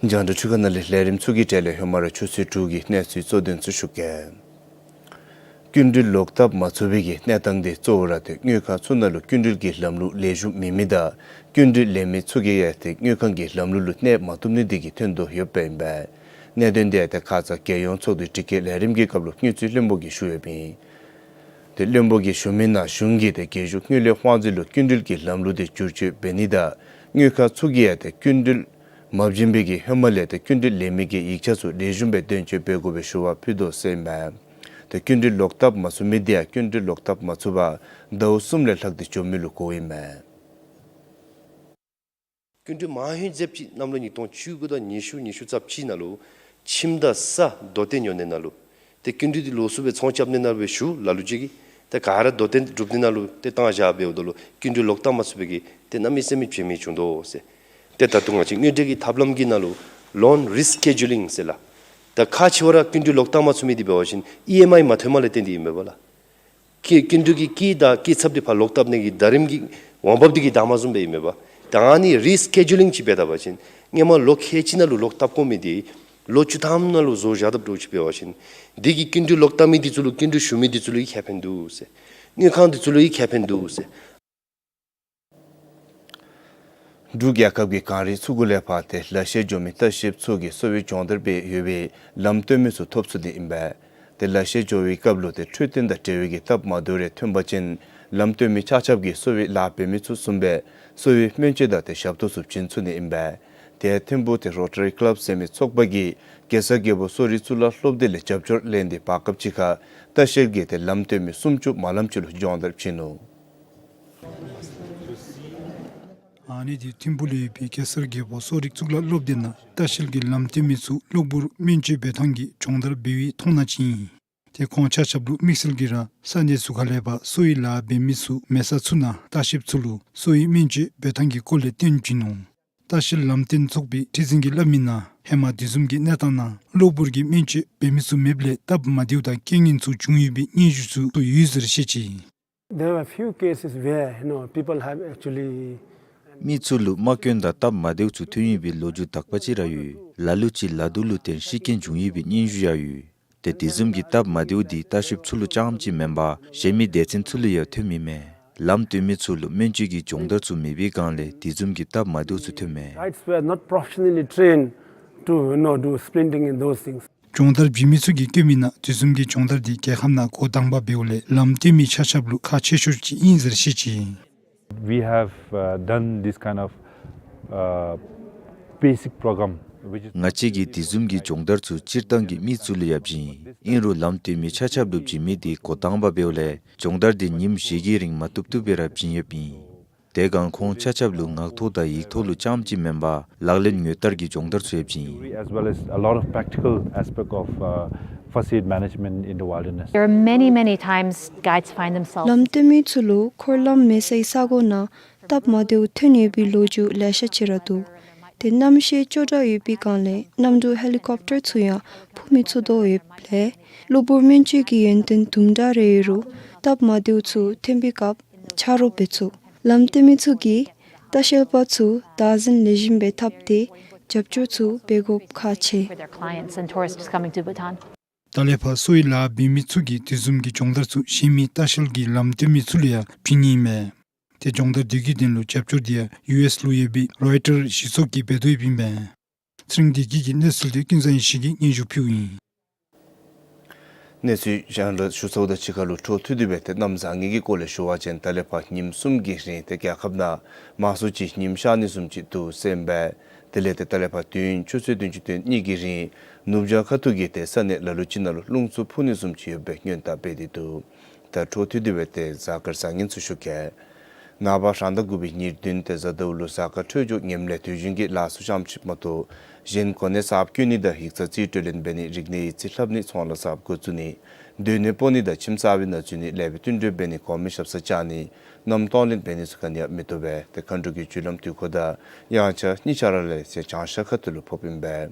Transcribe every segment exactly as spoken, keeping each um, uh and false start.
རྒྱང་བསྒྲགས་འཕྲུལ་ཁང་ནང་ལས་ལས་རིམ་ཚུ་གི་གྲས་ལས་ཧེ་མ་ར་ཆུ་ཚོད་དྲུག་གི་གནས་ཚུལ་གཙོ་དོན་ཚུ་ཞུ་གེ། སྐྱིན་འགྲུལ་ལོག་བཏབ་མ་ཚུགས་པའི་གི་གནས་སྟངས་དེ་གཙོ་བོ་ར་ཏེ་དངུལ་ཁང་ཚུ་ནང་ལུ་སྐྱིན་འགྲུལ་གྱི་ལམ་ལུགས་ལེགས་ཤོམ་མེད་མི་དང་སྐྱིན་འགྲུལ་ལེན་མི་ཚུ་གིས་ཡང་ཏེ་དངུལ་ཁང་གི་ལམ་ལུགས་ལུ་གནས་མ་བཏུབ་ནི་དེ་གིས་ཐོན་དོ་ཡོདཔ་ཨིན་པས། གནད་དོན་དེ་ཡང་ཏེ་ཁ་ཙ་རྒྱལ་ཡོངས་ཚོགས་འདུའི་དྲི་བཀོད་ལས་རིམ་གྱི་སྐབས་ལུ་དངུལ་རྩིས་བློན་པོ་གིས་ཞུ་ཡོདཔ་ཨིན། ཏེ་བློན་པོ་གིས་ཞུ་མི་ནང་གཞུང་གིས་ཏེ་རྒྱལ་གཞུང་དངུལ་ལས་དབང་འཛིན་ལུ་སྐྱིན་འགྲུལ་གྱི་ལམ་ལུགས་དེ་བསྒྱུར་བཅོས་འབད་ནི་དང་དངུལ་ཁང་ཚུ་གིས་ཡང་ཏེ་སྐྱིན་འགྲུལ་མ་བྱིན་པའི་གི་ཧེ་མ་ལས་ཏེ་སྐྱིན་འགྲུལ་ལེན་མི་གི་ཡིག་ཆ་ཚུ་ལེགས་ཤོམ་སྦེ་དོན་འཁྱོལ་འབད་དགོ་པའི་ཞུ་བ་ཕུལ་དོ་ཟེར་ཨིན་མས། ཏེ་སྐྱིན་འགྲུལ་ལོག་བཏབ་མ་ཚུགས་མི་དེ་ཡང་སྐྱིན་འགྲུལ་ལོག་བཏབ་མ་ཚུགས་པར་ཟླཝ་གསུམ་ལས་ལྷག་སྟེ་འགྱོ་མི་ལུ་གོཝ་ཨིན་མས། སྐྱིན་འགྲུལ་མ་ཧོན་ཟེབ་ཅིག་གནམ་ལོ་ཉིས་སྟོང་བཅུ་དགུ་དང་ཉི་ཤུ་ཉི་ཤུ་རྩ་གཅིག་ནང་ལུ་ཁྱིམ་དང་ས་རྡོ་ཏེ་ཉོ་ནི་ནང་ལུ་ཏེ་སྐྱིན་འགྲུལ་འདི་ལོགས་སུ་སྦེ་ཚོང་རྐྱབ་ནི་ནང་ལུ་སྦེ་ཞུ་ལ་ལུ་ཅིག་གིས་ཏེ་ག་ར་རྡོ་ཏེ་སྒྲུབ་ནི་ནང་ལུ་ཏེ་བཏང་བཞག་འབདཝ་ད་ལུ་སྐྱིན་འགྲུལ་ལོག་བཏབ་མ་ཚུགས་པའི་གི་ཏེ་གནམ་མེད་ས་མེད་བྱེལ་མི་བྱུང་དོ་ཟེར། ཏེ་ད་ལྟོ་ང་བཅས་དངུལ་འབྲེལ་གྱི་ཐབས་ལམ་གྱི་ནང་ལུ་ལོན་རི་སི་ཀེ་ཇུ་ལིང་ཟེར་ལགས། ད་ཁག་ཆེ་བ་ར་སྐྱིན་འགྲུལ་ལོག་བཏབ་མ་ཚུགས་མི་འདི་འབད་བ་ཅིན་ཨི་ཨེམ་ཨའི་མ་ཐོནམ་ལས་བརྟེན་ཏེ་ཨིན་མས་པ་ལགས། ཀྱི་སྐྱིན་འགྲུལ་གྱི་ཀྱི་དང་ཀྱི་ཚབ་འདི་ཕར་ལོག་བཏབ་ནི་གི་ཟླ་རིམ་གྱི་འོང་འབབ་འདི་གིས་འདང་མ་བཟུང་པས་ཨིན་མས་པ། ད་ཨ་ནི་རི་སི་ཀེ་ཇུ་ལིང་ཅིག་འབད་ད་པ་ཅིན་སྔོན་མ་ལོ་ཁལ་གཅིག་ནང་ལུ་ལོག་བཏབ་དགོ་མི་འདི་ལོ་བཅུ་ཐམ་ནང་ལུ་བཟོ་བཞག་དཔ་འདྲཝ་ཅིག་འབད་བ་ཅིན་འདི་གིས་སྐྱིན་འགྲུལ་ལོག་བཏབ་མི་འདི་ཚུ་ལུ་སྐྱིན་འགྲུལ་ཞུ་མི་འདི་ཚུ་ལུ་ཡང་ཁེ་ཕན་འདུག་ཟེར། དངུལ་ཁང་འདི་ཚུ་ལུ་ཡང་ཁེ་ཕན་འདུག་ཟེར། འབྲུག་རྒྱལ་ཁབ་ཀྱི་གངས་རི་ཚུ་གུ་ལས་ཕར་ཏེ་ལ་ཤས་འགྱོ་མི་ལྟ་བཤལཔ་ཚུ་གིས་གསོ་བའི་སྦྱོང་བརྡར་འབད་ཡོད་པའི་ལམ་སྟོན་མི་ཚུ་ཐོབ་ཚུགས་ནི་ཨིན་པས། ཏེ་ལ་ཤས་འགྱོ་བའི་སྐབས་ལུ་ཏེ་འཕྲོད་བསྟེན་དང་འབྲེལ་བའི་གི་སྟབས་མ་བདེཝ་རེ་ཐོན་པ་ཅིན་ལམ་སྟོན་མི་ཆ་ཁྱབ་ཀྱིས་གསོ་བའི་ལཱ་འབད་མི་ཚུ་བཟུམ་སྦེ་གསོ་བའི་སྨན་བཅོས་དང་ཏེ་ཞབས་ཏོག་ཚུ་བྱིན་ཚུགས་ནི་ཨིན་པས། དེ་ཐིམ་ཕུག་ཏེ་རོ་ཊ་རི་ཀི་ལབ་ཟེར་མི་ཚོགས་པ་གིས་གེ་སར་རྒྱལ་པོ་གསོ་རིག་གཙུག་ལག་སློབ་སྡེ་ལས་རྒྱབ་སྐྱོར་ལེན་ཏེ་བར་སྐབས་ཅིག་ཁར་ལྟ་བཤལ་གྱི་ཏེ་ལམ་སྟོན་མི་སུམ་ཅུ་མ་ལམ་ཅིག་ལུ་སྦྱོང་བརྡར་བྱིན་ནུག། ཨ་ནི་འདི་ཐིམ་ཕུག་ལུ་ཡོད་པའི་གེ་སར་རྒྱལ་པོ་གསོ་རིག་གཙུག་ལག་སློབ་སྡེ་ནང་ལྟ་བཤལ་གྱི་ལམ་སྟོན་མི་ཚུ་གློ་བུར་སྨན་བཅོས་འབད་ཐངས་ཀྱི་སྦྱོང་བརྡར་འབད་བའི་མཐོང་སྣང་ཅིག་ཨིན། ཏེ་ཁོང་ཆ་ཁྱབ་ལུ་དམིགས་བསལ་གྱིས་ར་ས་གནས་ཚུ་ཁ་ལས་ཕར་གསོ་བའི་ལཱ་འབད་མི་ཚུ་མེད་ས་ཚུ་ནང་ལྟ་བཤལཔ་ཚུ་ལུ་གསོ་བའི་སྨན་བཅོས་འབད་ཐངས་ཀྱི་སྐོར་ལས་སྟོན་བྱིན་ནུག། ལྟ་བཤལ་ལམ་སྟོན་ཚོགས་པའི་ཁྲི་འཛིན་གྱིས་སླབ་མི་ནང་ཧེ་མ་དེ་བཟུམ་གྱི་གནས་སྟངས་ནང་གློ་བུར་གྱི་སྨན་བཅོས་འབད་མི་ཚུ་མེདཔ་ལས་སྟབས་མ་བདེཝ་དང་རྐྱེན་ངན་ཚུ་བྱུང་ཡོད་པའི་སྙན་ཞུ་ཚུ་ཡོད་ཟེར་བཤད་ཅི། There were few cases where, you know, people have actually མི་ཚུ་ལུ་རྨ་སྐྱོན་དང་སྟབས་མ་བདེཝ་ཚུ་ཐོན་ཡོད་པའི་ལོ་རྒྱུས་དག་པ་ཅིག་ར་ཡོད། ལ་ལུ་ཅིག་ལ་དུག་ལུ་བརྟེན་ཤི་རྐྱེན་བྱུང་ཡོད་པའི་སྙན་ཞུ་ཡང་ཡོད། ཏེ་དེ་བཟུམ་གྱི་སྟབས་མ་བདེཝ་འདི་ལྟ་བཤལཔ་ཚུ་ལུ་རྐྱངམ་གཅིག་མེན་པར་གཞན་མི་སྡེ་ཚན་ཚུ་ལུ་ཡང་ཐོནམ་ཨིན་མས། ལམ་སྟོན་མི་ཚུ་ལུ་སྨན་བཅོས་ཀྱི་སྦྱོང་བརྡར་ཚུ་མེད་པའི་སྒང་ལས་དེ་བཟུམ་གྱི་སྟབས་མ་བདེཝ་ཚུ་ཐོནམ་མས། Guides were not professionally trained to, you know, do splinting and those things. སྦྱོང་བརྡར་བྱིན་མི་ཚུ་གིས་བཀོད་མི་ནང་དེ་བཟུམ་གྱི་སྦྱོང་བརྡར་འདི་རྒྱལ་ཁབ་ནང་འགོ་དང་པ་འབདཝ་ལས་ལམ་སྟོན་མི་ཆ་ཁྱབ་ལུ་ཁག་ཆེ་ཤོས་ཅིག་ཨིན་ཟེར་བཤད་ཅི། We have, uh, done this kind of, uh, basic program, which is ང་བཅས་ཀྱིས་དེ་བཟུམ་གྱི་སྦྱོང་བརྡར་ཚུ་སྤྱིར་བཏང་གི་མི་ཚུ་ལུ་ཡང་བྱིན། ཨིན་རུང་ལམ་སྟོན་མི་ཆ་ཁྱབ་ལུ་བྱིན་མི་འདི་འགོ་དང་པ་འབདཝ་ལས་སྦྱོང་བརྡར་འདི་ཉིནམ་བཞི་གི་རིང་མ་བཏུབ་བཏུབ་སྦེ་ར་བྱིན་ཡོདཔ་ཨིན། དེ་སྒང་ཁོང་ཆ་ཁྱབ་ལུ་ངག་ཐོག་དང་ཡིག་ཐོག་ལུ་རྐྱངམ་གཅིག་མེན་པར་ལག་ལེན་དངོས་བསྟར་གྱི་སྦྱོང་བརྡར་ཚུ་ཡང་བྱིན། As well as a lot of practical aspect of, uh, first aid management in the wilderness. There are many, many times guides find themselves ལམ་སྟོན་མི་ཚུ་ལུ་འཁོར་ལམ་མེད་སའི་ས་གོ་ནང་སྟབས་མ་བདེཝ་ཐོན་ཡོད་པའི་ལོ་རྒྱུས་ལེ་ཤ་ཅིག་ར་འདུག། ཏེ་གནམ་གཤིས་སྐྱོ་དྲགས་ཡོད་པའི་སྒང་ལས་གནམ་གྲུ་ཧེ་ལི་ཀོབ་ཊར་ཚུ་ཡང་འཕུར་མི་ཚུགས་དོ་ཡོདཔ་ལས་གློ་བུར་སྨན་བཅོས་ཀྱི་ཡོན་ཏན་དུམ་གྲ་རེ་ཡོད་རུང་སྟབས་མ་བདེཝ་ཚུ་ཐོན་པའི་སྐབས་ཆ་རོགས་འབད་ཚུགས། ལམ་སྟོན་མི་ཚུ་གིས་ལྟ་བཤལ་པ་ཚུ་བདག་འཛིན་ལེགས་ཤོམ་སྦེ་འཐབ་སྟེ་རྒྱབ་སྐྱོར་ཚུ་འབད་དགོཔ་ཁག་ཆེ། For their clients and tourists coming to Bhutan. ད་ལས་ཕར་གསོ་བའི་ལཱ་འབད་མི་ཚུ་གིས་དེ་བཟུམ་གྱི་སྦྱོང་བརྡར་ཚུ་གཞན་མི་ལྟ་བཤལ་གྱི་ལམ་སྟོན་མི་ཚུ་ལུ་ཡང་བྱིན་ནི་ཨིན་མས། ཏེ་སྦྱོང་བརྡར་དེ་གི་དོན་ལུ་རྒྱབ་སྐྱོར་འདི་ཡང་ཡུ་ཨེསི་ལུ་ཡོད་པའི་རོའི་ཊར་གཞི་ཚོགས་ཀྱིས་འབད་དོ་ཡོདཔ་ཨིན་མས། ཚེ་རིང་བདེ་སྐྱིད་ཀྱིས་གནས་ཚུལ་འདི་ཀུན་བཟང་ཡེ་ཤེས་ཀྱིས་སྙན་ཞུ་ཕུལཝ་ཨིན། གནས་ཚུལ་རྒྱང་བསྒྲགས་ཞུ་ཚརཝ་དང་གཅིག་ཁར་ལུ་འཕྲོ་མཐུད་དེ་སྦེ་ཏེ་གནམ་བཟང་ངན་གྱི་སྐོར་ལས་ཞུ་བ་ཅིན་ད་ལས་ཕར་ཉིནམ་གསུམ་གྱི་རིང་ཏེ་རྒྱལ་ཁབ་ནང་མང་སུ་ཅིག་ཉིམ་ཤར་ནི་བཟུམ་ཅིག་འདུག་ཟེར་ཨིན་པས། དེ་ལས་ཏེ་ད་ལས་ཕར་དུས་ཡུན་ཆུ་ཚོད་བདུན་ཅུ་དོན་གཉིས་ཀྱི་རིང་ནུབ་བྱང་ཁ་ཐུག་གི་ཏེ་ས་གནས་ལ་ལུ་ཅིག་ནང་ལུ་རླུང་འཚུབ་འཕུ་ནི་བཟུམ་ཅིག་ཡོད་པའི་སྔོན་བརྡ་སྤེལ་ཏེ་འདུག། ད་འཕྲོ་མཐུད་དེ་སྦེ་ཏེ་གཟའ་སྐར་བཟང་ངན་ཚུ་ཞུ་གེ། ནངས་པ་རང་ཟླ་དགུ་པའི་ཉེར་བདུན་ཏེ་གཟའ་ཟླཝ་ལུ་གཟའ་སྐར་འཕྲོད་སྦྱོར་ངནམ་ལས་དུས་རྒྱུན་གྱི་ལཱ་ཚུ་ཙམ་ཅིག་མ་གཏོགས་གཞན་གོ་གནས་གསརཔ་བསྐོ་ནི་དང་ཡིག་ཚང་རྩིས་སྤྲོད་ལེན་འབད་ནི་རིག་གནས་ཡིག་རྩིས་ལྷབ་ནི་ཚོང་ལཱ་གསརཔ་འགོ་བཙུགས་ནི་སྡོད་གནས་སྤོ་ནི་དང་ཁྱིམ་གསར་པའི་ནང་འཛུལ་ནི་ལེགས་པའི་བསྟུན་གྲོས་འབད་ནི་གོང་མའི་ཞབས་སར་བཅར་ནི་མནའམ་གཏོང་ལེན་འབད་ནི་ཚུ་ག་ནི་ཡང་མི་བཏུབ་པས། ཏེ་མཁའ་འགྲོ་གི་རྒྱུ་ལམ་དུས་འཁོར་དང་དབྱངས་འཆར་གཉིས་ཆ་ར་ལས་ཚེས་བྱང་ཤར་ཁ་ཐུག་ལུ་ཕོགཔ་ཨིན་པས།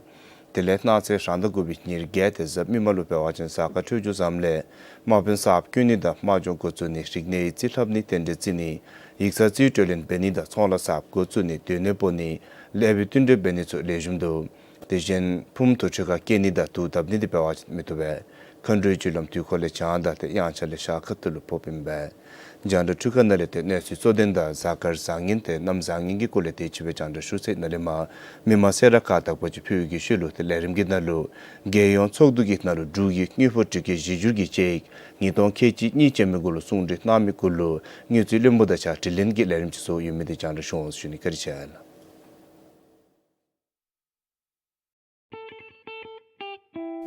དེ་ལས་གནངས་ཚེ་རང་ཟླ་དགུ་པའི་ཉེར་བརྒྱད་ཏེ་གཟའ་མིག་དམར་ལུ་འབད་བ་ཅིན་གཟའ་སྐར་འཕྲོད་སྦྱོར་བཟངམ་ལས་དམག་དཔོན་གསརཔ་བསྐོ་ནི་དང་དམག་སྦྱོང་འགོ་བཙུགས་ནི་རིག་གནས་ཡིག་རྩིས་ལྷབ་ནི་རྟེན་འབྲེལ་བརྩི་ནི་ཡིག་ཚང་རྩིས་སྤྲོད་ལེན་འབད་ནི་དང་ཚོང་ལཱ་གསརཔ་འགོ་བཙུགས་ནི་སྡོད་གནས་སྤོ་ནི་ལེགས་པའི་བསྟུན་གྲོས་འབད་ནི་ཚུ་ལེགས་ཤོམ་འདུག། དེ་བཞིན་ཕུངམ་དུར་ཁྲོད་ཁར་སྐྱེལ་ནི་དང་དུག་བཏབ་ནི་དེ་འབད་བ་ཅིན་མི་བཏུབ་པས། མཁའ་འགྲོའི་རྒྱུ་ལམ་དུས་འཁོར་ལས་བྱང་དང་ཏེ་དབྱངས་འཆར་ལས་ཤར་ཁ་ཐུག་ལུ་ཕོགཔ་ཨིན་པས། རྒྱང་བསྒྲགས་འཕྲུལ་ཁང་ནང་ལས་ཏེ་གནས་ཚུལ་གཙོ་དོན་དང་གཟའ་སྐར་བཟང་ངན་ཏེ་གནམ་བཟང་ངན་གྱི་སྐོར་ལས་དེ་ཅིག་སྦེ་རྒྱང་བསྒྲགས་ཞུ་ཚར་ནང་ལས་མར་མི་མང་གསལ་བསྒྲགས་ཁག་དག་པ་ཅིག་ཕུལ་བའི་ཤུལ་ལུ་ཏེ་ལས་རིམ་གྱི་ནང་ལུ་རྒྱལ་ཡོངས་ཚོགས་འདུ་གི་ནང་ལུ་འབྲུག་གི་དངུལ་ཕོགས་སྒྲིག་བཀོད་གཞི་བསྒྱུར་གྱི་དཔྱད་ཡིག་ཉིས་སྟོང་ཁལ་གཅིག་གཉིས་ཅན་མའི་སྐོར་ལུ་གསུང་གྲོས་གནང་མི་སྐོར་ལུ་དངུལ་རྩིས་བློན་པོ་དང་གཅིག་ཁར་དྲི་ལན་གྱི་ལས་རིམ་ཅིག་སོགས་ཡོད་མི་དེ་རྒྱང་བསྒྲགས་ཞུ་འོང་ཟེར་ཞུ་ནི། བཀའ་དྲིན་ཆེ་ལགས།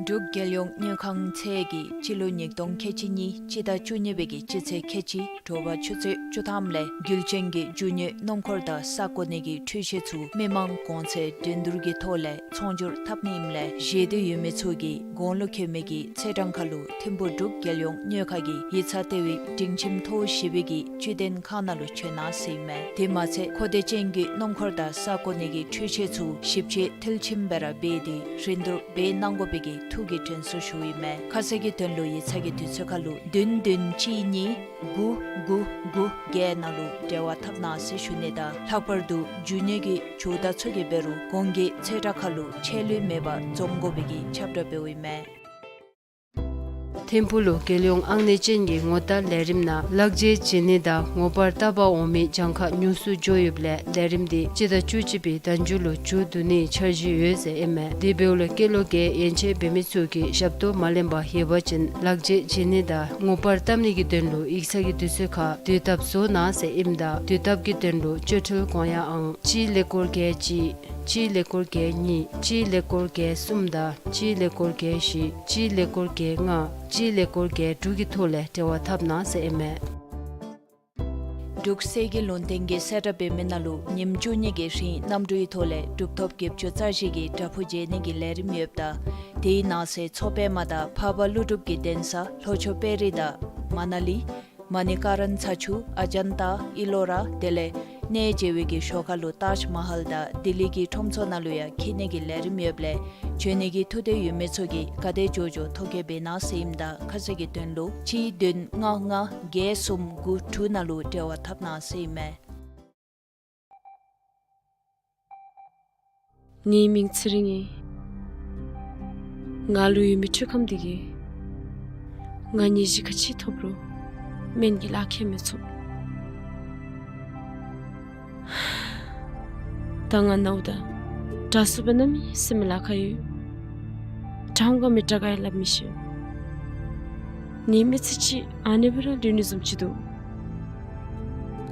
འབྲུག་རྒྱལ་ཡོངས་དངུལ་ཁང་ཚད་ཀྱིས་སྤྱི་ལོ་ཉིས་སྟོང་ཁལ་གཅིག་གཉིས་སྤྱི་ཟླ་བཅུ་གཉིས་པའི་གི་སྤྱི་ཚེས་ཁལ་གཅིག་དྲོ་པ་ཆུ་ཚོད་བཅུ་ཐམ་ལས་རྒྱུན་ལྡན་གྱི་རྒྱུ་དངོས་སྣུམ་འཁོར་དང་ས་བཀོད་ནི་གི་འཕྲུལ་ཆས་ཚུ་མི་མང་གོང་ཚད་འགྲན་བསྡུར་གྱི་ཐོག་ལས་ཚོང་སྒྱུར་འཐབ་ནི་ཨིནམ་ལས་བཞེས་འདོད་ཡོད་མི་ཚུ་གིས་གོང་ལུ་བཀོད་མི་གི་ཚེས་གྲངས་ཁར་ལུ་ཐིམ་ཕུག་འབྲུག་རྒྱལ་ཡོངས་དངུལ་ཁང་གི་ཡིག་ཚང་ལྟེ་བའི་སྒྲིང་ཁྱིམ་ཐོག་བཞི་པའི་གི་བཅུད་ལྡན་ཁང་ནང་ལུ་བྱོན་གནང་ཟེར་ཨིན་མས། དེ་མ་ཚད་མཁོ་འདོད་ཅན་གྱི་སྣུམ་འཁོར་དང་ས་བཀོད་ནི་གི་འཕྲུལ་ཆས་ཚུ་ཞིབ་དཔྱད་མཐིལ་ཕྱིན་སྦེ་ར་འབད་དེ་རིན་བསྡུར་འབད་གནང་དགོ་པའི་གི་ཐུགས་ཀྱི་དྲན་གསོ་ཞུཝ་ཨིན་མས། ཁ་གསལ་གྱི་དོན་ལུ་ཡིག་ཚང་གི་དུས་ཚོད་ཁར་ལུ་བདུན་བདུན་གཅིག་གཉིས་དགུ་དགུ་དགུ་བརྒྱད་ནང་ལུ་འབྲེལ་བ་འཐབ་གནང་ཟེར་ཞུ་ནི་དང་ལྷག་པར་དུ་རྒྱུ་དངོས་ཀྱི་ཇུས་བརྡ་ཚུ་གིས་འབད་རུང་གོང་གི་ཚེས་གྲངས་ཁར་ལུ་ཆད་ལུས་མེད་པར་འཛོམས་དགོ་པའི་གི་ཁྱབ་བསྒྲགས་འབདཝ་ཨིན་མས། ཐིམ་ཕུག་ལུ་རྒྱལ་ཡོངས་ཨང་གནས་ཅན་གྱི་ངོ་རྟགས་ལས་རིམ་ནང་ལག་འཇལ་བྱིན་ནི་དང་ངོ་པར་བཏབ་པར་འོང་མི་གྱངས་ཁ་ཉུང་སུ་འགྱོ་ཡོདཔ་ལས་ལས་རིམ་དེ་སྤྱི་ཟླ་བཅུ་གཅིག་པའི་ཟླ་མཇུག་ལུ་མཇུག་བསྡུ་ནིའི་འཆར་གཞི་ཡོད་ཟེར་ཨིན་མས། དེ་འབདཝ་ལས་སྐྱེས་ལོ་བརྒྱད་ཡན་ཆད་འབད་མི་ཚུ་གིས་ཞབས་ཏོག་མ་ལེན་པར་ཡོད་པ་ཅིན་ལག་འཇལ་བྱིན་ནི་དང་ངོ་པར་བཏབ་ནི་གི་དོན་ལུ་ཡིག་ཚང་གི་དུས་ཚོད་ཁར་དུས་བཏབ་བཟོ་གནང་ཟེར་ཨིནམ་ད་དུས་བཏབ་ཀྱི་དོན་ལུ་སྤྱོད་འཕྲུལ་གོང་ཡངས་ཨང་གཅིག་ཀླད་ཀོར་བརྒྱད་གཅིག་གཅིག་ཀླད་ཀོར་བརྒྱད་གཉིས་གཅིག་ཀླད་ཀོར་བརྒྱད་གསུམ་དང་གཅིག་ཀླད་ཀོར་བརྒྱད་བཞི་གཅིག་ཀླད་ཀོར་བརྒྱད་ལྔ་གཅིག་ཀླད་ཀོར་བརྒྱད་དྲུག་གི་ཐོག་ལས་འབྲེལ་བ་འཐབ་གནང་ཟེར་ཨིན་མས། འབྲུག་གསེར་གྱི་ལུང་བསྟན་གྱིས་གསལ་བསྒྲགས་འབད་མི་ནང་ལུ་ཉིནམ་བཅུ་གཉིས་ཀྱི་རིང་གནམ་གྲུའི་ཐོག་ལས་གྲུབ་ཐོབ་བརྒྱད་ཅུ་རྩ་བཞི་གི་བྲག་ཕུག་མཇལ་ནི་གི་ལས་རིམ་ཡོདཔ་ད་དེའི་ནང་གསེས་མཚོ་པདྨ་དང་འཕགས་པ་ཀླུ་སྒྲུབ་ཀྱི་གདན་ས་ལྷོ་ཕྱོགས་དཔལ་རི་དང་མ་ན་ལི་མ་ནི་ཀ་རན་ཚ་ཆུ་ཨ་ཇན་ཏ་ཨི་ལོ་ར་དེ་ལས་གནས་མཇལ་བའི་གི་ཞོར་ཁར་ལུ་ཏཱཇ་མ་ཧལ་དང་ལྡི་ལི་གི་ཁྲོམ་ཚོགས་ནང་ལུ་ཡང་འཁྱིད་ནི་གི་ལས་རིམ་ཡོདཔ་ལས་བྱོན་ནི་གི་ཐུགས་འདོད་ཡོད་མི་ཚུ་གིས་ག་དེ་མགྱོགས་མགྱོགས་ཐོ་བཀོད་འབད་གནང་ཟེར་ཨིནམ་ད་ཁ་གསལ་གྱི་དོན་ལུ་གཅིག་བདུན་ལྔ་ལྔ་བརྒྱད་གསུམ་དགུ་དྲུག་ནང་ལུ་འབྲེལ་བ་འཐབ་གནང་ཟེར་ཨིན་མས། ངེའི་མིང་ཚེ་རིང་ཨིན། ང་ལུ་ཡོད་མི་འཕྲུལ་ཁམས་འདི་གིས་ང་ནད་གཞི་ག་ཅི་ཐོབ་རུང་སྨན་གྱི་ལག་ཁྱེར་མི་ཚུགས། ད་ང་ནཝ་ད་དྲག་སུ་སྦེ་གནམ་མེད་ས་མེད་ལཱ་ཁག་ཡོད། དྲག་འོང་ག་མི་དྲག་ག་ཡང་སླབ་མི་ཤེས། ངེའི་མི་ཚེ་གཅིག་ཨ་ནི་སྦེ་ར་ལུས་ནི་བཟུམ་ཅིག་འདུག།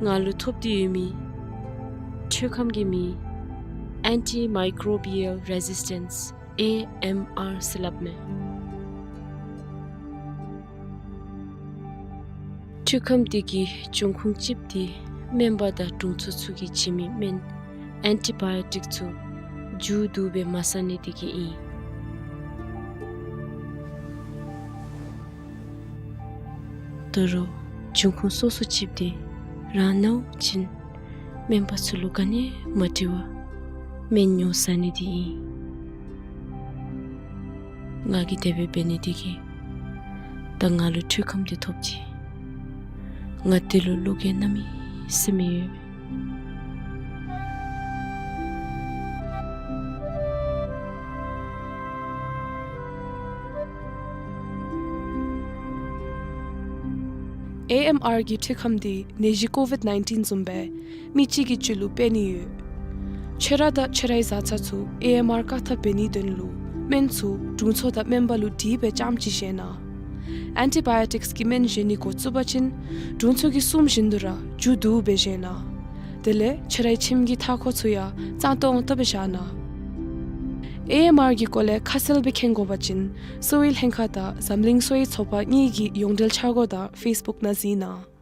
ང་ལུ་ཐོབ་སྟེ་ཡོད་མི་འཕྲུལ་ཁམས་ཀྱི་མིང་Antimicrobial Resistance ཨེ་ཨེམ་ཨར་ཟེར་སླབ་མས། འཕྲུལ་ཁམས་འདི་གི་འབྱུང་ཁུངས་གཅིགཔོ་འདི་སྨན་པ་དང་དྲུང་འཚོ་ཚུ་གིས་བྱིན་མི་སྨན་ཨེན་ཊི་བཱ་ཡོ་ཊིཀ་ཚུ་མཇུག་བསྡུ་སྦེ་མ་ཟ་ནི་འདི་གིས་ཨིན། དོ་རུང་འབྱུང་ཁུངས་སོ་སོ་གཅིགཔོ་འདི་རང་ནཝ་ཅིན་སྨན་པ་ཚུ་ལུ་ག་ནི་མ་དྲི་བར་སྨན་ཉོ་ཟ་ནི་འདི་ཨིན། ང་གིས་དེ་སྦེ་འབད་ནི་འདི་གིས་ད་ང་ལུ་འཕྲུལ་ཁམས་འདི་ཐོབ་ཅི། ང་འདི་ལུ་བློ་འགྱོད་གནམ་མེད་ས་མེད་ཡོད། ཨེ་ཨེམ་ཨར་གྱི་འཕྲུལ་ཁམས་འདི་ནད་གཞི་ཀོ་ཝིཌ་ནའིན་ཊིན་བཟུམ་སྦེ་མི་གཅིག་གི་རྒྱུད་ལུ་འཕེན་ནི་ཡོད། ཁྱོད་ར་དང་ཁྱོད་རའི་བཟའ་ཚང་ཚུ་ཨེ་ཨེམ་ཨར་བཀག་ཐབས་འབད་ནིའི་དོན་ལུ་སྨན་ཚུ་དྲུང་འཚོ་དང་སྨན་པ་ལུ་དྲིས་སྦེ་རྐྱངམ་ཅིག་བཞེས་གནང་། ཨེན་ཊི་བཱ་ཡོ་ཊིཀསི་གི་སྨན་བཞེས་ནི་འགོ་བཙུགས་པ་ཅིན་དྲུང་འཚོ་གིས་གསུངམ་བཞིན་དུ་ར་མཇུག་བསྡུ་སྦེ་བཞེས་གནང་། དེ་ལས་ཁྱོད་རའི་ཁྱིམ་གྱི་མཐའ་འཁོར་ཚུ་ཡང་གཙང་ཏོག་ཏོ་སྦེ་བཞག་གནང་། ཨེ་ཨེམ་ཨར་གྱི་སྐོར་ལས་ཁ་གསལ་སྦེ་མཁྱེན་དགོ་པ་ཅིན་གསོ་བའི་ལྷན་ཁག་དང་འཛམ་གླིང་གསོ་བའི་ཚོགས་པ་གཉིས་ཀྱི་ཡོངས་འབྲེལ་འཆར་སྒོ་དང་ཕེསི་བུཀ་ནང་གཟིགས་གནང་།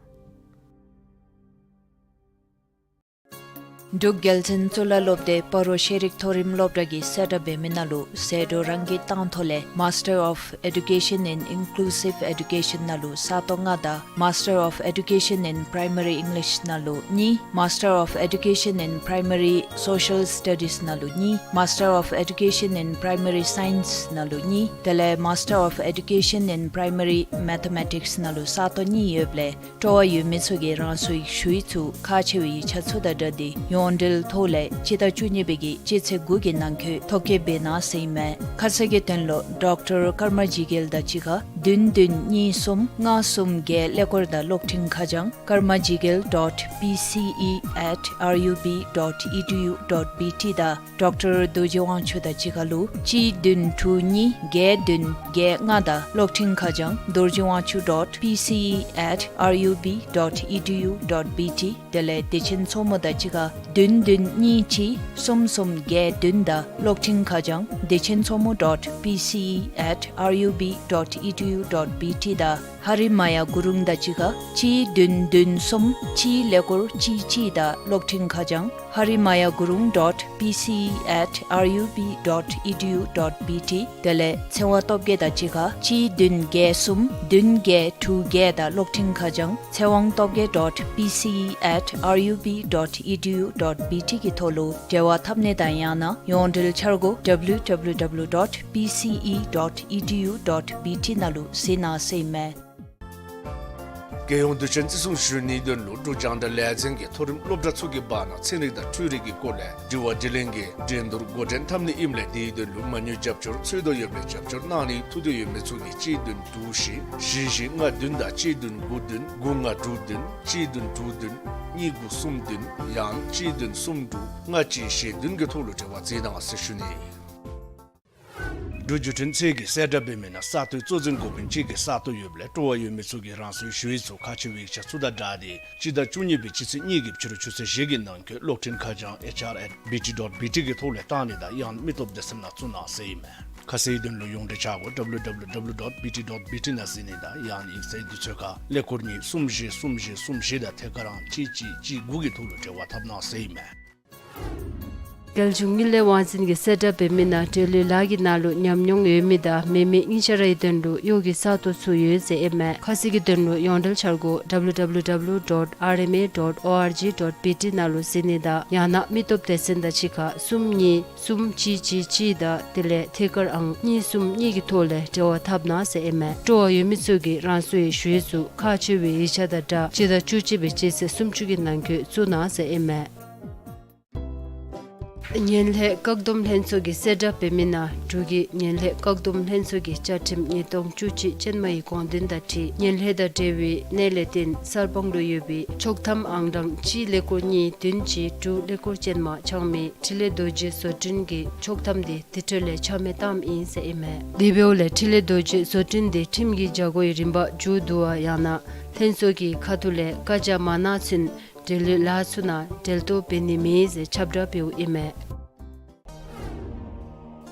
འབྲུག་རྒྱལ་བཙུན་གཙུག་ལག་སློབ་སྡེ་སྤ་རོ་ཤེས་རིག་མཐོ་རིམ་སློབ་གྲྭ་གིས་གསལ་བསྒྲགས་འབད་མི་ནང་ལུ་ཟད་འགྲོ་རང་གི་ཏང་ཐོག་ལས་Master of Education in Inclusive Education ནང་ལུ་ས་སྟོང་ལྔ་དང་Master of Education in Primary English ནང་ལུ་གཉིས། Master of Education in Primary Social Studies ནང་ལུ་གཉིས། Master of Education in Primary Science ནང་ལུ་གཉིས། དེ་ལས་Master of Education in Primary Mathematics ནང་ལུ་ས་སྟོང་གཉིས་ཡོདཔ་ལས་སྤྲོ་བ་ཡོད་མི་ཚུ་གིས་རང་སོའི་ཞུ་ཡིག་ཚུ་ཁག་ཆེ་བའི་ཡིག་ཆ་ཚུ་དང་སྦྲགས་ཏེ་ཡོངས་ ཡོངས་འབྲེལ་ཐོག་ལས་སྤྱི་ཟླ་བཅུ་གཉིས་པའི་གི་སྤྱི་ཚེས་དགུ་གི་ནང་འཁོད་ཐོ་བཀོད་འབད་གནང་ཟེར་ཨིན་མས། ཁ་གསལ་གྱི་དོན་ལུ་ཌོག་ཊར་ཀརྨ་ཇི་གེལ་དང་གཅིག་ཁར་བདུན་བདུན་གཉིས་གསུམ་ལྔ་གསུམ་བརྒྱད་ཀླད་ཀོར་དང་གློག་འཕྲིན་ཁ་བྱང་karmajigel dot P C E at R U B dot E D U dot B T དང་ཌོག་ཊར་རྡོ་རྗེ་དབང་ཕྱུག་དང་གཅིག་ཁར་ལུ་གཅིག་བདུན་དྲུག་གཉིས་བརྒྱད་བདུན་བརྒྱད་ལྔ་དང་གློག་འཕྲིན་ཁ་བྱང་dorjivangshu dot P C E at R U B dot E D U dot B T དེ་ལས་བདེ་ཆེན་མཚོ་མོ་དང་གཅིག་ཁར་བདུན་བདུན་གཉིས་གཅིག་གསུམ་གསུམ་བརྒྱད་བདུན་དང་གློག་འཕྲིན་ཁ་བྱང་བདེ་ཆེན་མཚོ་མོ་dot P C E at R U B dot E D U dot B T དང་ཧ་རི་མ་ཡ་གུ་རུང་དང་གཅིག་ཁར་གཅིག་བདུན་བདུན་གསུམ་གཅིག་ཀླད་ཀོར་གཅིག་གཅིག་དང་གློག་འཕྲིན་ཁ་བྱང་ཧ་རི་མ་ཡ་གུ་རུང་dot P C E at R U B dot E D U dot B T དེ་ལས་ཚེ་དབང་སྟོབས་རྒྱས་དང་གཅིག་ཁར་གཅིག་བདུན་བརྒྱད་གསུམ་བདུན་བརྒྱད་དྲུག་བརྒྱད་དང་གློག་འཕྲིན་ཁ་བྱང་ཚེ་དབང་སྟོབས་རྒྱས་dot P C E at R U B dot E D U dot B T གི་ཐོག་ལུ་འབྲེལ་བ་འཐབ་ནི་དང་ཡང་ན་ཡོངས་འབྲེལ་འཆར་སྒོ་W W W dot P C E dot E D U dot B T ནང་ལུ་གཟིགས་གནང་ཟེར་ཨིན་མས། རྒྱལ་ཡོངས་དུས་ཆེན་བརྩི་སྲུང་ཞུ་ནིའི་དོན་ལུ་འབྲུག་རྒྱང་བསྒྲགས་ལས་འཛིན་གྱིས་མཐོ་རིམ་སློབ་གྲྭ་ཚུ་གི་བར་ན་ཚན་རིག་དང་འཕྲུལ་རིག་གི་སྐོར་ལས་དྲི་བ་དྲིས་ལན་གྱི་འགྲན་བསྡུར་འགོ་འདྲེན་འཐབ་ནི་ཨིནམ་ལས་དེའི་དོན་ལུ་མ་དངུལ་རྒྱབ་སྐྱོར་འཚོལ་དོ་ཡོདཔ་ལས་རྒྱབ་སྐྱོར་གནང་ནི་ཐུགས་འདོད་ཡོད་མི་ཚུ་གིས་གཅིག་བདུན་དྲུག་བཞི་བཞི་བཞི་ལྔ་བདུན་དང་གཅིག་བདུན་དགུ་བདུན་དགུ་ལྔ་དྲུག་བདུན་གཅིག་བདུན་དྲུག་བདུན་གཉིས་དགུ་གསུམ་བདུན་ཡང་གཅིག་བདུན་གསུམ་དྲུག་ལྔ་གཅིག་བཞི་བདུན་གྱི་ཐོག་ལུ་འབྲེལ་བ་མཛད་གནང་ཟེར་ཞུ་ནི། འབྲུག་བརྒྱུད་འཕྲིན་ཚད་ཀྱིས་གསལ་བསྒྲགས་འབད་མི་ནང་གསར་གཏོད་གཙོ་འཛིན་འགོ་དཔོན་གཅིག་གིས་གསར་གཏོད་ཡོདཔ་ལས་སྤྲོ་བ་ཡོད་མི་ཚུ་གིས་རང་སོའི་ཞུ་ཡིག་ཚུ་ཁག་ཆེ་བའི་ཡིག་ཆ་ཚུ་དང་སྦྲགས་ཏེ་སྤྱི་ཟླ་བཅུ་གཉིས་པའི་སྤྱི་ཚེས་གཉིས་ཀྱི་ཕྱི་རུ་ཆུ་ཚོད་བཞི་གི་ནང་འཁོད་གློག་འཕྲིན་ཁ་བྱང་H R at B T dot B T གི་ཐོག་ལས་བཏང་ནི་དང་ཡང་མི་སྟོབས་སྡེ་ཚན་ནང་བཙུགས་གནང་ཟེར་ཨིན་མས། ཁ་གསལ་དོན་ལུ་ཡོངས་འབྲེལ་འཆར་སྒོ་W W W dot B T dot B T ནང་གཟིགས་ནི་དང་ཡང་ཡིག་ཚང་དུས་ཚོད་ཁར་ཀླད་ཀོར་གཉིས་གསུམ་བཞི་གསུམ་བཞི་གསུམ་བཞི་དང་ཐད་ཀར་ཨང་གཅིག་གཅིག་གཅིག་དགུ་གི་ཐོག་ལུ་འབྲེལ་བ་འཐབ་གནང་ཟེར་ཨིན་མས། རྒྱལ་གཞུང་དངུལ་ལས་དབང་འཛིན་གྱིས་གསལ་བསྒྲགས་འབད་མི་ནང་འབྲེལ་ཡོད་ལཱ་གི་ནང་ལུ་ཉམས་མྱོང་ཡོད་མི་དང་མེད་མི་གཉིས་ཆ་རའི་དོན་ལུ་གཡོག་གི་ས་སྟོང་ཚུ་ཡོད་ཟེར་ཨིན་མས། ཁ་གསལ་གྱི་དོན་ལུ་ཡོངས་འབྲེལ་འཆར་སྒོ་W W W dot R M A dot O R G dot B T ནང་ལུ་གཟིགས་ནི་དང་ཡང་ན་མི་སྟོབས་སྡེ་ཚན་དང་གཅིག་ཁར་གསུམ་གཉིས་གསུམ་གཅིག་གཅིག་གཅིག་དང་དེ་ལས་ཐད་ཀར་ཨང་གཉིས་གསུམ་གཉིས་ཀྱི་ཐོག་ལས་འབྲེལ་བ་འཐབ་གནང་ཟེར་ཨིན་མས། སྤྲོ་བ་ཡོད་མི་ཚུ་གིས་རང་སོའི་ཞུ་ཡིག་ཚུ་ཁག་ཆེ་བའི་ཡིག་ཆ་དང་སྦྲགས་སྤྱི་ཟླ་བཅུ་གཅིག་པའི་སྤྱི་ཚེས་སུམ་ཅུ་གི་ནང་འཁོད་བཙུགས་གནང་ཟེར་ཨིན་མས། ངན་ལྷད་བཀག་སྡོམ་ལྷན་ཚོགས་ཀྱིས་གསལ་བསྒྲགས་འབད་མི་ནང་འབྲུག་གི་ངན་ལྷད་བཀག་སྡོམ་ལྷན་ཚོགས་ཀྱི་བཅའ་ཁྲིམས་ཉིས་སྟོང་བཅུ་གཅིག་ཅན་མའི་དགོངས་དོན་དང་འཁྲིལ་ངན་ལྷད་དང་འབྲེལ་བའི་གནད་ལས་བརྟེན་གསར་སྤང་ལུ་ཡོད་པའི་ཆོག་ཐམ་ཨང་གྲངས་གཅིག་ཀླད་ཀོར་གཉིས་བདུན་གཅིག་དྲུག་ཀླད་ཀོར་ཅན་མ་འཆང་མི་འཕྲིན་ལས་རྡོ་རྗེ་བཟོ་སྐྲུན་གྱི་ཆོག་ཐམ་དེ་དེ་འཕྲོ་ལས་ཆ་མེད་བཏངམ་ཨིན་ཟེར་ཨིན་མས། དེ་འབདཝ་ལས་འཕྲིན་ལས་རྡོ་རྗེ་བཟོ་སྐྲུན་དེ་ཁྲིམས་ཀྱི་བྱ་སྒོའི་རིམ་པ་མཇུག་བསྡུ་བ་ཡང་ན་ལྷན་ཚོགས་ཀྱི་ཁ་ཐུག་ལས་བཀའ་རྒྱ་མ་གནང་ཚུན་འབྲེལ་ཡོད་ལཱ་ཚུ་ནང་འབྲེལ་གཏོགས་འབད་ནི་མེད་ཟེར་ཁྱབ་བསྒྲགས་འབདཝ་ཨིན་མས།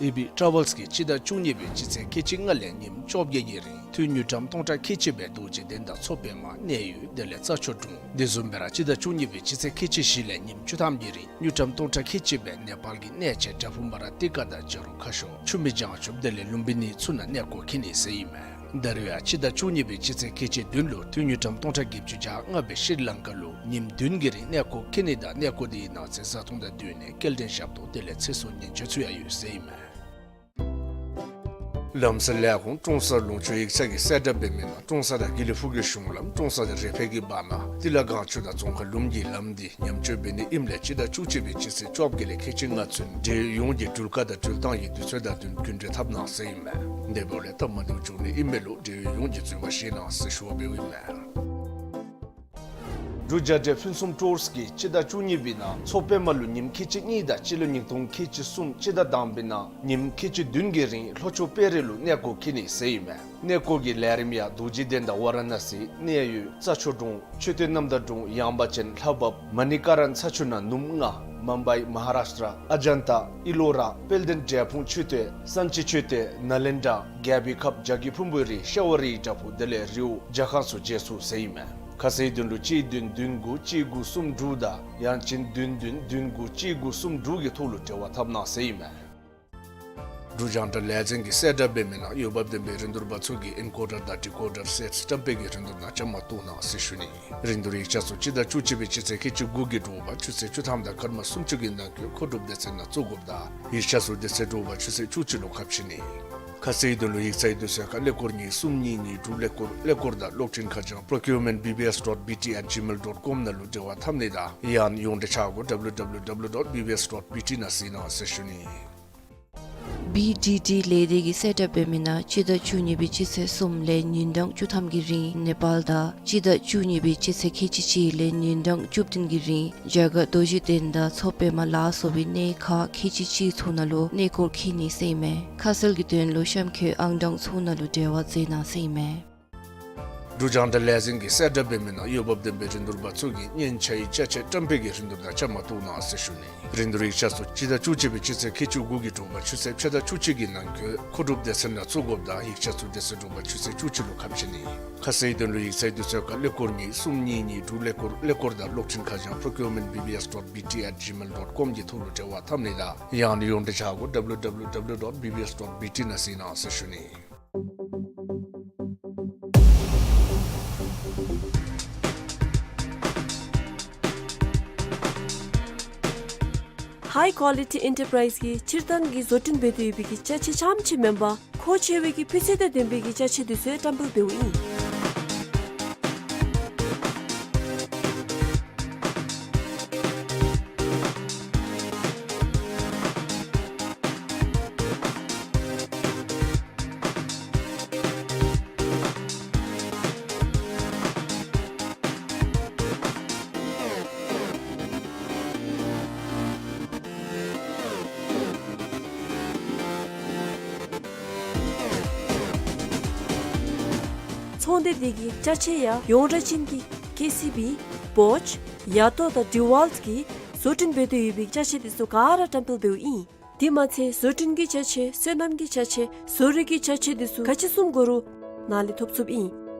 ཨེ་བི་ཊ་རེ་ཝེལསི་གིས་སྤྱི་ཟླ་བཅུ་གཉིས་པའི་སྤྱི་ཚེས་ཁལ་གཅིག་ལྔ་ལས་ཉིནམ་བཅོ་བརྒྱད་ཀྱི་རིང་དངུལ་ཀྲམ་སྟོང་ཕྲག་ཁལ་གཅིག་སྦེ་རྡོ་རྗེ་གདན་དང་མཚོ་པདྨ་གནས་ཡུལ་དེ་ལས་རྩྭ་མཆོག་གྲོང་དེ་བཟུམ་སྦེ་ར་སྤྱི་ཟླ་བཅུ་གཉིས་པའི་སྤྱི་ཚེས་ཁལ་གཅིག་བཞི་ལས་ཉིནམ་བཅུ་ཐམ་གྱི་རིང་དངུལ་ཀྲམ་སྟོང་ཕྲག་ཁལ་གཅིག་སྦེ་ནེ་པཱལ་གྱི་གནས་ཆེན་བྲག་ཕུག་མ་ར་ཏི་ཀ་དང་བྱ་རུང་ཁ་ཤོར་ཆུ་མིག་བྱང་ཆུབ་དེ་ལས་ལུམྦི་ནི་ཚུ་ནང་གནས་སྐོར་འཁྱིད་ནི་ཟེར་ཨིན་མས། ད་རུང་ཡང་སྤྱི་ཟླ་བཅུ་གཉིས་པའི་སྤྱི་ཚེས་ཁལ་གཅིག་བདུན་ལུ་དངུལ་ཀྲམ་སྟོང་ཕྲག་བརྒྱད་ཅུ་གྱ་ལྔ་སྦེ་ཤྲི་ལང་ཀ་ལུ་ཉིནམ་བདུན་གྱི་རིང་གནས་སྐོར་འཁྱིད་ནི་དང་གནས་སྐོར་དེའི་ནང་ཚེ་བཟའ་འཐུང་དང་བསྟུན་ནས་སྐྱེལ་འདྲེན་ཞབས་ཏོག་དེ་ལས་ཚེ་སྲོག་ཉེན་བཅོལ་ཚུ་ཡང་ཡོད་ཟེར་ཨིན་མས། ལམ་སེལ་ལས་ཁུངས་ཀྲོང་གསར་ལུང་ཕྱོགས་ཡིག་ཚང་གིས་གསལ་བསྒྲགས་འབད་མི་ནང་ཀྲོང་གསར་དང་དགེ་ལེགས་ཕུག་གི་གཞུང་ལམ་ཀྲོང་གསར་དང་རེ་ཕེ་གི་བར་ན་ཏི་ལ་སྒང་ཕྱོགས་དང་ཙོང་ཁ་ལུམ་གྱི་ལམ་འདི་ཉམས་བཅོས་འབད་ནི་ཨིནམ་ལས་སྤྱི་ཟླ་བཅུ་གཅིག་པའི་སྤྱི་ཚེས་བཅོ་བརྒྱད་ལས་ཁལ་གཅིག་ལྔ་ཚུན་འབྲེལ་ཡོད་ཀྱི་འགྲུལ་བཀག་དང་འགྲུལ་བཏང་གི་དུས་ཚོད་དང་བསྟུན་རྒྱུན་འགྲོལ་འཐབ་གནང་ཟེར་ཨིན་མས། དེ་འབདཝ་ལས་སྟབས་མ་བདེཝ་འབྱུང་ནི་ཨིན་མས་ལུ་འབྲེལ་ཡོད་ཡོངས་ཀྱིས་འཛོལ་མ་བཞེས་གནང་ཟེར་ཞུ་བ་འབདཝ་ཨིན་མས། འབྲུག་རྒྱལ་འབྲེལ་ཕུན་སུམ་ཊུརསི་གིས་སྤྱི་ཟླ་བཅུ་གཉིས་པའི་ནང་མཚོ་པདྨ་ལུ་ཉིནམ་ཁལ་གཅིག་གཉིས་དང་སྤྱི་ལོ་ཉིས་སྟོང་ཁལ་གཅིག་གསུམ་སྤྱི་ཟླ་དང་པའི་ནང་ཉིནམ་ཁལ་གཅིག་བདུན་གྱི་རིང་ལྷོ་ཕྱོགས་དཔལ་རི་ལུ་གནས་སྐོར་འཁྱིད་ནི་ཟེར་ཨིན་མས། གནས་སྐོར་གྱི་ལས་རིམ་ཡང་རྡོ་རྗེ་གདན་དང་ཝ་ར་ཎ་སི་གནས་ཡུལ་རྩྭ་མཆོག་གྲོང་མཆོད་རྟེན་རྣམ་དག་གྲོང་ཡངས་པ་ཅན་ལྷ་བབས་མ་ནི་ཀ་རན་ས་ཆུ་ནང་ནུབ་ལྔ་མུམ་བའི་མ་ཧཱ་རཱཤ་ཊ་ཨ་ཇན་ཏ་ཨི་ལོ་ར་དཔལ་ལྡན་འབྲས་སྤུངས་མཆོད་རྟེན་སན་ཅི་མཆོད་རྟེན་ནཱ་ལེནྡྲ་རྒྱལ་པོའི་ཁབ་བྱ་རྒོད་ཕུང་པོའི་རི་ཤ་བ་རིའི་བྲག་ཕུག་དེ་ལས་རི་བོ་ཇ་ཁང་ཚུ་མཇལ་ཚུགས་ཟེར་ཨིན་མས། ཁ་གསལ་དོན་ལུ་གཅིག་བདུན་བདུན་དགུ་གཅིག་དགུ་གསུམ་དྲུག་དང་ཡང་ཅིན་བདུན་བདུན་བདུན་དགུ་གཅིག་དགུ་གསུམ་དྲུག་གི་ཐོག་ལུ་འབྲེལ་བ་འཐབ་གནང་ཟེར་ཨིན་མས། འབྲུག་རྒྱང་བསྒྲགས་ལས་འཛིན་གྱིས་གསལ་བསྒྲགས་འབད་མི་ནང་འོས་འབབ་ལྡན་པའི་རིན་བསྡུར་པ་ཚུ་གིས་ཨིན་ཀོ་ཌར་དང་ཌི་ཀོ་ཌར་སེཊ་སི་སྟབས་སྤེལ་གྱི་རིན་བསྡུར་ནང་བཅའ་མར་གཏོགས་གནང་ཟེར་ཞུ་ནི། རིན་བསྡུར་ཡིག་ཆ་ཚུ་སྤྱི་ཟླ་བཅུ་གཅིག་པའི་སྤྱི་ཚེས་ཁལ་གཅིག་དགུ་གི་དྲོ་པ་ཆུ་ཚོད་བཅུ་ཐམ་དང་སྐར་མ་སུམ་ཅུ་གི་ནང་འཁོད་མཁོ་སྒྲུབ་སྡེ་ཚན་ནང་བཙུགས་དགོཔ་དང་ཡིག་ཆ་ཚུ་དེ་ཚེ་དྲོ་པ་ཆུ་ཚོད་བཅུ་གཅིག་ལུ་ཁ་ཕྱེ་ནི། ཁ་གསལ་དོན་ལུ་ཡིག་ཚང་གི་དུས་ཚོད་ཁར་ཀླད་ཀོར་གཉིས་གསུམ་གཉིས་གཉིས་དྲུག་ཀླད་ཀོར་ཀླད་ཀོར་དང་གློག་འཕྲིན་ཁ་བྱང་procurement B B S dot B T at gmail dot com ནང་ལུ་འབྲེལ་བ་འཐབ་ནི་དང་ཡང་ཡོངས་འབྲེལ་ཆ་བགོས་W W W dot B B S dot B T ནང་གཟིགས་གནང་ཟེར་ཞུ་ནི། B D D ལས་སྡེ་གིས་གསལ་བསྒྲགས་འབད་མི་ནང་སྤྱི་ཟླ་བཅུ་གཉིས་པའི་སྤྱི་ཚེས་གསུམ་ལས་ཉིན་གྲངས་བཅུ་ཐམ་གྱི་རིང་ནེ་པཱལ་དང་སྤྱི་ཟླ་བཅུ་གཉིས་པའི་སྤྱི་ཚེས་ཁལ་གཅིག་གཅིག་ལས་ཉིན་གྲངས་བཅུ་བདུན་གྱི་རིང་རྒྱ་གར་རྡོ་རྗེ་གདན་དང་མཚོ་པདྨ་ལ་སོགས་པའི་གནས་ཁག་ཁལ་གཅིག་གཅིག་ཚུ་ནང་ལུ་གནས་སྐོར་འཁྱིད་ནི་ཟེར་ཨིན་མས། ཁ་གསལ་གྱི་དོན་ལུ་གཤམ་འཁོད་ཨང་གྲངས་ཚུ་ནང་ལུ་འབྲེལ་བ་མཛད་གནང་ཟེར་ཨིན་མས། འབྲུག་རྒྱང་བསྒྲགས་ལས་འཛིན་གྱིས་གསལ་བསྒྲགས་འབད་མི་ནང་འོས་འབབ་ལྡན་པའི་རིན་བསྡུར་པ་ཚུ་གིས་སྙན་ཆ་ཡི་ཅ་ཆས་བཀྲམ་སྤེལ་གྱི་རིན་བསྡུར་དང་བཅའ་མར་གཏོགས་གནང་ཟེར་ཞུ་ནི། རིན་བསྡུར་ཡིག་ཆ་ཚུ་སྤྱི་ཟླ་བཅུ་གཅིག་པའི་སྤྱི་ཚེས་ཁལ་གཅིག་དགུ་གི་དྲོ་པ་ཆུ་ཚོད་ཕྱེད་དང་བཅུ་གཅིག་གི་ནང་འཁོད་མཁོ་སྒྲུབ་སྡེ་ཚན་ནང་བཙུགས་དགོཔ་དང་ཡིག་ཆ་ཚུ་སྡེ་ཚན་དྲུག་པ་ཆུ་ཚོད་བཅུ་གཅིག་ལུ་ཁ་ཕྱེ་ནི། ཁ་གསལ་དོན་ལུ་ཡིག་ཚང་གི་དུས་ཚོད་ཁར་ཀླད་ཀོར་གཉིས་གསུམ་གཉིས་གཉིས་དྲུག་ཀླད་ཀོར་ཀླད་ཀོར་དང་གློག་འཕྲིན་ཁ་བྱང་procurement B B S dot B T at gmail dot com གི་ཐོག་ལུ་འབྲེལ་བ་འཐབ་ནི་དང་ཡང་ན་ཡོངས་འབྲེལ་ཆ་བགོས་W W W dot B B S dot B T ནང་གཟིགས་གནང་ཟེར་ཞུ་ནི། High Quality Enterprise གིས་སྤྱིར་བཏང་གི་བཟོ་སྐྲུན་འབད་དེ་ཡོད་པའི་གི་ཅ་ཆས་རྐྱངམ་ཅིག་མེན་པར་མཁོ་ཆེ་བའི་གི་སྤུས་ཚད་དང་ལྡན་པའི་གི་ཅ་ཆས་འདི་ཚུ་ཡང་བཀྲམ་སྤེལ་འབདཝ་ཨིན། ཚོང་སྡེ་འདི་གི་ཅ་ཆས་ཡང་ཡོངས་གྲགས་ཅན་གྱི་ཀེ་སི་བི་བོཆ་ཡ་ཏོ་དང་ཌི་ཝཱལཊ་གིས་བཟོ་སྐྲུན་འབད་དེ་ཡོད་པའི་ཅ་ཆས་འདི་ཚུ་ག་ར་བཀྲམ་སྤེལ་འབདཝ་ཨིན། དེ་མ་ཚད་བཟོ་སྐྲུན་གྱི་ཅ་ཆས་སོ་ནམ་གྱི་ཅ་ཆས་བཟོ་རིག་གི་ཅ་ཆས་འདི་ཚུ་ག་ཅི་བཟུམ་དགོ་རུང་ནཱ་ལས་ཐོབ་ཚུགསཔ་ཨིན།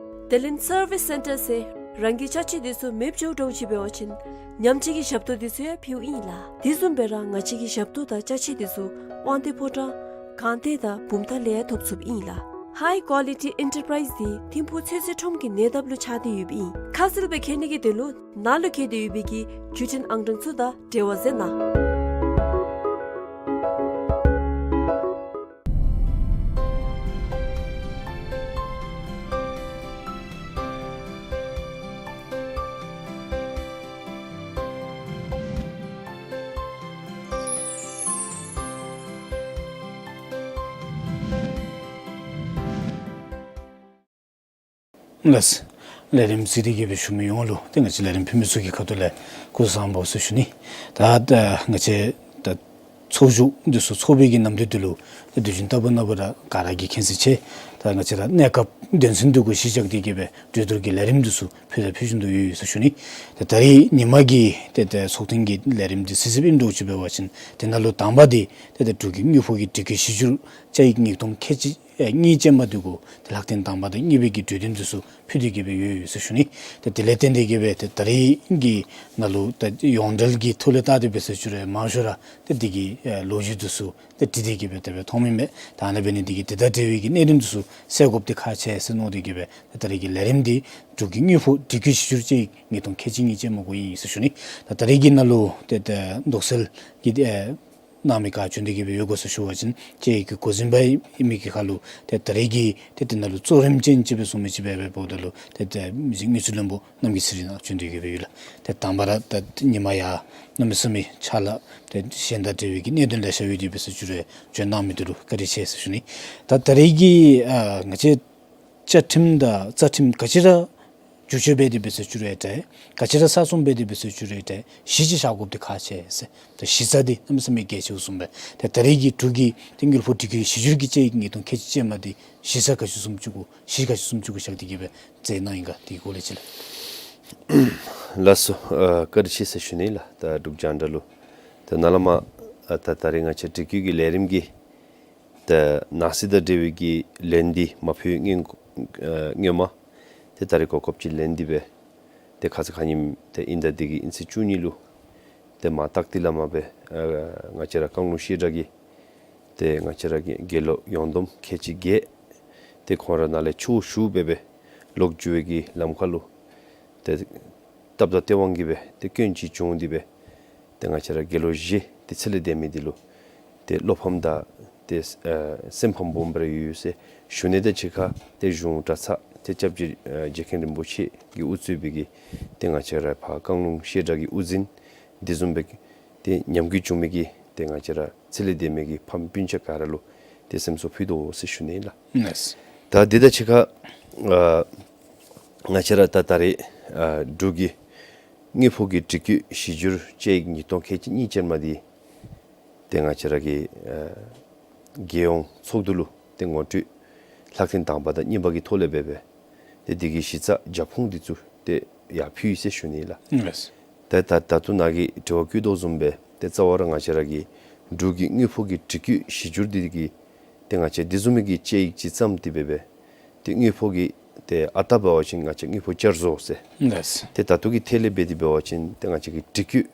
དེ་ལས་སར་བིས་སེན་ཊར་ཟེར་རང་གི་ཅ་ཆས་འདི་ཚུ་མེདཔ་འགྱོཝ་འདྲཝ་ཅིག་འབད་བ་ཅིན་ཉམས་བཅོས་ཀྱི་ཞབས་ཏོག་འདི་ཚུ་ཡང་ཕུལཝ་ཨིན་ལགས། དེ་བཟུམ་སྦེ་ར་ང་བཅས་ཀྱི་ཞབས་ཏོག་དང་ཅ་ཆས་འདི་ཚུ་དབང་འདུས་ཕོ་བྲང་སྒང་སྟེང་དང་བུམ་ཐང་ལས་ཡང་ཐོབ་ཚུགསཔ་ཨིན་ལགས། High Quality Enterprise འདི་ཐིམ་ཕུག་ཚོད་བསྲེ་ཁྲོམ་གྱི་ཉེ་འདབས་ལུ་ཆགས་ཏེ་ཡོདཔ་ཨིན། ཁ་གསལ་སྦེ་མཁྱེན་ནི་གི་དོན་ལུ་ནཱ་ལུ་བཀོད་དེ་ཡོད་པའི་གི་བརྒྱུད་འཕྲིན་ཨང་གྲངས་ཚུ་དང་འབྲེལ་བ་མཛད་གནང་། ལགས། ལས་རིམ་གཟིགས་ཏེ་གི་སྦེ་བཞུགས་མི་ཡོངས་ལུ་ཏེ་ང་བཅས་ལས་རིམ་ཕུལ་མི་ཚུ་གི་ཁ་ཐུག་ལས་སྐུ་གཟུགས་བཟང་པོ་ཟེར་ཞུ་ནི། ད་ད་ང་བཅས་ད་ཚོགས་བཞུགས་འདི་ཚུ་ཚོགས་པའི་གི་ནམ་དུས་འདི་ལུ་ཏེ་དུས་རྒྱུན་ལྟ་བུ་ན་བུ་ར་ག་ར་གིས་མཁྱེན་གསལ་ཆེ། ད་ང་བཅས་ར་གནས་སྐབས་དོན་ཚན་འདི་གུ་གཞི་བཞག་སྟེ་གི་སྦེ་གྲོས་བསྡུར་གྱི་ལས་རིམ་འདི་ཚུ་ཕུལ་དང་ཕུལ་བཞིན་དུ་ཡོད་ཡོད་ཟེར་ཞུ་ནི། ད་ད་རིས་ཉིན་མ་གི་ཏེ་ཏེ་ཚོགས་ཐེངས་ཀྱི་ལས་རིམ་འདི་གཟིགས་གཟིགསཔ་ཨིན་འདྲཝ་ཅིག་འབད་བ་ཅིན་དེ་ནང་ལུ་དང་པ་འདི་ཏེ་ཏེ་འབྲུག་གི་དངུལ་ཕོགས་ཀྱི་སྒྲིག་བཀོད་གཞི་འགྱུར་བཅའ་ཡིག་ཉིས་སྟོང་ཁལ་གཅིག་ཨེ་གཉིས་ཅན་མ་འདི་གུ་ཏེ་ལྷག་དོན་དང་པ་དང་གཉིས་པའི་གི་གྲོས་དོན་འདི་ཚུ་ཕུལ་ཏེ་གི་སྦེ་ཡོད་ཡོད་ཟེར་ཞུ་ནི། ཏེ་དེ་ལས་བརྟེན་ཏེ་གི་སྦེ་ཏེ་ད་རིས་ཀྱི་ནང་ལུ་ཏེ་ཡོངས་འབྲེལ་གྱི་ཐོག་ལས་བལྟ་སྟེ་འབད་ཟེར་ཞུ་རུང་མང་ཤོས་ར་ཏེ་འདི་གི་ཨེ་ལོ་རྒྱུས་འདི་ཚུ་ཏེ་བྲིས་ཏེ་གི་སྦེ་དེ་སྦེ་མཐོངམ་ཨིན་མས། ད་ཨ་ནི་འབད་ནི་འདི་གིས་དེ་དང་འབྲེལ་བའི་གི་གནད་དོན་འདི་ཚུ་སེལ་དགོཔ་འདི་ཁག་ཆེ་ཟེར་མནོ་སྟེ་གི་སྦེ་ད་ད་རིས་ཀྱི་ལས་རིམ་འདི་འབྲུག་གི་དངུལ་ཕོགས་སྒྲིག་བཀོད་གཞི་འགྱུར་བཅའ་ཡིག་ཉིས་སྟོང་ཁལ་གཅིག་གཉིས་ཅན་མ་གུ་ཨིན་ཟེར་ཞུ་ནི། ད་ད་རིས་ཀྱི་ནང་ལུ་ཏེ་ཏེ་དོགས་སེལ་གྱི་ཨེ་གནང་མི་ག་བྱོན་ཏེ་གི་སྦེ་ཡོད་ག་ཟེར་ཞུ་བ་ཅིན་བཅའ་ཡིག་གི་འགོ་འཛིན་པ་ཨིན་མི་གི་ཁ་ལུ་ཏེ་ད་རིས་ཀྱི་ཏེ་དེ་ནང་ལུ་གཙོ་རིམ་ཅན་ཅིག་སྦེ་བཟུང་མི་ཅིག་སྦེ་འབདཝ་ད་ལུ་ཏེ་ཏེ་མི་རྗེ་དངུལ་རྩིས་བློན་པོ་རྣམ་རྒྱལ་ཚེ་རིང་ནཱ་བྱོན་ཏེ་གི་སྦེ་ཡོད་ལགས། ཏེ་དང་པ་ར་ད་ཉིན་མ་ཡང་གནམ་མེད་ས་མེད་ཕྱག་ལཱ་ཏེ་གཞན་དང་འབྲེལ་བའི་གི་གནད་དོན་ལེ་ཤ་ཡོད་དེ་འབད་ཟེར་ཞུ་རུང་བྱོན་གནང་མི་འདི་ལུ་བཀའ་དྲིན་ཆེ་ཟེར་ཞུ་ནི། ད་ད་རིས་ཀྱི་ཨ་ང་བཅས་བཅའ་ཁྲིམས་དང་རྩ་ཁྲིམས་ག་ཅི་ར་བསྒྱུར་བཅོས་འབད་དེ་འབད་ཟེར་ཞུ་རུང་འདྲ་ག་ཅི་ར་གསར་རྩོམ་འབད་དེ་འབད་ཟེར་ཞུ་རུང་འདྲ་གཞི་ཅིག་བཞག་དགོཔ་འདི་ཁག་ཆེ་ཟེར། ད་གཞི་རྩ་འདི་གནམ་མེད་ས་མེད་གལ་ཆེཝ་བཟུམ་སྦེ་ད་ད་རིས་ཀྱི་འབྲུག་གི་ཏེ་དངུལ་ཕོགས་སྒྲིག་བཀོད་གཞི་འགྱུར་གྱི་བཅའ་ཡིག་ཉིས་སྟོང་ཁལ་གཅིག་ཅན་མ་འདི་གཞི་རྩ་ག་ཅི་བཟུམ་ཅིག་གུ་གཞི་ག་ཅི་བཟུམ་ཅིག་གུ་བཞག་སྟེ་གི་སྦེ་མཛད་གནང་ཡི་ག་དེ་གི་སྐོར་ལས་ཅིག་ལགས། ལགས་སོ། ཨ་བཀའ་དྲིན་ཆེ་ཟེར་ཞུ་ནི་ལགས། ད་འབྲུག་རྒྱང་བསྒྲགས་ལུ་ད་ནཱ་ལས་མར་ཨ་ད་ད་རིས་ང་བཅས་སྒྲིག་བཀོད་ཀྱི་ལས་རིམ་གྱི་ད་ནང་སྲིད་དང་འབྲེལ་བའི་གི་ལན་འདི་མ་ཕུལ་སྔོན་ཨ་སྔོན་མ་ཏེ་ད་རིས་གོ་སྐབས་ཅིག་ལེན་ཏེ་སྦེ་ཏེ་ཁ་ཙ་ཁ་ཉིནམ་ཏེ་དབྱིན་ཟླ་འདི་གི་དབྱིན་ཚེས་བཅུ་གཉིས་ལུ་ཏེ་མར་སྟག་ཏི་ལས་མར་སྦེ་ཨ་ང་བཅས་ར་བཀང་ལུང་བཤད་གྲྭ་གི་ཏེ་ང་བཅས་ར་གི་དགེ་སློང་ཡོངས་བསྡོམས་ཁལ་གཅིག་བརྒྱད་ཏེ་ཁོང་ར་ནཱ་ལས་ཆུ་བཞུར་སྦེ་སྦེ་ལོག་འགྱོ་བའི་གི་ལམ་ཁ་ལུ་ཏེ་སྟབས་དང་བདེ་བ་གིས་སྦེ་ཏེ་སྐྱོན་ཅིག་བྱུང་སྟེ་སྦེ་ཏེ་ང་བཅས་ར་དགེ་སློང་བཞི་ཏེ་ཚེ་ལས་འདས་མི་འདི་ལུ་ཏེ་བློ་ཕམ་དང་ ཏེ་ཨ་སེམས་ཕམ་སྦོམ་སྦེ་ར་ཡོད་ཟེར་ཞུ་ནི་དང་གཅིག་ཁར་ཏེ་གཞུང་གྲྭ་ཚང་ཏེ་སྐྱབས་རྗེ་ཨ་རྗེ་མཁན་རིན་པོ་ཆེ་གིས་དབུ་གཙོས་པའི་གི་ཏེ་ང་བཅས་ར་ཕར་བཀང་ལུང་བཤད་གྲྭ་གི་དབུ་འཛིན་དེ་བཟུམ་སྦེ་ཏེ་ཉམས་རྒུད་བྱུང་མི་གི་ཏེ་ང་བཅས་ར་ཚེ་ལས་འདས་མི་གི་ཕམ་སྤུན་ཆ་ག་ར་ལུ་ཏེ་སེམས་གསོ་ཕུལ་དོ་ཟེར་ཞུ་ནི་ལགས། ལགས། ད་དེ་དང་གཅིག་ཁར་ཨ་ང་བཅས་ར་ད་ད་རེས་ཨ་འབྲུག་གི་དངུལ་ཕོགས་ཀྱི་སྒྲིག་བཀོད་གཞི་འགྱུར་དཔྱད་ཡིག་ཉིས་སྟོང་ཁལ་གཅིག་གཉིས་ཅན་མ་འདི་ཏེ་ང་བཅས་ར་གི་ཨ་རྒྱལ་ཡོངས་ཚོགས་འདུ་ལུ་ཏེ་ངོ་སྤྲོད་ལྷག་ཐེངས་དང་པ་དང་གཉིས་པ་གི་ཐོག་ལས་འབད་སྦེ་ཏེ་འདི་གི་གཞི་རྩ་རྒྱབ་ཁུངས་འདི་ཚུ་ཏེ་ཡར་ཕུལ་ཡི་ཟེར་ཞུ་ནི་ལགས། ལགས། ཏེ་ད་ད་ལྟོ་ནཱ་གིས་དྲི་བ་བཀོད་དོ་བཟུམ་སྦེ་ཏེ་རྩ་བ་ར་ང་བཅས་ར་གི་འབྲུག་གི་དངུལ་ཕོགས་ཀྱི་སྒྲིག་བཀོད་གཞི་འགྱུར་འདི་གི་ཏེ་ང་བཅས་དེ་བཟུམ་མའི་གི་དཔྱད་ཡིག་ཅིག་བརྩམས་ཏེ་འབད་སྦེ་ཏེ་དངུལ་ཕོགས་ཀྱི་ཏེ་ཨ་རྟག་འབད་བ་ཅིན་ང་བཅས་དངུལ་ཕོགས་བསྐྱར་བཟོ་ཟེར། ལགས། ཏེ་ད་ལྟོ་གི་ཐད་ལས་འབད་དེ་འབད་བ་ཅིན་ཏེ་ང་བཅས་ཀྱི་སྒྲིག་བཀོད་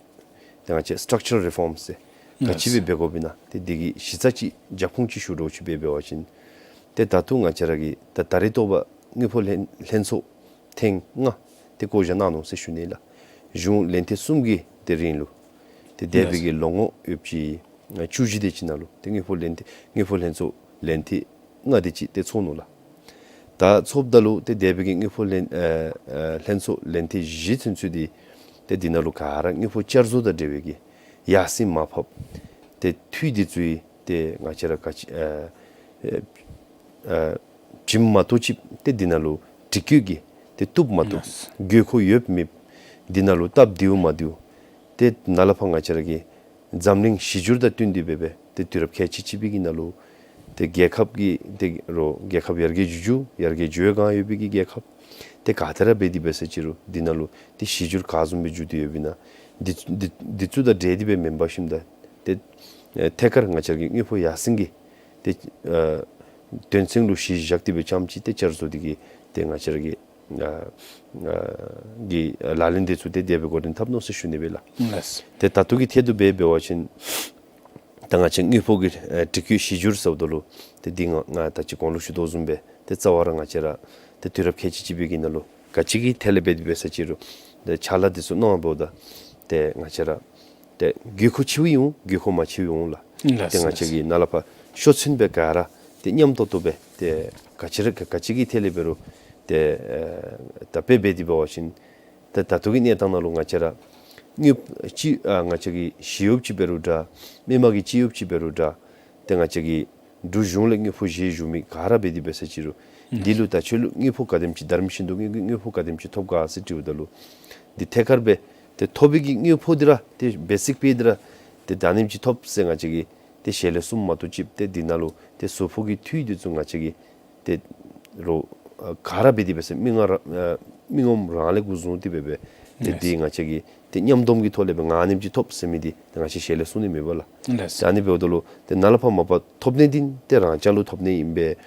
ཏེ་ང་བཅས་structural reforms ཟེར་ག་ཅི་སྦེ་འབད་དགོཔ་ཨིན་ན་ཏེ་འདི་གི་གཞི་རྩ་ཅིག་རྒྱབ་ཁུངས་ཅིག་ཞུ་དོ་ཅིག་འབད་འབད་བ་ཅིན་ཏེ་ད་ལྟོ་ང་བཅས་ར་གི་ད་ད་རེས་ཐོག་པ་དངུལ་ཕོགས་ལྷན་ལྷན་ཚོགས་ཐེངས་ལྔ་ཏེ་བསྐོ་བཞག་གནང་ནུག་ཟེར་ཞུ་ནི་ལགས། གཞུང་ལན་ཐེངས་གསུམ་གྱི་ཏེ་རིང་ལུ་ཏེ་འདས་པའི་གི་ལོ་ངོ་ཡོད་ཅིག་བཅུ་བཞི་དེ་ཅིག་ནང་ལུ་ཏེ་དངུལ་ཕོགས་ལན་ཐེངས་དངུལ་ཕོགས་ལྷན་ཚོགས་ལན་ཐེངས་ལྔ་དེ་ཅིག་ཏེ་ཚོགས་ནུག་ལགས། ད་ཚོགསཔ་ད་ལུ་ཏེ་འདས་པའི་གི་དངུལ་ཕོགས་ལན་ཨ་ཨ་ལྷན་ཚོགས་ལན་ཐེངས་བཞི་ཚུན་ཚོད་འདི་ཏེ་འདི་ནང་ལུ་ག་ར་དངུལ་ཕོགས་བསྐྱར་བཟོ་དང་འབྲེལ་བའི་གི་ཡར་སེང་མར་ཕབ་ཏེ་འཐུས་འདི་ཚུ་ཡང་ཏེ་ང་བཅས་ར་ག་ཅི་ཨ་ཨ་ཨ་བྱིནམ་མ་གཏོགས་ཅིག་ཏེ་འདི་ནང་ལུ་སྒྲིག་བཀོད་ཀྱི་ཏེ་བཏུབ་མ་བཏུབ་ལགས། དགོས་མཁོ་ཡོདཔ་མེདཔ་འདི་ནང་ལུ་སྟབས་བདེཝ་མ་བདེཝ་ཏེ་ནཱ་ལས་ཕར་ང་བཅས་ར་གི་འཛམ་གླིང་གཞི་འགྱུར་དང་བསྟུན་ཏེ་འབད་སྦེ་ཏེ་དུས་རབས་ཁལ་གཅིག་གཅིག་པའི་གི་ནང་ལུ་ཏེ་རྒྱལ་ཁབ་ཀྱི་ཏེ་རོགས་རྒྱལ་ཁབ་ཡར་རྒྱས་འགྱོ་འགྱོ་ཡར་རྒྱས་འགྱོ་བའི་སྒང་ཡོད་པའི་གི་རྒྱལ་ཁབ་ཏེ་ག་ཏེ་ར་འབད་དེ་འབད་ས་ཅིག་རུང་འདི་ནང་ལུ་ཏེ་གཞི་འགྱུར་ག་བཟུམ་སྦེ་འགྱོ་སྟེ་ཡོདཔ་ཨིན་ན་འདི་འདི་འདི་ཚུ་དང་འབྲེལ་ཏེ་སྦེ་མེན་པར་ཞིནམ་ད་ཏེ་ཨེ་ཐད་ཀར་ང་བཅས་ཀྱི་དངུལ་ཕོགས་ཡར་སེང་གི་ཏེ་ཨ་དོན་ཚན་ལུ་གཞི་བཞག་སྟེ་སྦེ་རྐྱངམ་ཅིག་ཏེ་བསྐྱར་བཟོ་འདི་གི་ཏེ་ང་བཅས་ར་གི་ཨ་ཨ་གི་ལག་ལེན་འདི་ཚུ་ཏེ་དེ་སྦེ་འགོ་འདྲེན་འཐབ་ནུག་ཟེར་ཞུ་ནི་སྦེ་ལགས། ལགས། ཏེ་ད་ལྟོ་གི་ཐད་དུ་འབད་འབད་བ་ཅིན་ད་ང་བཅས་དངུལ་ཕོགས་ཀྱི་ཨ་སྒྲིག་བཀོད་གཞི་འགྱུར་ཟེརཝ་ད་ལུ་ཏེ་འདི་ང་ང་ད་ཅི་གོང་ལུ་ཞུ་དོ་བཟུམ་སྦེ་ཏེ་རྩ་བ་ར་ང་བཅས་ར་ཏེ་དུས་རབས་ཁལ་གཅིག་གཅིག་པའི་གི་ནང་ལུ་ག་ཅི་གི་ཐད་ལས་འབད་དེ་འབད་ས་ཅིག་རུང་ཏེ་ཕྱག་ལཱ་འདི་ཚུ་གནང་འབདཝ་ད་ཏེ་ང་བཅས་ར་ཏེ་དགོས་མཁོ་ཆེཝ་ཨིན་འོང་དགོས་མཁོ་མ་ཆེཝ་ཨིན་འོང་ལགས། ལགས། ཏེ་ང་བཅས་ཀྱིས་ནཱ་ལས་ཕར་ཤོག་ཚོད་སྦེ་ག་ར་ཏེ་མཉམ་ཏོག་ཏོ་སྦེ་ཏེ་ག་ཅི་ར་ག་ག་ཅི་གི་ཐད་ལས་འབད་རུང་ཏེ་ཨེ་ད་དཔེ་འབད་དེ་འབད་བ་ཅིན་ཏེ་ད་ལྟོ་གི་གནས་སྟངས་ནང་ལུ་ང་བཅས་ར་དངུལ་ཕོགས་ཅིག་ཨ་ང་བཅས་ཀྱི་ཞི་གཡོགཔ་ཅིག་འབད་རུང་འདྲ་མི་མང་གི་སྤྱི་གཡོགཔ་ཅིག་འབད་རུང་འདྲ་ཏེ་ང་བཅས་ཀྱི་འབྲུག་གཞུང་ལས་དངུལ་ཕོགས་བཞེས་བཞུགས་མི་ག་ར་འབད་དེ་འབད་ས་ཅིག་རུང་འདི་ལུ་ད་ཁྱོད་ལུ་དངུལ་ཕོགས་ག་དེམ་ཅིག་ད་རིམ་བཞིན་དུ་དངུལ་དངུལ་ཕོགས་ག་དེམ་ཅིག་ཐོབ་ག་ཟེར་དྲིཝ་ད་ལུ་འདི་ཐད་ཀར་སྦེ་ཏེ་ཐོབ་པའི་གི་དངུལ་ཕོགས་འདི་ར་ཏེ་བེ་སིཀ་པེ་འདི་ར་ཏེ་ད་ཨ་ནེམ་ཅིག་ཐོབ་ཟེར་ང་བཅས་ཀྱིས་ཏེ་ཞལ་ལས་གསུངམ་མ་གཏོགས་ཅིག་ཏེ་འདི་ནང་ལུ་ཏེ་ཟུར་ཕོགས་ཀྱི་འཐུས་འདི་ཚུ་ང་བཅས་ཀྱིས་ཏེ་རོགས་ཨ་ག་ར་འབད་དེ་འབད་ས་མི་ངོམ་ར་ཨ་མི་ངོམ་རང་ལས་འགོ་བཟུང་སྟེ་འབད་སྦེ་ཏེ་ལགས། འདི་ང་བཅས་ཀྱིས་ཏེ་མཉམ་སྡོམ་གྱི་ཐོག་ལས་སྦེ་ང་ཨ་ནེམ་ཅིག་ཐོབ་ཟེར་མི་འདི་ཏེ་ང་བཅས་ཞལ་ལས་གསུང་ནི་མེད་པས་ལགས། ལགས། ཏེ་ཨ་ནི་འབདཝ་ད་ལུ་ཏེ་ནཱ་ལས་ཕར་མ་པ་ཐོབ་ནི་འདི་ཏེ་རང་རྐྱང་ལུ་ཐོབ་ནི་ཨིན་པས།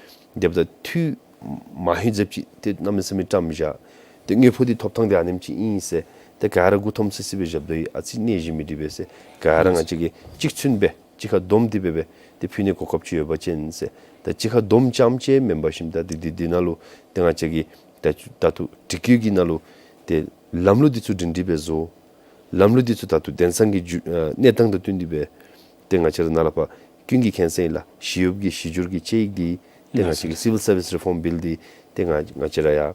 དེ་འབདཝ་ད་འཐུས་མ་ཧིང་ཟབ་ཅིག་ཏེ་གནམ་མེད་ས་མེད་བཀྲམ་བཞག་ཏེ་དངུལ་ཕོགས་འདི་ཐོབ་ཐངས་འདི་ཨ་ནེམ་ཅིག་ཨིན་ཟེར་ཏེ་ག་ར་མགུ་འཐོམ་སི་སི་སྦེ་བཞགཔ་ད་ཡང་ཨ་ཙི་ནད་གཞི་མི་འདི་འབད་ཟེར་ག་ར་ང་བཅས་ཀྱིས་གཅིག་མཚུངས་སྦེ་གཅིག་ཁར་བསྡོམས་ཏེ་འབད་སྦེ་ཏེ་ཕུལ་ནི་གོ་སྐབས་ཅིག་ཡོད་པ་ཅིན་ཟེར། ད་གཅིག་ཁར་བསྡོམས་རྐྱངམ་ཅིག་མེན་པར་ཞིནམ་ད་འདི་འདི་འདི་ནང་ལུ་ཏེ་ང་བཅས་ཀྱིས་ད་ད་ལྟོ་སྒྲིག་བཀོད་ཀྱི་ནང་ལུ་ཏེ་ལམ་ལུགས་འདི་ཚུ་སྒྲིང་སྒྲིང་སྦེ་བཟོ། ལམ་ལུགས་འདི་ཚུ་ད་ལྟོ་དེང་སང་གི་འགྱུར་ཨ་གནས་སྟངས་དང་བསྟུན་ཏེ་འབད་ཏེ་ང་བཅས་ར་ནཱ་ལས་ཕར་ཀུན་གྱིས་མཁྱེན་གསལ་ཨིན་ལགས། ཞི་གཡོགཔ་གི་གཞི་འགྱུར་གྱི་དཔྱད་ཡིག་འདི་ཏེ་ང་བཅས་ཀྱི་Civil Service Reform Bill འདི་ཏེ་ང་ང་བཅས་ར་ཡར་ཨ་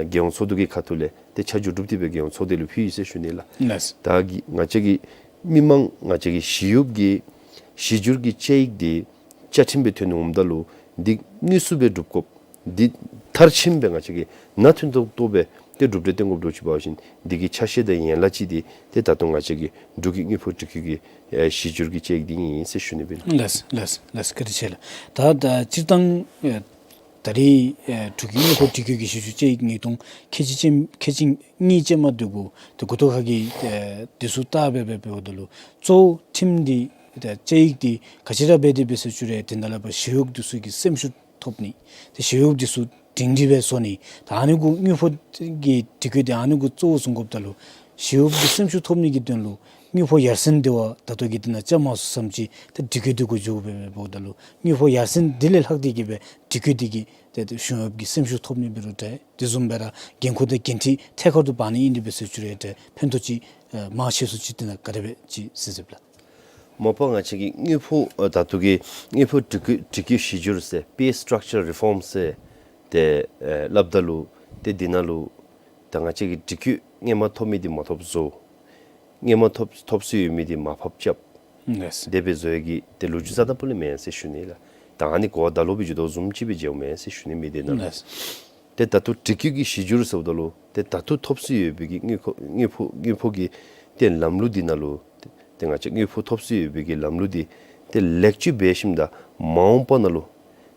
རྒྱལ་ཡོངས་ཚོགས་འདུ་གི་ཁ་ཐུག་ལས་ཏེ་ཆ་འཇོག་གྲུབ་སྟེ་འབད་རྒྱལ་ཡོངས་ཚོགས་སྡེ་ལུ་ཕུལ་ཡི་ཟེར་ཞུ་ནི་ལགས། ལགས། ད་གི་ང་བཅས་ཀྱི་མི་མང་ང་བཅས་ཀྱི་ཞི་གཡོགཔ་གི་གཞི་འགྱུར་གྱི་དཔྱད་ཡིག་འདི་བཅའ་ཁྲིམས་སྦེ་ཐོན་འོངམ་ད་ལུ་འདི་དངོས་སུ་སྦེ་སྒྲུབ་དགོཔ་འདི་མཐར་ཕྱིནམ་སྦེ་ང་བཅས་ཀྱིས་ནང་དོན་ཏོག་ཏོ་སྦེ་ཏེ་སྒྲུབ་སྟེ་སྟོན་དགོཔ་འདྲཝ་ཅིག་འབད་བ་ཅིན་འདི་གི་ཆ་ཤས་དང་ཡན་ལག་ཅིག་འདི་ཏེ་ད་ལྟོ་ང་བཅས་ཀྱི་འབྲུག་གི་དངུལ་ཕོགས་སྒྲིག་བཀོད་ཀྱི་ཨེ་གཞི་འགྱུར་གྱི་དཔྱད་ཡིག་འདི་ཨིན་ཟེར་ཞུ་ནི་སྦེ་ཨིན། ལགས་ལགས་ལགས། བཀའ་དྲིན་ཆེ་ལགས། ད་ད་སྤྱིར་བཏང་ཨེ་ད་རེས་ཨེ་འབྲུག་གི་དངུལ་ཕོགས་སྒྲིག་བཀོད་ཀྱི་གཞི་འགྱུར་དཔྱད་ཡིག་ཉིས་སྟོང་ཁལ་གཅིག་ཅན་ཁལ་གཅིག་གཉིས་ཅན་མ་འདི་གུ་ཏེ་མགུ་ཏོ་ཁ་གི་ཨེ་འདི་ཚུ་བལྟ་སྦེ་སྦེ་འབདཝ་ད་ལུ་གཙོ་བོ་ཁྲིམས་འདི་ཏེ་དཔྱད་ཡིག་འདི་ག་ཅི་ར་འབད་དེ་འབད་ས་ཅིག་རུང་ཏེ་ནཱ་ལས་ཕར་ཞི་གཡོགཔ་འདི་ཚུ་གི་སེམས་ཤུགས་ཐོབ་ནི། ཏེ་ཞི་གཡོགཔ་འདི་ཚུ་སྒྲིང་སྒྲིང་སྦེ་བཟོ་ནི། ད་ཨ་ནི་གུ་དངུལ་ཕོགས་ཀྱི་སྒྲིག་བཀོད་འདི་ཨ་ནི་གུ་གཙོ་བོ་བཟུང་དགོཔ་ད་ལུ་ཞི་གཡོགཔ་གི་སེམས་ཤུགས་ཐོབ་ནི་གི་དོན་ལུ་དངུལ་ཕོགས་ཡར་སེང་འདི་བ་ད་ལྟོ་གི་འདི་ནང་བཅའ་མར་སོང་ཙམ་ཅིག་ཏེ་སྒྲིག་བཀོད་འདི་གུ་འགྱོ་དགོ་པས། འབདཝ་ད་ལུ་དངུལ་ཕོགས་ཡར་སེང་འདི་ལས་ལྷག་སྟེ་གི་སྦེ་སྒྲིག་བཀོད་འདི་གིས་ཏེ་ཏེ་གཞུང་གཡོགཔ་གི་སེམས་ཤུགས་ཐོབ་ནི་འབད་རུང་འདྲ། དེ་བཟུམ་སྦེ་ར་འགན་ཁུར་དང་འགན་འཁྲི་ཐད་ཀར་དུ་འབག་ནི་ཨིན་དེ་འབད་ས་ཅིག་རུང་ཏེ་ཕན་ཐོགས་ཅིག་ཨེ་མང་ཆེ་སུ་ཅིག་འདི་ནང་ག་དེ་སྦེ་ཅིག་གཟིགས་གཟིགསཔ་ལགས། མ་པ་ང་བཅས་ཀྱི་དངུལ་ཕོགས་ཨ་ད་ལྟོ་གི་དངུལ་ཕོགས་སྒྲིག་བཀོད་སྒྲིག་བཀོད་གཞི་འགྱུར་ཟེར་pay structure reform ཟེར་ཏེ་ཨེ་སླབ་ད་ལུ་ཏེ་འདི་ནང་ལུ་ད་ང་བཅས་ཀྱི་སྒྲིག་བཀོད་སྔོན་མ་ཐོབ་མི་འདི་མ་ཐོབ་བཟོ། སྔོན་མ་ཐོབ་ཐོབ་སྲོལ་ཡོད་མི་འདི་མར་ཕབ་རྐྱབ། ལགས། དེ་སྦེ་བཟོ་ཡི་གི་ཏེ་ལོ་རྒྱུས་རྩ་དང་པོ་ལས་མེན་ཟེར་ཞུ་ནི་ལགས། ད་ཨ་ནི་གོ་བ་ད་ལོག་སྦེ་འགྱོ་དོ་བཟུམ་ཅིག་སྦེ་འགྱོཝ་མེན་ཟེར་ཞུ་ནི་མི་འདི་ནང་ལུ། ལགས། ཏེ་ད་ལྟོ་སྒྲིག་བཀོད་ཀྱི་གཞི་འགྱུར་ཟེརཝ་ད་ལུ་ཏེ་ད་ལྟོ་ཐོབ་སྲོལ་ཡོད་པའི་གི་དངུལ་ཁོ་དངུལ་ཕོགས་དངུལ་ཕོགས་ཀྱི་ཏེ་ལམ་ལུགས་འདི་ནང་ལུ་ཏེ་ང་བཅས་དངུལ་ཕོགས་ཐོབ་སྲོལ་ཡོད་པའི་གི་ལམ་ལུགས་འདི་ཏེ་ལེགས་བཅོས་འབད་ཞིནམ་ད་མ་འོངས་པ་ནང་ལུ་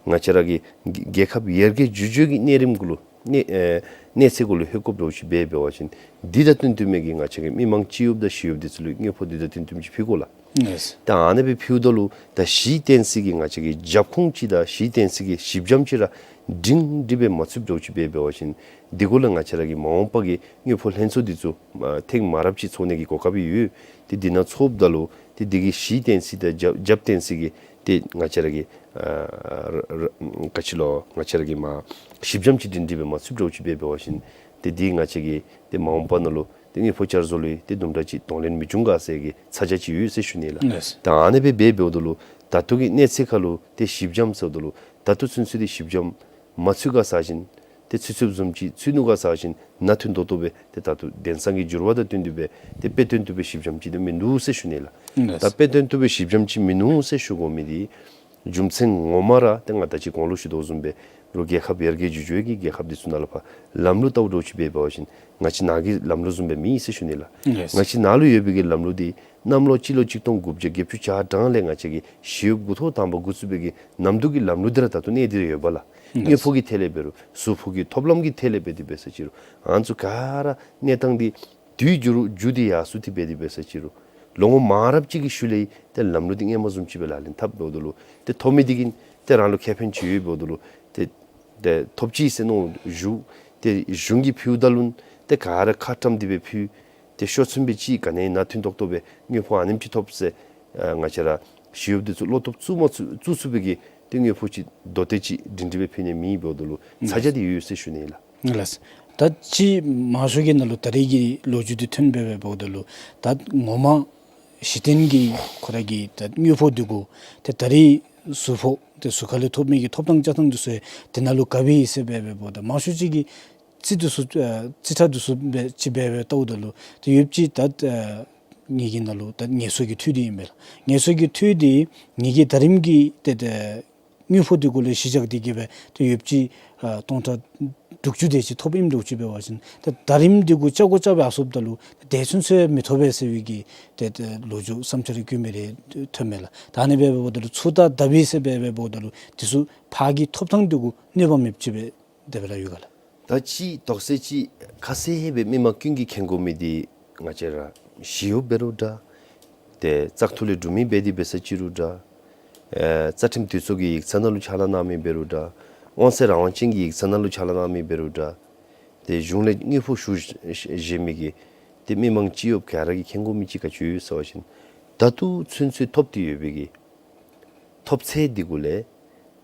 ང་བཅས་ར་གི་རྒྱལ་ཁབ་ཡར་རྒྱས་འགྱོ་འགྱོ་གི་གནས་རིམ་གུ་ལུ་གནས་ཨེ་གནས་ཚད་གུ་ལུ་ལྷོད་དགོཔ་འདྲཝ་ཅིག་འབད་འབད་བ་ཅིན་འདི་དང་བསྟུན་བསྟུན་མི་གི་ང་བཅས་ཀྱི་མི་མང་སྤྱི་གཡོགཔ་དང་ཞི་གཡོགཔ་འདི་ཚུ་ལུ་དངུལ་ཕོགས་འདི་དང་བསྟུན་བསྟུནམ་ཅིག་ཕུལ་དགོ་ལགས། ལགས། ད་ཨ་ནི་སྦེ་ཕུལཝ་ད་ལུ་ད་གཞི་རྟེན་སྲིད་ཀྱི་ང་བཅས་ཀྱི་རྒྱབ་ཁུངས་ཅིག་དང་གཞི་རྟེན་སྲིད་ཀྱི་གཞི་འགྱམ་ཅིག་ར་སྒྲིང་སྒྲི་སྦེ་མ་ཚུདཔ་འདྲཝ་ཅིག་འབད་འབད་བ་ཅིན་འདི་གུ་ལུ་ང་བཅས་ར་གི་མ་འོངས་པ་གི་དངུལ་ཕོགས་ལྷན་ཚོགས་འདི་ཚུ་ཨ་ཐེངས་མང་རབས་ཅིག་ཚོགས་ནི་གི་གོ་སྐབས་ཡོད། ཏེ་འདི་ནང་ཚོགསཔ་ད་ལུ་ཏེ་འདི་གི་གཞི་རྟེན་སྲིད་དང་རྒྱབ་རྒྱབ་རྟེན་སྲིད་ཀྱི་ཏེ་ང་བཅས་ར་གི་ཨ་ར་ར་ག་ཅི་ལོ་ང་བཅས་ར་གི་མ་གཞི་འགྱམ་ཅིག་སྒྲིང་སྒྲི་སྦེ་མ་ཚུདཔ་འདྲཝ་ཅིག་འབད་འབད་བ་ཅིན་ཏེ་འདི་ང་བཅས་ཀྱི་ཏེ་མ་འོངས་པ་ནང་ལུ་ཏེ་དངུལ་ཕོགས་བསྐྱར་བཟོ་ལུ་ཏེ་དུམ་གྲ་ཅིག་གདོང་ལེན་མི་འབྱུང་ག་ཟེར་གྱི་ཚ་གྱང་ཅིག་ཡོད་ཟེར་ཞུ་ནི་ལགས། ལགས། ད་ཨ་ནི་སྦེ་འབད་འབདཝ་ད་ལུ་ད་ལྟོ་གི་གནས་ཚད་ཁར་ལུ་ཏེ་གཞི་འགྱམ་ཟེརཝ་ད་ལུ་ད་ལྟོ་ཚུན་ཚོད་འདི་གཞི་འགྱམ་མ་ཚུད་ག་ཟེར་བ་ཅིན་ཏེ་ཚུད་ཚུདཔ་བཟུམ་ཅིག་ཚུད་ནུག་ག་ཟེར་བ་ཅིན་ནང་དོན་ཏོག་ཏོ་སྦེ་ཏེ་ད་ལྟོ་དེང་སང་གི་འགྱུར་བ་དང་བསྟུན་ཏེ་སྦེ་ཏེ་དཔེ་སྟོན་བཏུབ་པའི་གཞི་འགྱམ་ཅིག་ཏེ་མིན་འདུག་ཟེར་ཞུ་ནི་ལགས། ལགས། ད་དཔེ་སྟོན་བཏུབ་པའི་གཞི་འགྱམ་ཅིག་མིན་འདུག་ཟེར་ཞུ་དགོ་མི་འདི་རྒྱུ་མཚན་ངོ་མ་ར་ཏེ་ང་ད་ཅི་གོང་ལུ་ཞུ་དོ་བཟུམ་སྦེ་རོགས་རྒྱལ་ཁབ་ཡར་རྒྱས་འགྱོ་འགྱོ་གི་རྒྱལ་ཁབ་འདི་ཚུ་ནང་ལུ་ཕར་ལམ་ལུགས་ལྟཝ་འདྲཝ་ཅིག་འབད་འབད་བ་ཅིན་ང་བཅས་ནང་གི་ལམ་ལུགས་བཟུམ་སྦེ་མེན་ཟེར་ཞུ་ནི་ལགས། ལགས། ང་བཅས་ནང་ལུ་ཡོད་པའི་གི་ལམ་ལུགས་འདི་གནམ་ལོ་སྤྱི་ལོ་གཅིག་སྟོང་དགུ་བརྒྱ་བརྒྱད་ཅུ་གྱ་གྲངས་ལས་ང་བཅས་ཀྱི་ཞི་གཡོགཔ་འགོ་ཐོག་དང་པ་འགོ་བཙུགས་པའི་གི་ནམ་དུས་ཀྱི་ལམ་ལུགས་འདི་ར་ད་ལྟོ་གནས་ཏེ་ར་ཡོདཔ་ལགས། ལགས། དངུལ་ཕོགས་ཀྱི་ཐད་ལས་འབད་རུང་གཟུགས་ཕོགས་ཀྱི་ཐོབ་ལམ་གྱི་ཐད་ལས་འབད་དེ་འབད་ས་ཅི་རུང་ཨ་ནི་ཚུ་ག་ར་གནས་སྟངས་འདི་དུས་འགྱུར་འགྱུར་ཏེ་ཡར་སོང་སྟེ་འབད་དེ་འབད་ས་ཅི་རུང་ལོ་ངོ་མང་རབས་ཅིག་གི་ཤུལ་ལས་ཏེ་ལམ་ལུགས་འདི་སྔོན་མ་བཟུམ་ཅིག་སྦེ་ལག་ལེན་འཐབ་འབདཝ་ད་ལུ་ཏེ་ཐོབ་མི་འདི་གིས་ཏེ་རང་ལུ་ཁེ་ཕན་ཅིག་ཡོདཔ་འབདཝ་ད་ལུ་ཏེ་ཏེ་ཐོབ་ཅི་ཟེར་མནོ་བཞུགས། ཏེ་གཞུང་གིས་ཕུལཝ་ད་ལུ་ཏེ་ག་ར་ཁ་བཀྲམ་སྟེ་སྦེ་ཕུལ། ཏེ་ཤོ་ཚོན་སྦེ་ཅིག་ག་ནི་ཡང་ནང་དོན་ཏོག་ཏོ་སྦེ་དངུལ་ཕོགས་ཨ་ནེམ་ཅིག་ཐོབ་ཟེར་ཨ་ང་བཅས་ར་ཞི་གཡོགཔ་འདི་ཚུ་བློ་སྟོབས་བཙུགས་མ་བཙུགས་བཙུགས་ཚུགས་པའི་གི་ཏེ་དངུལ་ཕོགས་ཅིག་མདོ་སྟོད་ཅིག་སྒྲིང་སྒྲི་སྦེ་ཕུལ་ནི་མེདཔ་འབདཝ་ད་ལུ་ཚ་གྱང་འདི་ཡོད་ཟེར་ཞུ་ནི་ལགས། ལགས། ད་ཅི་མང་ཤོས་ཀྱི་ནང་ལུ་ད་རེས་ཀྱི་ལོ་རྒྱུས་འདི་ཐོན་འབད་འབདཝ་ད་ལུ་ད་ངོ་མ་གཞི་རྟེན་གྱི་ཁོ་ར་གི་ད་དངུལ་ཕོགས་འདི་གུ་ཏེ་ད་རེས་གཟུགས་ཕོགས་ཏེ་གཟུགས་ཁ་ལས་ཐོབ་མི་གི་ཐོབ་ཐངས་བཅའ་ཐངས་འདི་ཚུ་ཡང་དེ་ནང་ལུ་ག་སྦེ་ཨིན་ཟེར་འབད་འབདཝ་ད་མང་ཤོས་ཅིག་གིས་རྩིས་འདི་ཚུ་ཨ་རྩིས་ཁྲ་འདི་ཚུ་འབད་ཅིག་འབད་འབད་ལྟཝ་ད་ལུ་ཏེ་ཡོདཔ་ཅིག་ད་ཨ་ངེ་གི་ནང་ལུ་ད་ངལ་གསོ་གི་འཐུས་འདི་ཨིན་པས་ལགས། ངལ་གསོ་གི་འཐུས་འདི་ངེ་གི་ད་རིམ་གྱི་ཏེ་ཏེ་དངུལ་ཕོགས་འདི་གུ་ལུ་གཞི་བཞག་སྟེ་གི་སྦེ་ཏེ་ཡོདཔ་ཅིག་ཨ་སྟོང་ཕྲག་དྲུག་ཅུ་དེ་ཅིག་ཐོབ་ཨིནམ་འདྲཝ་ཅིག་འབད་བ་ཅིན་ཏེ་ད་རིམ་འདི་གུ་བཅའ་དགོ་བཅའ་སྦེ་ཨ་སོངམ་ད་ལུ་དེ་ཚུན་ཚོད་མི་ཐོབ་པས་ཟེར་བའི་གི་ཏེ་ཏེ་ལོ་རྒྱུས་བསམ་འཆར་རེ་བཀོད་མི་རེ་ཐོན་མས་ལགས། ད་ཨ་ནི་སྦེ་འབདཝ་ད་ལུ་ཚུར་ད་ད་འབད་ཟེར་འབད་འབདཝ་ད་ལུ་འདི་ཚུ་ཕར་གྱི་ཐོབ་ཐངས་འདི་གུ་གནོད་པ་མེདཔ་ཅིག་སྦེ་དེ་སྦེ་ར་ཡོད་ག་ལགས། ད་ཅི་དོགས་སེལ་ཅིག་ཁ་གསལ་སྦེ་མི་མང་ཀུན་གྱིས་མཁྱེན་དགོ་མི་འདི་ང་བཅས་ར་ཞི་གཡོགཔ་འབད་རུང་འདྲ། ཏེ་བཙག་འཐུ་ལས་གྲུབ་མི་འབད་དེ་འབད་ས་ཅི་རུང་འདྲ། ཨེ་རྩ་ཁྲིམས་འདུས་ཚོགས་ཀྱི་ཡིག་ཚང་ནང་ལུ་ཕྱག་ལཱ་གནང་མི་འབད་རུང་འདྲ། དབང་ཚད་རང་དབང་ཅན་གྱི་ཡིག་ཚང་ནང་ལུ་ཕྱག་ལཱ་གནང་མི་འབད་རུང་འདྲ། ཏེ་གཞུང་ལས་དངུལ་ཕོགས་ཞུ་བཞེས་མི་གི་ཏེ་མི་མང་སྤྱི་གཡོགཔ་ག་ར་གིས་མཁྱེན་དགོ་མི་ཅིག་ག་ཅི་ཡོད་ཟེར་བ་ཅིན་ད་ལྟོ་ཚུན་ཚོད་ཐོབ་སྟེ་ཡོད་པའི་གི་ཐོབ་ཚད་འདི་གུ་ལས་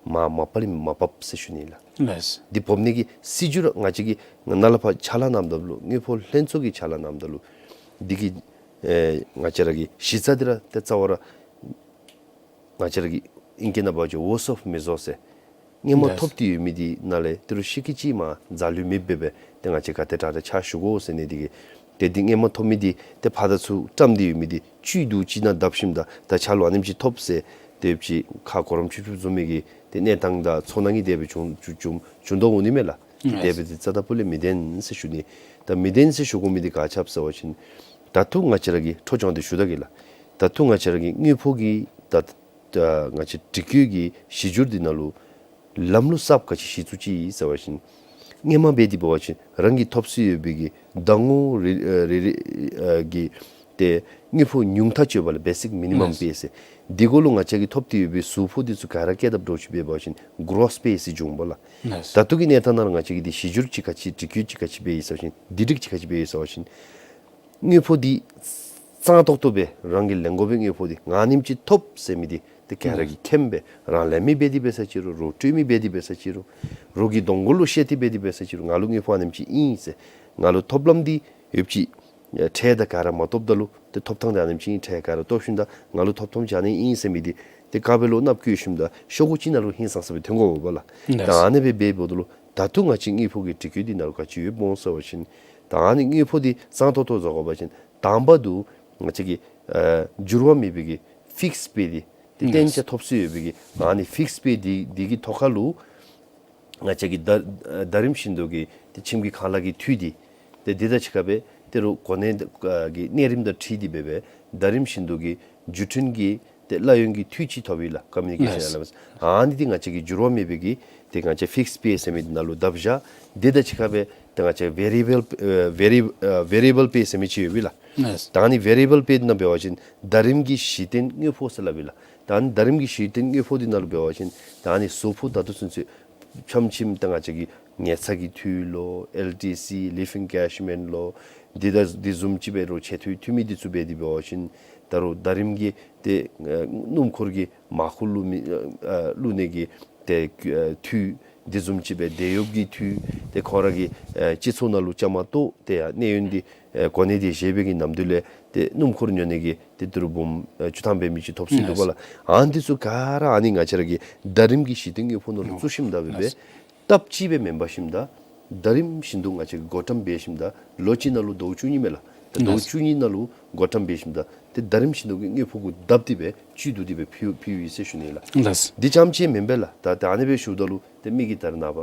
མར་མ་པ་ལས་མར་ཕབ་ཟེར་ཞུ་ནི་ལགས། ལགས། འདི་ཕབ་ནི་གི་སྲིད་བྱུས་ར་ང་བཅས་ཀྱིས་ནཱ་ལས་ཕར་ཕྱག་ལཱ་གནངམ་ད་ལུ་དངུལ་ཕོགས་ལྷན་ཚོགས་ཀྱི་ཕྱག་ལཱ་གནངམ་ད་ལུ་འདི་གི་ཨེ་ང་བཅས་ར་གི་གཞི་རྩ་འདི་ར་ཏེ་རྩ་བ་ར་ང་བཅས་ར་གི་ཨིང་སྐད་ནང་འབད་བ་ཅིན་ཝོརཀ་ཤོབ་མི་བཟོ་ཟེར། སྔོན་མ་ལགས། ཐོབ་སྟེ་ཡོད་མི་འདི་ནང་ལས་ཏི་རུ་ཤིག་གི་ཅིག་མར་འཛག་ལུས་མེདཔ་སྦེ་སྦེ་ཏེ་ང་བཅས་ག་ཏེ་དྲག་དྲག་ཕྱག་ཞུ་དགོ་ཟེར་ནི་འདི་གིས། ཏེ་འདི་སྔོན་མ་ཐོབ་མི་འདི་ཏེ་ཕར་དང་ཚུར་བཀྲམ་སྟེ་ཡོད་མི་འདི་བཅུད་བསྡུ་ཅིག་ནང་བརྡབ་ཞིནམ་ད་ད་ཕྱག་ལཱ་ཨ་ནེམ་ཅིག་ཐོབ་ཟེར་ཏེ་ཡོདཔ་ཅིག་ཁ་གོ་རམ་ཆུབ་ཆུབ་བཟོ་མི་གི་ཏེ་གནས་སྟངས་དང་ཚོར་སྣང་གིས་དེ་སྦེ་བྱུང་བྱུང་བྱུང་བྱུང་དོ་འོང་ནི་མས་ལགས། ལགས། དེ་སྦེ་འདི་རྩ་དང་པོ་ལས་མི་བདེན་ཟེར་ཞུ་ནི། ད་མི་བདེན་ཟེར་ཞུ་དགོ་མི་འདི་ག་ཅི་སྦེ་ཟེར་བ་ཅིན་ད་ལྟོ་ང་བཅས་ར་གིས་འཕྲོ་སྦྱང་སྟེ་ཞུ་ད་གེ་ལགས། ད་ལྟོ་ང་བཅས་ར་གི་དངུལ་ཕོགས་ཀྱི་ད་ད་ང་བཅས་སྒྲིག་བཀོད་ཀྱི་གཞི་འགྱུར་འདི་ནང་ལུ་ལམ་ལུགས་གསརཔ་ག་ཅི་གཞི་བཙུགས་ཅི་ཟེར་བ་ཅིན་སྔོན་མ་འབད་དེ་འབད་བ་ཅིན་རང་གི་ཐོབ་སྲོལ་ཡོད་པའི་གི་ཟླ་ངོ་རེ་རེ་རེ་ཨ་གི་ཏེ་དངུལ་ཕོགས་ཉུང་མཐའ་དཔྱོད་པ་ལགས། བེ་སིག་མི་ནི་མམ་ལགས། པེ་ཟེར། འདི་གུ་ལུ་ང་བཅས་ཀྱིས་ཐོབ་སྟེ་ཡོད་པའི་གཟུགས་ཕོགས་འདི་ཚུ་ག་ར་བཀལ་དཔ་འདྲཝ་ཅིག་འབད་བ་ཅིན་གོ་རོསི་པེ་ཟེར་འབྱུང་བ་ལགས། ལགས། ད་ལྟོ་གི་གནས་སྟངས་ནང་ལུ་ང་བཅས་ཀྱིས་འདི་གཞི་འགྱུར་ཅིག་ག་ཅི་སྒྲིག་བཀོད་ཅིག་ག་ཅི་འབད་ཡི་ཟེར་བ་ཅིན་འདི་སྒྲིག་ཅིག་ག་ཅི་འབད་ཡི་ཟེར་བ་ཅིན་དངུལ་ཕོགས་འདི་གཙང་ཏོག་ཏོ་སྦེ་རང་གིས་ལེན་དགོ་པའི་དངུལ་ཕོགས་འདི་ང་ཨ་ནེམ་ཅིག་ཐོབ་ཟེར་མི་འདི་ཏེ་ག་ར་གིས་མཁྱེན་སྦེ་རང་ལེན་མི་འབད་དེ་འབད་ས་ཅི་རུང་རོགས་སྤྲོད་མི་འབད་དེ་འབད་ས་ཅི་རུང་རོགས་ཀྱི་གདོང་ཁ་ལུ་བཤད་དེ་འབད་དེ་འབད་ས་ཅི་རུང་ང་ལུ་དངུལ་ཕོགས་ཨ་ནེམ་ཅིག་ཨིན་ཟེར་ང་ལུ་ཐོབ་ལམ་འདི་ཡོདཔ་ཅིག་ ཁྲལ་དང་ག་ར་མ་ཐོབ་ད་ལུ་ཏེ་ཐོབ་ཐངས་དེ་ཨ་ནེམ་ཅིག་ཨིན། ཁྲལ་ག་ར་ཐོབ་ཞིནམ་ད་ང་ལུ་ཐོབ་ཐངས་ཅིག་ཨ་ནི་ཨིན་ཟེར་མི་འདི་ཏེ་ཀ་བའི་ལུ་ནགཔོ་བཀོད་ཞིནམ་ད་ཤོག་གུ་ཅིག་ནང་ལུ་ཧིང་སངས་ས་སྦེ་ཐོན་དགོ་པས་ལགས། ད་ཨ་ནི་སྦེ་འབདཝ་ད་ལུ་ད་ལྟོ་ང་བཅས་དངུལ་ཕོགས་ཀྱི་སྒྲིག་བཀོད་འདི་ནང་ལུ་ག་ཅི་ཡོདཔ་སྨོ་ཟེར་བ་ཅིན་ད་ཨ་ནི་དངུལ་ཕོགས་འདི་གཙང་ཏོག་ཏོ་བཟོ་དགོ་པ་ཅིན་དང་པ་དུ་ང་བཅས་ཀྱི་ཨ་འགྱུར་བ་མེད་པའི་གི་ཕིགསི་པེ་འདི་ཏེ་གཏན་འཇགས་ཐོབ་སྲོལ་ཡོད་པའི་གི་ཨ་ནི་ཕིགསི་པེ་འདི་འདི་གི་ཐོག་ཁ་ལུ་ང་བཅས་ཀྱི་ཟླ་ཟླ་རིམ་བཞིན་དུ་གི་ཏེ་ཁྱིམ་གྱི་ཁང་གླ་གི་འཐུས་འདི་ཏེ་འདི་དང་གཅིག་ཁར་སྦེ་ཏེ་རོགས་གོ་གནས་ཨ་གི་གནས་རིམ་དང་འཁྲིལ་ཏེ་སྦེ་སྦེ་ཟླ་རིམ་བཞིན་དུ་གི་བརྒྱུད་འཕྲིན་གྱི་ཏེ་གླ་ཡོན་གྱི་འཐུས་ཅིག་ཐོབ་ཨིན་ལགས། ཀོ་མིའུ་ནི་ཀེ་ཤཱན་ཨེ་ལེ་ཝནསི། ཨ་ནི་འདི་ང་བཅས་ཀྱི་འགྱུར་བ་མེད་པའི་གི་ཏེ་ང་བཅས་ཕིགསི་པེ་ཟེར་མི་འདི་ནང་ལུ་བརྡབ་བཞག། འདི་དང་གཅིག་ཁར་སྦེ་ཏེ་ང་བཅས་ཝེ་རི་ཨེ་བེལ་ཨ་ཝེ་རི་ཨ་ཝེ་རི་ཨེ་བེལ་པེ་ཟེར་མི་ཅིག་ཡོད་པས་ལགས། ད་ཨ་ནི་ཝེ་རི་ཨེ་བེལ་པེ་འདི་ནང་འབད་བ་ཅིན་ཟླ་རིམ་གྱི་གཞི་རྟེན་དངུལ་ཕོགས་ཟེར་སླབ་ཨིན་ལགས། ད་ཨ་ནི་ཟླ་རིམ་གྱི་གཞི་རྟེན་དངུལ་ཕོགས་འདི་ནང་ལུ་འབད་བ་ཅིན་ད་ཨ་ནི་ཟུར་ཕོགས་ད་ལྟོ་ཚུན་ཚོད་ཕྱམ་ཁྱིམ་ད་ང་བཅས་ཀྱི་ཉལ་ཚ་གི་འཐུས་ལོ་ཨེལ་ཊི་སི་ལིབ་ཨིན་ཨེན་ཀེ་ཤི་མེནཊི་ལོ་འདི་དང་འདི་བཟུམ་ཅིག་སྦེ་རོགས་ཆེ་འཐུས་འཐུས་མི་འདི་ཚུ་འབད་དེ་འབད་བ་ཅིན་ད་རོགས་ཟླ་རིམ་གྱི་ཏེ་ཨ་སྣུམ་འཁོར་གྱི་མར་ཁུ་བླུག་མི་ཨ་བླུག་ནི་གི་ཏེ་ཨ་འཐུས་འདི་བཟུམ་ཅིག་སྦེ་དེད་གཡོགཔ་གི་འཐུས་ཏེ་ཁོང་ར་གི་ཨ་སྤྱི་ཚོགས་ནང་ལུ་བཅའ་མར་གཏོགས་ཏེ་ཡར་གནས་ཡུན་འདི་ཨ་གོ་གནས་འདི་བཞེས་པའི་གི་ནམ་དུས་ལས་ཏེ་སྣུམ་འཁོར་ཉོ་ནི་གི་ཏེ་ཏི་རུ་འབུམ་ཨ་བཅུ་ཐམ་འབད་མི་ཅིག་ཐོབ་སྲོལ་འདུག་པ་ལགས། ཨ་ནི་འདི་ཚུ་ག་ར་ཨ་ནི་ང་བཅས་ར་གི་ཟླ་རིམ་གྱི་གཞི་རྟེན་དངུལ་ཕོགས་ནང་ལུ་བཙུགས་ཞིནམ་ད་སྦེ་སྦེ་སྟབས་གཅིག་སྦེ་མེན་པར་ཞིནམ་ད་ཟླ་རིམ་བཞིན་དུ་ང་བཅས་ཀྱིས་བགོ་བཀྲམ་འབད་ཞིནམ་ད་ལོ་གཅིག་ནང་ལུ་ཟླཝ་བཅུ་གཉིས་མས་ལགས། ད་ཟླཝ་བཅུ་གཉིས་ནང་ལུ་བགོ་བཀྲམ་འབད་ཞིནམ་ད་ཏེ་ཟླ་རིམ་བཞིན་དུ་གི་དངུལ་ཕོགས་གུ་བརྡབ་སྟེ་སྦེ་བཅུད་བསྡུ་སྟེ་སྦེ་ཕུལ་ཕུལཝ་ཨིན་ཟེར་ཞུ་ནི་ལགས། འདི་རྐྱངམ་ཅིག་མེན་པས་ལགས། ད་ད་ཨ་ནི་སྦེ་ཞུཝ་ད་ལུ་ཏེ་མི་གིས་ད་རེས་ནངས་པ་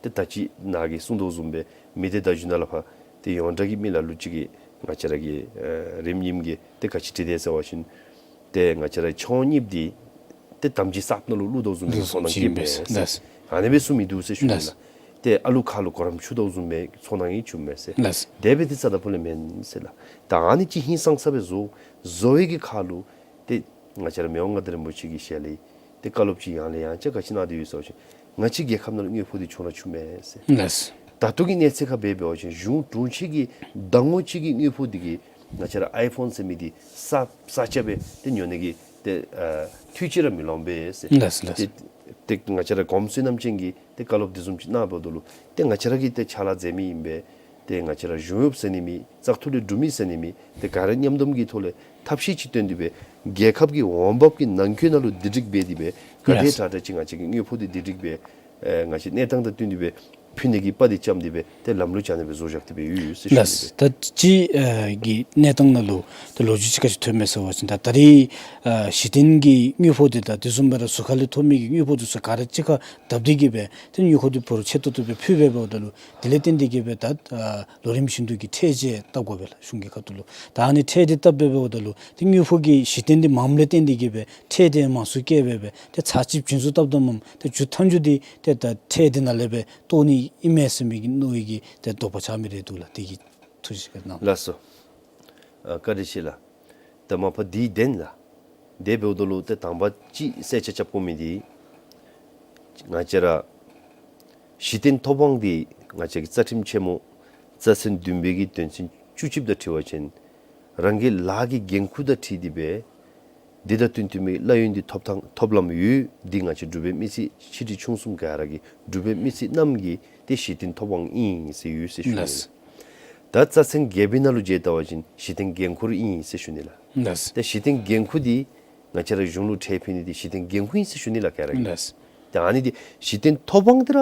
ཏེ་ད་ཅི་ནཱ་གིས་གསུངས་དོ་བཟུམ་སྦེ་མི་སྡེ་བརྡ་བརྒྱུད་ནང་ལས་ཕར་ཏེ་ཡོངས་གྲགས་ཀྱི་མི་ལ་ལུ་ཅིག་གིས་ང་བཅས་ར་གི་ཨ་རིམ་གཉིསམ་གྱིས་ཏེ་ག་ཅི་བྲིས་དེས་ཟེར་བ་ཅིན་ཏེ་ང་བཅས་ར་ཆང་གཉིསཔོ་འདི་ཏེ་དམ་སྦྱིས་གསརཔ་ནང་ལུ་བླུགས་དོ་བཟུམ་སྦེ་ཚོར་སྣང་སྐྱེཝ་མས་ཟེར། ཨ་ནི་སྦེ་གསུངས་མི་འདུག་ཟེར་ཞུ་ནི་ལགས། ཏེ་ཨ་ལུ་ཁ་ལུ་གོ་རམས་འཁྱུ་དོ་བཟུམ་སྦེ་ཚོར་སྣང་ཡང་འཁྱུཝ་མས་ཟེར། དེ་སྦེ་འདི་རྩ་དང་ཕུ་ལས་མེན་ཟེར་ལགས། ད་ཨ་ནི་ཅིག་ཧིང་སངས་ས་སྦེ་བཟོ་བཟོ་བའི་གི་ཁར་ལུ་ཏེ་ང་བཅས་ར་མི་དབང་མངའ་བདག་རིན་པོ་ཆེ་གི་ཞལ་ལས་ཏེ་བཀའ་སློབ་ཅིག་ཡང་ལས་ཡང་བསྐྱར་ག་ཅི་གནང་དོ་ཡོད་ཟེར་བ་ཅིན་ང་བཅས་རྒྱལ་ཁབ་ནང་ལུ་དངུལ་ཕོགས་འདི་ཆུང་ར་ཆུང་མས་ཟེར། ད་ལྟོ་གི་གནས་ཚད་ཁར་འབད་འབད་བ་ཅིན་གཞུང་དྲུང་ཆེན་གྱི་ཟླ་ངོ་གཅིག་གི་དངུལ་ཕོགས་འདི་གིས་ང་བཅས་ར་ཨའི་ཕོན་ཟེར་མི་འདི་ས་ས་ཆ་སྦེ་ཏེ་ཉོ་ནི་གི་ཏེ་ཨ་འཐུས་ཅིག་ར་མི་ལོངམ་མས་ཟེར། ཏེ་ཏེ་ང་བཅས་ར་གོངམ་བསོད་ནམས་ཅན་གྱིས་ཏེ་བཀའ་སློབ་འདི་བཟུམ་ཅིག་གནང་འབདཝ་ད་ལུ་ཏེ་ང་བཅས་ར་གིས་ཏེ་ཕྱག་ལཱ་མཛད་མི་ཨིན་པས། ཏེ་ང་བཅས་ར་གཞུང་གཡོགཔ་ཟེར་ནི་མེད། བཙག་འཐུ་ལས་གྲུབ་མི་ཟེར་ནི་མེད། ཏེ་ག་ར་མཉམ་སྡོམ་གྱི་ཐོག་ལས་ཐབས་ཤེས་ཅིག་བཏོན་ཏེ་སྦེ་རྒྱལ་ཁབ་ཀྱི་འོང་འབབ་ཀྱི་ནང་འཁོད་ནང་ལུ་བསྡུ་སྒྲིག་འབད་དེ་སྦེ་ག་དེ་དྲག་དྲག་ཅིག་ང་བཅས་ཀྱི་དངུལ་ཕོགས་འདི་བསྡུ་སྒྲིག་འབད་ཨེ་ང་བཅས་གནས་སྟངས་དང་བསྟུན་ཏེ་སྦེ་ཕུལ་ནི་གི་དཔའ་འདི་བཅམ་སྟེ་སྦེ་ཏེ་ལམ་ལུགས་ཅིག་ཨ་ནི་སྦེ་བཟོ་བཞག་སྟེ་སྦེ་ཡོད་ཡོད་ཟེར་ཞུ་ནི་ལགས། ད་ཅི་ཨ་གི་གནས་སྟངས་ནང་ལུ་ད་ལོ་རྒྱུས་ཅིག་ག་ཅི་ཐོན་མས་ཟེར་བ་ཅིན་ད་ད་རེས་ཨ་གཞི་རྟེན་གྱི་དངུལ་ཕོགས་འདི་དང་དེ་བཟུམ་སྦེ་ར་ཟུར་ཁ་ལས་ཐོབ་མི་གི་དངུལ་ཕོགས་འདི་ཚུ་ག་ར་གཅིག་ཁར་བརྡབ་སྟེ་གི་སྦེ་ཏེ་དངུལ་ཕོགས་འདི་འབོར་ཆེ་ཏོག་ཏོ་སྦེ་ཕུལ་སྦེ་འབདཝ་ད་ལུ་དེ་ལས་བརྟེན་ཏེ་གི་སྦེ་ད་ཨ་ལོ་རིམ་བཞིན་དུ་གི་ཁྲལ་ཅིག་བཏབ་དགོ་པས་ལགས་གཞུང་གི་ཁ་ཐུག་ལུ། ད་ཨ་ནི་ཁྲལ་འདི་བཏབ་སྦེ་འབདཝ་ད་ལུ་ཏེ་དངུལ་ཕོགས་ཀྱི་གཞི་རྟེན་འདི་མངམ་ལས་བརྟེན་ཏེ་གི་སྦེ་ཁྲལ་འདི་མང་སུ་བཀལ་སྦེ་སྦེ་ཏེ་ཚར་གཅིག་བྱིན་ཚུ་བཏབ་བཏབ་མས། ཏེ་མཇུག་མཐའ་མཇུག་འདི་ཏེ་ད་ཁྲལ་འདི་ནང་ལས་སྦེ་བཏོག་ནི་ཨིན་མས་ཟེར་མི་གི་མནོ་བའི་གི་ཏེ་དོགས་པ་ཆགས་མི་རེ་འདུག་ལགས། དེ་གི་ཐུགས་རྗེ་ཆེ་གནང་། ལགས་སོ། ཨ་བཀའ་དྲིན་ཆེ་ལགས། ད་མ་པ་འདི་བདེན་ལགས། དེ་འབདཝ་ད་ལུ་ཏེ་དང་པ་ཅིག་གསལ་ཆ་རྐྱབ་དགོ་མི་འདི་ང་བཅས་ར་གཞི་རྟེན་ཐོབ་དབང་འདི་ང་བཅས་ཀྱི་རྩ་ཁྲིམས་ཆེན་མོ་རྩ་ཚན་བདུན་པའི་གི་དོན་ཚན་བཅུ་གཅིག་དང་འཁྲིལ་བ་ཅིན་རང་གི་ལཱ་གི་འགན་ཁུར་དང་འཁྲིལ་ཏེ་སྦེ་འདི་དང་བསྟུན་ཏེ་མི་གླ་ཡོན་འདི་ཐོབ་ཐངས་ཐོབ་ལམ་ཡོད། འདི་ང་བཅས་འབྲུག་པའི་མི་སེར་ཆེ་འབྲིང་ཆུང་གསུམ་ག་ར་གི་འབྲུག་པའི་མི་སེར་རྣམས་ཀྱི་ཏེ་གཞི་རྟེན་ཐོབ་དབང་ཨིན་ཟེར་ཡོད་ཟེར་ཞུ་ནི་ལགས། ད་རྩ་ཚན་བརྒྱད་པའི་ནང་ལུ་མཇལ་བལྟ་བ་ཅིན་གཞི་རྟེན་འགན་ཁུར་ཨིན་ཟེར་ཞུ་ནི་ལགས། ཏེ་གཞི་རྟེན་འགན་ཁུར་འདི་ང་བཅས་ར་གཞུང་ལུ་ཁྲལ་ཕུལ་ནི་འདི་གཞི་རྟེན་འགན་ཁུར་ཨིན་ཟེར་ཞུ་ནི་ལགས་ག་ར་གིས། ད་ཨ་ནི་འདི་གཞི་རྟེན་ཐོབ་དབང་འདི་ར་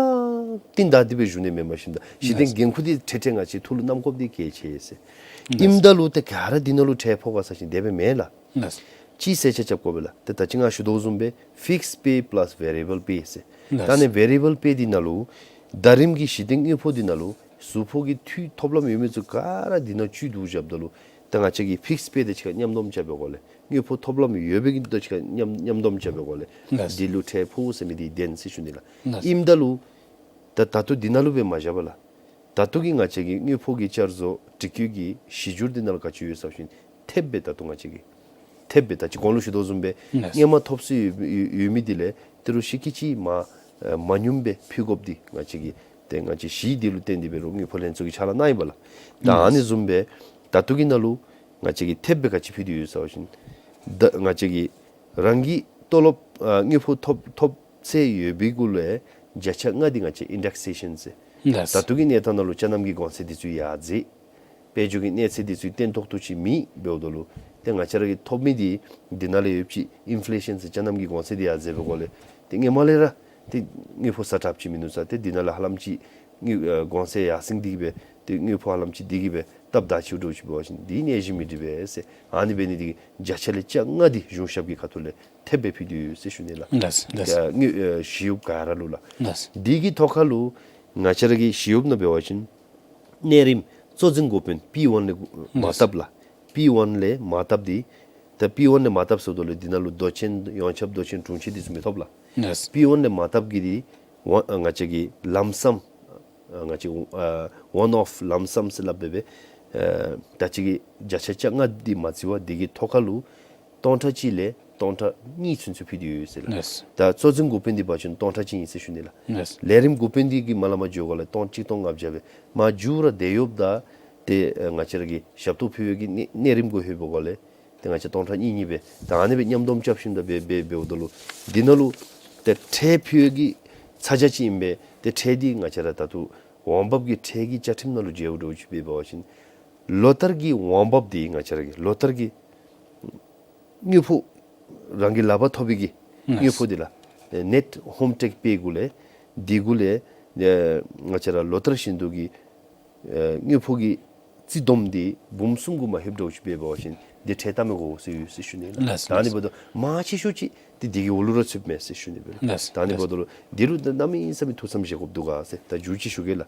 རྟིང་བདའ་སྟེ་སྦེ་ཞུ་ནི་མེན་པར་ཞིནམ་ད་གཞི་རྟེན་འགན་ཁུར་འདི་ཁྲལ་ཁྲལ་ང་བཅས་ཐུགས་ལུ་བསྣམ་དགོཔ་འདི་གལ་ཆེ་ཟེར། ཨིནམ་ད་ལུ་ཏེ་ག་ར་འདི་ནང་ལུ་ཁྲལ་ཕོག་ག་ཟེར་བ་ཅིན་དེ་སྦེ་མེན་ལགས། ལགས། ཅིག་གསལ་ཆ་རྐྱབ་དགོ་པས་ལགས། ཏེ་ད་ཅི་ང་ཞུ་དོ་བཟུམ་སྦེ་fixed pay plus variable pay ཟེར། ད་ཨ་ནི་variable pay འདི་ནང་ལུ་ཟླ་རིམ་གྱི་གཞི་རྟེན་དངུལ་ཕོགས་འདི་ནང་ལུ་ཟུར་ཕོགས་ཀྱི་འཐུས་ཐོབ་ལམ་ཡོད་མི་ཚུ་ག་ར་འདི་ནང་བཅུད་བསྡུ་བཞགཔ་ད་ལུ་ད་ང་བཅས་ཀྱི་fixed pay དང་གཅིག་ཁར་མཉམ་སྡོམ་རྐྱབ་པའི་སྒོ་ལས་དངུལ་ཕོགས་ཐོབ་ལམ་ཡོད་པའི་གི་དང་གཅིག་ཁར་མཉམ་མཉམ་སྡོམ་རྐྱབ་པའི་སྒོ་ལས་འདི་ལུ་ཁྲལ་ཕོག་ཟེར་མི་འདི་བདེན་ཟེར་ཞུ་ནི་ལགས། ཨིནམ་ད་ལུ་ད་ད་ལྟོ་འདི་ནང་ལུ་སྦེ་མ་བཞག་པར་ལགས། ད་ལྟོ་གི་ང་བཅས་ཀྱི་དངུལ་ཕོགས་ཀྱི་བསྐྱར་བཟོ་སྒྲིག་བཀོད་ཀྱི་གཞི་འགྱུར་འདི་ནང་ལུ་ག་ཅི་ཡོད་ཟེར་བ་ཅིན་ཐེབས་སྦེ་ད་ལྟོ་ང་བཅས་ཀྱིས་ཐེབས་སྦེ་ད་ཅི་གོང་ལུ་ཞུ་དོ་བཟུམ་སྦེ་ལགས། སྔོན་མ་ཐོབ་སྲོལ་ཡོད་ཡོད་ཡོད་མི་འདི་ལས་ཏི་རུ་ཤིག་ཀི་ཅིག་མ་ཨ་མ་ཉུངམ་སྦེ་ཕུལ་དགོཔ་འདི་ང་བཅས་ཀྱིས་ཏེ་ང་བཅས་གཞི་འདི་ལུ་བརྟེན་ཏེ་སྦེ་རོགས་དངུལ་ཕོགས་ལྷན་ཚོགས་ཀྱི་ཕྱག་ལཱ་གནང་ཡི་པ་ལགས། ད་ཨ་ནི་བཟུམ་སྦེ་ད་ལྟོ་གི་ནང་ལུ་ང་བཅས་ཀྱིས་ཐེབས་སྦེ་ག་ཅི་ཕུལ་ཏེ་ཡོད་ཟེར་བ་ཅིན་ད་ང་བཅས་ཀྱིས་རང་གི་ཏོ་ལོབ་ཨ་དངུལ་ཕོགས་ཐོབ་ཐོབ་ཚད་ཡོད་པའི་གུ་ལས་བརྒྱ་ཆ་ལྔ་འདི་ང་བཅས་ཨིན་ཌེག་སེ་ཤཱན་ཟེར། ད་ལྟོ་གི་གནས་སྟངས་ནང་ལུ་ཅ་ནམ་གྱི་གོང་ཚད་འདི་ཚུ་ཡར་འཛེགས། དཔལ་འབྱོར་གྱི་གནས་ཚད་འདི་ཚུ་བརྟན་ཏོག་ཏོ་ཅིག་མེད་འབདཝ་ད་ལུ་ཏེ་ང་བཅས་ར་གི་ཐོབ་མི་འདི་འདི་ནང་ལས་ཡོདཔ་ཅིག་ཨིན་ཕི་ལེ་ཤཱན་ཟེར་ཅ་ནམ་གྱི་གོང་ཚད་འདི་ཡར་འཛེགས་པའི་སྒོ་ལས་ཏེ་སྔོན་མ་ལས་ར་ཏེ་དངུལ་ཕོགས་ས་དྲགཔ་ཅིག་མིན་འདུག་ས། ཏེ་འདི་ནང་ལས་ཧ་ལམ་ཅིག་དངུལ་ཨ་གོང་ཚད་ཡར་སེང་སྟེ་གི་སྦེ་ཏེ་དངུལ་ཕོགས་ཧ་ལམ་ཅིག་འདི་གིས་སྦེ་སྟབས་བདེ་ཅིག་འདྲཝ་ཅིག་འབད་བ་ཅིན་འདི་གནས་གཞི་མི་འགྲིག་པས་ཟེར། ཨ་ནི་འབད་ནི་འདི་གིས་བརྒྱ་ཆ་ལས་བཅོ་ལྔ་འདི་གཞུང་ཞབས་ཀྱི་ཁ་ཐུག་ལས་ཐེབས་སྦེ་ཕུལ་ཏེ་ཡོད་ཟེར་ཞུ་ནི་ལགས། ལགས་ལགས། ཨ་དངུལ་ཨ་ཞི་གཡོགཔ་ག་ར་ལུ་ལགས། ལགས། འདི་གི་ཐོག་ཁར་ལུ་ང་བཅས་ར་གི་ཞི་གཡོགཔ་ནང་འབད་བ་ཅིན་གནས་རིམ་གཙོ་འཛིན་འགོ་དཔོན་པི་ཝན་ལས་མར་ལགས། བཏབ་ལགས། པི་ཝན་ལས་མར་བཏབ་འདི་ད་པི་ཝན་ལས་མར་བཏབ་ཟེརཝ་ད་ལུ་འདི་ནང་ལུ་མདོ་ཆེན་ཡོངས་ཁྱབ་མདོ་ཆེན་དྲུང་ཆེན་འདི་ཚུ་མི་ཐོབ་ལགས། ལགས། པི་ཝན་ལས་མར་བཏབ་གི་འདི་ཝ་ཨ་ང་བཅས་ཀྱི་ལམ་སམ་ཨ་ང་བཅས་ཨ་ཝན་ཨོཕ་ལམ་སམ་ཟེར་སླབ་སྦེ་སྦེ་ཨ་ད་ཅི་གི་བརྒྱ་ཆ་བཅོ་ལྔ་འདི་མ་བརྩི་བར་འདི་གི་ཐོག་ཁར་ལུ་སྟོང་ཕྲག་གཅིག་ལས་སྟོང་ཕྲག་གཉིས་ཚུན་ཚོད་ཕུལ་ཏེ་ཡོད་ཟེར་ལགས། ལགས། ད་གཙོ་འཛིན་འགོ་དཔོན་འདི་འབད་བ་ཅིན་སྟོང་ཕྲག་གཅིག་ཨིན་ཟེར་ཞུ་ནི་ལགས། ལགས། ལས་རིམ་འགོ་དཔོན་འདི་གིས་མ་ལས་མར་འགྱོ་སྒང་ལས་སྟོང་གཅིག་སྟོང་ལྔ་བརྒྱ་སྦེ་མར་འགྱོ་ར་དེ་ཡོདཔ་ད་ཏེ་ཨ་ང་བཅས་ར་གི་ཞབས་ཏོག་ཕུལ་བའི་གི་གནས་གནས་རིམ་གུ་ལྷོད་པའི་སྒང་ལས་ཏེ་ང་བཅས་སྟོང་ཕྲག་གཉིས་གཉིས་སྦེ་ད་ཨ་ནི་སྦེ་མཉམ་སྡོམ་རྐྱབ་ཞིནམ་ད་སྦེ་སྦེ་འབདཝ་ད་ལུ་འདི་ནང་ལུ་ཏེ་ཁྲལ་ཕུལ་བའི་གི་ཚ་གྱང་ཅིག་ཨིན་པས། ཏེ་ཁྲལ་འདི་ང་བཅས་ར་ད་ལྟོ་འོང་འབབ་ཀྱི་ཁྲལ་གྱི་བཅའ་ཁྲིམས་ནང་ལུ་འཇལཝ་འདྲཝ་ཅིག་འབད་བ་ཅིན་ལོ་ལྟར་གྱི་འོང་འབབ་འདི་ང་བཅས་ར་གི་ལོ་ལྟར་གྱི་དངུལ་ཕོགས་རང་གི་ལག་པར་ཐོབ་པའི་གི་ལགས། དངུལ་ཕོགས་འདི་ལགས། ཨེ་ནེཊ་ཧོམ་ཊེགསི་པེ་གུ་ལས་འདི་གུ་ལས་ཨེ་ང་བཅས་ར་ལོ་ལྟར་བཞིན་དུ་གི་ཨེ་དངུལ་ཕོགས་ཀྱི་རྩིས་བསྡོམས་འདི་འབུམ་གསུམ་གུ་མ་ལྷོདཔ་འདྲཝ་ཅིག་འབད་བ་ཅིན་འདི་ཁྲལ་བཏབ་མི་དགོ་ཟེར་ཡོད་ཟེར་ཞུ་ནི་ལགས། ལགས། ད་ཨ་ནི་ལགས། འབདཝ་ད་མང་ཆེ་ཤོས་ཅིག་འདི་འདི་གི་འོག་ལུ་ར་ཚུདཔ་མས་ཟེར་ཞུ་ནི་སྦེ་ལགས། ལགས། ད་ཨ་ནི་ལགས། འབདཝ་ད་ལུ་འདི་ལུ་ད་གནམ་མེད་ས་མེད་ཐུགས་བསམ་བཞེས་དགོཔ་འདུག་ག་ཟེར་ད་མཇུག་ཅིག་ཞུ་གེ་ལགས།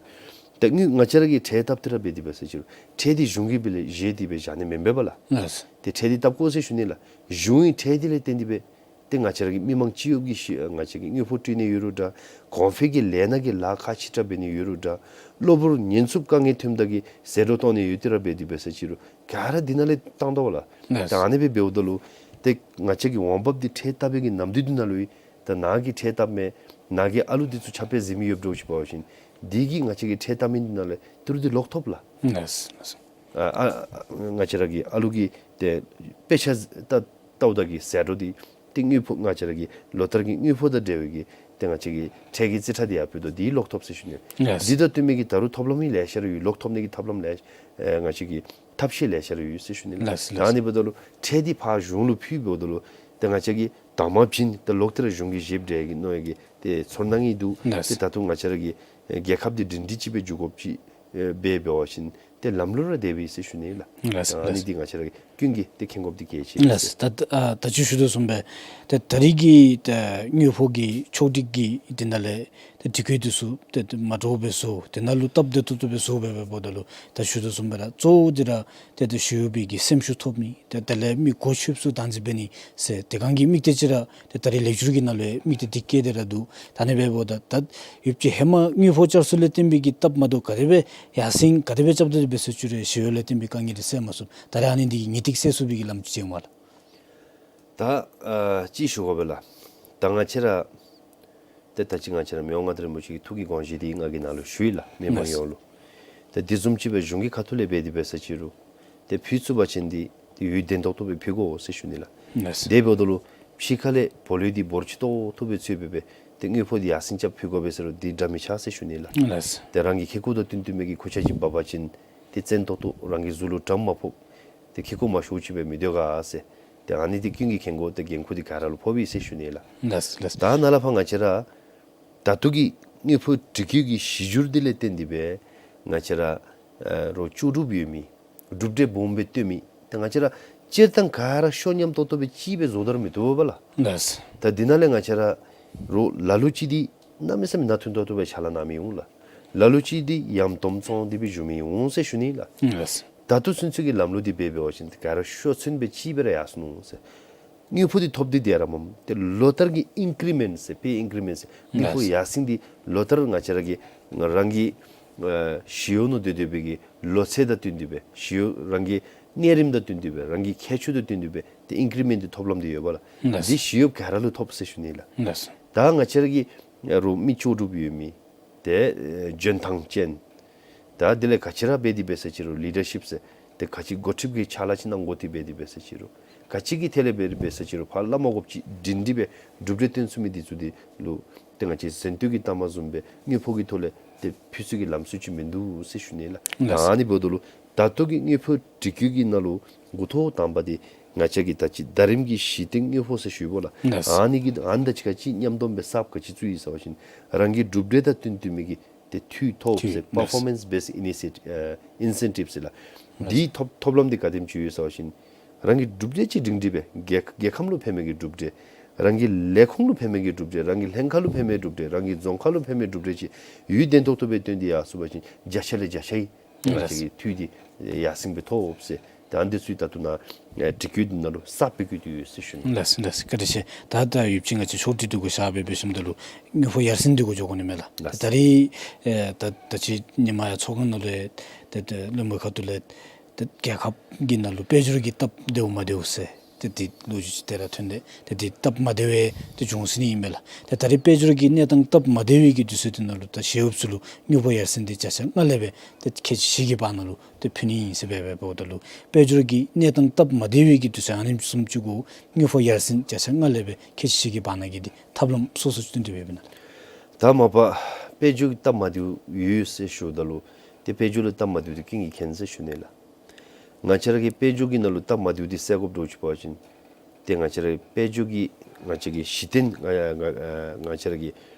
ད་དངུལ་ང་བཅས་ར་གིས་ཁྲལ་བཏབ་སྟེ་ར་འབད་དེ་འབད་ས་ཅིག་རུང་ཁྲལ་འདི་གཞུང་གིས་སྦེ་ལས་བཞེས་ཏེ་སྦེ་བཞག་ནི་མེན་པས་ལགས། ལགས། ཏེ་ཁྲལ་འདི་བཏབ་དགོ་ཟེར་ཞུ་ནི་ལགས། གཞུང་གི་ཁྲལ་འདི་ལས་བརྟེན་ཏེ་སྦེ་ཏེ་ང་བཅས་ར་གི་མི་མང་སྤྱི་གཡོགཔ་གི་ཤི་ང་བཅས་ཀྱི་དངུལ་ཕོགས་སྤྲོད་ནི་ཡོད་རུང་འདྲ། གོང་འཕེལ་གྱི་ལས་སྣ་གི་ལཱ་ཁག་ཆེ་དྲགས་འབད་ནི་ཡོད་རུང་འདྲ། གློ་བུར་ཉེན་ཚབས་དཀའ་ངལ་ཐོནམ་ད་གི་ཟད་འགྲོ་གཏོང་ནི་ཡོད་དེ་ར་འབད་དེ་འབད་ས་ཅིག་རུང་ག་ར་འདི་ནང་ལས་བཏང་དོ་བ་ལགས། ལགས། ད་ཨ་ནི་སྦེ་འབདཝ་ད་ལུ་ཏེ་ང་བཅས་ཀྱི་འོང་འབབ་འདི་ཁྲལ་བཏབ་པའི་གི་ནམ་དུས་འདི་ནང་ལུ་ད་ནཱ་གིས་ཁྲལ་བཏབ་མས། ནཱ་གིས་ཨ་ལུ་འདི་ཚུ་ཁྱབ་སྤེལ་མཛད་མི་ཡོདཔ་འདྲཝ་ཅིག་འབད་བ་ཅིན་འདི་གིས་ང་བཅས་ཀྱིས་ཁྲལ་བཏབ་མི་འདི་ནང་ལས་ཏི་རུ་འདི་ལོག་ཐོབ་ལགས། ལགས་ལགས། ཨ་ཨ་ང་བཅས་ར་གི་ཨ་ལུ་གི་ཏེ་དཔེ་ཆ་ད་ལྟཝ་ད་གི་ཟད་འགྲོ་འདི་ཏེ་དངུལ་ཕོགས་ང་བཅས་ར་གི་ལོ་ལྟར་གྱི་དངུལ་ཕོགས་དང་འབྲེལ་བའི་གི་ཏེ་ང་བཅས་ཀྱི་ཁྲལ་གྱི་རྩིས་ཁྲ་འདི་ཡར་ཕུལ་དོ་འདི་ལོག་ཐོབ་ཟེར་ཞུ་ནི། ལགས། འདི་དང་བསྟུན་མི་གི་ད་རུང་ཐབས་ལམ་ལེ་ཤ་ར་ཡོད། ལོག་ཐོབ་ནི་གི་ཐབས་ལམ་ལེ་ཨེ་ང་བཅས་ཀྱི་ཐབས་ཤེས་ལེ་ཤ་ར་ཡོད་ཟེར་ཞུ་ནི། ལགས། ད་ཨ་ནི་འབདཝ་ད་ལུ་ཁྲལ་འདི་ཕར་གཞུང་ལུ་ཕུལ་འབདཝ་ད་ལུ་ཏེ་ང་བཅས་ཀྱིས་དང་པ་བྱིན་ཏེ་ལོག་སྟེ་ར་གཞུང་གིས་བཞེསཔ་འདྲ་གི་མནོ་བའི་གི་ཏེ་ཚོར་སྣང་ཨིན་འདུག། ལགས། ཏེ་ད་རུང་ང་བཅས་ར་གི་ཨེ་རྒྱལ་ཁབ་འདི་སྒྲིང་སྒྲི་ཅིག་སྦེ་འགྱོ་དགོཔ་ཅིག་ཨེ་འབད་འབད་བ་ཅིན་ཏེ་ལམ་ལུགས་ར་དེ་སྦེ་ཟེར་ཞུ་ནི་ལགས། ལགས། ད་ཨ་ནི་ལགས། འདི་ང་བཅས་ར་གི་ཀུན་གྱིས་ཏེ་མཁྱེན་དགོཔ་འདི་གལ་ཆེ་ཟེར། ལགས། ད་ཨ་ད་ཅི་ཞུ་དོ་བཟུམ་སྦེ་ཏེ་ད་རིས་ཀྱི་ཏེ་དངུལ་ཕོགས་ཀྱི་ཕྱོགས་སྒྲིག་གི་དེ་ནང་ལས་ཏེ་སྒྲིག་བཀོད་འདི་ཚུ་ཏེ་ཏེ་མ་འདྲཝ་སྦེ་བཟོ། དེ་ནང་ལུ་སྟབས་བདེ་ཏོག་ཏོ་སྦེ་བཟོ་སྦེ་འབདཝ་ད་ལུ་ད་ཞུ་དོ་བཟུམ་སྦེ་ར་གཙོ་བོ་འདི་ར་ཏེ་ཏེ་ཞི་གཡོགཔ་གི་སེམས་ཤུགས་ཐོབ་མི་ཏེ་དེ་ལས་མི་གོ་ཆོདཔ་ཚུ་བདག་འཛིན་འབད་ནི་ཟེར་ཏེ་གང་གི་དམིགས་གཏད་ཅིག་ར་ཏེ་ད་རིས་ལེགས་སྒྱུར་གྱི་ནང་ལུ་དམིགས་གཏད་འདི་བསྐྱེད་དེ་ར་འདུག། ད་ཨ་ནི་འབདཝ་ད་ད་ཡུདཔ་ཅིག་ཧེ་མ་དངུལ་ཕོགས་བསྐྱར་གསོ་ལས་བརྟེན་པའི་གི་སྟབས་མ་བདེཝ་ག་དེ་སྦེ་ཡར་སེང་ག་དེ་སྦེ་རྐྱབ་སྟེ་འབད་ས་ཅིག་རུང་ཞི་གཡོག་ལས་བརྟེན་པའི་དཀའ་ངལ་འདི་སེལ་མ་ཚུགས། ད་རིས་ཨ་ནི་འདི་གིས་ངེས་ཏིག་སེལ་ཚུགས་པའི་གི་ལམ་ཅིག་ཅིག་འོང་མས་ལགས། ད་ཨ་ཅི་ཞུ་དགོ་པས་ལགས། ད་ང་བཅས་ར་ཏེ་ད་ཅི་ང་བཅས་ར་མི་དབང་མངའ་བདག་རིན་པོ་ཆེ་གི་ཐུགས་ཀྱི་དགོངས་བཞེད་འདི་ང་གིས་ནཱ་ལུ་ཞུ་ཡི་ལགས། མི་མང་ཡོངས་ལུ། ཏེ་འདི་བཟུམ་ཅིག་སྦེ་གཞུང་གི་ཁ་ཐུག་ལས་འབད་དེ་འབད་ས་ཅིག་རུང་ཏེ་ཕུལ་ཚུགས་པ་ཅིན་འདི་ཏེ་ཡུན་བརྟན་ཏོག་ཏོ་སྦེ་ཕུལ་དགོ་ཟེར་ཞུ་ནི་ལགས། དེ་འབདཝ་ད་ལུ་ཕྱི་ཁ་ལས་སྦོ་ལོགས་འདི་འབོར་ཆེ་ཏོག་ཏོ་སྦེ་ཚུད་སྦེ་སྦེ་ཏེ་དངུལ་ཕོགས་འདི་ཡར་སེང་རྐྱབ་ཕུལ་དགོ་པས་ཟེར་རུང་འདི་འདྲ་མི་ཆགས་ཟེར་ཞུ་ནི་ལགས། ཏེ་རང་གི་ཁེ་ཀོ་དང་བསྟུན་བསྟུན་མི་གི་ཁུར་ཆ་ཅིག་འབག་པ་ཅིན་ཏེ་བཙན་ཏོག་ཏོ་རང་གི་གཟུགས་ལུ་དྲནམ་མ་ཕོག། ཏེ་ཁེ་ཀོ་མང་ཤོས་ཅིག་སྦེ་མི་སྡོད་ག་ཟེར། ཏེ་ཨ་ནི་འདི་ཀུན་གྱིས་མཁྱེན་དགོ། ཏེ་འགན་ཁུར་འདི་ག་ར་ལུ་ཕོག་པས་ཟེར་ཞུ་ནི་ལགས། ལགས་ལགས། ད་ནཱ་ལས་ཕར་ང་བཅས་ར་ད་ལྟོ་གི་དངུལ་ཕོགས་སྒྲིག་བཀོད་ཀྱི་གཞི་འགྱུར་འདི་ལས་བརྟེན་ཏེ་སྦེ་ང་བཅས་ར་ཨ་རོགས་ལྕོགས་གྲུབ་ཡོད་མི་གྲུབ་འབྲས་སྦོམ་སྦེ་སྟོན་མི་ད་ང་བཅས་ར་སྤྱིར་བཏང་ག་ར་ཤོ་ཉམས་ཏོག་ཏོ་སྦེ་ཅིག་སྦེ་བཟོ་སྟེ་ར་མི་བཏུབ་པས་ལགས། ལགས། ད་འདི་ནང་ལས་ང་བཅས་ར་རོགས་ལ་ལུ་ཅིག་འདི་གནམ་མེད་ས་མེད་ན་ཐུང་ཏོག་ཏོ་སྦེ་ཕྱག་ལཱ་གནང་མི་འོང་ལགས། ལ་ལུ་ཅིག་འདི་ཡམ་དོམ་བཙོང་སྟེ་སྦེ་བཞུགས་མི་འོང་ཟེར་ཞུ་ནི་ལགས། ལགས། ད་ལྟོ་ཚུན་ཚོད་ཀྱི་ལམ་ལུགས་འདི་འབད་འབད་བ་ཅིན་ག་ར་ཤོ་ཚུན་སྦེ་ཅིག་སྦེ་ར་ཡར་སོང་ནུག་ཟེར། དངུལ་ཕོགས་འདི་ཐོབ་སྟེ་སྡོད་ར་མས། ཏེ་ལོ་ལྟར་གྱི་ཨིན་ཀི་རི་མེནཊ་ཟེར་པེ་ཨིན་ཀི་རི་མེནཊ་ཟེར་དངུལ་ཕོགས་ཡར་སེང་འདི་ལོ་ལྟར་ང་བཅས་ར་གི་རང་གི་ཨ་ཞི་གཡོག་ནང་སྡོད་སྡོད་པའི་གི་ལོ་ཚད་དང་བསྟུན་ཏེ་སྦེ་ཞི་གཡོག་རང་གི་གནས་རིམ་དང་བསྟུན་ཏེ་སྦེ་རང་གི་ཁྱད་ཆོས་དང་བསྟུན་ཏེ་སྦེ་ཏེ་ཨིན་ཀི་རི་མེནཊ་འདི་ཐོབ་ལམ་འདི་ཡོད་པས་ལགས། ལགས། འདི་ཞི་གཡོགཔ་ག་ར་ལུ་ཐོབ་ཟེར་ཞུ་ནི་ལགས། ལགས། ད་ང་བཅས་ར་གི་རོགས་མི་ལྕོགས་གྲུབ་ཡོད་མི་ཏེ་ཨེ་འཇོན་ཐང་ཅན། ད་དེ་ལས་ག་ཅི་ར་འབད་དེ་འབད་ས་ཅིག་རུང་ལི་ཌར་ཤིཔ་ཟེར་ཏེ་ག་ཅི་འགོ་ཁྲིདཔ་གི་ཕྱག་ལཱ་ཅིག་གནང་དགོ་དེ་འབད་དེ་འབད་ས་ཅིག་རུང་ག་ཅི་གི་ཐད་ལས་འབད་དེ་འབད་ས་ཅིག་རུང་ཕར་ལྷབ་མ་དགོཔ་ཅིག་སྒྲིང་སྒྲི་སྦེ་གྲུབ་འབྲས་སྟོན་ཚུགས་མི་འདི་ཚུ་འདི་ལུ་ཏེ་ང་བཅས་གཟེངས་བསྟོད་ཀྱི་རྟགས་མ་བཟུམ་སྦེ་དངུལ་ཕོགས་ཀྱི་ཐོག་ལས་ཏེ་ཕུལ་ཚུགས་ཀྱི་ལམ་སྲོལ་ཅིག་མིན་འདུག་ཟེར་ཞུ་ནི་ལགས། ལགས། ད་ཨ་ནི་འབདཝ་ད་ལུ་ ད་ལྟོ་གི་དངུལ་ཕོགས་སྒྲིག་བཀོད་ཀྱི་ནང་ལུ་འགོ་ཐོག་དང་པ་འདི་ང་བཅས་ཀྱིས་ད་ཅི་ཟླ་རིམ་གྱི་གཞི་རྟེན་དངུལ་ཕོགས་ཟེར་ཞུཝ་ལགས། ལགས། ཨ་ནི་གི་ཨ་ནི་དང་གཅིག་ཁར་གཅིག་མཉམ་སྡོམ་སྦེ་གསརཔ་ག་ཅི་བཙུགས་ཡི་ཟེར་བ་ཅིན་རང་གི་གྲུབ་འབྲས་དང་བསྟུན་བསྟུན་མི་གི་ཏེ་འཐུས་ཐོབ་ཟེར། འཐུས། ལགས། Performance based incentive ཨ་incentive ཟེར་ལགས། ལགས། དེའི་ཐོབ་ཐོབ་ལམ་འདི་ག་དེམ་ཅིག་ཡོད་ཟེར་བ་ཅིན་རང་གི་གྲུབ་འབྲས་ཅིག་སྒྲིང་སྒྲི་སྦེ་རྒྱལ་རྒྱལ་ཁམས་ལུ་ཕན་མི་གི་གྲུབ་འབྲས། རང་གི་ལས་ཁུངས་ལུ་ཕན་མི་གི་གྲུབ་འབྲས། རང་གི་ལྷན་ཁག་ལུ་ཕན་མི་གི་གྲུབ་འབྲས། རང་གི་རྫོང་ཁག་ལུ་ཕན་མི་གི་གྲུབ་འབྲས་ཅིག་ཡུན་བརྟན་ཏོག་ཏོ་སྦེ་བཏོན་ཏེ་ཡར་སོང་པ་ཅིན་བརྒྱ་ཆ་ལས་བརྒྱ་ཆའི་ང་བཅས་ཀྱི་འཐུས་འདི་ཡར་སེང་སྦེ་ཐོབ་ཟེར། ད་འདི་ཚུ་ད་ལྟོ་ནཱ་ཨེ་སྒྲིག་བཀོད་འདི་ནང་ལུ་གསརཔ་སྦེ་བཀོད་དེ་ཡོད་ཟེར་ཞུ་ནི། ལགས་ལགས། བཀའ་དྲིན་ཆེ། ད་ད་ཡོདཔ་ཅིག་ང་བཅས་ཕྱོགས་སྒྲིག་འདི་གུ་བཞག་སྦེ་འབད་ཞིནམ་ད་ལུ་དངུལ་ཕོགས་ཡར་སེང་འདི་གུ་འགྱོ་དགོ་ནི་མས་ལགས། ལགས། ད་རིས་ཨེ་ད་ད་ཅི་ཉིནམ་ཡར་ཚོགས་ཁང་ནང་ལུ་ཨེ་ད་ད་བློན་པོའི་ཁ་ཐུག་ལས་ཏེ་རྒྱལ་ཁབ་ཀྱི་ནང་ལུ་དཔལ་འབྱོར་གྱི་སྟབས་བདེཝ་མ་བདེཝ་ཟེར་ཏེ་དེ་ལོ་རྒྱུས་ཅིག་དེ་ར་ཐོན་ཏེ་ཏེ་དེ་སྟབས་མ་བདེཝ་ཏེ་འབྱུང་སྲིད་ནི་ཨིན་པས་ལགས། ཏེ་ད་རེས་དཔལ་འབྱོར་གྱི་གནས་སྟངས་སྟབས་མ་བདེ་བའི་གི་དུས་ཚོད་དེ་ནང་ལུ་ད་ཞི་གཡོགཔ་ཚུ་ལུ་དངུལ་ཕོགས་ཡར་སེང་དེ་བརྒྱ་ཆ་ལྔ་ལས་སྦེ་ཏེ་ཁལ་གཅིག་བཞི་གི་བར་ན་ལུ་ཏེ་ཕུལ་ནི་ཨིན་ཟེར་སྦེ་འབདཝ་ད་ལུ་དཔལ་འབྱོར་གྱི་གནས་སྟངས་སྟབས་མ་བདེ་བའི་གི་དུས་ཚོད་ཨ་ནེམ་བཟུམ་ཅིག་གུ་དངུལ་ཕོགས་ཡར་སེང་བརྒྱ་ཆ་ལྔ་ལས་སྦེ་ཁལ་གཅིག་བཞི་གི་བར་ན་གི་དེ་ཐབས་ལམ་སོ་སོ་ཅིག་བཏོན་ཏེ་འབདཝ་ཨིན་ན། ད་མ་པ་དཔལ་འབྱོར་གྱི་སྟབས་མ་བདེཝ་ཡོད་ཟེར་ཞུཝ་ད་ལུ་ཏེ་དཔལ་འབྱོར་ལུ་སྟབས་མ་བདེཝ་དེ་ཀུན་གྱིས་མཁྱེན་ཟེར་ཞུ་ནི་ལགས། ང་བཅས་ར་གི་དཔལ་འབྱོར་གྱི་ནང་ལུ་སྟབས་མ་བདེཝ་དེ་སེལ་དགོཔ་འདྲཝ་ཅིག་འབད་བ་ཅིན་ཏེ་ང་བཅས་ར་དཔལ་འབྱོར་གྱི་ང་བཅས་ཀྱི་གཞི་རྟེན་ང་ང་ང་ང་བཅས་ར་གི་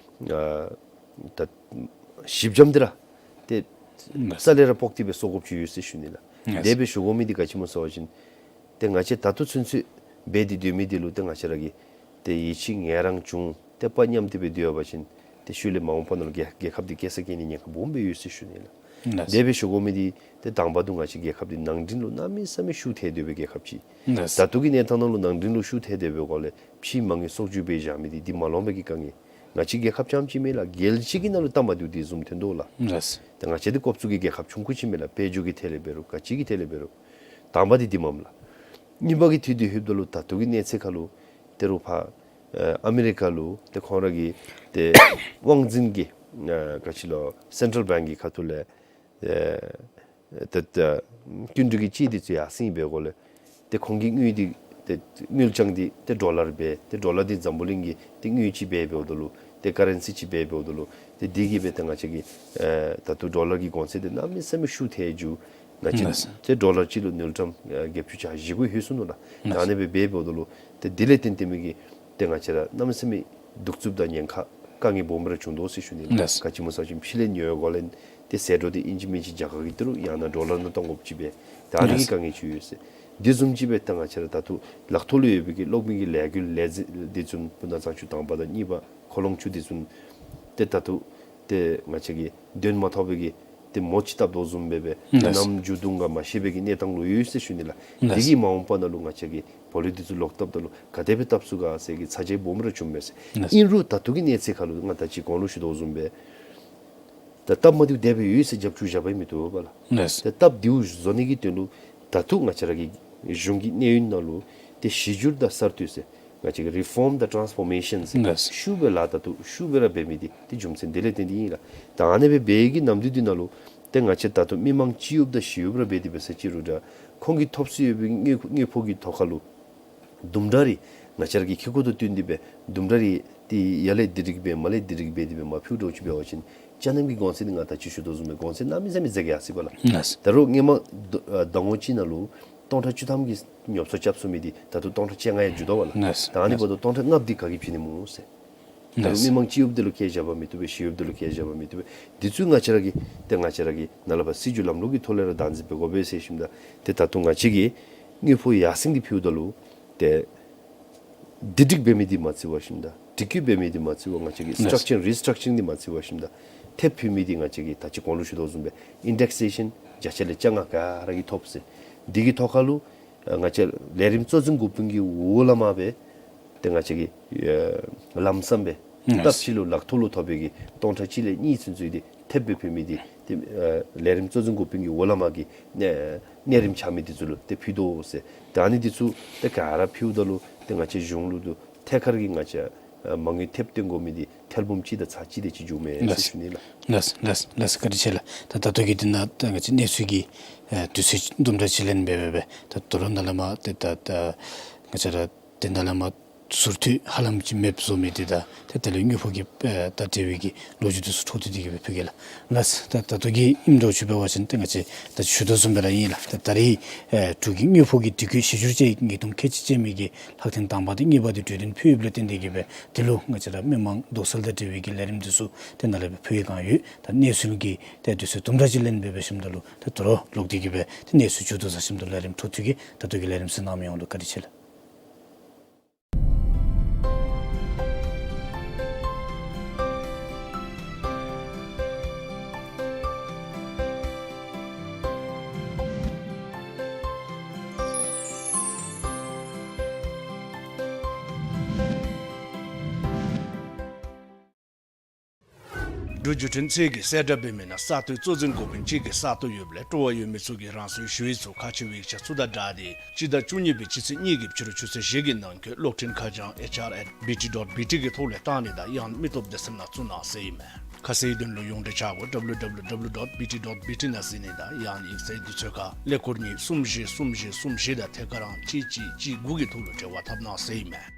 ཨ་ད་གཞི་འགྱམ་འདི་ར་ཏེ་རྩ་ལས་ར་སྤོག་སྟེ་སྦེ་བཟོ་དགོཔ་ཅིག་ཡོད་ཟེར་ཞུ་ནི་ལགས། ལགས། དེ་སྦེ་ཞུ་དགོ་མི་འདི་ག་ཅི་སྨོ་ཟེར་བ་ཅིན་ཏེ་ང་བཅས་ད་ལྟོ་ཚུན་ཚོད་འབད་དེ་སྡོད་མི་འདི་ལུ་ཏེ་ང་བཅས་ར་གིས་ཏེ་ཡིད་ཆེས་ངལ་རངས་བྱུང་ཏེ་དཔའ་ཉམས་ཏེ་སྦེ་སྡོད་པ་ཅིན་ཏེ་ཤུལ་ལས་མ་འོངས་པ་ནང་ལུ་རྒྱལ་རྒྱལ་ཁབ་འདི་བཀལ་ས་བཀལ་ནི་ཉེན་ཁ་སྦོམ་སྦེ་ཡོད་ཟེར་ཞུ་ནི་ལགས། ལགས། དེ་སྦེ་ཞུ་དགོ་མི་འདི་ཏེ་དང་པ་དུ་ང་བཅས་རྒྱལ་ཁབ་འདི་ནང་འདྲེན་ལུ་གནམ་མེད་ས་མེད་ཤུགས་ཐལ་སྡོད་པའི་རྒྱལ་ཁབ་ཅིག། ལགས། ད་ལྟོ་གི་གནས་སྟངས་ནང་ལུ་ནང་འདྲེན་ལུ་ཤུགས་ཐལ་སྡོད་པའི་སྒོ་ལས་ཕྱིའི་མ་དངུལ་གསོག་འཇོག་འབད་བཞག་མི་འདི་འདི་མ་ལོངས་པའི་གི་དཀའ་ངལ། ང་བཅས་རྒྱལ་ཁབ་རྐྱངམ་ཅིག་མེན་ལགས། རྒྱལ་སྤྱི་གི་ནང་ལུ་སྟབས་མ་བདེཝ་འདི་བཟུམ་ཐོན་དོ་ལགས། ལགས། ཏེ་ང་བཅས་འདི་ཀོབ་ཚུ་གི་རྒྱལ་ཁབ་ཆུང་ཀུ་ཅིག་མེན་ལགས། དཔལ་འབྱོར་གྱི་ཐད་ལས་འབད་རུང་ག་ཅི་གི་ཐད་ལས་འབད་རུང་། དང་པ་འདི་འདི་མས་ལགས། གཉིས་པ་གི་འཐུས་འདི་ལྷོདཔ་ད་ལུ་ད་ལྟོ་གི་གནས་ཚད་ཁར་ལུ་ཏེ་རུང་ཕར་ཨ་ཨ་མི་རི་ཀ་ལུ་ཏེ་ཁོང་ར་གི་ཏེ་དབང་འཛིན་གྱི་ཨ་ག་ཅི་ལོ་སེན་ཊལ་བེངཀ་གི་ཁ་ཐུག་ལས་ཨེ་ཏེ་ཏེ་སྐྱིན་འགྲུལ་གྱི་སྤྱི་འདི་ཚུ་ཡར་སེང་འབད་སྒོ་ལས་ཏེ་ཁོང་གི་དངུལ་འདི་ཏེ་དངུལ་རྐྱང་འདི་ཏེ་ཌོ་ལར་འབད། ཏེ་ཌོ་ལར་འདི་འཛམ་བུ་གླིང་གི་ཏེ་དངུལ་ཅིག་འབད་འབདཝ་ད་ལུ་ཏེ་ཀ་རེན་སི་ཅིག་འབད་འབདཝ་ད་ལུ་ཏེ་འདི་གིས་སྦེ་ཏེ་ང་བཅས་ཀྱི་ཨེ་ད་ལྟོ་ཌོ་ལར་གྱི་གོང་ཚད་འདི་གནམ་མེད་ས་མེད་ཤུགས་ཐལ་འགྱོ། ང་བཅས་ལགས། ཏེ་ཌོ་ལར་གཅིག་ལུ་དངུལ་ཀྲམ་ཨེ་བརྒྱད་ཅུ་གྱ་བཞི་གུ་ལྷོད་སོ་ནུག་ལགས། ད་ལགས། ཨ་ནི་སྦེ་འབད་འབདཝ་ད་ལུ་ཏེ་འདི་ལས་བརྟེན་ཏེ་མི་གི་ཏེ་ང་བཅས་ར་གནམ་མེད་ས་མེད་གདུག་རྩུབ་དང་ཉེན་ཁ་དཀའ་ངལ་སྦོམ་ར་བྱུང་དོ་ཟེར་ཞུ་ནི་ལགས། ལགས། ག་ཅི་སྨོ་ཟེར་བ་ཅིན་ཕྱི་ལས་ཉོ་བའི་སྒོ་ལས་ཏེ་ཟད་འགྲོ་འདི་ཨིན་ཅི་མིན་ཅི་རྒྱ་གར་གྱི་ཏི་རུ་ཡང་ན་ཌོ་ལར་ནང་གཏང་དགོཔ་ཅིག་འབད། ད་ཨ་ནི་གི། ལགས། དཀའ་ངལ་ཅིག་ཡོད་ཟེར། འདི་བཟུམ་ཅིག་སྦེ་ད་ང་བཅས་ར་ད་ལྟོ་ལག་ཐོག་ལུ་ཡོད་པའི་གི་གློག་མེ་གི་ལས་འགུལ་ལས་འཛིན་འདི་ཚུ་སྤུ་ན་གཙང་ཆུ་དང་པ་དང་གཉིས་པ་ཁོ་ལོང་ཆུ་འདི་ཚུ་ཏེ་ད་ལྟོ་ཏེ་ང་བཅས་ཀྱིས་འདོན་མ་ཐོབ་པའི་གི་ཏེ་མོ་ཅིག་བཏབ་དོ་བཟུམ་སྦེ་སྦེ་ཏེ། ལགས། གནམ་རྒྱུན་དུ་ག་མ་ཤེས་པའི་གི་གནས་སྟངས་ལུ་ཡོད་ཟེར་ཞུ་ནི་ལགས། ལགས། འདི་གིས་མ་འོངས་པ་ནང་ལུ་ང་བཅས་ཀྱིས་བོ་ལུ་འདི་ཚུ་ལོག་བཏབ་ད་ལུ་ག་དེ་སྦེ་བཏབ་ཚུགས་ག་ཟེར་གྱི་ཚ་གྱང་སྦོམ་ར་བྱུངམ་མས་ཟེར། ལགས། ཨིན་རུང་ད་ལྟོ་གི་གནས་ཚད་ཁར་ལུ་ང་ད་ཅི་གོང་ལུ་ཞུ་དོ་བཟུམ་སྦེ་ད་སྟབས་མ་བདེཝ་དེ་སྦེ་ཡོད་ཟེར་རྒྱབ་སྐྱོར་བཞག་པའི་མི་བཏུབ་པས་ལགས། ལགས། ད་སྟབས་བདེཝ་བཟོ་ནི་གི་དོན་ལུ་ད་ལྟོ་ང་བཅས་ར་གི་གཞུང་གི་གནས་ཡུན་ནང་ལུ་ཏེ་གཞི་འགྱུར་དང་གསར་གཏོད་ཟེར་ང་བཅས་ཀྱི་རི་ཕོརམ་དང་ཊཱནསི་ཕོར་མེ་ཤཱན་ཟེར། ལགས། ཤུགས་སྦེ་ལཱ་ད་ལྟོ་ཤུགས་སྦེ་ར་འབད་མི་འདི་ཏེ་རྒྱུ་མཚན་འདི་ལས་བརྟེན་ཏེ་ཨིན་ལགས། ད་ཨ་ནི་སྦེ་འབད་བའི་གི་ནམ་དུས་འདི་ནང་ལུ་ཏེ་ང་བཅས་ད་ལྟོ་མི་མང་སྤྱི་གཡོགཔ་དང་གཞི་གཡོགཔ་ར་འབད་དེ་འབད་ས་ཅིག་རུང་འདྲ་ཁོང་གིས་ཐོབ་སྲིད་ཡོད་པའི་དངུལ་དངུལ་ཕོགས་ཀྱི་ཐོག་ཁར་ལུ་དུམ་གྲ་རེ་ང་བཅས་ར་གི་ཁེ་ཀོ་དང་བསྟུན་ཏེ་སྦེ་དུམ་གྲ་རེ་ཏེ་ཡར་ལས་འདི་སྒྲིག་འབད་མར་ལས་འདི་སྒྲིག་འབད་དེ་སྦེ་མ་ཕུལཝ་འདྲཝ་ཅིག་འབད་བ་ཅིན་ཅ་ནམ་གྱི་གོང་ཚད་འདི་ང་ད་ཅི་ཞུ་དོ་བཟུམ་སྦེ་གོང་ཚད་གནམ་མེད་ས་མེད་འཛེགས་ཡར་སོ་ཡི་པ་ལགས། ལགས། ད་རུང་སྔོན་མ་ཟླ་ཟླ་ངོ་གཅིག་ནང་ལུ་སྟོང་ཕྲག་བཅུ་ཐམ་གྱི་ཉོ་ཚོང་རྐྱབ་ཚུགས་མི་འདི་ད་ལྟོ་སྟོང་ཕྲག་བཅོ་ལྔ་ཡང་འགྱོ་དོ་བ་ལགས། ལགས། ད་ཨ་ནི་འབདཝ་ད་སྟོང་ཕྲག་ལྔ་པོ་འདི་ག་གིས་བྱིན་ནི་སྨོ་ཟེར། ད་རུང་ལགས། མི་མང་སྤྱི་གཡོགཔ་འདི་ལུ་ཁེ་བཞག་པ་མི་བཏུབ་པས། གཞི་གཡོགཔ་འདི་ལུ་ཁེ་བཞག་པ་མི་བཏུབ་པས། འདི་ཚུ་ང་བཅས་ར་གིས་ཏེ་ང་བཅས་ར་གིས་ནཱ་ལས་ཕར་སྲིད་བྱུས་ལམ་ལུགས་ཀྱི་ཐོག་ལས་ར་བདག་འཛིན་འབད་དགོ་པས་ཟེར་ཞིནམ་ད་ཏེ་ད་ལྟོ་ང་བཅས་ཀྱིས་དངུལ་ཕོགས་ཡར་སེང་འདི་ཕུལཝ་ད་ལུ་ཏེ་བསྡུ་སྒྲིག་འབད་མི་འདི་མ་བརྩི་བར་ཞིནམ་ད་སྒྲིག་བཀོད་འབད་མི་འདི་མ་བརྩི་བར་ང་བཅས་ཀྱིས། ལགས། སི་ཊྲག་ཅར་རི་སི་ཊྲག་ཅར་འདི་མ་བརྩི་བར་ཞིནམ་ད་ཐེབས་ཕུལ་མི་འདི་ང་བཅས་ཀྱིས་ད་ཅི་གོང་ལུ་ཞུ་དོ་བཟུམ་སྦེ་ཨིན་ཌེག་སེ་ཤཱན་བརྒྱ་ཆ་ལས་བཅོ་ལྔ་ག་ར་གིས་ཐོབ་ཟེར། འདི་གི་ཐོག་ཁར་ལུ་ང་བཅས་ལས་རིམ་གཙོ་འཛིན་འགོ་དཔོན་གྱི་འོག་ལས་མར་སྦེ་ཏེ་ང་བཅས་ཀྱིས་ཨེ་ལམ་སམ་སྦེ། ལགས། སྟབས་ཅིག་ལུ་ལག་ཐོག་ལུ་ཐོབ་པའི་གི་སྟོང་ཕྲག་གཅིག་ལས་གཉིས་ཚུན་ཚོད་འདི་ཐེབས་སྦེ་ཕུལ་མི་འདི་ཏེ་ཨེ་ལས་རིམ་གཙོ་འཛིན་འགོ་དཔོན་གྱི་འོག་ལས་མར་གྱི་གནས་གནས་རིམ་ཆགས་མི་འདི་ཚུ་ལུ་ཏེ་ཕུལ་དོ་ཟེར། ཏེ་ཨ་ནི་འདི་ཚུ་ཏེ་ག་ར་ཕུལཝ་ད་ལུ་ཏེ་ང་བཅས་གཞུང་ལུ་ཏེ་ཐད་ཀར་གྱི་ང་བཅས་ཨེ་མ་དངུལ་ཐེབས་བཏོན་དགོ་མི་འདི་ཐེར་འབུམ་གཅིག་དང་ཚག་གཅིག་དེ་ཅིག་འགྱོཝ་མས་ཟེར་ཞུ་ནི་ལགས། ལགས་ལགས་ལགས། བཀའ་དྲིན་ཆེ་ལགས། ད་ད་ལྟོ་གི་འདི་ནང་ད་ང་བཅས་གནས་ཚུལ་གྱི་ཨེ་དུས་ཚོད་དུམ་གྲ་ཅིག་ལེན་འབད་འབད་འབད་ད་ད་རུང་ནཱ་ལས་མར་ཏེ་ད་ད་ང་བཅས་ར་ཏེ་ནཱ་ལས་མར་ ཟུར་འཐུས་ཧ་ལམ་ཅིག་མེདཔ་བཟོ་མི་འདི་དང་ཏེ་དེ་ལས་དངུལ་ཕོགས་ཀྱི་ཨེ་ད་འབྲེལ་བའི་གི་ལོ་རྒྱུས་འདི་ཚུ་འཕྲོ་མཐུད་དེ་གི་སྦེ་ཕུལ་གེ་ལགས། ལགས་ད་ད་ལྟོ་གི་ཨིནམ་འདྲཝ་ཅིག་འབད་བ་ཅིན་ཏེ་ང་བཅས་ད་ཞུ་དོ་བཟུམ་སྦེ་ར་ཨིན་ལགས། ད་ད་རིས་ཨེ་འབྲུག་གི་དངུལ་ཕོགས་ཀྱི་སྒྲིག་བཀོད་གཞི་བསྒྱུར་བཅས་ཉིས་སྟོང་ཁལ་གཅིག་ཅན་མའི་གི་ལྷག་དོན་དང་པ་དང་གཉིས་པ་འདི་གྲོས་དོན་ཕུལ་ཡོདཔ་ལས་བརྟེན་ཏེ་གི་སྦེ་འདི་ལུ་ང་བཅས་ར་མི་མང་དོགས་སེལ་དང་འབྲེལ་བའི་གི་ལས་རིམ་འདི་ཚུ་ཏེ་ནཱ་ལས་སྦེ་ཕུལ་བའི་བསྒང་ཡོད། ད་གནས་ཚུལ་གྱི་ཏེ་དུས་ཚོད་དུམ་གྲ་ཅིག་ལེན་སྦེ་འབད་ཞིནམ་ད་ལུ་ད་ད་རུང་ལོག་སྟེ་གི་སྦེ་ཏེ་གནས་ཚུལ་མཇུག་བསྡུ་ཟ་ཞིནམ་ད་ལུ་ལས་རིམ་འཕྲོ་མཐུད་ཀྱི་ད་ལྟོ་གི་ལས་རིམ་གཟིགས་གནང་མི་ཡོངས་ལུ་བཀའ་དྲིན་ཆེ་ལགས། འབྲུག་བརྒྱུད་འཕྲིན་ཚད་ཀྱིས་གསལ་བསྒྲགས་འབད་མི་ནང་གསར་གཏོད་གཙོ་འཛིན་འགོ་དཔོན་གཅིག་གིས་གསར་གཏོད་ཡོདཔ་ལས་སྤྲོ་བ་ཡོད་མི་ཚུ་གིས་རང་སོའི་ཞུ་ཡིག་ཚུ་ཁག་ཆེ་བའི་ཡིག་ཆ་ཚུ་དང་སྦྲགས་ཏེ་སྤྱི་ཟླ་བཅུ་གཉིས་པའི་སྤྱི་ཚེས་གཉིས་ཀྱི་ཕྱི་རུ་ཆུ་ཚོད་བཞི་གི་ནང་འཁོད་གློག་འཕྲིན་ཁ་བྱང་H R at B T dot B T གི་ཐོག་ལས་བཏང་ནི་དང་ཡང་མི་སྟོབས་སྡེ་ཚན་ནང་བཙུགས་གནང་ཟེར་ཨིན་མས། ཁ་གསལ་དོན་ལུ་ཡོངས་འབྲེལ་ཆ་སྒོ་W W W dot B T dot B T ནང་གཟིགས་ནི་དང་ཡང་ཡིག་ཚང་དུས་ཚོད་ཁར་ཀླད་ཀོར་གཉིས་གསུམ་བཞི་གསུམ་བཞི་གསུམ་བཞི་དང་ཐད་ཀར་ཨང་གཅིག་གཅིག་གཅིག་དགུ་གི་ཐོག་ལུ་འབྲེལ་བ་འཐབ་གནང་ཟེར་ཨིན་མས།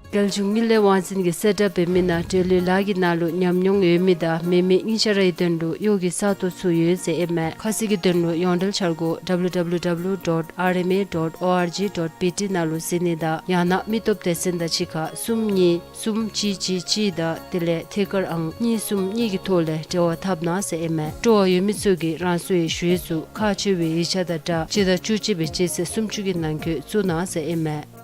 རྒྱལ་གཞུང་མི་ལས་དབང་འཛིན་གྱིས་གསལ་བསྒྲགས་འབད་མི་ནང་འབྲེལ་ཡོད་ལཱ་གི་ནང་ལུ་ཉམས་མྱོང་ཡོད་མི་དང་མེད་མི་གཉིས་ཆ་རའི་དོན་ལུ་གཡོག་གི་ས་སྟོང་ཚུ་ཡོད་ཟེར་ཨིན་མས། ཁ་གསལ་གྱི་དོན་ལུ་ཡོངས་འབྲེལ་འཆར་སྒོ་W W W dot R M A dot O R G dot B T ནང་ལུ་གཟིགས་ནི་དང་ཡང་ན་མི་སྟོབས་སྡེ་ཚན་དང་གཅིག་ཁར་གསུམ་གཉིས་གསུམ་གཅིག་གཅིག་གཅིག་དང་དེ་ལས་ཐད་ཀར་ཨང་གཉིས་གསུམ་གཉིས་ཀྱི་ཐོག་ལས་འབྲེལ་བ་འཐབ་གནང་ཟེར་ཨིན་མས། སྤྲོ་བ་ཡོད་མི་ཚུ་གིས་རང་སོའི་ཞུ་ཡིག་ཚུ་ཁག་ཆེ་བའི་ཡིག་ཆ་དང་སྦྲགས་སྤྱི་ཟླ་བཅུ་གཅིག་པའི་སྤྱི་ཚེས་སུམ་ཅུ་གི་ནང་འཁོད་བཙུགས་གནང་ཟེར་ཨིན་མས།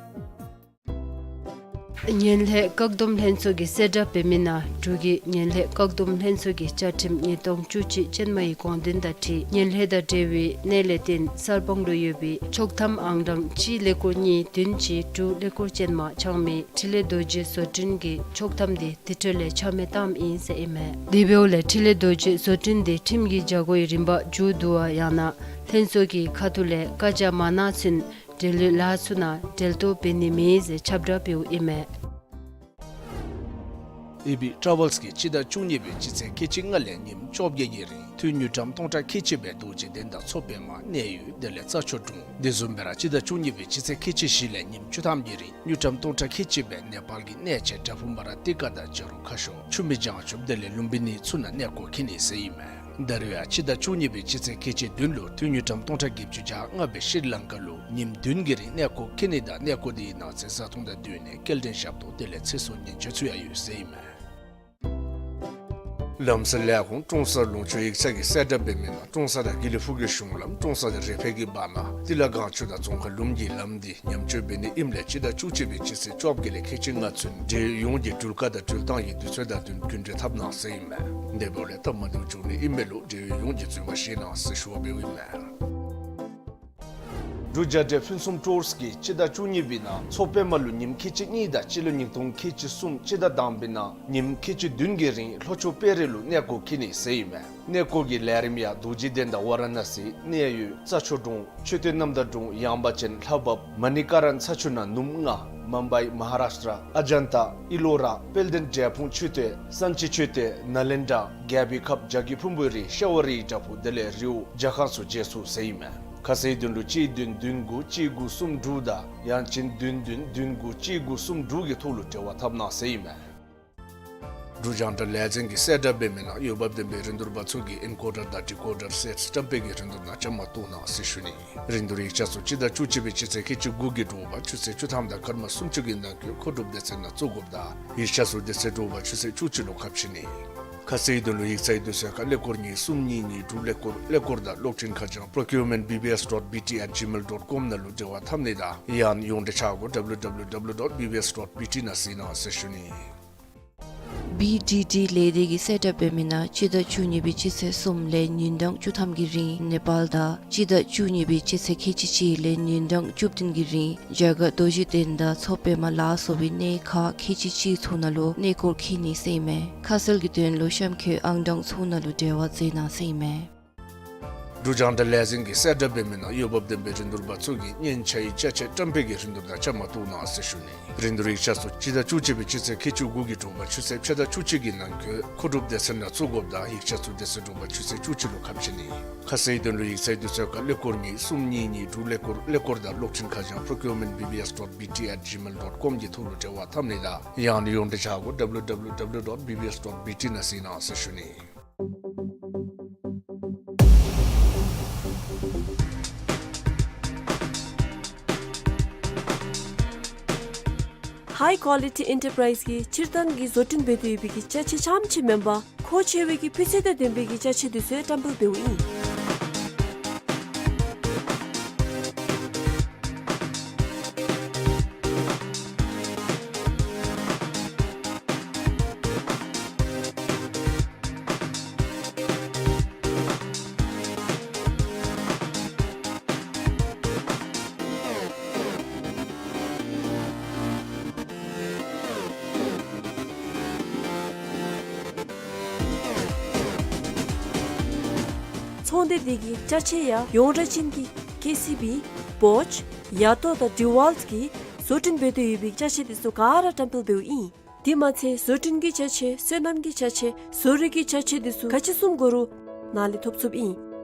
ངན་ལྷད་བཀག་སྡོམ་ལྷན་ཚོགས་ཀྱིས་གསལ་བསྒྲགས་འབད་མི་ནང་འབྲུག་གི་ངན་ལྷད་བཀག་སྡོམ་ལྷན་ཚོགས་ཀྱི་བཅའ་ཁྲིམས་ཉིས་སྟོང་བཅུ་གཅིག་ཅན་མའི་དགོངས་དོན་དང་འཁྲིལ་ངན་ལྷད་དང་འབྲེལ་བའི་གནས་ལས་བརྟེན་གསར་སྤང་ལུ་ཡོད་པའི་ཆོག་ཐམ་ཨང་གྲངས་གཅིག་ཀླད་ཀོར་གཉིས་བདུན་གཅིག་དྲུག་ཀླད་ཀོར་ཅན་མ་འཆང་མི་འཕྲིན་ལས་རྡོ་རྗེ་བཟོ་སྐྲུན་གྱི་ཆོག་ཐམ་དེ་དེ་འཕྲོ་ལས་ཆ་མེད་བཏངམ་ཨིན་ཟེར་ཨིན་མས། དེ་འབདཝ་ལས་འཕྲིན་ལས་རྡོ་རྗེ་བཟོ་སྐྲུན་དེ་ཁྲིམས་ཀྱི་བྱ་སྒོའི་རིམ་པ་མཇུག་བསྡུ་བ་ཡང་ན་ལྷན་ཚོགས་ཀྱི་ཁ་ཐུག་ལས་བཀའ་རྒྱ་མ་གནང་ཚུན་འབྲེལ་ཡོད་ལཱ་ཚུ་ནང་འབྲེལ་གཏོགས་འབད་ནི་མེད་ཟེར་ཁྱབ་བསྒྲགས་འབདཝ་ཨིན་མས། ཨེ་བི་ཊ་རེ་ཝེལསི་གིས་སྤྱི་ཟླ་བཅུ་གཉིས་པའི་སྤྱི་ཚེས་ཁལ་གཅིག་ལྔ་ལས་ཉིནམ་བཅོ་བརྒྱད་ཀྱི་རིང་ཐུན་དངུལ་ཀྲམ་སྟོང་ཕྲག་ཁལ་གཅིག་སྦེ་རྡོ་རྗེ་གདན་དང་མཚོ་པདྨ་གནས་ཡུལ་དེ་ལས་རྩྭ་མཆོག་གྲོང་དེ་བཟུམ་སྦེ་ར་སྤྱི་ཟླ་བཅུ་གཉིས་པའི་སྤྱི་ཚེས་ཁལ་གཅིག་བཞི་ལས་ཉིནམ་བཅུ་ཐམ་གྱི་རིང་དངུལ་ཀྲམ་སྟོང་ཕྲག་ཁལ་གཅིག་སྦེ་ནེ་པཱལ་གྱི་གནས་ཆེན་བྲག་ཕུག་མ་ར་ཏི་ཀ་དང་བྱ་རུང་ཁ་ཤོར་ཆུ་སྨད་བྱང་ཆུབ་དེ་ལས་ལུམ་བི་ནི་ཚུ་ནང་གནས་སྐོར་འཁྱིད་ནི་ཟེར་ཨིན་མས། ད་རུང་ཡང་སྤྱི་ཟླ་བཅུ་གཉིས་པའི་སྤྱི་ཚེས་ཁལ་གཅིག་བདུན་ལུ་ཐུན་དངུལ་ཀྲམ་སྟོང་ཕྲག་བརྒྱད་ཅུ་གྱ་ལྔ་སྦེ་ཤྲི་ལང་ཀ་ལུ་ཉིནམ་བདུན་གྱི་རིང་གནས་སྐོར་འཁྱིད་ནི་དང་གནས་སྐོར་དེའི་ནང་གཟན་བཟའ་འཐུང་དང་བསྟུན་ནས་སྐྱེལ་འདྲེན་ཞབས་ཏོག་དེ་ལས་ཚེ་སྲོག་ཉེན་བཅོལ་ཚུ་ཡང་ཡོད་ཟེར་ཨིན་མས། ལམ་སེལ་ལས་ཁུངས་ཀྲོང་གསར་ལུང་ཕྱོགས་ཡིག་ཚང་གིས་གསལ་བསྒྲགས་འབད་མི་ནང་ཀྲོང་གསར་དང་དགེ་ལེགས་ཕུག་གི་གཞུང་ལམ་ཀྲོང་གསར་དང་རེ་ཕེ་གི་བར་ན་ཏི་ལ་སྒང་ཆུ་དང་ཙོང་ཁ་ལུམ་གྱི་ལམ་འདི་ཉམས་བཅོས་འབད་ནི་ཨིནམ་ལས་སྤྱི་ཟླ་བཅུ་གཅིག་པའི་སྤྱི་ཚེས་བཅོ་བརྒྱད་ལས་ཁལ་གཅིག་ལྔ་ཚུན་འབྲེལ་ཡོད་ཡོངས་ཀྱིས་འགྲུལ་བཀག་དང་འགྲུལ་བཏང་གི་དུས་ཚོད་དང་བསྟུན་རྒྱུན་འགྲུལ་འཐབ་གནང་ཟེར་ཨིན་མས། དེ་འབདཝ་ལས་སྟབས་མ་བདེཝ་བྱུང་ནི་ཨིན་མས་ལུ་འབྲེལ་ཡོད་ཡོངས་ཀྱིས་འཛོལ་མ་བཞེས་གནང་ཟེར་ཞུ་བ་འབདཝ་ཨིན་མས། འབྲུག་རྒྱལ་འབྲེལ་ཕུན་སུམ་ཊུརསི་གིས་སྤྱི་ཟླ་བཅུ་གཉིས་པའི་ནང་མཚོ་པདྨ་ལུ་ཉིནམ་ཁལ་གཅིག་གཉིས་དང་སྤྱི་ལོ་ཉིས་སྟོང་ཁལ་གཅིག་གསུམ་སྤྱི་ཟླ་དང་པའི་ནང་ཉིནམ་ཁལ་གཅིག་བདུན་གྱི་རིང་ལྷོ་ཕྱོགས་དཔལ་རི་ལུ་གནས་སྐོར་འཁྱིད་ནི་ཟེར་ཨིན་མས། གནས་སྐོར་གྱི་ལས་རིམ་ཡང་རྡོ་རྗེ་གདན་དང་ཝ་ར་ཎ་སི་གནས་ཡུལ་རྩྭ་མཆོག་གྲོང་མཆོད་རྟེན་རྣམ་དག་གྲོང་ཡངས་པ་ཅན་ལྷ་བབས་མ་ཎི་ཀ་ར་ན་ཚ་ཆུ་ནང་ནུབ་ལྔ་མུམ་བའི་མ་ཧཱ་རཱཤ་ཊ་ཨ་ཇན་ཏ་ཨི་ལོ་ར་དཔལ་ལྡན་འབྲས་སྤུངས་མཆོད་རྟེན་སན་ཅི་མཆོད་རྟེན་ནཱ་ལེནྡྲ་རྒྱལ་པོའི་ཁབ་རྒྱ་གི་ཕུང་པོའི་རི་ཤ་བ་རིའི་བྲག་ཕུག་དེ་ལས་རི་བོ་ཇ་ཁང་ཚུ་མཇལ་ཚུགས་ཟེར་ཨིན་མས། ཁ་གསལ་དོན་ལུ་གཅིག་བདུན་བདུན་དགུ་གཅིག་དགུ་གསུམ་དྲུག་དང་ཡང་ཅིན་བདུན་བདུན་བདུན་དགུ་གཅིག་དགུ་གསུམ་དྲུག་གི་ཐོག་ལུ་འབྲེལ་བ་འཐབ་གནང་ཟེར་ཨིན་མས། འབྲུག་རྒྱང་བསྒྲགས་ལས་འཛིན་གྱིས་གསལ་བསྒྲགས་འབད་མི་ནང་འོས་འབབ་ལྡན་པའི་རིན་བསྡུར་པ་ཚུ་གིས་ཨེན་ཀོ་ཌར་དང་ཌི་ཀོ་ཌར་སེཊསི་བཀྲམ་སྤེལ་གྱི་རིན་བསྡུར་ནང་བཅའ་མར་གཏོགས་གནང་ཟེར་ཞུ་ནི། རིན་བསྡུར་ཡིག་ཆ་ཚུ་སྤྱི་ཟླ་བཅུ་གཅིག་པའི་སྤྱི་ཚེས་ཁལ་གཅིག་དགུ་གི་དྲོ་པ་ཆུ་ཚོད་བཅུ་ཐམ་དང་སྐར་མ་སུམ་ཅུ་གི་ནང་འཁོད་མཁོ་སྒྲུབ་སྡེ་ཚན་ནང་བཙུགས་དགོཔ་དང་ཡིག་ཆ་ཚུ་དེ་ཚེ་དྲོ་པ་ཆུ་ཚོད་བཅུ་གཅིག་ལུ་ཁ་ཕྱེ་ནི། ཁ་གསལ་དོན་ལུ་ཡིག་ཚང་དུས་ཚོད་ཁར་ཀླད་ཀོར་གཉིས་གསུམ་གཉིས་གཉིས་དྲུག་ཀླད་ཀོར་ཀླད་ཀོར་དང་གློག་འཕྲིན་ཁ་བྱང་procurement B B S dot B T at gmail dot com ནང་ལུ་འབྲེལ་བ་འཐབ་ནི་དང་ཡང་ཡོངས་འབྲེལ་ཆ་སྒོ་W W W dot B B S dot B T ནང་གཟིགས་གནང་ཟེར་ཞུ་ནི། བི་ཌི་ཌི་ལས་སྡེ་གིས་གསལ་བསྒྲགས་འབད་མི་ནང་སྤྱི་ཟླ་བཅུ་གཉིས་པའི་སྤྱི་ཚེས་གསུམ་ལས་ཉིན་གྲངས་བཅུ་ཐམ་གྱི་རིང་ནེ་པཱལ་དང་སྤྱི་ཟླ་བཅུ་གཉིས་པའི་སྤྱི་ཚེས་ཁལ་གཅིག་གཅིག་ལས་ཉིན་གྲངས་བཅུ་བདུན་གྱི་རིང་རྒྱ་གར་རྡོ་རྗེ་གདན་དང་མཚོ་པདྨ་ལ་སོགས་པའི་གནས་ཁག་ཁལ་གཅིག་གཅིག་ཚུ་ནང་ལུ་གནས་སྐོར་འཁྱིད་ནི་ཟེར་ཨིན་མས། ཁ་གསལ་གྱི་དོན་ལུ་གཤམ་འཁོད་ཨང་གྲངས་ཚུ་ནང་ལུ་འབྲེལ་བ་མཛད་གནང་ཟེར་ཨིན་མས། འབྲུག་རྒྱང་བསྒྲགས་ལས་འཛིན་གྱིས་གསལ་བསྒྲགས་འབད་མི་ནང་འོས་འབབ་ལྡན་པའི་རིན་བསྡུར་པ་ཚུ་གིས་གཉེན་ཆ་ཡི་ཅ་ཆས་བཀྲམ་སྤེལ་གྱི་རིན་བསྡུར་ནང་བཅའ་མར་གཏོགས་གནང་ཟེར་ཞུ་ནི། རིན་བསྡུར་ཡིག་ཆ་ཚུ་སྤྱི་ཟླ་བཅུ་གཅིག་པའི་སྤྱི་ཚེས་ཁལ་གཅིག་དགུ་གི་དྲོ་པ་ཆུ་ཚོད་ཕྱེད་དང་བཅུ་གཅིག་གི་ནང་འཁོད་མཁོ་སྒྲུབ་སྡེ་ཚན་ནང་བཙུགས་དགོཔ་དང་ཡིག་ཆ་ཚུ་དེ་ཚེ་དྲོ་པ་ཆུ་ཚོད་བཅུ་གཅིག་ལུ་ཁ་ཕྱེ་ནི། ཁ་གསལ་དོན་ལུ་ཡིག་ཚང་དུས་ཚོད་ཁར་ཀླད་ཀོར་གཉིས་གསུམ་གཉིས་གཉིས་དྲུག་ཀླད་ཀོར་ཀླད་ཀོར་དང་གློག་འཕྲིན་ཁ་བྱང་procurement B B S dot B T at gmail dot com གི་ཐོག་ལུ་འབྲེལ་བ་འཐབ་ནི་དང་ཡང་ན་ཡོངས་འབྲེལ་བྱ་སྒོ W W W dot B B S dot B T ནང་གཟིགས་གནང་ཟེར་ཞུ་ནི། High Quality Enterprise གིས་སྤྱིར་བཏང་གི་བཟོ་སྐྲུན་འབད་དོ་ཡོད་པའི་གི་ཅ་ཆས་རྐྱངམ་ཅིག་མེན་པར་མཁོ་ཆེ་བའི་གི་སྤུས་ཚད་དང་ལྡན་པའི་གི་ཅ་ཆས་དེ་ཚུ་ཡང་བཀྲམ་སྤེལ་འབདཝ་ཨིན། ཚོང་སྡེ་འདི་གི་ཅ་ཆས་ཡང་ཡོངས་གྲགས་ཅན་གྱི་K C B, Bosch, Yatoh དང་DeWalt གིས་བཟོ་སྐྲུན་འབད་དོ་ཡོད་པའི་ཅ་ཆས་དེ་ཚུ་ག་ར་བཀྲམ་སྤེལ་འབདཝ་ཨིན། དེ་མ་ཚད་བཟོ་སྐྲུན་གྱི་ཅ་ཆས་སོ་ནམ་གྱི་ཅ་ཆས་བཟོ་རིག་གི་ཅ་ཆས་དེ་ཚུ་ག་ཅི་བཟུམ་དགོ་རུང་ནཱ་ལས་ཐོབ་ཚུགསཔ་ཨིན།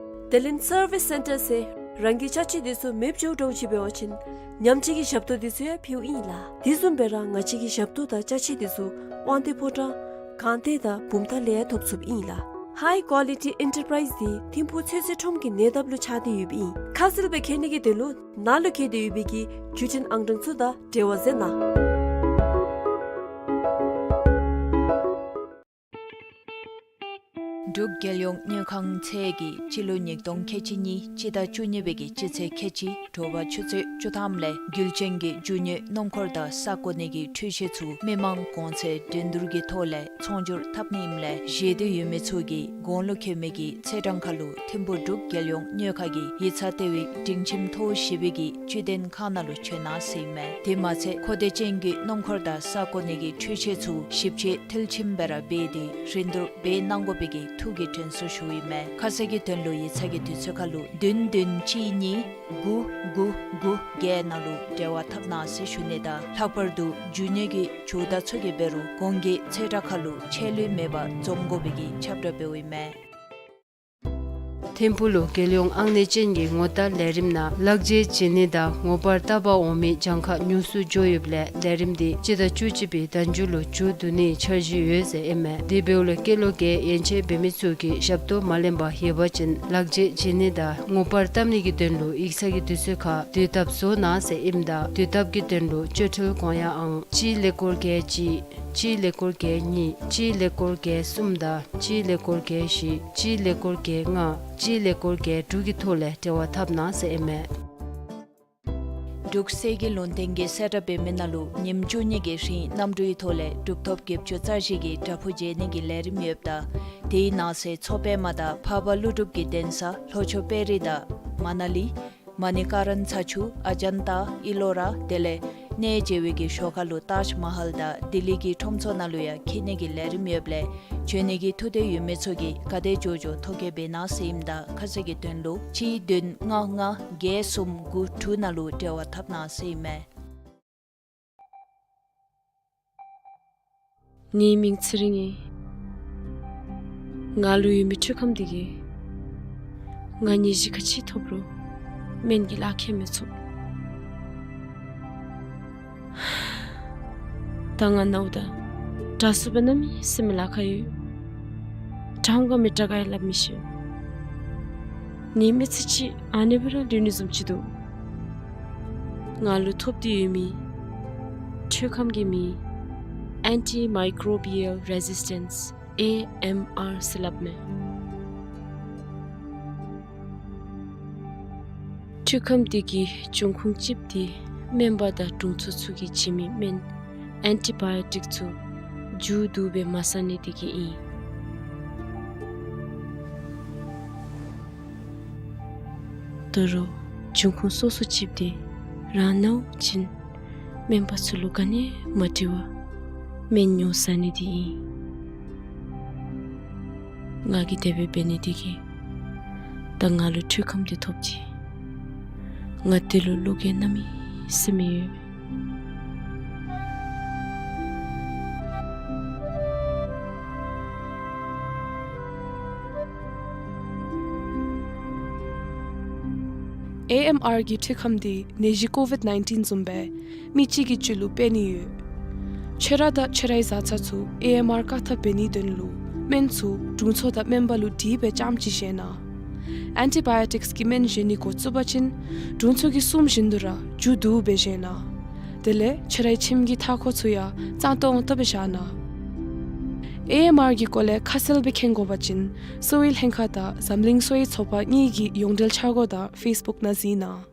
དེ་ལས་Service Center ཟེར་རང་གི་ཅ་ཆས་དེ་ཚུ་མེདཔ་འགྱོ་འདྲཝ་ཅིག་འབད་བ་ཅིན་ཉམས་བཅོས་ཀྱི་ཞབས་ཏོག་དེ་ཚུ་ཡང་ཕུལཝ་ཨིན་ལགས། དེ་བཟུམ་སྦེ་ར་ང་བཅས་ཀྱི་ཞབས་ཏོག་དང་ཅ་ཆས་དེ་ཚུ་དབང་འདུས་ཕོ་བྲང་སྒང་སྟེང་དང་བུམ་ཐང་ལས་ཡང་ཐོབ་ཚུགསཔ་ཨིན་ལགས། High Quality Enterprise འདི་ཐིམ་ཕུག་ཚོད་བསྲེ་ཁྲོམ་གྱི་ཉེ་འདབས་ལུ་ཆགས་ཏེ་ཡོདཔ་ཨིན། ཁ་གསལ་སྦེ་མཁྱེན་ནི་གི་དོན་ལུ་ནཱ་ལུ་བཀོད་དེ་ཡོད་པའི་གི་བརྒྱུད་འཕྲིན་ཨང་གྲངས་ཚུ་དང་འབྲེལ་བ་མཛད་གནང་། འབྲུག་རྒྱལ་ཡོངས་དངུལ་ཁང་ཚད་ཀྱིས་སྤྱི་ལོ་ཉིས་སྟོང་ཁལ་གཅིག་གཉིས་སྤྱི་ཟླ་བཅུ་གཉིས་པའི་གི་སྤྱི་ཚེས་ཁལ་གཅིག་དྲོ་པ་ཆུ་ཚོད་བཅུ་ཐམ་ལས་རྒྱུ་ཅན་གྱི་རྒྱུ་དངོས་སྣུམ་འཁོར་དང་ས་བཀོད་ནི་གི་འཕྲུལ་ཆས་ཚུ་མི་མང་གོང་ཚད་འགྲན་བསྡུར་གྱི་ཐོག་ལས་ཚོང་སྒྱུར་འཐབ་ནི་ཨིནམ་ལས་བཞེས་ཏེ་ཡོད་མི་ཚུ་གིས་གོང་ལུ་བཀོད་མི་གི་ཚེས་གྲངས་ཁར་ལུ་ཐིམ་ཕུག་འབྲུག་རྒྱལ་ཡོངས་དངུལ་ཁང་གི་ཡིག་ཚང་ལྟེ་བའི་སྒྲིང་ཁྱིམ་ཐོག་བཞི་པའི་གི་བརྒྱུད་འཕྲིན་ཁང་ནང་ལུ་བྱོན་གནང་ཟེར་ཨིན་མས། དེ་མ་ཚད་མཁོ་འདོད་ཅན་གྱི་སྣུམ་འཁོར་དང་ས་བཀོད་ནི་གི་འཕྲུལ་ཆས་ཚུ་ཞིབ་དཔྱད་མཐིལ་ཕྱིན་སྦེ་ར་འབད་དེ་རིན་བསྡུར་འབད་གནང་དགོ་པའི་གི་ཐུགས་ཀྱི་དྲན་གསོ་ཞུཝ་ཨིན་མས། ཁ་གསལ་གྱི་དོན་ལུ་ཡིག་ཚང་གི་དུས་ཚོད་ཁར་ལུ་བདུན་བདུན་གཅིག་གཉིས་དགུ་དགུ་དགུ་བརྒྱད་ནང་ལུ་འབྲེལ་བ་འཐབ་གནང་ཟེར་ཞུ་ནི་དང་ལྷག་པར་དུ་རྒྱུ་དངོས་ཀྱི་ཇུས་གཏང་ཚུ་གིས་འབད་རུང་གོང་གི་ཚེས་གྲངས་ཁར་ལུ་ཆད་ལུས་མེད་པར་འཛོམས་དགོ་པའི་གི་ཁྱབ་བསྒྲགས་འབདཝ་ཨིན་མས། ཐིམ་ཕུག་ལུ་རྒྱལ་ཡོངས་ཨང་གནས་ཅན་གྱི་ངོ་རྟགས་ལས་རིམ་ནང་ལག་འབྲེལ་བྱིན་ནི་དང་ངོ་པར་བཏབ་པར་འོང་མི་གྱངས་ཁ་ཉུང་སུ་འགྱོ་ཡོདཔ་ལས་ལས་རིམ་འདི་སྤྱི་ཟླ་བཅུ་གཅིག་པའི་ཟླ་མཇུག་ལུ་མཇུག་བསྡུ་ནིའི་འཆར་གཞི་ཡོད་ཟེར་ཨིན་མས། དེ་འབདཝ་ལས་སྐྱེས་ལོ་བརྒྱད་ཡན་ཆད་འབད་མི་ཚུ་གིས་ཞབས་ཏོག་མ་ལེན་པར་ཡོད་པ་ཅིན་ལག་འབྲེལ་བྱིན་ནི་དང་ངོ་པར་བཏབ་ནི་གི་དོན་ལུ་ཡིག་ཚང་གི་དུས་ཚོད་ཁར་དུས་ཐབས་བཟོ་གནང་ཟེར་ཨིནམ་ད་དུས་ཐབས་ཀྱི་དོན་ལུ་སྤྱོད་འཕྲུལ་གོང་ཡངས་ཨང་གཅིག་ཀླད་ཀོར་བརྒྱད་གཅིག་གཅིག་ཀླད་ཀོར་བརྒྱད་གཉིས་གཅིག་ཀླད་ཀོར་བརྒྱད་གསུམ་དང་གཅིག་ཀླད་ཀོར་བརྒྱད་བཞི་གཅིག་ཀླད་ཀོར་བརྒྱད་ལྔ་གཅིག་ཀླད་ཀོར་བརྒྱད་དྲུག་གི་ཐོག་ལས་འབྲེལ་བ་འཐབ་གནང་ཟེར་ཨིན་མས། འབྲུག་གསེར་གྱི་ལུང་བསྟན་གྱིས་གསལ་བསྒྲགས་འབད་མི་ནང་ལུ་ཉིནམ་བཅུ་གཉིས་ཀྱི་རིང་གནམ་གྲུའི་ཐོག་ལས་གྲུབ་ཐོབ་བརྒྱད་ཅུ་རྩ་བཞི་གི་བྲག་ཕུག་མཇལ་ནི་གི་ལས་རིམ་ཡོདཔ་ད་དེའི་ནང་གསེས་མཚོ་པདྨ་དང་འཕགས་པ་ཀླུ་སྒྲུབ་ཀྱི་གདན་ས་ལྷོ་ཕྱོགས་དཔལ་རི་དང་མ་ན་ལི་མ་ནི་ཀ་རན་ཚ་ཆུ་ཨ་ཇན་ཏ་ཨི་ལོ་ར་དེ་ལས་གནས་མཇལ་བའི་གི་ཞོར་ཁར་ལུ་ཏཱཇ་མ་ཧཱལ་དང་ལྡི་ལི་གི་ཁྲོམ་ཚོགས་ནང་ལུ་ཡང་འཁྱིད་ནི་གི་ལས་རིམ་ཡོདཔ་ལས་བྱོན་ནི་གི་ཐུགས་འདོད་ཡོད་མི་ཚུ་གིས་ག་དེ་མགྱོགས་མགྱོགས་ཐོ་བཀོད་འབད་གནང་ཟེར་ཨིནམ་ད་ཁ་གསལ་གྱི་དོན་ལུ་གཅིག་བདུན་ལྔ་ལྔ་བརྒྱད་གསུམ་དགུ་དྲུག་ནང་ལུ་འབྲེལ་བ་འཐབ་གནང་ཟེར་ཨིན་མས། ངེའི་མིང་ཚེ་རིང་ཨིན། ང་ལུ་ཡོད་མི་འཕྲུལ་ཁམས་འདི་གིས་ང་ནད་གཞི་ག་ཅི་ཐོབ་རུང་སྨན་གྱི་ལག་ཁྱེར་མི་ཚུགས། ད་ང་ནཝ་ད་དྲག་སུ་སྦེ་གནམ་མེད་ས་མེད་ལཱ་ཁག་ཡོད། དྲག་འོང་ག་མི་དྲག་ག་ཡང་སླབ་མི་ཤེས། ངེའི་མི་ཚེ་གཅིག་ཨ་ནི་སྦེ་ར་ལུས་ནི་བཟུམ་ཅིག་འདུག། ང་ལུ་ཐོབ་སྟེ་ཡོད་མི་འཕྲུལ་ཁམས་ཀྱི་མིང་Antimicrobial Resistance ཨེ་ཨེམ་ཨར་ཟེར་སླབ་མས། འཕྲུལ་ཁམས་འདི་གི་འབྱུང་ཁུངས་གཅིག་འདི་སྨན་པ་དང་དྲུང་འཚོ་ཚུ་གིས་བྱིན་མི་སྨན་ཨེན་ཊི་བཱ་ཡོ་ཊིཀ་ཚུ་མཇུག་བསྡུ་སྦེ་མ་ཟ་ནི་འདི་གིས་ཨིན། ད་རུང་འབྱུང་ཁུངས་སོ་སོ་གཅིག་འདི་རང་ནཝ་ཅིན་སྨན་པ་ཚུ་ལུ་ག་ནི་མ་དྲི་བར་སྨན་ཉོ་ཟ་ནི་འདི་ཨིན། ང་གིས་དེ་སྦེ་འབད་ནི་འདི་གིས་ ད་ང་ལུ་འཕྲུལ་ཁམས་འདི་ཐོབ་ཅི། ང་འདི་ལུ་བློ་འགྱོད་གནམ་མེད་ས་མེད་ཡོད། ཨེ་ཨེམ་ཨར་གྱི་འཕྲུལ་ཁམས་འདི་ནད་གཞི་ཀོ་ཝིཌ་ནའིན་ཊིན་བཟུམ་སྦེ་མི་གཅིག་གི་རྒྱུད་ལུ་འབད་ནི་ཡོད། ཁྱོད་ར་དང་ཁྱོད་རའི་བཟའ་ཚང་ཚུ་ཨེ་ཨེམ་ཨར་བཀག་ཐབས་འབད་ནིའི་དོན་ལུ་སྨན་ཚུ་དྲུང་འཚོ་དང་སྨན་པ་ལུ་དྲིས་སྦེ་ཙམ་ཅིག་བཞེས་གནང་། ཨེན་ཊི་བཱ་ཡོ་ཊིཀསི་གི་སྨན་བཞེས་ནི་འགོ་བཙུགས་པ་ཅིན་དྲུང་འཚོ་གིས་གསུངམ་བཞིན་དུ་ར་མཇུག་བསྡུ་སྦེ་བཞེས་གནང་། དེ་ལས་ཁྱོད་རའི་ཁྱིམ་གྱི་མཐའ་འཁོར་ཚུ་ཡང་གཙང་ཏོང་ཏོ་སྦེ་བཞག་གནང་། ཨེ་ཨེམ་ཨར་གྱི་སྐོར་ལས་ཁ་གསལ་སྦེ་མཁྱེན་དགོ་པ་ཅིན་གསོ་བའི་ལྷན་ཁག་དང་འཛམ་གླིང་གསོ་བའི་ཚོགས་པ་གཉིས་ཀྱི་ཡོངས་འབྲེལ་འཆར་སྒོ་དང་ཕེསི་བུཀ་ནང་གཟིགས་གནང་།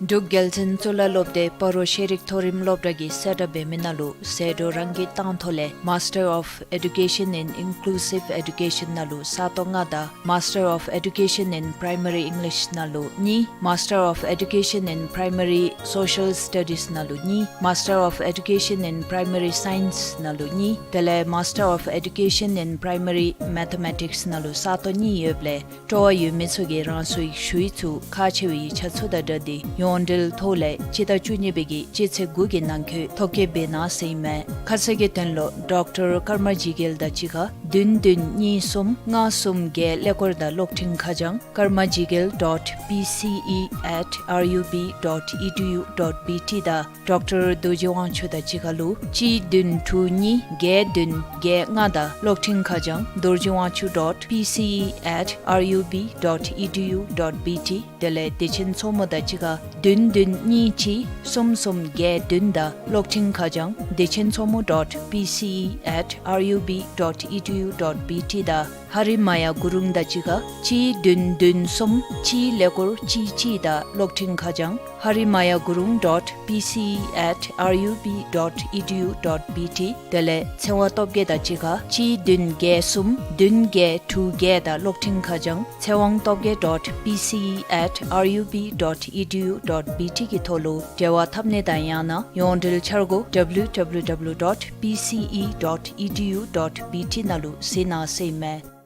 འབྲུག་རྒྱལ་བཙུན་གཙུག་ལག་སློབ་སྡེ་སྤ་རོ་ཤེས་རིག་མཐོ་རིམ་སློབ་གྲྭ་གིས་གསལ་བསྒྲགས་འབད་མི་ནང་ལུ་ཟད་འགྲོ་རང་གིས་བཏང་ཐོག་ལས་Master of Education in Inclusive Education ནང་ལུ་ས་སྟོང་ལྔ་དང་Master of Education in Primary English ནང་ལུ་གཉིས། Master of Education in Primary Social Studies ནང་ལུ་གཉིས། Master of Education in Primary Science ནང་ལུ་གཉིས། དེ་ལས་Master of Education in Primary Mathematics ནང་ལུ་ས་སྟོང་གཉིས་ཡོདཔ་ལས་སྤྲོ་བ་ཡོད་མི་ཚུ་གིས་རང་སོའི་ཞུ་ཡིག་ཚུ་ཁག་ཆེ་བའི་ཡིག་ཆ་ཚུ་དང་སྦྲགས་ཏེ་ཡོངས་འབྲེལ་ཐོག་ལས་སྤྱི་ཟླ་བཅུ་གཉིས་པའི་གི་སྤྱི་ཚེས་དགུ་གི་ནང་འཁོད་ཐོ་བཀོད་འབད་གནང་ཟེར་ཨིན་མས། ཁ་གསལ་གྱི་དོན་ལུ་ཌོག་ཊར་ཀརྨ་ཇི་རྒྱལ་དང་གཅིག་ཁར་བདུན་བདུན་གཉིས་གསུམ་ལྔ་གསུམ་བརྒྱད་ཀླད་ཀོར་དང་གློག་འཕྲིན་ཁ་བྱང་karmajigel dot P C E at R U B dot E D U dot B T དང་ཌོག་ཊར་རྡོ་རྗེ་དབང་ཕྱུག་དང་གཅིག་ཁར་ལུ་གཅིག་བདུན་དྲུག་གཉིས་བརྒྱད་བདུན་བརྒྱད་ལྔ་དང་གློག་འཕྲིན་ཁ་བྱང་dorjiwangchu dot P C E at R U B dot E D U dot B T དེ་ལས་བདེ་ཆེན་མཚོ་མོ་དང་གཅིག་ཁར་བདུན་བདུན་གཉིས་གཅིག་གསུམ་གསུམ་བརྒྱད་བདུན་དང་གློག་འཕྲིན་ཁ་བྱང་dechenshomo dot P C E at R U B dot E D U dot B T དང་ཧ་རི་མ་ཡ་གུ་རུང་དང་གཅིག་ཁར་གཅིག་བདུན་བདུན་གསུམ་གཅིག་ཀླད་ཀོར་གཅིག་གཅིག་དང་གློག་འཕྲིན་ཁ་བྱང་harimayagurung dot P C E at R U B dot E D U dot B T དེ་ལས་ཚེ་དབང་སྟོབས་རྒྱས་དང་གཅིག་ཁར་གཅིག་བདུན་བརྒྱད་གསུམ་བདུན་བརྒྱད་དྲུག་བརྒྱད་དང་གློག་འཕྲིན་ཁ་བྱང་ཚེ་དབང་སྟོབས་རྒྱས་dot P C E at R U B dot E D U dot B T གི་ཐོག་ལུ་འབྲེལ་བ་འཐབ་ནི་དང་ཡང་ན་ཡོངས་འབྲེལ་འཆར་སྒོ་W W W dot P C E dot E D U dot B T ནང་ལུ་གཟིགས་གནང་ཟེར་ཨིན་མས།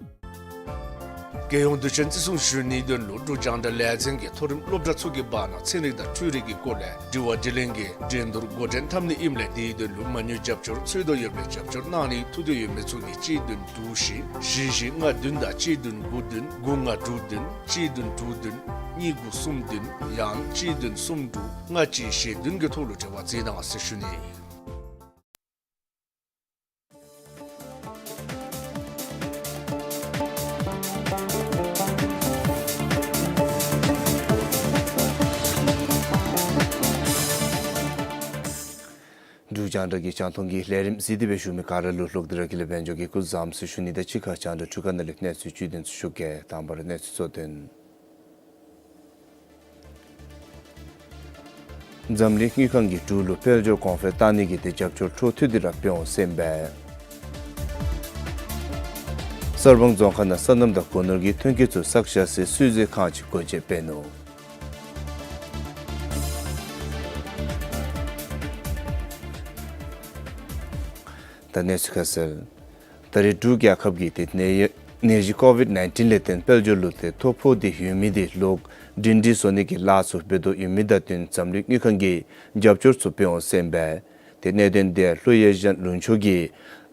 རྒྱལ་ཡོངས་དུས་ཆེན་བརྩི་སྲུང་ཞུ་ནིའི་དོན་ལུ་འབྲུག་རྒྱང་བསྒྲགས་ལས་འཛིན་གྱིས་མཐོ་རིམ་སློབ་གྲྭ་ཚུ་གི་བར་ན་ཚན་རིག་དང་འཕྲུལ་རིག་གི་སྐོར་ལས་དྲི་བ་དྲིས་ལན་གྱི་འགྲན་བསྡུར་འགོ་འདྲེན་འཐབ་ནི་ཨིནམ་ལས་དེའི་དོན་ལུ་མ་དངུལ་རྒྱབ་སྐྱོར་འཚོལ་དོ་ཡོདཔ་ལས་རྒྱབ་སྐྱོར་གནང་ནིའི་ཐུགས་འདོད་ཡོད་མི་ཚུ་གིས་གཅིག་བདུན་དྲུག་བཞི་བཞི་བཞི་ལྔ་བདུན་དང་གཅིག་བདུན་དགུ་བདུན་དགུ་ལྔ་དྲུག་བདུན་གཅིག་བདུན་དྲུག་བདུན་གཉིས་དགུ་གསུམ་བདུན་ཡང་གཅིག་བདུན་གསུམ་དྲུག་ལྔ་གཅིག་བཞི་བདུན་གྱི་ཐོག་ལུ་འབྲེལ་བ་མཛད་གནང་ཟེར་ཞུ་ནི། འབྲུག་རྒྱང་བསྒྲགས་ཀྱི་རྒྱང་མཐོང་གི་ལས་རིམ་གཟིགས་ཏེ་སྦེ་བཞུགས་མི་ག་ར་ལུ་ལྷག་སྟེ་ར་དགེ་ལེགས་དཔལ་འབྱོར་གྱིས་སྐུ་གཟུགས་བཟང་ཟེར་ཞུ་ནི་དང་གཅིག་ཁར་རྒྱང་བསྒྲགས་འཕྲུལ་ཁང་ནང་ལས་གནས་ཚུལ་བཅུད་དོན་ཚུ་ཞུ་གེ། དང་པ་ར་གནས་ཚུལ་གཙོ་དོན། འཛམ་གླིང་དངུལ་ཁང་གིས་འབྲུག་ལུ་དཔལ་འབྱོར་གོང་འཕེལ་གཏང་ནི་གི་ཏེ་རྒྱབ་སྐྱོར་འཕྲོ་མཐུད་དེ་ར་འབད་འོང་ཟེར་ཨིན་པས། གསར་སྤང་རྫོང་ཁག་ནང་སོ་ནམ་དང་སྒོ་ནོར་གྱི་ཐོན་སྐྱེད་ཚུ་བསགས་བཞག་སའི་བསིལ་མཛོད་ཁང་ཅིག་སྒོ་འབྱེད་འབད་ནུག། ད་གནས་ཚུལ་ཁ་གསལ། ད་རེས་འབྲུག་རྒྱལ་ཁབ་ཀྱིས་ཏེ་ནད་ནད་གཞི་ཀོ་ཝིཌ་ནའིན་ཊིན་ལས་བརྟེན་དཔལ་འབྱོར་ལུ་ཏེ་ཐོ་ཕོག་སྟེ་ཡོད་མི་དེ་ལོག་སྒྲིང་སྒྲི་བཟོ་ནི་གི་ལཱ་ཚུ་འབད་དོ་ཡོད་མི་དང་བསྟུན་འཛམ་གླིང་དངུལ་ཁང་གིས་རྒྱབ་སྐྱོར་ཚུ་འབད་འོང་ཟེར་ཨིན་པས། ཏེ་གནད་དོན་དེ་ལྷོ་ཨེ་ཤི་ཡན་ལུང་ཕྱོགས་ཀྱི་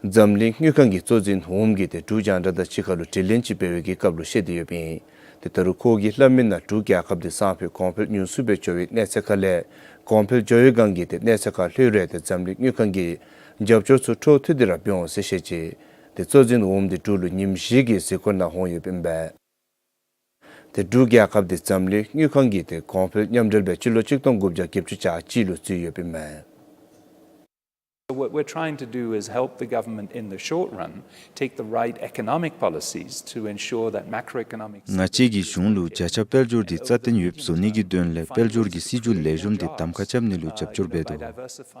འཛམ་གླིང་དངུལ་ཁང་གི་གཙོ་འཛིན་འོགམ་གྱིས་ཏེ་འབྲུག་རྒྱང་བསྒྲགས་དང་གཅིག་ཁར་ལུ་དྲི་ལན་ཅིག་འབད་བའི་གི་སྐབས་ལུ་བཤད་དེ་ཡོདཔ་ཨིན། ཏེ་ད་རུང་ཁོ་གིས་སླབ་མི་ནང་འབྲུག་རྒྱལ་ཁབ་དེ་སང་ཕོད་གོང་འཕེལ་ཉུང་སུ་སྦེ་འགྱོ་བའི་གནས་ཚད་ཁ་ལས་གོང་འཕེལ་འགྱོ་བའི་སྒང་གི་ཏེ་གནས་ཚད་ཁར་ལྷོད་རུང་ཏེ་འཛམ་གླིང་དངུལ་ཁང་གིས་རྒྱབ་སྐྱོར་ཚུ་འཕྲོ་མཐུད་དེ་ར་འབད་འོང་ཟེར་བཤད་ཅི། ཏེ་གཙོ་འཛིན་འོགམ་དེ་འབྲུག་ལུ་ཉིནམ་བཞི་གི་གཟིགས་སྐོར་ནང་འོང་ཡོདཔ་ཨིན་པས། ཏེ་འབྲུག་རྒྱལ་ཁབ་དེ་འཛམ་གླིང་དངུལ་ཁང་གི་ཏེ་གོང་འཕེལ་མཉམ་འབྲེལ་སྦེ་སྤྱི་ལོ་གཅིག་སྟོང་དགུ་བརྒྱ་བརྒྱད་ཅུ་གྱ་གཅིག་ལུ་བཙུགས་ཡོདཔ་ཨིན་མས། So what we're trying to do is help the government in the short run take the right economic policies to ensure that macroeconomic ང་བཅས་ཀྱིས་གཞུང་ལུ་བརྒྱ་ཆ་དཔལ་འབྱོར་དེ་རྩ་བརྟན་ཡོདཔ་བཟོ་ནི་གི་དོན་ལས་དཔལ་འབྱོར་གྱི་སྲིད་བྱུས་ལེགས་ཤོམ་དེ་གདམ་ཁ་རྐྱབ་ནི་ལུ་རྒྱབ་སྐྱོར་འབད་དོ།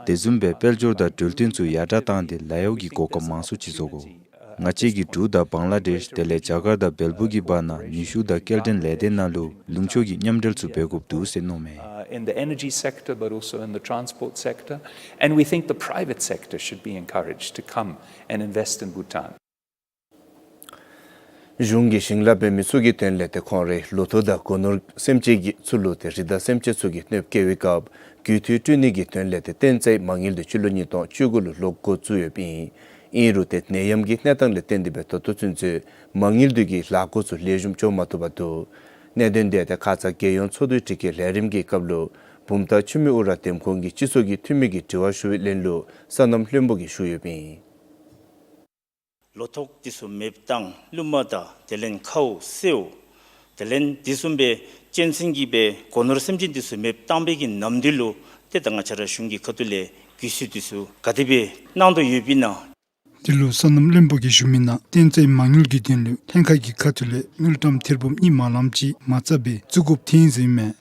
དེ་བཟུམ་སྦེ་དཔལ་འབྱོར་དང་འབྲེལ་ཐོན་ཚུ་ཡར་དྲག་བཏང་སྟེ་ལཱ་གཡོག་གི་གོ་སྐབས་མང་སུ་ཅིག་བཟོ་དགོ། ང་བཅས་ཀྱིས་འབྲུག་དང་བང་ལ་དེཤ་དེ་ལས་རྒྱ་གར་དང་བལ་པོ་གི་བར་ན་ནུས་ཤུགས་དང་སྐྱེལ་འདྲེན་ལས་སྡེ་ནང་ལུ་ལུང་ཕྱོགས་ཀྱི་མཉམ་འབྲེལ་ཚུ་འབད་དགོཔ་འདུག་ཟེར་མནོཝ་མས། Uh, in the energy sector, but also in the transport sector. And we think the private sector should be encouraged to come and invest in Bhutan. གཞུང་གིས་ཞིང་ལཱ་འབད་མི་ཚུ་གི་དོན་ལས་ཏེ་ཁོང་རའི་ལོ་ཐོག་དང་སྒོ་ནོར་སེམས་ཅན་གྱི་ཚུ་ལུ་ཏེ་རི་དྭགས་སེམས་ཅན་ཚུ་གིས་གནོདཔ་བཀལ་བའི་སྐབས་རྒུད་འཐུས་སྤྲོད་ནི་གི་དོན་ལས་ཏེ་བསྟན་རྩིས་མ་དངུལ་འདི་སྤྱི་ལོ་ཉིས་སྟོང་བཅུ་དགུ་ལུ་ལོག་འགོ་བཙུགས་ཡོདཔ་ཨིན། ཨིན་རུང་ཏེ་ནད་ཡམས་ཀྱི་གནས་སྟངས་ལས་བརྟེན་ཏེ་སྦེ་ད་ལྟོ་ཚུན་ཚོད་མ་དངུལ་འདི་གི་ལཱ་འགོ་ཚུ་ལེགས་ཤོམ་འགྱོ་མ་བཏུབ་པར་འདུག། གནད་དོན་འདི་ཏེ་ཁ་ཙ་རྒྱལ་ཡོངས་ཚོགས་འདུའི་སྒྲིག་འགལ་ལས་རིམ་གྱི་སྐབས་ལུ་བུམ་ཐང་ཆུ་སྨད་ཨུ་ར་འདེམས་ཁོངས་ཀྱི་སྤྱི་ཚོགས་ཀྱི་འཐུས་མི་གིས་དྲི་བ་ཞུ་བའི་ལན་ལུ་སོ་ནམ་བློན་པོ་གིས་ཞུ་ཡོདཔ་ཨིན། ལོ་ཐོག་འདི་ཚུ་མེདཔ་བཏང་རླུང་མ་དང་དེ་ལས་ཁཝ་སེརཝ་དེ་ལས་དེ་བཟུམ་སྦེ་གཅན་གཟན་གྱི་སྦེ་སྒོ་ནོར་སེམས་ཅན་འདི་ཚུ་མེདཔ་བཏང་བའི་གི་ནམ་དུས་ལུ་ཏེ་ད་ང་བཅས་ར་གཞུང་གི་ཁ་ཐུག་ལས་གུས་བསུ་འདི་ཚུ་ག་དེ་སྦེ་གནང་དོ་ཡོདཔ་ཨིན་ན། འདི་ལུ་སོ་ནམ་བློན་པོ་གིས་ཞུ་མི་ནང་བསྟན་རྩིས་མ་དངུལ་གྱི་དོན་ལུ་ལྷན་ཁག་གི་ཁ་ཐུག་ལས་དངུལ་ཀྲམ་ཐེར་འབུམ་གཉིས་མ་ལངམ་ཅིག་མ་རྩ་སྦེ་བཙུགས་དགོཔ་ཐོན་ཡི་ཟེར་ཨིན་མས།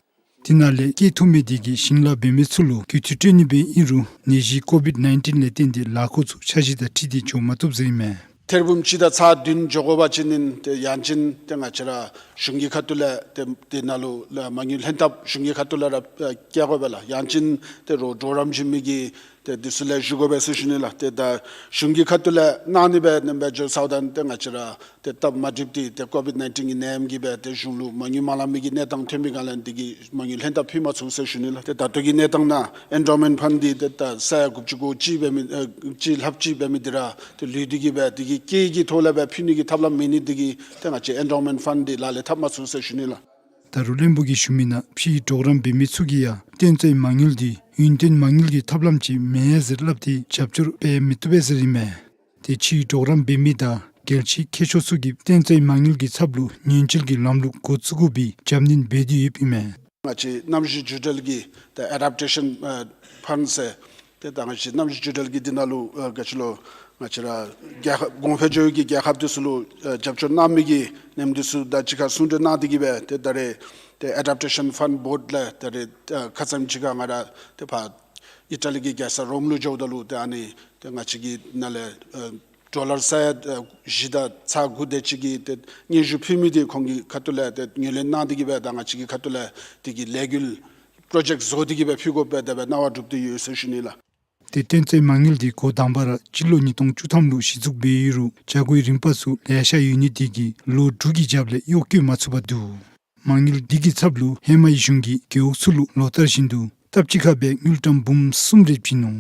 དེ་ནང་ལས་སྐྱེལ་ཐུབ་མི་དེ་གིས་ཞིང་ལཱ་འབད་མི་ཚུ་ལུ་རྒུད་འཐུས་སྤྲོད་ནི་སྦེ་ཨིན་རུང་ནད་གཞི་ཀོ་བིཌ་ནའིན་ཊིན་ལས་བརྟེན་ཏེ་ལཱ་འགོ་ཚུ་འཆར་གཞི་དང་འཁྲིལ་ཏེ་འགྱོ་མ་བཏུབ་ཟེར་ཨིན་མས། ཐེར་འབུམ་གཅིག་དང་ཚག་བདུན་འགྱོ་དགོ་པ་ཅིན་ཨིན་ཏེ་ཡང་ཅིན་ཏེ་ང་བཅས་ར་གཞུང་གི་ཁ་ཐུག་ལས་ཏེ་དེ་ནང་ལུ་མ་དངུལ་ལྷན་ཐབས་གཞུང་གི་ཁ་ཐུག་ལས་ར་བསྐྱལ་དགོ་པས་ལགས། ཡང་ཅིན་ཏེ་རོགས་གྲོགས་རམ་བྱིན་མི་གི་ཏེ་དེ་ཚུ་ལས་ཞུ་དགོ་པས་ཟེར་ཞུ་ནི་ལགས། ཏེ་ད་གཞུང་གི་ཁ་ཐུག་ལས་གནང་ནི་སྦེ་ནེམ་སྦེ་འགྱོ་ཚརཝ་ད་ཏེ་ང་བཅས་ར་ཏེ་སྟབས་མ་འགྲིགཔ་འདི་ཏེ་ཀོ་བིཌ་ནའིན་ཊིན་གྱི་ནད་ཡམས་ཀྱིས་སྦེ་ཏེ་གཞུང་ལུ་མ་དངུལ་མ་ལང་མི་གི་གནས་སྟངས་ཐོན་པའི་སྒང་ལས་འདི་གིས་མ་དངུལ་ལྷན་ཐབས་ཕུལ་མ་ཚུགས་ཟེར་ཞུ་ནི་ལགས། ཏེ་ད་ལྟོ་གི་གནས་སྟངས་ནང་ཨེན་ཌོ་མེནཊ་ཕཱནཌ་འདི་ཏེ་ད་ས་ཡ་དགུ་བཅུ་གོ་གཅིག་འབད་མི་ཨ་གཅིག་ལྷགཔ་ཅིག་འབད་མི་འདི་ར་ཏེ་ལུས་ཏེ་གིས་སྦེ་འདི་གི་སྐྱེད་ཀྱི་ཐོག་ལས་སྦེ་ཕུལ་ནི་གི་ཐབས་ལམ་མེད་ནི་འདི་གིས་ཏེ་ང་བཅས་ཨེན་ཌོ་མེནཊ་ཕཱནཌ་འདི་ལག་ལེན་འཐབ་མ་ཚུགས་ཟེར་ཞུ་ནི་ལགས། ད་རུང་བློན་པོ་གིས་ཞུ་མི་ནང་ཕྱིའི་གྲོགས་རམ་འབད་མི་ཚུ་གིས་ཡང་བསྟན་རྩིས་མ་དངུལ་འདི་ཡུན་བརྟན་མ་དངུལ་གྱི་ཐབས་ལམ་ཅིག་མེན་ཟེར་སླབ་སྟེ་རྒྱབ་སྐྱོར་འབད་མི་བཏུབ་པས་ཟེར་ཨིན་མས། ཏེ་ཕྱིའི་གྲོགས་རམ་འབད་མི་དང་རྒྱལ་སྤྱིའི་མཁས་མཆོག་ཚུ་གིས་བསྟན་རྩིས་མ་དངུལ་གྱི་ཚབ་ལུ་ཉེན་བཅོལ་གྱི་ལམ་ལུགས་འགོ་བཙུགས་དགོ་པའི་རྒྱབ་སྣོན་འབད་དེ་ཡོདཔ་ཨིན་མས། ང་བཅས་གནམ་གཤིས་འགྱུར་བ་གི་ཏེ་ཨེ་ཌེབ་ཊེ་ཤཱན་ཨ་ཕཱནཌ་ཟེར་ཏེ་ད་ང་བཅས་གནམ་གཤིས་འགྱུར་བ་གི་འདི་ནང་ལུ་ཨ་ག་ཅི་ལོ་ང་བཅས་ར་རྒྱལ་ཁབ་གོང་འཕེལ་ཕྱོགས་ཀྱི་རྒྱལ་ཁབ་འདི་ཚུ་ལུ་ཨ་རྒྱབ་སྐྱོར་གནང་མི་གི་ནེམ་འདི་ཚུ་དང་གཅིག་ཁར་ཟུང་འབྲེལ་གནང་སྟེ་གིས་སྦེ་ཏེ་ད་རེས་ཏེ་ཨེ་ཌེབ་ཊེ་ཤཱན་ཕཱནཌ་བོརཌ་ལས་ད་རེས་ཨ་ཁ་ཙ་ཅིག་ཁར་ང་ར་ཏེ་ཕར་ཨི་ཊ་ལི་གི་རྒྱལ་ས་རོམ་ལུ་འགྱོཝ་ད་ལུ་ཏེ་ཨ་ནི་ཏེ་ང་བཅས་ཀྱི་ནང་ལས་ཨ་ཌོ་ལར་ས་ཡ་ཨ་བཞི་དང་ཚག་དགུ་དེ་ཅིག་གི་ཏེ་སྙན་ཞུ་ཕུལ་མི་འདི་ཁོང་གི་ཁ་ཐུག་ལས་ཏེ་ངོས་ལེན་གནང་སྟེ་གིས་སྦེ་ད་ང་བཅས་ཀྱི་ཁ་ཐུག་ལས་དེ་གི་ལས་འགུལ་པྲོ་ཇེཀཊ་བཟོ་སྟེ་གིས་སྦེ་ཕུལ་དགོཔ་སྦེ་དེ་སྦེ་གནང་བ་གྲུབ་སྟེ་ཡོད་ཟེར་ཞུ་ནི་ལགས། ཏེ་བསྟན་རྩིས་མ་དངུལ་འདི་འགོ་དང་པ་ར་སྤྱི་ལོ་ཉིས་སྟོང་བཅུ་ཐམ་ལུ་གཞི་བཙུགས་འབད་ཡོད་རུང་བྱ་སྒོའི་རིམ་པ་ཚུ་ལེ་ཤ་ཡོད་ནི་དེ་གིས་ལོ་དྲུག་གི་རྒྱབ་ལས་གཡོག་བཀོལ་མ་ཚུགས་པར་འདུག། མ་དངུལ་འདི་གི་ཚབ་ལུ་ཧེ་མའི་གཞུང་གིས་རྒེད་འོག་ཚུ་ལུ་ལོ་ལྟར་བཞིན་དུ་སྟབས་གཅིག་ཁར་སྦེ་དངུལ་ཀྲམ་འབུམ་གསུམ་རེ་བྱིན་ནུག།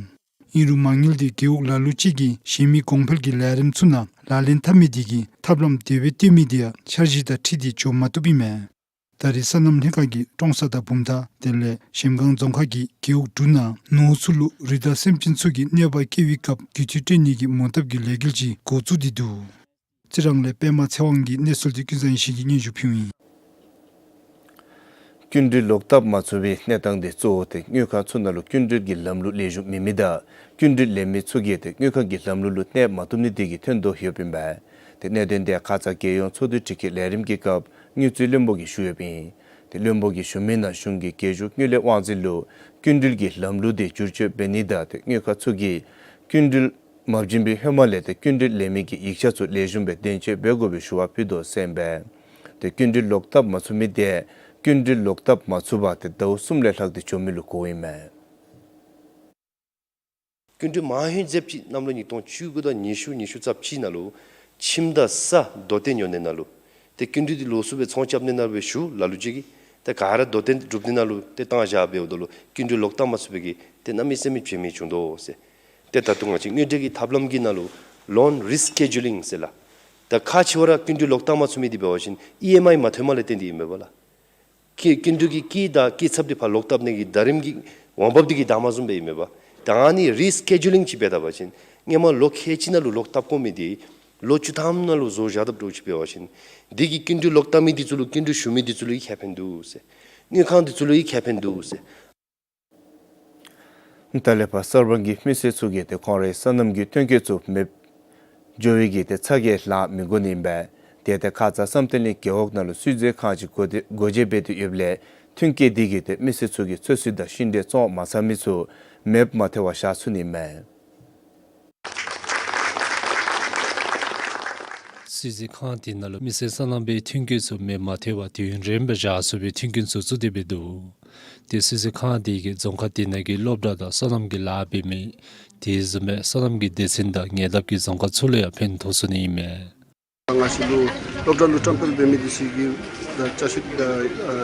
ཨིན་རུང་མ་དངུལ་འདི་རྒེད་འོག་ལ་ལུ་ཅིག་གིས་གཞན་མི་གོང་འཕེལ་གྱི་ལས་རིམ་ཚུ་ནང་ལག་ལེན་འཐབ་མི་དེ་གིས་ཐབས་ལམ་དེ་སྦེ་བཏོན་མི་དེ་ཡང་འཆར་གཞི་དང་འཁྲིལ་ཏེ་འགྱོ་མ་བཏུབ་ཨིན་མས། ད་རེས་སོ་ནམ་ལྷན་ཁག་གིས་ཀྲོང་གསར་དང་བུམ་ཐང་དེ་ལས་གཞལམ་སྒང་རྫོང་ཁག་གི་རྒེད་འོག་དྲུག་ནང་ནོར་ཚུ་ལུ་རི་དྭགས་སེམས་ཅན་ཚུ་གིས་གནོད་པ་བཀལ་བའི་སྐབས་རྒུད་འཐུས་སྤྲོད་ནི་གི་མོ་བཏབ་ཀྱི་ལས་འགུལ་ཅིག་འགོ་བཙུགས་ཏེ་འདུག། རྩི་རང་ལས་པདྨ་ཚེ་དབང་གིས་གནས་ཚུལ་འདི་ཀུན་བཟང་ཡེ་ཤེས་ཀྱིས་སྙན་ཞུ་ཕུལཝ་ཨིན། སྐྱིན་འགྲུལ་ལོག་བཏབ་མ་ཚུགས་པའི་གནས་སྟངས་དེ་གཙོ་བོ་དེ་དངུལ་ཁང་ཚུ་ནང་ལུ་སྐྱིན་འགྲུལ་གྱི་ལམ་ལུགས་ལེགས་ཤོམ་མེད་མི་དང་སྐྱིན་འགྲུལ་ལེན་མི་ཚུ་གིས་ཏེ་དངུལ་ཁང་གི་ལམ་ལུགས་ལུ་གནས་མ་བཏུབ་ནི་དེ་གིས་ཐོན་དོ་ཡོདཔ་ཨིན་པས། ཏེ་གནད་དོན་དེ་ཁ་ཙ་རྒྱལ་ཡོངས་ཚོགས་འདུའི་སྒྲིག་འགལ་ལས་རིམ་གྱི་སྐབས་དངུལ་རྩིས་བློན་པོ་གིས་ཞུ་ཡོདཔ་ཨིན། ཏེ་བློན་པོ་གིས་ཞུ་མི་ནང་གཞུང་གིས་རྒྱལ་བཞུགས་དངུལ་ལས་དབང་འཛིན་ལུ་སྐྱིན་འགྲུལ་གྱི་ལམ་ལུགས་དེ་བསྒྱུར་བཅོས་འབད་ནི་དང་ཏེ་དངུལ་ཁང་ཚུ་གིས་སྐྱིན་འགྲུལ་མ་བྱིན་པའི་ཧེ་མ་ལས་ཏེ་སྐྱིན་འགྲུལ་ལེན་མི་གི་ཡིག་ཆ་ཚུ་ལེགས་ཤོམ་སྦེ་གདེང་ཚོད་འབད་དགོ་པའི་ཞུ་བ་ཕུལ་དོ་ཟེར་ཨིན་པས། ཏེ་སྐྱིན་འགྲུལ་ལོག་བཏབ་མ་ཚུགས་མི་དེ་སྐྱིན་འགྲུལ་ལོག་བཏབ་མ་ཚུགས་པར་ཏེ་ཟླཝ་གསུམ་ལས་ལྷག་སྟེ་འགྱོ་མི་ལུ་གོཝ་ཨིན་མས། སྐྱིན་འགྲུལ་མང་ཧེང་ཟེརཝ་ཅིག་གནམ་ལོ་ཉིས་སྟོང་བཅུ་དགུ་དང་ཉི་ཤུ་ཉི་ཤུ་རྩ་གཅིག་ནང་ལུ་ཁྱིམ་དང་ས་དོ་སྟོན་ཉོ་ནི་ནང་ལུ་ཏེ་སྐྱིན་འགྲུལ་འདི་ལོགས་སུ་སྦེ་ཚོང་རྐྱབ་ནི་ནང་ལུ་སྦེ་ཞུ་ལ་ལུ་ཅིག་གིས་ཏེ་ག་ར་དོ་སྟོན་གྲུབ་ནི་ནང་ལུ་ཏེ་བཏང་བཞག་འབདཝ་ད་ལུ་སྐྱིན་འགྲུལ་ལོག་བཏབ་མ་ཚུགས་པའི་གི་ཏེ་གནམ་མེད་ས་མེད་བྱེལ་མི་བྱུང་དོ་ཟེར། ཏེ་ད་ལྟོ་ང་བཅས་དངུལ་འབྲེལ་གྱི་ཐབས་ལམ་གྱི་ནང་ལུ་ལོན་རི་སི་ཀེ་ཇུ་ལིང་ཟེར་ལགས། ད་ཁག་ཆེ་བ་ར་སྐྱིན་འགྲུལ་ལོག་བཏབ་མ་ཚུགས་མི་འདི་འབད་བ་ཅིན་ཨི་ཨེམ་ཨའི་མ་ཐོནམ་ལས་བརྟེན་ཏེ་ཨིན་མས་པ་ལགས། ཀྱི་སྐྱིན་འགྲུལ་གྱི་ཀྱི་དང་ཀྱི་ཚབ་འདི་ཕར་ལོག་བཏབ་ནི་གི་ཟླ་རིམ་གྱི་འོང་འབབ་འདི་གིས་བདའ་མ་བཟུང་པས་ཨིན་མས་པ། ད་ཨ་ནི་རི་སི་ཀེ་ཇུ་ལིང་ཅིག་འབད་ད་པ་ཅིན་སྔོན་མ་ལོ་ཁལ་གཅིག་ནང་ལུ་ལོག་བཏབ་དགོ་མི་འདི་ལོ་བཅུ་ཐམ་ནང་ལུ་བཟོ་བཞག་དཔ་འདྲཝ་ཅིག་འབད་བ་ཅིན་འདི་གིས་སྐྱིན་འགྲུལ་ལོག་བཏབ་མི་འདི་ཚུ་ལུ་སྐྱིན་འགྲུལ་ཞུ་མི་འདི་ཚུ་ལུ་ཡང་ཁེ་ཕན་འདུག་ཟེར། དངུལ་ཁང་འདི་ཚུ་ལུ་ཡང་ཁེ་ཕན་འདུག་ཟེར། ད་ལས་ཕར་གསར་སྤང་གི་མི་སེར་ཚུ་གིས་ཏེ་ཁོང་རའི་སོ་ནམ་གྱི་ཐོན་སྐྱེད་ཚུ་མེདཔ་འགྱོ་བའི་གི་ཏེ་ཚ་གྱང་ལང་མི་དགོ་ནི་ཨིན་པས། ཏེ་ཏེ་ཁ་ཙ་བསམ་གཏན་གླིང་རྒེད་འོག་ནང་ལུ་སུད་སི་ཁང་ཅིག་སྒོ་དེ་སྒོ་འབྱེད་འབད་དེ་ཡོདཔ་ལས་ཐོན་སྐྱེད་དེ་གིས་ཏེ་མི་སེར་ཚུ་གི་ཚོད་བསྲེ་དང་ཤིང་འབྲས་བཙོང་མ་ཚར་མི་ཚུ་མེདཔ་མ་ཐལ་བར་བཞག་ཚུགས་ནི་ཨིན་མས། སུད་སི་ཁང་དེ་ནང་ལུ་མི་སེར་སོ་ནམ་པའི་ཐོན་སྐྱེད་ཚུ་མེདཔ་མ་ཐལ་བར་དུས་ཡུན་རིངམོ་སྦེ་བཞག་ཚུགས་པའི་མཐུན་རྐྱེན་ཚུ་བཙུགས་ཏེ་སྦེ་འདུག། ཏེ་སུད་སི་ཁང་དེ་གིས་རྫོང་ཁག་དེ་ནང་གི་སློབ་གྲྭ་དང་སོ་ནམ་གྱི་ལཱ་འབད་མི་དེ་བཟུམ་སྦེ་སོ་ནམ་གྱི་སྡེ་ཚན་དང་ཉེ་འདབས་ཀྱི་རྫོང་ཁག་ཚུ་ལུ་ཡང་ཕན་ཐོགས་ཚུགས་ནི་ཨིན་མས། ང་བཅས་ལུ་སློབ་གྲྭ་ལུ་བཀྲམ་སྤེལ་འབད་མི་འདི་ཚུ་གི་ད་ཅ་ཆས་ད་ཨ་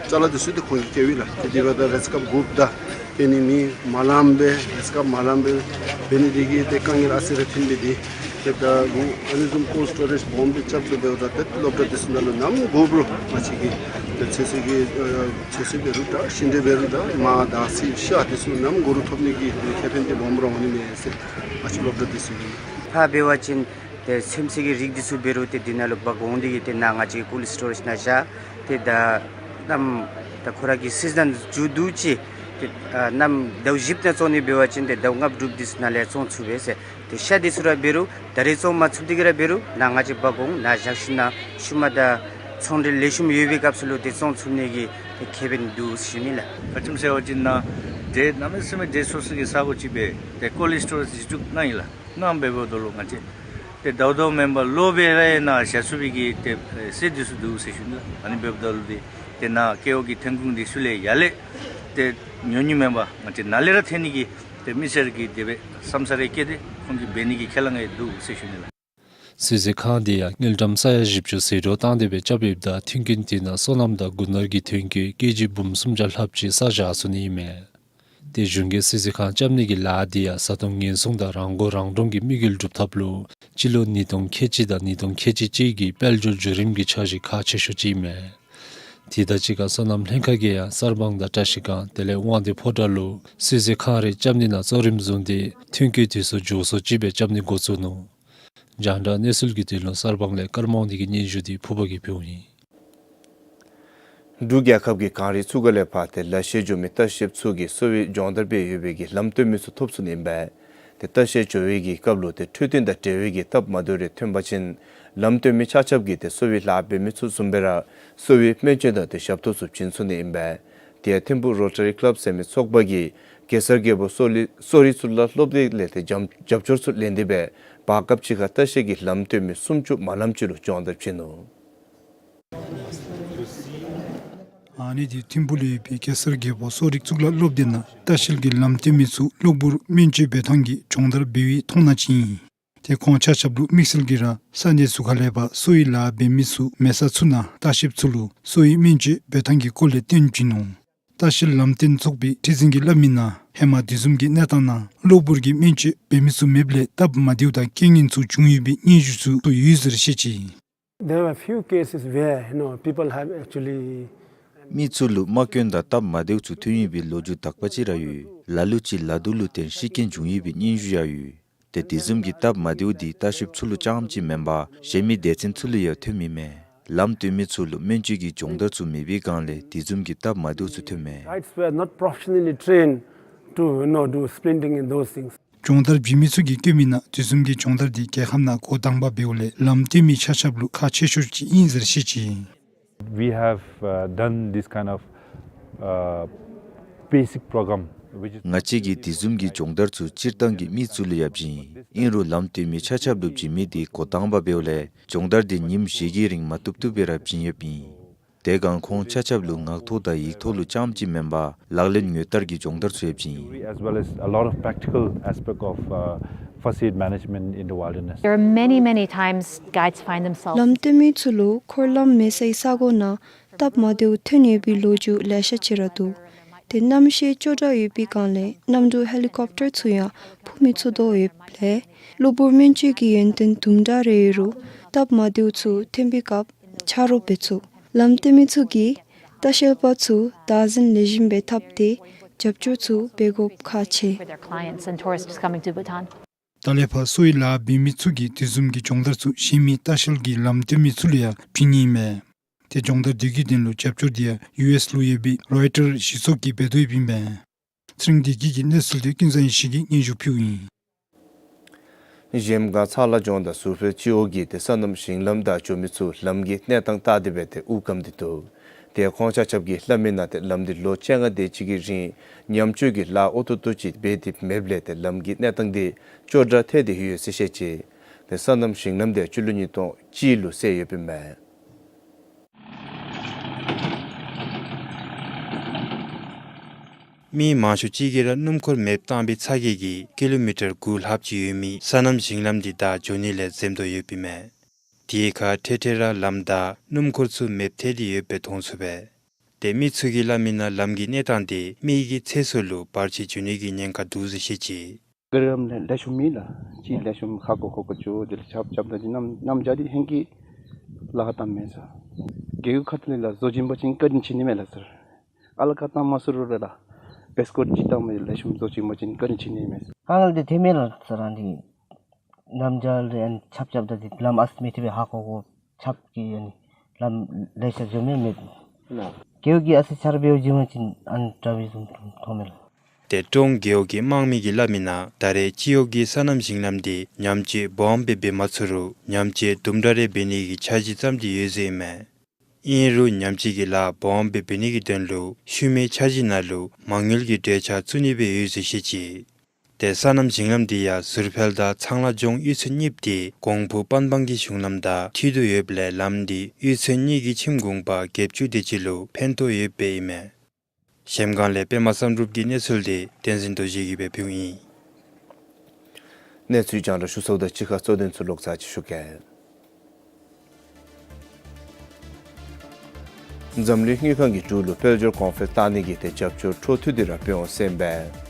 ཅ་ལ་འདི་ཚུ་ཏེ་ཁོང་གིས་བཀལཝ་ཨིན་ལགས། ཏེ་དེ་འབདཝ་ད་རེས་སྐབས་དགོཔ་ད་གྱལ་ནི་མི་མ་ལངམ་སྦེ་རེས་སྐབས་མ་ལངམ་སྦེ་འབད་ནི་འདི་གིས་ཏེ་དཀའ་ངལ་ཨ་ཙི་རེ་ཐོན་མི་འདི་ཏེ་ད་ལུ་ཨ་ནི་བཟུམ་ཀོལཌ་སི་ཊོ་རེཇ་སྦོམ་སྦེ་རྐྱབ་སྟེ་འབདཝ་ད་ཏེ་སློབ་གྲྭ་འདི་ཚུ་ནང་ལུ་ནམ་དགོ་རུང་ང་བཅས་ཀྱིས་ཏེ་ཚོད་བསྲེ་གི་ཨ་ཚོད་བསྲེ་འབད་རུང་ད་ཤིང་འབྲས་འབད་རུང་ད་མར་དང་ཚིལ་ཤ་འདི་ཚུ་ནམ་དགོ་རུང་ཐོབ་ནི་གི་ཏེ་ཁེ་ཕན་འདི་སྦོམ་ར་འོང་ནི་མས་ཟེར་ང་བཅས་སློབ་གྲྭ་འདི་ཚུ་གིས། ཕར་འབད་བ་ཅིན་ཏེ་ཚོད་བསྲེ་གི་རིགས་འདི་ཚུ་འབད་རུང་ཏེ་འདི་ནང་ལུ་འབག་འོང་སྟེ་གིས་ཏེ་ནཱ་ང་བཅས་ཀྱི་ཀོལཌ་སི་ཊོ་རེཇ་ནང་བཞག། ཏེ་ད་གནམ་ད་ཁོ་ར་གི་སི་ཛཱན་མཇུག་བསྡུ་ཅི། ཏེ་ཨ་གནམ་ཟླཝ་བཞི་པ་ནང་བཙོང་ནི་འབད་བ་ཅིན་ཏེ་ཟླཝ་ལྔ་དྲུག་འདི་ཚུ་ནང་ལས་བཙོང་ཚུགས་པས་ཟེར། ཏེ་ཤ་འདི་ཚུ་ར་འབད་རུང་ད་རེས་བཙོང་མ་ཚུགས་ཏེ་གིས་ར་འབད་རུང་ནཱ་ང་བཅས་འབག་འོང་ནཱ་བཞག་ཞིནམ་ལས་ཤུལ་མ་ད་ཚོང་འབྲེལ་ལེགས་ཤོམ་ཡོད་པའི་སྐབས་སུ་ལུ་ཏེ་བཙོང་ཚུགས་ནི་གི་ཏེ་ཁེ་ཕན་འདུག་ཟེར་ཞུ་ནི་ལགས། ག་ཅི་སྨོ་ཟེར་བ་ཅིན་ནཱ་འདི་གནམ་མེད་ས་མེད་འདི་སོ་སོ་གི་ས་གོ་ཅིག་སྦེ་ཏེ་ཀོལཌ་སི་ཊོ་རེཇ་འདི་བཙུགས་གནང་ཡི་ལགས། གནངམ་འབདཝ་ད་ལུ་ང་བཅས་ཏེ་ཟླཝ་ཟླཝ་མེན་པར་ལོ་སྦེ་ར་ཡང་ནཱ་བཞག་ཚུགས་པའི་གི་ཏེ་ཨེ་སྲོལ་འདི་ཚུ་འདུག་ཟེར་ཞུ་ནི་ལགས། ཨ་ནི་འབདཝ་ད་ལུ་ཏེ་ཏེ་ནཱ་ཀེ་ཝ་གི་ཐོན་ཁུངས་འདི་ཚུ་ལས་ཡར་ལས་ཏེ་ཉུང་ཉུང་མེན་པར་ང་བཅས་ནཱ་ལས་ར་ཐོན་ནི་གི་ཏེ་མི་སེར་གྱིས་དེ་སྦེ་བསམ་ས་རེ་བསྐྱེད་དེ་ཁོང་གིས་འབད་ནི་གི་ཁས་བླངས་ཡང་འདུག་ཟེར་ཞུ་ནི་ལགས། བསིལ་མཛོད་ཁང་འདི་ཡང་དངུལ་ཀྲམ་ས་ཡ་བཞི་བཅུ་ཟད་འགྲོ་བཏང་སྟེ་སྦེ་རྐྱབ་ཡོདཔ་ད་ཐོན་སྐྱེད་དེ་ནང་སོ་ནམ་དང་རྒུ་ནོར་གྱི་ཐོན་སྐྱེད་ཀེ་ཇི་འབུམ་སུམ་བརྒྱ་ལྷགཔ་ཅིག་བསགས་བཞག་ཚུགས་ནི་ཨིན་མས། ཏེ་གཞུང་གིས་བསིལ་མཛོད་ཁང་རྐྱབ་ནི་གི་ལཱ་འདི་ཡང་བཟའ་འཐུང་ཉེན་སྲུང་དང་རང་མགོ་རང་འདྲོངས་ཀྱི་དམིགས་ཡུལ་སྒྲུབ་ཐབས་ལུ་སྤྱི་ལོ་ཉིས་སྟོང་ཁལ་གཅིག་དང་ཉིས་སྟོང་ཁལ་གཅིག་གཅིག་གི་དཔལ་འབྱོར་བརྒྱུད་རིམ་གྱི་འཆར་གཞི་ཁག་ཆེ་ཤོས་ཅིག་ཨིན་མས། དེ་དང་གཅིག་ཁར་སོ་ནམ་ལྷན་ཁག་གིས་ཡང་གསར་སྤང་དང་བཀྲ་ཤིས་སྒང་དེ་ལས་དབང་འདུས་ཕོ་བྲང་ལུ་བསིལ་མཛོད་ཁང་རེ་རྐྱབ་ནི་ནང་གཙོ་རིམ་བཟུང་སྟེ་ཐོན་སྐྱེད་དེ་ཚུ་མགྱོགས་སུ་ཅིག་སྦེ་རྐྱབ་ནི་འགོ་བཙུགས་ནུག། རྒྱང་བསྒྲགས་གནས་ཚུལ་གྱི་དོན་ལུ་གསར་སྤང་ལས་ཀརྨ་དབང་འདུས་ཀྱི་སྙན་ཞུ་འདི་ཕུར་པ་གིས་ཕུལཝ་ཨིན། འབྲུག་རྒྱལ་ཁབ་ཀྱི་གངས་རི་ཚུ་ག་ལས་ཕར་ཏེ་ལ་གཤེད་འགྱོ་མི་ལྟ་བཤལཔ་ཚུ་གིས་གསོ་བའི་སྦྱོང་བརྡར་འབད་ཡོད་པའི་གི་ལམ་སྟོན་མི་ཚུ་ཐོབ་ཚུགས་ནི་ཨིན་པས། ཏེ་ལྟ་བཤལ་འགྱོ་བའི་གི་སྐབས་ལུ་ཏེ་འཕྲོད་བསྟེན་དང་འབྲེལ་བའི་གི་སྟབས་མ་བདེཝ་རེ་ཐོན་པ་ཅིན་ལམ་སྟོན་མི་ཆ་ཁྱབ་ཀྱིས་ཏེ་གསོ་བའི་ལཱ་འབད་མི་ཚུ་བཟུམ་སྦེ་ར་གསོ་བའི་སྨན་བཅོས་དང་ཏེ་ཞབས་ཏོག་ཚུ་བྱིན་ཚུགས་ནི་ཨིན་པས། ཏེ་ཐིམ་ཕུག་རོ་ཊ་རི་ཀི་ལབ་ཟེར་མི་ཚོགས་པ་གིས་གེ་སར་རྒྱལ་པོ་གསོ་རི་གསོ་རིག་ཚུ་ལ་སློབ་སྟེགས་ལས་ཏེ་རྒྱབ་རྒྱབ་སྐྱོར་ཚུ་ལེན་ཏེ་སྦེ་བར་སྐབས་ཅིག་ཁར་ལྟ་བཤལ་གྱི་ལམ་སྟོན་མི་སུམ་ཅུ་མ་ལངམ་ཅིག་ལུ་སྦྱོང་བརྡར་བྱིན་ནུག། ཨ་ནི་འདི་ཐིམ་ཕུག་ལུ་ཡོད་པའི་གེ་སར་རྒྱལ་པོ་གསོ་རིག་གཙུག་ལག་སློབ་སྡེ་ནང་ལྟ་བཤལ་གྱི་ལམ་སྟོན་མི་ཚུ་གློ་བུར་སྨན་བཅོས་འབད་ཐངས་ཀྱི་སྦྱོང་བརྡར་འབད་བའི་མཐོང་སྣང་ཅིག་ཨིན། ཏེ་ཁོང་ཆ་ཁྱབ་ལུ་དམིགས་བསལ་གྱིས་ར་ས་གནས་ཚུ་ཁ་ལས་ཕར་གསོ་བའི་ལཱ་འབད་མི་ཚུ་མེད་ས་ཚུ་ནང་ལྟ་བཤལཔ་ཚུ་ལུ་གསོ་བའི་སྨན་བཅོས་འབད་ཐངས་ཀྱི་སྐོར་ལས་སྟོན་བྱིན་ནུག། ལྟ་བཤལ་ལམ་སྟོན་ཚོགས་པའི་ཁྲི་འཛིན་གྱིས་སླབ་མིའི་ནང་ཧེ་མ་དེ་བཟུམ་གྱི་གནས་སྟངས་ནང་གློ་བུར་གྱི་སྨན་བཅོས་འབད་མི་ཚུ་མེདཔ་ལས་སྟབས་མ་བདེཝ་དང་རྐྱེན་ངན་ཚུ་བྱུང་ཡོད་པའི་སྙན་ཞུ་ཚུ་ཡོད་ཟེར་བཤད་ཅི། There were few cases where, you know, people have actually མི་ཚུ་ལུ་རྨ་སྐྱོན་དང་སྟབས་མ་བདེཝ་ཚུ་ཐོན་ཡོད་པའི་ལོ་རྒྱུས་དག་པ་ཅིག་ར་ཡོད། ལ་ལུ་ཅིག་ལག་དུག་ལུ་བརྟེན་ཤི་རྐྱེན་བྱུང་ཡོད་པའི་སྙན་ཞུ་ཡང་ཡོད། ཏེ་དེ་བཟུམ་གྱི་སྟབས་མ་བདེཝ་འདི་ལྟ་བཤལཔ་ཚུ་ལུ་རྐྱངམ་གཅིག་མེན་པར་གཞན་མི་སྡེ་ཚན་ཚུ་ལུ་ཡང་ཐོནམ་ཨིན་མས། ལམ་སྟོན་མི་ཚུ་ལུ་སྨན་བཅོས་ཀྱི་སྦྱོང་བརྡར་ཚུ་མེད་པའི་སྒང་ལས་དེ་བཟུམ་གྱི་སྟབས་མ་བདེཝ་ཚུ་ཐོནམ་མས། Guides were not professionally trained to, you know, do splinting and those things. སྦྱོང་བརྡར་བྱིན་མི་ཚུ་གིས་བཀོད་མིའི་ནང་དེ་བཟུམ་གྱི་སྦྱོང་བརྡར་འདི་རྒྱལ་ཁབ་ནང་འགོ་དང་པ་འབདཝ་ལས་ལམ་སྟོན་མི་ཆ་ཁྱབ་ལུ་ཁག་ཆེ་ཤོས་ཅིག་ཨིན་ཟེར་བཤད་ཅི། We have, uh, done this kind of, uh, basic program, which is ང་བཅས་ཀྱིས་དེ་བཟུམ་གྱི་སྦྱོང་བརྡར་ཚུ་སྤྱིར་བཏང་གི་མི་ཚུ་ལུ་ཡང་བྱིན། ཨིན་རུང་ལམ་སྟོན་མི་ཆ་ཁྱབ་ལུ་བྱིན་མི་འདི་འགོ་དང་པ་འབདཝ་ལས་སྦྱོང་བརྡར་འདི་ཉིནམ་བཞི་གི་རིང་མ་བཏུབ་བཏུབ་སྦེ་ར་བྱིན་ཡོདཔ་ཨིན། དེ་སྒང་ཁོང་ཆ་ཁྱབ་ལུ་ངག་ཐོག་དང་ཡིག་ཐོག་ལུ་རྐྱངམ་གཅིག་མེན་པར་ལག་ལེན་དངོས་བསྟར་གྱི་སྦྱོང་བརྡར་ཚུ་ཡང་བྱིན། As well as a lot of practical aspect of, uh, first aid management in the wilderness. There are many, many times guides find themselves ལམ་སྟོན་མི་ཚུ་ལུ་འཁོར་ལམ་མེད་སའི་ས་གོ་ནང་སྟབས་མ་བདེཝ་ཐོན་ཡོད་པའི་ལོ་རྒྱུས་ལེ་ཤ་ཅིག་ར་འདུག། ཏེ་གནམ་གཤིས་སྐྱོ་དྲགས་ཡོད་པའི་སྒང་ལས་གནམ་གྲུ་ཧེ་ལི་ཀོབ་ཊར་ཚུ་ཡང་འཕུར་མི་ཚུགས་དོ་ཡོདཔ་ལས་གློ་བུར་སྨན་བཅོས་ཀྱི་ཡོན་ཏན་དུམ་གྲ་རེ་ཡོད་རུང་སྟབས་མ་བདེཝ་ཚུ་ཐོན་པའི་སྐབས་ཆ་རོགས་འབད་ཚུགས། ལམ་སྟོན་མི་ཚུ་གིས་ལྟ་བཤལ་པ་ཚུ་བདག་འཛིན་ལེགས་ཤོམ་སྦེ་འཐབ་སྟེ་རྒྱབ་སྐྱོར་ཚུ་འབད་དགོཔ་ཁག་ཆེ། For their clients and tourists who's coming to Bhutan. ད་ལས་ཕར་གསོ་བའི་ལཱ་འབད་མི་ཚུ་གིས་དེ་བཟུམ་གྱི་སྦྱོང་བརྡར་ཚུ་གཞན་མི་ལྟ་བཤལ་གྱི་ལམ་སྟོན་མི་ཚུ་ལུ་ཡང་བྱིན་ནི་ཨིན་མས། ཏེ་སྦྱོང་བརྡར་འདི་གི་དོན་ལུ་རྒྱབ་སྐྱོར་འདི་ཡང་ཡུ་ཨེསི་ལུ་ཡོད་པའི་རོའི་ཊར་གཞི་ཚོགས་ཀྱིས་འབད་དོ་ཡོདཔ་ཨིན་པས། ཚེ་རིང་བདེ་སྐྱིད་ཀྱི་གནས་ཚུལ་འདི་ཀུན་བཟང་ཡེ་ཤེས་ཀྱིས་སྙན་ཞུ་ཕུལཝ་ཨིན། གཞལམ་སྒང་ཚ་ལ་ལྗོངས་དང་ཟུར་སྤེལ་སྤྱི་འོག་གིས་ཏེ་སོ་ནམ་ཞིང་ལམ་དང་འགྱོ་མི་ཚུ་ལམ་གྱི་གནས་སྟངས་བལྟ་སྟེ་འབད་ཏེ་དབུགས་སྐམ་སྟེ་འདུག། ཏེ་ཁོང་ཆ་ཁྱབ་ཀྱིས་སླབ་མིའི་ནང་ཏེ་ལམ་འདི་ལོ་བཅོ་ལྔ་དེ་ཅིག་གི་རིང་ཉམས་བཅོས་ཀྱི་ལཱ་འོས་ཏོག་ཏོ་ཅིག་འབད་དེ་མེདཔ་ལས་ཏེ་ལམ་གྱི་གནས་སྟངས་འདི་སྐྱོ་དྲགས་ཐལ་ཏེ་ཡོད་ཟེར་བཤད་ཅི། ཏེ་སོ་ནམ་ཞིང་ལམ་འདི་སྤྱི་ལོ་ཉིས་སྟོང་གཅིག་ལུ་བསལ་ཡོདཔ་ཨིན་མས། མི་མང་ཤོས་ཅིག་གིས་ར་སྣུམ་འཁོར་མེདཔ་བཏང་པའི་ཚ་གྱང་གིས་ཀི་ལོ་མི་ཊར་དགུ་ལྷགཔ་ཅིག་ཡོད་མི་སོ་ནམ་ཞིང་ལམ་འདི་བདའ་འགྱོ་ནི་ལས་འཛེམ་དོ་ཡོདཔ་ཨིན་མས། དེའི་ཁར་འཕྲལ་འཕྲལ་ར་ལམ་དང་སྣུམ་འཁོར་ཚུ་མེདཔ་ཐལ་ཏེ་ཡོདཔ་སྦེ་མཐོང་ཚུགས་པས། ཏེ་མི་ཚུ་གིས་སླབ་མི་ནང་ལམ་གྱི་གནས་སྟངས་དེ་མི་གི་ཚེ་སྲོག་ལུ་བར་ཆད་འབྱུང་ནི་གི་ཉེན་ཁ་འདུག་ཟེར་བཤད་ཅི། ག་ར་ལམ་ལེ་ལེགས་ཤོམ་མེད་ལགས། ཅིག་ལེགས་ཤོམ་ཧ་གོ་ཧ་གོ་ཅོག་དེ་ལས་ཆརཔ་རྐྱབ་ད་ཅིག་གནམ་གནམ་བྱཱར་འདི་ཧེང་གི་ལཱ་ཁག་བཏངམ་མས་ཟེར། རྒེད་འོག་ཁ་ཐུག་ལས་ལགས་བཟོ་བྱིན་པ་ཅིན་བཀའ་དྲིན་ཆེ་ནི་མས་ལགས་ཟེར། ཨ་ལ་ཁ་བཏང་མ་ཚུགས་རུང་ར་ལགས་ཨེས་ཀོཊ་ཅིག་བཏང་མི་ལེགས་ཤོམ་བཟོ་བྱིན་པ་ཅིན་བཀའ་དྲིན་ཆེ་ནི་མས་ཟེར། ཨ་ལ་དེ་ཐེ་མེན་ལགས་ཟེར་རང་འདི་གནམ་བྱཱར་ལས་ཨ་ནི་ཆརཔ་རྐྱབ་ད་འདི་ལམ་ཨ་ཙི་མེད་ཐེ་བའི་ཧ་གོ་གོ། ཆརཔ་གིས་ཨ་ནི་ལམ་ལེ་ཤ་འགྱོ་མི་མེད། ན། རྒེད་འོག་གིས་ཨ་ཙི་ཆརཔ་འབདཝ་བྱིན་པ་ཅིན་ཨ་ནི་དྲག་པའི་བཟུམ་མཐོང་མས་ལགས། ཏེ་ཀྲོང་རྒེད་འོག་གི་དམངས་མི་གིས་སླབ་མི་ནང་ད་རེས་སྤྱི་འོག་གི་སོ་ནམ་ཞིང་ལམ་འདི་ཉམས་བཅོས་སྦོམ་སྦེ་འབད་མ་ཚུགས་རུང་ཉམས་བཅོས་དུམ་གྲ་རེ་འབད་ནི་གི་འཆར་གཞི་བརྩམས་ཏེ་ཡོད་ཟེར་ཨིན་མས། ཨིན་རུང་ཉམས་བཅོས་ཀྱི་ལཱ་སྦོམ་སྦེ་འབད་ནི་གི་དོན་ལུ་ཤུལ་མའི་འཆར་གཞི་ནང་ལུ་མ་དངུལ་གྱི་གྲོས་འཆར་བཙུགས་ནི་སྦེ་ཡོད་ཟེར་བཤད་ཅི། ཏེ་སོ་ནམ་ཞིང་ལམ་འདི་ཡང་ཟུར་འཕེལ་དང་ཚང་ལ་ལྗོངས་གཡུས་ཚན་གཉིསཔོ་དེ་གོང་ཕུ་པན་སྦང་གི་གཞུང་ལམ་དང་མཐུད་དེ་ཡོདཔ་ལས་ལམ་འདི་གཡུས་ཚན་གཉིས་ཀྱི་ཁྱིམ་གུང་པ་བརྒྱད་ཅུ་དེ་ཅིག་ལུ་ཕན་ཐོགས་ཡོདཔ་ཨིན་མས། གཞལམ་སྒང་ལས་པདྨ་བསམ་གྲུབ་ཀྱི་གནས་ཚུལ་དེ་བསྟན་འཛིན་རྡོ་རྗེ་གིས་སྦེ་ཕུལཝ་ཨིན། གནས་ཚུལ་རྒྱང་བསྒྲགས་ཞུ་ཚརཝ་དང་གཅིག་ཁར་གཙོ་དོན་ཚུ་ལོག་ཚར་ཅིག་ཞུ་གེ། འཛམ་གླིང་དངུལ་ཁང་གིས་འབྲུག་ལུ་དཔལ་འབྱོར་གོང་འཕེལ་གཏང་ནི་གི་ཏེ་རྒྱབ་སྐྱོར་འཕྲོ་མཐུད་དེ་ར་འབད་འོང་ཟེར་ཨིན་པས།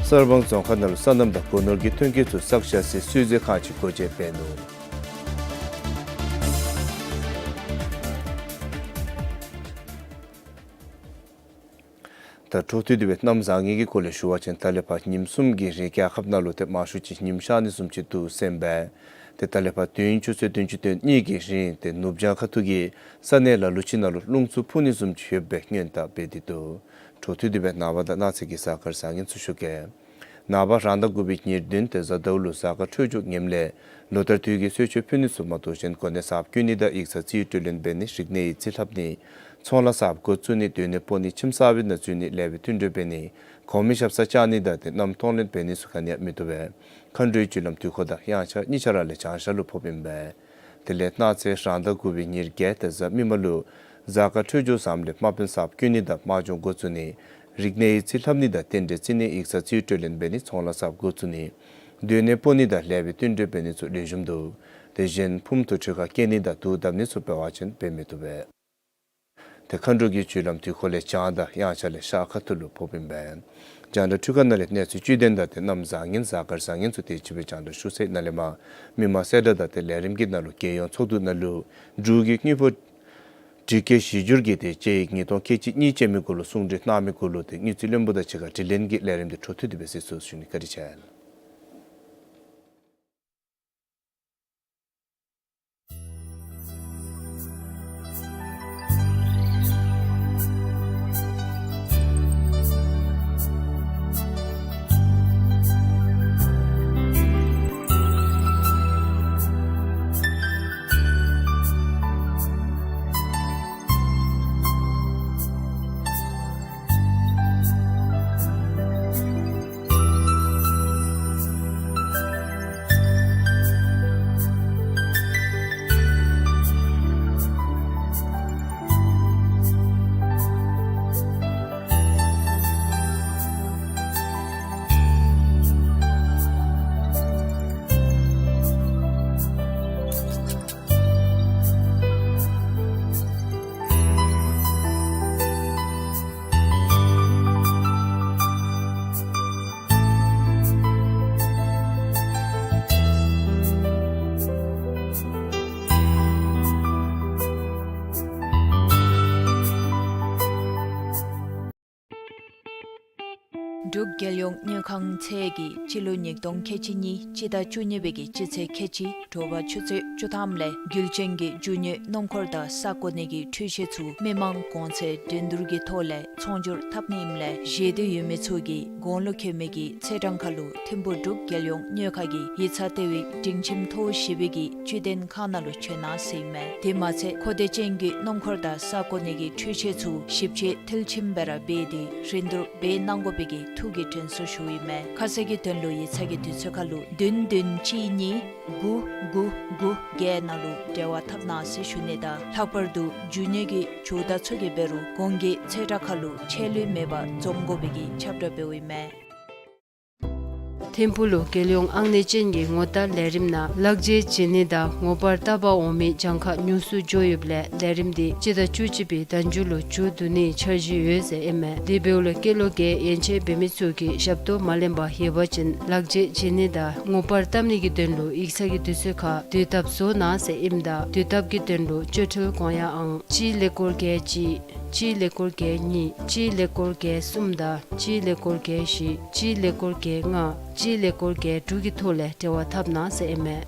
གསར་སྤང་རྫོང་ཁག་ནང་ལུ་སོ་ནམ་དང་སྒོ་ནོར་གྱི་ཐོན་སྐྱེད་ཚུ་བསགས་བཞག་སའི་བསིལ་མཛོད་ཁང་ཅིག་སྒོ་འབྱེད་འབད་ནུག། ད་འཕྲོ་མཐུད་དེ་སྦེ་གནམ་བཟང་ངན་གྱི་སྐོར་ལས་ཞུ་བ་ཅིན་ད་ལས་ཕར་ཉིནམ་གསུམ་གྱི་རིང་རྒྱལ་ཁབ་ནང་ལུ་ཏེ་མང་ཤོས་ཅིག་ཉིམ་ཤར་ནི་བཟུམ་ཅིག་འདུག་ཟེར་ཨིན་པས། ཏེ་ད་ལས་ཕར་དུས་ཡུན་ཆུ་ཚོད་བདུན་ཅུ་དོན་གཉིས་ཀྱི་རིང་ཏེ་ནུབ་བྱང་ཁ་ཐུག་གི་ས་གནས་ལ་ལུ་ཅིག་ནང་ལུ་རླུང་འཚུབ་འཕུ་ནི་བཟུམ་ཅིག་ཡོདཔ་སྦེ་སྔོན་བརྡ་འབད་དེ་འདུག། འཕྲོ་མཐུད་དེ་སྦེ་ནངས་པ་དང་གནངས་ཚེ་གི་གཟའ་སྐར་བཟང་ངན་ཚུ་ཞུ་གེ། ནངས་པ་རང་ཟླ་དགུ་པའི་ཉེར་བདུན་ཏེ་གཟའ་ཟླཝ་ལུ་གཟའ་སྐར་འཕྲོད་སྦྱོར་ངནམ་ལས་ལོ་ལྟར་དུས་ཀྱི་གསོལ་མཆོད་ཕུལ་ནི་ཚུ་མ་གཏོགས་གཞན་གོ་གནས་གསརཔ་བསྐོ་ནི་དང་ཡིག་ཚང་རྩིས་སྤྲོད་ལེན་འབད་ནི་རིག་གནས་ཡིག་རྩིས་ལྷབ་ནི་ཚོང་ལཱ་གསརཔ་འགོ་བཙུགས་ནི་སྡོད་གནས་སྤོ་ནི་ཁྱིམ་གསར་པའི་ནང་འཛུལ་ནི་ལེགས་པའི་བསྟུན་གྲོས་འབད་ནི་གོང་མའི་ཞབས་སར་བཅར་ནི་དང་ཏེ་མནའམ་གཏོང་ལེན་འབད་ནི་ཚུ་ག་ནི་ཡང་མི་བཏུབ་པས། མཁའ་འགྲོའི་རྒྱུ་ལམ་དུས་འཁོར་དང་དབྱངས་འཆར་གཉིས་ཆ་ར་ལས་བྱང་ཤར་ལུ་ཕོགཔ་ཨིན་པས། དེ་ལས་གནངས་ཚེ་རང་ཟླ་དགུ་པའི་ཉེར་བརྒྱད་ཏེ་གཟའ་མིག་དམར་ལུ་གཟའ་སྐར་འཕྲོད་སྦྱོར་བཟངམ་ལས་དམག་དཔོན་གསརཔ་བསྐོ་ནི་དང་དམག་སྦྱོང་འགོ་བཙུགས་ནི་རིག་གནས་ཡིག་རྩིས་ལྷབ་ནི་དང་རྟེན་འབྲེལ་བརྩི་ནི་ཡིག་ཚང་རྩིས་སྤྲོད་ལེན་འབད་ནི་ཚོང་ལཱ་གསརཔ་འགོ་བཙུགས་ནི་སྡོད་གནས་སྤོ་ནི་དང་ལེགས་པའི་བསྟུན་གྲོས་འབད་ནི་ཚུ་ལེགས་ཤོམ་འདུག། དེ་བཞིན་ཕུངམ་དུ་གྲོས་ཁ་བཀལ་ནི་དང་དུག་བརྡབ་ནི་ཚུ་འབད་བ་ཅིན་འབད་མི་བཏུབ་པས། ཏེ་མཁའ་འགྲོ་གི་རྒྱུ་ལམ་དུས་འཁོར་ལས་བྱང་དང་དབྱངས་འཆར་ལས་ཤར་ཁ་ཐུག་ལུ་ཕོགཔ་ཨིན་པས། རྒྱང་བསྒྲགས་འཕྲུལ་ཁང་ནང་ལས་གནས་ཚུལ་བཅུད་ལྡན་དང་ཏེ་གནམ་བཟང་ངན་གཟའ་སྐར་བཟང་ངན་ཚུ་དེ་ཅིག་སྦེ་རྒྱང་བསྒྲགས་ཞུ་ཚར་ནཱ་ལས་མར་མི་མང་གསལ་བསྒྲགས་དང་ཏེ་ལས་རིམ་གྱི་ནང་ལུ་རྒྱལ་ཡོངས་ཚོགས་འདུ་ནང་ལུ་འབྲུག་གི་དངུལ་ཕོགས་སྒྲིག་བཀོད་གཞི་འགྱུར་གྱི་ཏེ་དཔྱད་ཡིག་ཉིས་སྟོང་ཁལ་གཅིག་གཉིས་ཅན་མའི་སྐོར་ལུ་གསུང་གྲོས་གནང་མི་སྐོར་ལུ་ཏེ་དངུལ་རྩིས་བློན་པོ་དང་གཅིག་ཁར་དྲི་ལན་གྱི་ལས་རིམ་དེ་འཕྲོ་མཐུད་དེ་སྦེ་གཟིགས་ཚུགས་ཟེར་ཞུ་ནི། བཀའ་དྲིན་ཆེ། འབྲུག་རྒྱལ་ཡོངས་དངུལ་ཁང་ཚད་ཀྱིས་སྤྱི་ལོ་ཉིས་སྟོང་ཁལ་གཅིག་གཉིས་སྤྱི་ཟླ་བཅུ་གཉིས་པའི་གི་སྤྱི་ཚེས་ཁལ་གཅིག་དྲོ་པ་ཆུ་ཚོད་བཅུ་ཐམ་ལས་རྒྱུ་ཅན་གྱི་རྒྱུ་དངོས་སྣུམ་འཁོར་དང་ས་བཀོད་ནི་གི་འཕྲུལ་ཆས་ཚུ་མི་མང་གོང་ཚད་འགྲན་བསྡུར་གྱི་ཐོག་ལས་ཚོང་སྒྱུར་འཐབ་ནི་ཨིནམ་ལས་བཞེས་འདོད་ཡོད་མི་ཚུ་གིས་གོང་ལུ་བཀོད་མི་གི་ཚེས་གྲངས་ཁར་ལུ་ཐིམ་ཕུག་འབྲུག་རྒྱལ་ཡོངས་དངུལ་ཁང་གི་ཡིག་ཚང་ལྟེ་བའི་སྒྲིང་ཁྱིམ་མཐོ་བོ་བཞི་པའི་གི་བཅུད་ལྡན་ཁང་ནང་ལུ་བྱོན་གནང་ཟེར་ཨིན་མས། དེ་མ་ཚད་མཁོ་འདོད་ཅན་གྱི་སྣུམ་འཁོར་དང་ས་བཀོད་ནི་གི་འཕྲུལ་ཆས་ཚུ་ཞིབ་དཔྱད་མཐིལ་ཕྱིན་སྦེ་ར་འབད་དེ་རིན་བསྡུར་འབད་གནང་དགོ་པའི་གི་ཐུགས་ཀྱི་དྲན་གསོ་ཞུཝ་ཨིན་མས། ཁ་གསལ་གྱི་དོན་ལུ་ཡིག་ཚང་གི་དུས་ཚོད་ཁར་ལུ་བདུན་བདུན་གཅིག་གཉིས་དགུ་དགུ་དགུ་བརྒྱད་ནང་ལུ་འབྲེལ་བ་འཐབ་གནང་ཟེར་ཞུ་ནི་དང་ལྷག་པར་དུ་རྒྱུ་དངོས་ཀྱི་ཇུས་བརྡ་ཚུ་གིས་འབད་རུང་གོང་གི་ཚེས་གྲངས་ཁར་ལུ་ཆད་ལུས་མེད་པར་འཛོམས་དགོ་པའི་གི་ཁྱབ་བསྒྲགས་འབདཝ་ཨིན་མས། ཐིམ་ཕུག་ལུ་རྒྱལ་ཡོངས་ཨང་གནས་ཅན་གྱི་ངོ་རྟགས་ལས་རིམ་ནང་ལག་འཇལ་བྱིན་ནི་དང་ངོ་པར་བཏབ་པར་འོང་མི་གྱངས་ཁ་ཉུང་སུ་འགྱོ་ཡོདཔ་ལས་ལས་རིམ་འདི་སྤྱི་ཟླ་བཅུ་གཅིག་པའི་ཟླ་མཇུག་ལུ་མཇུག་བསྡུ་ནིའི་འཆར་གཞི་ཡོད་ཟེར་ཨིན་མས། དེ་འབདཝ་ལས་སྐྱེས་ལོ་བརྒྱད་ཡན་ཆད་འབད་མི་ཚུ་གིས་ཞབས་ཏོག་མ་ལེན་པར་ཡོད་པ་ཅིན་ལག་འཇལ་བྱིན་ནི་དང་ངོ་པར་བཏབ་ནི་གི་དོན་ལུ་ཡིག་ཚང་གི་དུས་ཚོད་ཁར་དུས་ཐབས་བཟོ་གནང་ཟེར་ཨིནམ་ད་དུས་ཐབས་ཀྱི་དོན་ལུ་སྤྱོད་ཁྲལ་གོང་ཡང་ཨང་གཅིག་ཀླད་ཀོར་བརྒྱད་གཅིག་གཅིག་ཀླད་ཀོར་བརྒྱད་གཉིས་གཅིག་ཀླད་ཀོར་བརྒྱད་གསུམ་དང་གཅིག་ཀླད་ཀོར་བརྒྱད་བཞི་གཅིག་ཀླད་ཀོར་བརྒྱད་ལྔ་གཅིག་ཀླད་ཀོར་བརྒྱད་དྲུག་གི་ཐོག་ལས་འབྲེལ་བ་འཐབ་གནང་ཟེར་ཨིན་མས།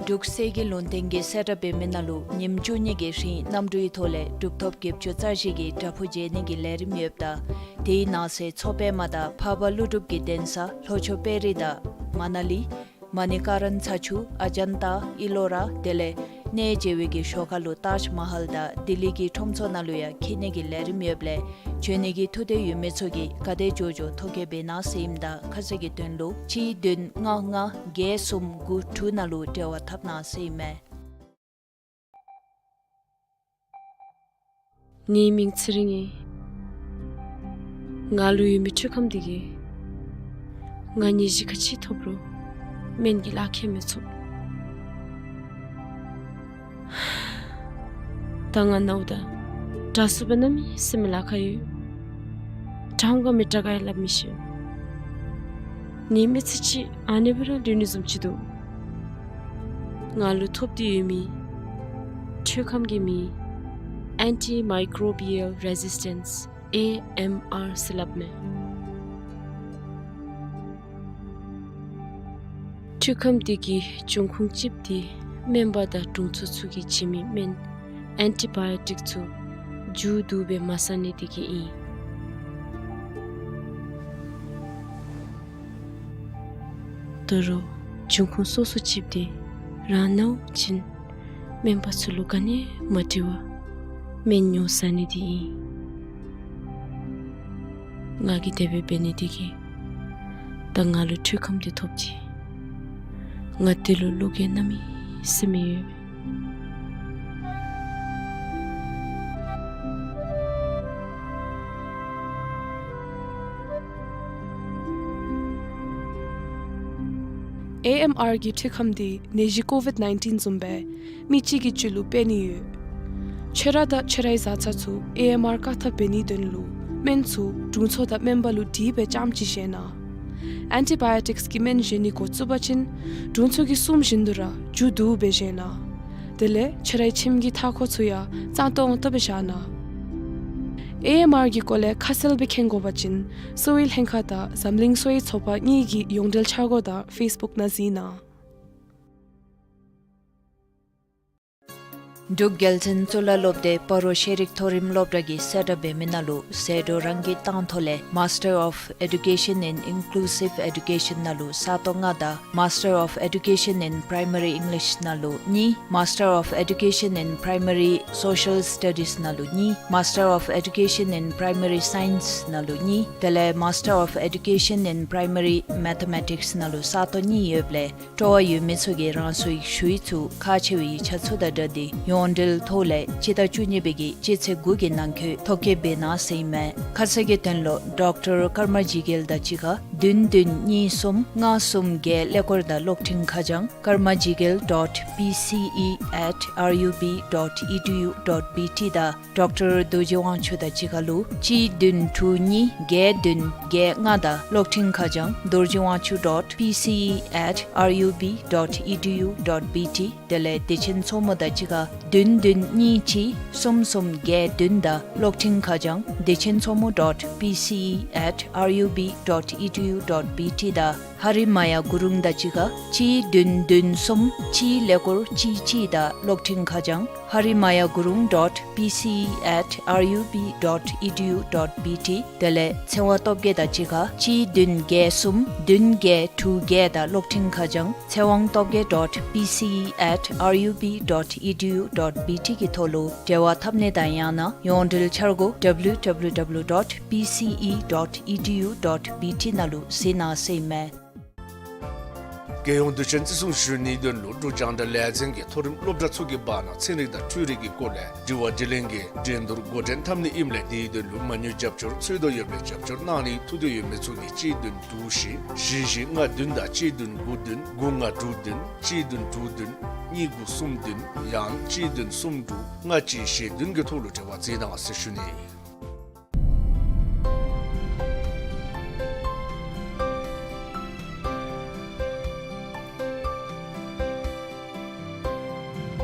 འབྲུག་གསེར་གྱི་ལུང་བསྟན་གྱིས་གསལ་བསྒྲགས་འབད་མི་ནང་ལུ་ཉིནམ་བཅུ་གཉིས་ཀྱི་རིང་གནམ་གྲུའི་ཐོག་ལས་གྲུབ་ཐོབ་བརྒྱད་ཅུ་རྩ་བཞི་གི་བྲག་ཕུག་མཇལ་ནི་གི་ལས་རིམ་ཡོདཔ་ད་དེའི་ནང་གསེས་མཚོ་པདྨ་དང་འཕགས་པ་ཀླུ་སྒྲུབ་ཀྱི་གདན་ས་ལྷོ་ཕྱོགས་དཔལ་རི་དང་མ་ན་ལི་མ་ནི་ཀ་རན་ཚ་ཆུ་ཨ་ཇན་ཏ་ཨི་ལོ་ར་དེ་ལས་གནས་མཇལ་བའི་གི་ཞོར་ཁ་ལུ་ཏཱཇ་མ་ཧལ་དང་ལྡི་ལི་གི་ཁྲོམ་ཚོགས་ནང་ལུ་ཡང་འཁྱིད་ནི་གི་ལས་རིམ་ཡོདཔ་ལས་འབྱོན་ནི་གི་ཐུགས་འདོད་ཡོད་མི་ཚུ་གིས་ག་དེ་མགྱོགས་མགྱོགས་ཐོ་བཀོད་འབད་གནང་ཟེར་ཨིནམ་ད་ཁ་གསལ་གྱི་དོན་ལུ་གཅིག་བདུན་ལྔ་ལྔ་བརྒྱད་གསུམ་དགུ་དྲུག་ནང་ལུ་འབྲེལ་བ་འཐབ་གནང་ཟེར་ཨིན་མས། ངེའི་མིང་ཚེ་རིང་ཨིན། ང་ལུ་ཡོད་མི་ཁྲུས་ཁམས་འདི་གིས་ང་ནད་གཞི་ག་ཅི་ཐོབ་རུང་སྨན་གྱི་ལག་ཁྱེར་མི་ཚུགས། ད་ང་ནཝ་ད་དྲག་སུ་སྦེ་གནམ་མེད་ས་མེད་ལཱ་ཁག་ཡོད། དྲག་འོང་ག་མི་དྲག་ག་ཡང་སླབ་མི་ཤེས། ངེའི་མི་ཚེ་གཅིག་ཨ་ནི་སྦེ་ར་ལུས་ནི་བཟུམ་ཅིག་འདུག། ང་ལུ་ཐོབ་སྟེ་ཡོད་མི་ཁྲུས་ཁམས་ཀྱི་མིང་ཨེན་ཊི་མའི་ཀོརོ་བི་ཡལ་རེ་ཟིས་ཊེནསི་ཨེ་ཨེམ་ཨར་ཟེར་སླབ་མས། ཁྲུས་ཁམས་འདི་གི་འབྱུང་ཁུངས་གཅིགཔོ་འདི་སྨན་པ་དང་དྲུང་འཚོ་ཚུ་གིས་བྱིན་མི་སྨན་ཨེན་ཊི་བཱ་ཡོ་ཊིཀ་ཚུ་མཇུག་བསྡུ་སྦེ་མ་ཟ་ནི་འདི་གིས་ཨིན། དོ་རུང་འབྱུང་ཁུངས་སོ་སོ་གཅིགཔོ་འདི་རང་ནཝ་ཅིན་སྨན་པ་ཚུ་ལུ་ག་ནི་མ་དྲི་བར་སྨན་ཉོ་ཟ་ནི་འདི་ཨིན། ང་གིས་དེ་སྦེ་འབད་ནི་འདི་གིས་ད་ང་ལུ་ཁྲུས་ཁམས་འདི་ཐོབ་ཅི། ང་འདི་ལུ་བློ་འགྱོད་གནམ་མེད་ས་མེད་ཡོད། ཨེ་ཨེམ་ཨར་གྱི་ཁྲུས་ཁམས་འདི་ནད་གཞི་ཀོ་ཝིཌ་ནའིན་ཊིན་བཟུམ་སྦེ་མི་གཅིག་གི་རྒྱུད་ལུ་འཕེལ་ནི་ཡོད། ཁྱོད་ར་དང་ཁྱོད་རའི་བཟའ་ཚང་ཚུ་ཨེ་ཨེམ་ཨར་བཀག་ཐབས་འབད་ནིའི་དོན་ལུ་སྨན་ཚུ་དྲུང་འཚོ་དང་སྨན་པ་ལུ་དྲིས་སྦེ་རྐྱངམ་ཅིག་བཞེས་གནང་། ཨེན་ཊི་བཱ་ཡོ་ཊིཀསི་གི་སྨན་བཞེས་ནི་འགོ་བཙུགས་པ་ཅིན་དྲུང་འཚོ་གིས་གསུམ་བཞིན་དུ་ར་མཇུག་བསྡུ་སྦེ་བཞེས་གནང་། དེ་ལས་ཁྱོད་རའི་ཁྱིམ་གྱི་མཐའ་འཁོར་ཚུ་ཡང་གཙང་ཏོག་ཏོ་སྦེ་བཞག་གནང་། ཨེ་ཨེམ་ཨར་གྱི་སྐོར་ལས་ཁ་གསལ་སྦེ་མཁྱེན་དགོ་པ་ཅིན་གསོ་བའི་ལྷན་ཁག་དང་འཛམ་གླིང་གསོ་བའི་ཚོགས་པ་གཉིས་ཀྱི་ཡོངས་འབྲེལ་འཆར་སྒོ་དང་ཕེསི་བུཀ་ནང་གཟིགས་གནང་། འབྲུག་རྒྱལ་མཚན་གཙུག་ལག་སློབ་སྡེ་སྤ་རོ་ཤེས་རིག་མཐོ་རིམ་སློབ་གྲྭ་གིས་གསལ་བསྒྲགས་འབད་མི་ནང་ལུ་ཟད་འགྲོ་རང་གིས་བཏང་ཐོག་ལས་Master of Education in Inclusive Education ནང་ལུ་ས་སྟོང་ལྔ་དང་Master of Education in Primary English ནང་ལུ་གཉིས། Master of Education in Primary Social Studies ནང་ལུ་གཉིས། Master of Education in Primary Science ནང་ལུ་གཉིས། དེ་ལས་Master of Education in Primary Mathematics ནང་ལུ་ས་སྟོང་གཉིས་ཡོདཔ་ལས་སྤྲོ་བ་ཡོད་མི་ཚུ་གིས་རང་སོའི་ཞུ་ཡིག་ཚུ་ཁག་ཆེ་བའི་ཡིག་ཆ་ཚུ་དང་སྦྲགས་ཏེ་ཡོངས་འབྲེལ་ཐོག་ལས་སྤྱི་ཟླ་བཅུ་གཉིས་པའི་གི་སྤྱི་ཚེས་དགུ་གི་ནང་འཁོད་ཐོ་བཀོད་འབད་གནང་ཟེར་ཨིན་མས། ཁ་གསལ་གྱི་དོན་ལུ་ཌོག་ཊར་ཀརྨ་ཇི་གེལ་དང་གཅིག་ཁར་བདུན་བདུན་གཉིས་གསུམ་ལྔ་གསུམ་བརྒྱད་ཀླད་ཀོར་དང་གློག་འཕྲིན་ཁ་བྱང་karmajigal dot P C E at R U B dot E D U dot B T དང་ཌོག་ཊར་རྡོ་རྗེ་དབང་ཕྱུག་དང་གཅིག་ཁར་ལུ་གཅིག་བདུན་དྲུག་གཉིས་བརྒྱད་བདུན་བརྒྱད་ལྔ་དང་གློག་འཕྲིན་ཁ་བྱང་dorjivangshu dot P C E at R U B dot E D U dot B T དེ་ལས་བདེ་ཆེན་མཚོ་མོ་དང་གཅིག་ཁར་བདུན་བདུན་གཉིས་གཅིག་གསུམ་གསུམ་བརྒྱད་བདུན་དང་གློག་འཕྲིན་ཁ་བྱང་བདེ་ཆེན་མཚོ་མོ་dot P C E at R U B dot E D U dot B T དང་ཧ་རི་མ་ཡ་གུ་རུང་དང་གཅིག་ཁར་གཅིག་བདུན་བདུན་གསུམ་གཅིག་ཀླད་ཀོར་གཅིག་གཅིག་དང་གློག་འཕྲིན་ཁ་བྱང་ཧ་རི་མ་ཡ་གུ་རུང་dot P C E at R U B dot E D U dot B T དེ་ལས་ཚེ་དབང་སྟོབས་རྒྱས་དང་གཅིག་ཁར་གཅིག་བདུན་བརྒྱད་གསུམ་བདུན་བརྒྱད་དྲུག་བརྒྱད་དང་གློག་འཕྲིན་ཁ་བྱང་ཚེ་དབང་སྟོབས་རྒྱས་dot P C E at R U B dot E D U dot B T གི་ཐོག་ལུ་འབྲེལ་བ་འཐབ་ནི་དང་ཡང་ན་ཡོངས་འབྲེལ་འཆར་སྒོ་W W W dot P C E dot E D U dot B T ནང་ལུ་གཟིགས་གནང་ཟེར་ཨིན་མས། རྒྱལ་ཡོངས་དུས་ཆེན་བརྩི་སྲུང་ཞུ་ནིའི་དོན་ལུ་འབྲུག་རྒྱང་བསྒྲགས་ལས་འཛིན་གྱིས་མཐོ་རིམ་སློབ་གྲྭ་ཚུ་གི་བར་ན་ཚན་རིག་དང་འཕྲུལ་རིག་གི་སྐོར་ལས་དྲི་བ་དྲིས་ལན་གྱི་འགྲན་བསྡུར་འགོ་འདྲེན་འཐབ་ནི་ཨིནམ་ལས་དེའི་དོན་ལུ་མ་དངུལ་རྒྱབ་སྐྱོར་འཚོལ་དོ་ཡོདཔ་ལས་རྒྱབ་སྐྱོར་གནང་ནི་ཐུགས་འདོད་ཡོད་མི་ཚུ་གིས་གཅིག་བདུན་དྲུག་བཞི་བཞི་བཞི་ལྔ་བདུན་དང་གཅིག་བདུན་དགུ་བདུན་དགུ་ལྔ་དྲུག་བདུན་གཅིག་བདུན་དྲུག་བདུན་གཉིས་དགུ་གསུམ་བདུན་ཡང་གཅིག་བདུན་གསུམ་དྲུག་ལྔ་གཅིག་བཞི་བདུན་གྱི་ཐོག་ལུ་འབྲེལ་བ་འཛིན་གནང་ཟེར་ཞུ་ནི།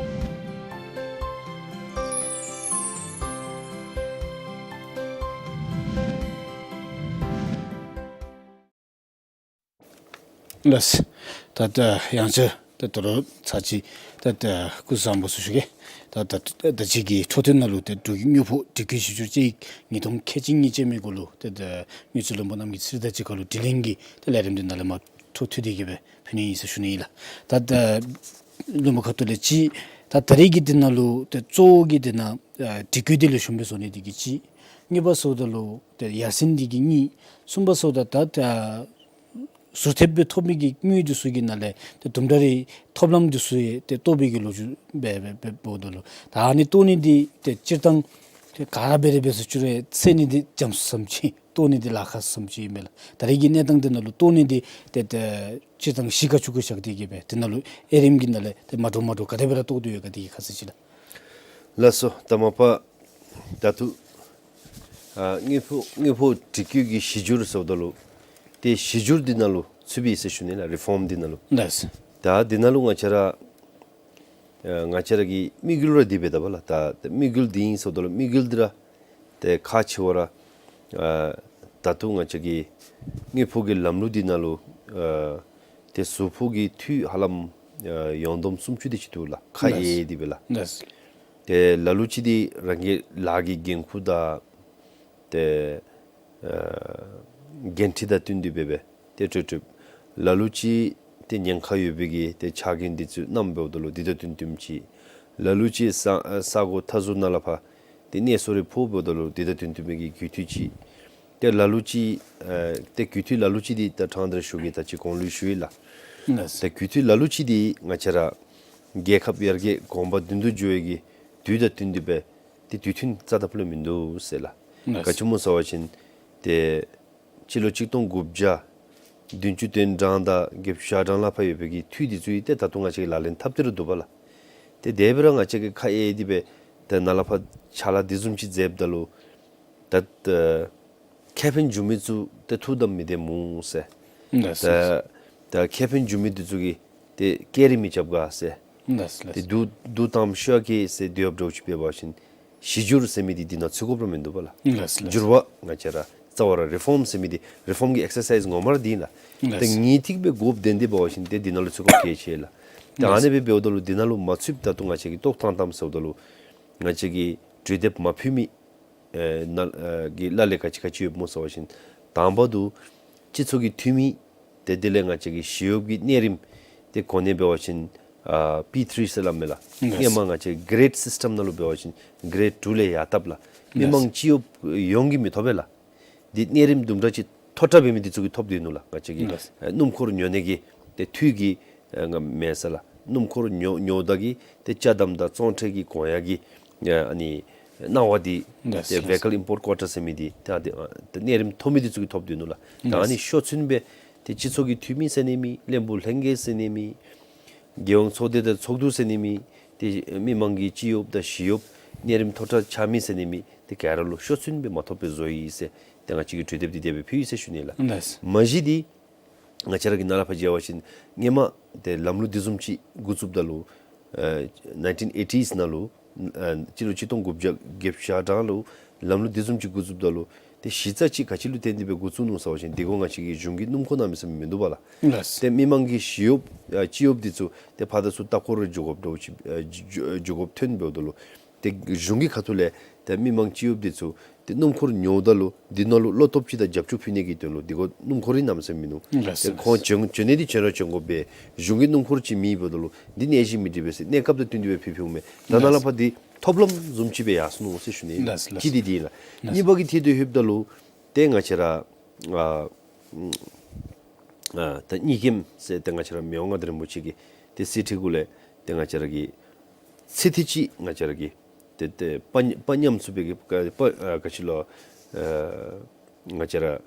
ལགས། ད་ད་ཡང་ཅིན་ད་ད་རུང་ཚར་གཅིག་ད་ད་སྐུ་གཟུགས་བཟང་པོ་ཟེར་ཞུ་གེ། ད་ད་ད་ཅི་གི་འཕྲོ་མཐུད་ནང་ལུ་ད་འབྲུག་གི་དངུལ་ཕོགས་དྲི་བཀོད་གཞི་འགྱུར་དཔྱད་ཡིག་ཉིས་སྟོང་ཁལ་གཅིག་གཉིས་ཅན་མའི་སྐོར་ལུ་ད་ད་དངུལ་རྩིས་བློན་པོ་རྣམ་རྒྱལ་ཚེ་རིང་དང་གཅིག་ཁར་ལུ་དྲི་ལན་གྱི་ད་ལས་རིམ་འདི་ནཱ་ལས་མར་འཕྲོ་མཐུད་དེ་གི་སྦེ་ཕུལ་ནི་ཨིན་ཟེར་ཞུ་ནི་ཨིན་ལགས། ད་ད་བློན་པོ་ཁ་ཐུག་ལས་ཅིག་ད་ད་རེས་ཀྱི་འདི་ནང་ལུ་ད་གཙོ་བོ་གི་འདི་ནང་ཨ་དྲི་བཀོད་འདི་ལེགས་ཤོམ་སྦེ་བཟོ་ནི་འདི་གིས་གཅིག། གཉིས་པ་ཟེརཝ་ད་ལུ་ད་ཡར་སེང་འདི་གིས་གཉིས། གསུམ་པ་ཟེརཝ་ད་ད་ད་ཟུར་ཐེབས་སྦེ་ཐོབ་མི་གི་དངུལ་འདི་ཚུ་གི་ནང་ལས་ད་དུམ་གྲ་རེ་ཐོབ་ལམ་འདི་ཚུ་ཡང་ཏེ་བཏོག་པའི་གི་ལོ་རྒྱུས་སྦེ་སྦེ་སྦེ་འབདཝ་ད་ལུ་ད་ཨ་ནི་བཏོག་ནི་འདི་ཏེ་སྤྱིར་བཏང་ཏེ་ག་ར་འབད་རུང་འབད་ཟེར་ཅི་རུང་ཚེ་ནི་འདི་འཇམ་སུ་ཙམ་ཅིག་བཏོག་ནི་འདི་ལཱ་ཁག་སུ་ཙམ་ཅིག་ཨིན་མས་ལགས། ད་རེས་ཀྱི་གནས་སྟངས་འདི་ནང་ལུ་བཏོག་ནི་འདི་ཏེ་ཏེ་སྤྱིར་བཏང་གཞི་ཁར་བཅུག་གེ་ཟེར་དེ་གིས་སྦེ་འདི་ནང་ལུ་ཨེ་རིམ་གྱི་ནང་ལས་ཏེ་མ་འདྲཝ་མ་འདྲཝ་ག་དེ་སྦེ་ར་བཏོག་དོ་ཡོད་ག་དེ་གི་ཁ་གསལ་ཅིག་ལགས། ལགས་སོ། ད་མ་པ་ད་ལྟོ་ཨ་དངུལ་ཕོགས་དངུལ་ཕོགས་དྲི་བཀོད་ཀྱི་གཞི་འགྱུར་ཟེརཝ་ད་ལུ་ཏེ་གཞི་འགྱུར་འདི་ནང་ལུ་ཚུདཔ་ཨིན་ཟེར་ཞུ་ནི་ལགས། རི་ཕོམ་འདི་ནང་ལུ། ལགས། ད་འདི་ནང་ལུ་ང་བཅས་ར་ཨ་ང་བཅས་ར་གི་དམིགས་ཡུལ་ར་འདི་འབད་དེ་འབདཝ་ལགས། ད་ད་དམིགས་ཡུལ་འདི་ཨིན་ཟེརཝ་ད་ལུ་དམིགས་ཡུལ་འདི་ར་ཏེ་ཁག་ཆེ་བ་ར་ཨ་ད་ལྟོ་ང་བཅས་ཀྱི་དངུལ་ཕོགས་ཀྱི་ལམ་ལུགས་འདི་ནང་ལུ་ཨ་ཏེ་ཟུར་ཕོགས་ཀྱི་འཐུས་ཧ་ལམ་ཨ་ཡོངས་བསྡོམས་སུམ་ཅུ་དེ་ཅིག་འདུག་ལགས། ཁག་ཡོད་དེ་འབདཝ་ལགས། ལགས། ཏེ་ལ་ལུ་ཅིག་འདི་རང་གི་ལཱ་གི་འགན་ཁུར་དང་ཏེ་ཨ་འགན་འཁྲི་དང་བསྟུན་ཏེ་འབད་སྦེ་ཏེ་སྤྲོད་སྤྲོདཔ། ལ་ལུ་ཅིག་ཏེ་ཉེན་ཁ་ཡོད་པའི་གི་ཏེ་ཕྱག་འགན་འདི་ཚུ་བསྣམ་འབདཝ་ད་ལུ་འདི་དང་བསྟུན་བསྟུནམ་ཅིག། ལ་ལུ་ཅིག་ས་ས་གོ་མཐའ་ཟུར་ནང་ལས་ཕར་ཏེ་གནས་སོ་རེ་ཕོག་འབདཝ་ད་ལུ་འདི་དང་བསྟུན་བསྟུན་མི་གི་རྒུད་འཐུས་ཅིག། ཏེ་ལ་ལུ་ཅིག་ཨ་ཏེ་རྒུད་འཐུས་ལ་ལུ་ཅིག་འདི་ད་ཕྲང་སྟེ་ར་ཞུ་གེ། ད་ཅི་གོང་ལུ་ཞུ་ཡི་ལགས། ལགས། ཏེ་རྒུད་འཐུས་ལ་ལུ་ཅིག་འདི་ང་བཅས་ར་རྒྱལ་ཁབ་ཡར་རྒྱས་གོང་འཕེལ་མདུན་དུ་འགྱོ་བའི་གི་དུས་དང་བསྟུན་ཏེ་འབད་ཏེ་དུས་མཐུན་རྩ་དང་ཕུ་ལས་མིན་འདུག་ཟེར་ལགས། ལགས། ག་ཅི་སྨོ་ཟེར་བ་ཅིན་ཏེ་སྤྱི་ལོ་གཅིག་སྟོང་དགུ་བརྒྱ་བདུན་ཅུ་དོན་གྲངས་དང་བརྒྱད་ཅུ་གྱ་གྲངས་ལས་ཕར་ཡོད་པའི་གི་འཐུས་འདི་ཚུ་ཡང་ཏེ་ད་ལྟོ་ང་བཅས་ཀྱིས་ལག་ལེན་འཐབ་སྟེ་ར་འདུག་པ་ལགས། ཏེ་དེ་འབད་རུང་ང་བཅས་ཀྱིས་ཁག་ཡོད་དེ་འབད་ཏེ་ནཱ་ལས་ཕར་ཕྱག་ལཱ་འདི་བཟུམ་ཅིག་མཛདཔ་ད་ལུ་ད་ཨ་ཁེ་ཕན་འབྱུང་མི་ཚུ་ཏེ་ཐུགས་དང་མི་ལྡནམ་སྨོ་ཟེར། ལགས། ད་ད་ཁེ་ཕན་འབྱུང་མི་འདི་ཚུ་གིས་ཏེ་བཀལ་རེ་མི་རྐྱབ་ག་ཟེར། ལགས་ལགས། ཏེ་བསྡུ་བསྡུ་བཏངམ་ཤོག་ཟེར་དེ་སྦེ་འདྲཝ་ཅིག་འབད་བ་ཅིན་གཞི་འགྱུར་ཟེར་མི་འདི་འདི་ནང་ཚུད་དགོཔ་ར་མིན་འདུག་པ་ལགས། ལགས་ལགས། འགྱུར་བ་ང་བཅས་ར་རྩ་བ་ར་རི་ཕོམ་ཟེར་མི་འདི་རི་ཕོམ་གྱི་ཨེག་སར་སའིཛ་ངོ་མ་ར་འདི་ཨིན་ལགས། ལགས། ཏེ་ངེས་ཏིག་སྦེ་དགོཔ་བདེན་ཏེ་འབད་བ་ཅིན་ཏེ་འདི་ནང་ལུ་ཚུད་དགོཔ་གལ་ཆེ་ལགས། ཏེ་ཨ་ནི་སྦེ་འབདཝ་ད་ལུ་འདི་ནང་ལུ་མ་ཚུདཔ་ད་ལྟོ་ང་བཅས་ཀྱིས་རྟོགས་ཐངས་གཏངམ་ཟེརཝ་ད་ལུ་ང་བཅས་ཀྱིས་གྲོས་འདེབས་མ་ཕུལ་མི་ཨེ་ནཱ་ཨེ་གི་ལཱ་ལས་ག་ཅི་ག་ཅི་ཡོདཔ་སྨོ་ཟེར་བ་ཅིན་དང་པ་དུ་སྤྱི་ཚོགས་ཀྱི་འཐུས་མི་ཏེ་དེ་ལས་ང་བཅས་ཀྱི་ཞི་གཡོགཔ་གི་གནས་རིམ་ཏེ་གོ་གནས་འབད་བ་ཅིན་ཨ་པི་ཐི་རི་ཟེར་སླབ་མས་ལགས། ལགས། སྔོན་མ་ང་བཅས་གི་གེ་རེཌ་སིསི་ཊམ་ནང་ལུ་འབད་བ་ཅིན་གེ་རེཌ་ཊུ་ལས་ཡར་བཏབ་ལགས། མི་མང་སྤྱི་གཡོགཔ་ཡོངས་ཀྱིས་མི་ཐོབ་པས་ལགས། འདི་གནས་རིམ་དུམ་གྲ་ཅིག་མཐོ་དྲགས་འབད་མི་འདི་ཚུ་གིས་ཐོབ་སྟེ་ནུག་ལགས། ང་བཅས་ཀྱི་ལགས། ཨེ་སྣུམ་འཁོར་ཉོ་ནི་གི་ཏེ་འཐུས་ཀྱི་ཨེ་ང་མེད་ས་ལགས། སྣུམ་འཁོར་ཉོ་ཉོཝ་ད་གི་ཏེ་ཅ་དམ་དང་བཙོང་ཁྲལ་གྱི་གོང་ཡང་གི་ཨ་ནི་གནང་བ་འདི་ལགས་ཏེ་ལགས། བེ་ཧི་ཀལ་ཨིམ་པོརཊ་ཀོ་ཊ་ཟེར་མི་འདི་ཏེ་ཨ་ཏེ་ཨ་ཏེ་གནས་རིམ་མཐོ་མི་འདི་ཚུ་གིས་ཐོབ་སྟེ་ནུག་ལགས། ཏེ་ཨ་ནི་ལགས། ཤོག་ཚུན་སྦེ་ཏེ་སྤྱི་ཚོགས་ཀྱི་འཐུས་མི་ཟེར་ནི་མེད། བློན་པོ་ལྷན་རྒྱས་ཟེར་ནི་མེད། རྒྱལ་ཡོངས་ཚོགས་སྡེ་དང་ཚོགས་འདུ་ཟེར་ནི་མེད། ཏེ་མི་མང་གི་སྤྱི་གཡོགཔ་དང་ཞི་གཡོགཔ་གནས་རིམ་མཐོ་དྲགས་ཆགས་མི་ཟེར་ནི་མེད། ཏེ་ག་ར་ལུ་ཤོག་ཚུན་སྦེ་མ་ཐོབ་པར་བཟོ་ཡི་ཟེར་ཏེ་ང་བཅས་ཀྱིས་གྲོས་འདེབས་འདི་དེ་སྦེ་ཕུལ་ཡི་ཟེར་ཞུ་ནི་ལགས། ལགས། མ་གཞི་འདི་ང་བཅས་ར་གིས་ནཱ་ལས་ཕར་མཇལ་བ་ཅིན་སྔོན་མ་ཏེ་ལམ་ལུགས་འདི་བཟུམ་ཅིག་འགོ་བཙུགསཔ་ད་ལུ་ཨེ་ནའིན་ཊིན་ཨེ་ཊིས་ནང་ལུ་ཨེ་སྤྱི་ལོ་གཅིག་སྟོང་དགུ་བརྒྱ་བརྒྱད་ཅུ་གྱ་གྲངས་ལུ་ལམ་ལུགས་འདི་བཟུམ་ཅིག་འགོ་བཙུགསཔ་ད་ལུ་ཏེ་གཞི་རྩ་ཅིག་ག་ཅི་ལུ་བརྟེན་ཏེ་སྦེ་འགོ་བཙུགས་ནུག་ཟེར་བ་ཅིན་འདི་གུ་ང་བཅས་ཀྱི་གཞུང་གི་སྣུམ་འཁོར་གནམ་མེད་ས་མེད་མིན་འདུག་པ་ལགས། ལགས། ཏེ་མི་མང་གི་ཞི་གཡོགཔ་ཨ་སྤྱི་གཡོགཔ་འདི་ཚུ་ཏེ་ཕར་དང་ཚུར་ལྟ་སྐོར་རེ་འགྱོ་དགོཔ་འདྲཝ་ཅིག་ཨ་འགྱོ་འགྱོ་དགོཔ་ཐོན་འབདཝ་ད་ལུ་ཏེ་གཞུང་གི་ཁ་ཐུག་ལས་ཏེ་མི་མང་སྤྱི་གཡོགཔ་འདི་ཚུ་ཏེ་སྣུམ་འཁོར་ཉོཝ་ད་ལུ་འདི་ནང་ལུ་བློ་སྟོབས་ཅིག་དང་རྒྱབ་སྐྱོར་ཕུལ་ནི་གི་དོན་ལུ་འདི་གུ་སྣུམ་འཁོར་རེ་གནམ་མེད་ས་མེད་མིན་འདུག། ལགས། ཏེ་ལགས། ཁོང་བྱོན་བྱོན་ནི་འདི་བྱོན་ར་བྱོན་དགོ་པས། གཞུང་གི་སྣུམ་འཁོར་ཅིག་མེད་འབདཝ་ད་ལུ་འདི་གནས་གཞི་མི་འགྲིག་པས་ཟེར་གནས་སྐབས་དང་བསྟུན་ཏེ་སྦེ་ཕུལ་ཕུལཝ་མས། ད་ནཱ་ལས་ལགས། ཕར་འདི་ཐོབ་ལམ་བཟུམ་ཅིག་སྦེ་ཡར་སོང་ནུག་ཟེར་ཞུ་ནི། ལགས་ལགས། གཅིག་འདི་འདི་ཨིན་ལགས། ལགས། གཉིས་པ་གི་ཐད་དུ་ལྷོདཔ་ད་ལུ་ཏེ་ང་བཅས་ར་ཨ་ ཨ་ད་གཉིད་སྐྱེམ་ཟེར་ཏེ་ང་བཅས་ར་མི་དབང་མངའ་བདག་རིན་པོ་ཆེ་གིས་ཏེ་གསེར་ཁྲི་གུ་ལས་ཏེ་ང་བཅས་ར་གི་ཚེ་ཐེངས་གཅིག་ང་བཅས་ར་གི་ཏེ་ཏེ་དཔའ་དཔའ་ཉམས་སུ་སྦེ་གི་དཔའ་ཨ་ག་ཅི་ལོ་ཨ་ང་བཅས་ར་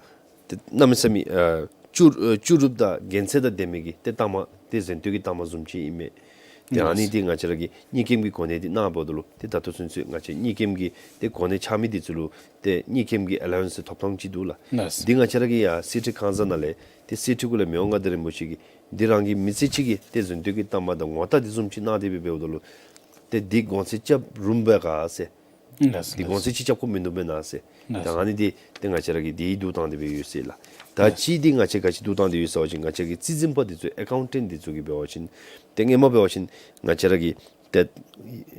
ཏེ་གནམ་མེད་ས་མེད་ཨ་བཅུ་ཨ་བཅུ་རུབ་དང་རྒྱན་ཆ་དང་ལྡན་མི་གི་ཏེ་རྟགས་མ་ཏེ་གཟེངས་བསྟོད་ཀྱི་རྟགས་མ་བཟུམ་ཅིག་ཨིན་མས། ཏེ་ཨ་ནི་ཏེ་ང་བཅས་ར་གི་གཉིད་སྐྱེམ་གྱི་གོ་གནས་འདི་གནང་འབདཝ་ད་ལུ་ཏེ་ད་ལྟོ་ཚུན་ཚོད་ང་བཅས་གཉིད་སྐྱེམ་གྱི་ཏེ་གོ་གནས་འཆང་མི་འདི་ཚུ་ལུ་ཏེ་གཉིད་སྐྱེམ་གྱི་ཨ་ལ་ཝན་སི་ཐོབ་ཐངས་ཅིག་འདུག་ལགས། ལགས། འདི་ང་བཅས་ར་གི་ཡ་གསེར་ཁྲི་ཁང་བཟང་ནང་ལས་ཏེ་གསེར་ཁྲི་གུ་ལས་མི་དབང་མངའ་བདག་རིན་པོ་ཆེ་གིས་འདི་རང་གི་མི་ཚེ་གཅིག་གི་ཏེ་གཟེངས་བསྟོད་ཀྱི་རྟགས་མ་དང་ངོ་རྟགས་འདི་བཟུམ་ཅིག་གནང་སྟེ་སྦེ་འབདཝ་ད་ལུ་ཏེ་འདི་གོང་ཚད་རྐྱབ་རུང་པས་ག་ཟེར། ལགས། འདི་གོང་ཚད་ཅིག་རྐྱབ་དགོཔ་མིན་འདུག་པས་ན་ཟེར། ལགས། ད་ཨ་ནི་འདི་ཏེ་ང་བཅས་ར་གིས་འདི་བསྡུ་བཏང་སྟེ་སྦེ་ཡོད་ཟེར་ལགས། ད་ལགས། གཅིག་འདི་ང་བཅས་ག་ཅི་བསྡུ་བཏང་སྟེ་ཡོད་ཟེར་བ་ཅིན་ང་བཅས་ཀྱི་རྩིས་འཛིན་པ་འདི་ཚུ་ཨེ་ཀའུན་ཊེནཊ་འདི་ཚུ་གིས་འབད་བ་ཅིན་ཏེ་སྔོན་མ་འབད་བ་ཅིན་ང་བཅས་ར་གི་ཏེ་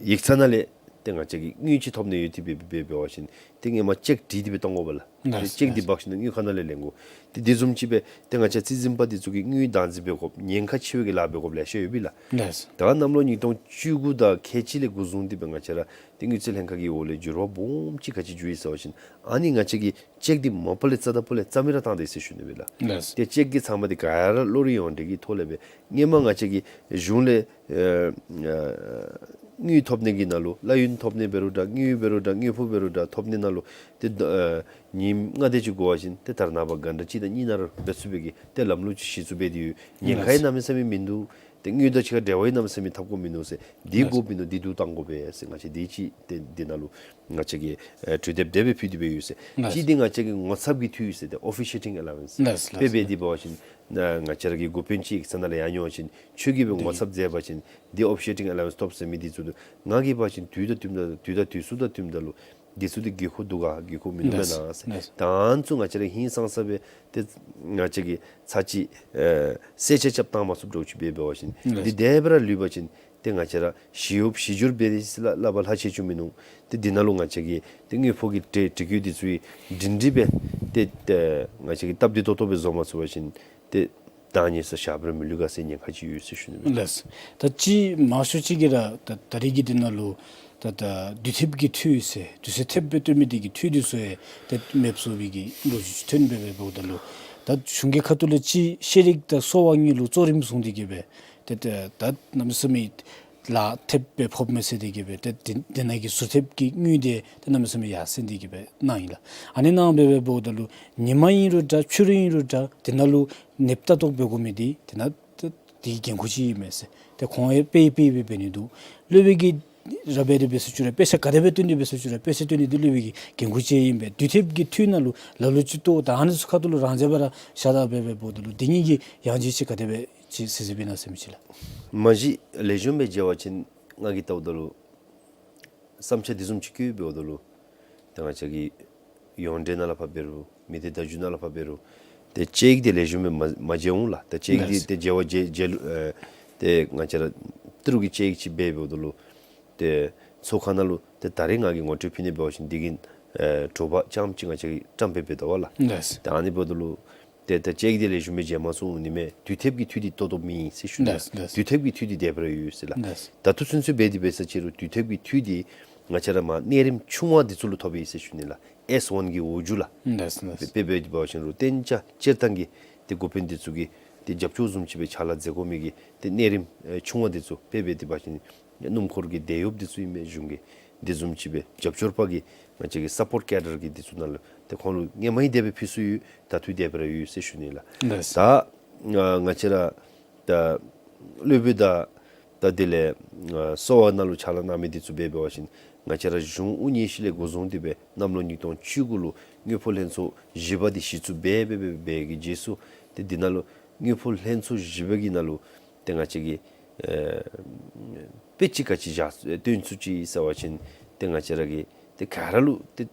ཡིག་ཚང་ནང་ལས་ཏེ་ང་བཅས་ཀྱིས་དངུལ་ཅིག་ཐོབ་ནི་ཡོད་དེ་སྦེ་འབད་བ་ཅིན་ཏེ་སྔོན་མ་ཅེཀ་བྲིས་ཏེ་སྦེ་གཏང་དགོ་པས་ལགས། ལགས། ཏེ་ཅེཀ་འདི་ལགས། འབག་ཞིནམ་ལས་དངུལ་ཁང་ནང་ལས་ལེན་དགོ། ཏེ་འདི་བཟུམ་ཅིག་སྦེ་ཏེ་ང་བཅས་རྩིས་འཛིན་པ་འདི་ཚུ་གིས་དངུལ་བདག་འཛིན་འབད་དགོཔ་ཉེན་ཁ་ཆེ་བའི་གི་ལཱ་འབད་དགོཔ་ལེ་ཤ་ཡོད་པས་ལགས། ལགས། ད་གནམ་ལོ་ཉིས་སྟོང་བཅུ་དགུ་དང་ཁལ་གཅིག་ལས་འགོ་བཟུང་སྟེ་སྦེ་ང་བཅས་ར་ཏེ་དངུལ་རྩིས་ལྷན་ཁག་གི་འོག་ལས་འགྱུར་བ་སྦོམ་ཅིག་ག་ཅི་བྱུང་ཡི་ཟེར་བ་ཅིན་ཨ་ནི་ང་བཅས་ཀྱིས་ཅེཀ་འདི་མ་པ་ལས་རྩ་དང་པོ་ལས་རྩ་མེད་ར་བཏང་སྟེ་ཡོད་ཟེར་ཞུ་ནི་སྦེ་ལགས། ལགས། ཏེ་ཅེཀ་གི་ཚབ་མ་འདི་ག་ར་གློག་རིན་ཡོངས་འབྲེལ་གྱི་ཐོག་ལས་སྦེ་སྔོན་མ་ང་བཅས་ཀྱིས་གཞུང་ལས་ཨ་ཨ་དངུལ་ཐོབ་ནི་གི་ནང་ལུ་གླ་ཡུན་ཐོབ་ནི་འབད་རུང་འདྲ་དངུལ་འབད་རུང་འདྲ་དངུལ་ཕོགས་འབད་རུང་འདྲ་ཐོབ་ནི་ནང་ལུ་ཏེ་ཨ་ཉིནམ་ལྔ་དེ་ཅིག་འགོར་བ་ཅིན་ཏེ་ད་རེས་ནངས་པ་གྷན་ཊ་གཅིག་དང་གཉིས་ནང་ར་འབད་ཚུགས་པའི་གི་ཏེ་ལམ་ལུགས་ཅིག་གཞི་བཙུགས་འབད་དེ་ཡོད། ཉེན་ཁ་ཡང་གནམ་མེད་ས་མེད་མིན་འདུག། ཏེ་དངུལ་དང་གཅིག་ཁར་འབྲེལ་བ་ཡང་གནམ་མེད་ས་མེད་འཐབ་དགོཔ་མིན་འདུག་ཟེར། འདི་དགོཔ་མིན་འདུག། འདི་བསྡུ་བཏང་དགོ་པས་ཟེར་ང་བཅས་འདི་ཅིག་ཏེ་འདི་ནང་ལུ་ང་བཅས་ཀྱིས་ཨེ་གྲོས་འདེབས་དེ་སྦེ་ཕུལ་ཏེ་སྦེ་ཡོད་ཟེར། ལགས། གཅིག་འདི་ང་བཅས་ཀྱི་ངོ་ཚབ་ཀྱི་འཐུས་ཟེར་ཏེ་ཨོ་ཕི་ཤི་ཡེ་ཊིང་ཨ་ལ་ཝན་སི། ལགས། དཔེ་ལགས། འབད་དེ་འབད་བ་ཅིན་ང་བཅས་ར་གི་འགོ་དཔོན་ཅིག་ཡིག་ཚང་ནང་ལས་ཡར་འོང་བ་ཅིན་ཁྱོད་ཀྱིས་སྦེ་ངོ་ཚབ་མཛད་པ་ཅིན་འདི་ཨོ་ཕི་ཤི་ཡེ་ཊིང་ཨ་ལ་ཝན་སི་ཐོབ་ཟེར་མི་འདི་ཚུ་ང་གིས་འབད་བ་ཅིན་དུས་དང་བསྟུན་ད་དུས་དང་དུས་སུ་དང་བསྟུན་ད་ལུ་འདི་ཚུ་འདི་དགོས་མཁོ་འདུག་ག་དགོས་མཁོ་མིན་འདུག་པས་ན་ཟེར། ལགས། ད་ཨ་ནི་ཚུ་ང་བཅས་ར་ཧིང་སངས་ས་སྦེ་ཏེ་ང་བཅས་ཀྱིས་ཚར་གཅིག་ཨེ་གསལ་ཆ་རྐྱབ་བཏང་མ་ཚུགསཔ་འདྲཝ་ཅིག་སྦེ་འབད་བ་ཅིན། ལགས། འདི་དེ་སྦེ་ར་ལུས་པ་ཅིན་ཏེ་ང་བཅས་ར་ཞི་གཡོགཔ་ཞི་འགྱུར་འབད་དེ་སླབ་པ་ལྷག་ཆད་ཅིག་མིན་འདུག། ཏེ་འདི་ནང་ལུ་ང་བཅས་ཀྱི་ཏེ་དངུལ་ཕོགས་ཀྱི་སྒྲིག་སྒྲིག་བཀོད་འདི་ཚུ་སྒྲིང་སྒྲིང་སྦེ་ཏེ་ཏེ་ང་བཅས་ཀྱིས་སྟབས་བདེ་ཏོག་ཏོ་སྦེ་བཟོ་མ་ཚུགས་པ་ཅིན་ཏེ་ད་ཉེ་ས་ཞག་པོ་ར་མི་ལུས་ག་ཟེར་ཉེན་ཁ་ཅིག་ཡོད་ཟེར་ཞུ་ནི་མས། ལགས། ད་ཅི་མང་ཤོས་ཅིག་གིས་ར་ད་ད་རེས་ཀྱི་འདི་ནང་ལུ་ད་ད་དུས་ཐེབས་ཀྱི་འཐུས་ཟེར་དུས་ཚོད་ཐེབས་སྦེ་སྟོན་མི་འདི་གི་འཐུས་འདི་ཚུ་ཡང་ཏེ་མེདཔ་བཟོ་བའི་གི་ལོ་རྒྱུས་ཐོན་སྦེ་འབདཝ་ད་ལུ་ད་གཞུང་གི་ཁ་ཐུག་ལས་ཅིག་ཤེས་རིག་དང་གསོ་བ་གཉིས་ལུ་གཙོ་རིམ་བཟུང་སྟེ་གི་སྦེ་ཏེ་ཏེ་ད་གནམ་མེད་ས་མེད་ལཱ་ཐེབས་སྦེ་ཕོགཔ་མས་ཟེར་ཏེ་གི་སྦེ་ཏེ་དེ་དེ་ནང་གི་ཟུར་ཐེབས་ཀྱི་དངུལ་འདི་ཏེ་གནམ་མེད་ས་མེད་ཡར་སེང་སྟེ་གི་སྦེ་གནང་ཡི་ལགས། ཨ་ནི་གནང་སྦེ་འབདཝ་ད་ལུ་ཉིན་མ་ཨིན་རུང་འདྲ་ཕྱི་རུ་ཨིན་རུང་འདྲ་དེ་ནང་ལུ་ནདཔ་ལྟ་རྟོག་འབད་དགོ་མི་འདི་དེ་ནང་ཏེ་དེ་གི་འགན་ཁུར་ཅིག་ཨིན་མས་ཟེར། ཏེ་ཁོང་ཡང་དཔེ་དཔེ་སྦེ་འབད་ནི་འདུག། སློབ་དཔོན་གྱིས་ར་འབད་དེ་འབད་ས་ཅིག་རུང་དཔེ་ཆ་ག་དེ་སྦེ་སྟོན་དེ་འབད་ས་ཅིག་རུང་དཔེ་ཆ་སྟོན་ནི་འདི་སློབ་དཔོན་གྱི་འགན་ཁུར་ཅིག་ཨིན་པས། དུས་ཐེབས་ཀྱི་འཐུས་ནང་ལུ་ལ་ལུ་ཅིག་ཏོ་ད་ཨ་ནི་ཚུ་ཁ་ཐུག་ལུ་རང་བྱས་པ་ར་ཤ་སྟག་སྦེ་འབད་འབདཝ་ད་ལུ་འདི་གཉིས་ཀྱི་ཡང་ལྗིད་ཅིག་ག་དེ་སྦེ་ཅིག་གཟིགས་གཟིགསཔ་ཨིན་ན་ཟེར་མི་ཅིག་ལགས། མ་གཞི་ལེགས་ཤོམ་སྦེ་མཇལ་བ་ཅིན་ང་གིས་བལྟཝ་ད་ལུ་བསམ་འཆར་འདི་བཟུམ་ཅིག་བཀོད་འབདཝ་ད་ལུ་ཏེ་ང་བཅས་ཀྱི་ཡོངས་འབྲེལ་ནང་ལས་ཕར་འབད་རུང་མི་སྡེ་བརྡ་བརྒྱུད་ནང་ལས་ཕར་འབད་རུང་ཏེ་དཔྱད་ཡིག་འདི་ལེགས་ཤོམ་སྦེ་མ་མ་མཇལ་འོང་ལགས། ཏེ་དཔྱད་ཡིག་འདི་ལགས། ཏེ་མཇལ་བ་མཇལ་མཇལ་ལུ་ཨེ་ཏེ་ང་བཅས་ར་ཏི་རུ་གི་དཔྱད་ཡིག་ཅིག་འབད་འབདཝ་ད་ལུ་ཏེ་ཚོགས་ཁང་ནང་ལུ་ཏེ་ད་རེས་ང་གིས་ངོ་སྤྲོད་ཕུལ་ནི་འབད་བ་ཅིན་འདི་གི་ཨེ་དྲོ་པ་རྐྱངམ་ཅིག་ང་བཅས་ཀྱིས་བཀྲམ་སྦེ་འབད་དོ་བ་ལགས། ལགས། ཏེ་ཨ་ནི་འབདཝ་ད་ལུ་ཏེ་ད་དཔྱད་ཡིག་འདི་ལེགས་ཤོམ་སྦེ་མཇལ་མ་ཚུགས་འོང་ནི་མས། དུས་ཐེབས་ཀྱི་འཐུས་འདི་ཏོག་ཏོ་མེད་ཟེར་ཞུ་ནི། ལགས། ལགས། དུས་ཐེབས་ཀྱི་འཐུས་འདི་དེ་སྦེ་ར་ཡོད་ཟེར་ལགས། ལགས། ད་ལྟོ་ཚུན་ཚོད་འབད་དེ་འབད་ས་ཅིག་རུང་དུས་ཐེབས་ཀྱི་འཐུས་འདི་ང་བཅས་ར་མར་གནས་རིམ་ཆུང་བ་འདི་ཚུ་ལུ་ཐོབ་ཡི་ཟེར་ཞུ་ནི་ལགས། ཨེས་ཝན་གྱི་འོག་འཇུག་ལགས། ལགས། ལགས། དཔེ་འབད་དེ་འབད་བ་ཅིན་རུང་གཏན་འཇགས་སྤྱིར་བཏང་གི་ཏེ་འགོ་དཔོན་འདི་ཚུ་གི་ཏེ་རྒྱབ་སྐྱོར་བཟུམ་ཅིག་སྦེ་ཕྱག་ལཱ་མཛད་དགོ་མི་གི་ཏེ་གནས་རིམ་ཨེ་ཆུང་བ་འདི་ཚུ་དཔེ་འབད་དེ་འབད་བ་ཅིན་སྣུམ་འཁོར་གྱི་དེད་གཡོགཔ་འདི་ཚུ་ཨིན་མས། གཞུང་གི་འདི་བཟུམ་ཅིག་སྦེ་རྒྱབ་སྐྱོར་པ་གི་ང་བཅས་ཀྱི་སཔོརཊ་ཀེ་ཌར་གྱི་འདི་ཚུ་ནང་ལུ་ཏེ་ཁོང་ལུ་སྔོན་མ་ཡང་དེ་སྦེ་ཕུལ་སྲོལ་ཡོད། ད་ལྟོ་དེ་སྦེ་ར་ཡོད་ཟེར་ཞུ་ནི་ལགས། ལགས། ད་ཨ་ང་བཅས་ར་ད་སློབ་དཔོན་དང་ད་དེ་ལས་ཨ་གསོ་བ་ནང་ལུ་ཕྱག་ལཱ་གནང་མི་འདི་ཚུ་འབད་འབད་བ་ཅིན་ང་བཅས་ར་གཞུང་དབུ་བརྙེས་ཤུལ་ལས་འགོ་བཟུང་སྟེ་སྦེ་གནམ་ལོ་ཉིས་སྟོང་བཅུ་དགུ་ལུ་དངུལ་ཕོགས་ལྷན་ཚོགས་བཞི་པ་འདི་གཞི་བཙུགས་འབད་འབད་འབད་འབད་གི་རྗེས་སུ་ཏེ་འདི་ནང་ལུ་དངུལ་ཕོགས་ལྷན་ཚོགས་བཞི་པ་གི་ནང་ལུ་ཏེ་ང་བཅས་ཀྱི་ཨེ་དཔེ་ཅིག་ག་ཅི་བཞག་སྟོན་ཚུགས་ཅི་ཟེར་བ་ཅིན་ཏེ་ང་བཅས་ར་གིས་ཏེ་ག་ར་ལུ་ཏེ་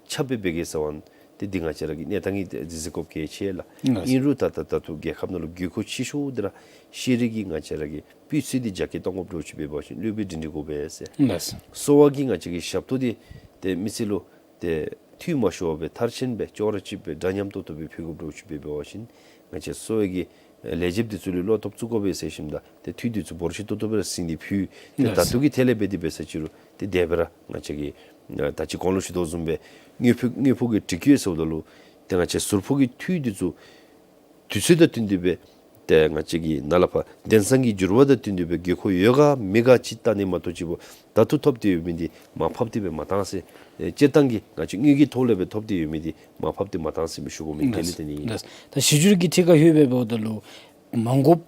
ཁྱབ་སྦེ་འབད་གེ་ཟེར་བ་ཏེ་འདི་ང་བཅས་ར་གི་གནས་སྟངས་ཀྱིས་ཏེ་གཟིགས་དགོཔ་གལ་ཆེ་ལགས། ཨིན་རུང་ད་ད་ད་ལྟོ་རྒྱལ་ཁབ་ནང་ལུ་དགོས་མཁོ་ཆེ་ཤོས་འདི་ར་ཤེས་རིག་གི་ང་བཅས་ར་གི་སྤུས་ཚད་འདི་རྒྱ་སྐྱེད་གཏང་དགོཔ་འདྲཝ་ཅིག་འབད་བ་ཅིན་སློབ་དཔོན་སྒྲིང་སྒྲིང་དགོ་པས་ཟེར། གསོ་བ་གི་ང་བཅས་ཀྱི་ཞབས་ཏོག་འདི་ཏེ་མི་སེར་ལུ་ཏེ་འཐུས་མ་ཤོར་བར་སྦེ་མཐར་ཕྱིན་སྦེ་ཅོག་ར་གཅིག་སྦེ་འདྲ་མཉམ་ཏོག་ཏོ་སྦེ་ཕུལ་དགོཔ་འདྲཝ་ཅིག་སྦེ་འབད་བ་ཅིན་ང་བཅས་གསོ་བའི་གི་ལས་བྱེདཔ་འདི་ཚུ་ལུ་བློ་སྟོབས་བཙུགས་དགོ་པས་ཟེར་ཞིནམ་ད་ཏེ་འཐུས་འདི་ཚུ་འབོར་ཆེ་ཏོག་ཏོ་སྦེ་ར་ཟིན་ཏེ་ཕུལ། ཏེ་ད་ལྟོ་གི་ཐད་ལས་འབད་དེ་འབད་ས་ཅིག་རུང་ཏེ་དེ་སྦེ་ར་ང་བཅས་ཀྱི་ད་ཅི་གོང་ལུ་ཞུ་དོ་བཟུམ་སྦེ་དངུལ་ཕོགས་དངུལ་ཕོགས་ཀྱི་སྒྲིག་བཀོད་ཟེརཝ་ད་ལུ་ཏེ་ང་བཅས་ཟུར་ཕོགས་ཀྱི་འཐུས་འདི་ཚུ་ཏོག་ དུས་ཚོད་དང་བསྟུན་ཏེ་སྦེ་ཏེ་ང་བཅས་ཀྱི་ནཱ་ལས་ཕར་དེང་སང་གི་འགྱུར་བ་དང་བསྟུན་ཏེ་སྦེ་དགོས་མཁོ་ཡོད་ག་མེད་ག་ཅིག་བལྟ་ནི་མ་གཏོགས་ཅིག་པོ་ད་ལྟོ་ཐོབ་སྟེ་ཡོད་མི་འདི་མར་ཕབ་སྟེ་སྦེ་མ་བཏང་ཟེར། ཨེ་སྤྱིར་བཏང་གི་ང་བཅས་དངུལ་གྱི་ཐོག་ལས་སྦེ་ཐོབ་སྟེ་ཡོད་མི་འདི་མར་ཕབ་སྟེ་མ་བཏང་ཟེར་མི་ཞུ་དགོ་མི་དེ་ལས་ཏེ་ནི་ཨིན། ད་གཞི་འགྱུར་གྱི་ཐད་ཁར་ལྷོད་པའི་འབདཝ་ད་ལུ་མ་དགོཔ་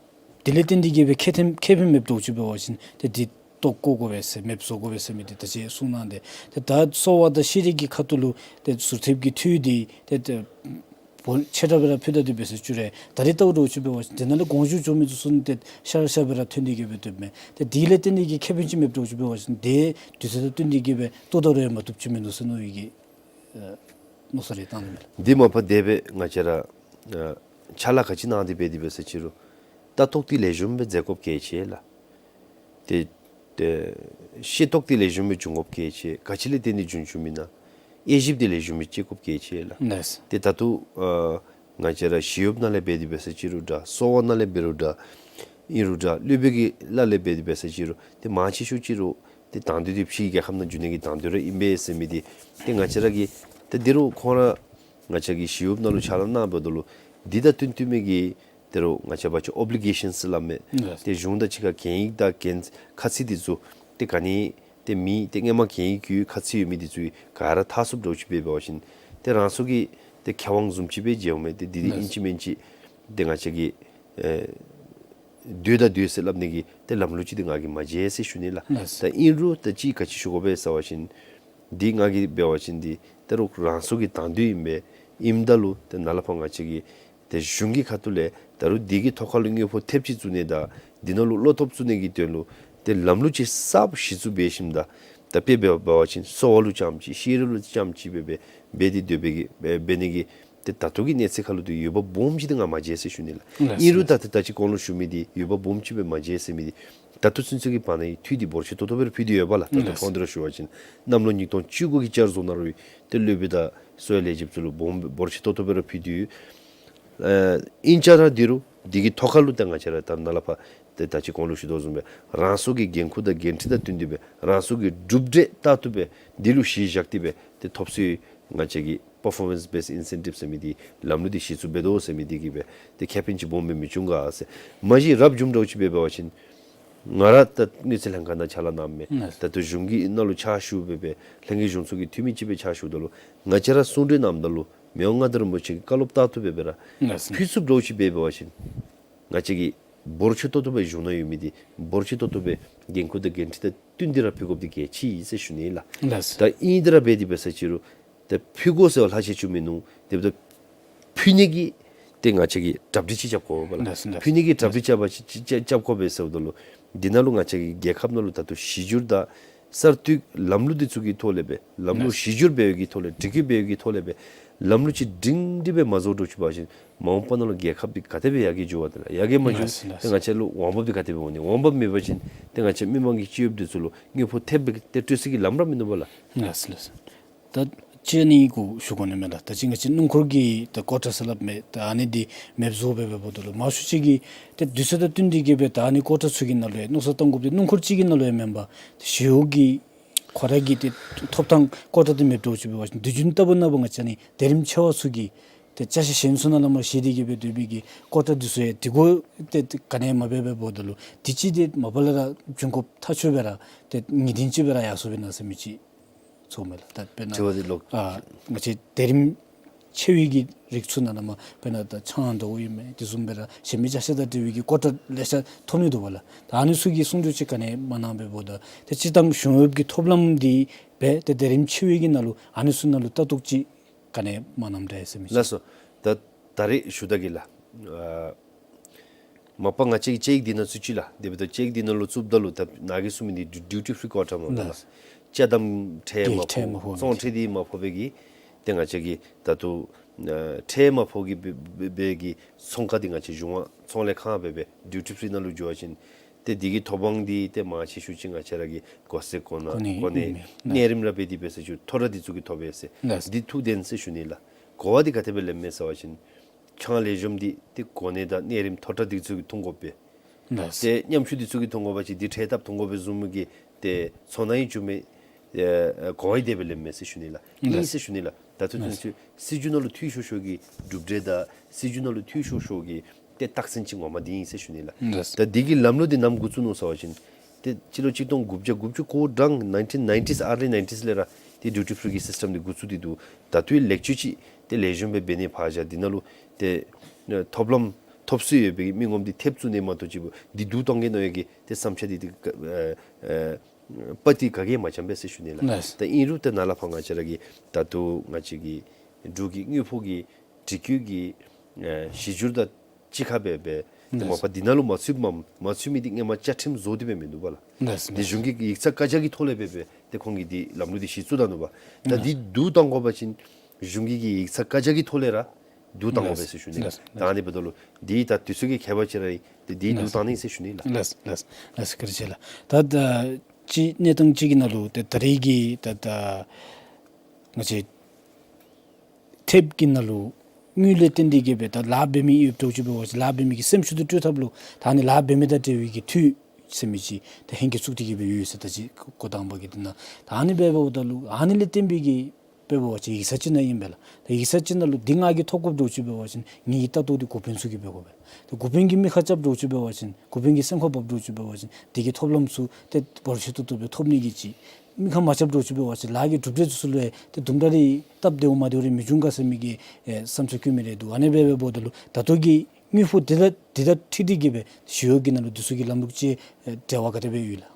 དེ་ལས་བརྟེན་ཏེ་གིས་སྦེ་ཁེ་ཕན་ཁེ་ཕན་མེདཔ་འདྲཝ་ཅིག་འབད་བ་ཅིན་ཏེ་འདི་བཏོག་བཀོ་དགོ་པས་ཟེར་མེདཔ་བཟོ་དགོ་པས་ཟེར་མི་འདི་ད་ཅི་གསུངས་གནང་སྟེ། ཏེ་ད་གསོ་བ་དང་ཤེས་རིག་གི་ཁ་ཐུག་ལུ་ཏེ་ཟུར་ཐེབས་ཀྱི་འཐུས་འདི་ཏེ་ཏེ་བོ་ཆེ་དྲགས་སྦེ་ར་ཕུལ་ད་དེ་སྦེ་ཟེར་བཅུག་རུང་ད་རེས་བལྟཝ་འདྲཝ་ཅིག་འབད་བ་ཅིན་དེ་ནང་ལས་དགོངས་ཞུ་འབྱོན་མི་ཚུ་ཚུན་ཏེ་ཤར་ཤར་སྦེ་ར་ཐོན་ཏེ་གིས་སྦེ་སྡོདཔ་མས། ཏེ་དེ་ལས་བརྟེན་ཏེ་གིས་ཁེ་ཕན་ཅིག་མེདཔ་འདྲཝ་ཅིག་འབད་བ་ཅིན་ཏེ་དུས་ཚོད་དང་བསྟུན་ཏེ་གིས་སྦེ་བཏོག་ད་རུང་ཡང་མ་བཏུབ་ཅིག་མིན་འདུག་ཟེར་མནོ་བའི་གི་ཨ་མནོ་བསམ་རེ་བཏང་ནི་མས་ལགས། འདི་མ་པ་དེ་སྦེ་ང་བཅས་ར་ཨ་ཕྱག་ལཱ་ག་ཅི་གནང་སྟེ་འབད་དེ་སྦེ་ཟེར་ཅི་རུང་ལྟ་རྟོག་འདི་ལེགས་ཤོམ་སྦེ་མཛད་དགོཔ་གལ་ཆེ་ལགས། ཏེ་ཏེ་ཤེས་རྟོགས་འདི་ལེགས་ཤོམ་སྦེ་འབྱུང་དགོཔ་གལ་ཆེ། ག་ཅི་ལས་བརྟེན་ཏེ་འབྱུང་འབྱུངམ་ཨིན་ན་དབྱེ་ཞིབ་འདི་ལེགས་ཤོམ་སྦེ་བྱེད་དགོཔ་གལ་ཆེ་ལགས། ལགས། ཏེ་ད་ལྟོ་ཨ་ང་བཅས་ར་ཞི་གཡོགཔ་ནང་ལས་འབད་དེ་སྦེ་ཟེར་ཅི་རུང་འདྲ་གསོ་བ་ནང་ལས་འབད་རུང་འདྲ་ཨིན་རུང་འདྲ་སློབ་དཔོན་གྱི་ལཱ་ལས་འབད་དེ་སྦེ་ཟེར་ཅི་རུང་ཏེ་མང་ཆེ་ཤོས་ཅིག་རུང་ཏེ་དང་འདོད་འདི་ཕྱིའི་རྒྱལ་ཁབ་ནང་འགྱོ་ནི་གི་དང་འདོད་ར་ཨིན་པས་ཟེར་མི་འདི་ཏེ་ང་བཅས་ར་གི་ཏེ་འདི་རུང་ཁོང་ར་ང་བཅས་ཀྱི་ཞི་གཡོགཔ་ནང་ལུ་ཕྱག་ལཱ་གནངམ་ད་ལུ་འདི་དང་བསྟུན་བསྟུན་མི་གི་ཏེ་རུང་ང་བཅས་འབད་བ་ཅིན་ཨོབ་ལི་གེ་ཤཱནསི་སླབ་མི་ལགས། ཏེ་གཞུང་དང་གཅིག་ཁར་གན་ཡིག་དང་གན་ཁ་ཚིག་འདི་ཚུ་ཏེ་ག་ནི་ཏེ་མི་ཏེ་སྔོན་མ་གན་ཡིག་གི་ཁ་ཚིག་ཡོད་མི་འདི་ཚུ་ག་ར་མཐར་སོཔ་འདྲཝ་ཅིག་འབད་བ་ཅིན་ཏེ་རང་སོ་གི་ཏེ་ཁེ་དབང་བཟུམ་ཅིག་སྦེ་མཇལཝ་མས། ཏེ་འདི་འདི་ཨིན་ཅི་མིན་ཅི་ཏེ་ང་བཅས་ཀྱི་ཨེ་འདོད་དང་འདོད་ཟེར་སླབ་ནི་གི་ཏེ་ལམ་ལུགས་ཅིག་འདི་ང་གིས་མ་མཇལ་ཟེར་ཞུ་ནི་ལགས། ད་ཨིན་རུང་ད་ཅི་ག་ཅི་ཞུ་དགོ་པས་ཟེར་བ་ཅིན་འདི་ང་གིས་འབད་བ་ཅིན་འདི་ད་རུང་རང་སོ་གི་དང་འདོད་ཨིན་པས། ཨིནམ་ད་ལུ་ཏེ་ནཱ་ལས་ཕར་ང་བཅས་ཀྱི་ཏེ་གཞུང་གི་ཁ་ཐུག་ལས་ད་རུང་འདི་གི་ཐོག་ཁར་ལུ་དངུལ་ཕོགས་ཐེབས་ཅིག་བཙུགས་ནི་དང་འདི་ནང་ལུ་བློ་སྟོབས་བཙུགས་ནི་གི་དོན་ལུ་ཏེ་ལམ་ལུགས་ཅིག་གསརཔ་གཞི་བཙུགས་འབད་ཞིནམ་ད་ད་དཔེ་འབད་བ་ཅིན་གསོ་བ་ལུ་རྐྱངམ་ཅིག་ཤེས་རིག་ལུ་རྐྱངམ་ཅིག་སྦེ་འབད་འབད་དེ་སྡོད་པའི་གི་འབད་འབད་ནི་གི་ཏེ་ད་ལྟོ་གི་གནས་ཚད་ཁར་ལུ་ཏེ་འོས་འབབ་སྦོམ་ཅིག་འདི་ང་མ་མཇལ་ཟེར་ཞུ་ནི་ལགས། ལགས། ཨིན་རུང་ད་ཏེ་ད་ཅི་གོང་ལུ་ཞུ་མི་འདི་འོས་འབབ་སྦོམ་ཅིག་སྦེ་མ་མཇལ་ཟེར་མི་འདི་ད་ལྟོ་ཚུན་ཚོད་ཀྱི་བར་ན་འཐུས་འདི་འབོར་ཆེ་ཏོག་ཏོ་སྦེ་ར་ཕུལ་ཏེ་ཡོད་པ་ལགས། ད་ལྟོ་ལགས། གོང་དེ་ར་ཞུ་བ་ཅིན་གནམ་ལོ་ཉིས་སྟོང་བཅུ་དགུ་གི་བསྐྱར་བཟོ་ནང་རུང་ཏེ་སློབ་དཔོན་དང་གསོ་བའི་ལས་བྱེདཔ་ཚུ་ལུ་སྦོམ་འབོར་ཆེ་ཏོག་ཏོ་སྦེ་ར་ཕུལ་ཏེ་ཡོད། ཨ་ཨིན་ཅི་ར་འདི་རུང་འདི་གི་ཐོག་ཁར་ལུ་ཏེ་ང་བཅས་ར་ད་ནཱ་ལས་ཕར་ཏེ་ད་ཅི་གོང་ལུ་ཞུ་དོ་བཟུམ་སྦེ་རང་སོ་གི་འགན་ཁུར་དང་འགན་འཁྲི་དང་བསྟུན་ཏེ་སྦེ་རང་སོ་གི་གྲུབ་འབྲས་ལྟར་དུ་སྦེ་འདི་ལུ་གཞི་བཞག་སྟེ་སྦེ་ཏེ་ཐོབ་ཚུལ་ང་བཅས་ཀྱི་པར་ཕོར་མནསི་བེསི་ཨིན་སེན་ཊིབ་ཟེར་མི་འདི་ལམ་ལུགས་འདི་གཞི་བཙུགས་འབད་དོ་ཟེར་མི་འདི་གིས་སྦེ་ཏེ་ཁེ་ཕན་ཅིག་སྦོམ་སྦེ་མི་འབྱུང་ག་ཟེར། མ་གཞི་རབ་བྱུངམ་འདྲཝ་ཅིག་འབད་བ་ཅིན་ང་ར་ད་དངུལ་རྩིས་ལྷན་ཁག་ནང་ཕྱག་ལཱ་གནངམ་མས། ལགས། ད་ལྟོ་གཞུང་གི་ནང་ལུ་ཕྱག་ཞུ་སྦེ་སྦེ་ལྷན་རྒྱས་གཞུང་ཚོགས་ཀྱི་འཐུས་མི་ཅིག་སྦེ་ཕྱག་ཞུཝ་ད་ལུ་ང་བཅས་ར་གསུང་གྲོས་གནངམ་ད་ལུ་མི་དབང་མངའ་བདག་རིན་པོ་ཆེ་གི་བཀའ་སློབ་ལྟར་དུ་སྦེ་སྦེ་ར་ལགས། ཕུལ་ཚུགསཔ་འདྲཝ་ཅིག་འབད་བ་ཅིན་ང་བཅས་ཀྱི་འབོར་ཆེ་ཏོག་ཏོ་སྦེ་གཞུང་ནང་ཡོད་མི་འདི་འབོར་ཆེ་ཏོག་ཏོ་སྦེ་འགན་ཁུར་དང་འགན་འཁྲི་དང་བསྟུན་ཏེ་ར་ཕུལ་དགོཔ་འདི་གལ་ཆེ་ཟེར་ཞུ་ནི་ལགས། ལགས། ད་ཨིན་ཏེ་ར་འབད་དེ་འབད་ས་ཅིག་རུང་ཏེ་ཕུལ་དགོ་ཟེར་བ་ལྷག་ཆད་ཅིག་མིན་འདུག། དེ་འབདཝ་ད་ཕུལ་ནི་གི་ཏེ་ང་བཅས་ཀྱིས་གྲ་སྒྲིག་ཅིག་རྐྱབ་དགོ་པས་ལགས། ལགས་ལགས། ཕུལ་ནི་གི་གྲ་སྒྲིག་རྐྱབ་པ་ཅིག་ཅིག་རྐྱབ་དགོ་པས་ཟེརཝ་ད་ལུ་འདི་ནང་ལུ་ང་བཅས་ཀྱི་རྒྱལ་ཁབ་ནང་ལུ་ད་ལྟོ་གཞི་འགྱུར་དང་གསར་གཏོད་ལམ་ལུགས་འདི་ཚུ་གི་ཐོག་ལས་སྦེ་ལམ་ལུགས་གཞི་འགྱུར་འབད་བའི་གི་ཐོག་ལས་སྒྲིག་བཀོད་འབད་བའི་གི་ཐོག་ལས་སྦེ་ལམ་ལུགས་ཅིག་སྒྲིང་སྒྲི་སྦེ་མ་བཟོ་འདྲཝ་ཅིག་འབད་བ་ཅིན་མ་འོངས་པ་ནང་ལུ་རྒྱལ་ཁབ་འདི་ག་དེ་སྦེ་ཡར་རྒྱས་འགྱོ་བ་དེ་ལགས། ཡར་རྒྱས་མ་འགྱོ། ལགས་ལགས། ཏེ་ང་བཅས་ལུ་འོང་འབབ་འདི་ག་དེ་སྦེ་འོང་ནི། འོང་འབབ་མེད་པ་ཅིན་ཏེ་ང་བཅས་མི་མང་གི་སྤྱི་གཡོགཔ་འདི་ཚུ་ལུ་དངུལ་ཕོགས་ཐེབས་སྦེ་ཏེ་སྤྲོད་སའི་གི་ལམ་ར་མིན་འདུག་པ་ལགས། ལགས་ལགས། ད་ཅི་ཨ་ནི་གུ་ཞུ་དགོ་ནི་མས་ལགས། ད་ཅི་ང་བཅས་སྣུམ་འཁོར་གྱི་ད་ཀོ་ཊ་ཟེར་སླབ་མི་ད་ཨ་ནི་འདི་མེདཔ་བཟོ་སྦེ་འབདཝ་ད་ལུ་མང་ཤོས་ཅིག་གིས་ཏེ་དུས་ཚོད་དང་བསྟུན་ཏེ་གིས་སྦེ་ད་ཨ་ནི་ཀོ་ཊ་ཚུ་གི་ནང་ལུ་ཡང་མནོ་བསམ་བཏང་དགོཔ་འདི་སྣུམ་འཁོར་གཅིག་གི་ནང་ལུ་ཡང་མེན་པར་ཞི་གཡོག་གི་ཁོ་ར་གི་ཏེ་ཐོབ་ཐང་ཀོ་ཊ་འདི་མེདཔ་འདྲཝ་ཅིག་འབད་བ་ཅིན་དུས་རྒྱུན་ལྟ་བུ་ནང་འབད་ང་བཅས་ཨ་ནི་དེ་རིམ་ཆེ་བ་ཚུ་གི་ཏེ་ཅ་ཆས་གཞན་ཚུ་ནང་ལུ་མར་བཞེས་ཏེ་གིས་སྦེ་སྡོད་པའི་གི་ཀོ་ཊ་འདི་ཚུ་ཡང་དེ་གུ་ཏེ་ཏེ་ག་ནི་ཡང་མ་འབད་འབདཝ་ད་ལུ་དུས་ཅི་འདི་མ་པ་ལས་ར་འབྱུང་དགོཔ་ཐག་ཆོད་སྦེ་ར་ཏེ་ངེས་གཏན་ཅིག་སྦེ་ར་ཡར་སོང་སྦེ་ན་ཟེར་མི་ཅིག་ཚོརཝ་མས་ལགས། ད་དཔེར་ན་དྲི་བ་འདི་ལོག། ཨ་ང་བཅས་དེ་རིམ་ཆེ་བའི་གི་རིགས་ཚུ་ནང་ལུ་མར་དཔེར་ན་ད་ཆང་འདྲཝ་ཨིན་མས། དེ་བཟུམ་སྦེ་ར་གཞན་མི་ཅ་ཆས་དང་འབྲེལ་བའི་གི་ཀོ་ཊ་ལེ་ཤ་ཐོབ་ནི་འདུག་པ་ལགས། ད་ཨ་ནི་ཚུ་གི་གསུང་གྲོས་ཅིག་ག་ནི་ཡང་མ་གནང་འབདཝ་ད་ཏེ་སྤྱིར་བཏང་གཞུང་གཡོགཔ་གི་ཐོབ་ལམ་འདི་སྦེ་ཏེ་དེ་རིམ་ཆེ་བའི་གི་ནང་ལུ་ཨ་ནི་ཚུ་ནང་ལུ་ལྟ་རྟོག་ཅིག་ག་ནི་ཡང་མ་གནངམ་འདྲ་ཟེར་མི་ཅིག། ལགས་སོ། ད་ད་རེས་ཞུ་ད་གེ་ལགས། ཨ་མ་པ་ང་བཅས་ཀྱིས་ཅེཀ་འདི་ནང་བཙུགས་ཅི་ལགས། དེ་འབདཝ་ད་ཅེཀ་འདི་ནང་ལུ་བཙུགསཔ་ད་ལུ་ད་ནཱ་གིས་གསུངས་མི་འདི་ཌིའུ་ཊི་ཕི་རི་ཀོ་ཊ་མས་པ་ལགས། ལགས། ཅ་དམ་ཁྲལ་མ་ཁྲལ་མ་ཕོག་ཕོག་ཚོང་ཁྲལ་འདི་མ་ཕོག་པའི་གི་ཏེ་ང་བཅས་ཀྱི་ད་ལྟོ་ཨ་ཁྲལ་མ་ཕོག་གི་སྦེ་སྦེ་གི་ཚོང་ཁང་འདི་ང་བཅས་གཞུང་ཚོང་ལས་ཁང་སྦེ་སྦེ་ཌིའུ་ཊི་ཕི་རི་ནང་ལུ་འགྱོ་བ་ཅིན་ཏེ་འདི་གི་ཐོབ་དབང་འདི་ཏེ་མང་ཆེ་ཤོས་ཅིག་ང་བཅས་ར་གི་གོ་ས་གོ་གནས་གོ་གནས་གནས་རིམ་ར་འབད་དེ་འབད་ས་ཅིག་མཐོ་དྲགས་འདི་ཚུ་གིས་ཐོབ་པས་ཟེར། ལགས། འདི་ཐུགས་བདེན་ཟེར་ཞུ་ནི་ལགས། གོ་བ་འདི་ག་དེ་སྦེ་ལེནམ་མས་ཟེར་བ་ཅིན་ཆང་ལེགས་ཤོམ་འདི་ཏེ་གོ་གནས་དང་གནས་རིམ་མཐོ་དྲགས་འདི་ཚུ་གིས་འཐུང་དགོ་པས། ལགས། ཏེ་ཉམ་ཆུང་འདི་ཚུ་གིས་འཐུང་དགོ་པ་ཅིན་འདི་ཁྲལ་བཏབ་འཐུང་དགོ་པས་བཟུམ་གྱི་ཏེ་ཚོར་སྣང་ཡང་བྱུང་མས། ཨེ་གོ་བ་འདི་དེ་སྦེ་ལེནམ་མས་ཟེར་ཞུ་ནི་ལགས། ཨིན་ཟེར་ཞུ་ནི་ལགས། ད་ལྟོ་ཚུན་ཚོད་སྲིད་བྱུས་ནང་ལུ་འཐུས་ཤོར་ཤོར་གྱི་གྲུབ་འབྲས་དང་སྲིད་བྱུས་ནང་ལུ་འཐུས་ཤོར་ཤོར་གྱི་ཏེ་རྟགས་མཚན་ཅིག་ངོ་མ་འདི་ཨིན་ཟེར་ཞུ་ནི་ལགས། ལགས། ད་འདི་གི་ལམ་ལུགས་འདི་ནམ་འགོ་བཙུགས་ནུག་ཟེར་བ་ཅིན་ཏེ་སྤྱི་ལོ་གཅིག་སྟོང་དགུ་བརྒྱ་དགུ་བཅུ་གོ་གྲངས་nineteen nineties, early nineties ལས་ར་ཏེ་ཌིའུ་ཊི་ཕི་རི་གི་སིསི་ཊམ་འདི་འགོ་བཙུགས་ཏེ་འདུག། ད་ལྟོའི་ལེགས་བཅོས་ཅིག་ཏེ་ལེགས་ཤོམ་སྦེ་འབད་ནི་ཕར་བཞག་འདི་ནང་ལུ་ཏེ་ཐོབ་ལམ་ཐོབ་སྲོལ་ཡོད་པའི་མི་ངོམ་འདི་ཐེབས་བཙུགས་ནི་མ་གཏོགས་ཅིག་འདི་བསྡུ་གཏང་གེ་མནོ་བའི་གི་ཏེ་བསམ་འཆར་འདི་ཏེ་ཨ་ཨ་པ་ཏི་ག་གིས་མ་བཅངས་པས་ཟེར་ཞུ་ནི་ལགས། ལགས། ད་ཨིན་རུང་ཏེ་ནཱ་ལས་ཕར་ང་བཅས་ར་གི་ད་ལྟོ་ང་བཅས་ཀྱི་འབྲུག་གི་དངུལ་ཕོགས་ཀྱི་འབྲི་བཀོད་ཀྱི་ཨ་གཞི་འགྱུར་དང་གཅིག་ཁར་སྦེ་སྦེ་ཏེ་ལགས། མ་པ་འདི་ནང་ལུ་མ་ཚུད་མ་མ་ཚུད་མི་འདི་སྔོན་མ་བཅའ་ཁྲིམས་བཟོ་སྟེ་སྦེ་མིན་འདུག་པ་ལགས། ལགས། ཏེ་ལགས། གཞུང་གི་ཡིག་ཚང་བཀའ་རྒྱ་གི་ཐོག་ལས་སྦེ་སྦེ་ཏེ་ཁོང་གིས་འདི་ལམ་ལུགས་འདི་གཞི་བཙུགས་ད་ནུག་པ། ད་ལགས། འདི་བསྡུ་གཏང་དགོ་པ་ཅིན་གཞུང་གི་ཡིག་ཚང་བཀའ་རྒྱ་གི་ཐོག་ལས་ར་བསྡུ་གཏང་དགོ་པས་ཟེར་ཞུ་ནི། ལགས། ད་ཨ་ནི་འབདཝ་ད་ལུ་འདི་ད་དུས་ཚོད་ཀྱི་ཁྱད་པར་ཅིག་ར་ཨིན། ཏེ་འདི་བསྡུ་གཏང་ནི་ཟེར་ཞུ་ནི་ལགས། ལགས། ལགས། ལགས། བཀའ་དྲིན་ཆེ་ལགས། ད་ད་ཅི་གནས་སྟངས་ཅིག་གི་ནང་ལུ་ཏེ་ད་རེས་ཀྱི་ད་ད་ང་བཅས་ཐེབས་ཀྱི་ནང་ལུ་དངུལ་ལས་བརྟེན་ཏེ་གི་སྦེ་ད་ལཱ་འབད་མི་ཡོདཔ་འདྲཝ་ཅིག་འབད་བ་ཅིན་ལཱ་འབད་མི་གི་སེམས་ཤུགས་འདི་སྤྲོད་ཐབས་ལུ་ད་ཨ་ནི་ལཱ་འབད་མི་དང་འབྲེལ་བའི་གི་འཐུས་ཟེར་མི་ཅིག་ད་ཧེང་སྐལ་བཙུགས་ཏེ་གི་སྦེ་ཡོད་ཟེར། ད་ཅི་འགོ་དང་པ་གི་འདི་ནང་ད་ཨ་ནི་སྦེ་འབདཝ་ད་ལུ་ཨ་ནི་ལས་བརྟེན་པའི་གི་འབད་བ་ཅིན་ཡིག་ཚང་ཅིག་ནང་ཨིན་པས་ལགས། ད་ཡིག་ཚང་ཅིག་ནང་ལུ་འདི་ང་གིས་ཐོབ་དགོཔ་འདྲཝ་ཅིག་འབད་བ་ཅིན་ངེ་གི་ལྟ་རྟོག་འདི་འགོ་དཔོན་ཚུ་གིས་འབད་དགོ་པས། ད་འགོ་དཔོན་གྱིས་མི་ཁ་རྐྱབ་འདྲཝ་ཅིག་འབད་བ་ཅིན་འགོ་དཔོན་གྱིས་སེམས་ཁར་འབབ་འདྲཝ་ཅིག་འབད་བ་ཅིན་འདི་གི་ཐོབ་ལམ་ཚུ་ཏེ་འབོར་ཆེ་ཏོག་ཏོ་སྦེ་ཐོབ་ནི་གི་ཅིག། མི་ཁར་མ་རྐྱབ་འདྲཝ་ཅིག་འབད་བ་ཅིན་ལཱ་གི་གྲུབ་འབྲས་ཚུ་ལུ་ཡང་ཏེ་དུམ་གྲ་རེ་སྟབས་བདེཝ་མ་བདེཝ་རེ་མི་འབྱུང་ག་ཟེར་མི་གི་ཨེ་བསམ་འཆར་བཀོད་མི་རེ་འདུག། ཨ་ནི་སྦེ་འབདཝ་ད་ལུ་ད་ལྟོ་གི་དངུལ་ཕོགས་འདི་དང་འདི་དང་འཁྲིལ་ཏེ་གི་སྦེ་ཞི་གཡོག་གི་ནང་ལུ་འདི་ཚུ་གི་ལམ་ལུགས་ཅིག་ཨེ་འབྲེལ་བ་ག་དེ་སྦེ་ཡོད་ལགས།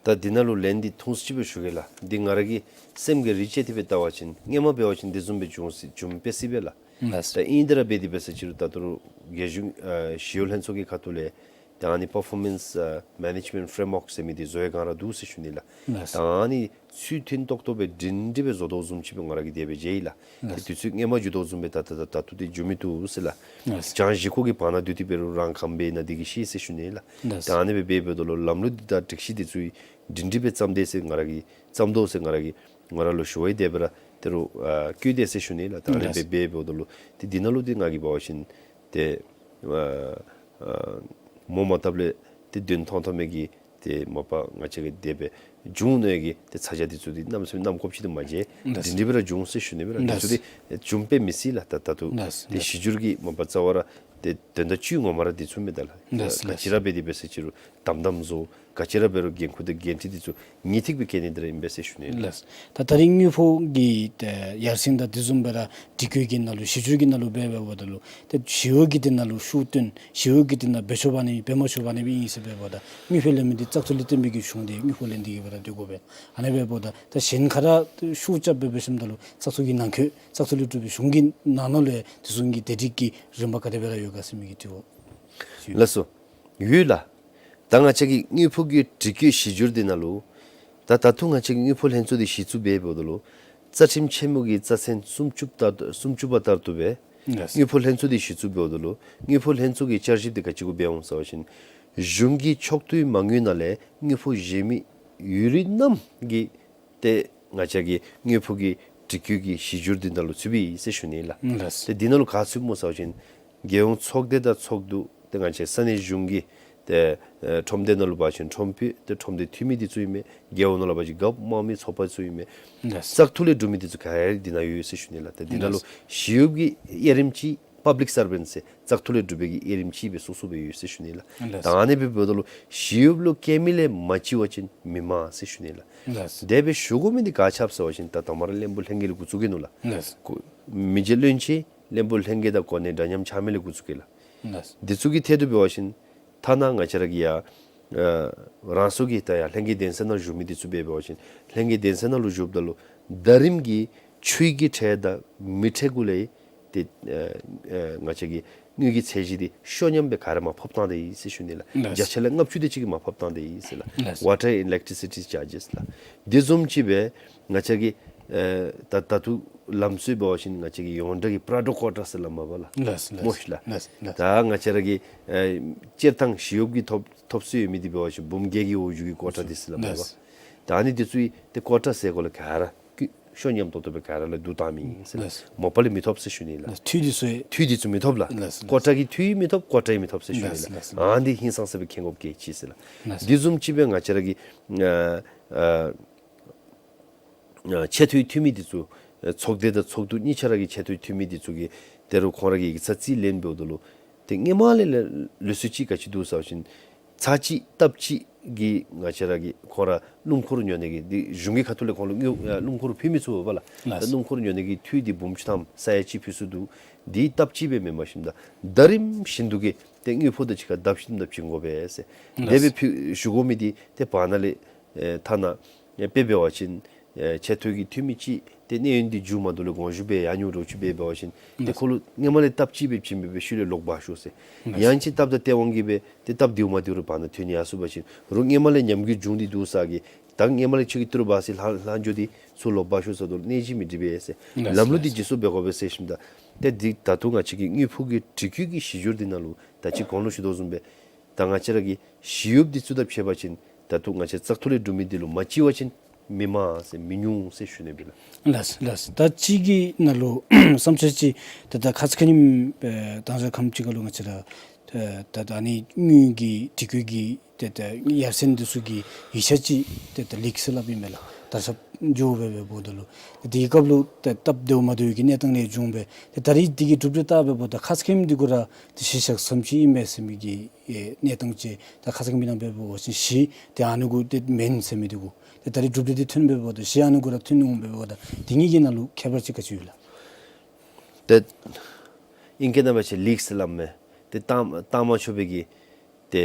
ད་འདི་ནང་ལུ་ལན་འདི་ཐུང་སུ་ཅིག་སྦེ་ཞུ་གེ་ལགས། འདི་ང་ར་གི་སེམས་ཀྱི་རིག་བྱེད་དེ་སྦེ་བལྟ་བ་ཅིན་སྔོན་མ་འབད་བ་ཅིན་འདི་བཟུམ་སྦེ་འབྱུང་སྲིད་འབྱུང་སྤེལ་སྲིད་པས་ལགས། ལགས། ད་ཨིན་ཏེ་ར་འབད་དེ་འབད་ས་ཅིག་རུང་ད་ལྟོ་རྒྱལ་གཞུང་ཨ་ཞི་གཡོག་ལྷན་ཚོགས་ཀྱི་ཁ་ཐུག་ལས་ད་ཨ་ནི་པར་ཕོར་མེནསི་ཨ་མེ་ནེཇ་མེནཊ་ཕྲེམ་ཝརཀ་ཟེར་མི་འདི་བཟོ་བའི་སྒང་ར་འདུག་ཟེར་ཞུ་ནི་ལགས། ལགས། ད་ཨ་ནི་ཚུལ་མཐུན་ཏོག་ཏོ་སྦེ་སྒྲིང་སྒྲི་སྦེ་བཟོ་དོ་བཟུམ་ཅིག་སྦེ་ང་ར་གིས་དེ་སྦེ་མཇལ་ཡི་ལགས། ལགས། ཏེ་དུས་ཚོད་སྔོན་མ་འགྱོ་དོ་བཟུམ་སྦེ་ད་ད་ད་ད་ལྟོ་འདི་འགྱོ་མི་བཏུབ་ཟེར་ལགས། ལགས། བྱང་བཞི་ཁོག་གི་བར་ན་སྡོད་དེ་འབད་རུང་རང་ག་དེ་སྦེ་ཨིན་ན་འདི་གིས་ཤེས་ཟེར་ཞུ་ནི་ལགས། ལགས། ད་ཨ་ནི་སྦེ་འབད་འབདཝ་ད་ལུ་ལམ་ལུགས་འདི་དང་སྒྲིག་གཞི་འདི་ཚུ་སྒྲིང་སྒྲི་སྦེ་བརྩམ་དེས་ཟེར་ང་ར་གིས་བརྩམ་དོ་ཟེར་ང་ར་གིས་ང་ར་ལུ་ཞུ་བ་ཡང་དེ་སྦེ་ར་ཏེ་རུང་ཨ་བཀོད་དེས་ཟེར་ཞུ་ནི་ལགས། ད་ཨ་ནི་སྦེ་ལགས། འབད་འབདཝ་ད་ལུ་ཏེ་འདི་ནང་ལུ་ཏེ་ང་གིས་འབད་བ་ཅིན་ཏེ་ཨ་ཨ་མོ་མ་བཏབ་ལས་ཏེ་དོན་མཐོང་མཐོང་མི་གི་ཏེ་མ་པ་ང་བཅས་ཀྱིས་དེ་སྦེ་འབྱུང་ནི་གི་ཏེ་ཚ་གྱང་འདི་ཚུ་འདི་གནམ་མེད་ས་མེད་བསྣམ་དགོཔ་ཅིག་འདི་མ་མཇལ། ལགས། སྒྲིང་སྒྲི་སྦེ་ར་འབྱུང་ཟེར་ཞུ་ནི་སྦེ་ར་འདི་ཚུ་ལགས། འདི་འབྱུང་སྤེལ་མི་སྲིད་ལགས། ད་ད་ལྟོ་ལགས། ཏེ་ལགས། གཞི་འགྱུར་གྱི་མ་པ་རྩ་བ་ར་ཏེ་དོན་དག་བཅུད་ངོ་མ་ར་འདི་ཚུ་མས་ད་ལགས། ལགས། ག་ཅི་ར་འབད་དེ་འབད་ས་ཅིག་རུང་དམ་དམ་བཟོ། ག་ཅི་ར་འབད་རུང་འགན་ཁུར་དང་འགན་འཁྲི་འདི་ཚུ་ངེས་ཏིག་སྦེ་འཁྱེར་ནི་འདི་ར་ཨིན་པས་ཟེར་ཞུ་ནི་ལགས། ལགས། ད་ད་རིས་དངུལ་ཕོགས་ཀྱི་ཏེ་ཡར་སེང་དང་དེ་བཟུམ་སྦེ་ར་སྒྲིག་བཀོད་ཀྱི་ནང་ལུ་གཞི་འགྱུར་གྱི་ནང་ལུ་འབད་འབདཝ་ད་ལུ་ཏེ་ཞི་གཡོག་གི་དེ་ནང་ལུ་ཤུགས་བཏོན་ཞི་གཡོག་གི་དེ་ནང་འབད་ཆོག་པ་ནི་འབད་མ་ཆོག་པ་ནི་སྦེ་ཨིན་ཟེར་འབདཝ་ད་དངུལ་ཕོགས་ལེན་མི་འདི་བཙག་འཐུ་ལས་བརྟེན་པའི་གི་གཞུང་འདི་དངུལ་ཕོགས་ལེན་ཏེ་གི་སྦེ་ར་སྡོད་དགོ་པས། ཨ་ནི་སྦེ་འབདཝ་ད་ད་གཞན་ཁ་ར་ཤུགས་རྐྱབ་སྦེ་འབད་ཞིནམ་ད་ལུ་བཙག་འཐུ་གི་ནང་འཁོད་བཙག་འཐུ་ལས་གྲུབ་པའི་གཞུང་གི་ནང་ན་ལུ་ཡང་དེ་བཟུམ་གྱི་བདེ་སྒྲིག་གི་རིམ་པ་ག་དེ་སྦེ་ར་ཡོད་ག་ཟེར་མི་གི་དྲི་བ། ལགས་སོ། ཡོད་ལགས། ད་ང་བཅས་ཀྱི་དངུལ་ཕོགས་ཀྱི་སྒྲིག་བཀོད་གཞི་འགྱུར་འདི་ནང་ལུ་ད་ད་ལྟོ་ང་བཅས་ཀྱི་དངུལ་ཕོགས་ལྷན་ཚོགས་འདི་གཞི་བཙུགས་འབད་འབདཝ་ད་ལུ་རྩ་ཁྲིམས་ཆེན་མོ་གི་རྩ་ཚན་སུམ་ཅུ་པ་ལྟར་སུམ་ཅུ་པ་ལྟར་དུ་སྦེ་ལགས། དངུལ་ཕོགས་ལྷན་ཚོགས་འདི་གཞི་བཙུགས་འབདཝ་ད་ལུ་དངུལ་ཕོགས་ལྷན་ཚོགས་ཀྱི་བསྐྱར་ཞིབ་འདི་ག་ཅི་གུ་འབད་འོང་ཟེར་བ་ཅིན་གཞུང་གི་ཕྱོགས་བསྡུའི་མ་དངུལ་ནང་ལས་དངུལ་ཕོགས་བཞེས་མི་ཡོད་རིགས་རྣམས་ཀྱི་ཏེ་ང་བཅས་ཀྱི་དངུལ་ཕོགས་ཀྱི་སྒྲིག་བཀོད་ཀྱི་གཞི་འགྱུར་འདི་ནང་ལུ་ཚུདཔ་ཨིན་ཟེར་ཞུ་ནི་ལགས། ལགས། ཏེ་འདི་ནང་ལུ་ག་ཚུདཔ་སྨོ་ཟེར་བ་ཅིན་རྒྱལ་ཡོངས་ཚོགས་སྡེ་དང་ཚོགས་འདུ་ཏེ་ང་བཅས་ས་གནས་གཞུང་གི་ཏེ་ཨེ་ཁྲོམ་སྡེ་ནང་ལུ་འབད་བ་ཅིན་ཁྲོམ་དཔོན་ཏེ་ཁྲོམ་སྡེ་འཐུས་མི་འདི་ཚུ་ཨིན་མས། རྒེད་འོག་ནང་ལུ་འབད་བ་ཅིན་རྒཔོ་དམངས་མི་ཚོགས་པ་ཚུ་ཨིན་མས། ལགས། བཙག་འཐུ་ལས་གྲུབ་མི་འདི་ཚུ་ག་ར་འདི་ནང་ཡོད་ཟེར་ཞུ་ནི་ལགས། ཏེ་འདི་ནང་ལུ་ལགས། ཞི་གཡོག་གི་དབྱེ་རིམ་ཅིག་པབ་ལིཀ་སར་བེནཊ་ཟེར་བཙག་འཐུ་ལས་གྲུབ་པའི་གི་དབྱེ་རིམ་ཅིག་སྦེ་སོ་སོ་སྦེ་ཡོད་ཟེར་ཞུ་ནི་ལགས། ལགས། ད་ཨ་ནི་སྦེ་འབདཝ་ད་ལུ་ཞི་གཡོགཔ་ལུ་སྐྱེལ་མི་ལས་མ་བརྩི་བ་ཅིན་མི་མང་ཟེར་ཞུ་ནི་ལགས། ལགས། དེ་སྦེ་ཞུ་དགོ་མི་འདི་ག་ཅི་སྨོ་ཟེར་བ་ཅིན་ད་དང་པ་ར་བློན་པོ་ལྷན་རྒྱས་ལས་འགོ་བཙུགས་གེ་ནོ་ལགས། ལགས། གོ་མི་རྗེ་བློན་ཆེན་བློན་པོ་ལྷན་རྒྱས་དང་གོ་གནས་འདྲ་མཉམ་ཆགས་མི་ལས་འགོ་བཙུགས་གེ་ལགས། ལགས། འདི་ཚུ་གི་ཐད་དུ་འབད་བ་ཅིན་ཐ་ན་ང་བཅས་ར་གི་ཡ་ཨ་རང་སོ་གི་ད་ཡ་ལྷན་རྒྱས་གདན་ས་ནང་བཞུགས་མི་འདི་ཚུ་འབད་འབད་བ་ཅིན་ལྷན་རྒྱས་གདན་ས་ནང་ལུ་བཞུགསཔ་ད་ལུ་ཟླ་རིམ་གྱི་ཆུ་ཡི་གི་ཁྲལ་དང་མི་ཁྲལ་གུ་ལས་ཏེ་ཨ་ཨ་ང་བཅས་ཀྱི་དངུལ་གྱི་ཚད་གཞི་འདི་ཤོ་ཉམས་སྦེ་ག་ར་མར་ཕབ་བཏང་སྟེ་ཡོད་ཟེར་ཞུ་ནི་ལགས། ལགས། བརྒྱ་ཆ་ལས་ལྔ་བཅུ་དེ་ཅིག་གིས་མར་ཕབ་བཏང་སྟེ་ཡོད་ཟེར་ལགས། ལགས། Water and electricity charges ལགས། དེ་བཟུམ་ཅིག་སྦེ་ང་བཅས་ཀྱི་ཨ་ད་ད་ལྟོ་ལམ་སྲོལ་འབད་བ་ཅིན་ང་བཅས་ཀྱི་ཡོངས་གྲགས་ཀྱི་པྲོ་ཌོ་ཀོ་ཊ་ཟེར་སླབ་མས་པ་ལགས། ལགས། ལགས། སྨོ་ཤིག་ལགས། ལགས། ལགས། ད་ང་བཅས་ར་གི་ཨ་སྤྱིར་བཏང་ཞི་གཡོགཔ་གིས་ཐོབ་ཐོབ་སྲོལ་ཡོད་མི་འདི་འབད་བ་ཅིན་འབུམ་བརྒྱད་ཀྱི་འོག་འཇུག་གི་ཀོ་ཊ་འདི་ཟེར་སླབ་མས་པ། ལགས། ད་ཨ་ནི་འདི་ཚུ་ཡང་ཏེ་ཀོ་ཊ་ཟེར་གོ་ལས་ག་ར་ཤོ་ཉམས་ཏོག་ཏོ་སྦེ་ག་ར་ལས་བསྡུ་བཏང་མི་ཨིན་ཟེར་ལགས། ལགས། མ་པ་ལས་མི་ཐོབ་ཟེར་ཞུ་ནི་ལགས། ལགས། འཐུས་འདི་ཚུ་ཡང་འཐུས་འདི་ཚུ་མི་ཐོབ་ལགས། ལགས། ལགས། ཀོ་ཊ་གི་འཐུས་མི་ཐོབ་ཀོ་ཊ་ཡང་མི་ཐོབ་ཟེར་ཞུ་ནི་ལགས། ལགས། ལགས། ཨ་ནི་འདི་ཧིང་སངས་ས་སྦེ་མཁྱེན་དགོཔ་གལ་ཆེ་ཟེར་ལགས། ལགས། འདི་བཟུམ་ཅིག་སྦེ་ང་བཅས་ར་གི་ཨ་ཨ་ཨ་ཆེ་མཐོའི་འཐུས་མི་འདི་ཚུ་ ཚོགས་སྡེ་དང་ཚོགས་འདུ་གཉིས་ཆ་ར་གི་ཆེ་མཐོའི་འཐུས་མི་འདི་ཚུ་གིས་ད་རུང་ཁོང་ར་གི་ཡིག་ཚང་རྩིས་ལེན་འབདཝ་ད་ལུ་ཏེ་སྔོན་མ་ལས་ལས་ལུགས་སྲོལ་ཅིག་ག་ཅི་འདུག་ཟེར་བ་ཅིན་ཚར་གཅིག་སྟབས་གཅིག་གི་ང་བཅས་ར་གི་ཁོང་ར་སྣུམ་འཁོར་ཉོ་ནི་གི་འདི་གཞུང་གི་ཁ་ཐུག་ལས་ཁོང་ལུ་དངུལ་ཨ་སྣུམ་འཁོར་ཕུལ་མི་ཚུགས་པས་ལགས། ལགས། ད་སྣུམ་འཁོར་ཉོ་ནི་གི་འཐུས་འདི་འབུམ་གཅིག་ཐམ་ས་ཡ་གཅིག་ཕུལ་ཚུགས་འདུག། འདི་སྟབས་གཅིག་སྦེ་མེན་པར་ཞིནམ་ད་ཟླ་རིམ་བཞིན་དུ་གི་ཏེ་དངུལ་ཕོགས་དང་གཅིག་ཁར་ལྡབ་བཞིན་དུ་བྱིན་དགོ་པས་ཟེར། ལགས། དེ་སྦེ་ཕུལ་ཞུ་དགོ་མི་འདི་ཏེ་བར་ན་ལས་ཨེ་ཐ་ན་ཨེ་དཔེ་འབད་བ་ཅིན་ཨེ་ཆེ་མཐོའི་གི་འཐུས་མི་ཅིག་ཏེ་གནས་ཡུན་འདི་མཇུག་མ་བསྡུ་ལས་དགོངས་ཞུ་འབད་ཡར་འགྱོ་འགྱོཝ་ཅིག་འབད་འབད་བ་ཅིན་ཏེ་ལགས། ཁོ་ལུ་སྔོན་མ་ལས་སྟབས་གཅིག་སྦེ་བྱིན་འབད་འབད་ཤུལ་ལས་ལོག་འབག་ཤོག་ཟེར། ལགས། ཡང་ཅིན་སྟབས་དང་ཏེ་དབང་གིས་སྦེ་ཏེ་སྟབས་བདེཝ་མ་བདེཝ་ར་བར་ན་ཐོན་ནི་ཡར་སོང་པ་ཅིན་རོགས་སྔོན་མ་ལས་ཉམས་རྒུད་བྱུང་སྟེ་འདུག་ས་གི་ད་སྔོན་མ་ལས་ཁྱོད་ཀྱིས་ཏི་རུ་འབག་ཟེར་ལྷག་ལྷག་འགྱོ་སྟེ་ཚུར་ལོག་འབག་ཤོག་ཟེརཝ་ད་ལུ་གནས་ཅིག་མི་འགྲིག་པས་ཟེར། ལགས། ལམ་ལུགས་འདི་ལགས། བརྗེ་སོར་འབད་དགོ་པས་ཟེར་ཞིནམ་ད་ཏེ་འདི་ད་ལྟོ་ང་བཅས་ཀྱི་དངུལ་ཕོགས་ཀྱི་དྲི་བཀོད་ཀྱི་གཞི་འགྱུར་འདི་ནང་ལུ་ད་ཅི་གོང་ལུ་ཞུ་དོ་བཟུམ་སྦེ་ད་ང་བཅས་ར་གི་ཞི་གཡོགཔ་འདི་ཚུ་དང་ཕྱད་པ་ཅིན་ད་ལྟོ་ང་བཅས་བཙག་འཐུ་ལས་གྲུབ་མི་འདི་ལུ་མ་ལྕི་བ་ཅིན་མི་མང་ཟེར་མི་ཉུང་ཟེར་ཞུ་ནི་སྦེ་ལགས། ལགས་ལགས། ད་ཅི་གི་ནང་ལུ་བསམ་འཆར་ཅིག་ད་ད་ཁ་ཙ་ཁ་ཉིནམ་ཨེ་དང་ས་ཁམས་ཅིག་ཁར་ལུ་ང་བཅས་ར་ཨེ་ད་ད་ཨ་ནི་དངུལ་གྱི་དྲི་བཀོད་ཀྱི་ཏེ་ད་ཡར་སེང་འདི་ཚུ་གི་ཡིག་ཆ་ཅིག་ཏེ་ད་ལིཀ་ཟེར་སླབ་ཨིན་མས་ལགས། དར་ཁྱབ་འགྱོ་སྦེ་འབདཝ་ད་ལུ་དེའི་སྐབས་ལུ་ཏེ་སྟབས་བདེཝ་མ་བདེཝ་གི་གནས་སྟངས་ལས་བྱུང་སྦེ་ཏེ་ད་རིས་འདི་གི་གྲུབ་འབྲས་བལྟ་སྦེ་འབདཝ་ད་ཁ་ཙ་ཁ་ཉིནམ་འདི་གུ་ར་ཏེ་གཞི་བཞག་བཟུམ་ཅིག་ཨིན་མས་ཟེར་མི་གི་ཨེ་གནས་སྟངས་ཅིག་ད་ཁ་ཙ་ཁ་ཉིནམ་འབད་བ་ཅིན་གཞི་ཏེ་ཨ་ནི་གུ་ཏེ་མེན་ཟེར་མི་འདི་གུ་ཏེ་ད་རིས་གྲུབ་འབྲས་འདི་ཐོན་སྦེ་འབདཝ་ད་གཞི་ཨ་ནི་གུ་ར་ཐོན་འོང་སྦེ་འབདཝ་ད་དེ་གཉིས་ཀྱི་ནང་ལུ་ཁྱད་པར་ཅིག་ག་ཅི་ཡོད་ལགས། ཏེ་ཨིང་སྐད་ནང་འབད་བ་ཅིན་ལིཀ་ཟེར་སླབ་མས། ཏེ་བཏང་བཏང་མ་ཆོག་པའི་གི་ཏེ་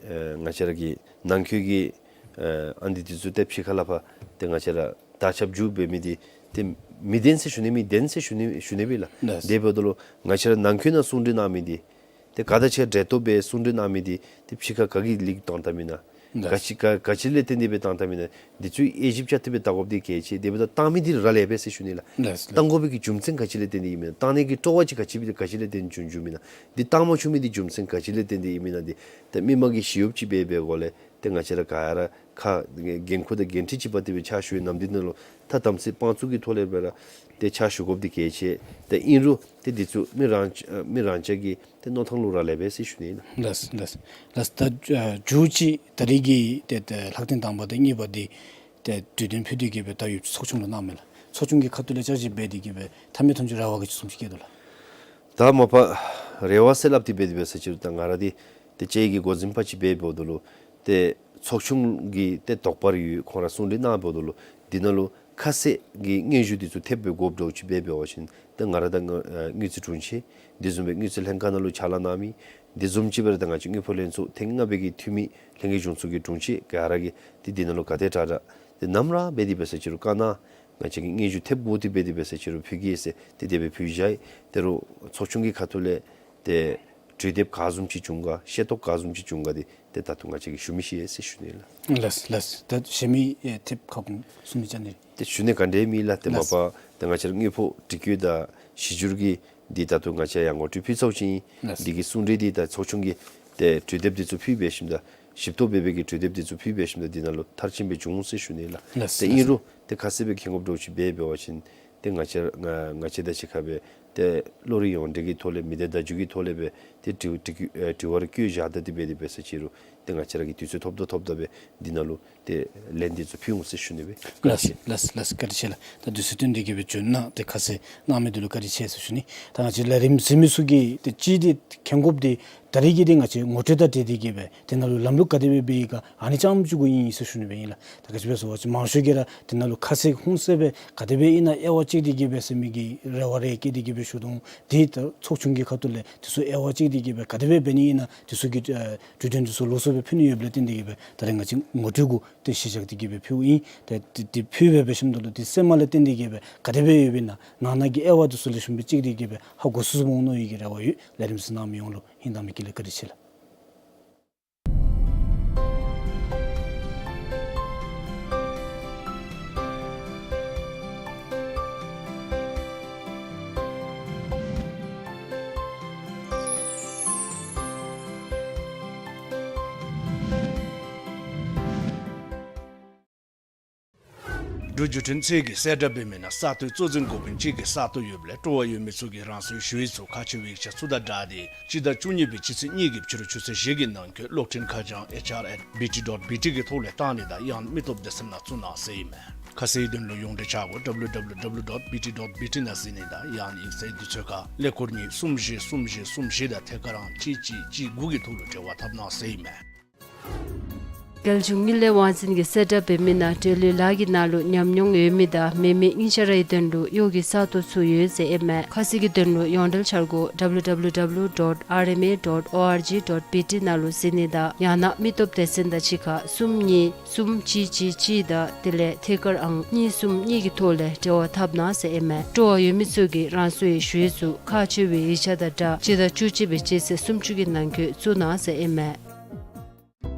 ཨེ་ང་བཅས་ར་གི་ནང་འཁོད་ཀྱི་ཨེ་ཨ་ནི་འདི་ཚུ་ཏེ་ཕྱི་ཁ་ལས་ཕར་ཏེ་ང་བཅས་ར་དར་ཁྱབ་འགྱོ་འབད་མི་འདི་ཏེ་མི་བདེན་ཟེར་ཞུ་ནི་མི་བདེན་ཟེར་ཞུ་ནི་ཞུ་ནི་སྦེ་ལགས། ལགས། དེ་འབདཝ་ད་ལུ་ང་བཅས་ར་ནང་འཁོད་ནང་གསུང་གྲོས་གནང་མི་འདི་ཏེ་ག་དང་གཅིག་ཁར་འབྲེལ་གཏོགས་འབད་གསུང་གྲོས་གནང་མི་འདི་ཏེ་ཕྱི་ཁ་ག་གིས་ལིཀ་བཏང་བཏངམ་ཨིན་ན། ལགས། ག་ཅི་ག་ག་ཅི་ལས་བརྟེན་ཏེ་སྦེ་བཏང་བཏངམ་ཨིན་ན། འདི་ཚུ་དབྱེ་ཞིབ་རྐྱབ་སྟེ་སྦེ་བལྟ་དགོཔ་འདི་གལ་ཆེ། དེ་འབདཝ་ད་བཏང་མི་འདི་ར་ལེགས་པས་ཟེར་ཞུ་ནི་ལགས། ལགས་ལགས། བཏང་དགོ་པའི་གི་རྒྱུ་མཚན་ག་ཅི་ལས་བརྟེན་ཏེ་ཨིན་མེན་ན། བཏང་ནི་གི་སྤྲོ་བ་ཅིག་ག་ཅི་སྦེ་ག་ཅི་ལས་བརྟེན་བྱུང་བྱུངམ་ཨིན་ན། འདི་བཏང་མ་ཆོག་མི་འདི་རྒྱུ་མཚན་ག་ཅི་ལས་བརྟེན་ཏེ་ཨིན་མེན་ན། འདི་ཏེ་མི་མང་གི་ཞི་གཡོགཔ་ཅིག་འབད་འབད་སྒོ་ལས་ཏེ་ང་བཅས་ར་ག་ཡ་ར་ཁ་འགན་ཁུར་དང་འགན་འཁྲི་ཅིག་འབག་སྟེ་སྦེ་ཕྱག་ཞུ་བའི་ནམ་དུས་ནང་ལུ་ཐ་དམ་ཚིག་དཔང་བཙུགས་ཀྱི་ཐོག་ལས་སྦེ་ར་ཏེ་ཕྱག་ཞུ་དགོཔ་འདི་གལ་ཆེ། ཏེ་ཨིན་རུང་ཏེ་འདི་ཚུ་མི་རང་མི་རང་ཅག་གི་ཏེ་མནོ་ཐངས་ལུ་རག་ལས་པས་ཟེར་ཞུ་ནི་ཨིན། ལགས་ལགས་ལགས། ད་ཨ་མཇུག་ཅིག་ད་རིས་ཀྱི་ཏེ་ཏེ་ལྷག་རྟེན་དང་པ་དང་གཉིས་པ་འདི་ཏེ་གྲོས་དོན་ཕུལ་ཏེ་གི་སྦེ་ད་ཡོདཔ་ཚོགས་ཆུང་ལུ་གནང་མས་ལགས། ཚོགས་ཆུང་གི་ཁ་ཐུག་ལས་བཅར་ཞིབ་འབད་དེ་གི་སྦེ་མཐའ་མའི་དོན་ཅིག་རེ་བ་ག་ཅི་བཟུམ་ཅིག་བསྐྱེད་དོ་ལགས། ད་མ་པ་རེ་བ་ཟེར་སླབ་སྟེ་འབད་དེ་འབད་ས་ཅིག་རུང་ད་ང་ར་འདི་ཏེ་ལྕེ་གི་འགོ་འཛིན་པ་ཅིག་འབད་འབདཝ་ད་ལུ་ཏེ་ཚོགས་ཆུང་གི་ཏེ་དོགས་པ་རེ་ཡོད། ཁོང་ར་གསུང་གྲོས་གནང་འབདཝ་ད་ལུ་འདི་ནང་ལུ་ཁ་གསལ་གྱི་སྙན་ཞུ་འདི་ཚུ་ཐེབས་སྦེ་དགོཔ་འདྲཝ་ཅིག་འབད་འབད་བ་ཅིན་ཏེ་ང་ར་དང་ཨ་དངུལ་རྩིས་དྲུང་ཆེན་དེ་བཟུམ་སྦེ་དངུལ་རྩིས་ལྷན་ཁག་ནང་ལུ་ཕྱག་ལཱ་གནང་མི་དེ་བཟུམ་ཅིག་སྦེ་ར་ད་ང་བཅས་དངུལ་ཕོགས་ལྷན་ཚོགས་ཐེངས་ལྔ་པའི་གི་འཐུས་མི་ལྷན་རྒྱས་གཞུང་ཚོགས་ཀྱི་དྲུང་ཆེན་ག་ར་གིས་ཏེ་འདི་ནང་ལུ་ག་དེ་དྲག་དྲག་ཏེ་ནམ་ར་འབད་དེ་འབད་ས་ཅིག་རུང་བཀའ་གནང་། ང་བཅས་ཀྱིས་སྙན་ཞུ་ཐེབས་དགོ་སྟེ་འབད་དེ་འབད་ས་ཅིག་རུང་ཕུལ་གེ་ཟེར་ཏེ་དེ་སྦེ་ཕུལ་བཞག་ཡི། ད་རུང་ཚོགས་ཆུང་གི་ཁ་ཐུག་ལས་ཏེ་གྲོས་འདེབས་ག་བཟུམ་ཅིག་བྱུང་ག་ཤེས་རྟོགས་ག་བཟུམ་ཅིག་བྱུང་ག་འདི་ཏེ་ད་ལྟོ་ང་བཅས་ཀྱིས་ཞུ་མི་ཤེས་ཟེར་ཞུ་ནི་ལགས། ལགས་ལགས། ད་ཞལ་མི་ཨེ་ཐེབས་ཁ་སྐོང་གསུང་ནི་ཅིག་ཨ་ནི་ཏེ་ཞུ་ནི་ག་འདྲ་མེད་ལགས། ཏེ་མ་པ་ཏེ་ང་བཅས་ར་དངུལ་ཕོགས་དྲི་བཀོད་དང་གཞི་འགྱུར་གྱི་འདི་ད་ལྟོ་ང་བཅས་ཡང་ངོ་སྤྲོད་ཕུལ་ཚརཝ་ཅིག་ཨིན། ལགས། འདི་གི་གསུང་གྲོས་འདི་ད་ཚོགས་ཆུང་གིས་ཏེ་གྲོས་འདེབས་འདི་ཚུ་ཕུལ་འབད་ཞིནམ་ད་ཞིབ་ཏོག་འབད་འབད་གི་གྲོས་འདེབས་འདི་ཚུ་ཕུལ་འབད་ཞིནམ་ད་འདི་ནང་ལུ་མཐར་ཕྱིན་སྦེ་བྱུང་ཟེར་ཞུ་ནི་ལགས། ལགས། ཏེ་ཨིན་རུང་ཏེ་ཁ་གསལ་སྦེ་མཁྱེན་དགོཔ་འདྲཝ་ཅིག་འབད་འབད་བ་ཅིན་ཏེ་ང་བཅས་ང་ང་བཅས་དང་གཅིག་ཁར་སྦེ་ཏེ་བློ་རིག་ཡོངས་འབྲེལ་གྱི་ཐོག་ལས་མི་སྡེ་བརྡ་བརྒྱུད་ཀྱི་ཐོག་ལས་སྦེ་ཏེ་དྲི་དྲི་ཨེ་དྲི་བ་རེ་བཀོད་བཞག་ད་དེ་སྦེ་དེ་འབད་ས་ཅིག་རུང་ཏེ་ང་བཅས་ར་གིས་དུས་ཚོད་ཐོབ་ད་ཐོབ་ད་སྦེ་འདི་ནང་ལུ་ཏེ་ལན་འདི་ཚུ་ཕུལ་འོང་ཟེར་ཞུ་ནི་སྦེ། ལགས་ལགས་ལགས། བཀའ་དྲིན་ཆེ་ལགས། ད་དུས་ཚོད་བཏོན་ཏེ་གི་སྦེ་བྱོན་གནང་ཏེ་ཁ་གསལ་གནང་མི་འདི་ལུ་བཀའ་དྲིན་ཆེ་ཟེར་ཞུ་ནི། ད་ང་བཅས་ལས་རིམ་གཟིགས་མི་ཚུ་གིས་ཏེ་ཅིག་འདི་མཁྱེན་དགོཔ་འདི་ད་རིས་ཀྱི་འདི་ང་བཅས་ངོ་སྤྲོད་དང་འབྲེལ་ཏེ་གི་སྦེ་དེ་ནང་ལུ་ལམ་ལུགས་ག་དེ་སྦེ་འབད་ཡི་ག་ཨ་ནི་རྐྱངམ་ཅིག་གུ་ཨིན་ཟེར་ཞུ་ནི་སྦེ་ཨིན་ལགས། ད་ག་ཅི་སྦེ་ཟེར་བ་ཅིན་མང་ཤོས་ཀྱིས་ར་དེ་ནང་ལུ་ཁ་གསལ་ཧོང་གསལ་སྦེ་ག་དེ་སྦེ་ཨིན་ན་དབྱེ་བ་དཔྱད་དེ་གི་སྦེ་ཟེར་མི་གི་རེ་བ་རེ་བསྐྱེད་དེ་གི་སྦེ་ཞུ་དོ། དེ་ད་ཚོགས་ཆུང་གི་ཁ་ཐུག་ལས་དེ་ཚུ་དབྱེ་བ་དཔྱད་དེ་གི་སྦེ་ག་དེ་སྦེ་འབད་ནི་ཨིན་ན་དེ་ཚུ་གི་ཨེ་གྲོས་དོན་དེ་ཚུ་ལོགས་སུ་སྦེ་ཕུལ་ནི་ཡོདཔ་ལས་བརྟེན་ཏེ་གི་སྦེ་ད་རེས་ང་བཅས་ངོ་སྤྲོད་གུ་ཏེ་གཞི་བཞག་སྟེ་གི་སྦེ་ཕུལཝ་ཨིན། ཏེ་དེ་དེ་ཕུལ་སྦེ་འབད་ཞིནམ་ད་ལུ་དེ་གསན་མ་ལས་བརྟེན་ཏེ་གི་སྦེ་ག་དེ་སྦེ་ཡོདཔ་ཨིན་ན་ནང་ན་གི་དབྱེ་བ་དེ་ཚུ་ལེགས་ཤོམ་སྦེ་དཔྱད་དེ་གི་སྦེ་ཧ་གོ་ཚུགས་ཚུགསཔ་འོང་ནི་ཨིན་གི་རེ་བ་ཡོད། ལས་རིམ་གཟིགས་གནང་མི་ཡོངས་ལུ་ཧིང་དྭངས་མའི་དཀྱིལ་ལས་བཀའ་དྲིན་ཆེ་ལགས། འབྲུག་བརྒྱུད་འཕྲིན་ཚད་ཀྱིས་གསལ་བསྒྲགས་འབད་མི་ནང་ས་སྟོང་གཙོ་འཛིན་འགོ་དཔོན་གཅིག་གི་ས་སྟོང་ཡོདཔ་ལས་སྤྲོ་བ་ཡོད་མི་ཚུ་གིས་རང་སོའི་ཞུ་ཡིག་ཚུ་ཁག་ཆེ་བའི་ཡིག་ཆ་ཚུ་དང་སྦྲགས་ཏེ་སྤྱི་ཟླ་བཅུ་གཉིས་པའི་སྤྱི་ཚེས་གཉིས་ཀྱི་ཕྱི་རུ་ཆུ་ཚོད་བཞི་གི་ནང་འཁོད་གློག་འཕྲིན་ཁ་བྱང་ཨེཆ་ཨར་ཨེཊ་བི་ཊི་ཌོཊ་བི་ཊི་གི་ཐོག་ལས་བཏང་ནི་དང་ཡང་མི་སྟོབས་སྡེ་ཚན་ནང་བཙུགས་གནང་ཟེར་ཨིན་མས། ཁ་གསལ་དོན་ལུ་ཡོངས་འབྲེལ་ཆ་གོ་W W W dot B T dot B T ནང་གཟིགས་ནི་དང་ཡང་ན་ཡིག་ཚང་དུས་ཚོད་ཁར་ཀླད་ཀོར་གཉིས་གསུམ་བཞི་གསུམ་བཞི་གསུམ་བཞི་དང་ཐད་ཀར་ཨང་གཅིག་གཅིག་གཅིག་དགུ་གི་ཐོག་ལུ་འབྲེལ་བ་འཐབ་གནང་ཟེར་ཨིན་མས། རྒྱལ་གཞུང་དངུལ་ལས་དབང་འཛིན་གྱིས་གསལ་བསྒྲགས་འབད་མི་ནང་འབྲེལ་ཡོད་ལཱ་གི་ནང་ལུ་ཉམས་མྱོང་ཡོད་མི་དང་མེད་མི་ཉིས་ཆ་རའི་དོན་ལུ་གཡོག་གི་ས་སྟོང་ཚུ་ཡོད་ཟེར་ཨིན་མས། ཁ་གསལ་གྱི་དོན་ལུ་ཡོངས་འབྲེལ་འཆར་སྒོ་W W W dot R M A dot O R G dot B T ནང་ལུ་གཟིགས་ནི་དང་ཡང་ན་མི་སྟོབས་སྡེ་ཚན་དང་གཅིག་ཁར་གསུམ་གཉིས་གསུམ་གཅིག་གཅིག་གཅིག་དང་དེ་ལས་ཐད་ཀར་ཨང་གཉིས་གསུམ་གཉིས་ཀྱི་ཐོག་ལས་འབྲེལ་བ་འཐབ་གནང་ཟེར་ཨིན་མས། སྤྲོ་བ་ཡོད་མི་ཚུ་གིས་རང་སོའི་ཞུ་ཡིག་ཚུ་ཁག་ཆེ་བའི་ཡིག་ཆ་དང་སྦྲགས་སྤྱི་ཟླ་བཅུ་གཅིག་པའི་སྤྱི་ཚེས་སུམ་ཅུ་གི་ནང་འཁོད་བཙུགས་གནང་ཟེར་ཨིན་མས།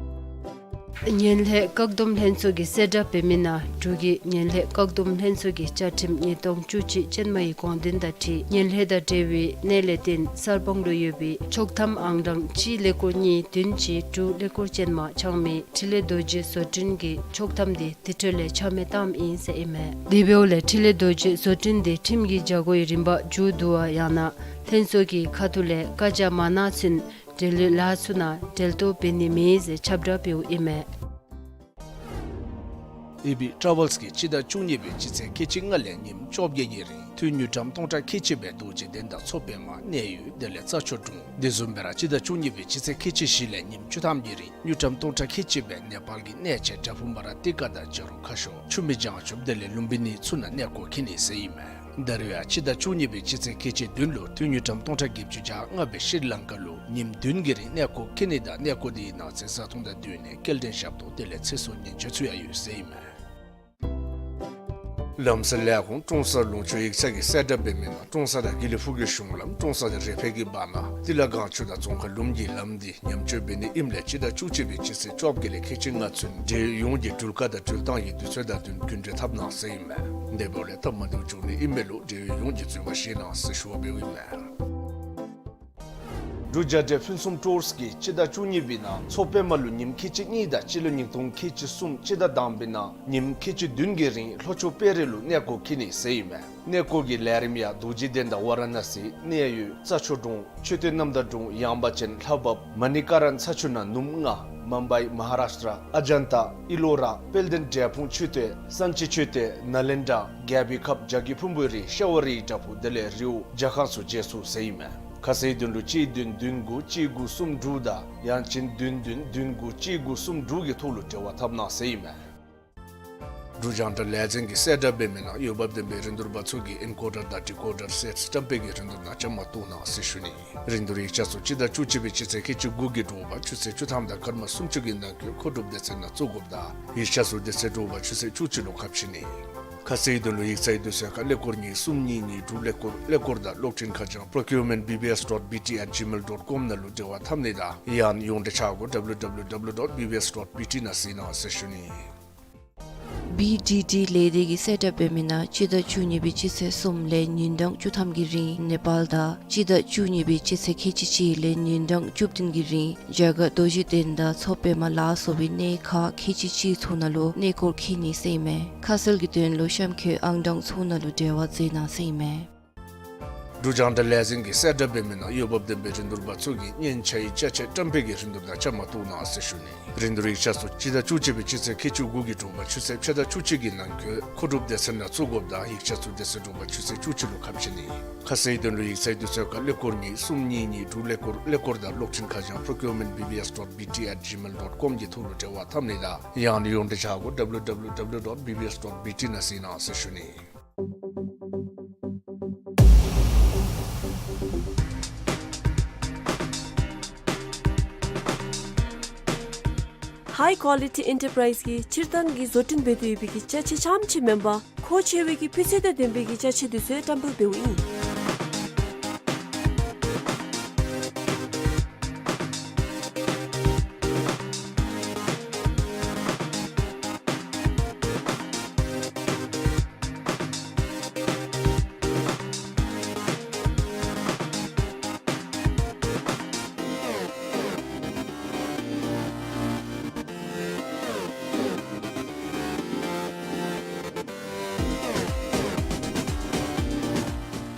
ངན་ལྷད་བཀག་སྡོམ་ལྷན་ཚོགས་ཀྱིས་གསལ་བསྒྲགས་འབད་མི་ནང་འབྲུག་གི་ངན་ལྷད་བཀག་སྡོམ་ལྷན་ཚོགས་ཀྱི་བཅའ་ཁྲིམས་ཉིས་སྟོང་བཅུ་གཅིག་ཅན་མའི་དགོངས་དོན་དང་འཁྲིལ་ངན་ལྷད་དང་འབྲེལ་བའི་གནད་ལས་བརྟེན་གསར་སྤང་ལུ་ཡོད་པའི་ཆོག་ཐམ་ཨང་གྲངས་གཅིག་ཀླད་ཀོར་གཉིས་བདུན་གཅིག་དྲུག་ཀླད་ཀོར་ཅན་མ་འཆང་མི་འཕྲིན་ལས་རྡོ་རྗེ་བཟོ་སྐྲུན་གྱི་ཆོག་ཐམ་དེ་དེ་འཕྲོ་ལས་ཆ་མེད་བཏངམ་ཨིན་ཟེར་ཨིན་མས། དེ་འབདཝ་ལས་འཕྲིན་ལས་རྡོ་རྗེ་བཟོ་སྐྲུན་དེ་ཁྲིམས་ཀྱི་བྱ་སྒོའི་རིམ་པ་མཇུག་བསྡུ་བ་ཡང་ན་ལྷན་ཚོགས་ཀྱི་ཁ་ཐུག་ལས་བཀའ་རྒྱ་མ་གནང་ཚུན་འབྲེལ་ཡོད་ལཱ་ཚུ་ནང་འབྲེལ་གཏོགས་འབད་ནི་མེད་ཟེར་ཁྱབ་བསྒྲགས་འབདཝ་ཨིན་མས། ཨེ་བི་ཊ་ར་ཝེལསི་གིས་སྤྱི་ཟླ་བཅུ་གཉིས་པའི་སྤྱི་ཚེས་ཁལ་གཅིག་ལྔ་ལས་ཉིནམ་བཅོ་བརྒྱད་ཀྱི་རིང་དངུལ་ཀྲམ་སྟོང་ཕྲག་ཁལ་གཅིག་སྦེ་རྡོ་རྗེ་གདན་དང་མཚོ་པདྨ་གནས་ཡུལ་དེ་ལས་རྩྭ་མཆོག་གྲོང་དེ་བཟུམ་སྦེ་ར་སྤྱི་ཟླ་བཅུ་གཉིས་པའི་སྤྱི་ཚེས་ཁལ་གཅིག་བཞི་ལས་ཉིནམ་བཅུ་ཐམ་གྱི་རིང་དངུལ་ཀྲམ་སྟོང་ཕྲག་ཁལ་གཅིག་སྦེ་ནེ་པཱལ་གྱི་གནས་ཆེན་བྲག་ཕུག་མ་ར་ཏི་ཀ་དང་བྱ་རུང་ཁ་ཤོར་ཆུ་སྨད་བྱང་ཆུབ་དེ་ལས་ལུམ་བི་ནི་ཚུ་ནང་གནས་སྐོར་འཁྱིད་ནི་ཟེར་ཨིན་མས། ད་རེས་ཡང་སྤྱི་ཟླ་བཅུ་གཉིས་པའི་སྤྱི་ཚེས་ཁལ་གཅིག་བདུན་ལུ་དངུལ་ཀྲམ་སྟོང་ཕྲག་བརྒྱད་ཅུ་གྱ་ལྔ་སྦེ་ཤྲི་ལང་ཀ་ལུ་ཉིནམ་བདུན་གྱི་རིང་གནས་སྐོར་འཁྱིད་ནི་དང་གནས་སྐོར་དེའི་ནང་ཚན་བཟའ་འཐུང་དང་བསྟུན་ནས་སྐྱེལ་འདྲེན་ཞབས་ཏོག་དེ་ལས་ཚེ་སྲོག་ཉེན་བཅོལ་ཚུ་ཡང་ཡོད་ཟེར་ཨིན་མས། ལམ་སེལ་ལས་ཁུངས་ཀྲོང་གསར་ལུང་ཕྱོགས་ཡིག་ཚང་གིས་གསལ་བསྒྲགས་འབད་མི་ནང་ཀྲོང་གསར་དང་དགེ་ལེགས་ཕུག་གི་གཞུང་ལམ་ཀྲོང་གསར་དང་རེ་ཕེ་གི་བར་ན་ཏི་ལ་སྒང་ཆུ་དང་ཙོང་ཁ་ལུམ་གྱི་ལམ་འདི་ཉམས་བཅོས་འབད་ནི་ཨིནམ་ལས་སྤྱི་ཟླ་བཅུ་གཅིག་པའི་སྤྱི་ཚེས་བཅོ་བརྒྱད་ལས་ཁལ་གཅིག་ལྔ་ཚུན་འབྲེལ་ཡོད་ཀྱི་འགྲུལ་བཀག་དང་འགྲུལ་བཏང་གི་དུས་ཚོད་དང་བསྟུན་རྒྱུན་འགྲུལ་འཐབ་གནང་ཟེར་ཨིན་མས། དེ་འབདཝ་ལས་སྟབས་མ་བདེཝ་འབྱུང་ནི་ཨིན་མས་ལུ་འབྲེལ་ཡོད་ཡོངས་ཀྱིས་འཛོལ་མ་བཞེས་གནང་ཟེར་ཞུ་བ་འབདཝ་ཨིན་མས། འབྲུག་རྒྱལ་འདྲེ་ཕུན་སུམ་ཊུརསི་གིས་སྤྱི་ཟླ་བཅུ་གཉིས་པའི་ནང་མཚོ་པདྨ་ལུ་ཉིནམ་ཁལ་གཅིག་གཉིས་དང་སྤྱི་ལོ་ཉིས་སྟོང་ཁལ་གཅིག་གསུམ་སྤྱི་ཟླ་དང་པའི་ནང་ཉིནམ་ཁལ་གཅིག་བདུན་གྱི་རིང་ལྷོ་ཕྱོགས་དཔལ་རི་ལུ་གནས་སྐོར་འཁྱིད་ནི་ཟེར་ཨིན་མས། གནས་སྐོར་གྱི་ལས་རིམ་ཡང་རྡོ་རྗེ་གདན་དང་ཝ་ར་ཎ་སི་གནས་ཡུལ་རྩྭ་མཆོག་གྲོང་མཆོད་རྟེན་རྣམ་དག་གྲོང་ཡངས་པ་ཅན་ལྷ་བབས་མ་ཎི་ཀ་ར་ན་ཚ་ཆུ་ནང་ནུབ་ལྔ་མུམ་བའི་མ་ཧཱ་རཱཤ་ཊ་ཨ་ཇན་ཏ་ཨི་ལོ་ར་དཔལ་ལྡན་འབྲས་སྤུངས་མཆོད་རྟེན་སན་ཅི་མཆོད་རྟེན་ནཱ་ལེནྡྲ་རྒྱལ་པོའི་ཁབ་བྱ་རྒོད་ཕུང་པོའི་རི་ཤྭ་བ་རིའི་བྲག་ཕུག་དེ་ལས་རི་བོ་རྒྱ་ཁང་ཚུ་མཇལ་ཚུགས་ཟེར་ཨིན་མས། ཁ་གསལ་དོན་ལུ་གཅིག་བདུན་བདུན་དགུ་གཅིག་དགུ་གསུམ་དྲུག་དང་ཡང་ཅིན་བདུན་བདུན་བདུན་དགུ་གཅིག་དགུ་གསུམ་དྲུག་གི་ཐོག་ལུ་འབྲེལ་བ་འཐབ་གནང་ཟེར་ཨིན་མས། འབྲུག་རྒྱང་བསྒྲགས་ལས་འཛིན་གྱིས་གསལ་བསྒྲགས་འབད་མི་ནང་འོས་འབབ་ལྡན་པའི་རིན་བསྡུར་པ་ཚུ་གིས་ཨིན་ཀོ་ཌར་དང་ཌི་ཀོ་ཌར་སེཊསི་བཀྲམ་སྤེལ་གྱི་རིན་བསྡུར་ནང་བཅའ་མར་གཏོགས་གནང་ཟེར་ཞུ་ནི། རིན་བསྡུར་ཡིག་ཆ་ཚུ་སྤྱི་ཟླ་བཅུ་གཅིག་པའི་སྤྱི་ཚེས་ཁལ་གཅིག་དགུ་གི་དྲོ་པ་ཆུ་ཚོད་བཅུ་ཐམ་དང་སྐར་མ་སུམ་ཅུ་གི་ནང་འཁོད་མཁོ་སྒྲུབ་སྡེ་ཚན་ནང་བཙུགས་དགོཔ་དང་ཡིག་ཆ་ཚུ་དེ་ཚེ་དྲོ་པ་ཆུ་ཚོད་བཅུ་གཅིག་ལུ་ཁ་ཕྱེ་ནི། ཁ་གསལ་དོན་ལུ་ཡིག་ཚང་དུས་ཚོད་ཁར་ཀླད་ཀོར་གཉིས་གསུམ་གཉིས་གཉིས་དྲུག་ཀླད་ཀོར་ཀླད་ཀོར་དང་གློག་འཕྲིན་ཁ་བྱང་procurement B B S dot B T at gmail dot com ནང་ལུ་འབྲེལ་བ་འཐབ་ནི་དང་ཡང་ན་ཡོངས་འབྲེལ་འཆར་སྒོ་W W W dot B B S dot B T ནང་གཟིགས་གནང་ཟེར་ཞུ་ནི། B D D ལས་སྡེ་གིས་གསལ་བསྒྲགས་འབད་མི་ནང་སྤྱི་ཟླ་བཅུ་གཉིས་པའི་སྤྱི་ཚེས་གསུམ་ལས་ཉིན་གྲངས་བཅུ་ཐམ་གྱི་རིང་ནེ་པཱལ་དང་སྤྱི་ཟླ་བཅུ་གཉིས་པའི་སྤྱི་ཚེས་ཁལ་གཅིག་གཅིག་ལས་ཉིན་གྲངས་བཅུ་བདུན་གྱི་རིང་རྒྱ་གར་རྡོ་རྗེ་གདན་དང་མཚོ་པདྨ་ལ་སོགས་པའི་གནས་ཁག་ཁལ་གཅིག་གཅིག་ཚུ་ནང་ལུ་གནས་སྐོར་འཁྱིད་ནི་ཟེར་ཨིན་མས། ཁ་གསལ་གྱི་དོན་ལུ་གཤམ་འཁོད་ཨང་གྲངས་ཚུ་ནང་ལུ་འབྲེལ་བ་མཛད་གནང་ཟེར་ཨིན་མས། འབྲུག་རྒྱང་བསྒྲགས་ལས་འཛིན་གྱིས་གསལ་བསྒྲགས་འབད་མི་ནང་འོས་འབབ་ལྡན་པའི་རིན་བསྡུར་པ་ཚུ་གིས་སྙན་ཆ་ཡི་ཅ་ཆས་བཀྲམ་སྤེལ་གྱི་རིན་བསྡུར་ནང་བཅའ་མར་གཏོགས་གནང་ཟེར་ཞུ་ནི། རིན་བསྡུར་ཡིག་ཆ་ཚུ་སྤྱི་ཟླ་བཅུ་གཅིག་པའི་སྤྱི་ཚེས་ཁལ་གཅིག་དགུ་གི་དྲོ་པ་ཆུ་ཚོད་ཕྱེད་དང་བཅུ་གཅིག་གི་ནང་འཁོད་མཁོ་སྒྲུབ་སྡེ་ཚན་ནང་བཙུགས་དགོཔ་དང་ཡིག་ཆ་ཚུ་དེ་ཚེ་དྲོ་པ་ཆུ་ཚོད་བཅུ་གཅིག་ལུ་ཁ་ཕྱེ་ནི། ཁ་གསལ་དོན་ལུ་ཡིག་ཚང་དུས་ཚོད་ཁར་ཀླད་ཀོར་གཉིས་གསུམ་གཉིས་གཉིས་དྲུག་ཀླད་ཀོར་ཀླད་ཀོར་དང་གློག་འཕྲིན་ཁ་བྱང་procurement B B S dot B T at gmail dot com གི་ཐོག་ལུ་འབྲེལ་བ་འཐབ་ནི་དང་ཡང་ན་ཡོངས་འབྲེལ་འཆར་སྒོ W W W dot B B S dot B T ནང་གཟིགས་གནང་ཟེར་ཞུ་ནི། High Quality Enterprise གིས་སྤྱིར་བཏང་གི་བཟོ་སྐྲུན་འབད་དེ་ཡོད་པའི་གི་ཅ་ཆས་རྐྱངམ་ཅིག་མེན་པར་མཁོ་ཆེ་བའི་གི་སྤུས་ཚད་དང་ལྡན་པའི་གི་ཅ་ཆས་དེ་ཚུ་བཀྲམ་སྤེལ་འབདཝ་ཨིན།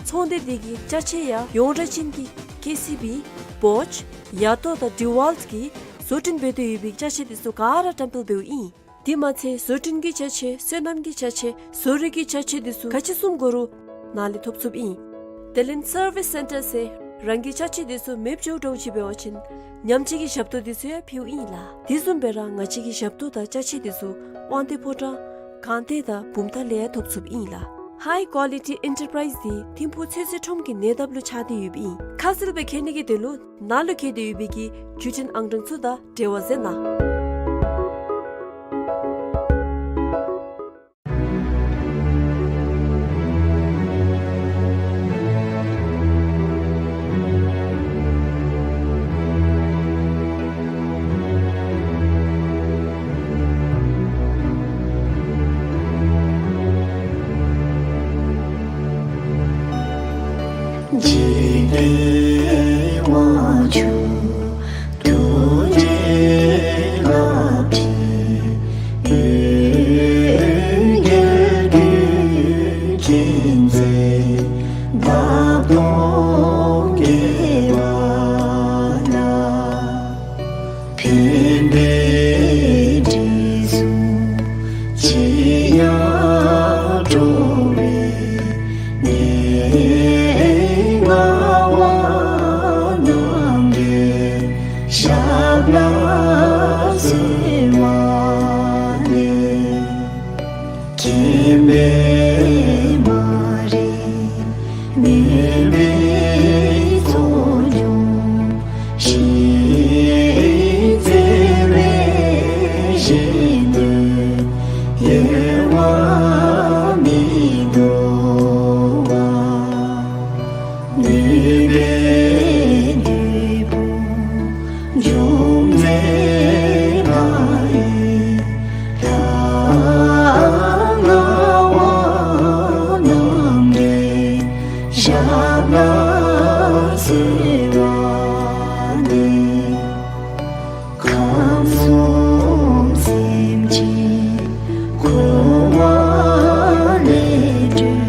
ཚོང་སྡེ་དེ་གི་ཅ་ཆས་ཡང་ཡོངས་གྲགས་ཅན་གྱི་ཀེ་སི་བི་བོཆ་ཡ་ཏོ་དང་ཌི་ཝཱལཊ་གིས་བཟོ་སྐྲུན་འབད་དེ་ཡོད་པའི་ཅ་ཆས་དེ་ཚུ་ག་ར་བཀྲམ་སྤེལ་འབདཝ་ཨིན། དེ་མ་ཚད་བཟོ་སྐྲུན་གྱི་ཅ་ཆས་སོ་ནམ་གྱི་ཅ་ཆས་བཟོ་རིག་གི་ཅ་ཆས་དེ་ཚུ་ག་ཅི་བཟུམ་དགོ་རུང་ནཱ་ལས་ཐོབ་ཚུགསཔ་ཨིན། དེ་ལས་སར་བིས་སེན་ཊར་ཟེར་རང་གི་ཅ་ཆས་དེ་ཚུ་མེདཔ་འགྱོ་འགྱོཝ་ཅིག་འབད་བ་ཅིན་ཉམས་བཅོས་ཀྱི་ཞབས་ཏོག་དེ་ཚུ་ཡང་ཕུལཝ་ཨིན་ལགས། དེ་བཟུམ་སྦེ་ར་ང་བཅས་ཀྱི་ཞབས་ཏོག་དང་ཅ་ཆས་དེ་ཚུ་དབང་འདུས་ཕོ་བྲང་སྒང་སྟེང་དང་བུམ་ཐང་ལས་ཡང་ཐོབ་ཚུགསཔ་ཨིན་ལགས། High Quality Enterprise འདི་ཐིམ་ཕུག་ཚོད་བསྲེ་ཁྲོམ་གྱི་ཉེ་འདབས་ལུ་ཆགས་ཏེ་ཡོདཔ་ཨིན། ཁ་གསལ་སྦེ་མཁྱེན་ནི་གི་དོན་ལུ་ནཱ་ལུ་བཀོད་དེ་ཡོད་པའི་གི་བརྒྱུད་འཕྲིན་ཨང་གྲངས་ཚུ་དང་འབྲེལ་བ་མཛད་གནང་། འཇིག་རྟེན་དབང་ཕྱུག་ཐུགས་རྗེ་བླ་མཆོད། ཡུལ་གྱར་གུས་ཅན་མཛད་བདག་སྟོང་རྒྱས་པ་ལ། ཕན་པའི་དྲི་བསུང་ཅི་ཡང་སྤྲོ་བའི་གནས་ལྔ་བ་རྣམས་ཀྱི་ཞབས་ལ་གསོལ་བ་འདེབས། མཁྱེན་པས་མ་རིག་མུན་པའི་ཚོགས་འཇོམས་ཤིང་། བརྩེ་བའི་ཞལ་དུ་གཡེལ་བ་མི་དགོ་པར། ནུས་པས་བདུད་དཔུང་འཇོམས་མཛད་ལྷ་ཡི་ལྷ་ལྔ་བ་རྣམས་ཀྱི་ཞབས་ལ་གསོལ་བ་འདེབས། ཁམས་གསུམ་སེམས་ཅན་འཁོར་བ་ལས་སྒྲོལ་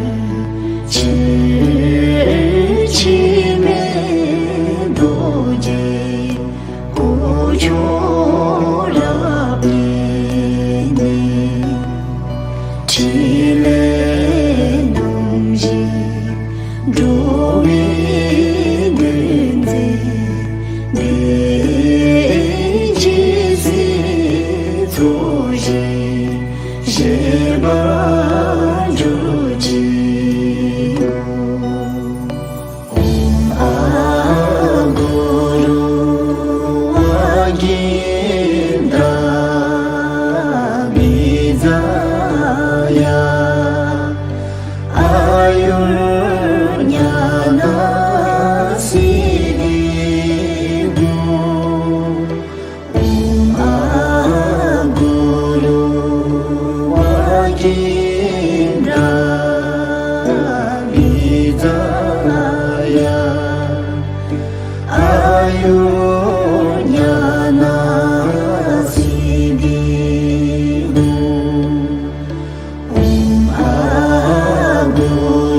ཕྱིར། འཆི་མེད་རྡོ་རྗེ་སྐུ་མཆོག་རབ་བརྙེས་ནས། ཕྲིན་ལས་རྣམ་བཞི་འགྲོ་བའི་དོན་མཛད། དེ་ཕྱིར་སྲིད་མཚོ་བཞི་ཞི་བར་གྱུར་ཅིག། ཨོཾ་ཨཱཿུ་རུ་ཝཱ་ཀྱི་ཏྲཱ་བི་ཛ་ཡ། ཨཱ་ཡུར་ཉ་ན་སིདྡྷི་ཧཱུྃ། ཨོཾ་ཨཱཿུ་རུ་ཝཱ་ཀྱི་ཏྲཱ་བི་ཛ་ཡ། ཨཱ་ཡུར་ཉ་ན་སིདྡྷི་ཧཱུྃ། ཨོཾ་ཨཱཿུ་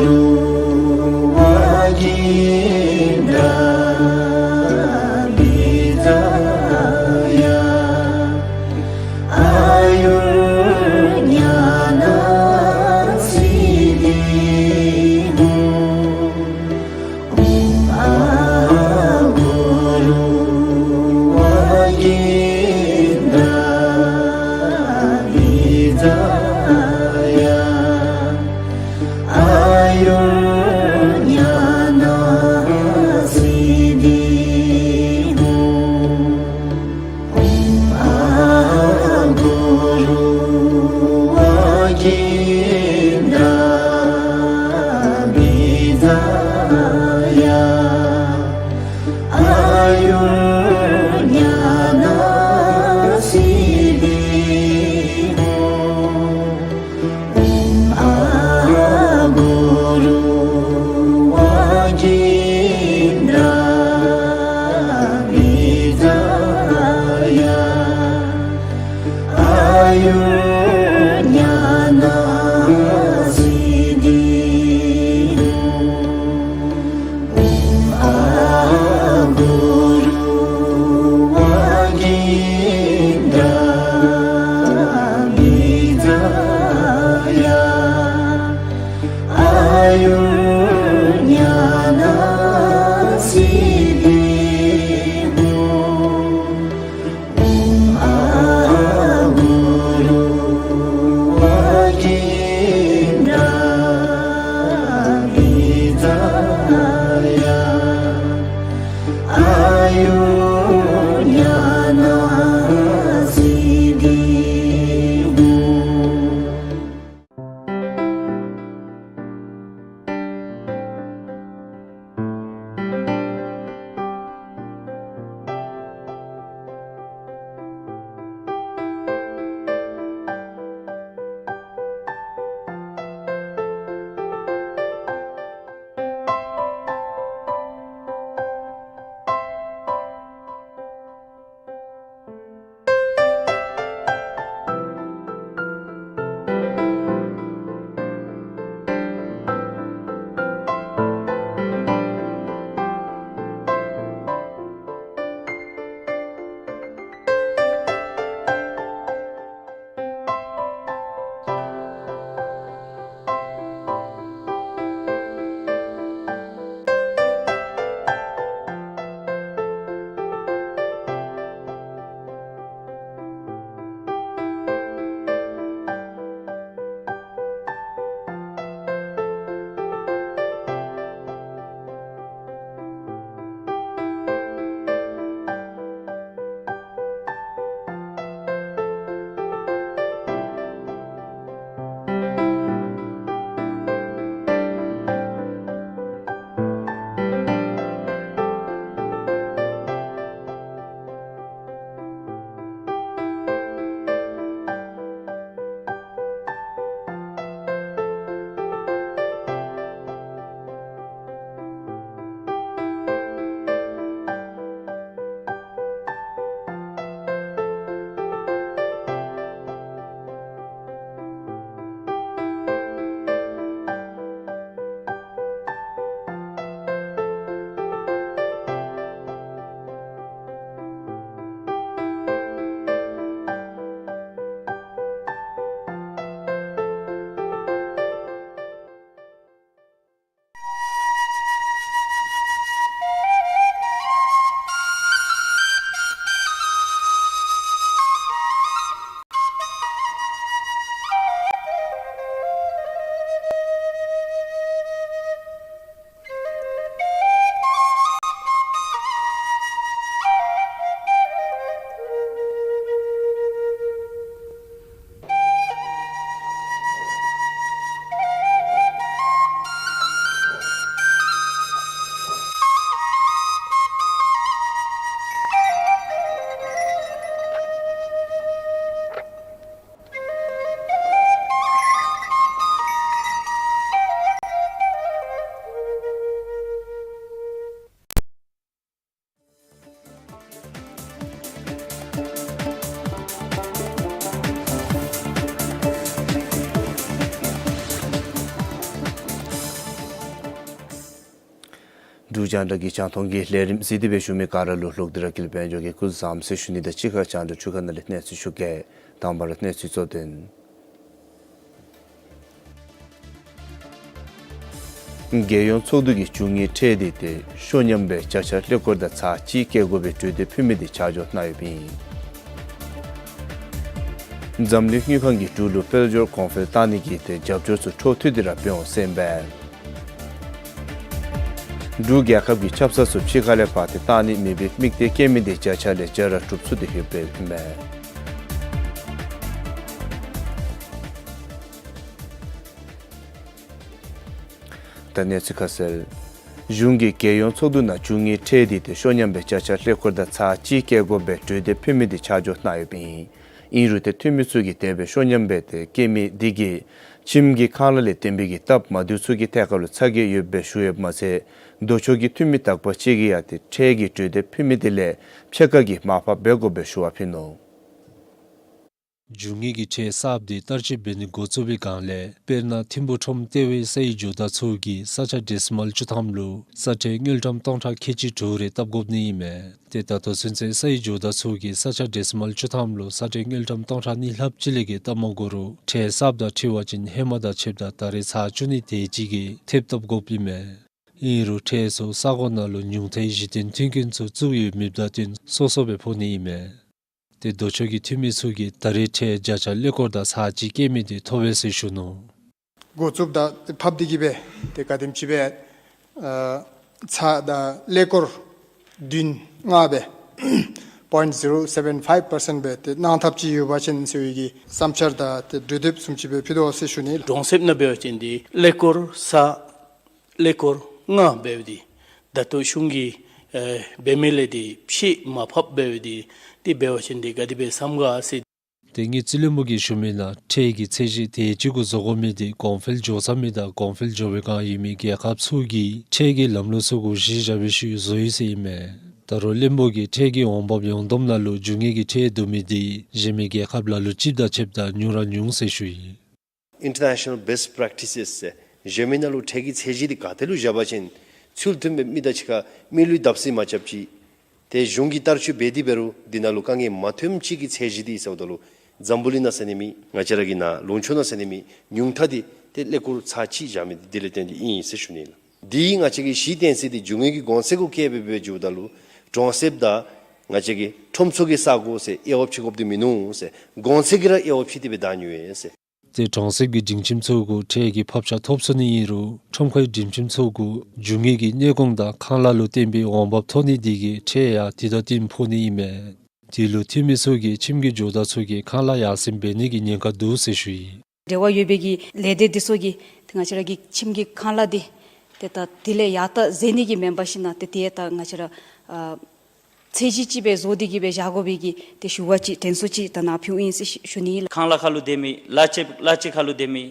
རུ་ཝཱ་ཀྱི་ཏྲཱ་བི་ཛ་ཡ། ཨཱ་ཡུར་ཉ་ན་སིདྡྷི་ཧཱུྃ། ཨོཾ་ཨཱཿུ་རུ་ཝཱ་ཀྱི་ཏྲཱ་བི་ཛ་ཡ། ཨཱ་ཡུར་ཉ་ན་སིདྡྷི་ཧཱུྃ། ཨོཾ་ཨཱཿུ་རུ་ཝཱ་ཀྱི་ཏྲཱ་བི་ཛ་ཡ། ཨཱ་ཡུར་ཉ་ན་སིདྡྷི་ཧཱུྃ། ཨོཾ་ཨཱཿུ་རུ་ཝཱ་ཀྱི་ཏྲཱ་བི་ཛ་ཡ། ཨཱ་ཡུར་ཉ་ན་སིདྡྷི་ཧཱུྃ། ཨོཾ་ཨཱཿུ་རུ་ཝཱ་ཀྱི་ཏྲཱ་ འབྲུག་རྒྱང་བསྒྲགས་ཀྱི་རྒྱང་མཐོང་གི་ལས་རིམ་གཟིགས་ཏེ་སྦེ་བཞུགས་མི་ག་ར་ལུ་ལོག་སྟེ་ར་དགེ་ལེགས་དཔལ་འབྱོར་གྱིས་སྐུ་གཟུགས་བཟང་ཟེར་ཞུ་ནི་དང་གཅིག་ཁར་རྒྱང་བསྒྲགས་འཕྲུལ་ཁང་ནང་ལས་གནས་ཚུལ་ཞུ་གེ། དང་པ་ར་གནས་ཚུལ་གཙོ་དོན། རྒྱལ་ཡོངས་ཚོགས་འདུ་གིས་འབྱུང་ངེས་ཁྲལ་འདི་ཏེ་ཤོ་མཉམ་སྦེ་བརྒྱ་ཆ་ཀླད་ཀོར་དང་ཚག་གཅིག་བཀལ་དགོ་པའི་གྲོས་འདེབས་ཕུལ་མི་འདི་ཆ་འཇོག་གནང་ཡོདཔ་ཨིན། འཛམ་གླིང་དངུལ་ཁང་གིས་འབྲུག་ལུ་དཔལ་འབྱོར་གོང་འཕེལ་གཏང་ནི་གི་ཏེ་རྒྱབ་སྐྱོར་ཚུ་འཕྲོ་མཐུད་དེ་ར་འབད་འོང་ཟེར་ཨིན་པས། འབྲུག་རྒྱལ་ཁབ་ཀྱི་ཆབ་གསང་ཚུ་ཕྱི་ཁ་ལས་ཕར་ཏེ་གཏང་ནི་མེད་པའི་དམིགས་གཏད་བསྐྱེད་མི་འདི་བརྒྱ་ཆ་ལས་བརྒྱ་ར་འགྲུབ་ཚུགས་ཏེ་ཡོདཔ་ཨིན་མས། ད་གནས་ཚུལ་ཁ་གསལ། གཞུང་གིས་རྒྱལ་ཡོངས་ཚོགས་འདུ་ནང་འབྱུང་ངེས་ཁྲལ་འདི་ཏེ་ཤོ་མཉམ་སྦེ་བརྒྱ་ཆ་ཀླད་ཀོར་དང་ཚག་གཅིག་བཀལ་དགོ་པའི་གྲོས་འདེབས་ཕུལ་མི་འདི་ཆ་འཇོག་གནང་ཡོདཔ་ཨིན། ཨིན་རུང་ཏེ་འཐུས་མི་ཚུ་གིས་དེ་སྦེ་ཤོ་མཉམ་སྦེ་ཏེ་བཀལ་མི་འདི་གིས་ཁྱིམ་གྱི་ཁང་གླ་ལས་བརྟེན་པའི་གི་སྟབས་མ་བདེཝ་ཚུ་གི་ཐད་ཁར་ལུ་ཚ་གྱང་ཡོདཔ་སྦེ་ཞུ་ཡོདཔ་མ་ཚད་ལྡོག་ཕྱོགས་ཀྱི་འཐུས་མི་དག་པ་ཅིག་གིས་ཡང་ཏེ་ཁྲལ་གྱི་གྲོས་འདེབས་ཕུལ་མི་འདི་ལས་ཕྱེད་ཀ་གིས་མར་ཕབ་འབད་དགོ་པའི་ཞུ་བ་ཕུལ་ནུག། འབྱུང་ངེས་ཀྱི་ཁྲལ་གསརཔ་འདི་བསྟར་སྤྱོད་འབད་ནི་འགོ་བཙུགས་པའི་སྒང་ལས་དཔེར་ན་ཐིམ་ཕུག་ཁྲོམ་ལྟེ་བའི་སའི་ཇོ་བདག་ཚུ་གིས་ས་ཆ་ཌེ་སི་མཱལ་བཅུ་ཐམ་ལུ་ས་ཁྲལ་དངུལ་ཀྲམ་སྟོང་ཕྲག་ཁལ་གཅིག་དྲུག་རེ་བཏབ་དགོཔ་ཨིན་མས། ཏེ་ད་ལྟོ་ཚུན་ཚོད་སའི་ཇོ་བདག་ཚུ་གིས་ས་ཆ་ཌེ་སི་མཱལ་བཅུ་ཐམ་ལུ་ས་ཁྲལ་དངུལ་ཀྲམ་སྟོང་ཕྲག་གཉིས་ལྷགཔ་ཅིག་ལས་བརྒལ་བཏབ་མ་དགོ་རུང་ཁྲལ་གསརཔ་དང་འཁྲིལ་བ་ཅིན་ཧེ་མ་དང་ཕྱདཔ་ད་ད་རེས་ཚར་བཅུ་གཉིས་དེ་ཅིག་གིས་ཐེབས་བཏབ་དགོཔ་ཨིན་མས། ཨིན་རུང་ཁྲལ་ཚུ་ས་གོ་ནང་ལུ་ཉུང་མཐའི་གཞི་རྟེན་མཐུན་རྐྱེན་ཚུ་བཙུགས་ཡོད་མེདཔ་དང་བསྟུན་སོ་སོ་སྦེ་ཕོག་ནི་ཨིན་མས། ཏེ་ལྡོག་ཕྱོགས་ཀྱི་འཐུས་མི་ཚུ་གིས་ད་རེས་ཁྲལ་བརྒྱ་ཆ་ཀླད་ཀོར་དང་ཚག་གཅིག་བཀལ་མི་འདི་མཐོ་བས་ཟེར་ཞུ་ནུག། འགོ་བཙུགསཔ་ད་ཕབ་སྟེ་གི་སྦེ་ཏེ་ག་དེམ་ཅིག་སྦེ་ཨ་ཚག་དང་ཀླད་ཀོར་བདུན་ལྔ་སྦེ་point zero seven five percent སྦེ་ཏེ་གནང་ཐབས་ཅིག་ཡོད་པ་ཅིན་ཟེར་བའི་གི་བསམ་འཆར་དང་ཏེ་གྲོས་འདེབས་བཟུམ་ཅིག་སྦེ་ཕུལ་དོ་ཟེར་ཞུ་ནི་ལགས། གྲོང་གསེབ་ནང་འབད་བ་ཅིན་འདི་ཀླད་ཀོར་ས་ཀླད་ཀོར་ལྔ་འབདཝ་འདི་ད་ལྟོ་གཞུང་གིས་ཨེ་འབད་མི་ལས་འདི་ཕྱེད་མར་ཕབ་འབདཝ་འདི་འདི་འབད་བ་ཅིན་འདི་ག་དེ་སྦེ་བསམ་ག་ཟེར། ཏེ་དངུལ་རྩིས་བློན་པོ་གིས་ཞུ་མི་ནང་ཁྲལ་གྱི་ཚད་གཞི་དེ་ཅིག་གུ་བཟོ་དགོ་མི་འདི་གོང་འཕེལ་འགྱོ་ཚར་མི་དང་གོང་འཕེལ་འགྱོ་བའི་བསྒང་ཡོད་མི་རྒྱལ་ཁབ་ཚུ་གི་ཁྲལ་གྱི་ལམ་ལུགས་ཚུ་གུ་གཞི་བཞག་པའི་ཤུལ་བཟོ་ཡི་ཟེར་ཨིན་མས། ད་རུང་བློན་པོ་གིས་ཁྲལ་གྱི་འོང་འབབ་ཡོངས་བསྡོམས་ནང་ལུ་འབྱུང་ངེས་ཀྱི་ཁྲལ་བསྡུ་མི་འདི་གཞན་མི་རྒྱལ་ཁབ་ལ་ལུ་ཅིག་དང་ཕྱདཔ་ད་ཉུང་ར་ཉུང་ཟེར་ཞུ་ཡི། International best practices ཟེར་གཞན་མི་ནང་ལུ་ཁྲལ་གྱི་ཚད་གཞི་འདི་ག་ཏེ་ལུ་བཞག་པ་ཅིན་ཚུལ་མཐུན་སྦེ་མི་དང་གཅིག་ཁར་མི་ལུས་བརྡབ་གསིག་མ་རྐྱབ་ཅིག། ཏེ་གཞུང་གིས་བསྟར་སྤྱོད་འབད་དེ་འབད་རུང་འདི་ནང་ལུ་དཀའ་ངལ་མ་ཐོནམ་ཅིག་གི་ཚད་གཞི་འདི་ཟེརཝ་ད་ལུ་འཛམ་བུ་གླིང་ནང་ཟེར་ནི་མེད། ང་བཅས་ར་གི་ནཱ་ལུང་ཕྱོགས་ནང་ཟེར་ནི་མེད། ཉུང་མཐའ་འདི་ཏེ་ཀླད་ཀོར་ཚག་གཅིག་བཞག་མི་འདི་དེ་ལས་བརྟེན་ཏེ་ཨིན་ཟེར་ཞུ་ནི་ལགས། འདི་ང་བཅས་ཀྱི་གཞི་རྟེན་ས་འདི་འབྱུང་ངེས་ཀྱི་གོང་ཚད་གུ་བཀལ་སྦེ་འབད་འགྱོཝ་ད་ལུ་གྲོང་གསེབ་དང་ང་བཅས་ཀྱི་ཁྲོམ་ཚུ་གི་ས་གོ་ཟེར་དབྱེ་བ་ཕྱེ་དགོཔ་འདི་མིན་ནུག་ཟེར། གོང་ཚད་ཀྱིས་ར་དབྱེ་བ་ཕྱེ་སྟེ་སྦེ་བདའ་ནི་ཡོད་ཟེར། ཏེ་གྲོང་གསེབ་ཀྱི་སྒྲིང་ཁྱིམ་ཚུ་གུ་ཁྲལ་གྱི་ཕབ་ཆ་ཐོབ་ཚུགས་ནི་ཨིན་རུང་ཁྲོམ་ཁའི་སྒྲིང་ཁྱིམ་ཚུ་གུ་འབྱུང་ངེས་ཀྱི་གནས་གོང་དང་ཁང་གླ་ལུ་བརྟེན་པའི་འོང་འབབ་ཐོབ་ནི་འདི་གིས་ཁྲལ་ཡང་འདི་དང་བསྟུན་ཕོག་ནི་ཨིན་མས། དེ་ལུ་འཐུས་མི་ཚུ་གིས་ཁྱིམ་གྱི་ཇོ་བདག་ཚུ་གིས་ཁང་གླ་ཡར་སེང་འབད་ནི་གི་ཉེན་ཁ་འདུག་ཟེར་ཞུ་ཡི། འབྲེལ་བ་ཡོད་པའི་གི་ལས་སྡེ་འདི་ཚུ་གིས་ཏེ་ང་བཅས་ར་གི་ཁྱིམ་གྱི་ཁང་གླ་འདི་ཏེ་ད་དེ་ལས་ཡར་ལྟ་འཛེག་ནི་གི་མེན་པར་ཞིན་ན་ཏེ་དེ་ད་ང་བཅས་ར་ཨ་ཚད་གཞི་ཅིག་སྦེ་བཟོ་སྟེ་གི་སྦེ་བཞག་དགོ་པའི་གི་ཏེ་ཞུ་བ་ཅིག་དྲན་གསོ་ཅིག་ད་ནཱ་ཕུལཝ་ཨིན་ཟེར་ཞུ་ནི་ལགས། ཁང་གླ་ཁར་ལུ་སྡོད་མི་གླ་ཆ་གླ་ཆ་ཁར་ལུ་སྡོད་མི་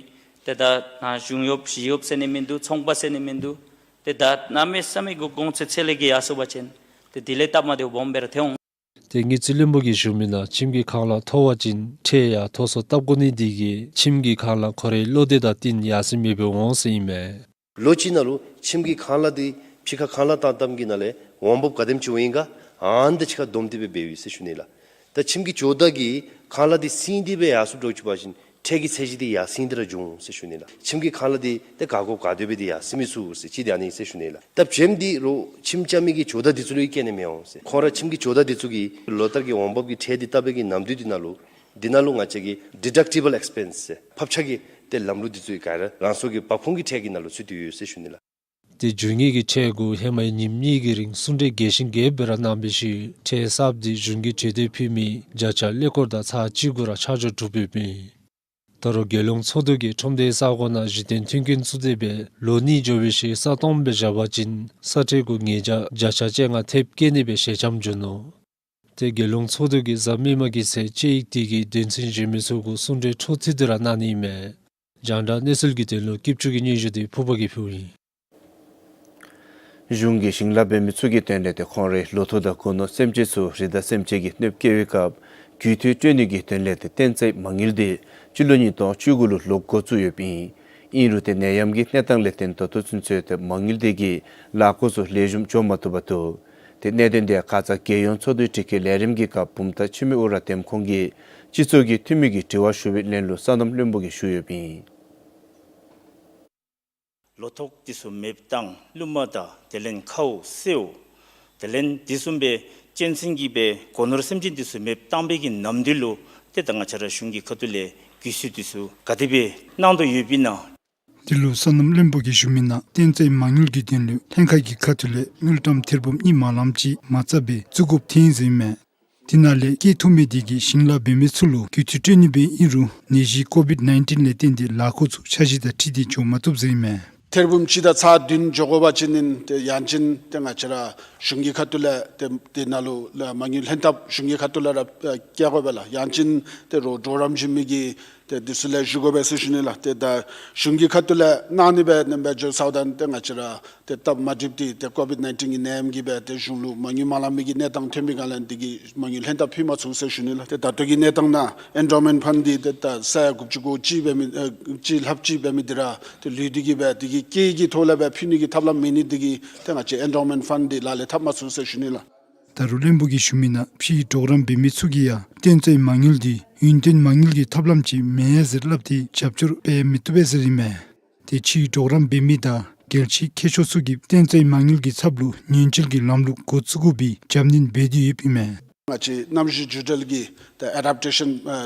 ཏེ་ད་ནཱ་གཞུང་གཡོགཔ་ཞི་གཡོགཔ་ཟེར་ནི་མིན་འདུག། ཚོང་པ་ཟེར་ནི་མིན་འདུག། ཏེ་ད་གནམ་མེད་ས་མེད་གུ་གོང་ཚད་ཚད་ལས་བརྒལ་ཡར་སོང་པ་ཅིན་ཏེ་དེ་ལས་སྟབས་མ་བདེཝ་སྦོམ་སྦེ་ར་ཐོན་འོང་། ཏེ་དངུལ་རྩིས་བློན་པོ་གིས་ཞུ་མི་ནང་ཁྱིམ་གྱི་ཁང་གླ་མཐོ་བ་ཅིན་ཁྲལ་ཡང་མཐོ་སུ་བཏབ་དགོ་ནི་འདི་གིས་ཁྱིམ་གྱི་ཁང་གླ་ཁོ་རའི་བློ་འདོད་དང་བསྟུན་ཡར་སེང་མི་འབད་འོང་ཟེར་ཨིན་མས། ལོ་གཅིག་ནང་ལུ་ཁྱིམ་གྱི་ཁང་གླ་འདི་ཕྱི་ཁར་ཁང་གླ་བཏང་བཏངམ་གི་ནང་ལས་འོང་འབབ་ག་དེམ་ཅིག་འོང་ཡི་ག་ཨ་ནི་དང་གཅིག་ཁར་བསྡོམས་ཏེ་སྦེ་འབདཝ་ཨིན་ཟེར་ཞུ་ནི་ལགས། ད་ཁྱིམ་གྱི་ཇོ་བདག་གིས་ཁང་གླ་འདི་སེང་སྟེ་སྦེ་ཡར་སོང་འགྱོ་བཅུག་པ་ཅིན་ཁྲལ་གྱི་ཚད་གཞི་འདི་ཡར་སེང་སྟེ་ར་འགྱོ་འོང་ཟེར་ཞུ་ནི་ལགས། ཁྱིམ་གྱི་ཁང་གླ་འདི་ཏེ་ག་དགོ་ག་དེ་སྦེ་འདི་ཡར་སེང་མི་ཚུགས་ཟེར་ཅིག་འདི་ཨ་ནི་ཟེར་ཞུ་ནི་ལགས། ད་བྱེམ་འདི་རོགས་ཁྱིམ་རྐྱབ་མི་གི་ཇོ་བདག་འདི་ཚུ་ལུ་ཡང་བཀལ་ནི་མི་འོང་ཟེར། ཁོང་ར་ཁྱིམ་གྱི་ཇོ་བདག་འདི་ཚུ་གིས་ལོ་ལྟར་གྱི་འོང་འབབ་ཀྱི་ཁྲལ་འདི་བཏབ་པའི་གི་ནམ་དུས་འདི་ནང་ལུ་འདི་ནང་ལུ་ང་བཅས་ཀྱི་ཌི་ཌག་ཊི་བཱལ་ཨེགསི་པེནསི་ཟེར་ཕབ་ཆག་གི་ཏེ་ལམ་ལུགས་འདི་ཚུ་ག་ར་རང་སོའི་གི་འབབ་ཁུངས་ཀྱི་ཁྲལ་གྱི་ནང་ལུ་ཚུད་དེ་ཡོད་ཟེར་ཞུ་ནི་ལགས། ཏེ་འབྱུང་ངེས་ཀྱི་ཁྲལ་གུ་ཧེ་མའི་ཉིནམ་གཉིས་ཀྱི་རིང་གསུང་གྲོས་རྒྱས་ཤིང་རྒྱསཔ་སྦེ་ར་གནང་བའི་ཤུལ་ཁྲལ་གསརཔ་འདི་གཞུང་གིས་གྲོས་འདེབས་ཕུལ་མི་བརྒྱ་ཆ་ཀླད་ཀོར་དང་ཚག་གཅིག་གུ་ར་ཆ་འཇོག་གྲུབ་ཡོདཔ་ཨིན། ད་རུང་རྒྱལ་ཡོངས་ཚོགས་འདུ་གིས་ཁྲོམ་སྡེའི་ས་གོ་ནང་གཞི་རྟེན་མཐུན་རྐྱེན་བཙུགས་ཏེ་སྦེ་ལོ་གཉིས་འགྱོ་བའི་ཤུལ་ས་སྟོངམ་སྦེ་བཞག་པ་ཅིན་ས་ཁྲལ་གུ་ཉེས་བྱ་བརྒྱ་ཆ་བཅོ་ལྔ་ཐེབས་བཀལ་ནི་སྦེ་ཞལ་འཆམ་བྱུང་ནུག། ཏེ་རྒྱལ་ཡོངས་ཚོགས་འདུ་གིས་གཟའ་མིག་དམར་གྱི་ཚེས་བཅུ་ཡི་དེ་གི་དོན་ཚན་གཞན་མི་ཚུ་གུ་གསུང་གྲོས་འཕྲོ་མཐུད་དེ་ར་གནང་ནི་ཨིན་མས། རྒྱང་བསྒྲགས་གནས་ཚུལ་གྱི་དོན་ལུ་སྐྱིད་ཆུ་གི་སྙན་ཞུ་འདི་ཕུར་པ་གིས་ཕུལཝ་ཨིན། གཞུང་གིས་ཞིང་ལཱ་འབད་མི་ཚུ་གི་དོན་ལས་ཏེ་ཁོང་རའི་ལོ་ཐོག་དང་སྒོ་ནོར་སེམས་ཅན་ཚུ་རི་དྭགས་སེམས་ཅན་གྱིས་གནོདཔ་བཀལ་བའི་སྐབས་རྒུད་འཐུས་སྤྲོད་ནི་གི་དོན་ལས་ཏེ་གཏན་ཚིགས་མ་དངུལ་འདི་སྤྱི་ལོ་ཉིས་སྟོང་བཅུ་དགུ་ལུ་ལོག་འགོ་བཙུགས་ཡོདཔ་ཨིན། ཨིན་རུང་ཏེ་ནད་ཡམས་ཀྱི་གནས་སྟངས་ལས་བརྟེན་ད་ལྟོ་ཚུན་ཚོད་ཏེ་མ་དངུལ་དེ་གིས་ལཱ་འགོ་ཚུ་ལེགས་ཤོམ་འགྱོ་མ་བཏུབ་པར་འདུག། ཏེ་གནད་དོན་དེ་ཁ་ཙ་རྒྱལ་ཡོངས་ཚོགས་འདུའི་དྲི་བཀོད་ལས་རིམ་གྱི་སྐབས་བུམ་ཐང་འཆི་མེད་ཨུ་ར་འདེམས་ཁོངས་ཀྱི་སྤྱི་ཚོགས་ཀྱི་འཐུས་མི་གིས་དྲི་བ་ཞུ་བའི་ལན་ལུ་སོ་ནམ་བློན་པོ་གིས་ཞུ་ཡོདཔ་ཨིན། ལོ་ཐོག་དེ་ཚུ་མེདཔ་བཏང་། ལུ་མ་དང་དེ་ལས་ཁཝ་སེརཝ་དེ་ལས་དེ་བཟུམ་སྦེ་གཅན་གཟན་གྱི་སྦེ་སྒོ་ནོར་སེམས་ཅན་དེ་ཚུ་མེདཔ་བཏང་བའི་གི་ནམ་དུས་ལུ་ཏེ་ད་ང་བཅས་ར་གཞུང་གི་ཁ་ཐུག་ལས་གུས་བསུ་དེ་ཚུ་ག་དེ་སྦེ་གནང་དོ་ཡོདཔ་ཨིན་ན། དེ་ལུ་སོ་ནམ་བློན་པོ་གིས་ཞུ་མི་ནང་བསྟན་རྩིས་མ་དངུལ་གྱི་དོན་ལུ་ལྷན་ཁག་གི་ཁ་ཐུག་ལས་དངུལ་ཀྲམ་ཐེར་འབུམ་གཉིས་མ་ལངམ་ཅིག་མ་རྩ་སྦེ་བཙུགས་དགོཔ་ཐོན་ཡི་ཟེར་ཨིན་མས། དེ་ནང་ལས་བཀལ་ཐུབ་མི་དེ་གིས་ཞིང་ལཱ་འབད་མི་ཚུ་ལུ་གུས་བཏུད་སྤྲོད་ནི་སྦེ་ཨིན་རུང་ནད་གཞི་ཀོ་བིཌ་ནའིན་ཊིན་ལས་བརྟེན་ཏེ་ལཱ་འགོ་ཚུ་འཆར་གཞི་དང་འཁྲིལ་ཏེ་འགྱོ་མ་བཏུབ་ཟེར་ཨིན་མས། ཐེར་འབུམ་གཅིག་དང་ཚག་བདུན་འགྱོ་དགོ་པ་ཅིན་ཨིན་ཏེ་ཡང་ཅིན་ཏེ་ང་བཅས་ར་གཞུང་གི་ཁ་ཐུག་ལས་ཏེ་དེ་ནང་ལུ་ལགས་མ་དངུལ་ལྷན་ཐབས་གཞུང་གི་ཁ་ཐུག་ལས་ར་བཀལ་དགོ་པས་ལགས། ཡང་ཅིན་ཏེ་རོགས་གྲོགས་རམ་བྱིན་མི་གི་ཏེ་དེ་ཚུ་ལས་ཞུ་དགོ་པས་ཟེར་ཞུ་ནི་ལགས། ཏེ་ད་གཞུང་གི་ཁ་ཐུག་ལས་གནང་ནི་སྦེ་ནེམ་སྦེ་འགྱོ་ཚརཝ་ད་ཏེ་ང་བཅས་ར་ཏེ་སྟབས་མ་འགྲིགཔ་དེ་ཏེ་ཀོ་བིཌ་ནའིན་ཊིན་གྱི་ནད་ཡམས་ཀྱིས་སྦེ་ཏེ་གཞུང་ལུ་མ་དངུལ་མ་ལང་མི་གི་གནས་སྟངས་ཐོན་པའི་སྒང་ལས་དེ་གིས་མ་དངུལ་ལྷན་ཐབས་ཕུལ་མ་ཚུགས་ཟེར་ཞུ་ནི་ལགས། ཏེ་ད་ལྟོ་གི་གནས་སྟངས་ནང་ཨེན་ཌོ་མེནཊ་ཕཱནཌ་འདི་ཏེ་ད་ས་ཡ་དགུ་བཅུ་གོ་གཅིག་འབད་མི་ཨེ་གཅིག་ལྷགཔ་ཅིག་འབད་མི་འདི་ར་ཏེ་ལུས་ཏེ་གིས་སྦེ་དེ་གི་སྐྱེད་ཀྱི་ཐོག་ལས་སྦེ་ཕུལ་ནི་གི་ཐབས་ལམ་མེད་ནི་དེ་གིས་ཏེ་ང་བཅས་ཨེན་ཌོ་མེནཊ་ཕཱནཌ་འདི་ལག་ལེན་འཐབ་མ་ཚུགས་ཟེར་ཞུ་ནི་ལགས། ད་རུང་བློན་པོ་གིས་ཞུ་མི་ནང་ཕྱིའི་གྲོགས་རམ་འབད་མི་ཚུ་གིས་ཡང་བསྟན་རྩིས་མ་དངུལ་འདི་ཡུན་བརྟན་མ་དངུལ་གྱི་ཐབས་ལམ་ཅིག་མེན་ཟེར་སླབ་སྟེ་རྒྱབ་སྐྱོར་འབད་མི་བཏུབ་པས་ཟེར་ཨིན་མས། ཏེ་ཕྱིའི་གྲོགས་རམ་འབད་མི་དང་རྒྱལ་སྤྱིའི་མཁས་མཆོག་ཚུ་གིས་བསྟན་རྩིས་མ་དངུལ་གྱི་ཚབ་ལུ་ཉེན་བཅོལ་གྱི་ལམ་ལུགས་འགོ་བཙུགས་དགོ་པའི་རྒྱབ་སྣོན་འབད་དེ་ཡོདཔ་ཨིན་མས། ང་བཅས་གནམ་གཤིས་འགྱུར་བ་གི་ད་ཨེ་ཌེབ་ཊེ་ཤཱན་ཨ་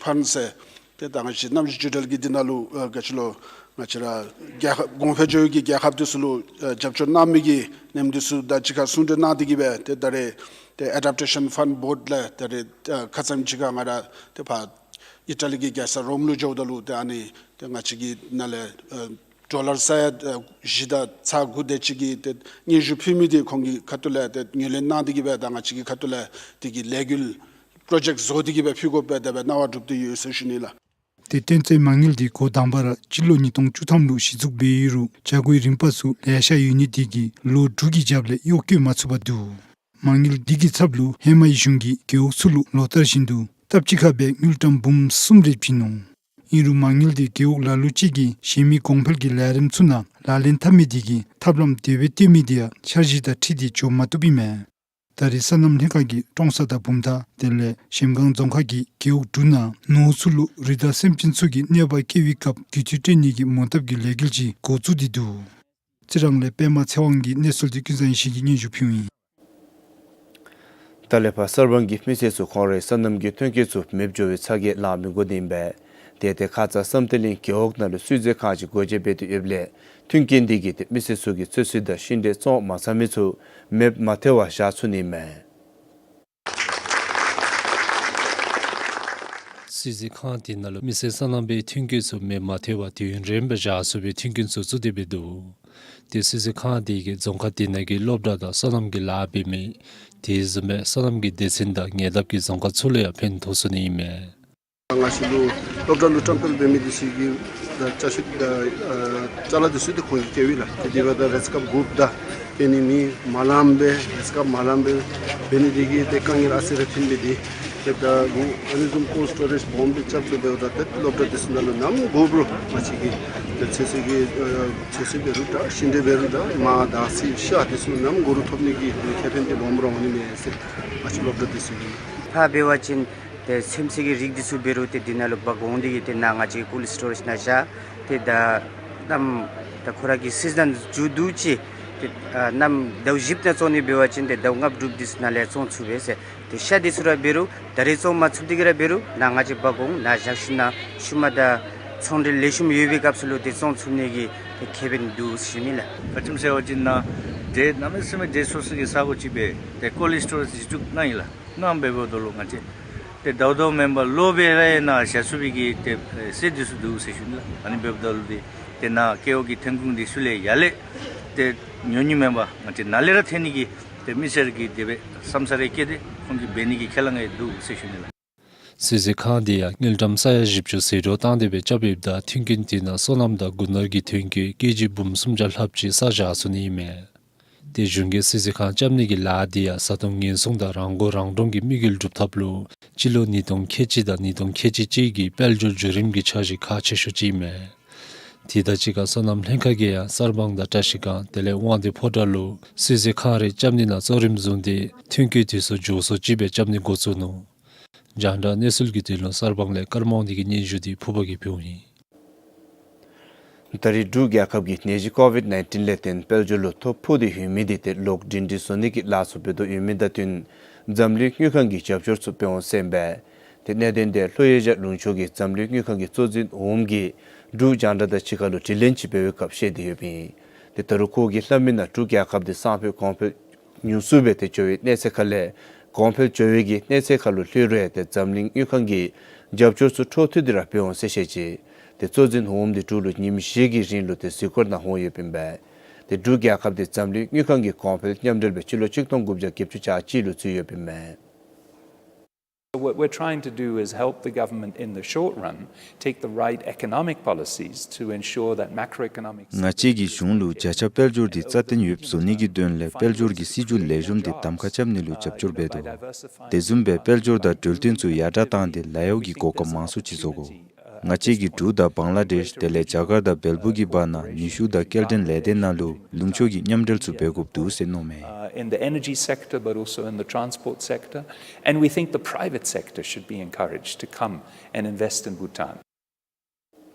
ཕཱནཌ་ཟེར་ཏེ་ད་ང་བཅས་གནམ་གཤིས་འགྱུར་བ་གི་འདི་ནང་ལུ་ཨ་ག་ཅི་ལོ་ང་བཅས་ར་རྒྱལ་ཁབ་གོང་འཕེལ་འགྱོ་བའི་གི་རྒྱལ་ཁབ་དེ་ཚུ་ལུ་ཨ་རྒྱབ་སྐྱོར་གནང་མི་གི་ནེམ་དེ་ཚུ་དང་གཅིག་ཁར་ཟུང་འབྲེལ་གནང་སྟེ་གིས་སྦེ་ཏེ་ད་རེས་ཏེ་ཨེ་ཌེབ་ཊེ་ཤཱན་ཕཱནཌ་བོརཌ་ལས་ད་རེས་ཨ་ཁ་ཙ་ཅིག་ཁར་ང་ར་ཏེ་ཕར་ཨི་ཊ་ལི་གི་རྒྱལ་ས་རོམ་ལུ་འགྱོཝ་ད་ལུ་ཏེ་ཨ་ནི་ཏེ་ང་བཅས་ཀྱི་ནང་ལས་ཨ་ཌོ་ལར་ས་ཡ་ཨ་བཞི་དང་ཚག་དགུ་དེ་ཅིག་གི་ཏེ་སྙན་ཞུ་ཕུལ་མི་དེ་ཁོང་གི་ཁ་ཐུག་ལས་ཏེ་ངོས་ལེན་གནང་སྟེ་གིས་སྦེ་ད་ང་བཅས་ཀྱི་ཁ་ཐུག་ལས་དེ་གི་ལས་འགུལ་པྲོ་ཇེཀཊ་བཟོ་སྟེ་གིས་སྦེ་ཕུལ་དགོ་པས་དེ་སྦེ་གནང་བ་གྲུབ་སྟེ་ཡོད་ཟེར་ཞུ་ནི་ལགས། ཏེ་བསྟན་རྩིས་མ་དངུལ་འདི་འགོ་དང་པ་ར་སྤྱི་ལོ་ཉིས་སྟོང་བཅུ་ཐམ་ལུ་གཞི་བཙུགས་འབད་ཡོད་རུང་བྱ་སྒོའི་རིམ་པ་ཚུ་ལེ་ཤ་ཡོད་ནི་དེ་གིས་ལོ་དྲུག་གི་རྒྱབ་ལས་གཡོག་བཀོལ་མ་ཚུགས་པར་འདུག། མ་དངུལ་འདི་གི་ཚབ་ལུ་ཧེ་མའི་གཞུང་གིས་རྒེད་འོག་ཚུ་ལུ་ལོ་ལྟར་བཞིན་དུ་སྟབས་གཅིག་ཁར་སྦེ་དངུལ་ཀྲམ་འབུམ་གསུམ་རེ་བྱིན་ནུག། ཨིན་རུང་མ་དངུལ་འདི་རྒེད་འོག་ལ་ལུ་ཅིག་གིས་གཞན་མི་གོང་འཕེལ་གྱི་ལས་རིམ་ཚུ་ནང་ལག་ལེན་འཐབ་མི་དེ་གིས་ཐབས་ལམ་དེ་སྦེ་བཏོན་མི་དེ་ཡང་འཆར་གཞི་དང་འཁྲིལ་ཏེ་འགྱོ་མ་བཏུབ་ཨིན་མས། ད་རེས་སོ་ནམ་ལྷན་ཁག་གིས་ཀྲོང་གསར་དང་བུམ་ཐང་དེ་ལས་གཞལམ་སྒང་རྫོང་ཁག་གི་རྒེད་འོག་དྲུག་ནང་ནོར་ཚུ་ལུ་རི་དྭགས་སེམས་ཅན་ཚུ་གིས་གནོད་པ་བསྐྱལ་བའི་སྐབས་གུས་བཏུད་སྤྲོད་ནི་གི་མོ་བཏབ་ཀྱི་ལས་འགུལ་ཅིག་འགོ་བཙུགས་ཏེ་འདུག། རྩི་རང་ལས་པདྨ་ཚེ་དབང་གི་གནས་ཚུལ་འདི་ཀུན་བཟང་ཡེ་ཤེས་ཀྱིས་སྙན་ཞུ་ཕུལཝ་ཨིན། ད་ལས་ཕར་གསར་སྤང་གི་མི་སེར་ཚུ་ཁོང་རའི་སོ་ནམ་གྱི་ཐོན་སྐྱེད་ཚུ་མེདཔ་འགྱོ་བའི་ཚ་གྱང་ལང་མི་དགོ་ནི་ཨིན་པས། དེ་ཏེ་ཁ་ཙ་བསམ་གཏན་གླིང་རྒེད་འོག་ནང་ལུ་སུད་སི་ཁང་ཅིག་སྒོ་འབྱེད་འབད་དེ་ཡོདཔ་ལས་མཐུན་རྐྱེན་འདི་གིས་ཏེ་མི་སེར་ཚུ་གིས་ཚོད་བསྲེ་དང་ཤིང་འབྲས་བཙོང་མ་ཚར་མི་ཚུ་མེདཔ་མ་ཐལ་བར་བཞག་ཚུགས་ནི་ཨིན་མས། སུད་སི་ཁང་དེ་ནང་ལུ་མི་སེར་སོ་ནམ་པའི་ཐོན་སྐྱེད་ཚུ་མེདཔ་མ་ཐལ་བར་དུས་ཡུན་རིངམོ་སྦེ་བཞག་ཚུགས་པའི་མཐུན་རྐྱེན་ཚུ་བཙུགས་ཏེ་སྦེ་འདུག། ཏེ་སུད་སི་ཁང་དེ་གིས་རྫོང་ཁག་དེ་ནང་གི་སློབ་གྲྭ་དང་སོ་ནམ་གྱི་ལཱ་འབད་མི་དེ་བཟུམ་སྦེ་སོ་ནམ་གྱི་སྡེ་ཚན་དང་ཉེ་འདབས་ཀྱི་རྫོང་ཁག་ཚུ་ལུ་ཡང་ཕན་ཐོགས་ཚུགས་ནི་ཨིན་མས། སྔ་ཕྱི་ལུ་སློབ་གྲྭ་ལུ་བཀྲམ་སྤེལ་འབད་མི་དེ་ཚུ་གིས་ད་ཅ་ཆས་ད་ཨ་ཅ་ལ་དེ་ཚུ་ཏེ་ཁོང་གིས་བཀལཝ་ཨིན་ལགས། ཏེ་དེ་འབདཝ་ད་རེས་སྐབས་དགོཔ་ད་ཏེ་ནི་མི་མ་ལངམ་སྦེ་རེས་སྐབས་མ་ལངམ་སྦེ་འབད་ནི་དེ་གིས་ཏེ་དཀའ་ངལ་ཨ་ཙི་རེ་ཐོན་མི་འདི་ཏེ་ད་ལུ་ཨ་ནི་བཟུམ་ཀོལཌ་སི་ཊོ་རེཇ་སྦོམ་སྦེ་རྐྱབ་སྦེ་འབདཝ་ད་ཏེ་སློབ་གྲྭ་དེ་ཚུ་ནང་ལུ་ནམ་དགོ་རུང་ང་བཅས་ཀྱིས་ཏེ་ཚོད་བསྲེ་གི་ཨ་ཚོད་བསྲེ་འབད་རུང་འདྲ་ཤིང་འབྲས་འབད་རུང་འདྲ་མར་དང་སིལ་ཤ་དེ་ཚུ་ནམ་དགོ་རུང་ཐོབ་ནི་གི་ཨ་ནི་ཁེ་ཕན་དེ་སྦོམ་ར་འོང་ནི་མས་ཟེར་ང་བཅས་སློབ་གྲྭ་དེ་ཚུ་གིས། ཕར་འབད་བ་ཅིན་ཏེ་ཚོད་བསྲེ་གི་རིགས་འདི་ཚུ་འབད་རུང་ཏེ་འདི་ནང་ལུ་འབག་འོང་སྟེ་གིས་ཏེ་ནཱ་ང་བཅས་ཀོལཌ་སི་ཊོ་རེཇ་ནང་བཞག། ཏེ་ད་གནམ་ད་ཁོ་ར་གི་སི་ཛཱན་མཇུག་བསྡུ་ཅི། ཏེ་ཨ་གནམ་ཟླཝ་བཞི་པ་ནང་བཙོང་ནི་འབད་བ་ཅིན་ཏེ་ཟླཝ་ལྔ་དྲུག་འདི་ཚུ་ནང་ལས་བཙོང་ཚུགས་པས་ཟེར། ཏེ་ཤ་འདི་ཚུ་ར་འབད་རུང་ད་རེས་བཙོང་མ་ཚུགས་ཏེ་གིས་ར་འབད་རུང་ནཱ་ང་བཅས་འབག་འོང་ནཱ་བཞག་ཞིནམ་ཤུལ་མ་ད་ཚོང་འབྲེལ་ལེགས་ཤོམ་ཡོད་པའི་སྐབས་སུ་ལུ་ཏེ་བཙོང་ཚུགས་ནི་གི་ཏེ་ཁེ་ཕན་འདུག་ཟེར་ཞུ་ནི་ལགས། ག་ཅི་སྨོ་ཟེར་བ་ཅིན་ནཱ་འབྲས་གནམ་མེད་ས་མེད་འབྲས་སོ་སོ་གི་ས་གོ་ཅིག་སྦེ་ཏེ་ཀོལཌ་སི་ཊོ་རེཇ་ཅིག་བཙུགས་གནང་ཡི་ལགས། ནཱ་འབདཝ་ད་ལུ་ང་བཅས་ཏེ་ཟླཝ་ཟླཝ་མེན་པར་ལོ་སྦེ་ར་ཡང་ནཱ་བཞག་ཚུགས་པའི་གི་ཏེ་ཨེ་སྲོལ་འདི་ཚུ་འདུག་ཟེར་ཞུ་ནི་ལགས། ཨ་ནི་འབདཝ་ད་ལུ་ཏེ་ཏེ་ནཱ་རྒེད་འོག་གི་ཐོན་ཁུངས་འདི་ཚུ་ལས་ཡར་ལས་ཏེ་ཉོ་ནི་མེན་པར་ང་བཅས་ནཱ་ལས་ར་ཐོན་ནི་གི་ཏེ་མི་སེར་གྱིས་དེ་སྦེ་བསམ་ས་རེ་བསྐྱེད་དེ་ཁོང་གིས་འབད་ནི་གི་ཁས་བླངས་ཡང་འདུག་ཟེར་ཞུ་ནི་ལགས། སུད་སི་ཁང་དེ་ཡང་དངུལ་ཀྲམ་ས་ཡ་བཞི་བཅུ་ཟད་འགྲོ་བཏང་སྟེ་སྦེ་རྐྱབ་ཡོདཔ་ད་མཐུན་རྐྱེན་དེ་ནང་སོ་ནམ་དང་སྒོ་ནོར་གྱི་ཐོན་སྐྱེད་ཀེ་ཇི་འབུམ་སུམ་བརྒྱ་ལྷགཔ་ཅིག་བསགས་བཞག་ཚུགས་ནི་ཨིན་མས། ཏེ་གཞུང་གིས་སུད་སི་ཁང་རྐྱབ་ནི་གི་ལཱ་དེ་ཡང་བཟའ་འཐུང་ཉེན་སྲུང་དང་རང་མགོ་རང་འདྲོངས་ཀྱི་དམིགས་ཡུལ་སྒྲུབ་ཐབས་ལུ་སྤྱི་ལོ་ཉིས་སྟོང་ཁལ་གཅིག་དང་ཉིས་སྟོང་ཁལ་གཅིག་གཅིག་གི་དཔལ་འབྱོར་བརྒྱུད་རིམ་གྱི་འཆར་གཞི་ཁག་ཆེ་ཤོས་ཅིག་ཨིན་མས། དེ་དང་གཅིག་ཁར་སོ་ནམ་ལྷན་ཁག་གིས་ཡང་གསར་སྤང་དང་བཀྲ་ཤིས་སྒང་དེ་ལས་དབང་འདུས་ཕོ་བྲང་ལུ་སུད་སི་ཁང་རིགས་རྐྱབ་ནི་ནང་གཙོ་རིམ་བཟུང་སྟེ་ཐོན་སྐྱེད་དུས་ཚོད་མགྱོགས་སུ་ཅིག་སྦེ་རྐྱབ་ནི་འགོ་བཙུགས་ནུག། རྒྱང་བསྒྲགས་གནས་ཚུལ་གྱི་དོན་ལུ་གསར་སྤང་ལས་ཀརྨ་དབང་འདུས་ཀྱི་སྙན་ཞུ་འདི་ཕུར་པ་གིས་ཕུལཝ་ཨིན། ད་རེས་འབྲུག་རྒྱལ་ཁབ་ཀྱིས་ནད་གཞི་ཀོ་ཝིཌ་ནའིན་ཊིན་ལས་བརྟེན་དཔལ་འབྱོར་ལུ་ཐོ་ཕོག་སྟེ་ཡོད་མི་འདི་ཏེ་གློག་སྒྲིང་སྒྲི་བཟོ་ནི་གི་ལཱ་ཚུ་འབད་དོ་ཡོད་མི་དང་བསྟུན་འཛམ་གླིང་དངུལ་ཁང་གིས་རྒྱབ་སྐྱོར་ཚུ་འབད་འོང་ཟེར་ཨིན་པས། ཏེ་གནད་དོན་འདི་ལྷོ་ཨེ་ཤི་ཡ་ལུང་ཕྱོགས་ཀྱི་འཛམ་གླིང་དངུལ་ཁང་གི་གཙོ་འཛིན་འོགམ་གིས་འབྲུག་རྒྱང་བསྒྲགས་དང་གཅིག་ཁར་ལུ་དྲི་ལན་ཅིག་འབད་བའི་སྐབས་བཤད་དེ་ཡོདཔ་ཨིན། ཏེ་ད་རུང་ཁོ་གིས་སླབ་མི་ནང་འབྲུག་རྒྱལ་ཁབ་འདི་སང་ཕོད་གོང་འཕེལ་ཉུང་སུ་སྦེ་ཏེ་འགྱོ་བའི་གནས་ཚད་ཁ་ལས་གོང་འཕེལ་འགྱོ་བའི་གི་གནས་ཚད་ཁ་ལུ་ལྷོད་རུང་ཏེ་འཛམ་གླིང་དངུལ་ཁང་གིས་རྒྱབ་སྐྱོར་ཚུ་འཕྲོ་མཐུད་དེ་ར་འབད་འོང་ཟེར་བཤད་ཅི། ཏེ་གཙོ་འཛིན་འོགམ་འདི་འབྲུག་ལུ་ཉིནམ་བཞི་གི་རིང་ལུ་ཏེ་གཟིགས་སྐོར་ནང་འོང་ཡོདཔ་ཨིན་པས། ཏེ་འབྲུག་རྒྱལ་ཁབ་འདི་འཛམ་གླིང་དངུལ་ཁང་གི་གོང་འཕེལ་མཉམ་འབྲེལ་སྦེ་སྤྱི་ལོ་གཅིག་སྟོང་དགུ་བརྒྱ་བརྒྱད་ཅུ་གྱ་གཅིག་ལུ་ཚུད་ཡོདཔ་ཨིན་མས། So what we're trying to do is help the government in the short run take the right economic policies to ensure that macroeconomic ང་བཅས་ཀྱིས་གཞུང་ལུ་བརྒྱ་ཆ་དཔལ་འབྱོར་འདི་རྩ་བརྟན་ཡོདཔ་བཟོ་ནི་གི་དོན་ལས་དཔལ་འབྱོར་གྱི་སྲིད་བྱུས་ལེགས་ཤོམ་འདི་གདམ་ཁ་རྐྱབ་ནི་ལུ་རྒྱབ་སྐྱོར་འབད་དོ། དེ་བཟུམ་སྦེ་དཔལ་འབྱོར་དང་འགྲོ་དོན་ཚུ་ཡར་དྲག་བཏང་སྟེ་ལཱ་གཡོག་གི་གོ་སྐབས་མང་སུ་ཅིག་བཟོ་དགོ། ང་བཅས་ཀྱིས་འབྲུག་དང་བང་ལ་དེཤ་དེ་ལས་རྒྱ་གར་དང་བལ་པོ་གི་བར་ན་ནུས་ཤུགས་དང་སྐྱེལ་འདྲེན་ལས་སྡེ་ནང་ལུ་ལུང་ཕྱོགས་ཀྱི་མཉམ་འབྲེལ་ཚུ་འབད་དགོཔ་འདུག་ཟེར་མནོཝ་མས། Uh, in the energy sector, but also in the transport sector. And we think the private sector should be encouraged to come and invest in Bhutan.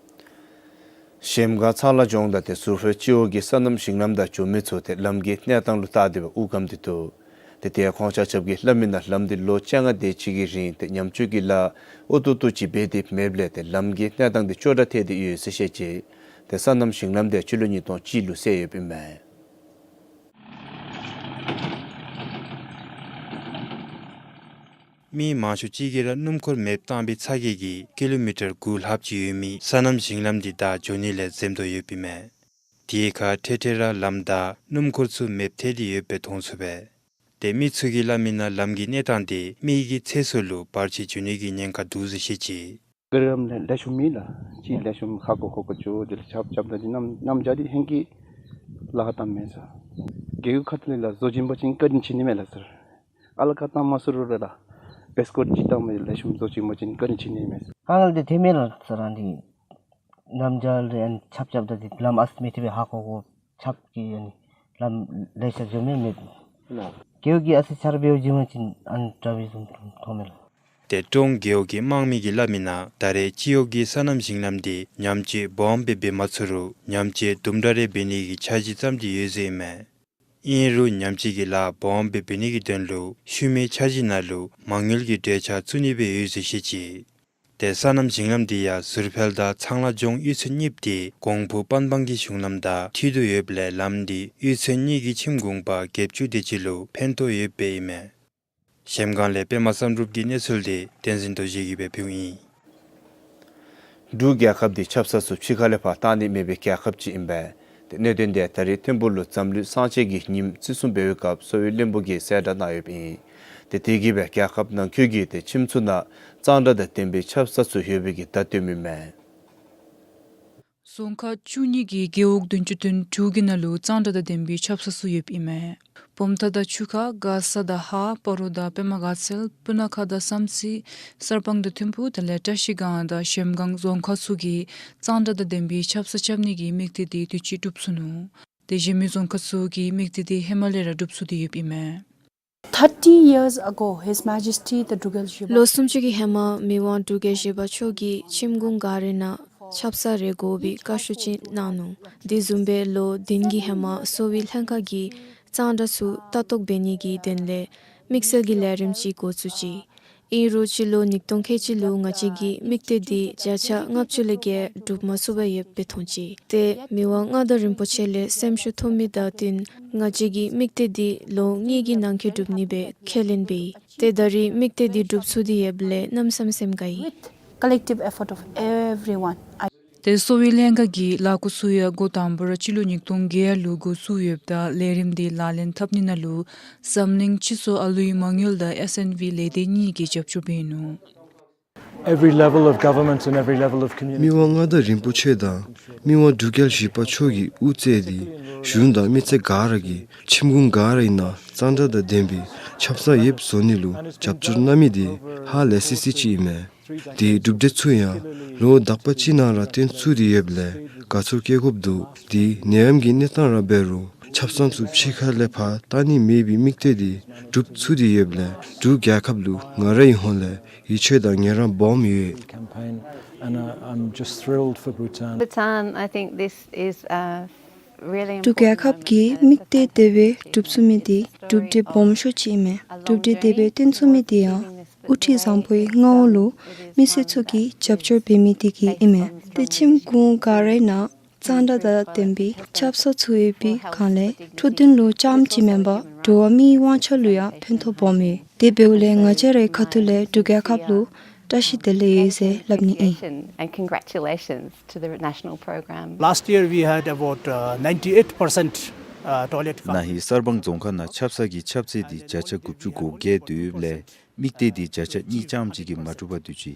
གཞལམ་སྒང་ཚང་ལ་ལྗོངས་དང་ཏེ་ཟུར་ཕེབས་སྤྱི་འོག་གི་སོ་ནམ་ཞིང་ལམ་དང་འགྱོ་མི་ཚུ་ཏེ་ལམ་གྱི་གནས་སྟངས་ལུ་བལྟ་སྟེ་སྦེ་དབུགས་སྒམ་སྟེ་འདུག། ཏེ་ཏེ་ཁོང་ཆ་ཁྱབ་ཀྱིས་སླབ་མི་ནང་ལམ་འདི་ལོ་བཅོ་ལྔ་དེ་ཅིག་གི་རིང་ཏེ་ཉམས་བཅོས་ཀྱི་ལཱ་ཨོ་ཏོག་ཏོ་ཅིག་འབད་དེ་མེདཔ་ལས་ཏེ་ལམ་གྱི་གནས་སྟངས་འདི་སྐྱོ་དྲགས་ཐལ་ཏེ་ཡོད་ཟེར་བཤད་ཅི། ཏེ་སོ་ནམ་ཞིང་ལམ་འདི་སྤྱི་ལོ་ཉིས་སྟོང་གཅིག་ལུ་བསལ་ཡོདཔ་ཨིན་མས། མི་མང་ཤོས་ཅིག་གིས་ར་སྣུམ་འཁོར་མེདཔ་བཏང་བའི་ཚ་གྱང་གིས་ཀི་ལོ་མི་ཊར་དགུ་ལྷགཔ་ཅིག་ཡོད་མི་སོ་ནམ་ཞིང་ལམ་འདི་བདའ་འགྱོ་ནི་ལས་འཛེམ་དོ་ཡོདཔ་ཨིན་མས། དེའི་ཁར་ཐེངས་ཐེངས་ར་ལམ་བདའ་སྣུམ་འཁོར་ཚུ་མེདཔ་ཐལ་ཏེ་ཡོདཔ་སྦེ་མཐོང་ཚུགས་པས། ཏེ་མི་ཚུ་གིས་སླབ་མི་ནང་ལམ་གྱི་གནས་སྟངས་འདི་མི་གི་ཚེ་སྲོག་ལུ་བར་ཆད་འགྱོ་ནི་གི་ཉེན་ཁ་འདུག་ཟེར་བཤད་ཅི། གི་རམ་ལེ་ལེགས་ཤོམ་མེད་ལགས། ཅིག་ལེགས་ཤོམ་ཧ་གོ་ཧ་གོ་ཅོག་འདི་ལུ་ཆབ་ཆབ་ད་འདི་གནམ་གནམ་བྱཱར་འདི་ཧེང་གི་ལཱ་ཁག་བཏངམ་མས་ས། རྒེད་འོག་ཁ་ཐུག་ལས་ལགས་བཟོ་བྱིན་པ་ཅིན་བཀའ་དྲིན་ཆེ་ནི་མས་ལགས་སར། ཨ་ལ་ཁ་བཏང་མ་ཚུགས་རུང་ར་ལགས་ཨེས་ཀོཊ་ཅིག་བཏངམ་ལེགས་ཤོམ་བཟོ་བྱིན་པ་ཅིན་བཀའ་དྲིན་ཆེ་ནི་མས་ས། ཨ་ལ་འདི་ཐེ་མེད་ལགས་སར། ཨ་འདི་གནམ་བྱཱར་རེ་ཨ་ནི་ཆབ་ཆབ་ད་འདི་ལམ་ཨ་ཙི་མི་ཐེ་བའི་ཧ་གོ་གོ། ཆབ་ཀྱི་ཨ་ནི་ལམ་ལེ་ཤ་འགྱོ་མི་མེད། རྒེད་འོག་གི་ཨ་ཙི་ཆརཔ་འབད་བ་ཅིན་ཨ་ནི་དྲག་པའི་བཟུམ་མཐོང་མས་ལགས། ཏེ་ཀྲོང་རྒེད་འོག་གི་དམངས་མི་གིས་སླབ་མི་ནང་ད་རེས་སྤྱི་འོག་གི་སོ་ནམ་ཞིང་ལམ་འདི་ཉམས་བཅོས་སྦོམ་སྦེ་འབད་མ་ཚུགས་རུང་ཉམས་བཅོས་དུམ་གྲ་རེ་འབད་ནི་གི་འཆར་གཞི་བརྩམས་ཏེ་ཡོད་ཟེར་ཨིན་མས། ཨིན་རུང་ཉམས་བཅོས་ཀྱི་ལཱ་སྦོམ་སྦེ་འབད་ནི་གི་དོན་ལུ་ཤུལ་མའི་འཆར་གཞི་ནང་ལུ་མ་དངུལ་གྱི་གྲོས་འཆར་བཙུགས་ནི་སྦེ་ཡོད་ཟེར་བཤད་ཅི། ཏེ་སོ་ནམ་ཞིང་ལམ་འདི་ཡང་ཟུར་ཕེལ་དང་ཚང་ལ་ལྗོངས་གཡུས་ཚན་གཉིསཔོ་འདི་གོང་ཕུ་པན་སྦང་གི་གཞུང་ལམ་དང་མཐུད་དེ་ཡོདཔ་ལས་ལམ་འདི་གཡུས་ཚན་གཉིས་ཀྱི་ཁྱིམ་གུང་པ་བརྒྱད་ཅུ་དེ་ཅིག་ལུ་ཕན་ཐོགས་ཡོདཔ་ཨིན་མས། གཞལམ་སྒང་ལས་པདྨ་བསམ་གྲུབ་ཀྱི་གནས་ཚུལ་འདི་བསྟན་འཛིན་རྡོ་རྗེ་གིས་སྦེ་ཕུལཝ་ཨིན། འབྲུག་རྒྱལ་ཁབ་འདི་ཆབ་གསང་ཚུ་ཕྱི་ཁ་ལས་ཕར་བཏང་ནི་མེད་པའི་རྒྱལ་ཁབ་ཅིག་ཨིན་པས། ཏེ་གནད་དོན་འདི་ད་རེས་ཐིམ་ཕུག་ལུ་འཛམ་གླིང་གསང་བྱེད་ཀྱི་ཉིནམ་བརྩི་སྲུང་འབད་བའི་སྐབས་གསོ་བའི་བློན་པོ་གིས་གསལ་བསྒྲགས་གནང་ཡོདཔ་ཨིན། ཏེ་དེ་གིས་སྦེ་རྒྱལ་ཁབ་ནང་འཁོད་ཀྱི་ཏེ་ཁྱིམ་ཚུ་ནང་གཙང་སྦྲ་དང་ལྡན་པའི་ཆབ་གསང་ཚུ་ཡོད་པའི་གི་བརྡ་སྟོནམ་ཨིན་མས། རྫོང་ཁག་བཅུ་གཉིས་ཀྱི་རྒེད་འོག་བདུན་ཅུ་དོན་དྲུག་གི་ནང་ལུ་གཙང་སྦྲ་དང་ལྡན་པའི་ཆབ་གསང་ཚུ་ཡོདཔ་ཨིན་མས། སྤོམ་ཐང་དང་ཆུ་ཁ། མགར་ས་དང་ཧཱ། སྤ་རོ་དང་པདྨ་དགའ་ཚལ། སྤུ་ན་ཁ་དང་བསམ་རྩེ། གསར་སྤང་དང་ཐིམ་ཕུག་དེ་ལས་བཀྲ་ཤིས་སྒང་དང་གཞལམ་སྒང་རྫོང་ཁག་ཚུ་གིས་གཙང་སྦྲ་དང་ལྡན་པའི་ཆབ་གསང་རྐྱབ་ནི་གི་དམིགས་གཏད་འདི་དུས་ཅི་གྲུབ་ཚུགས་ནུག། ཏེ་གཞན་མི་རྫོང་ཁག་ཚུ་གི་དམིགས་གཏད་འདི་ཧེ་མ་ལས་ར་གྲུབ་ཚུགས་ཏེ་ཡོདཔ་ཨིན་མས། Thirty years ago, His Majesty the Drukgyal Dzongpa ལོ་སུམ་ཅུ་གི་ཧེ་མ་མི་དབང་འབྲུག་རྒྱལ་བཞི་པ་མཆོག་གིས་ཁྱིམ་གུང་ག་རའི་ནང་ཆབ་གསང་རེ་དགོ་པའི་བཀའ་ཤོག་ཅིག་གནང་ནུག། དེ་བཟུམ་སྦེ་ལོ་བདུན་གྱི་ཧེ་མ་གསོ་བའི་ལྷན་ཁག་གིས་གཙང་སྦྲ་ཚུ་ལྟ་རྟོག་འབད་ནི་གི་དོན་ལས་དམིགས་བསལ་གྱི་ལས་རིམ་ཅིག་འགོ་བཙུགས་ཅི། ཨིན་རུང་སྤྱི་ལོ་ཉིས་སྟོང་ཁལ་གཅིག་ལུ་ང་བཅས་ཀྱི་དམིགས་གཏད་འདི་བརྒྱ་ཆ་ལྔ་བཅུ་ལས་བརྒལ་གྲུབ་མ་ཚུགས་པར་ཡོདཔ་སྦེ་མཐོང་ཅི། ཏེ་མི་དབང་མངའ་བདག་རིན་པོ་ཆེ་ལས་སེམས་ཤུགས་ཐོབ་མི་དང་བསྟུན་ང་བཅས་ཀྱི་དམིགས་གཏད་འདི་ལོ་གཉིས་ཀྱི་ནང་འཁོད་གྲུབ་ནི་སྦེ་ཁས་ལེན་འབད་ཡི། ཏེ་ད་རེས་དམིགས་གཏད་འདི་གྲུབ་ཚུགས་ཏེ་ཡོདཔ་ལས་གནམ་མེད་ས་མེད་སེམས་དགའ་ཡི། With collective effort of everyone. ཏེ་གསོ་བའི་ལྷན་ཁག་གི་ལཱ་འགོ་བཙུགས་ཡང་འགོ་དང་པ་ར་སྤྱི་ལོ་ཉིས་སྟོང་བརྒྱད་ལུ་འགོ་བཙུགས་ཡོདཔ་ད་ལས་རིམ་འདི་ལག་ལེན་འཐབ་ནི་ནང་ལུ་འཛམ་གླིང་སྤྱི་ཚོགས་ཨ་ལུའི་མ་དངུལ་དང་ཨེས་ཨེན་བི་ལས་སྡེ་གཉིས་ཀྱིས་རྒྱབ་སྐྱོར་འབད་ནུག། Every level of government and every level of community. མི་དབང་མངའ་བདག་རིན་པོ་ཆེ་དང་མི་དབང་འབྲུག་རྒྱལ་བཞི་པ་མཆོག་གིས་དབུ་བཙུགས་ཏེ་གཞུང་དང་མི་སེར་ག་ར་གིས་ཁྱིམ་གུང་ག་རའི་ནང་གཙང་སྦྲ་དང་ལྡན་པའི་ཆབ་གསང་ཡོདཔ་བཟོ་ནི་ལུ་རྒྱབ་སྐྱོར་གནང་མི་འདི་ཧ་ལས་སི་སི་ཅིག་ཨིན་མས། དེ་གྲུབ་འབྲས་ཚུ་ཡང་ལོ་དག་པ་ཅིག་ནང་ར་སྟོན་ཚུགས་ཏེ་ཡོདཔ་ལས་དགའ་ཚོར་སྐྱེ་དགོཔ་འདུག། དེ་ནད་ཡམས་ཀྱི་གནས་སྟངས་ར་འབད་རུང་ཆབ་གསང་ཚུ་ཕྱི་ཁ་ལས་ཕར་བཏང་ནི་མེད་པའི་དམིགས་གཏད་དེ་གྲུབ་ཚུགས་ཏེ་ཡོདཔ་ལས་འབྲུག་རྒྱལ་ཁབ་ལུ་ང་རའི་ཧོངས་ལས་ཡིད་ཆེས་དང་ངལ་རངས་སྦོམ་ཡོད། Campaign, and, uh, I'm just thrilled for Bhutan. Bhutan, I think this is, uh, really འབྲུག་རྒྱལ་ཁབ་ཀྱི་དམིགས་གཏད་དེ་སྦེ་གྲུབ་ཚུགས་མི་དེ་གྲུབ་འབྲས་སྦོམ་ཤོས་ཅིག་ཨིན་མས། གྲུབ་འབྲས་དེ་སྦེ་སྟོན་ཚུགས་མི་དེ་ཡང་དབུ་ཁྲིད་བཟང་པོའི་མངའ་འོག་ལུ་མི་སེར་ཚུ་གིས་རྒྱབ་སྐྱོར་འབད་མི་དེ་གིས་ཨིན་མས། ཏེ་ཁྱིམ་གུང་ག་རའི་ནང་གཙང་སྦྲ་དང་ལྡན་པའི་ཆབ་གསང་ཚུ་ཡོད་པའི་སྒང་ལས་འཕྲོད་བསྟེན་ལུ་རྐྱངམ་ཅིག་མེན་པར་འགྲོ་བ་མིའི་དབང་ཆ་ལུ་ཡང་ཕན་ཐོགས་སྦོམ་ཡོད། དེ་འབདཝ་ལས་ང་བཅས་རའི་ཁ་ཐུག་ལས་འབྲུག་རྒྱལ་ཁབ་ལུ་བཀྲ་ཤིས་བདེ་ལེགས་ཡོད་ཟེར་སླབ་ནི་ཨིན། And congratulations to the national program. Last year we had about, uh, ninety-eight percent, uh, toilet ན་ཧིང་གསར་སྤང་རྫོང་ཁག་ནང་ཆབ་གསང་གི་ཁྱབ་ཚད་དེ་བརྒྱ་ཆ་དགུ་བཅུ་གོ་བརྒྱད་སྡོད་ཡོདཔ་ལས་དམིགས་གཏད་དེ་བརྒྱ་ཆ་གཉིས་རྐྱངམ་ཅིག་གིས་མ་གྲུབ་པར་སྡོད་ཅི།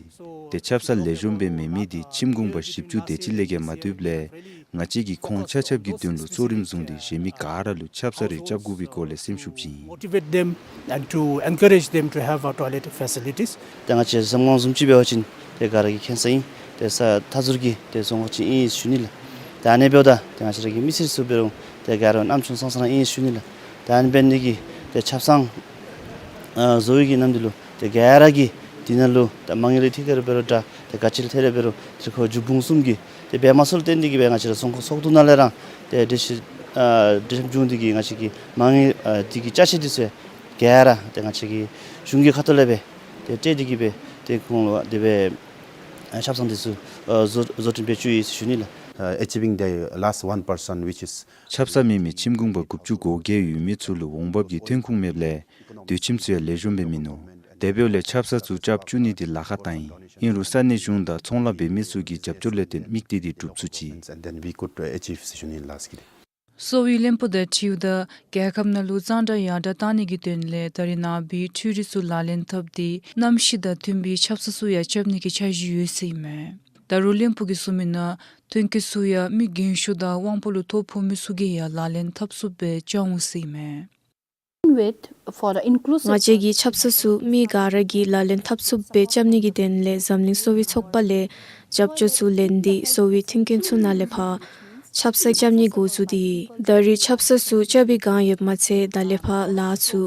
ཏེ་ཆབ་གསང་ལེགས་ཤོམ་སྦེ་མེད་མི་དེ་ཁྱིམ་གུང་པ་བཞི་བཅུ་དེ་ཅིག་ལས་བརྒལ་མ་སྡོདཔ་ལས་ང་བཅས་ཀྱིས་ཁོང་ཆ་ཁྱབ་ཀྱི་དོན་ལུ་གཙོ་རིམ་བཟུང་སྟེ་གཞན་མི་ག་ར་ལུ་ཆབ་གསང་རེ་རྐྱབ་དགོ་པའི་སྐོར་ལས་སེམས་ཤུགས་བྱིན། Motivate them and to encourage them to have a toilet facilities. ཏེ་ང་བཅས་བཟུམ་ཅིག་འབད་བ་ཅིན་ཏེ་ག་ར་གིས་མཁྱེན་ས་ཨིན། ཏེ་ས་མཐའ་ཟུར་གྱི་ཏེ་རྫོང་ཁག་ཅིག་ཨིན་ཟེར་ཞུ་ནི་ལགས། ད་ཨ་ནི་འབདཝ་ད་ཏེ་ང་བཅས་ར་གི་མི་སེར་ཚུ་འབད་རུང་ཏེ་ག་ར་རྣམ་ཅོ་སང་སང་ར་ཨིན་ཟེར་ཞུ་ནི་ལགས། ད་ཨ་ནི་འབད་ནི་དེ་གིས་ཏེ་ཆབ་གསང་ཨ་བཟོ་བའི་གི་ནམ་དུས་ལུ་ཏེ་ག་ར་གིས་དེ་ནང་ལུ་ད་མ་དངུལ་རེ་ཐད་ཁར་འབད་རུང་འདྲ་ཏེ་ག་ཅི་ལུ་ཐད་རེ་འབད་རུང་ཏེ་ཁོ་འཇུག་འབུངས་གསུམ་གྱི་ཏེ་འབད་མ་ཚུགས་ལུ་བརྟེན་ཏེ་གིས་སྦེ་ང་བཅས་ར་རྫོང་ཁག་ཚོགས་འདུ་ནང་ལས་ར་ཏེ་འགྲེལ་བཤད་ཨ་འགྲེལ་བཤད་བྱུང་སྟེ་གིས་ང་བཅས་ཀྱི་མ་དངུལ་ཨ་དེ་གི་ཅ་ཆས་དེ་ཚུ་ག་ར་ཏེ་ང་བཅས་ཀྱི་གཞུང་གི་ཁ་ཐུག་ལས་སྦེ་ཏེ་སྤྲོད་དེ་གིས་སྦེ་ཏེ་ཁོང་ལུ་དེ་སྦེ་ཨ་ཆབ་གསང་དེ་ཚུ་ཨ་བཟོ་བཟོ་སྐྲུན་འབད་བཅུག་ཡི་ཟེར་ཞུ་ནི་ལགས། Uh, achieving the last one percent, which is ཆབ་གསང་མེད་མི་ཁྱིམ་གུང་པ་དགུ་བཅུ་གོ་བརྒྱད་ཡོད་མི་ཚུ་ལུ་འོང་འབབ་ཀྱི་ཐོན་ཁུངས་མེདཔ་ལས་སྡོད་ཁྱིམ་ཚུ་ཡང་ལེགས་ཤོམ་སྦེ་མིན་ནུག། དེ་འབདཝ་ལས་ཆབ་གསང་ཚུ་རྐྱབ་བཅུག་ནི་དེ་ལཱ་ཁག་བཏང་ཡི། ཨིན་རུང་ས་གནས་གཞུང་དང་ཚོང་ལཱ་འབད་མི་ཚུ་གི་རྒྱབ་སྐྱོར་ལས་བརྟེན་དམིགས་གཏད་དེ་གྲུབ་ཚུགས་ཅི། And then we could, uh, achieve ཟེར་ཞུ་ནི་ལགས། གསོ་བའི་བློན་པོ་དང་འཁྲིལཝ་ད་རྒྱལ་ཁབ་ནང་ལུ་གཙང་སྦྲ་ཡར་དྲག་བཏང་ནི་གི་དོན་ལས་ད་རེས་ནངས་པའི་འཕྲུལ་རིག་ཚུ་ལག་ལེན་འཐབ་སྟེ་གནམ་གཤིས་དང་མཐུན་པའི་ཆབ་གསང་ཚུ་ཡང་རྐྱབ་ནི་གི་འཆར་གཞི་ཡོད་ཟེར་ཨིན་མས། ད་རུང་བློན་པོ་གིས་གསུངས་མི་ནང་ཐོན་སྐྱེད་ཚུ་ཡང་མི་རྒན་ཤོས་དང་དབང་པོ་ལུ་ཐོ་ཕོག་མི་ཚུ་གིས་ཡང་ལག་ལེན་འཐབ་ཚུགསཔ་སྦེ་རྐྱབ་འོང་ཟེར་ཨིན་མས། With for the inclusive ང་བཅས་ཀྱིས་ཆབ་གསང་ཚུ་མི་ག་ར་གིས་ལག་ལེན་འཐབ་ཚུགསཔ་སྦེ་རྐྱབ་ནི་གི་དོན་ལས་འཛམ་གླིང་གསོ་བའི་ཚོགས་པ་ལས་རྒྱབ་སྐྱོར་ཚུ་ལེན་ཏེ་གསོ་བའི་མཐུན་རྐྱེན་ཚུ་ནང་ལས་ཕར་ཆབ་གསང་རྐྱབ་ནི་འགོ་བཙུགས་ཏེ་ཡོད། ད་རེས་ཆབ་གསང་ཚུ་རྐྱབ་པའི་བསྒང་ཡོདཔ་མ་ཚད་ད་ལས་ཕར་ལཱ་ཚུ་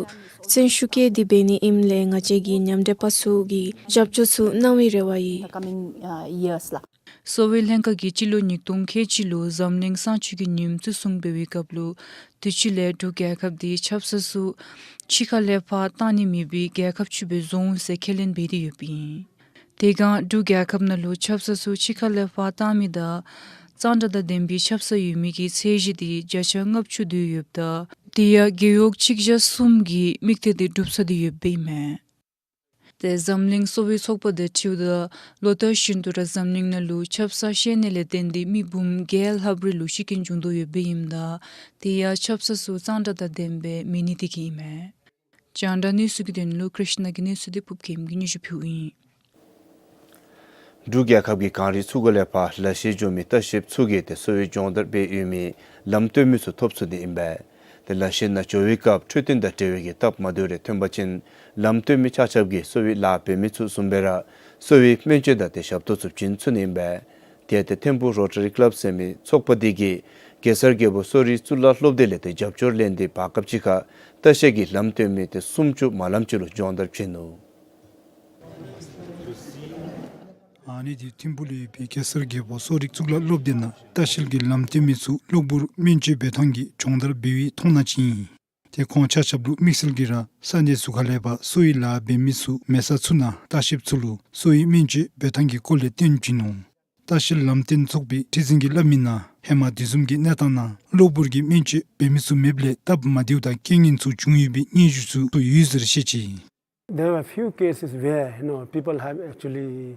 བརྩོན་ཤུགས་བསྐྱེད་དེ་འབད་ནི་ཨིནམ་ལས་ང་བཅས་ཀྱི་མཉམ་འབྲེལ་པ་ཚུ་གིས་རྒྱབ་སྐྱོར་ཚུ་གནང་བའི་རེ་བ་ཡོད། Coming, uh, years ལགས། གསོ་བའི་ལྷན་ཁག་གིས་སྤྱི་ལོ་ཉིས་སྟོང་ཁལ་གཅིག་ལུ་འཛམ་གླིང་གསང་སྤྱོད་ཀྱི་ཉིནམ་བརྩི་སྲུང་འབད་བའི་སྐབས་ལུ་དུས་ཅི་ལས་འབྲུག་རྒྱལ་ཁབ་དེ་ཆབ་གསང་ཚུ་ཕྱི་ཁ་ལས་ཕར་བཏང་ནི་མེད་པའི་རྒྱལ་ཁབ་ཅིག་སྦེ་བཟོ་འོང་ཟེར་ཁས་ལེན་འབད་དེ་ཡོདཔ་ཨིན། དེ་སྒང་འབྲུག་རྒྱལ་ཁབ་ནང་ལུ་ཆབ་གསང་ཚུ་ཕྱི་ཁ་ལས་ཕར་བཏང་མི་དང་གཙང་སྦྲ་དང་ལྡན་པའི་ཆབ་གསང་ཡོད་མི་གི་ཚད་གཞི་དེ་བརྒྱ་ཆ་ལྔ་བཅུ་བསྡུ་ཡོདཔ་ད་དེ་ཡང་རྒེད་འོག་གཅིག་བརྒྱ་གསུམ་གྱི་དམིགས་གཏད་དེ་གྲུབ་ཚར་ཏེ་ཡོདཔ་ཨིན་མས། ཏེ་འཛམ་གླིང་གསོ་བའི་ཚོགས་པ་དང་འཁྲིལཝ་ད་ལོ་ལྟར་བཞིན་དུ་ར་འཛམ་གླིང་ནང་ལུ་ཆབ་གསང་བཤལ་ནི་ལས་བརྟེན་ཏེ་མི་འབུམ་བརྒྱད་ལྷགཔ་རེ་ལུ་ཤི་རྐྱེན་བྱུང་དོ་ཡོདཔ་ཨིནམ་ད་དེ་ཡང་ཆབ་གསང་ཚུ་གཙང་སྦྲ་དང་ལྡནམ་སྦེ་མེད་ནི་དེ་གིས་ཨིན་མས། རྒྱང་བསྒྲགས་གནས་ཚུལ་གྱི་དོན་ལུ་ཀྲིཤ་ན་གི་གནས་ཚུལ་དེ་ཕུརབ་རྒྱལམོ་གིས་སྙན་ཞུ་ཕུལཝ་ཨིན། འབྲུག་རྒྱལ་ཁབ་ཀྱི་གངས་རི་ཚུ་གུ་ལས་ཕར་ལ་གཞས་འགྱོ་མི་ལྟ་བཤལཔ་ཚུ་གིས་ཏེ་གསོ་བའི་སྦྱོང་བརྡར་འབད་ཡོད་མི་ལམ་སྟོན་མི་ཚུ་ཐོབ་ཚུགས་ནི་ཨིན་པས། ཏེ་ལ་གཞས་ནང་འགྱོ་བའི་སྐབས་འཕྲོད་བསྟེན་དང་འབྲེལ་བའི་གི་སྟབས་མ་བདེཝ་རེ་ཐོན་པ་ཅིན་ལམ་སྟོན་མི་ཆ་ཁྱབ་ཀྱིས་གསོ་བའི་ལཱ་འབད་མི་ཚུ་བཟུམ་སྦེ་ར་གསོ་བའི་སྨན་བཅོས་དང་ཏེ་ཞབས་ཏོག་ཚུ་བྱིན་ཚུགས་ནི་ཨིན་པས། ཏེ་ཏེ་ཐིམ་ཕུག་རོ་ཊ་རི་ཀི་ལབ་ཟེར་མི་ཚོགས་པ་འདི་གིས་གེ་སར་རྒྱལ་པོ་གསོ་རིག་གཙུག་ལག་སློབ་སྡེ་ལས་ཏེ་རྒྱབ་སྐྱོར་ལེན་ཏེ་བར་སྐབས་ཅིག་ཁར་ལྟ་བཤལ་གྱི་ལམ་སྟོན་མི་ཏེ་སུམ་ཅུ་མ་ལམ་ཅིག་ལུ་སྦྱོང་བརྡར་བྱིན་ནུག། ཨ་ནི་འདི་ཐིམ་ཕུག་ལུ་ཡོད་པའི་གེ་སར་རྒྱལ་པོ་གསོ་རིག་གཙུག་ལག་སློབ་སྡེ་ནང་ལྟ་བཤལ་གྱི་ལམ་སྟོན་མི་ཚུ་གློ་བུར་སྨན་བཅོས་འབད་ཐངས་ཀྱི་སྦྱོང་བརྡར་འབད་བའི་མཐོང་སྣང་ཅིག་ཨིན། ཏེ་ཁོང་ཆ་ཁྱབ་ལུ་དམིགས་བསལ་གྱིས་ར་ས་གནས་ཚུ་ཁ་ལས་ཕར་གསོ་བའི་ལཱ་འབད་མི་ཚུ་མེད་ས་ཚུ་ནང་ལྟ་བཤལཔ་ཚུ་ལུ་གསོ་བའི་སྨན་བཅོས་འབད་ཐངས་ཀྱི་སྐོར་ལས་སྟོན་བྱིན་ནུག། ལྟ་བཤལ་ལམ་སྟོན་ཚོགས་པའི་ཁྲི་འཛིན་གྱིས་སླབ་མི་ནང་ཧེ་མ་དེ་བཟུམ་གྱི་གནས་སྟངས་ནང་གློ་བུར་གྱི་སྨན་བཅོས་འབད་མི་ཚུ་མེདཔ་ལས་སྟབས་མ་བདེཝ་དང་རྐྱེན་ངན་ཚུ་བྱུང་ཡོད་པའི་སྙན་ཞུ་ཚུ་ཡོད་ཟེར་བཤད་ཅི། There were few cases where, you know, people have actually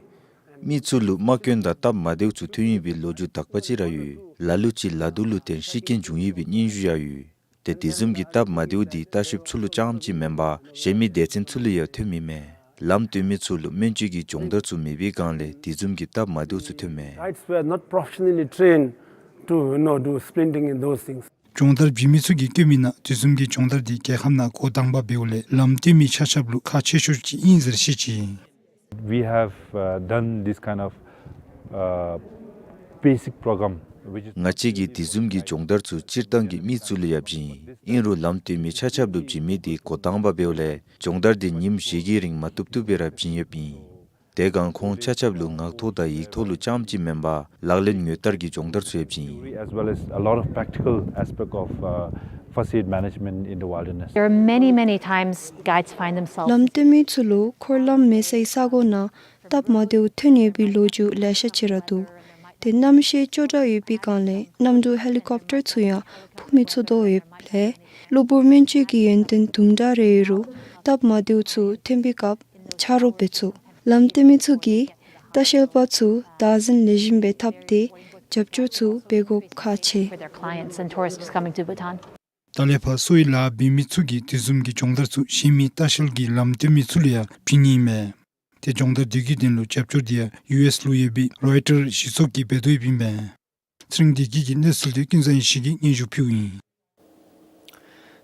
མི་ཚུ་ལུ་རྨ་སྐྱོན་དང་སྟབས་མ་བདེཝ་ཚུ་ཐོན་ཡོད་པའི་ལོ་རྒྱུས་དག་པ་ཅིག་ར་ཡོད། ལ་ལུ་ཅིག་ལ་དུག་ལུ་བརྟེན་ཤི་རྐྱེན་བྱུང་ཡོད་པའི་སྙན་ཞུ་ཡང་ཡོད། ཏེ་དེ་བཟུམ་གྱི་སྟབས་མ་བདེཝ་འདི་ལྟ་བཤལཔ་ཚུ་ལུ་རྐྱངམ་ཅིག་མེན་པར་གཞན་མི་སྡེ་ཚན་ཚུ་ལུ་ཡང་ཐོནམ་ཨིན་མས། ལམ་སྟོན་མི་ཚུ་ལུ་སྨན་བཅོས་ཀྱི་སྦྱོང་བརྡར་ཚུ་མེད་པའི་སྒང་ལས་དེ་བཟུམ་གྱི་སྟབས་མ་བདེཝ་ཚུ་ཐོནམ་མས། Guides were not professionally trained to, you know, do splinting and those things. སྦྱོང་བརྡར་བྱིན་མི་ཚུ་གིས་བཀོད་མི་ནང་དེ་བཟུམ་གྱི་སྦྱོང་བརྡར་འདི་རྒྱལ་ཁབ་ནང་འགོ་དང་པ་འབདཝ་ལས་ལམ་སྟོན་མི་ཆ་ཁྱབ་ལུ་ཁག་ཆེ་ཤོས་ཅིག་ཨིན་ཟེར་བཤད་ཅི། We have, uh, done this kind of, uh, basic program, which is ང་བཅས་ཀྱིས་དེ་བཟུམ་གྱི་སྦྱོང་བརྡར་ཚུ་སྤྱིར་བཏང་གི་མི་ཚུ་ལུ་ཡང་བྱིན་ཡི། ཨིན་རུང་ལམ་སྟོན་མི་ཆ་ཁྱབ་ལུ་བྱིན་མི་དེ་འགོ་དང་པ་འབདཝ་ལས་སྦྱོང་བརྡར་དེ་ཉིནམ་བཞི་གི་རིང་མ་བཏུབ་བཏུབ་སྦེ་ར་བྱིན་ཡོདཔ་ཨིན། དེ་སྒང་ཁོང་ཆ་ཁྱབ་ལུ་ངག་ཐོག་དང་ཡིག་ཐོག་ལུ་རྐྱངམ་ཅིག་མེན་པར་ལག་ལེན་དངོས་བསྟར་གྱི་སྦྱོང་བརྡར་ཚུ་ཡང་བྱིན་ཡི། As well as a lot of practical aspect of, uh, first aid management in the wilderness. There are many, many times guides find themselves. ལམ་སྟོན་མི་ཚུ་ལུ་འཁོར་ལམ་མེད་སའི་ས་གོ་ནང་སྟབས་མ་བདེཝ་ཐོན་ཡོད་པའི་ལོ་རྒྱུས་ལེ་ཤ་ཅིག་ར་འདུག། དེ་གནམ་གཤིས་སྐྱོ་དྲགས་ཡོད་པའི་སྒང་ལས་གནམ་གྲུ་ཧེ་ལི་ཀོབ་ཊར་ཚུ་ཡང་འཕུར་མི་ཚུགས་དོ་ཡོདཔ་ལས་གློ་བུར་སྨན་བཅོས་ཀྱི་ཡོན་ཏན་དུམ་གྲ་རེ་ཡོད་རུང་སྟབས་མ་བདེཝ་ཚུ་ཐོན་པའི་སྐབས་ཆ་རོགས་འབད་ཚུགས། ལམ་སྟོན་མི་ཚུ་གིས་ལྟ་བཤལ་པ་ཚུ་བདག་འཛིན་ལེགས་ཤོམ་སྦེ་འཐབ་སྟེ་རྒྱབ་སྐྱོར་ཚུ་འབད་དགོཔ་ཁག་ཆེ། For their clients and tourists coming to Bhutan. ད་ལས་ཕར་གསོ་བའི་ལཱ་འབད་མི་ཚུ་གིས་དེ་བཟུམ་གྱི་སྦྱོང་བརྡར་ཚུ་གཞན་མི་ལྟ་བཤལ་གྱི་ལམ་སྟོན་མི་ཚུ་ལུ་ཡང་བྱིན་ནི་ཨིན་མས། དེ་སྦྱོང་བརྡར་དེ་གི་དོན་ལུ་རྒྱབ་སྐྱོར་དེ་ཡང་ཡུ་ཨེསི་ལུ་ཡོད་པའི་རོའི་ཊར་གཞི་ཚོགས་ཀྱིས་འབད་དོ་ཡོདཔ་ཨིན་མས། ཚེ་རིང་བདེ་སྐྱིད་ཀྱི་གནས་ཚུལ་དེ་ཀུན་བཟང་ཡེ་ཤེས་ཀྱིས་སྙན་ཞུ་ཕུལཝ་ཨིན།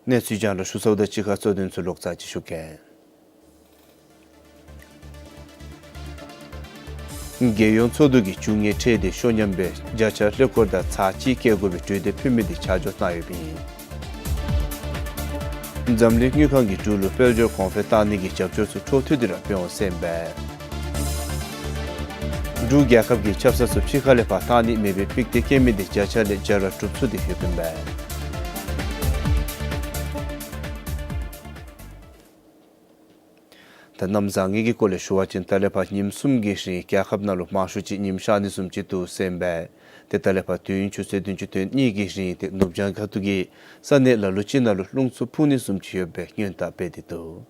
གནས་ཚུལ་རྒྱང་བསྒྲགས་ཞུ་ཚརཝ་དང་གཅིག་ཁར་གཙོ་དོན་ཚུ་ལོག་ཙམ་ཅིག་ཞུ་གེ། རྒྱལ་ཡོངས་ཚོགས་འདུ་གིས་བཅུ་གཉིས་ཁྲལ་དེ་ཤོ་ཉམས་པའི་བརྒྱ་ཆ་ཀླད་ཀོར་དང་ཚག་གཅིག་བཀལ་དགོ་པའི་གྲོས་འདེབས་ཕུལ་མི་དེ་ཆ་འཇོག་གནང་ཡོདཔ་ཨིན། འཛམ་གླིང་དངུལ་ཁང་གིས་འབྲུག་ལུ་དཔལ་འབྱོར་གོང་འཕེལ་བཏང་ནི་གི་རྒྱབ་སྐྱོར་ཚུ་འཕྲོ་མཐུད་དེ་ར་འབད་འོང་ཟེར་ཨིན་པས། འབྲུག་རྒྱལ་ཁབ་ཀྱིས་ཆབ་གསང་ཚུ་ཕྱི་ཁ་ལས་ཕར་བཏང་ནི་མེད་པའི་པིག་ཏེ་བཀལ་མི་དེ་བརྒྱ་ཆ་ལས་བརྒྱ་ར་གྲུབ་ཚུགས་ཏེ་ཡོདཔ་ཨིན་པས། ད་གནམ་བཟང་ངན་གྱི་སྐོར་ལས་ཞུ་བ་ཅིན་ད་ལས་ཕར་ཉིནམ་གསུམ་གྱི་རིང་རྒྱལ་ཁབ་ནང་ལུ་མང་ཤོས་ཅིག་ཉིམ་ཤར་ནི་བཟུམ་ཅིག་འདུག་ཟེར་ཨིན་པས། དེ་ད་ལས་ཕར་དུས་ཡུན་ཆུ་ཚོད་བདུན་ཅུ་དོན་གཉིས་ཀྱི་རིང་དེ་ནུབ་བྱང་ཁ་ཐུག་གི་ས་གནས་ལ་ལུ་ཅིག་ནང་ལུ་རླུང་འཚུབ་འཕུ་ནི་བཟུམ་ཅིག་ཡོད་པའི་སྔོན་བརྡ་སྤེལ་ཏེ་འདུག།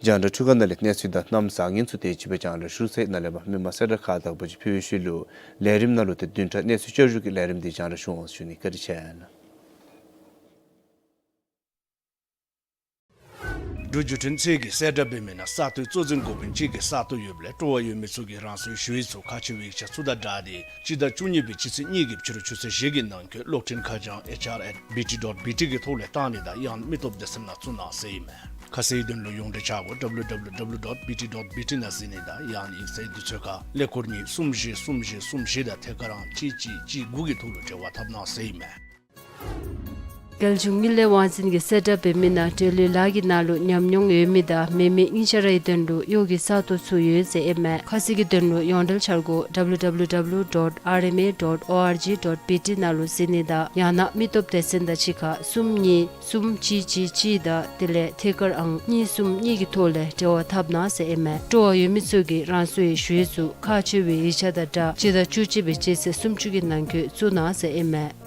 རྒྱང་བསྒྲགས་འཕྲུལ་ཁང་ནང་ལས་གནས་ཚུལ་དང་གནམ་བཟང་ངན་ཚུ་དེ་ཅིག་སྦེ་རྒྱང་བསྒྲགས་ཞུ་ཚར་ཡི། ནཱ་ལས་མར་མི་མང་གསལ་བསྒྲགས་ཁག་དག་པ་ཅིག་ཕུལ་བའི་ཤུལ་ལུ་ལས་རིམ་ནང་ལུ་དེ་བདུན་ཕྲག་གནས་ཚུལ་བསྐྱར་ཞུ་གི་ལས་རིམ་དེ་རྒྱང་བསྒྲགས་ཞུ་འོང་ཟེར་ཞུ་ནི། བཀའ་དྲིན་ཆེ་ལགས། འབྲུག་བརྒྱུད་འཕྲིན་ཚད་ཀྱིས་གསལ་བསྒྲགས་འབད་མི་ནང་ས་སྟོང་གཙོ་འཛིན་འགོ་དཔོན་གཅིག་གི་ས་སྟོང་ཡོདཔ་ལས་སྤྲོ་བ་ཡོད་མི་ཚུ་གིས་རང་སོའི་ཞུ་ཡིག་ཚུ་ཁག་ཆེ་བའི་ཡིག་ཆ་ཚུ་དང་སྦྲགས་ཏེ་སྤྱི་ཟླ་བཅུ་གཉིས་པའི་སྤྱི་ཚེས་གཉིས་ཀྱི་ཕྱི་རུ་ཆུ་ཚོད་བཞི་གི་ནང་འཁོད་གློག་འཕྲིན་ཁ་བྱང་ཨེཆ་ཨར་ཨེཊ་བི་ཊི་ཌོཊ་བི་ཊི་གི་ཐོག་ལས་བཏང་ནི་དང་ཡང་མི་སྟོབས་སྡེ་ཚན་ནང་བཙུགས་གནང་ཟེར་ཨིན་མས། ཁ་གསལ་དོན་ལུ་ཡོངས་འབྲེལ་ཆ་བོ་ཌབ་ལུ་ཌབ་ལུ་ཌབ་ལུ་ཌོཊ་བི་ཊི་ཌོཊ་བི་ཊི་ནང་གཟིགས་ནི་དང་ཡང་ཡིག་ཚང་དུས་ཚོད་ཁར་ཀླད་ཀོར་གཉིས་གསུམ་བཞི་གསུམ་བཞི་གསུམ་བཞི་དང་ཐད་ཀར་ཨང་གཅིག་གཅིག་གཅིག་དགུ་གི་ཐོག་ལུ་འབྲེལ་བ་འཐབ་གནང་ཟེར་ཨིན་མས། རྒྱལ་གཞུང་དངུལ་ལས་དབང་འཛིན་གྱིས་གསལ་བསྒྲགས་འབད་མི་ནང་འབྲེལ་ཡོད་ལཱ་གི་ནང་ལུ་ཉམས་མྱོང་ཡོད་མི་དང་མེད་མི་གཉིས་ཆ་རའི་དོན་ལུ་གཡོག་གི་ས་སྟོང་ཚུ་ཡོད་ཟེར་ཨིན་མས། ཁ་གསལ་གྱི་དོན་ལུ་ཡོངས་འབྲེལ་འཆར་སྒོ་ཌབ་ལུ་ཌབ་ལུ་ཌབ་ལུ་ཌོཊ་ཨར་ཨེམ་ཨེ་ཌོཊ་ཨོ་ཨར་ཇི་ཌོཊ་བི་ཊི་ནང་ལུ་གཟིགས་ནི་དང་ཡང་ན་མི་སྟོབས་སྡེ་ཚན་དང་གཅིག་ཁར་གསུམ་གཉིས་གསུམ་གཅིག་གཅིག་གཅིག་དང་དེ་ལས་ཐད་ཀར་ཨང་གཉིས་གསུམ་གཉིས་ཀྱི་ཐོག་ལས་འབྲེལ་བ་འཐབ་གནང་ཟེར་ཨིན་མས། སྤྲོ་བ་ཡོད་མི་ཚུ་གིས་རང་སོའི་ཞུ་ཡིག་ཚུ་ཁག་ཆེ་བའི་ཡིག་ཆ་དང་སྦྲགས་སྤྱི་ཟླ་བཅུ་གཅིག་པའི་སྤྱི་ཚེས་སུམ་ཅུ་གི་ནང་འཁོད་བཙུགས་གནང་ཟེར་ཨིན་མས།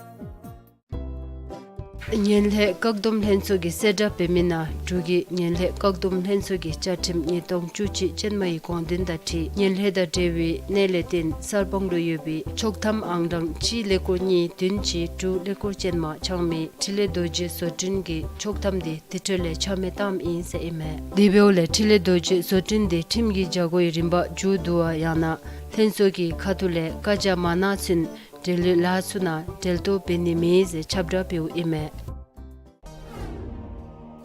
ངན་ལྷད་བཀག་སྡོམ་ལྷན་ཚོགས་ཀྱིས་གསལ་བསྒྲགས་འབད་མི་ནང་འབྲུག་གི་ངན་ལྷད་བཀག་སྡོམ་ལྷན་ཚོགས་ཀྱི་བཅའ་ཁྲིམས་ཉིས་སྟོང་བཅུ་གཅིག་ཅན་མ་ཡི་དགོངས་དོན་དང་འཁྲིལ་ངན་ལྷད་དང་འབྲེལ་བའི་གནད་ལས་བརྟེན་གསར་སྤང་ལུ་ཡོད་པའི་ཆོག་ཐམ་ཨང་གྲངས་གཅིག་ཀླད་ཀོར་གཉིས་བདུན་གཅིག་དྲུག་ཀླད་ཀོར་ཅན་མ་ཆགས་མི་འཕྲིན་ལས་རྡོ་རྗེ་བཟོ་སྐྲུན་གྱི་ཆོག་ཐམ་དེ་དེ་འཕྲོ་ལས་ཆ་མེད་བཏངམ་ཨིན་ཟེར་ཨིན་མས། དེ་འབདཝ་ལས་འཕྲིན་ལས་རྡོ་རྗེ་བཟོ་སྐྲུན་དེ་ཁྲིམས་ཀྱི་བྱ་སྒོ་ཡི་རིམ་པ་མཇུག་བསྡུ་བ་ཡང་ན་ལྷན་ཚོགས་ཀྱི་ཁ་ཐུག་ལས་བཀའ་རྒྱ་མ་གནང་ཚུན་འབྲེལ་ཡོད་ལཱ་ཚུ་ནང་འབྲེལ་གཏོགས་འབད་ནི་མེད་ཟེར་ཁྱབ་བསྒྲགས་འབདཝ་ཨིན་མས།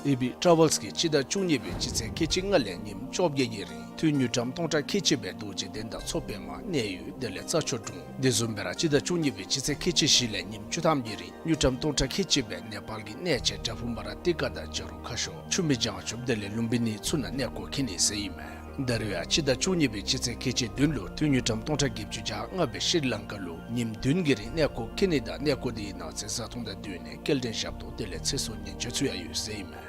ཨེ་བི་ཊ་རེ་ཝེལསི་གིས་སྤྱི་ཟླ་བཅུ་གཉིས་པའི་སྤྱི་ཚེས་ཁལ་གཅིག་ལྔ་ལས་ཉིནམ་བཅོ་བརྒྱད་ཀྱི་རིང་ཐུན་དངུལ་ཀྲམ་སྟོང་ཕྲག་ཁལ་གཅིག་སྦེ་རྡོ་རྗེ་གདན་དང་མཚོ་པདྨ་གནས་ཡུལ་དེ་ལས་རྩྭ་མཆོག་གྲོང་དེ་བཟུམ་སྦེ་ར་སྤྱི་ཟླ་བཅུ་གཉིས་པའི་སྤྱི་ཚེས་ཁལ་གཅིག་བཞི་ལས་ཉིནམ་བཅུ་ཐམ་གྱི་རིང་དངུལ་ཀྲམ་སྟོང་ཕྲག་ཁལ་གཅིག་སྦེ་ནེ་པཱལ་གྱི་གནས་ཆེན་བྲག་ཕུག་མ་ར་ཏི་ཀ་དང་བྱ་རུང་ཁ་ཤོར་ཆུ་སྨད་བྱང་ཆུབ་དེ་ལས་ལུམ་བི་ནི་ཚུ་ནང་གནས་སྐོར་འཁྱིད་ནི་ཟེར་ཨིན་མས། ད་རེས་ཡང་སྤྱི་ཟླ་བཅུ་གཉིས་པའི་སྤྱི་ཚེས་ཁལ་གཅིག་བདུན་ལུ་ཐུན་དངུལ་ཀྲམ་སྟོང་ཕྲག་བརྒྱད་ཅུ་གྱ་ལྔ་སྦེ་ཤྲི་ལང་ཀ་ལུ་ཉིནམ་བདུན་གྱི་རིང་གནས་སྐོར་འཁྱིད་ནི་དང་གནས་སྐོར་དེའི་ནང་ཚན་བཟའ་འཐུང་དང་བསྟུན་ནས་སྐྱེལ་འདྲེན་ཞབས་ཏོག་དེ་ལས་ཚེ་སྲོག་ཉེན་བཅོལ་ཚུ་ཡང་ཡོད་ཟེར་ཨིན་མས།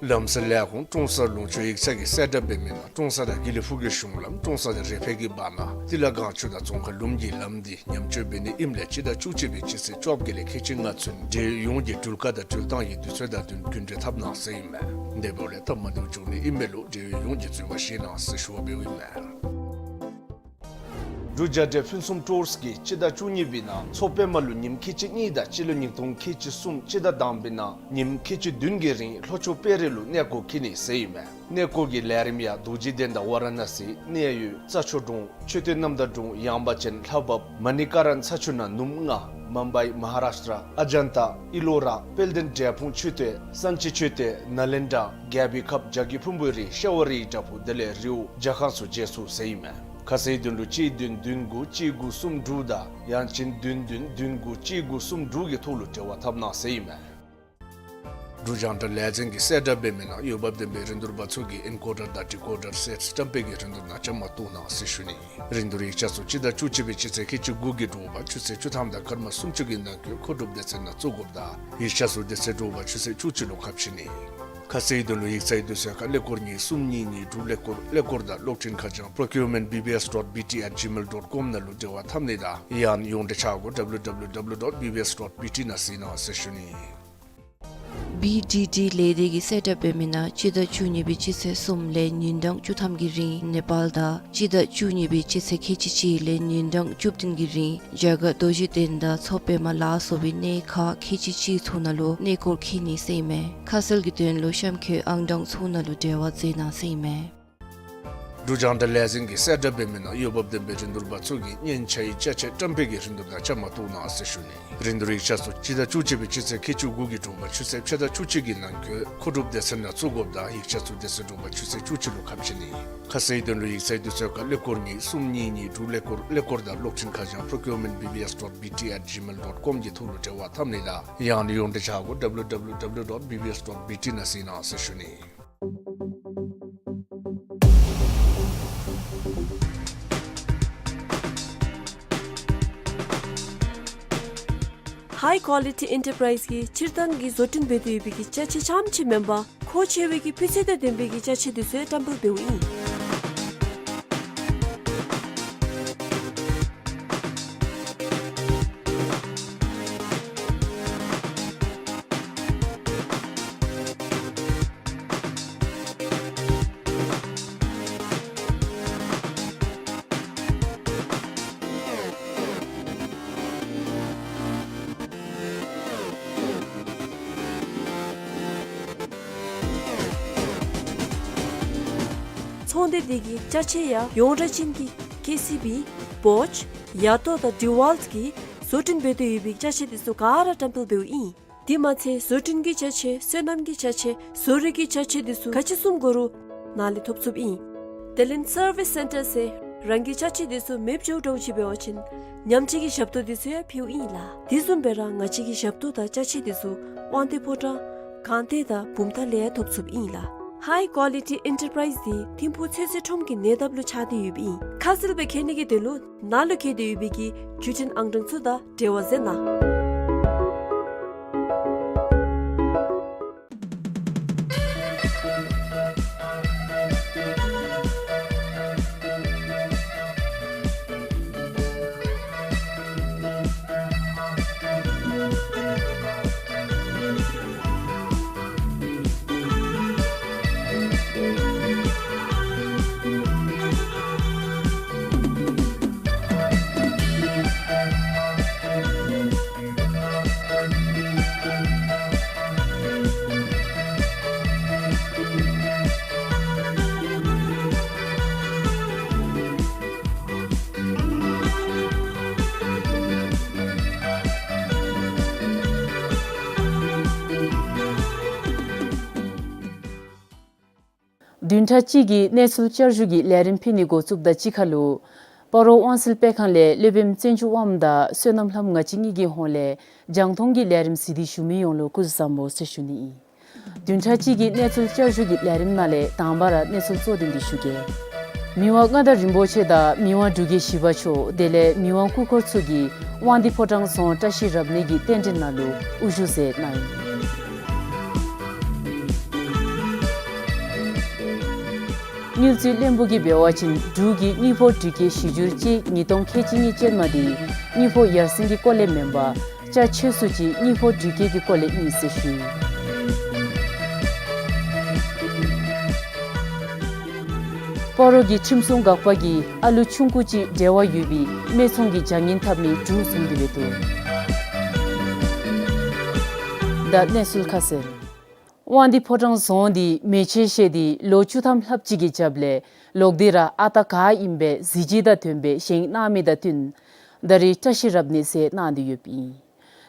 ལམ་སེལ་ལས་ཁུངས་ཀྲོང་གསར་ལུང་ཕྱོགས་ཡིག་ཚང་གིས་གསལ་བསྒྲགས་འབད་མི་ནང་ཀྲོང་གསར་དང་དགེ་ལེགས་ཕུག་གི་གཞུང་ལམ་ཀྲོང་གསར་དང་རེ་ཕེ་གི་བར་ན་ཏི་ལ་སྒང་ཆུ་དང་རྫོང་ཁ་ལུམ་གྱི་ལམ་འདི་ཉམས་བཅོས་འབད་ནི་ཨིནམ་ལས་སྤྱི་ཟླ་བཅུ་གཅིག་པའི་སྤྱི་ཚེས་བཅོ་བརྒྱད་ལས་ཁལ་གཅིག་ལྔ་ཚུན་འབྲེལ་ཡོད་ཡོངས་ཀྱིས་འགྲུལ་བཀག་དང་འགྲུལ་བཏང་གི་དུས་ཚོད་དང་བསྟུན་རྒྱུན་འགྲུལ་འཐབ་གནང་ཟེར་ཨིན་མས། དེ་འབདཝ་ལས་སྟབས་མ་བདེཝ་འབྱུང་ནི་ཨིན་མས་ལུ་འབྲེལ་ཡོད་ཡོངས་ཀྱིས་འཛོལ་བ་བཞེས་གནང་ཟེར་ཞུ་བ་འབདཝ་ཨིན་མས། འབྲུག་རྒྱལ་འབྲེལ་ཕུན་སུམ་ཊུརསི་གིས་སྤྱི་ཟླ་བཅུ་གཉིས་པའི་ནང་མཚོ་པདྨ་ལུ་ཉིནམ་ཁལ་གཅིག་གཉིས་དང་སྤྱི་ལོ་ཉིས་སྟོང་ཁལ་གཅིག་གསུམ་སྤྱི་ཟླ་དང་པའི་ནང་ཉིནམ་ཁལ་གཅིག་བདུན་གྱི་རིང་ལྷོ་ཕྱོགས་དཔལ་རི་ལུ་གནས་སྐོར་འཁྱིད་ནི་ཟེར་ཨིན་མས། གནས་སྐོར་གྱི་ལས་རིམ་ཡང་རྡོ་རྗེ་གདན་དང་ཝ་ར་ཎ་སི་གནས་ཡུལ་རྩྭ་མཆོག་གྲོང་མཆོད་རྟེན་རྣམ་དག་གྲོང་ཡངས་པ་ཅན་ལྷ་བབས་མ་ཎི་ཀ་ར་ན་ས་ཆུ་ནང་ནུབ་ལྔ་ མུམ་བྷའི་མ་ཧཱ་རཱཤ་ཊ་ར་ཨ་ཇན་ཏ་ཨི་ལོ་ར་དཔལ་ལྡན་འབྲས་སྤུངས་ཆོས་སྡེ་སན་ཅི་ཆོས་སྡེ་ན་ལེན་དྲ་རྒྱལ་པོའི་ཁབ་བྱ་རྒོད་ཕུང་པོའི་རི་ཤ་བ་རིའི་བྲག་ཕུག་དེ་ལས་རི་བོ་ཇ་ཁང་སུ་མཇལ་ཚུགས་ཟེར་ཨིན་མས། ཁ་གསལ་དོན་ལུ་གཅིག་བདུན་བདུན་དགུ་གཅིག་དགུ་གསུམ་དྲུག་དང་ཡང་ཅིན་བདུན་བདུན་བདུན་དགུ་གཅིག་དགུ་གསུམ་དྲུག་གི་ཐོག་ལུ་འབྲེལ་བ་འཐབ་གནང་ཟེར་ཨིན་མས། འབྲུག་རྒྱང་བསྒྲགས་ལས་འཛིན་གྱིས་གསལ་བསྒྲགས་འབད་མི་ནང་འོས་འབབ་ལྡན་པའི་རིན་བསྡུར་པ་ཚུ་གིས་ཨེན་ཀོ་ཌར་དང་ཌི་ཀོ་ཌར་སེཊ་བཀྲམ་སྤེལ་གྱི་རིན་བསྡུར་ནང་བཅའ་མར་གཏོགས་གནང་ཟེར་ཞུ་ནི། རིན་བསྡུར་ཡིག་ཆ་ཚུ་སྤྱི་ཟླ་བཅུ་གཅིག་པའི་སྤྱི་ཚེས་ཁལ་གཅིག་དགུ་གི་དྲོ་པ་ཆུ་ཚོད་བཅུ་ཐམ་དང་སྐར་མ་སུམ་ཅུ་གི་ནང་འཁོད་མཁོ་སྒྲུབ་སྡེ་ཚན་ནང་བཙུགས་དགོཔ་དང་ཡིག་ཆ་ཚུ་དེ་ཚེ་དྲོ་པ་ཆུ་ཚོད་བཅུ་གཅིག་ལུ་ཁ་ཕྱེ་ནི། ཁ་གསལ་དོན་ལུ་ཡིག་ཚང་དུས་ཚོད་ཁར་ཀླད་ཀོར་གཉིས་གསུམ་གཉིས་གཉིས་དྲུག་ཀླད་ཀོར་ཀླད་ཀོར་དང་གློག་འཕྲིན་ཁ་བྱང་procurement B B S dot B T at gmail dot com ནང་ལུ་འབྲེལ་བ་འཐབ་ནི་དང་ཡང་ཡོངས་འབྲེལ་ཆ་སྒོ་W W W dot B B S dot B T ནང་གཟིགས་གནང་ཟེར་ཞུ་ནི། B D D ལས་སྡེ་གིས་གསལ་བསྒྲགས་འབད་མི་ནང་སྤྱི་ཟླ་བཅུ་གཉིས་པའི་སྤྱི་ཚེས་གསུམ་ལས་ཉིན་གྲངས་བཅུ་ཐམ་གྱི་རིང་ནེ་པཱལ་དང་སྤྱི་ཟླ་བཅུ་གཉིས་པའི་སྤྱི་ཚེས་ཁལ་གཅིག་གཅིག་ལས་ཉིན་གྲངས་བཅུ་བདུན་གྱི་རིང་རྒྱ་གར་རྡོ་རྗེ་གདན་དང་མཚོ་པདྨ་ལ་སོགས་པའི་གནས་ཁག་ཁལ་གཅིག་གཅིག་ཚུ་ནང་ལུ་གནས་སྐོར་འཁྱིད་ནི་ཟེར་ཨིན་མས། ཁ་གསལ་གྱི་དོན་ལུ་གཤམ་འཁོད་ཨང་གྲངས་ཚུ་ནང་ལུ་འབྲེལ་བ་མཛད་གནང་ཟེར་ཨིན་མས། འབྲུག་རྒྱང་བསྒྲགས་ལས་འཛིན་གྱིས་གསལ་བསྒྲགས་འབད་མི་ནང་འོས་འབབ་ལྡན་པའི་རིན་བསྡུར་པ་ཚུ་གིས་སྙན་ཆ་ཡི་ཅ་ཆས་བཀྲམ་སྤེལ་གྱི་རིན་བསྡུར་ནང་བཅའ་མར་གཏོགས་གནང་ཟེར་ཞུ་ནི། རིན་བསྡུར་ཡིག་ཆ་ཚུ་སྤྱི་ཟླ་བཅུ་གཅིག་པའི་སྤྱི་ཚེས་ཁལ་གཅིག་དགུ་གི་དྲོ་པ་ཆུ་ཚོད་ཕྱེད་དང་བཅུ་གཅིག་གི་ནང་འཁོད་མཁོ་སྒྲུབ་སྡེ་ཚན་ནང་བཙུགས་དགོཔ་དང་ཡིག་ཆ་ཚུ་དེ་ཚེ་དྲོ་པ་ཆུ་ཚོད་བཅུ་གཅིག་ལུ་ཁ་ཕྱེ་ནི། ཁ་གསལ་དོན་ལུ་ཡིག་ཚང་དུས་ཚོད་ཁར་ཀླད་ཀོར་གཉིས་གསུམ་གཉིས་གཉིས་དྲུག་ཀླད་ཀོར་ཀླད་ཀོར་དང་གློག་འཕྲིན་ཁ་བྱང་procurement B B S dot B T at gmail dot com གི་ཐོག་ལུ་འབྲེལ་བ་འཐབ་ནི་དང་ཡང་ཡོངས་འབྲེལ་ཆ་སྒོ་W W W dot B B S dot B T ནང་གཟིགས་གནང་ཟེར་ཞུ་ནི། High Quality Enterprise གིས་སྤྱིར་བཏང་གི་བཟོ་སྐྲུན་འབད་དེ་ཡོད་པའི་གི་ཅ་ཆས་རྐྱངམ་ཅིག་མེན་པར་མཁོ་ཆེ་བའི་གི་སྤུས་ཚད་དང་ལྡན་པའི་གི་ཅ་ཆས་དེ་ཚུ་ཡང་བཀྲམ་སྤེལ་འབདཝ་ཨིན། ཚོང་སྡེ་འདི་གི་ཅ་ཆས་ཡང་ཡོངས་གྲགས་ཅན་གྱི་ཀེ་སི་བི་བོཆ་ཡ་ཏོ་དང་ཌི་ཝཱལཊ་གིས་བཟོ་སྐྲུན་འབད་དེ་ཡོད་པའི་ཅ་ཆས་དེ་ཚུ་ག་ར་བཀྲམ་སྤེལ་འབདཝ་ཨིན། དེ་མ་ཚད་བཟོ་སྐྲུན་གྱི་ཅ་ཆས་སོ་ནམ་གྱི་ཅ་ཆས་བཟོ་རིག་གི་ཅ་ཆས་དེ་ཚུ་ག་ཅི་བཟུམ་དགོ་རུང་ནཱ་ལས་ཐོབ་ཚུགསཔ་ཨིན། དེ་ལས་སར་བིས་སེན་ཊར་ཟེར་རང་གི་ཅ་ཆས་དེ་ཚུ་མེདཔ་འགྱོ་འགྱོཝ་ཅིག་འབད་བ་ཅིན་ཉིནམ་གཅིག་གི་ཞབས་ཏོག་དེ་ཚུ་ཡང་ཕུལཝ་ཨིན་ལགས། དེ་བཟུམ་སྦེ་ར་ང་བཅས་ཀྱི་ཞབས་ཏོག་དང་ཅ་ཆས་དེ་ཚུ་དབང་འདུས་ཕོ་བྲང་སྒང་སྟེང་དང་བུམ་ཐང་ལས་ཡང་ཐོབ་ཚུགསཔ་ཨིན་ལགས། High Quality Enterprise འདི་ཐིམ་ཕུག་ཚོད་བསྲེ་ཁྲོམ་གྱི་ཉེ་འདབས་ལུ་ཆགས་ཏེ་ཡོདཔ་ཨིན། ཁ་གསལ་སྦེ་མཁྱེན་ནི་གི་དོན་ལུ་ནཱ་ལུ་བཀོད་དེ་ཡོད་པའི་གི་བརྒྱུད་འཕྲིན་ཨང་གྲངས་ཚུ་དང་འབྲེལ་བ་མཛད་གནང་། བདུན་ཕྲག་གཅིག་གི་གནས་ཚུལ་བསྐྱར་ཞུ་གི་ལས་རིམ་ཕུལ་ནི་འགོ་བཙུགསཔ་ད་གཅིག་ཁར་ལུ་སྤ་རོ་དབང་སིལ་སྤེལ་ཁང་ལས་སློབ་དཔོནམ་བཙན་ཆུ་དབངམོ་དང་བསོད་ནམས་ལྷམོ་ང་བཅས་གཉིས་ཀྱི་ཧོངས་ལས་རྒྱང་མཐོང་གི་ལས་རིམ་གཟིགས་ཏེ་བཞུགས་མི་ཡོངས་ལུ་སྐུ་གཟུགས་བཟང་པོ་ཟེར་ཞུ་ནི་ཨིན། བདུན་ཕྲག་གཅིག་གི་གནས་ཚུལ་བསྐྱར་ཞུ་གི་ལས་རིམ་ནང་ལས་དང་པ་ར་གནས་ཚུལ་གཙོ་དོན་འདི་ཞུ་གེ། མི་དབང་མངའ་བདག་རིན་པོ་ཆེ་དང་མི་དབང་འབྲུག་རྒྱལ་བཞི་པ་མཆོག་དེ་ལས་མི་དབང་སྐུ་འཁོར་ཚུ་གིས་དབང་འདུས་ཕོ་བྲང་རྫོང་བཀྲ་ཤིས་རབ་གནས་ཀྱི་རྟེན་འབྲེལ་ནང་ལུ་དབུ་བཞུགས་མཛད་གནང་ཡི། དངུལ་རྩིས་བློན་པོ་གིས་འབད་བ་ཅིན་འབྲུག་གི་དངུལ་ཕོགས་འགྲུལ་སྐྱེལ་གཞི་འགྱུར་ཅན་ཉིས་སྟོང་ཁལ་གཅིག་གཉིས་ཅན་མ་འདི་དངུལ་ཕོགས་ཡར་སེང་གི་སྐོར་ལས་མེན་པར་ཅ་ཆས་ཚུ་ཅིག་དངུལ་ཕོགས་འགྲུལ་སྐྱེལ་གྱི་སྐོར་ལས་ཨིན་ཟེར་ཞུ་ཡི། སྤ་རོ་གི་ཁྲིམས་སྲུང་འགག་པ་གིས་ཨ་ལུ་ཆུང་ཀུ་ཅིག་འབྲེལ་བ་ཡོད་པའི་སྨད་ཚོང་གི་བྱ་ངན་འཐབ་མི་དྲུག་བཟུང་སྟེ་འབད་འདུག། ད་གནས་ཚུལ་ཁ་གསལ། དབང་འདུས་ཕོ་བྲང་རྫོང་འདི་མེ་མཆོད་བཞེས་ཏེ་ལོ་བཅུ་ཐམ་ལྷགཔ་ཅིག་གི་རྒྱབ་ལས་ལོག་སྟེ་ར་ཨ་རྟག་ག་ཨིནམ་སྦེ་གཟི་བརྗིད་དང་ལྡནམ་སྦེ་བཞེངས་གནང་མི་དང་བསྟུན་ ད་རིས་བཀྲ་ཤིས་རབ་གནས་ཟེར་གནང་སྟེ་ཡོདཔ་ཨིན།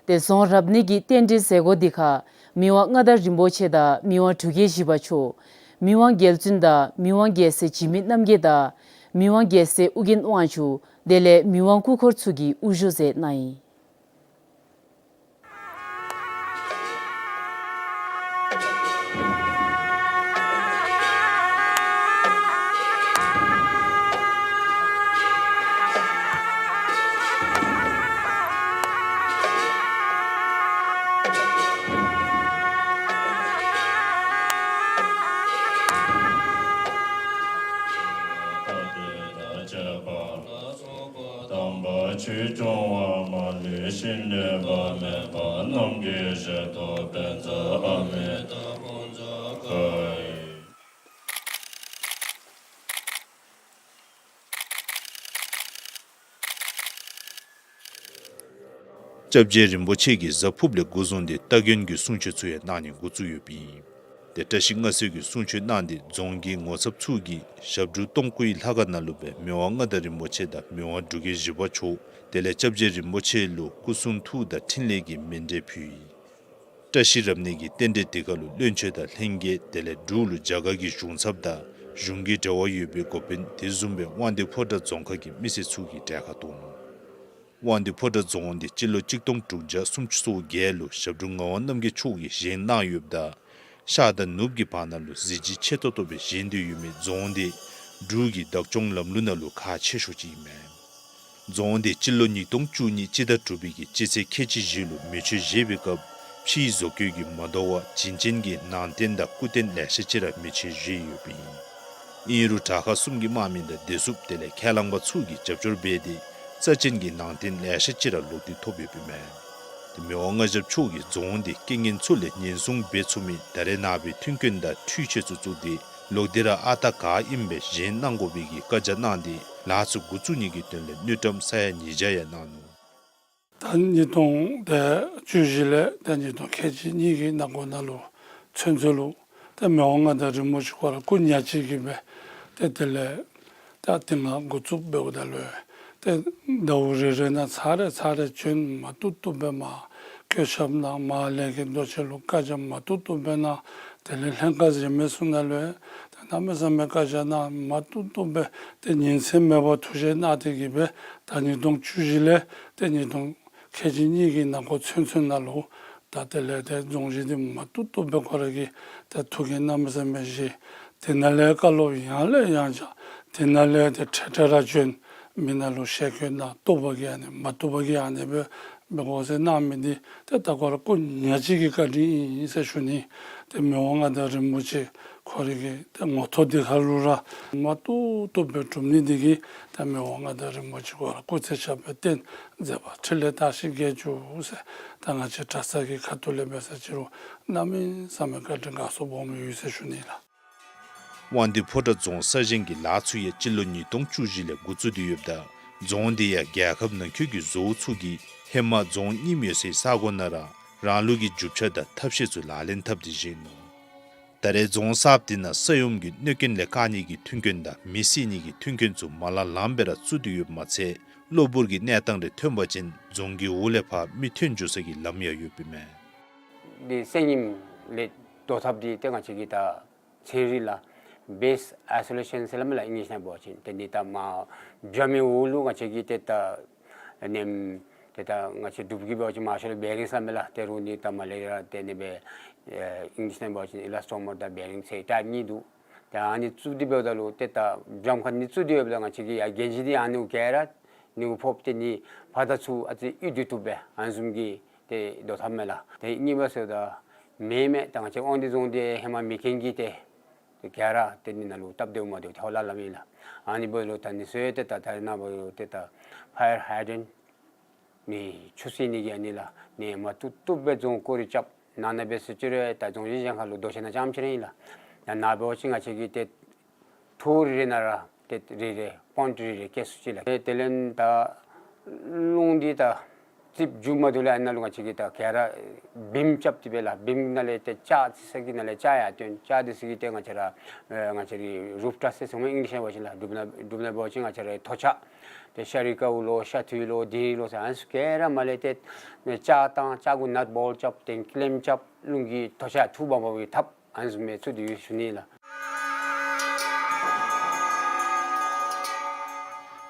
ཏེ་རྫོང་རབ་གནས་ཀྱི་རྟེན་འབྲེལ་མཛད་སྒོ་འདི་ཁར་མི་དབང་མངའ་བདག་རིན་པོ་ཆེ་དང་མི་དབང་འབྲུག་རྒྱལ་བཞི་པ་མཆོག། མི་དབང་རྒྱལ་བཙུན་དང་མི་དབང་རྒྱལ་སྲས་འཇིགས་མེད་རྣམ་རྒྱལ་དང་མི་དབང་རྒྱལ་སྲས་ཨོ་རྒྱན་དབང་ཕྱུག་དེ་ལས་མི་དབང་སྐུ་འཁོར་ཚུ་གིས་དབུ་བཞུགས་མཛད་གནང་ཡི། དམ་པ་ཆོས་སྐྱོང་བ་མ་ལུས་ཤིང་ལུས་པ་མེད་པ་རྣམས་ཀྱི་ཞལ་ཏོག་པད་ཚལ་ཨ་མི་ཏ་ཕུ་ཛ་ཀ་ཡེ། སྐྱབས་རྗེ་རིན་པོ་ཆེ་གིས་གཟའ་ཕུརཔ་ལས་འགོ་བཟུང་སྟེ་སྟ་གོན་གྱི་གསུང་ཆོག་ཚུ་ཡང་གནང་ནི་འགོ་བཙུགས་ཡོདཔ་ཨིན། ཏེ་བཀྲ་ཤིས་མངའ་གསོལ་གྱི་གསུང་ཆོག་གནང་སྟེ་རྫོང་གི་ངོ་ཚབ་ཚུ་གིས་ཞབས་དྲུང་སྟོང་སྐུའི་ལྷ་ཁང་ནང་ལུ་སྦེ་མི་དབང་མངའ་བདག་རིན་པོ་ཆེ་དང་མི་དབང་འབྲུག་རྒྱལ་བཞི་པ་མཆོག་དེ་ལས་སྐྱབས་རྗེ་རིན་པོ་ཆེ་ལུ་སྐུ་གསུང་ཐུགས་དང་ཕྲིན་ལས་ཀྱི་མཎྜལ་ཕུལ་ཡི། བཀྲ་ཤིས་རབ་གནས་ཀྱི་རྟེན་འབྲེལ་དེ་ཁར་ལུ་བློན་ཆེན་དང་ལྷན་རྒྱས་དེ་ལས་འབྲུག་ལུ་རྒྱ་གར་གྱི་གཞུང་ཚབ་དང་གཞུང་གི་འབྲེལ་བ་ཡོད་པའི་འགོ་དཔོན་དེ་བཟུམ་སྦེ་དབང་འདུས་ཕོ་བྲང་རྫོང་ཁག་གི་མི་སེར་ཚུ་གིས་གྲལ་ཁར་གཏོགས་ནུག། དབང་འདུས་ཕོ་བྲང་རྫོང་འདི་སྤྱི་ལོ་གཅིག་སྟོང་དྲུག་བརྒྱ་སུམ་ཅུ་སོ་བརྒྱད་ལུ་ཞབས་དྲུང་ངག་དབང་རྣམ་རྒྱལ་མཆོག་གིས་བཞེངས་གནང་ཡོདཔ་ད་ཤར་དང་ནུབ་ཀྱི་བར་ན་ལུ་གཟི་བརྗིད་ཆེ་ཏོག་ཏོ་སྦེ་བཞེངས་ཏེ་ཡོད་མི་རྫོང་འདི་འབྲུག་གི་བདག་སྐྱོང་ལམ་ལུགས་ནང་ལུ་ཁག་ཆེ་ཤོས་ཅིག་ཨིན་མས། རྫོང་འདི་སྤྱི་ལོ་ཉིས་སྟོང་བཅུ་གཉིས་སྤྱི་ཟླ་དྲུག་པའི་གི་སྤྱི་ཚེས་ཁལ་གཅིག་བཞི་ལུ་མེ་མཆོད་བཞེས་པའི་སྐབས་ཕྱིའི་བཟོ་བཀོད་ཀྱིས་མ་དོ་བར་བྱིན་ཅན་གྱི་ནང་རྟེན་དང་སྐུ་རྟེན་ལེ་ཤ་ཅིག་ར་མེ་མཆོད་བཞེས་ཡོདཔ་ཨིན། ཨིན་རུང་དྲག་ཁག་གསུམ་གྱི་དམག་མི་དང་བདེ་སྲུངཔ་དེ་ལས་ཁས་བླངས་པ་ཚུ་གིས་རྒྱབ་སྐྱོར་འབད་དེ་རྩ་ཅན་གྱི་ནང་རྟེན་ལེ་ཤ་ཅིག་ར་ལོག་སྟེ་ཐོབ་ཡོདཔ་ཨིན་མས། ཏེ་མི་དབང་མངའ་ཞབས་མཆོག་གིས་རྫོང་འདི་རྐྱེན་ངན་ཚུ་ལས་ཉེན་སྲུང་འབད་ཚུགས་མི་ད་རེས་ནངས་པའི་མཐུན་རྐྱེན་དང་འཕྲུལ་ཆས་ཚུ་བཙུགས་ཏེ་ལོག་སྟེ་ར་ཨ་རྟག་ག་ཨིནམ་སྦེ་བཞེངས་གནང་དགོ་པའི་གི་བཀའ་རྒྱ་གནང་སྟེ་ལཱ་ཚུ་འགོ་བཙུགས་ནི་གི་དོན་ལས་དངུལ་ཀྲམ་ས་ཡ་ཉིས་བརྒྱ་ཡང་གནང་ནུག། ད་ཉིས་སྟོང་དེ་བཅུ་བཞི་ལས་ད་ཉིས་སྟོང་ཁལ་གཅིག་གཉིས་ཀྱི་ནང་འཁོད་ནང་ལུ་ཚུན་ཚོད་ལུ་ཏེ་མི་དབང་མངའ་བདག་རིན་པོ་ཆེ་ཁོ་ར་སྐུ་ཉག་གཅིག་གིས་སྦེ་ཏེ་དེ་ལས་ད་དེ་ནང་འགོ་བཙུགས་འབདཝ་ད་ལུ་ཏེ་ཟླཝ་རེ་རེ་ནང་ཚར་རེ་ཚར་རེ་བྱོན་མ་བཏུབ་བཏུབ་སྦེ་མར་བཀོད་ཁྱབ་གནང་མར་ལས་ཀྱི་མདོ་ཆེན་ལུ་བཀའ་རྒྱ་མ་བཏུབ་བཏུབ་སྦེ་གནང་དེ་ལས་ལྷན་ཁག་གཞན་མི་ཚུ་ནང་ལུ་ཏེ་གནམ་མེད་ས་མེད་བཀའ་རྒྱ་གནང་མ་བཏུབ་བཏུབ་སྦེ་ཏེ་ཉིན་མཚན་མེད་པར་ཐུགས་བཞེད་གནང་སྟེ་གིས་སྦེ་ད་ཉིས་སྟོང་བཅུ་བཞི་ལས་ཏེ་ཉིས་སྟོང་ཁལ་གཅིག་གཉིས་ཀྱི་ནང་འཁོད་ཚུན་ཚོད་ནང་ལུ་ད་དེ་ལས་ཏེ་རྫོང་གཞི་འདི་མ་བཏུབ་བཏུབ་སྦེ་ཁོ་ར་གིས་ད་ཐུགས་འགན་གནམ་མེད་ས་མེད་བཞེས། དེ་ནང་ལས་བཀའ་སློབ་ཡང་ལས་ཡང་བསྐྱར་དེ་ནང་ལས་ཏེ་འཕྲལ་འཕྲལ་ར་བྱོན་མི་ནང་ལུ་ཞལ་བཀོད་གནང་བཏུབ་པ་གིས་ཨ་ནི་མ་བཏུབ་པ་གིས་ཨ་ནི་སྦེ་འབད་དགོ་ཟེར་གནང་མི་འདི་ཏེ་ད་ཁོ་ར་སྐུ་ཉག་གཅིག་གི་བཀའ་དྲིན་ཨིན་ཟེར་ཞུ་ནི། ཏེ་མི་དབང་མངའ་བདག་རིན་པོ་ཆེ་ཁོ་རའི་གི་ཏེ་ངོ་ཐོག་འདི་ཁར་ལུ་ར་མ་བཏུབ་བཏུབ་སྦེ་གྲུབ་ནི་འདི་གིས་ད་མི་དབང་མངའ་བདག་རིན་པོ་ཆེ་ཁོ་ར་སྐུ་ཚེ་ཞབས་པད་བརྟན་མཛད་པ་འཕྲིན་ལས་དར་ཞིང་རྒྱས་བཅུག་ཟེར་ད་ང་བཅས་གྲྭ་ཚང་གི་ཁ་ཐུག་ལས་འབད་ས་ཅི་རུང་གནམ་མེད་ས་མེད་བཀའ་དྲིན་དགའ་ཚོར་སྦོམ་ཡོད་ཟེར་ཞུ་ནི་ལགས། དབང་འདུས་ཕོ་བྲང་རྫོང་གསར་བཞེངས་ཀྱི་ལཱ་ཚུ་ཡང་སྤྱི་ལོ་ཉིས་སྟོང་བཅུ་བཞི་ལས་འགོ་བཙུགས་ཏེ་ཡོདཔ་ད་རྫོང་འདི་ཡང་རྒྱལ་ཁབ་ནང་འཁོད་ཀྱི་བཟོ་བོ་ཚུ་གིས་ཧེ་མ་རྫོང་རྙིངམ་ཡོད་སའི་ས་གོ་ནང་ར་རང་ལུགས་ཀྱི་རྒྱུ་ཆ་དང་ཐབས་ཤེས་ཚུ་ལག་ལེན་འཐབ་སྟེ་བཞེངས་ནུག། ད་རེས་རྫོང་གསརཔ་འདི་ནང་ས་ཡོམ་གྱི་གནོད་རྐྱེན་ལས་བཀག་ནི་གི་མཐུན་རྐྱེན་དང་མེ་བསད་ནི་གི་མཐུན་རྐྱེན་ཚུ་མ་ལང་ལངམ་སྦེ་ར་བཙུགས་ཏེ་ཡོདཔ་མ་ཚད་གློ་བུར་གྱི་གནས་སྟངས་རེ་ཐོན་པ་ཅིན་རྫོང་གི་འོག་ལས་ཕར་མི་ཐོན་འགྱོ་ས་གི་ལམ་ཡང་ཡོདཔ་ཨིན་མས། འདི་ས་ཡོམ་ལས་བཟློག་ཐབས་འདི་ཏེ་ང་བཅས་ཀྱིས་ད་ཚན་རིག་ལགས་བེསི་ཨའི་སོ་ལེ་ཤཱན་ཟེར་སླབ་མས་ལགས་ཨིང་ལིཤ་ནང་འབད་བ་ཅིན། ཏེ་འདི་ད་མར་བྱཱར་མའི་འོག་ལུ་ང་བཅས་ཀྱིས་ཏེ་ད་ཨ་ནེམ་ཏེ་ད་ང་བཅས་འབྲུག་གི་འབད་བ་ཅིན་མར་ཤལ་བེ་རིང་ཟེར་སླབ་མས་ལགས། ཏེ་རུང་འདི་ད་མར་ལས་ར་ཏེ་ཨ་ནི་སྦེ་ཨེ་ཨིང་ལིཤ་ནང་འབད་བ་ཅིན་ཨི་ལཱས་ཊོ་མར་དང་བེ་རིང་ཟེར་ཊའིཔ་གཉིས་འདུག། ཏེ་ཨ་ནི་བཙུགས་ཏེ་འབདཝ་ད་ལུ་ཏེ་ད་བྱཱརམ་ཁར་ཨ་ནི་བཙུགས་ཏེ་ཡོདཔ་ད་ང་བཅས་ཀྱིས་ཡར་གྱོན་ཞིནམ་འདི་ཨ་ནི་གུ་ག་ར་ཨ་ནི་གུ་ཕོགཔ་ཏེ་ཨ་ནི་ཕར་དང་ཚུར་ཨ་ཙི་གཡུག་སྡོད་བཏུབ་སྦེ་ཨ་ནི་བཟུམ་གྱི་ཏེ་བཟློག་ཐབས་མས་ལགས། ཏེ་གཉིས་པ་ཟེརཝ་ད་མེ་མས། ད་ང་བཅས་དབང་འདུས་རྫོང་འདི་ཧེ་མ་མེ་རྐྱེན་གྱིས་ཏེ་ཏེ་ག་ར་ཏེ་ཨ་ནི་ནང་ལུ་སྟབས་བདེཝ་མ་བདེཝ་ཏེ་ཧོ་ལ་ལམ་ཨིན་ལགས། ཨ་ནི་འབདཝ་ད་ལུ་ད་ཨ་ནི་ཚུ་ཡང་ཏེ་ད་ད་རེས་ནངས་པ་ལུ་ཏེ་ད་ཕ་ཡར་ཧའི་ཌེན་ཊི་མེ་ཆུ་བསད་ནི་གི་ཨ་ནི་ལགས་ཨ་ནི་མ་བཏུབ་བཏུབ་སྦེ་རྫོང་སྐོར་ར་རྐྱབ། ནང་ན་འབད་ཟེར་ཅི་རུང་ད་རྫོང་གཞི་གཞན་ཁར་ལུ་རྡོ་ཆེན་ནང་རྐྱངམ་ཅིག་ར་ཨིན་ལགས། ཡར་ནཱ་འབད་བ་ཅིན་ང་བཅས་ཀྱིས་ཏེ་ཐོག་རེ་རེ་ནང་ར་ཏེ་རེ་རེ་པོའིནཊ་རེ་རེ་བཀལ་ཚུགས་ཅི་ལགས། ཏེ་དེ་ལས་ད་རླུང་འདི་ད་ རྩིགཔ་རྒྱུ་མ་བཏུབ་ལས་ཨ་ནཱ་ལུ་ང་བཅས་ཀྱིས་ད་ག་ར་བིམ་རྐྱབ་སྟེ་སྦེ་ལགས། བིམ་ནང་ལས་ཏེ་ལྕགས་རྩི་ས་གི་ནང་ལས་ལྕགས་ཡར་བཏོན། ལྕགས་འདི་ཚུ་གིས་ཏེ་ང་བཅས་ར་ཨེ་ང་བཅས་རའི་རུབ་ཊ་སི་ཟེར་སླབ་མས་ཨིང་ལིཤ་ནང་འབད་བ་ཅིན་ལགས། རུབ་ཊ་རུབ་ཊ་འབད་བ་ཅིན་ང་བཅས་རའི་ཐོག་ཆ་ཏེ་ཤ་རི་ཀའུ་ལོ་ཤ་ཐུའི་ལོ་དིང་རི་ལོ་ཟེར་ཨ་ནི་ཚུ་ག་ར་མར་ལས་ཏེ་ལྕགས་བཏང་། ལྕགས་གུ་ནཊ་བོལཊ་རྐྱབ་ཏེ་ཀི་ལེམ་རྐྱབ། རླུང་གིས་ཐོག་ཆ་འཐུ་འབག་འབག་སྦེ་འཐབ། ཨ་ནི་བཟུམ་མའི་ཚུ་འདི་ཡོད་ཞུ་ནི་ལགས།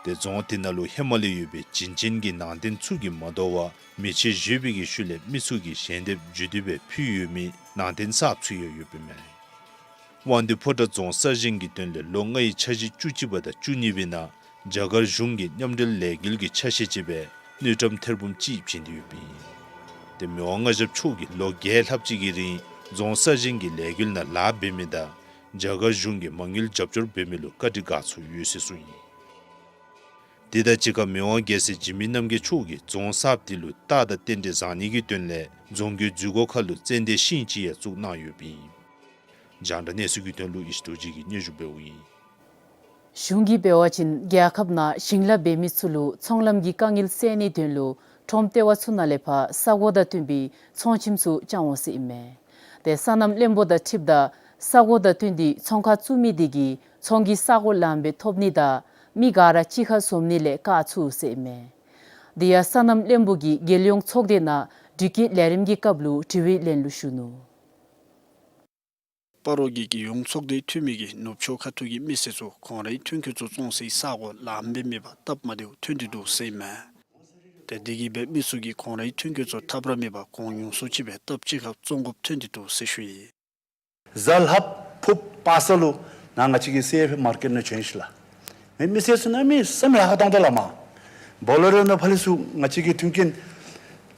ཏེ་རྫོང་དེ་ནང་ལུ་ཧེ་མ་ལས་ཡོད་པའི་བྱིན་ཅན་གྱི་ནང་རྟེན་ཚུ་གིས་མ་དོ་བར་མེ་མཆོད་བཞེས་པའི་གི་ཤུལ་ལས་མི་ཚུ་གིས་ཞལ་འདེབས་མཇུག་བསྡུ་སྦེ་ཕུལ་ཡོད་མི་ནང་རྟེན་གསརཔ་ཚུ་ཡང་ཡོདཔ་ཨིན་མས། དབང་འདུས་ཕོ་བྲང་རྫོང་གསར་བཞེངས་ཀྱི་དོན་ལས་ལོ་ལྔའི་འཆར་གཞི་བཅུ་གཅིག་པ་དང་བཅུ་གཉིས་པའི་ནང་རྒྱ་གར་གཞུང་གི་མཉམ་འབྲེལ་ལས་འགུལ་གྱི་ཆ་ཤས་ཅིག་སྦེ་དངུལ་ཀྲམ་ཐེར་འབུམ་གཅིག་བྱིན་ཏེ་ཡོདཔ་ཨིན། ཏེ་མི་དབང་མངའ་ཞབས་མཆོག་གིས་ལོ་བརྒྱད་ལྷགཔ་ཅིག་གི་རིང་རྫོང་གསར་བཞེངས་ཀྱི་ལས་འགུལ་ནང་ལཱ་འབད་མི་དང་རྒྱ་གར་གཞུང་གིས་མ་དངུལ་རྒྱབ་སྐྱོར་འབད་མི་ལུ་བཀའ་དྲིན་དགའ་ཚོར་ཡོད་ཟེར་གསུངས་ཡི། དེ་དང་གཅིག་ཁར་མི་དབང་རྒྱལ་སྲས་འཇིགས་མེད་རྣམ་རྒྱལ་མཆོག་གིས་རྫོང་གསརཔ་དེ་ལུ་རྟགས་དང་རྟེན་འབྲེལ་བཟང་ནི་གི་དོན་ལས་རྫོང་གི་འཛུལ་སྒོ་ཁ་ལུ་ཙན་དན་ཤིང་ཅིག་ཡང་བཙུགས་གནང་ཡོདཔ་ཨིན། རྒྱང་བསྒྲགས་གནས་ཚུལ་གྱི་དོན་ལུ་ཡེ་ཤེས་རྡོ་རྗེ་གིས་སྙན་ཞུ་འབདཝ་ཨིན། གཞུང་གིས་འབད་བ་ཅིན་རྒྱལ་ཁབ་ནང་ཞིང་ལཱ་འབད་མི་ཚུ་ལུ་ཚོང་ལམ་གྱི་དཀའ་ངལ་སེལ་ནིའི་དོན་ལུ་ཁྲོམ་ལྟེ་བ་ཚུ་ནང་ལས་ཕར་ས་གོ་དང་བསྟུན་པའི་ཚོང་ཁྱིམ་ཚུ་བསྐྱང་འོང་ཟེར་ཨིན་མས། ཏེ་སོ་ནམ་བློན་པོ་དང་འཁྲིལཝ་ད་ས་གོ་དང་བསྟུན་ཏེ་ཚོང་ཁང་བཙུགས་མི་དེ་གིས་ཚོང་གི་ས་གོ་ལངམ་སྦེ་ཐོབ་ནི་དང་མི་ག་ར་གཅིག་ཁར་འཛོམས་ནི་ལས་བཀག་ཚུགས་ཟེར་ཨིན་མས། དེ་ཡང་སོ་ནམ་བློན་པོ་གིས་རྒྱལ་ཡོངས་ཚོགས་སྡེ་ནང་དྲི་བཀོད་ལས་རིམ་གྱི་སྐབས་ལུ་དྲི་བའི་ལན་ལུ་ཞུ་ནུག། སྤ་རོ་གི་རྒྱལ་ཡོངས་ཚོགས་སྡེ་འཐུས་མི་གིས་ནུབ་ཕྱོགས་ཁ་ཐུག་གི་མི་སེར་ཚུ་ཁོང་རའི་ཐོན་སྐྱེད་ཚུ་བཙོང་སའི་ས་གོ་ལངམ་སྦེ་མེད་པར་སྟབས་མ་བདེཝ་ཐོན་ཏེ་འདུག་ཟེར་ཨིན་མས། ཏེ་དེ་གིས་སྦེ་མི་ཚུ་གིས་ཁོང་རའི་ཐོན་སྐྱེད་ཚུ་ཐབས་ར་མེད་པར་གོང་ཉུང་སུ་ཅིག་སྦེ་སྟབས་གཅིག་ཁར་བཙོང་དགོཔ་ཐོན་ཏེ་འདུག་ཟེར་ཞུ་ཡི། གཟའ་ལྷགཔ་ཕུརཔ་སྤ་སེ་ལུ་ནཱ་ང་བཅས་ཀྱི་སི་ཨེཕ་མར་ཀེཊ་ནང་བྱོན་ཞིནམ་ལས་མི་མི་སེར་ཚུ་གནམ་མེད་ས་མེད་ལཱ་ཁག་བཏང་དོ་ལགས་མས། བོ་ལེ་རོ་ནང་ཕར་ལས་ཚུར་ང་བཅས་ཀྱི་མཐུན་རྐྱེན་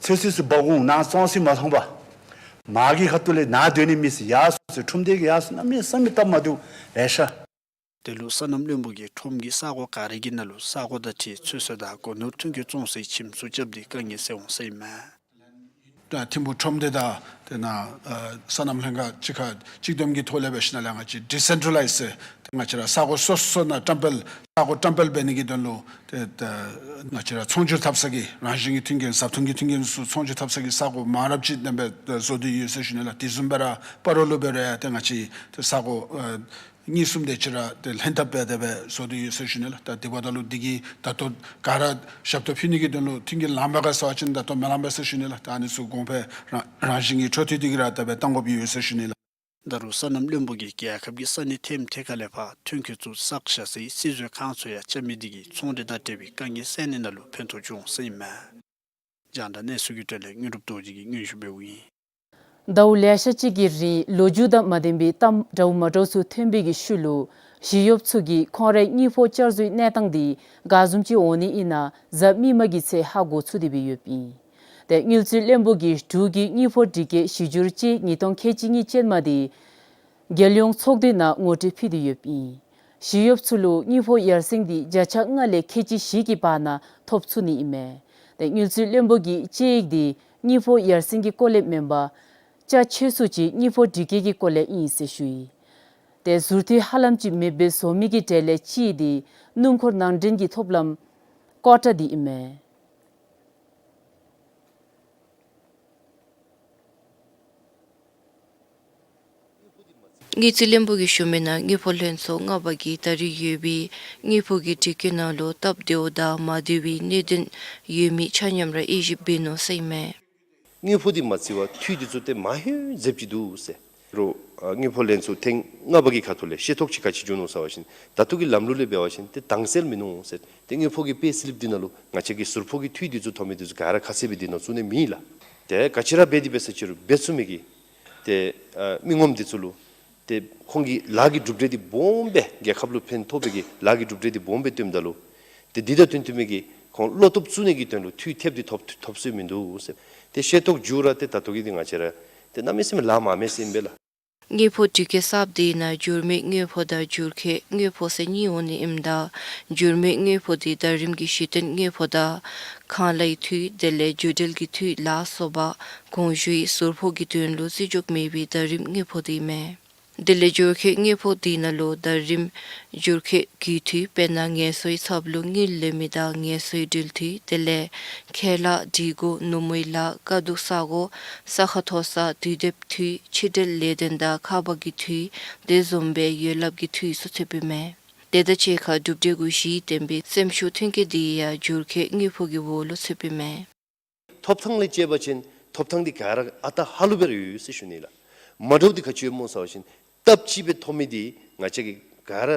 ཚོད་བསྲེ་ཚུ་འབག་འོང་ནཱ་བཙོང་ས་མ་མཐོང་པར་མར་གྱི་ཁ་ཐུག་ལས་ནཱ་སྡོད་ནི་མི་སེར་ཡར་སོང་ཟེར་ཁྲོམ་སྡེ་གི་ཡར་སོང་གནམ་མེད་ས་མེད་སྟབས་མ་བདེཝ་ལེ་ཤ། དེ་ལུ་སོ་ནམ་བློན་པོ་གིས་ཁྲོམ་གྱི་ས་གོ་ག་ར་གི་ནང་ལུ་ས་གོ་དང་འཁྲིལ་ཚོད་བསྲེ་དང་སྒོ་ནོར་ཐོན་སྐྱེད་བཙོང་སའི་ཁྱིམ་ཚུ་རྐྱབ་སྟེ་དཀའ་ངལ་སེལ་འོང་ཟེར་ཨིན་མས། ཐིམ་ཕུག་ཁྲོམ་སྡེ་དང་དེ་ནང་ཨ་སོ་ནམ་ལྷན་ཁག་གཅིག་ཁར་གཅིག་བསྡོམས་ཀྱི་ཐོག་ལས་འབད་ཞིནམ་ལས་ང་བཅས་ཌི་སེན་ཊྲ་ལའིཛ་ཟེར་ཏེ་ང་བཅས་ར་ས་གོ་སོ་སོ་ནང་བཀྲམ་སྤེལ་ས་གོ་བཀྲམ་སྤེལ་འབད་ནི་གི་དོན་ལུ་ཏེ་ཏེ་ང་བཅས་ར་ཚོང་སྒྱུར་འཐབ་ས་གི་རང་བཞིན་གྱི་མཐུན་རྐྱེན་ཟབ་ཐོན་གྱི་མཐུན་རྐྱེན་ཚུ་ཚོང་སྒྱུར་འཐབ་ས་གི་ས་གོ་མང་རབས་ཅིག་བསྡོམས་སྦེ་བཟོ་སྟེ་ཡོད་ཟེར་ཞུ་ནི་ལགས། དེ་བཟུམ་སྦེ་ར་སྤ་རོ་ལུ་འབད་རུང་ཡང་ཏེ་ང་བཅས་ཏེ་ས་གོ་ཨ་གཉིས་གསུམ་དེ་ཅིག་ར་ཏེ་ལྷན་ཐབས་འབད་དེ་སྦེ་བཟོ་སྟེ་ཡོད་ཟེར་ཞུ་ནི་ལགས། ད་དེ་འབདཝ་ད་ལུ་དེ་གིས་ད་ལྟོ་ག་ར་ཞབས་ཏོག་ཕུལ་ནི་གི་དོན་ལུ་མཐུན་རྐྱེན་ལངམ་མས་ག་ཟེར་བ་ཅིན་ད་ལྟོ་མི་ལངམ་མས་ཟེར་ཞུ་ནི་ལགས། ད་ཨ་ནི་ཚུ་གོང་འཕེལ་རང་རང་བཞིན་གྱི་འཕྲོ་མཐུད་དེ་གི་ར་ད་འབད་གཏང་དགོཔ་ཡོད་ཟེར་ཞུ་ནི་ལགས། ད་རུང་སོ་ནམ་བློན་པོ་གིས་རྒྱལ་ཁབ་ཀྱི་ས་གནས་ཐེམ་ཐེ་ཁ་ལས་ཕར་ཐོན་སྐྱེད་ཚུ་བསགས་བཞག་སའི་བསིལ་མཛོད་ཁང་ཚུ་ཡང་རྐྱབ་མི་དེ་གིས་ཚོང་འབྲེལ་དང་འབྲེལ་བའི་དཀའ་ངལ་སེལ་ནི་ནང་ལུ་ཕན་ཐོགས་འབྱུང་ཟེར་ཨིན་མས། རྒྱང་བསྒྲགས་གནས་ཚུལ་གྱི་དོན་ལས་དངོས་གྲུབ་རྡོ་རྗེ་གིས་སྙན་ཞུ་འབདཝ་ཨིན། ཟླཝ་ལེ་ཤ་ཅིག་གི་རིང་ལོ་རྒྱུས་དང་མ་ལྡན་པའི་གཏམ་འདྲཝ་མ་འདྲཝ་ཚུ་ཐོན་པའི་གི་ཤུལ་ལུ་ཞི་གཡོགཔ་ཚུ་གིས་ཁོང་རའི་དངུལ་ཕོགས་བསྐྱར་བཟོའི་གནས་སྟངས་དེ་ག་བཟུམ་ཅིག་འོང་ནི་ཨིན་ན་གཟའ་མིག་དམར་གྱི་ཚེ་ཧ་གོ་ཚུགས་ཏེ་སྦེ་ཡོདཔ་ཨིན། ཏེ་དངུལ་རྩིས་བློན་པོ་གིས་འབྲུག་གི་དངུལ་ཕོགས་སྒྲིག་བཀོད་གཞི་འགྱུར་དཔྱད་ཡིག་ཉིས་སྟོང་ཁལ་གཅིག་གཉིས་ཅན་མ་དེ་རྒྱལ་ཡོངས་ཚོགས་འདུའི་ནང་ངོ་སྤྲོད་ཕུལ་ཏེ་ཡོདཔ་ཨིན། ཞི་གཡོགཔ་ཚུ་ལུ་དངུལ་ཕོགས་ཡར་སེང་དེ་བརྒྱ་ཆ་ལྔ་ལས་ཁལ་གཅིག་བཞི་གི་བར་ན་ཐོབ་ཚུགས་ནི་ཨིན་མས། ཏེ་དངུལ་རྩིས་བློན་པོ་གི་དཔྱད་ཡིག་དེ་དངུལ་ཕོགས་ཡར་སེང་གི་སྐོར་ལས་མེན་པར་རྒྱ་ཆེ་སུ་ཅིག་དངུལ་ཕོགས་སྒྲིག་བཀོད་ཀྱི་སྐོར་ལས་ཨིན་ཟེར་ཞུ་ཡི། ཏེ་ཟུར་འཐུས་ཧ་ལམ་ཅིག་མེདཔ་སྦེ་བཟོ་མི་གི་གྲས་ལས་གཅིག་དེ་སྣུམ་འཁོར་ནང་འདྲེན་གྱི་ཐོབ་ལམ་ཀོ་ཊ་དེ་ཨིན་མས། དངུལ་རྩིས་བློན་པོ་གིས་ཞུ་མི་ནང་དངུལ་ཕོགས་ལྷན་ཚོགས་ལྔ་པ་གིས་ད་རེས་ཡོད་པའི་དངུལ་ཕོགས་ཀྱི་སྒྲིག་བཀོད་ནང་ལུ་སྟབས་བདེཝ་དང་མ་བདེ་བའི་གནད་དོན་ཡོད་མི་ཆ་མཉམ་ར་དབྱེ་ཞིབ་འབད་ནུག་ཟེར་ཨིན་མས། དངུལ་ཕོགས་འདི་མ་བརྩི་བར་འཐུས་འདི་ཚུ་ཏེ་མ་ཧེ་འཛེབ་ཅིག་འདུག་ཟེར། རོགས་ཨ་དངུལ་ཕོགས་ལྷན་ཚོགས་ཐེངས་ལྔ་པ་གི་ཁ་ཐུག་ལས་ཤེས་རྟོགས་ཅིག་ག་ཅི་བྱུང་ནུག་ཟེར་བ་ཅིན་ད་ལྟོ་གི་ལམ་ལུགས་ལས་འབད་བ་ཅིན་ཏེ་དྭངས་གསལ་མིན་ནུག་ཟེར། ཏེ་དངུལ་ཕོགས་ཀྱི་པེ་སི་ལིཔ་འདི་ནང་ལུ་ང་བཅས་ཀྱི་ཟུར་ཕོགས་ཀྱི་འཐུས་འདི་ཚུ་ཐོབ་མི་འདི་ཚུ་ག་ར་ཁ་གསལ་སྦེ་འདི་ནང་བཙུགས་ནི་མེད་ལགས། ཏེ་ག་ཅི་ར་འབད་དེ་འབད་ས་ཅིག་རུང་འབད་ཚུགས་མི་གི་ཏེ་ཨ་མི་ངོམ་འདི་ཚུ་ལུ་ཏེ་ཁོང་གི་ལཱ་གི་གྲུབ་འབྲས་འདི་སྦོམ་སྦེ་རྒྱལ་ཁབ་ལུ་ཕན་ཐོགས་པའི་གི་ལཱ་གི་གྲུབ་འབྲས་འདི་སྦོམ་སྦེ་སྟོནམ་ད་ལུ་ཏེ་འདི་དང་བསྟུན་བསྟུན་མི་གི་ཁོང་བློ་སྟོབས་བཙུགས་ནི་གི་དོན་ལུ་འཐུས་ཐེབས་འདི་ཐོབ་ཐོབ་སྲོལ་མིན་འདུག་ཟེར། ཏེ་ཤེས་རྟོགས་འགྱོ་ར་ཏེ་ད་ལྟོ་གི་འདི་ང་བཅས་ར་ཏེ་གནམ་མེད་ས་མེད་ལཱ་མང་མི་ཟེར་ཨིན་པས་ལགས། དངུལ་ཕོགས་སྒྲིག་བཀོད་གསརཔ་འདི་ནང་འགྱུར་མེད་དངུལ་ཕོགས་དང་འགྱུར་ཁྱད་དངུལ་ཕོགས་ཟེར་གཉིས་འོང་ནི་ཨིནམ་ད་འགྱུར་མེད་དངུལ་ཕོགས་འདི་ཟླ་རིམ་གྱི་གཞི་རྟེན་དངུལ་ཕོགས་དང་ཁང་གླའི་འཐུས་དེ་ལས་རྒྱུ་འབྲེལ་གྱི་འཐུས་ལ་སོགས་པ་གོང་ཞུ་བའི་ཟུར་ཕོགས་ཀྱི་དོན་ལུ་བརྩི་འཇོག་མེད་པའི་ཟླ་རིམ་དངུལ་ཕོགས་འདི་ཨིན་མས། དེ་ལས་འགྱུར་ཁྱད་དངོས་པོ་དེ་ནང་ལུ་ཟླ་རིམ་འགྱུར་ཁྱད་ཀྱི་འཐུས་དཔེར་ན་ངལ་གསོའི་ཚབ་ལུ་དངུལ་ལེན་མི་དང་ངལ་གསོའི་འགྲུལ་འཐུས་དེ་ལས་ཁེ་ལས་སྒྲིག་གོ་ནུབ་མོའི་ལཱ་དཀའ་སྡུག་ས་གོ་ས་ཁ་མཐོ་ས་དུས་དེབ་འཐུས་ཕྱི་འབྲེལ་ལས་དོན་དང་ཁ་པར་གྱི་འཐུས་དེ་བཟུམ་སྦེ་ཡོད་ལགཔ་གི་འཐུས་ཚུ་ཚུདཔ་ཨིན་མས། དེ་དང་གཅིག་ཁར་གྲུབ་འབྲས་གུ་གཞི་བརྟེན་པའི་སེམས་ཤུགས་མཐུན་རྐྱེན་དེ་ཡང་འགྱུར་ཁྱད་དངོས་པོ་གི་འོག་ལུ་ཚུདཔ་ཨིན་མས། ཐོབ་ཐང་ལས་བཅད་པ་ཅིན་ཐོབ་ཐང་འདི་ག་ར་ཨ་རྟག་ཧ་ལུགས་སྦེ་ར་ཡོད་ཟེར་ཞུ་ནི་ལགས། མ་འདྲཝ་འདི་ག་ཅི་ཡོདཔ་སྨོ་ཟེར་བ་ཅིན་སྟབས་གཅིག་སྦེ་ཐོབ་མི་འདི་ང་བཅས་ཀྱིས་ག་ར་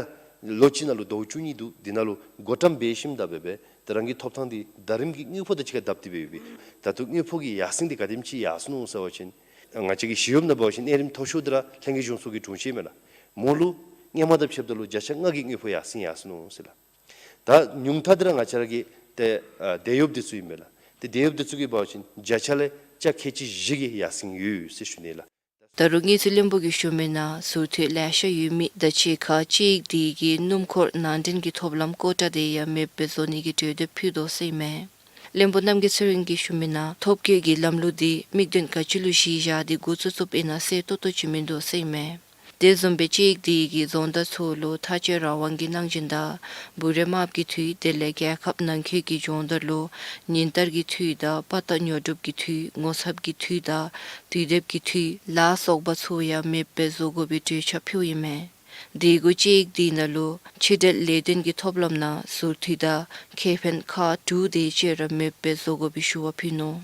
ལོ་གཅིག་ནང་ལུ་ཟླཝ་བཅུ་གཉིས་འདུག། འདི་ནང་ལུ་བགོ་བཀྲམ་འབད་ཞིནམ་ད་འབད་འབད་ཏེ་རང་གི་ཐོབ་ཐང་འདི་ཟླ་རིམ་གྱི་དངོས་པོ་དང་གཅིག་ཁར་བསྡབས་ཏེ་འབད་ཡོད་པས། ད་ལྟོ་དངོས་པོ་གི་ཡར་སེང་འདི་ག་དེམ་ཅིག་ཡར་སོ་ནུག་ཟེར་བ་ཅིན་ང་བཅས་ཀྱི་ཞི་གཡོགཔ་ནང་འབད་བ་ཅིན་གནས་རིམ་མཐོ་ཤོས་འདི་ར་ལྷན་རྒྱས་གཞུང་ཚོགས་ཀྱི་དྲུང་ཆེན་མས་ལགས། མོ་ལུ་སྔོན་མ་དང་ཕྱདཔ་ད་ལུ་བརྒྱ་ཆ་ལྔ་གི་དངོས་པོ་ཡར་སེང་ཡར་སོ་ནུག་ཟེར་ལགས། ད་ཉུང་མཐའ་འདི་ར་ང་བཅས་ར་གི་ཏེ་ཨ་དེད་གཡོགཔ་འདི་ཚུ་ཨིན་མས་ལགས། ཏེ་དེད་གཡོགཔ་འདི་ཚུ་གིས་འབད་བ་ཅིན་བརྒྱ་ཆ་ལས་ཆ་ཁལ་གཅིག་བཞི་གི་ཡར་སེང་ཡོད་ཟེར་ཞུ་ནི་ལགས། ད་རུང་དངུལ་རྩིས་བློན་པོ་གིས་ཞུ་མི་ནང་ཟུར་འཐུས་ལེ་ཤ་ཡོད་མི་དང་གཅིག་ཁར་དཔྱད་ཡིག་དེ་གིས་སྣུམ་འཁོར་ནང་འདྲེན་གྱི་ཐོབ་ལམ་ཀོ་ཊ་དེ་ཡང་མེདཔ་བཟོ་ནི་གི་གྲོས་འདེབས་ཕུལ་དོ་ཟེར་ཨིན་མས། བློན་པོ་རྣམ་རྒྱལ་ཚེ་རིང་གིས་ཞུ་མི་ནང་ཐོབ་སྐྱོད་ཀྱི་ལམ་ལུགས་དེ་དམིགས་དོན་ག་ཅི་ལུ་གཞི་བཞག་སྟེ་འགོ་བཙུགས་བཙུགསཔ་ཨིན་ན་གསལ་ཏོག་ཏོ་ཅིག་མིན་འདུག་ཟེར་ཨིན་མས། དེ་བཟུམ་སྦེ་དཔྱད་ཡིག་དེ་གིས་རྫོང་བདག་ཚུ་ལུ་ཐག་གཅོད་རང་དབང་གི་གནང་སྦྱིན་དང་བུ་རས་དམརཔོ་གི་འཐུས་དེ་ལས་རྒྱལ་ཁབ་ནང་འཁོད་ཀྱི་སྦྱོང་བརྡར་ལུ་ཉིན་ལྟར་གྱི་འཐུས་དང་དཔའ་རྟགས་ཉོ་སྒྲུབ་ཀྱི་འཐུས་ངོ་ཚབ་ཀྱི་འཐུས་དང་དུས་དེབ་ཀྱི་འཐུས་ལ་སོགས་པ་ཚུ་ཡང་མེདཔ་བཟོ་དགོ་པའི་གྲོས་འཆར་ཕུལཝ་ཨིན་མས། དེ་གུ་དཔྱད་ཡིག་དེ་ནང་ལུ་ཕྱི་འབྲེལ་ལས་དོན་གྱི་ཐོབ་ལམ་ནང་ཟུར་འཐུས་དང་ཁེ་ཕན་ཁག་དྲུག་དེ་ཅིག་ར་མེདཔ་བཟོ་དགོ་པའི་ཞུ་བ་ཕུལ་ནུག།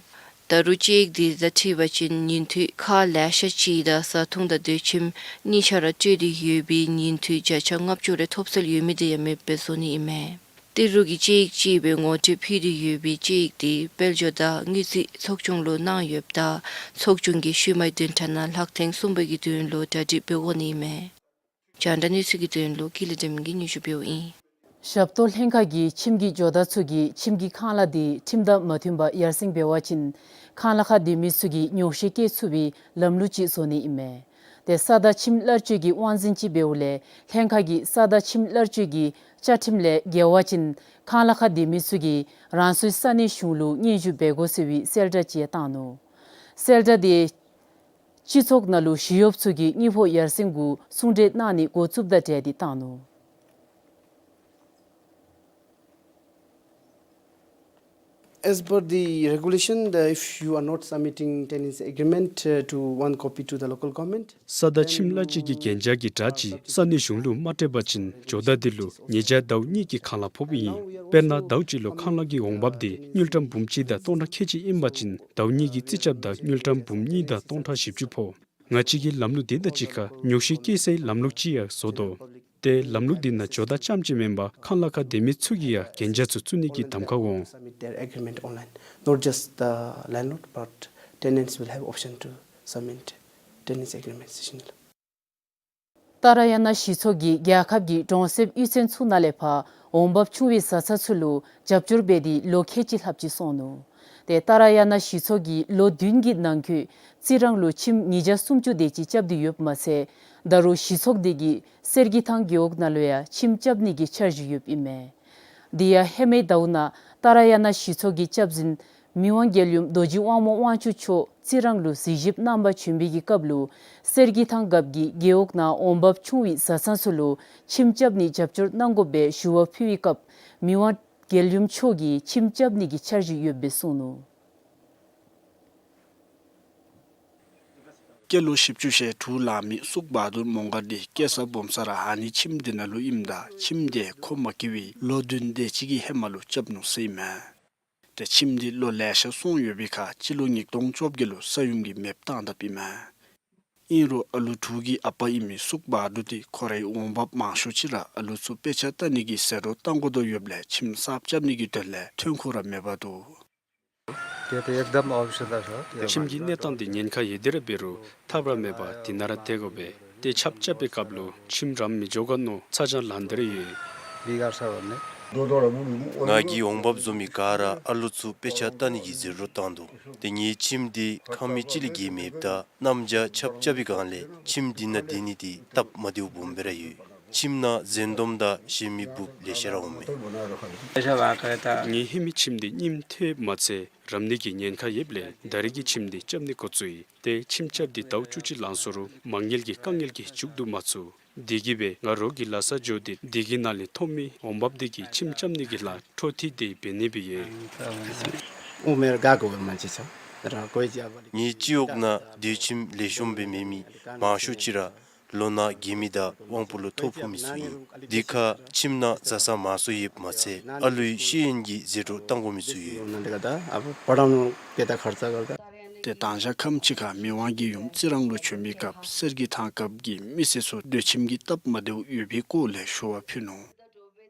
ད་རུང་དཔྱད་ཡིག་དེ་དང་འཁྲིལ་བ་ཅིན་ཉིན་འཐུས་ཁག་ལེ་ཤ་ཅིག་དང་བཟའ་འཐུང་དང་སྡོད་ཁྱིམ་གཉིས་ཆ་ར་སྤྲོད་དེ་ཡོད་པའི་ཉིན་འཐུས་བརྒྱ་ཆ་ལྔ་བཅུ་རེ་ཐོབ་སྲོལ་ཡོད་མི་དེ་ཡང་མེདཔ་བཟོ་ནི་ཨིན་མས། ཏི་རུ་གི་དཔྱད་ཡིག་ཅིག་སྦེ་ངོ་སྤྲོད་ཕུལ་ཏེ་ཡོད་པའི་དཔྱད་ཡིག་དེ་དཔལ་འབྱོར་དང་དངུལ་རྩིས་ཚོགས་ཆུང་ལུ་གནང་ཡོདཔ་ད་ཚོགས་ཆུང་གིས་ཤུལ་མའི་བདུན་ཕྲག་ནང་ལྷག་ཐེངས་གསུམ་པ་གི་དོན་ལུ་གྲ་སྒྲིག་འབད་དགོ་ནི་ཨིན་མས། རྒྱང་བསྒྲགས་གནས་ཚུལ་གྱི་དོན་ལུ་ཀུན་ལེགས་སྒྲོལ་མ་གིས་སྙན་ཞུ་འབདཝ་ཨིན། ཞབས་ཏོག་ལྷན་ཁག་གིས་ཁྱིམ་གྱི་ཇོ་བདག་ཚུ་གིས་ཁྱིམ་གྱི་ཁང་གླ་དེ་ཁྲིམས་དང་མ་མཐུན་པར་ཡར་སེང་འབད་བ་ཅིན་ཁང་གླ་ཁར་སྡོད་མི་ཚུ་གིས་ཉོགས་བཤད་བཀལ་ཚུགས་པའི་ལམ་ལུགས་ཅིག་བཟོ་ནི་ཨིན་མས། ཏེ་ས་དང་ཁྱིམ་གླར་སྤྱོད་ཀྱི་དབང་འཛིན་ཅིག་འབདཝ་ལས་ལྷན་ཁག་གིས་ས་དང་ཁྱིམ་གླར་སྤྱོད་ཀྱི་བཅའ་ཁྲིམས་ལས་འགལ་བ་ཅིན་ཁང་གླ་ཁར་སྡོད་མི་ཚུ་གིས་རང་སོའི་ས་གནས་གཞུང་ལུ་སྙན་ཞུ་འབད་དགོ་ཟེར་བའི་གསལ་བསྒྲགས་ཅིག་བཏང་ནུག། གསལ་བསྒྲགས་དེ་སྤྱི་ཚོགས་ནང་ལུ་ཞི་གཡོགཔ་ཚུ་གིས་དངུལ་ཕོགས་ཡར་སེང་གུ་གསུང་གྲོས་གནང་ནི་འགོ་བཙུགསཔ་དང་འབྲེལ་ཏེ་བཏང་ནུག། As per the regulation, the, if you are not submitting tenancy agreement, uh, to one copy to the local government, ས་དང་ཁྱིམ་གླར་སྤྱོད་ཀྱི་གན་རྒྱ་གི་སྒྲ་ཅིག་ས་གནས་གཞུང་ལུ་མ་སྤྲོད་པ་ཅིན་ཇོ་བདག་དེ་ལུ་ཉེས་བྱ་ཟླཝ་གཉིས་ཀྱི་ཁང་གླ་ཕོགཔ་ཨིན། དཔེར་ན་ཟླཝ་གཅིག་ལུ་ཁང་གླ་གི་འོང་འབབ་དེ་དངུལ་ཀྲམ་འབུམ་གཅིག་དང་སྟོང་ཕྲག་ཁལ་གཅིག་ཨིན་པ་ཅིན་ཟླཝ་གཉིས་ཀྱི་རྩིས་རྐྱབ་ད་དངུལ་ཀྲམ་འབུམ་གཉིས་དང་སྟོང་ཕྲག་བཞི་བཅུ་ཕོག། ང་བཅས་ཀྱི་ལམ་ལུགས་དེ་དང་གཅིག་ཁར་ཉོགས་བཤད་བཀལ་སའི་ལམ་ལུགས་ཅིག་ཡང་བཟོ་དོ། ཏེ་ལམ་ལུགས་འདི་ནང་ཇོ་བདག་རྐྱངམ་ཅིག་མེན་པར་ཁང་གླ་ཁར་སྡོད་མི་ཚུ་གིས་ཡང་གན་རྒྱ་ཚུ་བཙུགས་ནི་གི་གདམ་ཁ་འོང་། Submit their agreement online, not just the landlord, but tenants will have option to submit tenancy agreement ཟེར་ཞུ་ནི་ལགས། ཏཱ་ར་ཡ་ན་གཞི་ཚོགས་ཀྱིས་རྒྱལ་ཁབ་ཀྱི་གྲོང་གསེབ་གཡུས་ཚན་ཚུ་ནང་ལས་ཕར་འོང་འབབ་ཆུང་བའི་བཟའ་ཚང་ཚུ་ལུ་རྒྱབ་སྐྱོར་འབད་དེ་ལོ་ཁལ་གཅིག་ལྷགཔ་ཅིག་སོང་ནུག། ཏེ་ཏཱ་ར་ཡ་ན་གཞི་ཚོགས་ཀྱིས་ལོ་བདུན་གྱི་ནང་འཁོད་རྩི་རང་ལུ་ཁྱིམ་ཉིས་བརྒྱ་སུམ་ཅུ་དེ་ཅིག་རྐྱབ་སྟེ་ཡོདཔ་མ་ཚད་ད་རུང་གཞི་ཚོགས་དེ་གིས་གསེར་གྱི་ཐང་རྒེད་འོག་ནང་ལུ་ཡང་ཁྱིམ་རྐྱབ་ནི་གི་འཆར་གཞི་ཡོདཔ་ཨིན་མས། དེ་ཡང་ཧེ་མའི་ཟླཝ་ནང་ཏཱ་ར་ཡ་ན་གཞི་ཚོགས་ཀྱི་སྐྱབས་འཛིན་མི་དབང་རྒྱལ་ཡུམ་རྡོ་རྗེ་དབང་མོ་དབང་ཕྱུག་མཆོག་རྩི་རང་ལུ་གཟིགས་ཞིབ་གནང་པར་བྱོན་པའི་གི་སྐབས་ལུ་གསེར་གྱི་ཐང་རྒཔོ་གིས་རྒེད་འོག་ནང་འོང་འབབ་ཆུང་བའི་བཟའ་ཚང་ཚུ་ལུ་ཁྱིམ་རྐྱབ་ནི་རྒྱབ་སྐྱོར་གནང་དགོ་པའི་ཞུ་བ་ཕུལ་བའི་སྐབས་མི་དབང་རྒྱལ་ཡུམ་མཆོག་གིས་ཁྱིམ་རྐྱབ་ནི་གི་འཆར་གཞི་ཡོད་པའི་གསུངས་ནུག། སྐྱེས་ལོ་བཞི་བཅུ་ཞེ་དྲུག་ལང་མི་སུག་བ་དུར་མོང་སྒར་འདི་སྐྱེས་ས་སྦོམ་ས་ར་ཨ་ནི་ཁྱིམ་འདི་ནང་ལུ་ཨིནམ་ད་ཁྱིམ་འདི་ཁོ་མ་སྐྱེ་བའི་ལོ་བདུན་དེ་ཅིག་གི་ཧེ་མ་ལུ་རྐྱབ་ནུག་ཟེར་ཨིན་མས། ཏེ་ཁྱིམ་འདི་ལོ་ལེ་ཤ་སོང་ཡོད་པའི་ཁར་སྤྱི་ལོ་ཉིས་སྟོང་བཅོ་བརྒྱད་ལུ་ས་ཡོམ་གྱིས་མེདཔ་བཏང་དཔ་ཨིན་མས། ཨིན་རུང་ཨ་ལུ་དྲུག་གི་ཨ་པ་ཨིན་མི་སུག་བ་དུར་འདི་ཁོ་རའི་འོང་འབབ་མང་ཤོས་ཅིག་ར་ཨ་ལུ་ཚུ་དཔེ་ཆ་ལྟ་ནི་གི་ཟད་འགྲོ་གཏང་དགོ་དོ་ཡོདཔ་ལས་ཁྱིམ་གསརཔ་རྐྱབ་ནི་གི་དོན་ལས་ཐོན་ཁུངས་ར་མེདཔ་འདུག། ཏེ་ཏེ་ཨེག་དམ་ཨོབ་ཤཱན་ལ་ཤོ། ཁྱིམ་གྱི་གནས་སྟངས་འདི་ཉེན་ཁ་ཡོད་དེ་ར་འབད་རུང་ཐབས་ར་མེད་པར་འདི་ནང་ར་སྡོད་དགོ་པས། ཏེ་ཆརཔ་རྐྱབ་པའི་སྐབས་ལུ་ཁྱིམ་རམ་མི་འགྱོ་ག་མནོ་ཚ་གྱང་ལང་སྟེ་ར་ཡོད། ང་གིས་འོང་འབབ་བཟོ་མི་ག་ར་ཨ་ལུ་ཚུ་དཔེ་ཆ་ལྟ་ནི་གི་ཟད་འགྲོ་བཏང་འདུག། ཏེ་ངེའི་ཁྱིམ་འདི་ཁང་མིག་གཅིག་ལས་བརྒལ་མེདཔ་ད་གནམ་བྱཱར་ཆརཔ་རྐྱབ་པའི་སྒང་ལས་ཁྱིམ་འདི་ནང་སྡོད་ནི་འདི་སྟབས་མ་བདེཝ་སྦོམ་སྦེ་ར་ཡོད། ཁྱིམ་ནང་འཛེམ་སྡོམ་དང་གཞན་མི་འབུཔ་ལེ་ཤ་ར་འོང་མས། ངེའི་ཧེ་མའི་ཁྱིམ་འདི་རྙིངམ་ཐལཝ་མ་ཚད་རང་ཉིད་ཀྱི་ཉེན་ཁ་ཡོདཔ་ལས་ད་རེས་ཀྱི་ཁྱིམ་འདི་རྐྱབ་ནི་འགོ་བཙུགས་ཡི། ཏེ་ཁྱིམ་རྐྱབ་སྟེ་ཟླཝ་བཅུ་གཅིག་ལང་སོང་རུང་མ་དངུལ་གྱི་དཀའ་ངལ་གྱིས་མཇུག་བསྡུ་མ་ཚུགས། དེ་གིས་སྦེ་ང་རོགས་ཀྱིས་ལཱ་ས་འགྱོ་སྟེ་དེ་གི་ནང་ལས་ཐོབ་མི་འོང་འབབ་དེ་གིས་ཁྱིམ་རྐྱབ་ནི་གི་ལཱ་འཕྲོ་མཐུད་དེ་འབད་ནི་སྦེ་ཡོད། ངེའི་སྤྱི་འོག་ནང་སྡོད་ཁྱིམ་ལེགས་ཤོམ་སྦེ་མེད་མི་མང་ཤོས་ཅིག་ར་ལོ་ན་རྒས་མི་དང་དབང་པོ་ལུ་ཐོ་ཕོག་མི་ཚུ་ཨིན། དེ་ཁར་ཁྱིམ་ནང་བཟའ་ཚང་མང་སུ་ཡོདཔ་མ་ཚད་ཨ་ལུའི་ཤེས་ཡོན་གྱི་ཟད་འགྲོ་གཏང་དགོ་མི་ཚུ་ཡོད། ཏེ་དང་ཞག་ཁམས་ཅིག་ཁར་མི་དབང་རྒྱལ་ཡུམ་རྩི་རང་ལུ་བྱོན་པའི་སྐབས་གསེར་གྱི་ཐང་གབ་ཀྱིས་མི་སེར་ཚུ་སྡོད་ཁྱིམ་གྱི་སྟབས་མ་བདེཝ་ཡོད་པའི་སྐོར་ལས་ཞུ་བ་ཕུལ་ནུག།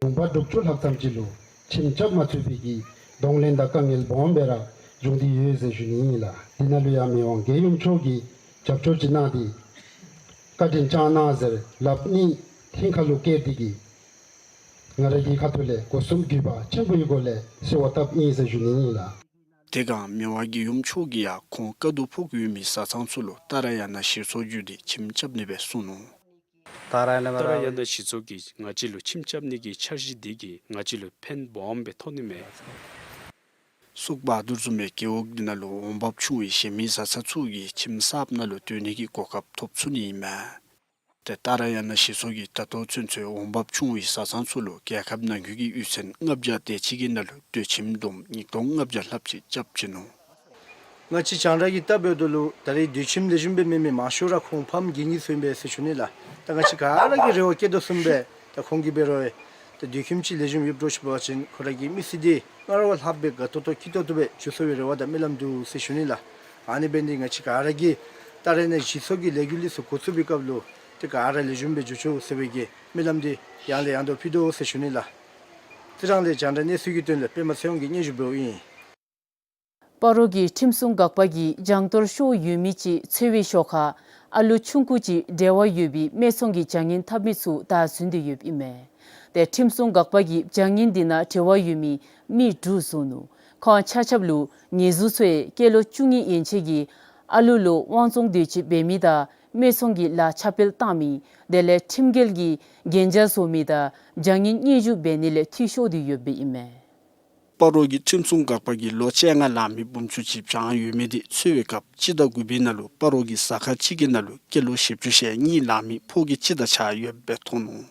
ལུང་པ་དྲུག་ཅུ་ལྷག་ཙམ་ཅིག་ལུ་ཁྱིམ་རྐྱབ་མ་ཚུགས་པའི་གི་གདོང་ལེན་དང་དཀའ་ངལ་སྦོམ་སྦེ་ར་བྱུང་སྟེ་ཡོད་ཟེར་ཞུ་ནི་ཨིན་ལགས། དེ་ནང་ལུ་ཡང་མི་དབང་རྒྱལ་ཡུམ་མཆོག་གིས་རྒྱབ་སྐྱོར་ཅིག་གནང་སྟེ་བཀའ་དྲིན་བསྐྱངས་གནང་ཟེར་ལགཔ་གཉིས་ཧིང་ཁ་ལུ་བཀལ་ཏེ་གིས་ང་ར་གི་ཁ་ཐུག་ལས་སྒོ་གསུམ་གུས་པ་ཆེན་པོའི་སྒོ་ལས་གསོལ་བ་བཏབ་ཨིན་ཟེར་ཞུ་ནི་ཨིན་ལགས། དེ་སྒང་མི་དབང་རྒྱལ་ཡུམ་མཆོག་གིས་ཡང་ཁོང་དཀའ་སྡུག་ཕོག་ཡོད་མི་བཟའ་ཚང་ཚུ་ལུ་ཏཱ་ར་ཡ་ན་གཞི་ཚོགས་བརྒྱུད་དེ་ཁྱིམ་རྐྱབ་ནི་སྦེ་གསུངས་ནུག། ཏཱ་ར་ཡ་ན་གཞི་ཚོགས་ཀྱིས་ང་བཅས་ལུ་ཁྱིམ་རྐྱབ་ནི་གི་འཆར་གཞི་འདི་གིས་ང་བཅས་ལུ་ཕན་སྦོམ་སྦེ་ཐོགས་ནི་མས། སུག་བ་དུར་བཟུམ་མའི་རྒེད་འོག་འདི་ནང་ལུ་འོང་འབབ་ཆུང་བའི་གཞན་མི་བཟའ་ཚང་ཚུ་གིས་ཁྱིམ་གསརཔ་ནང་ལུ་སྡོད་ནི་གི་གོ་སྐབས་ཐོབ་ཚུགས་ནི་ཨིན་མས། ཏེ་ཏཱ་ར་ཡ་ན་གཞི་ཚོགས་ཀྱིས་ད་ལྟོ་ཚུན་ཚོད་འོང་འབབ་ཆུང་བའི་བཟའ་ཚང་ཚུ་ལུ་རྒྱལ་ཁབ་ནང་འཁོད་ཀྱི་ཡུལ་ཚན་ལྔ་བརྒྱ་དེ་ཅིག་གི་ནང་ལུ་སྡོད་ཁྱིམ་བསྡོམས་ཉིས་སྟོང་ལྔ་བརྒྱ་ལྷགཔ་ཅིག་རྐྱབ་ཅི་ནུག། ང་བཅས་རྒྱང་བསྒྲགས་ཀྱི་སྟབས་འབདཝ་ད་ལུ་ད་རེས་སྡོད་ཁྱིམ་ལེགས་ཤོམ་སྦེ་མེད་མི་མང་ཤོས་ར་ཁོང་ཕམ་རྒས་ནི་ཚུ་ཨིན་པས་ཟེར་ཞུ་ནི་ལགས། ད་ང་བཅས་ག་ར་གིས་རེ་བ་བསྐྱེད་དོ་བཟུམ་སྦེ་ད་ཁོང་གིས་འབད་རུང་ད་སྡོད་ཁྱིམ་ཅིག་ལེགས་ཤོམ་ཡོདཔ་འདྲཝ་ཅིག་འབད་བ་ཅིན་ཁོ་ར་གི་མི་ཚེ་འདི་སྔར་བ་ལྷགཔ་སྦེ་དགའ་ཏོག་ཏོ་སྐྱིད་ཏོག་ཏོ་སྦེ་འགྱོ་ཚུགས་པའི་རེ་བ་དང་སྨོན་ལམ་འདུག་ཟེར་ཞུ་ནི་ལགས། ཨ་ནི་འབད་ནི་འདི་ང་བཅས་ག་ར་གིས་ཏཱ་ར་ཡ་ན་གཞི་ཚོགས་ཀྱི་ལས་འགུལ་འདི་ཚུ་འགོ་བཙུགས་པའི་སྐབས་ལུ་ཏེ་ག་ར་ལེགས་ཤོམ་སྦེ་འགྱོ་ཚུགས་ཟེར་བའི་གི་སྨོན་ལམ་འདི་ཡང་ལས་ཡང་དུ་ཕུལ་དོ་ཟེར་ཞུ་ནི་ལགས། རྩི་རང་ལས་རྒྱང་བསྒྲགས་གནས་ཚུལ་གྱི་དོན་ལས་པདྨ་ཚེ་དབང་གིས་སྙན་ཞུ་འབདཝ་ཨིན། སྤ་རོ་གི་ཁྲིམས་སྲུང་འགག་པ་གིས་གྱང་གཏོར་ཤོར་ཡོད་མི་ཅིག་འཚོལ་བའི་ཤུལ་ཁར་ཨ་ལོ་ཆུང་ཀུ་ཅིག་འབྲེལ་བ་ཡོད་པའི་སྨད་འཚོང་གི་བྱ་ངན་འཐབ་མི་ཚུ་བདའ་ཟུན་ཏེ་ཡོདཔ་ཨིན་མས། ཏེ་ཁྲིམས་སྲུང་འགག་པ་གིས་བྱ་ངན་འདི་ནང་འབྲེལ་བ་ཡོད་མི་མི་དྲུག་བཟུང་ནུག། ཁོང་ཆ་ཁྱབ་ལུ་ཉེས་འཛུགས་ཚུ་ཡང་སྐྱེས་ལོ་བཅུ་གཉིས་ཡན་ཆད་ཀྱི་ཨ་ལོ་ལུ་དབང་བཙོང་འདོད་སྤྱོད་འབད་མི་དང་སྨད་འཚོང་གི་ལཱ་ཁྱབ་སྤེལ་བཏང་མི་དེ་ལས་ཁྲིམས་འགལ་གྱི་གན་རྒྱ་བཟོ་མི་དང་བྱ་ངན་སྙན་ཞུ་འབད་ནི་ལས་འཐུས་ཤོར་ཏེ་ཡོདཔ་ཨིན་མས། སྤ་རོ་གི་ཁྲིམས་སྲུང་འགག་པ་གིས་ལོ་བཅོ་ལྔ་ལང་མི་བུམོ་ཅིག་བྱང་ཡོད་མི་འདི་འཚོལ་བའི་སྐབས་སྤྱི་ཟླ་དགུ་པའི་ནང་ལུ་སྤ་རོ་གི་ཟ་ཁང་ཅིག་གི་ནང་ལུ་སྐྱེས་ལོ་བཞི་བཅུ་ཞེ་གཉིས་ལང་མི་ཕོ་སྐྱེས་ཅིག་དང་གཅིག་ཁར་ཡོདཔ་སྦེ་མཐོང་ནུག།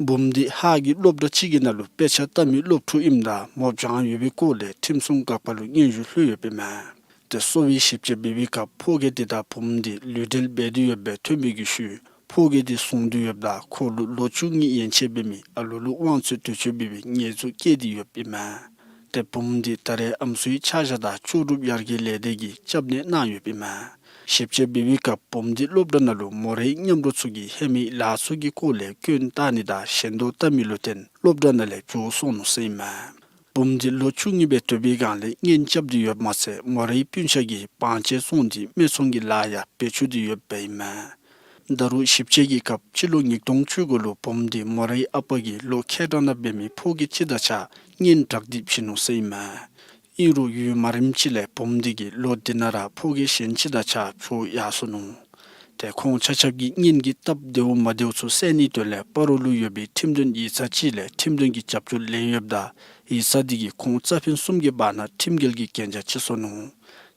བུམོ་འདི་ཧཱ་གི་སློབ་གྲྭ་ཅིག་གི་ནང་ལུ་དཔེ་ཆ་ལྟ་མི་སློབ་ཕྲུག་ཨིནམ་ད་མོ་བྱང་ཡོད་པའི་སྐོར་ལས་ཁྲིམས་སྲུང་འགག་པ་ལུ་སྙན་ཞུ་ལྷོད་ཡོདཔ་ཨིན་མས། ཏེ་གསོ་བའི་ཞིབ་དཔྱད་འབད་བའི་སྐབས་ཕོ་སྐྱེས་འདི་དང་བུམོ་འདི་ལུས་འབྲེལ་འབད་དེ་ཡོདཔ་སྦེ་ཐོན་པའི་ཤུལ་ཕོ་སྐྱེས་འདི་བཟུང་སྟེ་ཡོདཔ་ད་ཁོ་ལུ་ལོ་བཅུ་གཉིས་ཡན་ཆད་འབད་མི་ཨ་ལོ་ལུ་དབང་ཚད་འདོད་སྤྱོད་འབད་བའི་ཉེས་འཛུགས་བཀལ་ཏེ་ཡོདཔ་ཨིན་མས། ཏེ་བུམོ་འདི་ད་རེས་ཨམ་སྲུའི་ཆ་བཞག་དང་ལྕོགས་གྲུབ་ཡར་རྒྱས་ལས་སྡེ་གིས་སྐྱབས་གནས་གནང་ཡོདཔ་ཨིན་མས། ཞིབ་དཔྱད་འབད་བའི་སྐབས་བུམོ་འདི་སློབ་གྲྭ་ནང་ལུ་མོ་རའི་མཉམ་རོགས་ཚུ་གིས་ཧེ་མའི་ལཱ་ཚུ་གི་སྐོར་ལས་སྐྱོན་བཏགས་ནི་དང་ཞེན་ལྟོགས་བཏབ་མི་ལུ་བརྟེན་སློབ་གྲྭ་ནང་ལས་བྱོག་སོང་ནུག་ཟེར་ཨིན་མས། བུམོ་འདི་ལོ་བཅུ་གཉིས་སྦེ་སྡོད་པའི་སྒང་ལས་གཉེན་རྐྱབ་སྟེ་ཡོདཔ་མ་ཚད་མོ་རའི་སྤུན་ཆ་གིས་བང་ཆེན་བཙོང་སྟེ་སྨད་འཚོང་གི་ལཱ་ཡང་འབད་བཅུག་སྟེ་ཡོདཔ་ཨིན་མས། ད་རུང་ཞིབ་དཔྱད་ཀྱི་སྐབས་སྤྱི་ལོ་ཉིས་སྟོང་བཅུ་དགུ་ལུ་བུམོ་འདི་མོ་རའི་ཨ་པ་གིས་ལོ་ཁལ་གྲངས་ནང་འབད་མི་ཕོ་སྐྱེས་ཅིག་དང་གཅིག་ཁར་གཉེན་བསྒྲགས་ཏེ་བྱིན་ནུག་ཟེར་ཨིན་མས། ཨིན་རུང་ཡུན་མ་རིངམ་ཅིག་ལས་བུམོ་འདི་གིས་ལོ་འདི་ནང་ར་ཕོ་སྐྱེས་གཞན་ཅིག་དང་གཅིག་ཁར་བྱོག་ཡར་སོ་ནུག། ཏེ་ཁོང་ཆ་ཁྱབ་ཀྱི་གཉེན་གྱི་སྟབས་བདེཝ་མ་བདེཝ་ཚུ་བསལ་ནིའི་དོན་ལས་སྤ་རོ་ལུ་ཡོད་པའི་ཁྲིམས་དོན་ཡིག་ཚང་ཅིག་ལས་ཁྲིམས་དོན་གྱི་རྒྱབ་སྐྱོར་ལེན་ཡོདཔ་ད་ཡིག་ཚང་འདི་གིས་ཁོང་རྩ་ཕན་གསུམ་གྱི་བར་ན་ཁྲིམས་འགལ་གྱི་གན་རྒྱ་ཅིག་བཟོ་ནུག།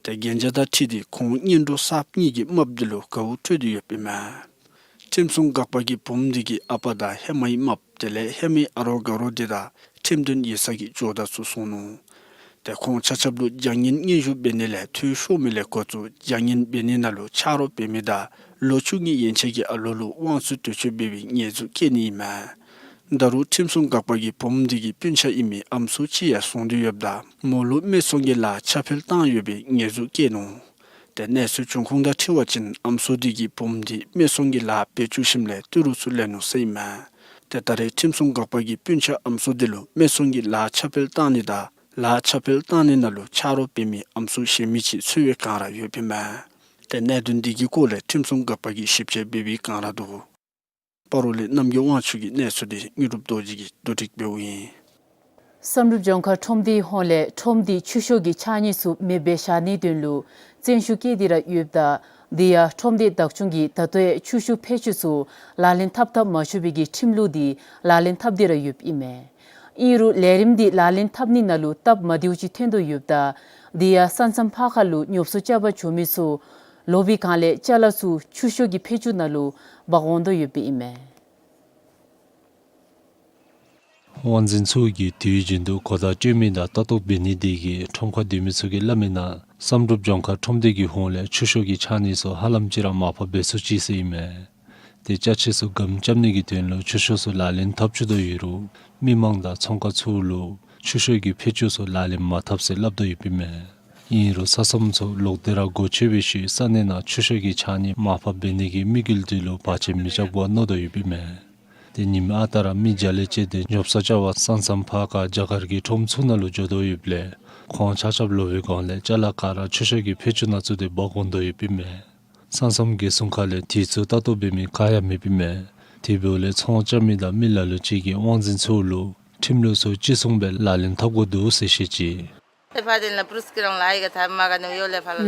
ཏེ་གན་རྒྱ་དང་འཁྲིལ་ཏེ་ཁོང་གཉེན་གྲོགས་གསརཔ་གཉིས་ཀྱི་རྨགཔ་འདི་ལུ་དགའཝ་སྤྲོད་དེ་ཡོདཔ་ཨིན་མས། ཁྲིམས་སྲུང་འགག་པ་གིས་བུམོ་འདི་གི་ཨ་པ་དང་ཧེ་མའི་རྨགཔ་དེ་ལས་ཧེ་མའི་ཨ་རོགས་དགའ་རོགས་འདི་དང་ཁྲིམས་དོན་ཡིག་ཚང་གི་ཇོ་བདག་ཚུ་སོང་ནུག། ཏེ་ཁོང་ཆ་ཁྱབ་ལུ་བྱ་ངན་སྙན་ཞུ་འབད་ནི་ལས་འཐུས་ཤོར་མི་ལས་འགོ་བཙུགས་བྱ་ངན་འབད་ནི་ནང་ལུ་ཆ་རོགས་འབད་མི་དང་ལོ་བཅུ་གཉིས་ཡན་ཆད་ཀྱི་ཨ་ལོ་ལུ་དབང་ཚད་འདོད་སྤྱོད་འབད་བའི་ཉེས་འཛུགས་བཀལ་ནི་ཨིན་མས། ད་རུང་ཁྲིམས་སྲུང་འགག་པ་གིས་བུམོ་འདི་གི་སྤུན་ཆ་ཨིན་མི་ཨམ་སྲུ་ཅིག་ཡང་བཟུང་སྟེ་ཡོདཔ་ད་མོ་ལུ་སྨད་འཚོང་གི་ལཱ་ཁྱབ་སྤེལ་བཏང་ཡོད་པའི་ཉེས་འཛུགས་བཀལ་ནུག། ཏེ་གནས་ཚུལ་འབྱུང་ཁུངས་དང་འཁྲིལ་བ་ཅིན་ཨམ་སྲུ་འདི་གིས་བུམོ་འདི་སྨད་འཚོང་གི་ལཱ་འབད་བཅུག་ཞིནམ་ལས་ཏི་རུ་ཚུ་ལེན་ནུག་ཟེར་ཨིན་མས། ཏེ་ད་རེས་ཁྲིམས་སྲུང་འགག་པ་གིས་སྤུན་ཆ་ཨམ་སྲུ་འདི་ལུ་སྨད་འཚོང་གི་ལཱ་ཁྱབ་སྤེལ་བཏང་ནི་དང་ལཱ་ཁྱབ་སྤེལ་བཏང་ནི་ནང་ལུ་ཆ་རོགས་འབད་མི་ཨམ་སྲུ་གཞན་མི་ཅིག་འཚོལ་བའི་བསྒང་ར་ཡོདཔ་ཨིན་མས། ཏེ་གནད་དོན་འདི་གི་སྐོར་ལས་ཁྲིམས་སྲུང་འགག་པ་གིས་ཞིབ་དཔྱད་འབད་བའི་བསྒང་ར་འདུག། སྤ་རོ་ལས་རྣམ་རྒྱལ་དབང་ཕྱུག་གི་གནས་ཚུལ་འདི་དངོས་གྲུབ་རྡོ་རྗེ་གིས་བསྡུ་སྒྲིག་འབདཝ་ཨིན། བསམ་གྲུབ་ལྗོངས་མཁར་ཁྲོམ་སྡེའི་ཧོངས་ལས་ཁྲོམ་སྡེའི་ཆུ་ཤོག་གི་ཕྱགས་སྙིགས་ཚུ་མེདཔ་སྦེ་བཞག་ནིའི་དོན་ལུ་བཙན་ཤུགས་བསྐྱེད་དེ་ར་ཡོདཔ་ད་ དེ་ཡང་ཁྲོམ་སྡེ་བདག་སྐྱོང་གིས་ད་ལྟོ་ཡང་ཆུ་ཤོག་ཕད་ཅུང་ཚུ་ལག་ལེན་འཐབ་འཐབ་མ་ཆོག་པའི་གི་ཁྲིམས་ལུགས་འདི་ལག་ལེན་འཐབ་སྟེ་ར་ཡོདཔ་ཨིན་མས། ཨིན་རུང་ལས་རིམ་འདི་ལག་ལེན་འཐབ་ནི་ནང་ལུ་སྟབས་མ་བདེཝ་ཅིག་ཐོན་དོ་ཡོདཔ་ད་དེ་ཡང་ས་མཚམས་ཕར་ཁ་ལུ་ཉོ་ཚོང་རྐྱབ་པར་འགྱོ་མི་ཚུ་ལོག་པའི་སྒང་ལས་ཅ་ལ་ཚུ་ཆུ་ཤོག་གི་ཕད་ཅུང་ནང་ལུ་འབག་འོང་དོ་ཡོདཔ་ཨིན་མས། དབང་འཛིན་ཚུ་གིས་དུས་རྒྱུན་དུ་གོ་བརྡ་སྤྲོད་མི་དང་ལྟ་རྟོག་འབད་ནི་དེ་གིས་ཁྲོམ་ཁར་སྡོད་མི་ཚུ་གིས་སླབ་མིའི་ནང་བསམ་གྲུབ་ལྗོངས་མཁར་ཁྲོམ་སྡེ་གི་ཧོངས་ལས་ཆུ་ཤོག་གི་ཕྱགས་སྙིགས་ཚུ་ཧ་ལམ་ཅིག་ར་མར་ཕབ་འབད་ཚུགས་ཅི་ཟེར་ཨིན་མས། ཏེ་ཅ་ཆས་ཚུ་སྒམ་རྐྱབ་ནི་གི་དོན་ལུ་ཆུ་ཤོག་ཚུ་ལག་ལེན་འཐབ་བཅུག་དོ་ཡོད་རུང་མི་མང་དང་ཚོང་ཁང་ཚུ་ལུ་ཆུ་ཤོག་གི་ཕད་ཅུང་ཚུ་ལག་ལེན་མ་འཐབ་ཟེར་སླབ་དོ་ཡོདཔ་ཨིན་མས། ཨིན་རུང་ས་མཚམས་ཚུ་ལོག་སྟེ་ར་སྒོ་ཕྱེ་བའི་ཤུལ་ས་གནས་ནང་ཆུ་ཤོག་གི་ཕྱགས་སྙིགས་མར་ཕབ་འབད་ནི་གི་དམིགས་ཡུལ་དེ་ལུ་བར་ཆད་མི་རྐྱབ་པར་མནོ་དོ་ཡོདཔ་ཨིན་མས། ཏེ་ཉིནམ་ཨ་རྟག་ར་མི་བརྒྱ་ལས་བཅད་དེ་ཉོ་ཚོང་རྐྱབ་པར་ས་མཚམས་ཕར་ཁ་རྒྱ་གར་གྱི་ཁྲོམ་ཚུ་ནང་ལུ་འགྱོ་དོ་ཡོདཔ་ལས་ཁོང་ཆ་ཁྱབ་ལོག་པའི་སྒང་ལས་ཅ་ལ་ག་ར་ཆུ་ཤོག་གི་ཕད་ཅུང་ནང་བཙུགས་ཏེ་འབག་འོང་དོ་ཡོདཔ་ཨིན་མས། ས་མཚམས་རྒྱལ་སྲུང་ཁ་ལས་དུས་ཚོད་ལྟ་རྟོག་འབད་མི་ག་ཡང་མེདཔ་ཨིན་མས། དེ་འབདཝ་ལས་ཚོང་རྐྱབ་མི་དང་མི་ལ་ལུ་ཅིག་གིས་དབང་འཛིན་ཚུ་ལུ་ཁྲིམས་ལུགས་ཚུ་གཅིག་མཚུངས་སྦེ་ལག་ལེན་འཐབ་དགོཔ་འདུག་ཟེར་བཤད་ཅི།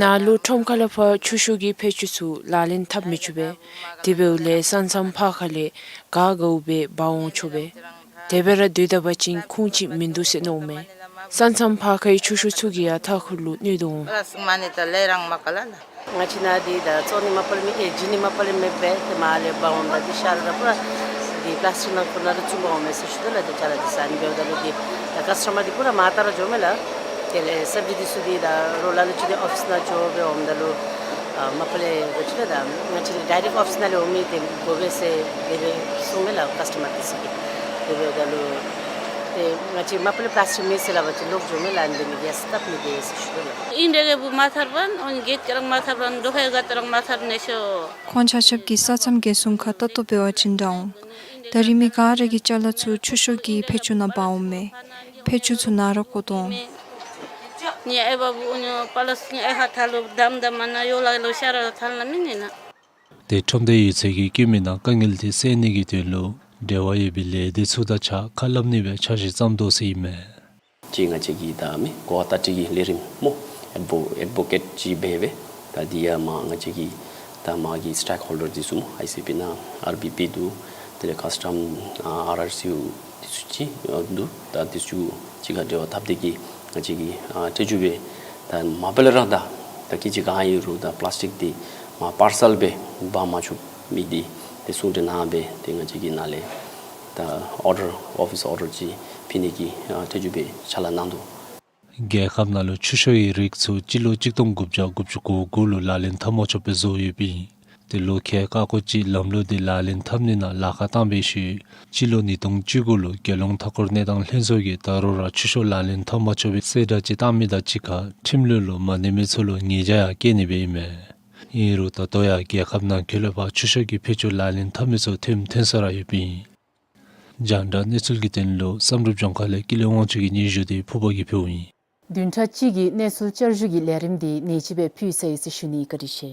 ནཱ་ལུ་ཁྲོམ་ཁ་ལས་ཕར་ཆུ་ཤོག་གི་ཕད་ཅུང་ཚུ་ལག་ལེན་འཐབ་མི་ཚུགས་པས། དེ་འབདཝ་ལས་ས་མཚམས་ཕར་ཁ་ལས་ག་དགའཝ་སྦེ་འབག་འོང་ཆོག་པས། དེ་སྦེ་ར་སྡོད་ད་པ་ཅིན་ཁུངས་ཅིག་མིན་འདུག་ཟེར་མནོཝ་མས། ས་མཚམས་ཕར་ཁའི་ཆུ་ཤོག་ཚུ་གིས་ཡང་མཐའ་འཁོར་ལུ་གནོད་དོ་འོང་། ང་བཅས་ནཱ་འདི་ད་བཙོང་ནི་མ་པ་ལས་མེད། ཨེ་བྱིན་ནི་མ་པ་ལས་མེད་པས། ཏེ་མར་ལས་འབག་འོངམ་ད་འདི་ཤར་ད་པུ་ར་འདི་པ་ལཱསི་ཊིཀ་ནང་ཁུར་ནང་ལུ་བཙུགས་འབག་འོང་མས་ཟེར་ཞུ་དོ་ལགས། ཏེ་ཅ་ལ་འདི་ཟ་ནི་འབདཝ་ད་ལུ་འདི་ད་ཀཱསི་ཊོ་མར་འདི་པུ་ར་མར་བལྟ་ར་འགྱོཝ་མས་ལགས། དེ་ལས་སབ་ཇི་འདི་ཚུ་འདི་ད་རོགས་ལ་ལུ་ཅིག་འདི་ཨོ་ཕིསི་ནང་འགྱོ་སྦེ་འོངམ་ད་ལུ་ཨ་མ་པ་ལས་ག་ཅི་ལགས། ད་ང་བཅས་འདི་ཌའི་རེཀཊ་ཨོ་ཕིསི་ནང་ལས་འོང་མི་འདི་དགོ་པས་ཟེར་དེ་སྦེ་གསུངམ་མས་ལགས་ཀཱསི་ཊོ་མར་འདི་ཚུ་གིས། དེ་འབདཝ་ད་ལུ་ཏེ་ང་བཅས་མ་པ་ལས་པ་ལཱསི་ཊིཀ་མེད་ཟེར་སླབ་པ་ཅིན་ལོག་འགྱོཝ་མས་ལགས། ཨ་ནི་འདི་མི་གིས་སྟབས་མི་བདེ་ཟེར་ཞུ་དོ་ལགས། ཨིན་རེ་གི་བུ་མ་ཐར་བན་ཨོན་གེཊ་ཀ་ར་མ་ཐར་བན་དོ་ཧེ་ག་ཏེ་ར་མ་ཐར་ནི་ཤོ། ཁོང་ཆ་ཁྱབ་ཀྱིས་ས་མཚམས་རྒྱལ་སྲུང་ཁར་ལྟ་རྟོག་འབད་བ་ཅིན་དྲག་འོང་། ད་རིས་མི་ག་ར་གི་ཅ་ལ་ཚུ་ཆུ་ཤོག་གི་ཕད་ཅུང་ནང་འབག་འོང་མས། ཕད་ཅུང་ཚུ་ནང་ར་བཀོ་དོ་འོང་། ནི་ཨའི་བ་བུ་ཨུ་ནི་པ་ལཱསི་ཊིཀ་ཨའི་ཧ་ཐལ་ལུ་དམ་དམ་མ་ན་ཡོ་ལ་ལུ་ཤ་ར་ཐལ་ན་མི་ནི་ན། ཏེ་ཁྲོམ་སྡེ་ཡོད་ཚད་ཀྱིས་བཀོད་མི་ནང་དཀའ་ངལ་དེ་སེལ་ནི་གི་དོན་ལུ་འབྲེལ་བ་ཡོད་པའི་ལས་སྡེ་ཚུ་དང་གཅིག་ཁར་སླབ་ནི་སྦེ་འཆར་གཞི་བརྩམ་དོ་ཟེར་ཨིན་མས། ཅིག་ང་བཅས་ཀྱིས་ད་མི་གོ་བ་བརྡ་སྤྲོད་ཀྱི་ལས་རིམ་སྨོ་ཨེཌ་བོ་ཨེཌ་བོ་ཀེཊ་ཅིག་འབད་སྦེ་ད་འདི་ཡང་མར་ང་བཅས་ཀྱི་ད་མར་གྱི་སི་ཊེཀ་ཧོལ་ཌར་འདི་ཚུ་སྨོ་ཨའི་སི་པི་ནང་ཨར་བི་པི་འདུག། དེ་ལས་ཀཱསི་ཊམ་ཨ་ཨར་ཨར་སི་འདི་ཚུ་ཅིག་འདུག། ད་འདི་ཚུ་གཅིག་ཁར་འབྲེལ་བ་འཐབ་སྟེ་གིས་ང་བཅས་ཀྱིས་ཨ་ཐད་བྱུས་སྦེ་ད་མ་པ་ལས་ར་ད་ད་ཀི་ཅིག་ག་ཨིན་རུང་ད་པ་ལཱསི་ཊིཀ་འདི་མར་པར་སལ་སྦེ་འབག་མ་ཆོག་མི་འདི་ཏེ་གསུང་གྲོས་གནང་སྦེ་ཏེ་ང་བཅས་ཀྱི་ནཱ་ལས་ད་ཨོར་ཌར་ཨོ་ཕིསི་ཨོར་ཌར་ཅིག་ཕུལ་ནི་གི་ཨ་ཐད་བྱུས་སྦེ་ཕྱག་ལཱ་གནང་དོ། རྒྱལ་ཁབ་ནང་ལུ་ཆུ་ཤོག་གི་རིགས་ཚུ་སྤྱི་ལོ་གཅིག་སྟོང་དགུ་བརྒྱ་དགུ་བཅུ་གོ་དགུ་ལུ་ལག་ལེན་འཐབ་མ་ཆོག་པའི་བཟོ་ཡོདཔ་ཨིན། ཏེ་ལོ་ཁལ་ཀ་ཀོ་ཅིག་ལམ་ལུགས་འདི་ལག་ལེན་འཐབ་ནི་ནང་ལཱ་ཁག་བཏང་བའི་ཤུལ་སྤྱི་ལོ་ཉིས་སྟོང་བཅུ་དགུ་ལུ་རྒྱལ་ཡོངས་མཐའ་འཁོར་གནས་སྟངས་ལྷན་ཚོགས་ཀྱིས་ད་རུང་ར་ཆུ་ཤོག་ལག་ལེན་འཐབ་མ་ཆོག་པའི་གསལ་བསྒྲགས་ཅིག་བཏང་མི་དང་གཅིག་ཁར་ཁྲིམས་ལུགས་ལུ་མ་གནས་མི་ཚུ་ལུ་ཉེས་བྱ་ཡང་བཀལ་ནི་སྦེ་ཨིན་མས། ཨིན་རུང་ད་ལྟོ་ཡང་རྒྱལ་ཁབ་ནང་འཁོད་ལས་ཕར་ཆུ་ཤོག་གི་ཕད་ཅུང་ལག་ལེན་འཐབ་མི་ཚུ་ཐོནམ་ཐོན་ས་ར་ཡོདཔ་ཨིན། རྒྱང་བསྒྲགས་གནས་ཚུལ་གྱི་དོན་ལུ་བསམ་གྲུབ་ལྗོངས་མཁར་ལས་ཀུན་ལེགས་དབང་ཕྱུག་གི་སྙན་ཞུ་དེ་ཕུར་པ་གིས་ཕུལཝ་ཨིན། བདུན་ཕྲག་གཅིག་གི་གནས་ཚུལ་བསྐྱར་ཞུ་གི་ལས་རིམ་འདི་ནེ་ཅིག་སྦེ་ཕུལ་ཚར་ཡི་ཟེར་ཞུ་ནི། བཀའ་དྲིན་ཆེ།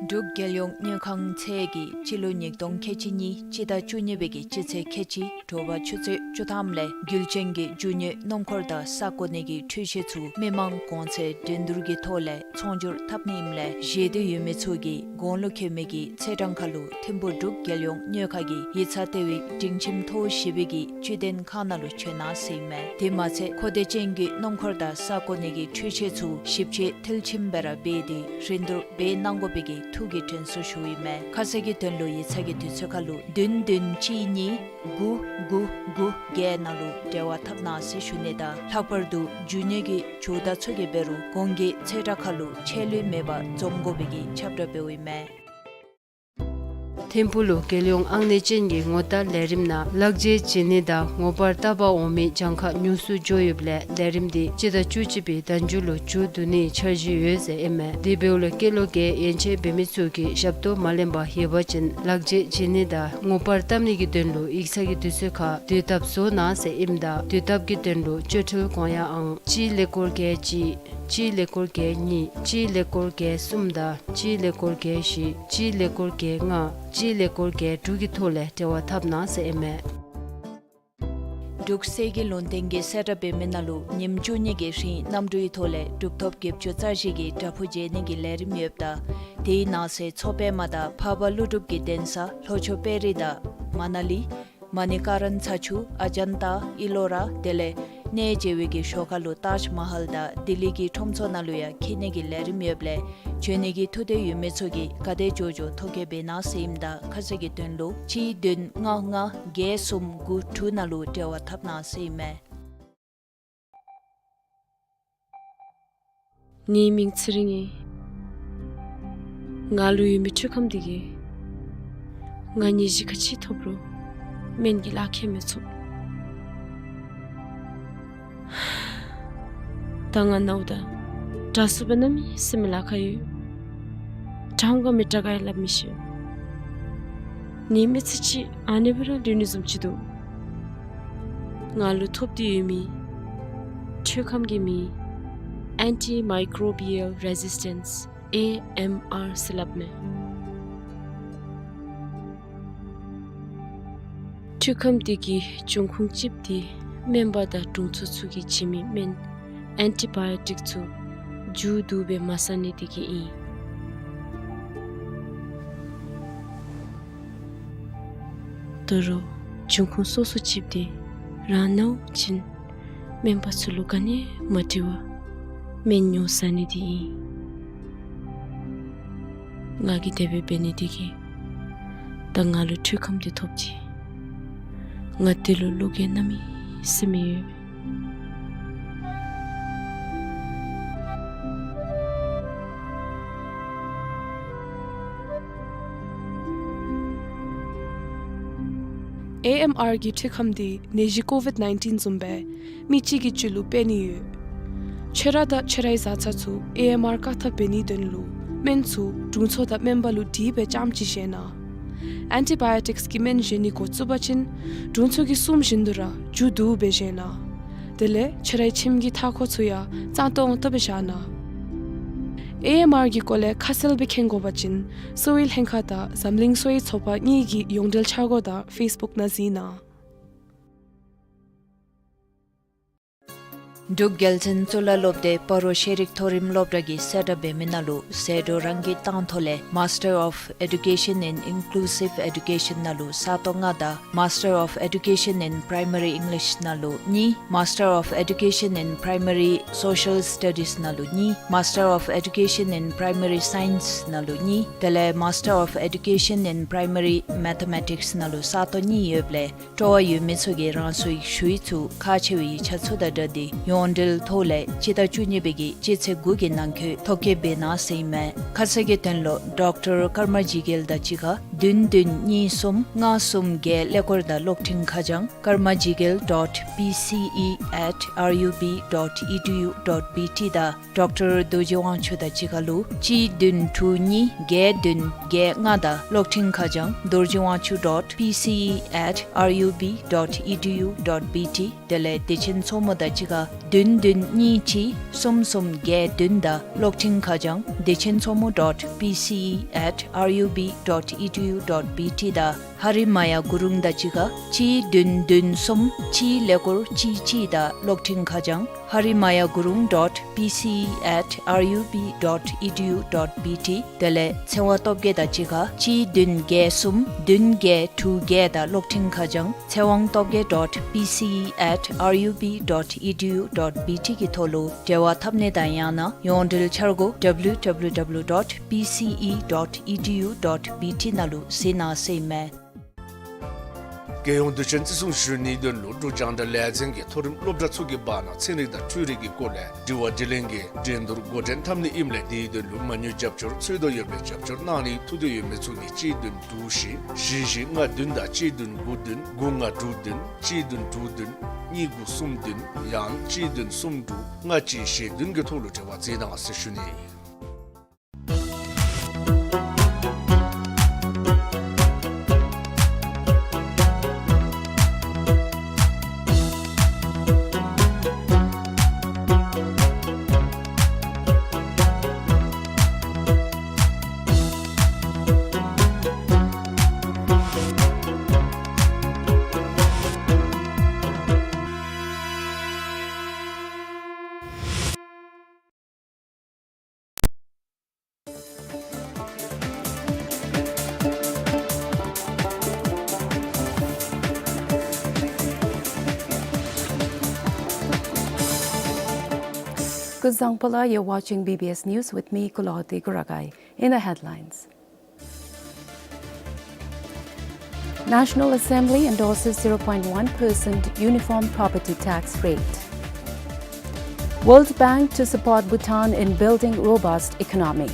འབྲུག་རྒྱལ་ཡོངས་དངུལ་ཁང་ཚད་ཀྱིས་སྤྱི་ལོ་ཉིས་སྟོང་ཁལ་གཅིག་གཉིས་སྤྱི་ཟླ་བཅུ་གཉིས་པའི་གི་སྤྱི་ཚེས་ཁལ་གཅིག་དྲོ་པ་ཆུ་ཚོད་བཅུ་ཐམ་ལས་རྒྱུ་ཅན་གྱི་རྒྱུ་དངོས་སྣུམ་འཁོར་དང་ས་བརྐོ་ནི་གི་འཕྲུལ་ཆས་ཚུ་མི་མང་གོང་ཚད་འགྲན་བསྡུར་གྱི་ཐོག་ལས་ཚོང་སྒྱུར་འཐབ་ནི་ཨིནམ་ལས་བཞེས་འདོད་ཡོད་མི་ཚུ་གིས་གོང་ལུ་འཁོད་མི་གི་ཚེས་གྲངས་ཁར་ལུ་ཐིམ་ཕུག་འབྲུག་རྒྱལ་ཡོངས་དངུལ་ཁང་གི་ཡིག་ཚང་ལྟེ་བའི་སྒྲིང་ཁྱིམ་མཐོ་བོ་བཞི་པའི་གི་བཅུད་ལྡན་ཁང་ནང་ལུ་བྱོན་གནང་ཟེར་ཨིན་མས། དེ་མ་ཚད་མཁོ་འདོད་ཅན་གྱི་སྣུམ་འཁོར་དང་ས་བརྐོ་ནི་གི་འཕྲུལ་ཆས་ཚུ་ཞིབ་དཔྱད་མཐིལ་ཕྱིན་སྦེ་ར་འབད་དེ་རིན་བསྡུར་འབད་གནང་དགོ་པའི་གི་ ཐུགས་ཀྱི་དྲན་གསོ་ཞུཝ་ཨིན་མས། ཁ་གསལ་གྱི་དོན་ལུ་ཡིག་ཚང་གི་དུས་ཚོད་ཁར་ལུ་བདུན་བདུན་གཅིག་གཉིས་དགུ་དགུ་དགུ་བརྒྱད་ནང་ལུ་འབྲེལ་བ་འཐབ་གནང་ཟེར་ཞུ་ནི་དང་། ལྷག་པར་དུ་འཇུ་ཉེ་གི་ཇོ་བདག་ཚུ་གིས་འབད་རུང་གོང་གི་ཚེས་གྲངས་ཁར་ལུ་ཆད་ལུས་མེད་པར་འཛོམས་དགོ་པའི་གི་ཁྱབ་བསྒྲགས་འབདཝ་ཨིན་མས། ཐིམ་ཕུག་ལུ་རྒྱལ་ཡོངས་ཨང་གནས་ཅན་གྱི་ངོ་རྟགས་ལས་རིམ་ནང་ལག་འཇལ་བྱིན་ནི་དང་ངོ་པར་བཏབ་པར་འོང་མི་གྱངས་ཁ་ཉུང་སུ་འགྱོ་ཡོདཔ་ལས་ལས་རིམ་འདི་སྤྱི་ཟླ་བཅུ་གཅིག་པའི་ཟླ་མཇུག་ལུ་མཇུག་བསྡུ་ནིའི་འཆར་གཞི་ཡོད་ཟེར་ཨིན་མས། དེ་འབདཝ་ལས་སྐྱེས་ལོ་བརྒྱད་ཡན་ཆད་འབད་མི་ཚུ་གིས་ཞབས་ཏོག་མ་ལེན་པར་ཡོད་པ་ཅིན་ལག་འཇལ་བྱིན་ནི་དང་ངོ་པར་བཏབ་ནི་གི་དོན་ལུ་ཡིག་ཚང་གི་དུས་ཚོད་ཁར་དུས་ཐབས་བཟོ་གནང་ཟེར་ཨིནམ་ད་དུས་ཐབས་ཀྱི་དོན་ལུ་བཅོལ་འཕྲུལ་གོང་ཡང་ཨང་གཅིག་ཀླད་ཀོར་བརྒྱད་གཅིག་གཅིག་ཀླད་ཀོར་བརྒྱད་གཉིས་གཅིག་ཀླད་ཀོར་བརྒྱད་གསུམ་དང་གཅིག་ཀླད་ཀོར་བརྒྱད་བཞི་གཅིག་ཀླད་ཀོར་བརྒྱད་ལྔ་གཅིག་ཀླད་ཀོར་བརྒྱད་དྲུག་གི་ཐོག་ལས་འབྲེལ་བ་འཐབ་གནང་ཟེར་ཨིན་མས། འབྲུག་གསེར་གྱི་ལུང་བསྟན་གྱི་གསལ་བསྒྲགས་འབད་མི་ནང་ལུ་ཉིནམ་བཅུ་གཉིས་ཀྱི་རིང་གནམ་གྲུའི་ཐོག་ལས་གྲུབ་ཐོབ་བརྒྱད་ཅུ་རྩ་བཞི་གི་བྲག་ཕུག་མཇལ་ནི་གི་ལས་རིམ་ཡོདཔ་ད་དེའི་ནང་གསེས་མཚོ་པདྨ་དང་འཕགས་པ་ཀླུ་སྒྲུབ་ཀྱི་གདན་ས་ལྷོ་ཕྱོགས་དཔལ་རི་དང་མ་ན་ལི་མ་ནི་ཀ་རན་ཚ་ཆུ་ཨ་ཇན་ཏ་ཨི་ལོ་ར་དེ་ལས་གནས་མཇལ་བའི་གི་ཞོར་ཁར་ལུ་ཏཱཇ་མ་ཧལ་དང་ལྡི་ལི་གི་ཁྲོམ་ཚོགས་ནང་ལུ་ཡང་འཁྱིད་ནི་གི་ལས་རིམ་ཡོདཔ་ལས་བྱོན་ནི་གི་ཐུགས་འདོད་ཡོད་མི་ཚུ་གིས་ག་དེ་མགྱོགས་མགྱོགས་ཐོ་བཀོད་འབད་གནང་ཟེར་ཨིནམ་ད་ཁ་གསལ་གྱི་དོན་ལུ་གཅིག་བདུན་ལྔ་ལྔ་བརྒྱད་གསུམ་དགུ་དྲུག་ནང་ལུ་འབྲེལ་བ་འཐབ་གནང་ཟེར་ཨིན་མས། ངེའི་མིང་ཚེ་རིང་ཨིན། ང་ལུ་ཡོད་མི་འཕྲུལ་ཁམས་འདི་གིས་ང་ནད་གཞི་ག་ཅི་ཐོབ་རུང་སྨན་གྱི་ལག་ཁྱེར་མི་ཚུགས། ད་ང་ནཝ་ད་དྲག་སུ་སྦེ་གནམ་མེད་ས་མེད་ལཱ་ཁག་ཡོད། དྲག་འོང་ག་མི་དྲག་ག་ཡང་སླབ་མི་ཤེས། ངེའི་མི་ཚེ་གཅིག་ཨ་ནི་སྦེ་ར་ལུས་ནི་བཟུམ་ཅིག་འདུག། ང་ལུ་ཐོབ་སྟེ་ཡོད་མི་འཕྲུལ་ཁམས་ཀྱི་མིང་Antimicrobial Resistance ཨེ་ཨེམ་ཨར་ཟེར་སླབ་མས། འཕྲུལ་ཁམས་འདི་གི་འབྱུང་ཁུངས་གཅིགཔོ་འདི་སྨན་པ་དང་དྲུང་འཚོ་ཚུ་གིས་བྱིན་མི་སྨན་ཨེན་ཊི་བཱ་ཡོ་ཊིཀ་ཚུ་མཇུག་བསྡུ་སྦེ་མ་ཟ་ནི་འདི་གིས་ཨིན། ད་རུང་འབྱུང་ཁུངས་སོ་སོ་གཅིགཔོ་འདི་རང་ནཝ་ཅིན་སྨན་པ་ཚུ་ལུ་ག་ནི་ཡང་མ་དྲི་བར་སྨན་ཉོ་ཟ་ནི་འདི་ཨིན། ང་གིས་དེ་སྦེ་འབད་ནི་འདི་གིས་ད་ང་ལུ་འཕྲུལ་ཁམས་འདི་ཐོབ་ཅི། ང་འདི་ལུ་བློ་འགྱོད་གནམ་མེད་ས་མེད་ཡོད། ཨེ་ཨེམ་ཨར་གྱི་འཕྲུལ་ཁམས་འདི་ནད་གཞི་ཀོ་ཝིཌ་ནའིན་ཊིན་བཟུམ་སྦེ་མི་གཅིག་གི་བཅུད་ལུ་སྤེལ་ནི་ཡོད། ཁྱོད་ར་དང་ཁྱོད་རའི་བཟའ་ཚང་ཚུ་ཨེ་ཨེམ་ཨར་བཀག་ཐབས་འབད་ནིའི་དོན་ལུ་སྨན་ཚུ་དྲུང་འཚོ་དང་སྨན་པ་ལུ་དྲིས་སྦེ་རྐྱངམ་ཅིག་བཞེས་གནང་། ཨེན་ཊི་བཱ་ཡོ་ཊིཀསི་གི་སྨན་བཞེས་ནི་འགོ་བཙུགས་པ་ཅིན་དྲུང་འཚོ་གིས་གསུངམ་བཞིན་དུ་ར་མཇུག་བསྡུ་སྦེ་བཞེས་གནང་། དེ་ལས་ཁྱོད་རའི་ཁྱིམ་གྱི་མཐའ་འཁོར་ཚུ་ཡང་གཙང་ཏོང་ཏོ་སྦེ་བཞག་གནང་། ཨེ་ཨེམ་ཨར་གྱི་སྐོར་ལས་ཁ་གསལ་སྦེ་མཁྱེན་དགོ་པ་ཅིན་གསོ་བའི་ལྷན་ཁག་དང་འཛམ་གླིང་གསོ་བའི་ཚོགས་པ་གཉིས་ཀྱི་ཡོངས་འབྲེལ་འཆར་སྒོ་དང་ཕེསི་བུཀ་ནང་གཟིགས་གནང་། འབྲུག་རྒྱལ་བཙུན་གཙུག་ལག་སློབ་སྡེ་སྤ་རོ་ཤེས་རིག་མཐོ་རིམ་སློབ་གྲྭ་གིས་གསལ་བསྒྲགས་འབད་མི་ནང་ལུ་ཟད་འགྲོ་རང་གིས་བཏང་ཐོག་ལས་Master of Education in Inclusive Education ནང་ལུ་ས་སྟོང་ལྔ་དང་Master of Education in Primary English ནང་ལུ་གཉིས། Master of Education in Primary Social Studies ནང་ལུ་གཉིས། Master of Education in Primary Science ནང་ལུ་གཉིས། དེ་ལས་Master of Education in Primary Mathematics ནང་ལུ་ས་སྟོང་གཉིས་ཡོདཔ་ལས་སྤྲོ་བ་ཡོད་མི་ཚུ་གིས་རང་སོའི་ཞུ་ཡིག་ཚུ་ཁག་ཆེ་བའི་ཡིག་ཆ་ཚུ་དང་སྦྲགས་ཏེ་ཡོངས་འབྲེལ་ཐོག་ལས་སྤྱི་ཟླ་བཅུ་གཉིས་པའི་གི་སྤྱི་ཚེས་དགུ་གི་ནང་འཁོད་ཐོ་བཀོད་འབད་གནང་ཟེར་ཨིན་མས། ཁ་གསལ་གྱི་དོན་ལུ་ཌོག་ཊར་ཀརྨ་ཇི་གེལ་དང་གཅིག་ཁར་བདུན་བདུན་གཉིས་གསུམ་ལྔ་གསུམ་བརྒྱད་ཀླད་ཀོར་དང་གློག་འཕྲིན་ཁ་བྱང་karmajigel dot P C E at R U B dot E D U dot B T དང་ཌོག་ཊར་རྡོ་རྗེ་དབང་ཕྱུག་དང་གཅིག་ཁར་ལུ་གཅིག་བདུན་དྲུག་གཉིས་བརྒྱད་བདུན་བརྒྱད་ལྔ་དང་གློག་འཕྲིན་ཁ་བྱང་རྡོ་རྗེ་དབང་ཕྱུག་dot P C E at R U B dot E D U dot B T དེ་ལས་བདེ་ཆེན་མཚོ་མོ་དང་གཅིག་ཁར་བདུན་བདུན་གཉིས་གཅིག་གསུམ་གསུམ་བརྒྱད་བདུན་དང་གློག་འཕྲིན་ཁ་བྱང་བདེ་ཆེན་མཚོ་མོ་dot P C E at R U B dot E D U dot B T དང་ཧ་རི་མ་ཡ་གུ་རུང་དང་གཅིག་ཁར་གཅིག་བདུན་བདུན་གསུམ་གཅིག་ཀླད་ཀོར་གཅིག་གཅིག་དང་གློག་འཕྲིན་ཁ་བྱང་ Harimaya Gurung dot P C E at R U B dot E D U dot B T དེ་ལས་ཚེས་པ་སྟོབས་རྒྱས་དང་གཅིག་ཁར་གཅིག་བདུན་བརྒྱད་གསུམ་བདུན་བརྒྱད་དྲུག་བརྒྱད་དང་གློག་འཕྲིན་ཁ་བྱང་ཚེ་དབང་སྟོབས་རྒྱས་dot P C E at R U B dot E D U dot B T གི་ཐོག་ལུ་འབྲེལ་བ་འཐབ་ནི་དང་ཡང་ན་ཡོངས་འབྲེལ་འཆར་སྒོ W W W dot P C E dot E D U dot B T ནང་ལུ་གཟིགས་གནང་ཟེར་ཨིན་མས། རྒྱལ་ཡོངས་དུས་ཆེན་བརྩི་སྲུང་ཞུ་ནིའི་དོན་ལུ་འབྲུག་རྒྱང་བསྒྲགས་ལས་འཛིན་གྱིས་མཐོ་རིམ་སློབ་གྲྭ་ཚུ་གི་བར་ན་ཚན་རིག་དང་འཕྲུལ་རིག་གི་སྐོར་ལས་དྲི་བ་དྲིས་ལན་གྱི་འགྲན་བསྡུར་འགོ་འདྲེན་འཐབ་ནི་ཨིནམ་ལས་དེའི་དོན་ལུ་མ་དངུལ་རྒྱབ་སྐྱོར་འཚོལ་དོ་ཡོདཔ་ལས་རྒྱབ་སྐྱོར་གནང་ནི་ཐུགས་འདོད་ཡོད་མི་ཚུ་གིས་གཅིག་བདུན་དྲུག་བཞི་བཞི་བཞི་ལྔ་བདུན་དང་གཅིག་བདུན་དགུ་བདུན་དགུ་ལྔ་དྲུག་བདུན་གཅིག་བདུན་དྲུག་བདུན་གཉིས་དགུ་གསུམ་བདུན་ཡང་གཅིག་བདུན་གསུམ་དྲུག་ལྔ་གཅིག་བཞི་བདུན་གྱི་ཐོག་ལུ་འབྲེལ་བ་མཛད་གནང་ཟེར་ཞུ་ནི། Kuzuzangpo la, you're watching B B S News with me, Kuloti Kuragai. In the headlines. National Assembly endorses zero point one percent uniform property tax rate. World Bank to support Bhutan in building robust economy.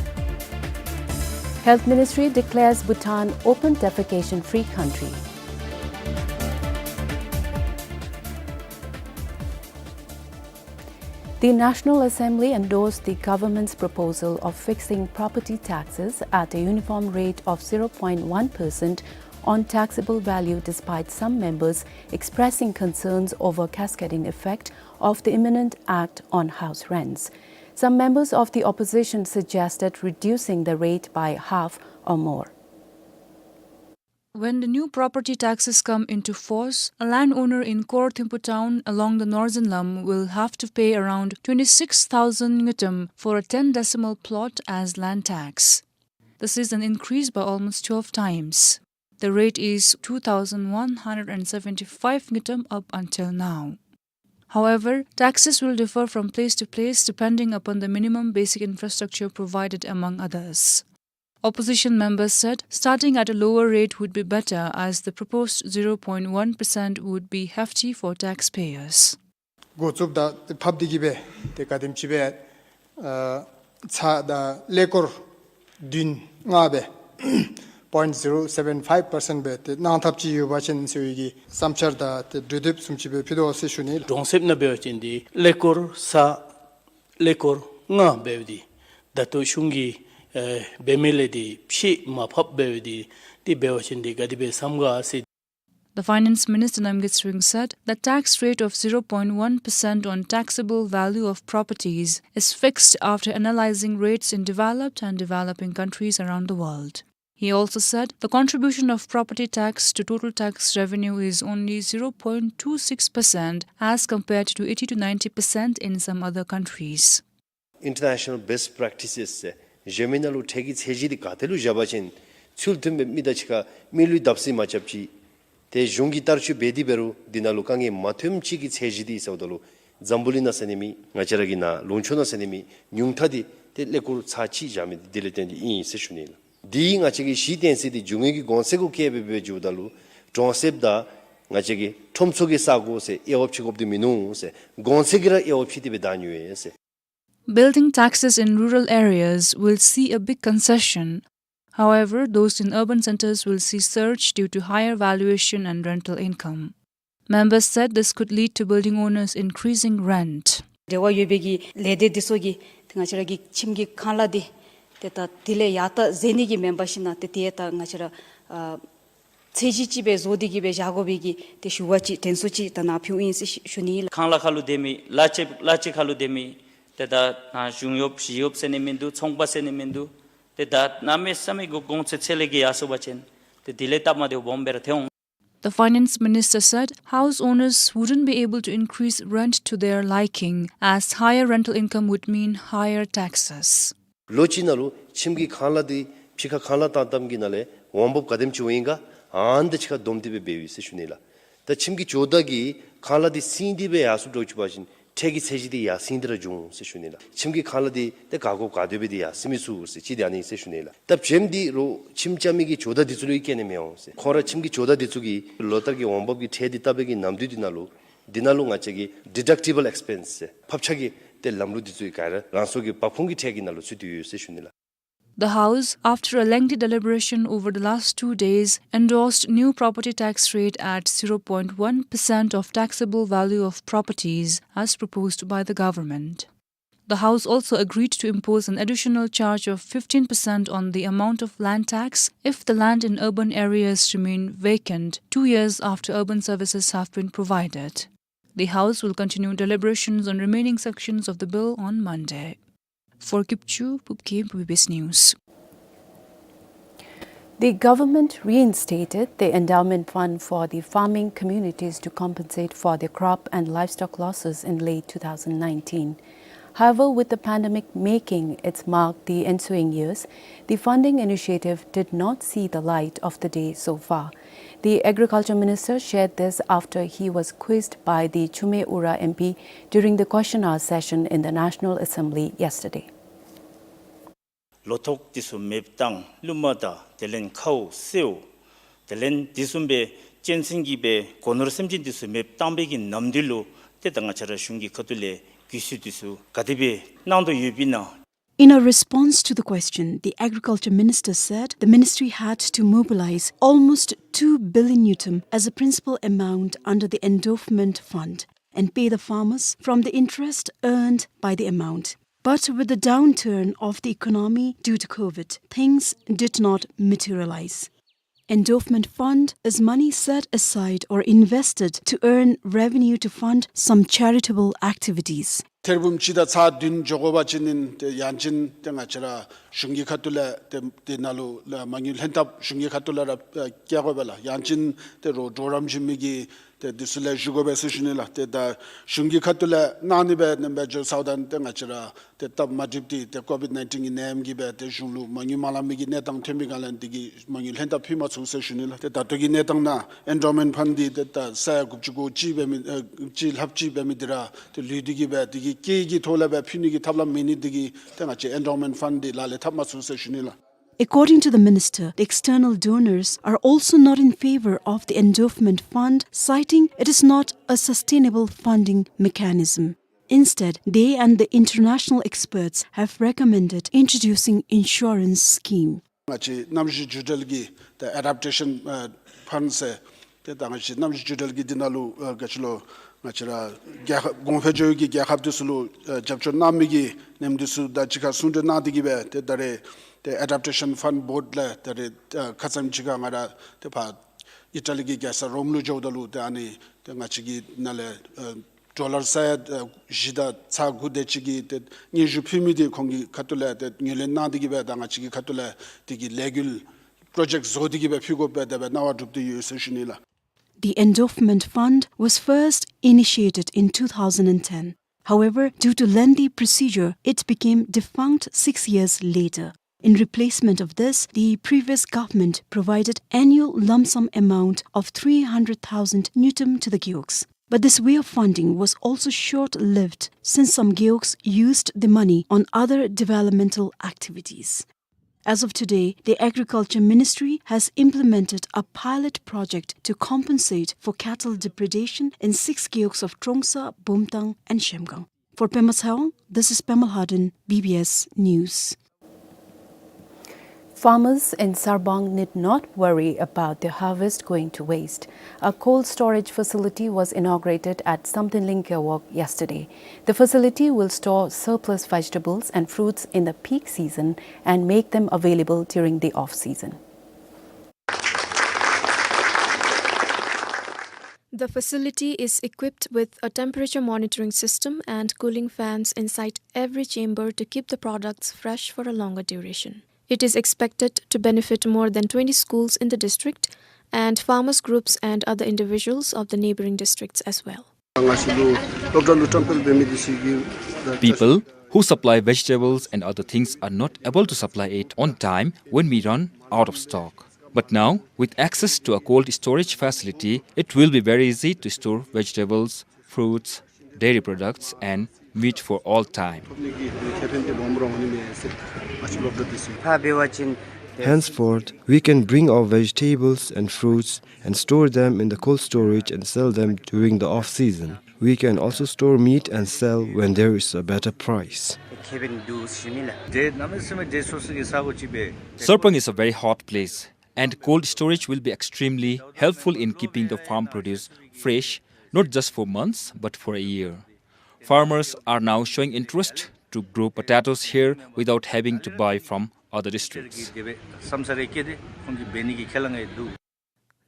Health Ministry declares Bhutan open defecation-free country. The National Assembly endorsed the government's proposal of fixing property taxes at a uniform rate of zero point one percent on taxable value, despite some members expressing concerns over cascading effect of the imminent act on house rents. Some members of the opposition suggested reducing the rate by half or more. When the new property taxes come into force, a landowner in Koror Thimphu town along the Northern Lam will have to pay around twenty-six thousand ngultrum for a ten decimal plot as land tax. This is an increase by almost twelve times. The rate is two thousand one hundred and seventy-five ngultrum up until now. However, taxes will differ from place to place depending upon the minimum basic infrastructure provided, among others. Opposition members said starting at a lower rate would be better, as the proposed zero point one percent would be hefty for taxpayers. འགོ་བཙུགསཔ་ད་ཕབ་སྟེ་གི་སྦེ་ཏེ་ག་དེམ་ཅིག་སྦེ་ཨ་ཚད་ད་ཀླད་ཀོར་བདུན་ལྔ་སྦེ་point zero seven five percent སྦེ་ཏེ་གནང་ཐབས་ཅིག་ཡོད་པ་ཅིན་ཟེར་བའི་གི་བསམ་འཆར་དང་ཏེ་གྲོས་འདེབས་བཟུམ་ཅིག་སྦེ་ཕུལ་དོ་ཟེར་ཞུ་ནི་ལགས། གྲོང་གསེབ་ནང་འབད་བ་ཅིན་ཏེ་ཀླད་ཀོར་ས་ཀླད་ཀོར་ལྔ་འབདཝ་ད་ད་ལྟོ་གཞུང་གིས་ཨེ་འབད་མི་ལས་ཏེ་ཕྱེད་མར་ཕབ་འབདཝ་ད་ཏེ་འབད་བ་ཅིན་ཏེ་ག་དེ་སྦེ་བསམ་ག་ཟེར། The Finance Minister Namgyal Tshering said the tax rate of zero point one percent on taxable value of properties is fixed after analyzing rates in developed and developing countries around the world. He also said the contribution of property tax to total tax revenue is only zero point two six percent as compared to eighty to ninety percent in some other countries. International best practices ཟེར་གཞན་མི་ནང་ལུ་ཁྲལ་གྱི་ཚད་གཞི་འདི་ག་ཏེ་ལུ་བཞག་པ་ཅིན་ཚུལ་མཐུན་སྦེ་མི་དང་གཅིག་ཁར་མི་ལུ་བརྡབ་གསིག་མ་རྐྱབ་ཅིག། ཏེ་གཞུང་གིས་བསྟར་སྤྱོད་འབད་དེ་འབད་རུང་འདི་ནང་ལུ་དཀའ་ངལ་མ་ཐོནམ་ཅིག་གི་ཚད་གཞི་འདི་ཟེརཝ་ད་ལུ་འཛམ་བུ་གླིང་ནང་ཟེར་ནི་མེད། ང་བཅས་ར་གི་ནཱ་ལུང་ཕྱོགས་ནང་ཟེར་ནི་མེད། ཉུང་མཐའ་འདི་ཏེ་ཀླད་ཀོར་ཚད་གཅིག་བཞག་མི་འདི་འདི་ལས་བརྟེན་ཏེ་ཨིན་ཟེར་ཞུ་ནི་ལགས། འདི་ང་བཅས་ཀྱི་གཞི་རྟེན་གཞི་འདི་རྒྱུ་དངོས་ཀྱི་གོང་ཚད་གུ་བཀལ་སྦེ་འབད་འགྱོཝ་ད་ལུ་གྲོང་གསེབ་དང་ང་བཅས་ཀྱི་ཁྲོམ་ཚུ་གི་ས་གོ་ཟེར་དབྱེ་བ་ཕྱེ་དགོཔ་འདི་མིན་ནུག་ཟེར། གོང་ཚད་ཀྱིས་ར་དབྱེ་བ་ཕྱེ་སྟེ་སྦེ་བདའ་ནི་ཡོད་ཟེར། Building taxes in rural areas will see a big concession. However, those in urban centers will see surge due to higher valuation and rental income. Members said this could lead to building owners increasing rent. འབྲེལ་བ་ཡོད་པའི་གི་ལས་སྡེ་འདི་ཚུ་གིས་ཏེ་ང་བཅས་ར་གི་ཁྱིམ་གྱི་ཁང་གླ་འདི་ཏེ་ད་དེ་ལས་ཡར་ལྟ་འཛེག་ནི་གི་མེན་པར་ཞིན་ན་ཏེ་དེ་ད་ང་བཅས་ར་ཨ་ཚད་གཞི་ཅིག་སྦེ་བཟོ་སྟེ་གི་སྦེ་བཞག་དགོ་པའི་གི་ཏེ་ཞུ་བ་ཅིག་དྲན་གསོ་ཅིག་ད་ནཱ་ཕུལཝ་ཨིན་ཟེར་ཞུ་ནི་ལགས། ཁང་གླ་ཁར་ལུ་སྡོད་མི་གླ་ཆ་གླ་ཆ་ཁར་ལུ་སྡོད་མི་ཏེ་ད་ནཱ་གཞུང་གཡོགཔ་ཞི་གཡོགཔ་ཟེར་ནི་མིན་འདུག། ཚོང་པ་ཟེར་ནི་མིན་འདུག། ཏེ་ད་གནམ་མེད་ས་མེད་གོ་གོང་ཚད་ཚད་ལས་བརྒལ་ཡར་སོང་པ་ཅིན་ཏེ་དེ་ལས་སྟབས་མ་བདེཝ་སྦོམ་སྦེ་ར་ཐོན་འོང་། The finance minister said house owners wouldn't be able to increase rent to their liking, as higher rental income would mean higher taxes. ལོ་གཅིག་ནང་ལུ་ཁྱིམ་གྱི་ཁང་གླ་འདི་ཕྱི་ཁར་ཁང་གླ་བཏང་བཏངམ་གི་ནང་ལས་འོང་འབབ་ག་དེམ་ཅིག་འོང་ཡི་ག་ཨ་ནི་དང་གཅིག་ཁར་བསྡོམས་ཏེ་སྦེ་འབདཝ་ཨིན་ཟེར་ཞུ་ནི་ལགས། ད་ཁྱིམ་གྱི་ཇོ་བདག་གིས་ཁང་གླ་འདི་བསྲིང་སྟེ་སྦེ་ཡར་སོངམ་འདྲཝ་ཅིག་འབད་བ་ཅིན་ཁྲལ་གྱི་ཚད་གཞི་འདི་ཡར་སེང་སྟེ་ར་འགྱོ་འོང་ཟེར་ཞུ་ནི་ལགས། ཁྱིམ་གྱི་ཁང་གླ་འདི་ཏེ་ག་དགོ་ག་དེ་སྦེ་འདི་ཡར་སེང་མི་ཚུགས་ཟེར་ཅིག་འདི་ཨ་ནི་ཟེར་ཞུ་ནི་ལགས། ད་བྱེམ་འདི་རོགས་ཁྱིམ་རྐྱབ་མི་གི་ཇོ་བདག་འདི་ཚུ་ལུ་ཡང་བཀལ་ནི་མི་འོང་ཟེར། ཁོང་ར་ཁྱིམ་གྱི་ཇོ་བདག་འདི་ཚུ་གིས་ལོ་ལྟར་གྱི་འོང་འབབ་ཀྱི་ཁྲལ་འདི་བཏབ་པའི་གི་ནམ་དུས་འདི་ནང་ལུ་འདི་ནང་ལུ་ང་བཅས་ཀྱི་deductible expense ཟེར་ཕབ་ཆག་གི་ཏེ་ལམ་ལུགས་འདི་ཚུ་ག་ར་རང་སོའི་གི་འབབ་ཁུངས་ཀྱི་ཁྲལ་གྱི་ནང་ལུ་ཚུད་དེ་ཡོད་ཟེར་ཞུ་ནི་ལགས། The House, after a lengthy deliberation over the last two days, endorsed new property tax rate at zero point one percent of taxable value of properties as proposed by the government. The House also agreed to impose an additional charge of fifteen percent on the amount of land tax if the land in urban areas remain vacant two years after urban services have been provided. The House will continue deliberations on remaining sections of the bill on Monday. For Kipchu, Pupkim, B B S News. The government reinstated the endowment fund for the farming communities to compensate for the crop and livestock losses in late two thousand nineteen. However, with the pandemic making its mark the ensuing years, the funding initiative did not see the light of the day so far. The Agriculture Minister shared this after he was quizzed by the Chhumey Ura M P during the question hour session in the National Assembly yesterday. ལོ་ཐོག་འདི་ཚུ་མེདཔ་བཏང་། ཀླུ་མ་དང་དེ་ལས་ཁཝ་སེརཝ་དེ་ལས་དེ་བཟུམ་སྦེ་གཅན་གཟན་གྱི་སྦེ་སྒོ་ནོར་སེམས་ཅན་འདི་ཚུ་མེདཔ་བཏང་པའི་གི་ནམ་དུས་ལུ་ཏེ་ད་ང་བཅས་ར་གཞུང་གི་ཁ་ཐུག་ལས་གུས་བསུ་འདི་ཚུ་ག་དེ་སྦེ་གནང་དོ་ཡོདཔ་ཨིན་ན། In a response to the question, the Agriculture Minister said the ministry had to mobilize almost two billion ngultrum as a principal amount under the endowment fund and pay the farmers from the interest earned by the amount. But with the downturn of the economy due to COVID, things did not materialize. Endowment fund is money set aside or invested to earn revenue to fund some charitable activities. ཐེར་འབུམ་གཅིག་དང་ཚག་བདུན་འགྱོ་དགོ་པ་ཅིན་ཨིན་ཏེ་ཡང་ཅིན་ཏེ་ང་བཅས་ར་གཞུང་གི་ཁ་ཐུག་ལས་ཏེ་དེ་ནང་ལུ་ལགས་མ་དངུལ་ལྷན་ཐབས་གཞུང་གི་ཁ་ཐུག་ལས་ར་ཨ་བཀལ་དགོ་པས་ལགས། ཡང་ཅིན་ཏེ་རོགས་གྲོགས་རམ་བྱིན་མི་གི་ཏེ་འདི་ཚུ་ལས་ཞུ་དགོ་པས་ཟེར་ཞུ་ནི་ལགས། ཏེ་ད་གཞུང་གི་ཁ་ཐུག་ལས་གནང་ནི་སྦེ་ནེམ་སྦེ་འགྱོ་ཚརཝ་ད་ཏེ་ང་བཅས་ར་ཏེ་སྟབས་མ་འགྲིགཔ་འདི་ཏེ་ཀོ་བིཌ་ནའིན་ཊིན་གྱི་ནད་ཡམས་ཀྱིས་སྦེ་ཏེ་གཞུང་ལུ་མ་དངུལ་མ་ལང་མི་གི་གནས་སྟངས་ཐོན་པའི་སྒང་ལས་འདི་གིས་མ་དངུལ་ལྷན་ཐབས་ཕུལ་མ་ཚུགས་ཟེར་ཞུ་ནི་ལགས། ཏེ་ད་ལྟོ་གི་གནས་སྟངས་ནང་ཨེན་ཌོ་མེནཊ་ཕཱན་འདི་ཏེ་ད་ས་ཡ་དགུ་བཅུ་གོ་གཅིག་འབད་མི་ཨ་གཅིག་ལྷགཔ་ཅིག་འབད་མི་འདི་ར་ཏེ་ལུས་ཏེ་གིས་སྦེ་འདི་གི་སྐྱེད་ཀྱི་ཐོག་ལས་སྦེ་ཕུལ་ནི་གི་ཐབས་ལམ་མེད་ནི་འདི་གིས་ཏེ་ང་བཅས་ཨེན་ཌོ་མེནཊ་ཕཱན་འདི་ལག་ལེན་འཐབ་མ་ཚུགས་ཟེར་ཞུ་ནི་ལགས། According to the minister, the external donors are also not in favor of the endowment fund, citing it is not a sustainable funding mechanism. Instead, they and the international experts have recommended introducing insurance scheme. ང་བཅས་གནམ་གཤིས་འགྱུར་བ་གི་ཏེ་ཨེ་ཌེབ་ཊེ་ཤཱན་ཨ་ཕཱན་ཟེར་ཏེ་ད་ང་བཅས་གནམ་གཤིས་འགྱུར་བ་གི་འདི་ནང་ལུ་ཨ་ག་ཅི་ལོ་ང་བཅས་ར་རྒྱལ་ཁབ་གོང་འཕེལ་འགྱོ་བའི་གི་རྒྱལ་ཁབ་འདི་ཚུ་ལུ་ཨ་རྒྱབ་སྐྱོར་གནང་མི་གི་ནེམ་འདི་ཚུ་དང་གཅིག་ཁར་ཟུང་འབྲེལ་གནང་སྟེ་གིས་སྦེ་ཏེ་ད་རེས་ཏེ་ཨེ་ཌེབ་ཊེ་ཤཱན་ཕཱན་བོརཌ་ལས་ད་རེས་ཨ་ཁ་ཙ་ཅིག་ཁར་ང་ར་ཏེ་ཕར་ཨི་ཊ་ལི་གི་རྒྱལ་ས་རོམ་ལུ་འགྱོཝ་ད་ལུ་ཏེ་ཨ་ནི་ཏེ་ང་བཅས་ཀྱི་ནང་ལས་ཨ་ཌོ་ལར་ས་ཡ་ཨ་བཞི་དང་ཚག་དགུ་དེ་ཅིག་གི་ཏེ་སྙན་ཞུ་ཕུལ་མི་འདི་ཁོང་གི་ཁ་ཐུག་ལས་ཏེ་ངོས་ལེན་གནང་སྟེ་གིས་སྦེ་ད་ང་བཅས་ཀྱི་ཁ་ཐུག་ལས་འདི་གི་ལས་འགུལ་པྲོ་ཇེཀཊ་བཟོ་སྟེ་གིས་སྦེ་ཕུལ་དགོ་པས་དེ་སྦེ་གནང་བ་གྲུབ་སྟེ་ཡོད་ཟེར་ཞུ་ནི་ལགས། The endowment fund was first initiated in two thousand and ten. However, due to lengthy procedure, it became defunct six years later. In replacement of this, the previous government provided annual lump sum amount of three hundred thousand ngultrum to the gewogs. But this way of funding was also short-lived, since some gewogs used the money on other developmental activities. As of today, the Agriculture Ministry has implemented a pilot project to compensate for cattle depredation in six gewogs of Trongsa, Bumthang and Zhemgang. For Pema Tshewang, this is Pema Lhaden, B B S News. Farmers in Sarbarng need not worry about their harvest going to waste. A cold storage facility was inaugurated at Samtenling Gewog yesterday. The facility will store surplus vegetables and fruits in the peak season and make them available during the off-season. The facility is equipped with a temperature monitoring system and cooling fans inside every chamber to keep the products fresh for a longer duration. It is expected to benefit more than twenty schools in the district and farmers groups and other individuals of the neighboring districts as well. People who supply vegetables and other things are not able to supply it on time when we run out of stock. But now, with access to a cold storage facility, it will be very easy to store vegetables, fruits, dairy products, and meat for all time. Henceforth, we can bring our vegetables and fruits and store them in the cold storage and sell them during the off-season. We can also store meat and sell when there is a better price. Sarpang is a very hot place, and cold storage will be extremely helpful in keeping the farm produce fresh, not just for months, but for a year. Farmers are now showing interest to grow potatoes here without having to buy from other districts.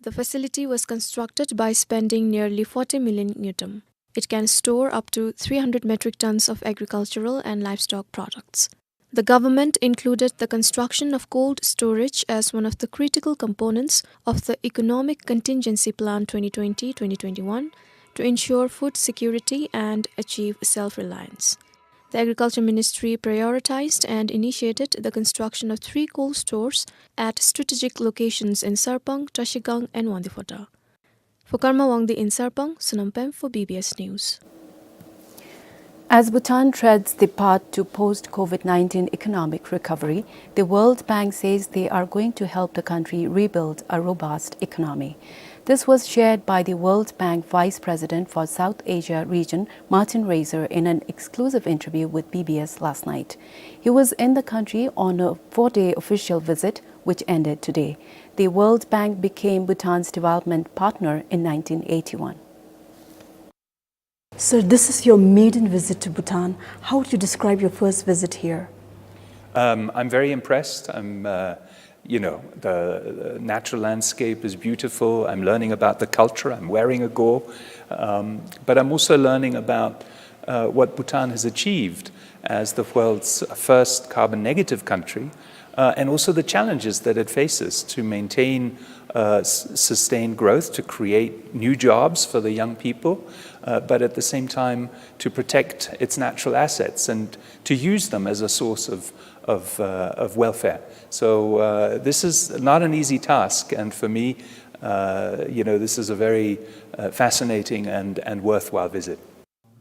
The facility was constructed by spending nearly forty million ngultrum. It can store up to three hundred metric tons of agricultural and livestock products. The government included the construction of cold storage as one of the critical components of the Economic Contingency Plan twenty twenty twenty twenty-one to ensure food security and achieve self-reliance. The Agriculture Ministry prioritized and initiated the construction of three cold stores at strategic locations in Sarpang, Trashigang, and Wangdue Phodrang. For Karma Wangdi in Sarpang, Sonam Pem for B B S News. As Bhutan treads the path to post-COVID nineteen economic recovery, the World Bank says they are going to help the country rebuild a robust economy. This was shared by the World Bank Vice President for South Asia region, Martin Raizor, in an exclusive interview with B B S last night. He was in the country on a four-day official visit, which ended today. The World Bank became Bhutan's development partner in nineteen eighty-one. Sir, this is your maiden visit to Bhutan. How would you describe your first visit here? Um, I'm very impressed. I'm, uh, you know, the, the natural landscape is beautiful. I'm learning about the culture. I'm wearing a go. Um, but I'm also learning about, uh, what Bhutan has achieved as the world's first carbon negative country, uh, and also the challenges that it faces to maintain, uh, s-, sustained growth, to create new jobs for the young people, uh, but at the same time to protect its natural assets and to use them as a source of, of, uh, of welfare. So, uh, this is not an easy task, and for me, uh, you know, this is a very, uh, fascinating and, and worthwhile visit.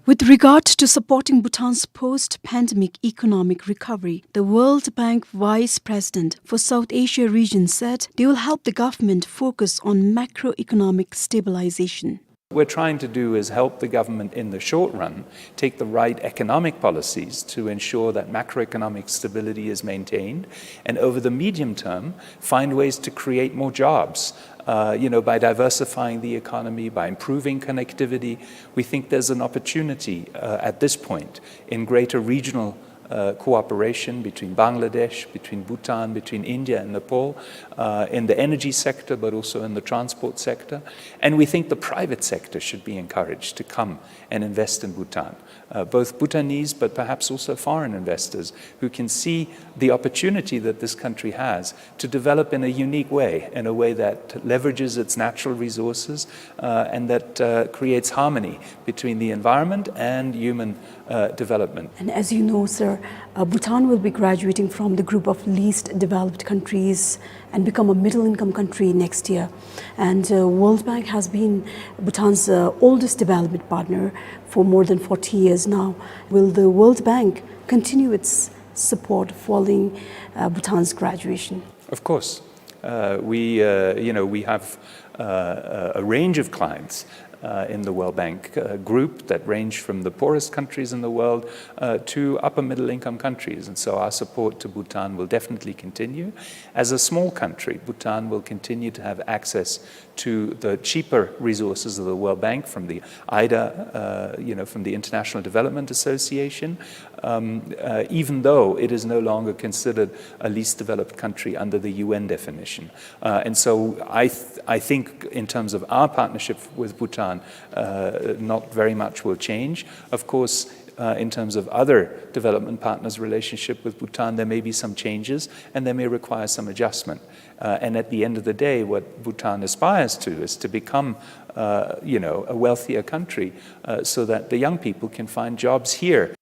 With regard to supporting Bhutan's post-pandemic economic recovery, the World Bank Vice President for South Asia region said they will help the government focus on macroeconomic stabilization. What we're trying to do is help the government in the short run take the right economic policies to ensure that macroeconomic stability is maintained, and over the medium term, find ways to create more jobs, uh, you know, by diversifying the economy, by improving connectivity. We think there's an opportunity, uh, at this point in greater regional, uh, cooperation between Bangladesh, between Bhutan, between India and Nepal, uh, in the energy sector, but also in the transport sector. And we think the private sector should be encouraged to come and invest in Bhutan. Uh, both Bhutanese, but perhaps also foreign investors who can see the opportunity that this country has to develop in a unique way, in a way that leverages its natural resources, uh, and that, uh, creates harmony between the environment and human, uh, development. And as you know, sir, uh, Bhutan will be graduating from the group of least developed countries and become a middle-income country next year. And, uh, World Bank has been Bhutan's, uh, oldest development partner for more than forty years now. Will the World Bank continue its support following, uh, Bhutan's graduation? Of course. Uh, we, uh, you know, we have, uh, a range of clients, uh, in the World Bank, uh, group that range from the poorest countries in the world, uh, to upper middle income countries. And so our support to Bhutan will definitely continue. As a small country, Bhutan will continue to have access to the cheaper resources of the World Bank from the IDA, uh, you know, from the International Development Association, um, uh, even though it is no longer considered a least developed country under the U N definition. Uh, and so I th-, I think in terms of our partnership with Bhutan, uh, not very much will change. Of course, Uh, in terms of other development partners' relationship with Bhutan, there may be some changes and they may require some adjustment. Uh, and at the end of the day, what Bhutan aspires to is to become, uh, you know, a wealthier country, uh, so that the young people can find jobs here.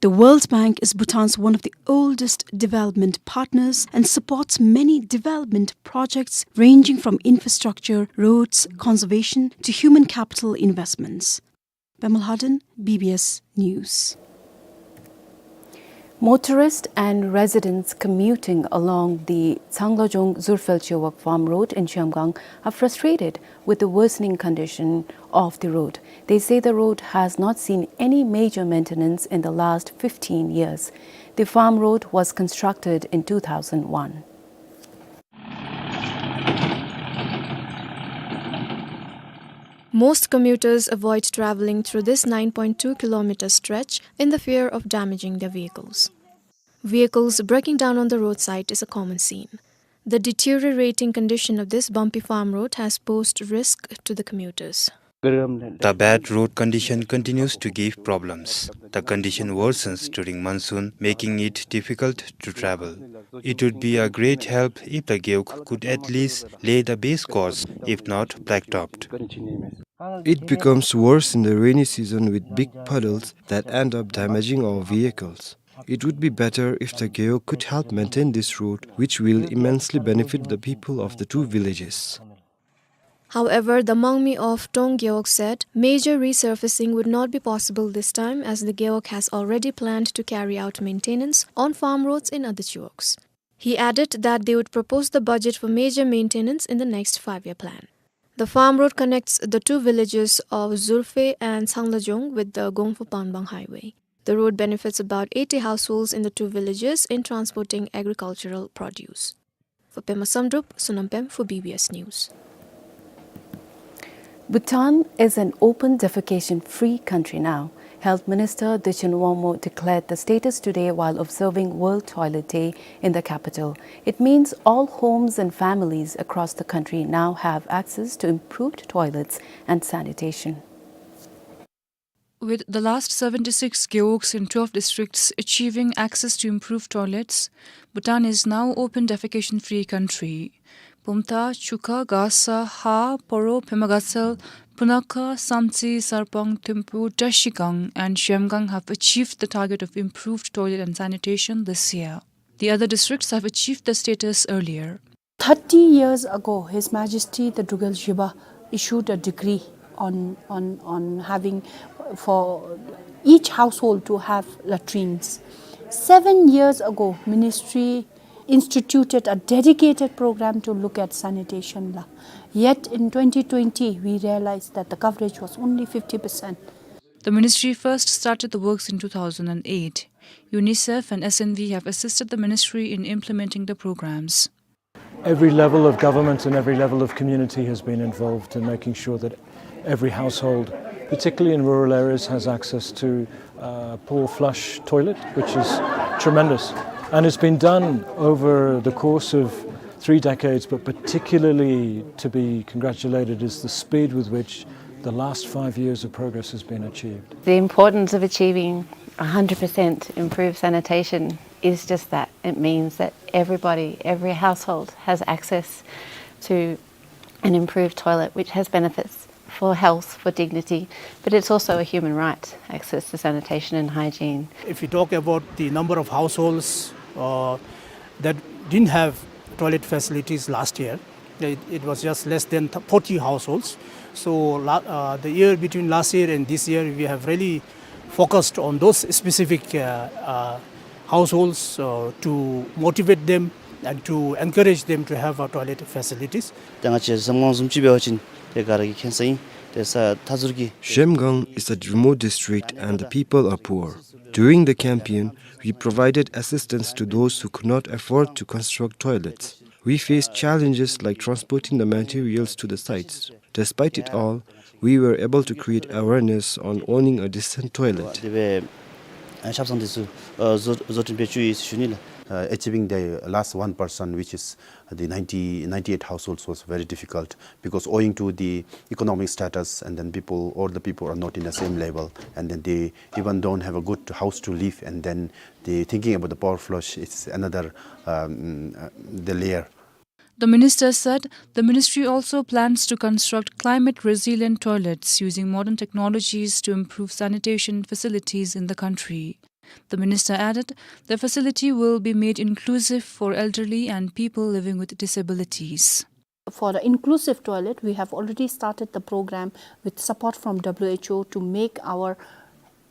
The World Bank is Bhutan's one of the oldest development partners and supports many development projects ranging from infrastructure, roads, conservation to human capital investments. Pema Lhaden, B B S News. Motorists and residents commuting along the Tsanglajong Zurpel Gewog Farm Road in Zhemgang are frustrated with the worsening condition of the road. They say the road has not seen any major maintenance in the last fifteen years. The farm road was constructed in two thousand one. Most commuters avoid traveling through this nine point two kilometer stretch in the fear of damaging their vehicles. Vehicles breaking down on the roadside is a common scene. The deteriorating condition of this bumpy farm road has posed risk to the commuters. The bad road condition continues to give problems. The condition worsens during monsoon, making it difficult to travel. It would be a great help if the gewog could at least lay the base course, if not blacktopped. It becomes worse in the rainy season with big puddles that end up damaging our vehicles. It would be better if the gewog could help maintain this road, which will immensely benefit the people of the two villages. However, the Mangmi of Tong Gewog said major resurfacing would not be possible this time, as the gewog has already planned to carry out maintenance on farm roads in other gewogs. He added that they would propose the budget for major maintenance in the next five-year plan. The farm road connects the two villages of Zurpel and Tsanglajong with the Gongpho Pangbang Highway. The road benefits about eighty households in the two villages in transporting agricultural produce. For Pema Samdrup, Sonam Pem for B B S News. Bhutan is an open defecation-free country now. Health Minister Dutsin Wangmo declared the status today while observing World Toilet Day in the capital. It means all homes and families across the country now have access to improved toilets and sanitation. With the last seventy-six gewogs in twelve districts achieving access to improved toilets, Bhutan is now open defecation-free country. Bumthang, Chukha, Gasa, Ha, Poro, Pema Gatshel, Punakha, Samtse, Sarpang, Thimphu, Trashigang, and Zhemgang have achieved the target of improved toilet and sanitation this year. The other districts have achieved the status earlier. Thirty years ago, His Majesty the Drukgyel Dzongkha issued a decree on, on, on having for each household to have latrines. Seven years ago, ministry instituted a dedicated program to look at sanitation la. Yet in twenty twenty, we realized that the coverage was only fifty percent. The ministry first started the works in two thousand and eight. UNICEF and S N V have assisted the ministry in implementing the programs. Every level of government and every level of community has been involved in making sure that every household, particularly in rural areas, has access to, uh, pour flush toilet, which is tremendous. And it's been done over the course of three decades, but particularly to be congratulated is the speed with which the last five years of progress has been achieved. The importance of achieving a hundred percent improved sanitation is just that. It means that everybody, every household has access to an improved toilet, which has benefits for health, for dignity, but it's also a human right, access to sanitation and hygiene. If you talk about the number of households, uh, that didn't have toilet facilities last year, it, it was just less than th-, forty households. So la-, uh, the year between last year and this year, we have really focused on those specific, uh, uh, households, uh, to motivate them and to encourage them to have, uh, toilet facilities. ད་ང་བཅས་གཟིམ་དབང་བཟུམ་ཅིག་འབད་བ་ཅིན་ཏེ་ག་ར་གིས་མཁྱེན་གསལ་ཨིན། ཏེ་ས་མཐའ་ཟུར་གྱི། Zhemgang is a remote district and the people are poor. During the campaign, we provided assistance to those who could not afford to construct toilets. We faced challenges like transporting the materials to the sites. Despite it all, we were able to create awareness on owning a decent toilet. དེ་སྦེ་ཨ་ཆབ་གསང་འདི་ཚུ་ཨ་བཟོ་བཟོ་སྐྲུན་འབད་བཅུག་ཡི་ཟེར་ཞུ་ནི་ལགས། uh, achieving the last one percent, which is the ninety, ninety-eight households, was very difficult because owing to the economic status, and then people, all the people are not in the same level, and then they even don't have a good house to live, and then the thinking about the power flush is another, um, uh, the layer. The minister said the ministry also plans to construct climate-resilient toilets using modern technologies to improve sanitation facilities in the country. The minister added the facility will be made inclusive for elderly and people living with disabilities. For the inclusive toilet, we have already started the program with support from W H O to make our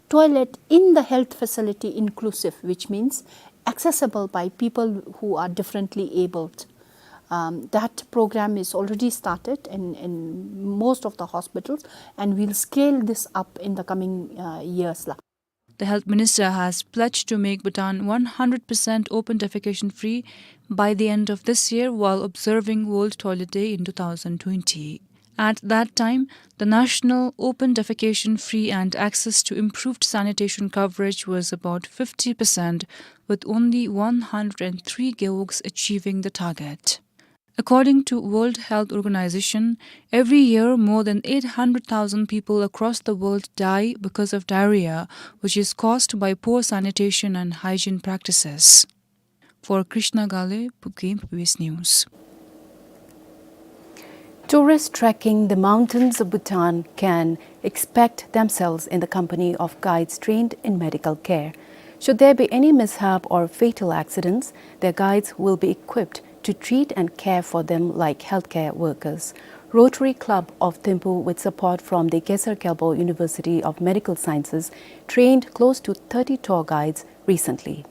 toilet in the health facility inclusive, which means accessible by people who are differently abled. Um, that program is already started in, in most of the hospitals, and we'll scale this up in the coming, uh, years la. The health minister has pledged to make Bhutan one hundred percent open defecation free by the end of this year while observing World Toilet Day in two thousand twenty. At that time, the national open defecation free and access to improved sanitation coverage was about fifty percent, with only one hundred and three gewogs achieving the target. According to World Health Organization, every year more than eight hundred thousand people across the world die because of diarrhea, which is caused by poor sanitation and hygiene practices. For Krishna Gale, Phokeng, P B S News. Tourists trekking the mountains of Bhutan can expect themselves in the company of guides trained in medical care. Should there be any mishap or fatal accidents, their guides will be equipped to treat and care for them like healthcare workers. Rotary Club of Thimphu, with support from the Gesar Gyalpo University of Medical Sciences, trained close to thirty tour guides recently.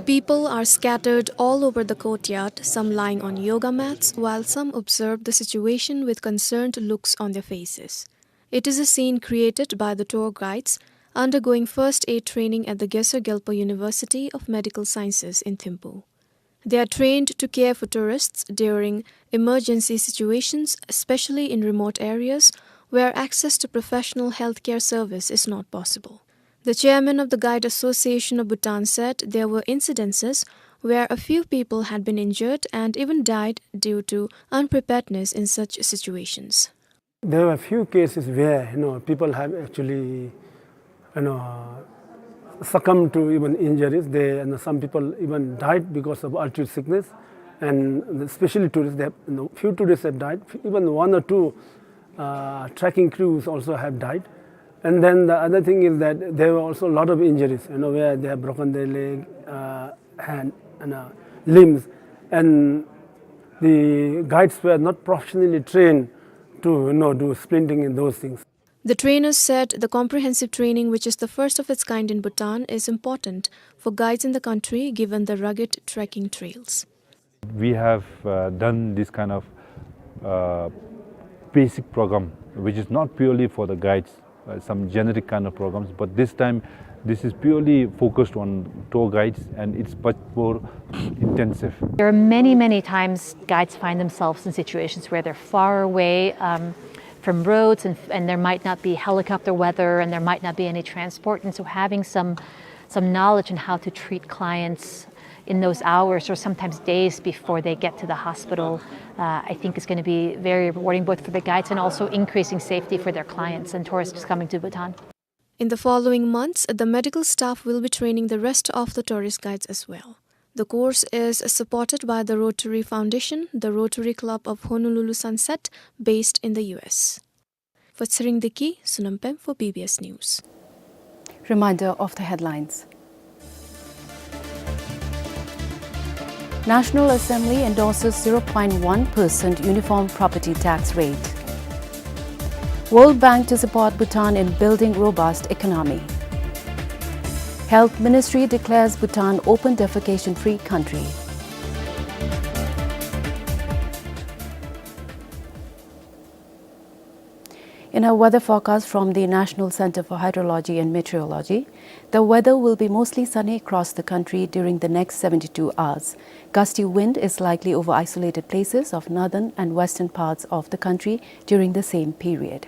People are scattered all over the courtyard, some lying on yoga mats, while some observe the situation with concerned looks on their faces. It is a scene created by the tour guides undergoing first aid training at the Gesar Gyalpo University of Medical Sciences in Thimphu. They are trained to care for tourists during emergency situations, especially in remote areas where access to professional healthcare service is not possible. The chairman of the Guide Association of Bhutan said there were incidences where a few people had been injured and even died due to unpreparedness in such situations. There were few cases where, you know, people have actually, you know, succumbed to even injuries. They, you know, some people even died because of altitude sickness, and especially tourists. They have, you know, few tourists have died. Even one or two, uh, trekking crews also have died. And then the other thing is that there were also a lot of injuries, you know, where they have broken their leg, uh, hand, and, uh, limbs, and the guides were not professionally trained to, you know, do splinting and those things. The trainers said the comprehensive training, which is the first of its kind in Bhutan, is important for guides in the country given the rugged trekking trails. We have, uh, done this kind of, uh, basic program, which is not purely for the guides, uh, some generic kind of programs, but this time this is purely focused on tour guides, and it's much more intensive. There are many, many times guides find themselves in situations where they're far away, um, from roads, and, and there might not be helicopter weather, and there might not be any transport, and so having some, some knowledge on how to treat clients in those hours or sometimes days before they get to the hospital, uh, I think is gonna be very rewarding both for the guides and also increasing safety for their clients and tourists coming to Bhutan. In the following months, the medical staff will be training the rest of the tourist guides as well. The course is supported by the Rotary Foundation, the Rotary Club of Honolulu Sunset, based in the U S. For Tshering Deki, Sonam Pem for P B S News. Reminder of the headlines. National Assembly endorses zero point one percent uniform property tax rate. World Bank to support Bhutan in building robust economy. Health Ministry declares Bhutan open defecation-free country. In a weather forecast from the National Center for Hydrology and Meteorology, the weather will be mostly sunny across the country during the next seventy-two hours. Gusty wind is likely over isolated places of northern and western parts of the country during the same period.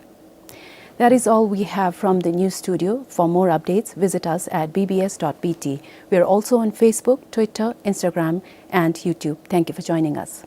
That is all we have from the news studio. For more updates, visit us at B B S dot B T. We are also on Facebook, Twitter, Instagram, and YouTube. Thank you for joining us.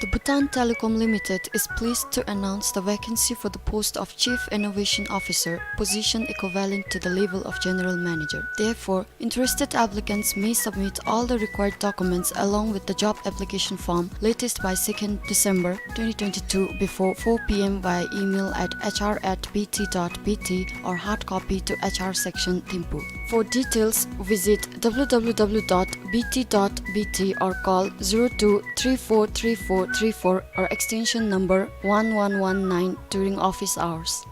The Bhutan Telecom Limited is pleased to announce the vacancy for the post of Chief Innovation Officer, position equivalent to the level of General Manager. Therefore, interested applicants may submit all the required documents along with the job application form latest by second December twenty twenty-two before four P M via email at H R at B T dot B T or hard copy to H R section, Thimphu. For details, visit W W W dot B T dot B T or call zero two three four three four three four or extension number one one one nine during office hours.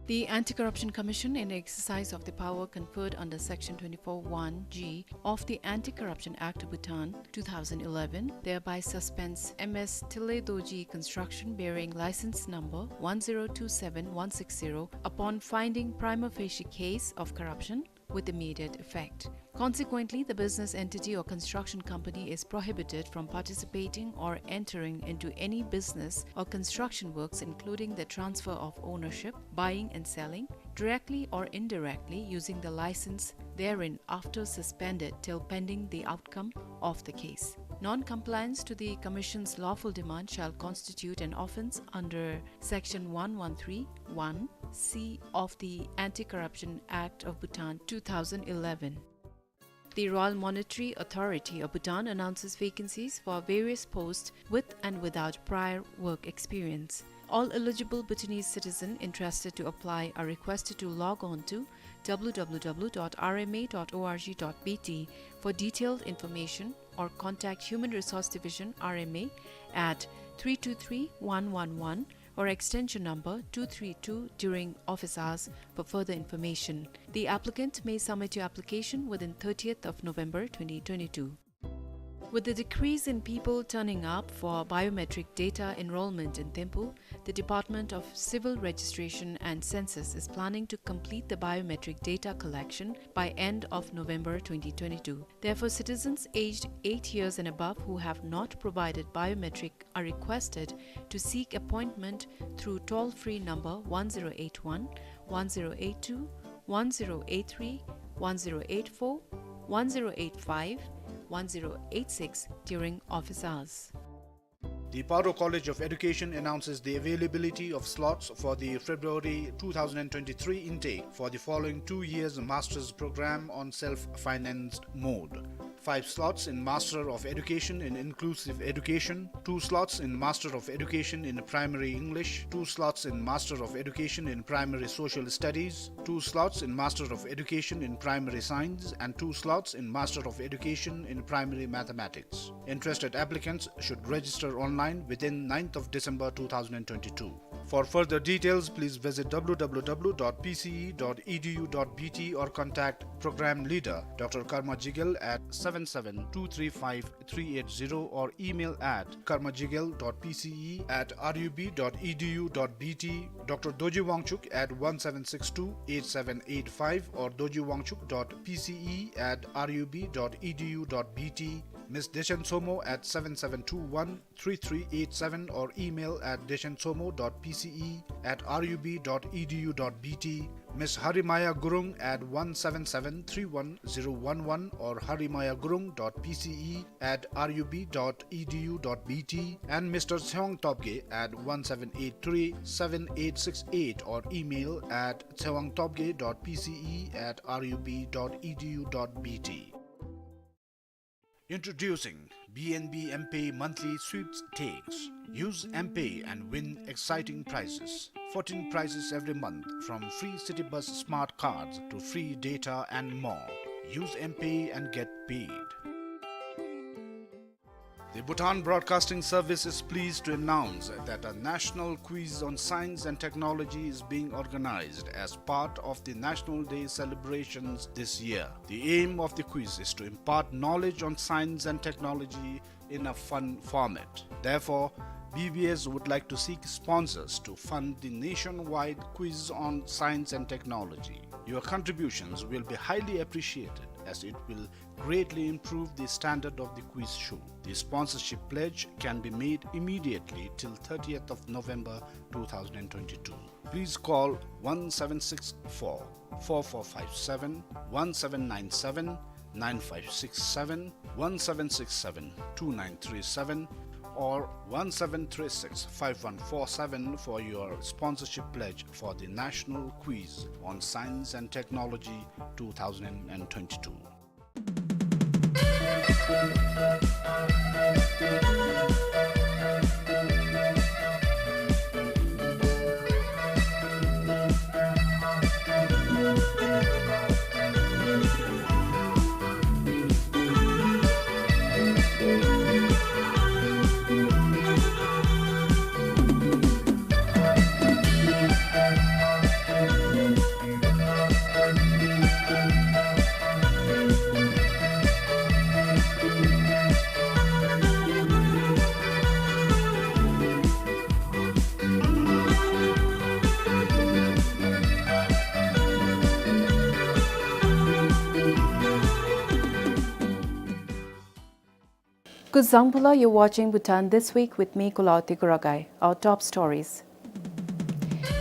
The Anti-Corruption Commission, in exercise of the power conferred under Section twenty-four one G of the Anti-Corruption Act of Bhutan two thousand eleven, thereby suspends M S Tile Dorji Construction, bearing license number one zero two seven one six zero, upon finding prima facie case of corruption with immediate effect. Consequently, the business entity or construction company is prohibited from participating or entering into any business or construction works, including the transfer of ownership, buying and selling, directly or indirectly using the license therein after suspended till pending the outcome of the case. Non-compliance to the Commission's lawful demand shall constitute an offence under Section one one three one C of the Anti-Corruption Act of Bhutan two thousand eleven. The Royal Monetary Authority of Bhutan announces vacancies for various posts with and without prior work experience. All eligible Bhutanese citizen interested to apply are requested to log on to W W W dot R M A dot org dot B T for detailed information or contact Human Resource Division, R M A, at three two three one one one or extension number two three two during office hours for further information. The applicant may submit your application within thirtieth of November twenty twenty-two. With the decrease in people turning up for biometric data enrollment in Thimphu, the Department of Civil Registration and Census is planning to complete the biometric data collection by end of November twenty twenty-two. Therefore, citizens aged eight years and above who have not provided biometric are requested to seek appointment through toll-free number one zero eight one, one zero eight two, one zero eight three, one zero eight four, one zero eight five, one zero eight six during office hours. The Paro College of Education announces the availability of slots for the February two thousand twenty-three intake for the following two years master's program on self-financed mode. Five slots in Master of Education in Inclusive Education, two slots in Master of Education in Primary English, two slots in Master of Education in Primary Social Studies, two slots in Master of Education in Primary Science, and two slots in Master of Education in Primary Mathematics. Interested applicants should register online within ninth of December two thousand twenty-two. For further details, please visit W W W dot P C E dot E D U dot B T or contact Program Leader, Doctor Karma Jigel, at seven seven two three five three eight zero or email at karmajigel dot P C E at R U B dot E D U dot B T, Doctor Dorji Wangchuk at one seven six two eight seven eight five or dorjiwangchuk dot P C E at R U B dot E D U dot B T, Miss Dechen Somo at seven seven two one three three eight seven or email at dechen somo dot P C E at R U B dot E D U dot B T, Miss Harimaya Gurung at one seven seven three one zero one one or harimaya gurung dot P C E at R U B dot E D U dot B T, and Mister Tsewang Topge at one seven eight three seven eight six eight or email at tsewangtopge dot P C E at R U B dot E D U dot B T. Introducing B N B M-Pay monthly sweepstakes. Use M-Pay and win exciting prizes. Fourteen prizes every month, from free city bus smart cards to free data and more. Use M-Pay and get paid. The Bhutan Broadcasting Service is pleased to announce that a national quiz on science and technology is being organized as part of the National Day celebrations this year. The aim of the quiz is to impart knowledge on science and technology in a fun format. Therefore, B B S would like to seek sponsors to fund the nationwide quiz on science and technology. Your contributions will be highly appreciated. as it will greatly improve the standard of the quiz show. The sponsorship pledge can be made immediately till thirtieth of November two thousand and twenty-two. Please call one seven six four, four four five seven, one seven nine seven, nine five six seven, one seven six seven, two nine three seven, or one seven three six, five one four seven for your sponsorship pledge for the National Quiz on Science and Technology two thousand and twenty-two. Kuzuzangpo la, you're watching Bhutan This Week with me, Kulaoti Kuragai. Our top stories.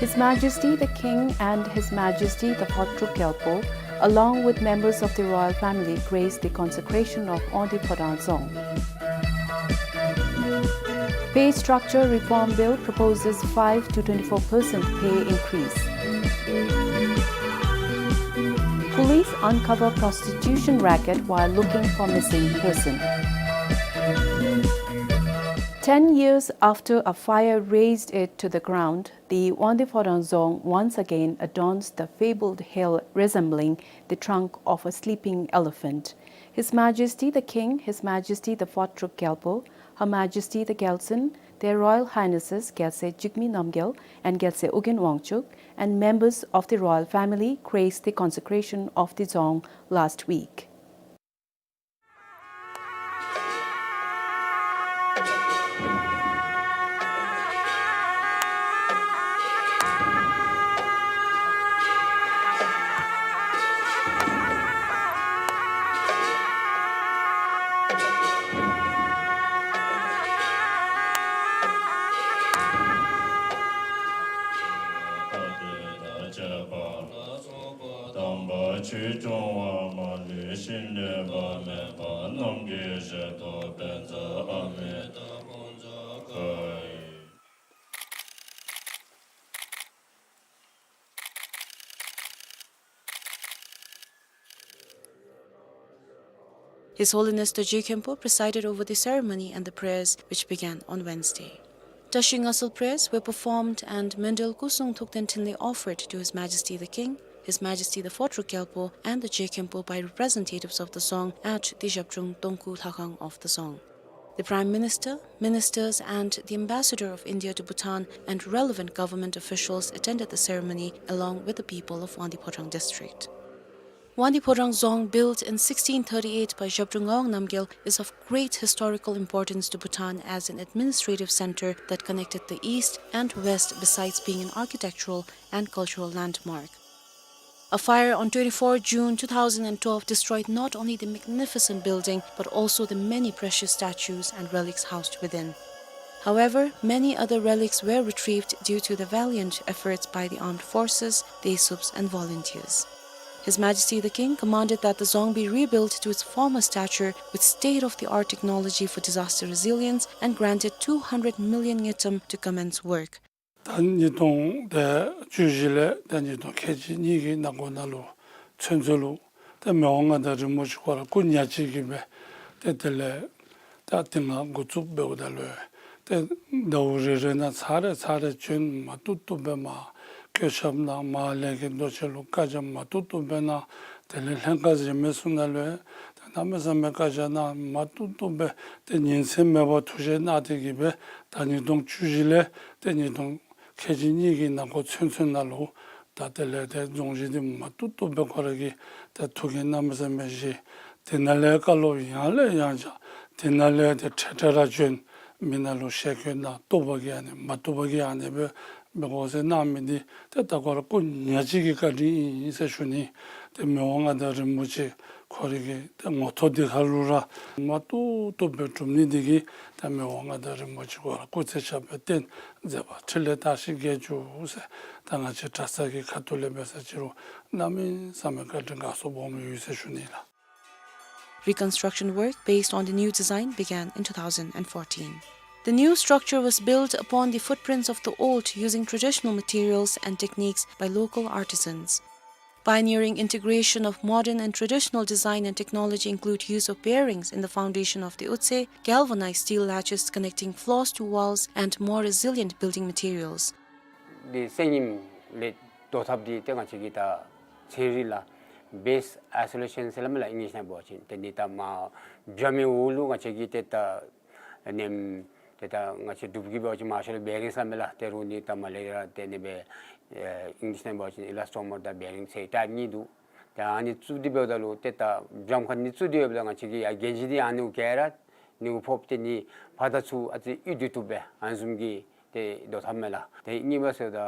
His Majesty the King and His Majesty the Photruk Gyalpo, along with members of the royal family, graced the consecration of Wangdue Phodrang Dzong. Pay structure reform bill proposes five to twenty-four percent pay increase. Police uncover prostitution racket while looking for missing person. Ten years after a fire razed it to the ground, the Wangdue Phodrang Dzong once again adorns the fabled hill, resembling the trunk of a sleeping elephant. His Majesty the King, His Majesty the Photruk Gyalpo, Her Majesty the Gyaltsuen, Their Royal Highnesses Gyaltsuen Jigme Namgyal and Gyaltsuen Ugyen Wangchuck, and members of the royal family graced the consecration of the dzong last week. དམ་པ་ཆོས་སྐྱོང་བ་མ་ལུས་ཤིང་ལུས་པ་མེད་པ་རྣམས་ཀྱི་ཞལ་དུ་ཕན་མཛད་ཨ་མི་ཏཱ་ཕུ་མཛད་ཀྱིས། His Holiness Dorje Khenpo presided over the ceremony and the prayers, which began on Wednesday. Tashriq Asl prayers were performed and Myundral Kusung Thukten Thinley offered to His Majesty the King, His Majesty the Photruk Gyalpo, and the Dorje Khenpo by representatives of the dzong at the Zhabdrung Tongku Lhakhang of the dzong. The Prime Minister, ministers, and the Ambassador of India to Bhutan and relevant government officials attended the ceremony along with the people of Wangdue Phodrang District. Wangdue Phodrang Dzong, built in sixteen thirty-eight by Zhabdrung Ngawang Namgyal, is of great historical importance to Bhutan as an administrative center that connected the east and west, besides being an architectural and cultural landmark. A fire on twenty-four June two thousand and twelve destroyed not only the magnificent building, but also the many precious statues and relics housed within. However, many other relics were retrieved due to the valiant efforts by the armed forces, the Dehsups, and volunteers. His Majesty the King commanded that the dzong be rebuilt to its former stature with state-of-the-art technology for disaster resilience and granted two hundred million ngultrum to commence work. ད་ཉིས་སྟོང་དང་བཅུ་བཞི་ལས་ད་ཉིས་སྟོང་ཁལ་གཅིག་གཉིས་ཀྱི་ནང་འཁོད་ནང་ལུ་ཚུན་ཚོད་ལུ་ཏེ་མི་དབང་མངའ་བདག་རིན་པོ་ཆེ་ཁོ་ར་སྐུ་ཉག་གཅིག་གིས་སྦེ་ཏེ་དེ་ལས་ད་དེ་སྒང་འགོ་བཙུགས་འབདཝ་ད་ལུ་ཏེ་ཟླཝ་རེ་རེ་ནང་ཚར་རེ་ཚར་རེ་བྱོན་མ་བཏུབ་བཏུབ་སྦེ་མར་བཀོད་ཁྱབ་གནང་མར་ལས་ཀྱི་མདོ་ཆེན་ལུ་བཀའ་རྒྱ་མ་བཏུབ་བཏུབ་སྦེ་གནང་དེ་ལས་ལྷན་ཁག་གཞན་མི་ཚུ་ནང་ལུ་ཡང་ད་གནམ་མེད་ས་མེད་བཀའ་རྒྱ་གནང་མ་བཏུབ་བཏུབ་སྦེ་ཏེ་ཉིན་མཚན་མེད་པར་ཐུགས་རྗེ་གནང་སྟེ་གིས་སྦེ་ད་ཉིས་སྟོང་བཅུ་བཞི་ལས་ཏེ་ཉིས་སྟོང་ཁལ་གཅིག་གཉིས་ཀྱི་ནང་འཁོད་ཚུན་ཚོད་ནང་ལུ་ད་དེ་ལས་ཏེ་རྫོང་གཞི་འདི་མ་བཏུབ་བཏུབ་སྦེ་ཁོ་ར་གིས་ད་ཐུགས་འགན་གནམ་མེད་ས་མེད་བཞེས། དེ་ནང་ལས་བཀའ་སློབ་ཡང་ལས་ཡང་བསྐྱར་དེ་ནང་ལས་ཏེ་འཕྲལ་འཕྲལ་ར་བྱོན་མི་ནང་ལུ་ཞལ་བཀོད་གནང་བཏུབ་པ་གིས་ཨ་ནི་མ་བཏུབ་པ་གིས་ཨ་ནི་སྦེ་འབད་དགོ་ཟེར་གནང་མི་འདི་ཏེ་ད་ཁོ་ར་སྐུ་ཉག་གཅིག་གི་བཀའ་དྲིན་ཨིན་ཟེར་ཞུ་ནི། ཏེ་མི་དབང་མངའ་བདག་རིན་པོ་ཆེ་ ཁོ་རའི་གི་ཏེ་ངོ་ཐོག་འདི་ཁ་ལུ་ར་མ་བཏུབ་བཏུབ་སྦེ་གྲུབ་ནི་འདི་གིས་ད་མི་དབང་མངའ་བདག་རིན་པོ་ཆེ་ཁོ་ར་སྐུ་ཚེ་ཞབས་པད་བརྟན་མཛད་པ་འཕྲིན་ལས་དར་ཞིང་རྒྱས་བཅུག་ཟེར་ད་ང་བཅས་གྲྭ་ཚང་གི་ཁ་ཐུག་ལས་འབད་ས་ཅིག་རུང་གནམ་མེད་ས་མེད་བཀའ་དྲིན་དགའ་ཚོར་སྦོམ་ཡོད་ཟེར་ཞུ་ནི་ལགས། Reconstruction work based on the new design began in two thousand fourteen. The new structure was built upon the footprints of the old, using traditional materials and techniques by local artisans. Pioneering integration of modern and traditional design and technology include use of bearings in the foundation of the utse, galvanized steel latches connecting floors to walls, and more resilient building materials. འདི་སེང་ཉིམ་ལས་རྡོ་ཐབ་འདི་ཏེ་ང་བཅས་ཀྱིས་ད་ཚན་རིག་ལགས་base isolation ཟེར་སླབ་མས་ལགས་ཨིང་ལིཤ་ནང་འབད་བ་ཅིན། ཏེ་འདི་ད་མར་བྱཱར་མའི་འོག་ལུ་ང་བཅས་ཀྱིས་ཏེ་ད་ནེམ་ཏེ་ད་ང་བཅས་འབྲུག་གི་འབད་བ་ཅིན་མར་ཤལ་བེ་རིང་ཟེར་སླབ་མས་ལགས། ཏེ་རོགས་འདི་ད་མར་ལས་ར་ཏེ་ཨ་ནི་སྦེ་ཨེ་ཨིང་ལིཤ་ནང་འབད་བ་ཅིན་ཨི་ལཱས་ཊོ་མར་དང་བེ་རིང་ཟེར་ཊའིཔ་གཉིས་འདུག། ཏེ་ཨ་ནི་བཙུགས་ཏེ་འབདཝ་ད་ལུ་ཏེ་ད་བྱཱར་ཁ་འདི་བཙུགས་ཏེ་ཡོདཔ་ད་ང་བཅས་ཀྱིས་ཡར་གྱེན་ཅིག་འདི་ཨ་ནི་གུ་ག་ར་ནི་གུ་ཕོགཔ་ཏེ་ནི་ཕར་དང་ཚུར་ཨ་ཙི་གཡུག་སྡོད་བཏུབ་པས། ཨ་ནི་བཟུམ་གྱི་ཏེ་རྡོ་ཐབ་མས་ལགས། ཏེ་གཉིས་པ་ཟེརཝ་ད་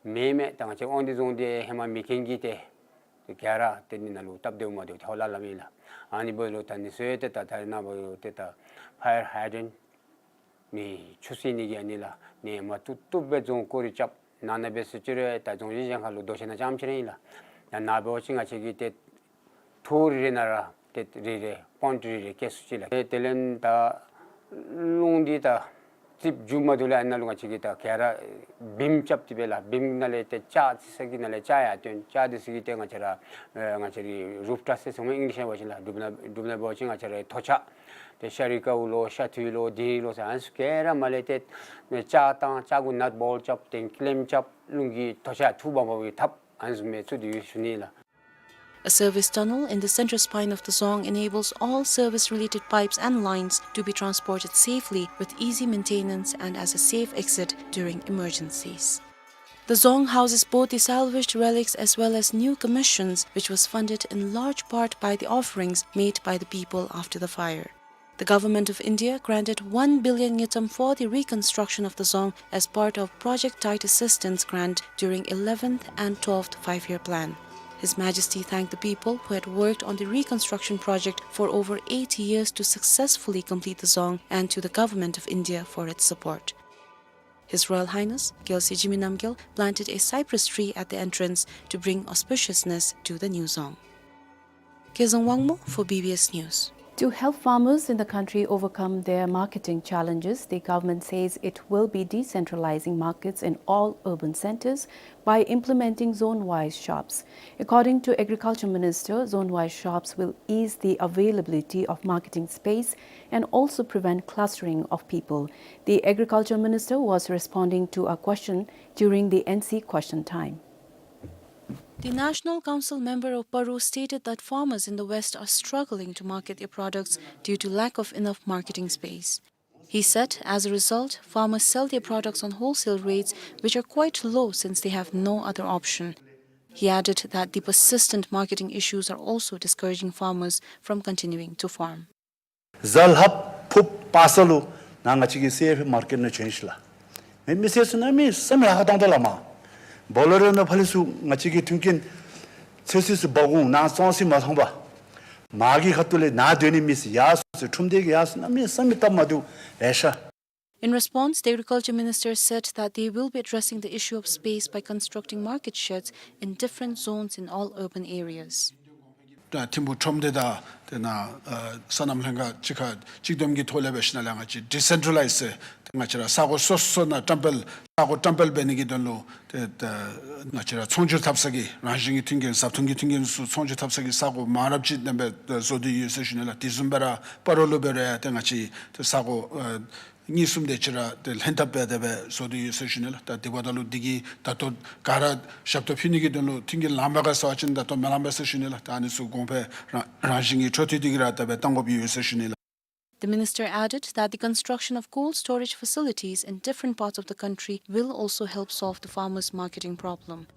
མེ་མེ་ད་ང་བཅས་དབང་འདུས་རྫོང་འདི་ཧེ་མ་མེ་རྐྱེན་གྱིས་ཏེ་ག་ར་ཏེ་ནི་ནང་ལུ་སྟབས་བདེཝ་མ་བདེཝ་ཏེ་ཧོ་ལ་ལམ་ཨིན་ལགས། ཨ་ནི་འབདཝ་ད་ལུ་ད་ནི་ཚུ་ཡང་ཏེ་ད་ད་རེས་ནངས་པ་ལུ་ཏེ་ད་ཕ་ཡར་ཧའི་ཌེན་ནི་ཆུ་བསིལ་ནི་གི་ཨ་ནི་ལགས། ནི་མ་བཏུབ་བཏུབ་སྦེ་རྫོང་སྐོར་ར་རྐྱབ། ནང་ན་འབད་ས་ཅིག་རུང་ད་རྫོང་གཞི་གཞན་ཁ་ལུ་རྡོ་ཆས་ནང་རྐྱངམ་ཅིག་ར་ཨིན་ལགས། ད་ནཱ་འབད་བ་ཅིན་ང་བཅས་ཀྱིས་ཏེ་ཐོག་རེ་རེ་ནང་ར་ཏེ་རེ་རེ་པོན་ཊི་རེ་རེ་བཀལ་ཚུགས་ཅི་ལགས། ཏེ་དེ་ལས་ད་རླུང་འདི་ད་རྩིགཔ་འཇུ་མ་བཏུབ་ལས་ཨ་ནཱ་ལུ་ང་བཅས་ཀྱིས་ད་ག་ར་བིམ་རྐྱབ་སྟེ་སྦེ་ལགས། བིམ་ནང་ལས་ཏེ་ལྕགས་རྩི་ས་གི་ནང་ལས་ལྕགས་ཡར་བཏོན། ལྕགས་འདི་ཚུ་གིས་ཏེ་ང་བཅས་ར་ཨེ་ང་བཅས་རའི་རུཕ་ཊ་སི་ཟེར་སླབ་མས་ཨིང་ལིཤ་ནང་འབད་བ་ཅིན་ལགས། འབྲུག་ནང་འབྲུག་ནང་འབད་བ་ཅིན་ང་བཅས་ར་ཐོག་ཆགས། ཏེ་ཤར་རི་ཀཝ་ལོ་ཤར་ཐུའི་ལོ་དིང་རི་ལོ་ཟེར་ཨ་ནི་ཚུ་ག་ར་མར་ལས་ཏེ་ལྕགས་བཏང་། ལྕགས་གུ་ནཊ་བོལཊ་རྐྱབ། ཏེ་ཀི་ལེམ་རྐྱབ། རླུང་གིས་ཐོག་ཆགས་འཐུ་འབག་འབག་པའི་ཐབས་ཨ་ནི་བཟུམ་སྦེ་བཙུགས་ཏེ་ཡོད་ཟེར་ཞུ་ནི་ལགས། A service tunnel in the center spine of the dzong enables all service-related pipes and lines to be transported safely with easy maintenance and as a safe exit during emergencies. The dzong houses both the salvaged relics as well as new commissions, which was funded in large part by the offerings made by the people after the fire. The Government of India granted one billion ngultrum for the reconstruction of the dzong as part of Project Tide Assistance Grant during eleventh and twelfth Five-Year Plan. His Majesty thanked the people who had worked on the reconstruction project for over eighty years to successfully complete the dzong and to the Government of India for its support. His Royal Highness Gyalse Jigme Namgyal planted a cypress tree at the entrance to bring auspiciousness to the new dzong. Kezang Wangmo for B B S News. To help farmers in the country overcome their marketing challenges, the government says it will be decentralizing markets in all urban centers by implementing zone-wise shops. According to Agriculture Minister, zone-wise shops will ease the availability of marketing space and also prevent clustering of people. The Agriculture Minister was responding to a question during the N C Question Time. The National Council member of Paro stated that farmers in the West are struggling to market their products due to lack of enough marketing space. He said, as a result, farmers sell their products on wholesale rates, which are quite low since they have no other option. He added that the persistent marketing issues are also discouraging farmers from continuing to farm. གཟའ་ལྷགཔ་ཕུརཔ་པ་སངས་ལུ་ནཱ་ང་བཅས་ཀྱི་སི་ཨེཕ་མར་ཀེཊ་ནང་བྱོན་ཞིནམ་ལས་མི་མི་སེར་ཚུ་གནམ་མེད་ས་མེད་ཧ་ཏོང་ཏོ་ལགས་མས། བོ་ལེ་རོ་ནང་ཕར་ལས་ཚུར་ང་བཅས་ཀྱི་མཐུན་རྐྱེན་ཚོད་བསྲེ་ཚུ་འབག་འོང་ནཱ་བཙོང་ས་མ་མཐོང་པས། མར་གྱི་ཁ་ཐུག་ལས་ནཱ་སྡོད་ནི་མི་ཚུ་ཡར་སོང་ཟེར་ཁྲོམ་སྡེ་གི་ཡར་སོང་གནམ་མེད་ས་མེད་སྟབས་མ་བདེཝ་ལེ་ཤ། In response, the Agriculture Minister said that they will be addressing the issue of space by constructing market sheds in different zones in all urban areas. ད་ཐིམ་ཕུག་ཁྲོམ་སྡེ་དང་དེ་ནང་ཨ་སོ་ནམ་ལྷན་ཁག་གཅིག་ཁར་གཅིག་བསྡོམས་ཀྱི་ཐོག་ལས་འབད་ཞིནམ་ལས་ང་བཅས་ཌི་སེན་ཊྲ་ལའིཛ་ཟེར་ཏེ་ང་བཅས་ར་ས་གོ་སོ་སོ་ནང་བཀྲམ་སྤེལ་ས་གོ་བཀྲམ་སྤེལ་འབད་ནི་གི་དོན་ལུ་ཏེ་ད་ང་བཅས་ར་ཚོང་སྒྱུར་འཐབ་ས་གི་རང་བཞིན་གྱི་མཐུན་རྐྱེན་བཟའ་འཐུང་གི་མཐུན་རྐྱེན་ཚུ་ཚོང་སྒྱུར་འཐབ་ས་གི་ས་གོ་མང་རབས་ཅིག་དེ་སྦེ་བཟོ་སྟེ་ཡོད་ཟེར་ཞུ་ནི་ལགས། དེ་བཟུམ་སྦེ་ར་སྤ་རོ་ལུ་འབད་རུང་ཡང་ཏེ་ང་བཅས་ཏེ་ས་གོ་ཨ་གཉིས་གསུམ་དེ་ཅིག་ར་ཏེ་ལྷན་ཐབས་འབད་དེ་སྦེ་བཟོ་སྟེ་ཡོད་ཟེར་ཞུ་ནི་ལགས། ད་དེ་འབདཝ་ད་ལུ་དེ་གིས་ད་ལྟོ་ག་ར་ཞབས་ཏོག་ཕུལ་ནི་གི་དོན་ལུ་མཐུན་རྐྱེན་ལངམ་མས་ག་ཟེར་བ་ཅིན་ད་ལྟོ་མི་ལངམ་མས་ཟེར་ཞུ་ནི་ལགས། ད་ཨ་ནི་ཚུ་གོང་འཕེལ་རང་རང་བཞིན་གྱིས་འཕྲོ་མཐུད་དེ་གི་ར་དེ་སྦེ་གཏང་དགོཔ་ཡོད་ཟེར་ཞུ་ནི་ལགས། The minister added that the construction of cold storage facilities in different parts of the country will also help solve the farmers' marketing problem.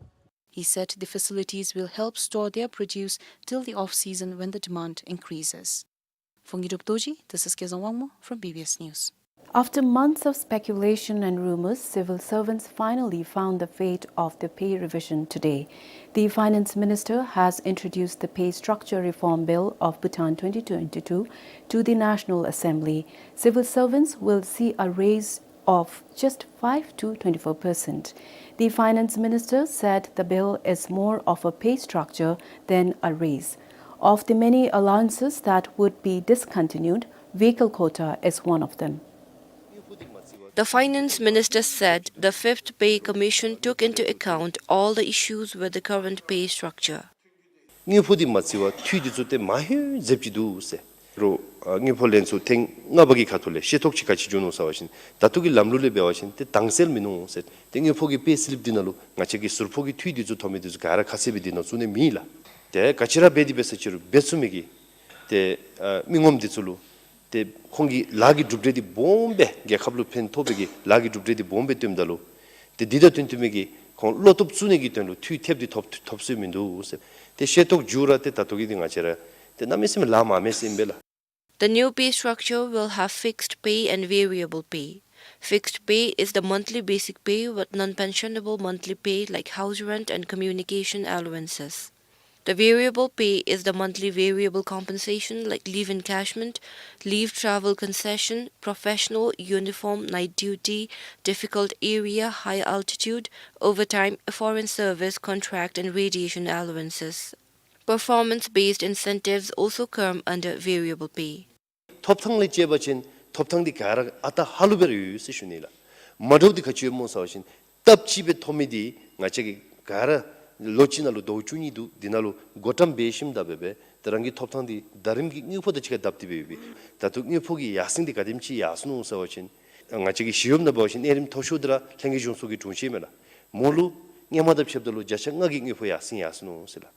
He said the facilities will help store their produce till the off-season when the demand increases. For Ngirup Dorji, this is Kezang Wangmo from B B S News. After months of speculation and rumors, civil servants finally found the fate of the pay revision today. The finance minister has introduced the pay structure reform bill of Bhutan twenty twenty-two to the National Assembly. Civil servants will see a raise of just five to twenty-four percent. The finance minister said the bill is more of a pay structure than a raise. Of the many allowances that would be discontinued, vehicle quota is one of them. The finance minister said the Fifth Pay Commission took into account all the issues with the current pay structure. དངུལ་ཕོགས་འདི་མ་བརྩི་བར་འཐུས་འདི་ཚུ་ཏེ་མ་ཧེ་འཛེབ་ཅི་འདུག་ཟེར། རོགས་ཨ་དངུལ་ཕོགས་ལེན་ཚུ་ཐེངས་ལྔ་པ་གི་ཁ་ཐུག་ལས་ཤེས་རྟོགས་ཅིག་ག་ཅི་བྱུང་ནུག་ཟེར་བ་ཅིན་ད་ལྟོ་གི་ལམ་ལུགས་ལས་འབད་བ་ཅིན་ཏེ་དྭངས་གསལ་མིན་ནུག་ཟེར། ཏེ་དངུལ་ཕོགས་ཀྱི་པེ་སི་ལིབ་འདི་ནང་ལུ་ང་བཅས་ཀྱི་ཟུར་ཕོགས་ཀྱི་འཐུས་འདི་ཚུ་ཐོབ་མི་འདི་ཚུ་ག་ར་ཁ་གསལ་སྦེ་འདི་ནང་བཙུགས་ནི་མེད་ལགས། ཏེ་ག་ཅི་ར་འབད་དེ་འབད་ས་ཅིག་རུང་འབད་ཚུགས་མི་གི་ཏེ་ཨ་མི་ངོམ་འདི་ཚུ་ལུ་ཏེ་ཁོང་གི་ལཱ་གི་གྲུབ་འབྲས་འདི་སྦོམ་སྦེ་རྒྱལ་ཁབ་ལུ་ཕན་ཐོགས་པའི་གི་ལཱ་གི་གྲུབ་འབྲས་འདི་སྦོམ་སྦེ་སྟོནམ་ད་ལུ་ཏེ་འདི་དང་བསྟུན་ཏེ་མི་གི་ཁོང་བློ་སྟོབས་བཙུགས་ནི་གི་དོན་ལུ་འཐུས་ཐེབས་འདི་ཐོབ་ཐོབ་སྲོལ་མིན་འདུག་ཟེར། ཏེ་ཤེས་རྟོགས་འགྱོ་ར་ཏེ་ད་ལྟོ་གི་འདི་ང་བཅས་ར་ཏེ་གནམ་མེད་ས་མེད་ལཱ་མ་མེད་ཟེར་ཨིན་པས་ལགས། The new pay structure will have fixed pay and variable pay. Fixed pay is the monthly basic pay with non-pensionable monthly pay like house rent and communication allowances. The variable pay is the monthly variable compensation like leave encashment, leave travel concession, professional uniform, night duty, difficult area, high altitude, overtime, foreign service, contract and radiation allowances. Performance-based incentives also come under variable pay. ཐོབ་ཐང་ལས་བཅད་པ་ཅིན་ཐོབ་ཐང་འདི་ག་ར་ཨ་རྟག་ཧ་ལུགས་སྦེ་ར་ཡོད་ཟེར་ཞུ་ནི་ལགས། མ་འདྲཝ་འདི་ག་ཅི་ཡོདཔ་སྨོ་ཟེར་བ་ཅིན་སྟབས་གཅིག་སྦེ་ཐོབ་མི་འདི་ང་བཅས་ཀྱི་ག་ར་ལོ་གཅིག་ནང་ལུ་ཟླཝ་བཅུ་གཉིས་འདུག། འདི་ནང་ལུ་བགོ་བཀྲམ་འབད་ཞིནམ་ད་འབད་འབད་ཏེ་རང་གི་ཐོབ་ཐང་འདི་ཟླ་རིམ་གྱི་དངུལ་ཕོགས་དང་གཅིག་ཁར་སྡབ་སྟེ་འབད་འབད་ད་ལྟོ་དངུལ་ཕོགས་ཀྱི་ཡར་སེང་འདི་ག་དེམ་ཅིག་ཡར་སོ་ནུག་ཟེར་བ་ཅིན་ང་བཅས་ཀྱི་ཞི་གཡོགཔ་ནང་འབད་བ་ཅིན་གནས་རིམ་མཐོ་ཤོས་འདི་ར་ལྷན་རྒྱས་གཞུང་ཚོགས་ཀྱི་དྲུང་ཆེན་མས་ལགས། མོ་ལུ་སྔོན་མ་དང་ཕྱདཔ་ད་ལུ་བརྒྱ་ཆ་ལྔ་གི་དངུལ་ཕོགས་ཡར་སེང་ཡར་སོ་ནུག་ཟེར་ལགས།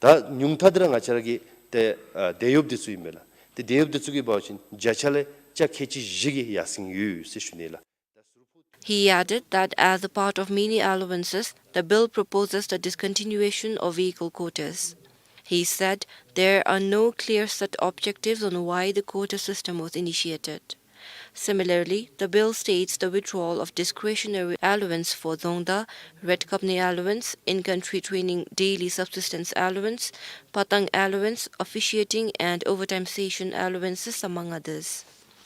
ད་ཉུང་མཐའ་འདི་ར་ང་བཅས་ར་གི་ཏེ་ཨ་དེད་གཡོགཔ་འདི་ཚུ་ཨིན་པས་ལགས། ཏེ་དེད་གཡོགཔ་འདི་ཚུ་གིས་འབད་བ་ཅིན་བརྒྱ་ཆ་ལས་ཆ་ཁལ་གཅིག་བཞི་གི་ཡར་སེང་ཡོད་ཟེར་ཞུ་ནི་ལགས། He added that as a part of many allowances, the bill proposes the discontinuation of vehicle quotas. He said there are no clear set objectives on why the quota system was initiated. Similarly, the bill states the withdrawal of discretionary allowance for dzongda, red khapnyi allowance, in-country training daily subsistence allowance, patang allowance, officiating and overtime session allowances, among others.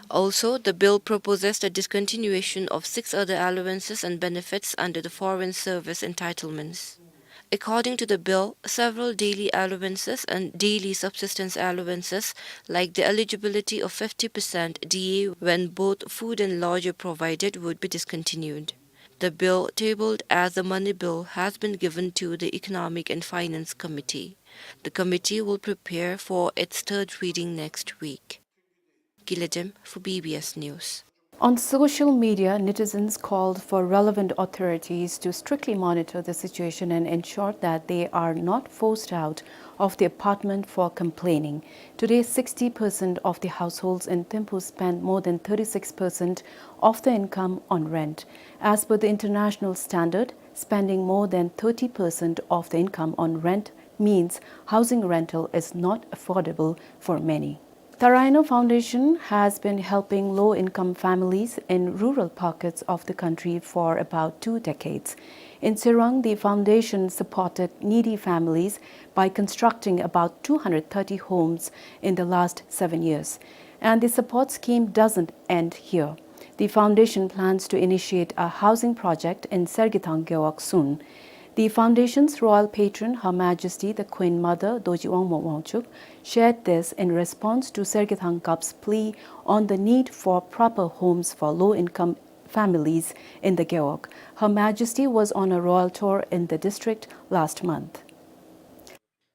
Also, the bill proposes the discontinuation of six other allowances and benefits under the foreign service entitlements. According to the bill, several daily allowances and daily subsistence allowances, like the eligibility of fifty percent D A when both food and lodge are provided, would be discontinued. The bill, tabled as a money bill, has been given to the Economic and Finance Committee. The committee will prepare for its third reading next week. Gila Dem for B B S News. On social media, netizens called for relevant authorities to strictly monitor the situation and ensure that they are not forced out of the apartment for complaining. Today, sixty percent of the households in Thimphu spend more than thirty-six percent of the income on rent. As per the international standard, spending more than thirty percent of the income on rent means housing rental is not affordable for many. Taraino Foundation has been helping low-income families in rural pockets of the country for about two decades. In Tsirang, the foundation supported needy families by constructing about two hundred thirty homes in the last seven years. And the support scheme doesn't end here. The foundation plans to initiate a housing project in Sergethang Gewog soon. The foundation's royal patron, Her Majesty the Queen Mother Dorji Wangmo Wangchuck, shared this in response to Sergethang Gap's plea on the need for proper homes for low-income families in the Gewog. Her Majesty was on a royal tour in the district last month.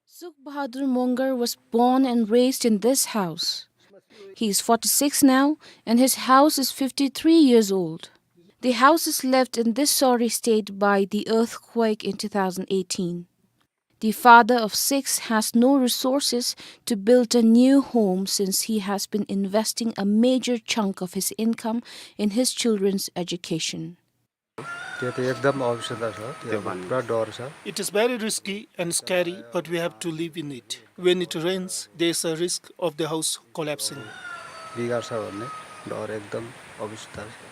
Sukh Bahadur Mongar was born and raised in this house. He is forty-six now, and his house is fifty-three years old. The house is left in this sorry state by the earthquake in two thousand eighteen. The father of six has no resources to build a new home since he has been investing a major chunk of his income in his children's education. त्यो त एकदम अप्ठ्यारो छ, त्यो पुरा डर छ। It is very risky and scary, but we have to live in it. When it rains, there is a risk of the house collapsing. बिगार्छ भन्ने डर एकदम अबिस्तार छ।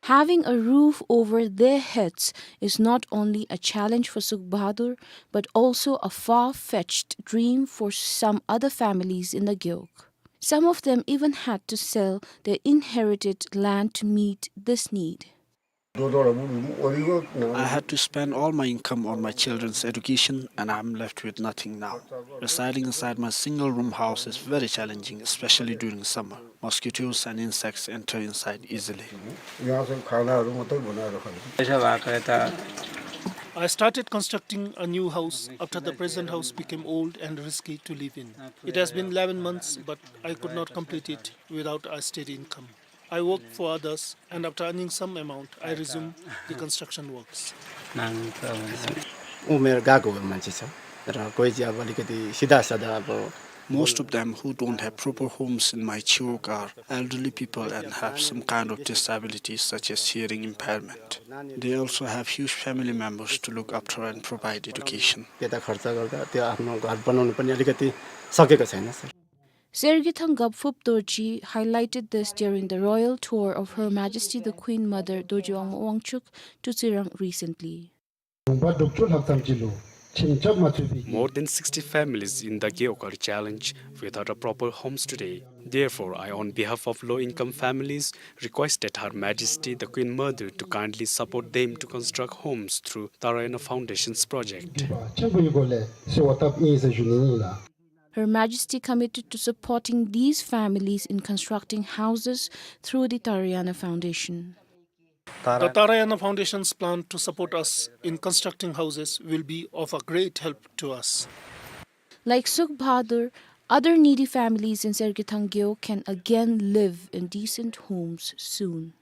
Having a roof over their heads is not only a challenge for Sukh Bahadur, but also a far-fetched dream for some other families in the Gewog. Some of them even had to sell their inherited land to meet this need. I had to spend all my income on my children's education, and I'm left with nothing now. Residing inside my single room house is very challenging, especially during summer. Mosquitoes and insects enter inside easily. यहाँ से खानाहरू मात्रै बनाएर खान्छ। I started constructing a new house after the present house became old and risky to live in. It has been eleven months, but I could not complete it without a steady income. I work for others, and after earning some amount, I resume the construction works. उमेर गएको मान्छे छ र कोही चाहिँ अब अलिकति सिधासाधा अब Most of them who don't have proper homes in my Chirok are elderly people and have some kind of disabilities such as hearing impairment. They also have huge family members to look after and provide education. त्यता खर्च गर्दा त्यो आफ्नो घर बनाउनु पनि अलिकति सकेको छैन, sir. Sergethang Gapfup Dorji highlighted this during the royal tour of Her Majesty the Queen Mother Dorji Wangma Wangchuck to Tsirang recently. More than sixty families in the Gewog are challenged without a proper homes today. Therefore, I, on behalf of low-income families, requested Her Majesty the Queen Mother to kindly support them to construct homes through Tarayana Foundation's project. Her Majesty committed to supporting these families in constructing houses through the Tarayana Foundation. The Tarayana Foundation's plan to support us in constructing houses will be of a great help to us. Like Sukh Bahadur, other needy families in Sergethang Gewog can again live in decent homes soon.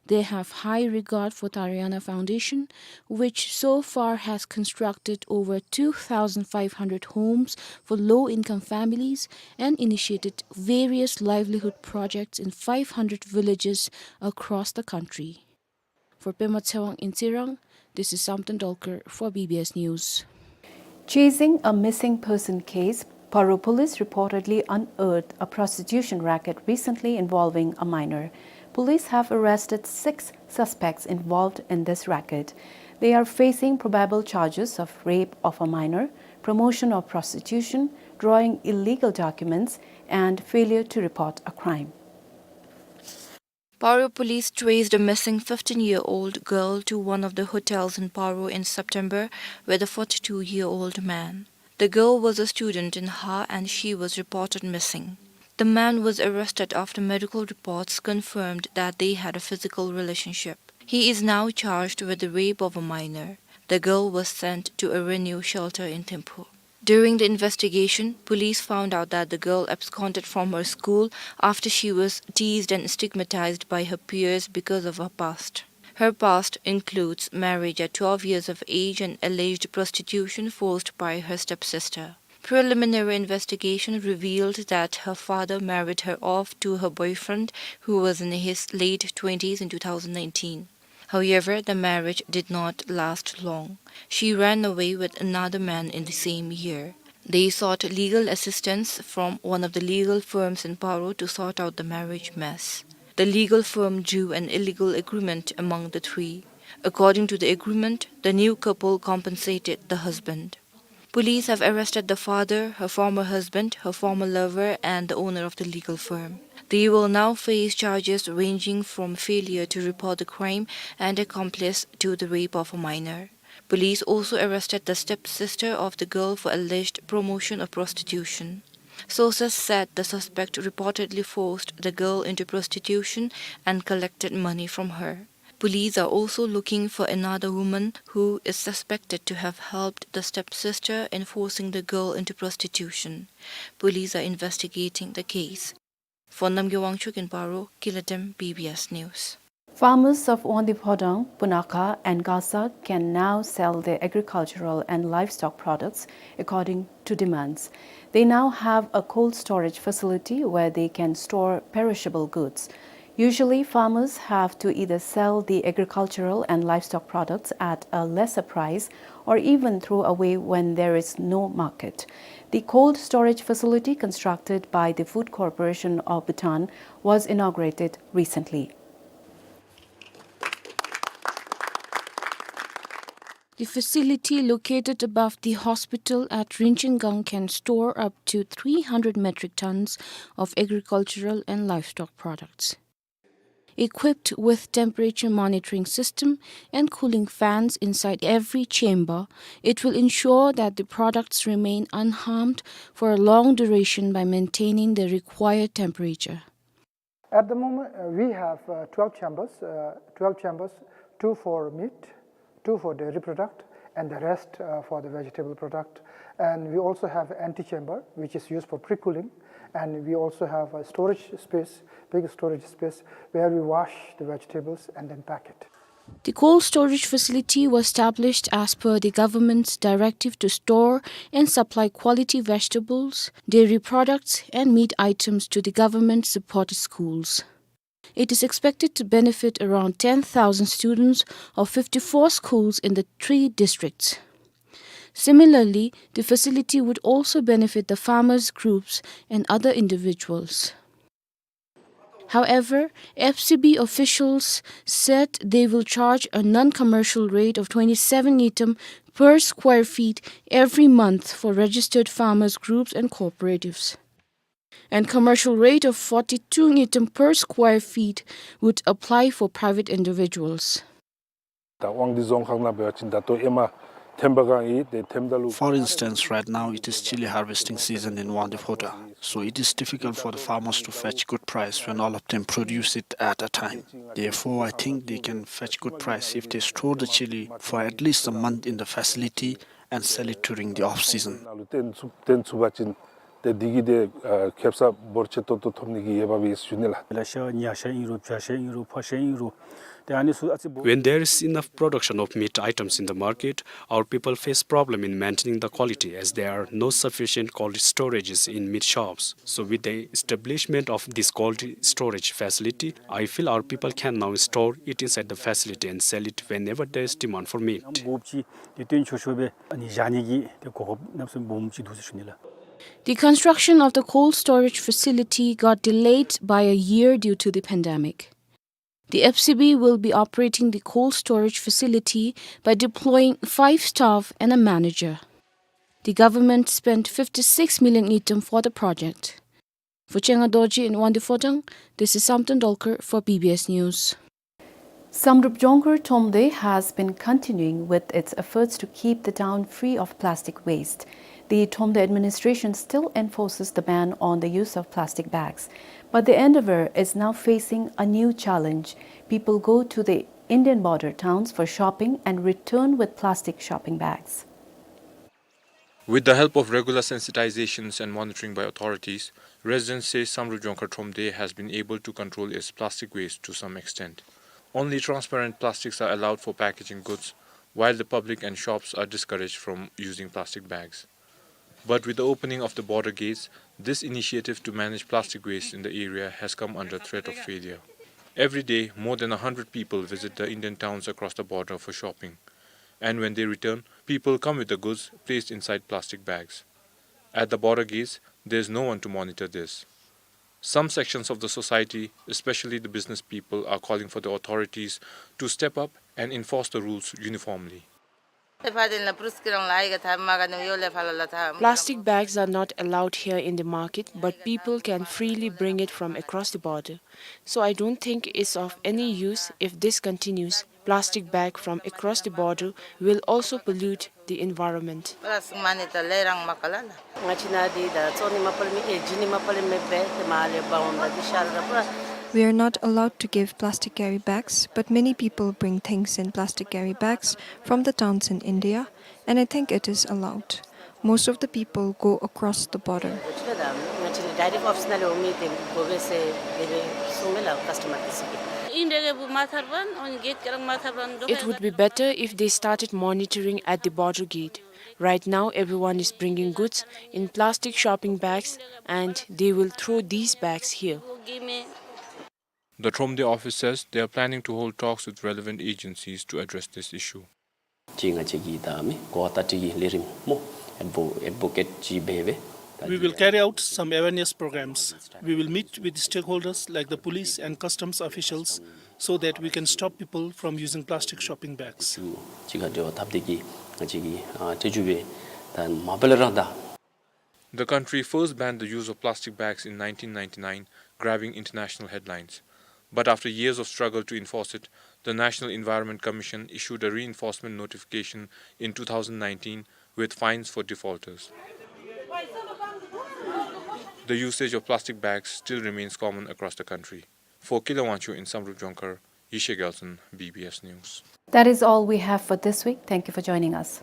They have high regard for Tarayana Foundation, which so far has constructed over two thousand five hundred homes for low-income families and initiated various livelihood projects in five hundred villages across the country. For Pema Tshewang in Tsirang, this is Samten Dolkar for B B S News. Chasing a missing person case, Paro police reportedly unearthed a prostitution racket recently involving a minor. Police have arrested six suspects involved in this racket. They are facing probable charges of rape of a minor, promotion of prostitution, drawing illegal documents, and failure to report a crime. Paro police traced a missing fifteen-year-old girl to one of the hotels in Paro in September with a forty-two-year-old man. The girl was a student in Ha and she was reported missing. The man was arrested after medical reports confirmed that they had a physical relationship. He is now charged with the rape of a minor. The girl was sent to a Renew shelter in Thimphu. During the investigation, police found out that the girl absconded from her school after she was teased and stigmatized by her peers because of her past. Her past includes marriage at twelve years of age and alleged prostitution forced by her stepsister. Preliminary investigation revealed that her father married her off to her boyfriend, who was in his late twenties in two thousand nineteen. However, the marriage did not last long. She ran away with another man in the same year. They sought legal assistance from one of the legal firms in Paro to sort out the marriage mess. The legal firm drew an illegal agreement among the three. According to the agreement, the new couple compensated the husband. Police have arrested the father, her former husband, her former lover, and the owner of the legal firm. They will now face charges ranging from failure to report the crime and accomplice to the rape of a minor. Police also arrested the stepsister of the girl for alleged promotion of prostitution. Sources said the suspect reportedly forced the girl into prostitution and collected money from her. Police are also looking for another woman who is suspected to have helped the stepsister in forcing the girl into prostitution. Police are investigating the case. For Namgay Wangchuk in Paro, Kilatem, B B S News. Farmers of Wangdue Phodrang, Punakha and Gasak can now sell their agricultural and livestock products according to demands. They now have a cold storage facility where they can store perishable goods. Usually, farmers have to either sell the agricultural and livestock products at a lesser price or even throw away when there is no market. The cold storage facility constructed by the Food Corporation of Bhutan was inaugurated recently. The facility located above the hospital at Rinchinggang can store up to three hundred metric tons of agricultural and livestock products. Equipped with temperature monitoring system and cooling fans inside every chamber, it will ensure that the products remain unharmed for a long duration by maintaining the required temperature. At the moment, uh, we have, uh, twelve chambers, uh, twelve chambers, two for meat, two for dairy product, and the rest, uh, for the vegetable product. And we also have antechamber, which is used for pre-cooling. And we also have a storage space, big storage space, where we wash the vegetables and then pack it. The cold storage facility was established as per the government's directive to store and supply quality vegetables, dairy products, and meat items to the government-supported schools. It is expected to benefit around ten thousand students of fifty-four schools in the three districts. Similarly, the facility would also benefit the farmers' groups and other individuals. However, F C B officials said they will charge a non-commercial rate of twenty-seven ngultrum per square feet every month for registered farmers' groups and cooperatives. And commercial rate of forty-two ngultrum per square feet would apply for private individuals. ད་དབང་འདུས་རྫོང་ཁག་ནང་འབད་བ་ཅིན་ད་ལྟོ་ཨེ་མ་ཐེམ་པ་གང་ཨིན་ཏེ་ཐེམ་ད་ལུ། For instance, right now it is chili harvesting season in Wangdue-Phodrang, so it is difficult for the farmers to fetch good price when all of them produce it at a time. Therefore, I think they can fetch good price if they store the chili for at least a month in the facility and sell it during the off season. ནང་ལུ་བཏོན་ཚུགས་བཏོན་ཚུགས་པ་ཅིན་ཏེ་འདི་གིས་ཏེ་ཨ་ཁེབ་ས་འབོར་ཆེ་ཏོག་ཏོ་ཐོབ་ནི་གི་འོས་འབབ་ཡོད་ཟེར་ཞུ་ནི་ལགས། ལ་ཤ་ཉ་ཤ་ཨིན་རུང་བྱ་ཤ་ཨིན་རུང་ཕག་ཤ་ཨིན་རུང་ཏེ་ཨ་ནི་ཚུ་ཨ་ཙི་འབོར། When there is enough production of meat items in the market, our people face problem in maintaining the quality as there are no sufficient cold storages in meat shops. So with the establishment of this cold storage facility, I feel our people can now store it inside the facility and sell it whenever there is demand for meat. འབོམ་ཅིག་ཏེ་བཏོན་ཆོག་ཆོག་སྦེ་ཨ་ནི་བཞག་ནི་གི་ཏེ་གོ་སྐབས་གནམ་མེད་ས་མེད་འབོམ་ཅིག་འདུག་ཟེར་ཞུ་ནི་ལགས། The construction of the cold storage facility got delayed by a year due to the pandemic. The F C B will be operating the cold storage facility by deploying five staff and a manager. The government spent fifty-six million ngultrum for the project. For Chenga Dorji in Wangdue-Phodrang, this is Samten Dolkar for B B S News. Samdrup Jongkhar Thromde has been continuing with its efforts to keep the town free of plastic waste. The Thromde administration still enforces the ban on the use of plastic bags, but the endeavor is now facing a new challenge. People go to the Indian border towns for shopping and return with plastic shopping bags. With the help of regular sensitizations and monitoring by authorities, residents say Samdrup Jongkhar Thromde has been able to control its plastic waste to some extent. Only transparent plastics are allowed for packaging goods, while the public and shops are discouraged from using plastic bags. But with the opening of the border gates, this initiative to manage plastic waste in the area has come under threat of failure. Every day, more than a hundred people visit the Indian towns across the border for shopping. And when they return, people come with the goods placed inside plastic bags. At the border gates, there is no one to monitor this. Some sections of the society, especially the business people, are calling for the authorities to step up and enforce the rules uniformly. Plastic bags are not allowed here in the market, but people can freely bring it from across the border. So I don't think it's of any use if this continues. Plastic bag from across the border will also pollute the environment. ང་བཅས་ནང་འདི་ད་བཙོང་ནི་མ་པ་ལས་མེད་ཨེ་བྱིན་ནི་མ་པ་ལས་མེད་པས། ཏེ་མར་ལས་འབག་འོང་ད་འདི་ཤར་ར་པ། We are not allowed to give plastic carry bags, but many people bring things in plastic carry bags from the towns in India, and I think it is allowed. Most of the people go across the border. ང་བཅས་ནི་direct office ནང་ལས་འོང་མི་དེ་དགོ་པས་ཟེར་དེ་སྦེ་གསུངས་མས་ལགས་customer དེ་ཚུ་གིས། It would be better if they started monitoring at the border gate. Right now, everyone is bringing goods in plastic shopping bags and they will throw these bags here. The Thromde office says they are planning to hold talks with relevant agencies to address this issue. ཅིག་ང་བཅས་ཀྱི་ད་མི་གོ་བ་བརྡ་སྤྲོད་ཀྱི་ལས་རིམ་སྨོ་ཨེཌ་བོ་ཨེཌ་བོ་ཀེཊ་ཅིག་འབད་སྦེ། We will carry out some awareness programs. We will meet with stakeholders like the police and customs officials so that we can stop people from using plastic shopping bags. ཅིག་ཁར་འབྲེལ་བ་འཐབ་སྟེ་གིས་ང་བཅས་ཀྱིས་ཨ་ཐེ་ཇུ་སྦེ་ད་མ་འབད་ལས་ར་ད། The country first banned the use of plastic bags in nineteen ninety-nine, grabbing international headlines. But after years of struggle to enforce it, the National Environment Commission issued a reinforcement notification in two thousand nineteen with fines for defaulters. The usage of plastic bags still remains common across the country. For Kila Wangchuk in Samdrup Jongkhar, Yeshe Gyaltshen, B B S News. That is all we have for this week. Thank you for joining us.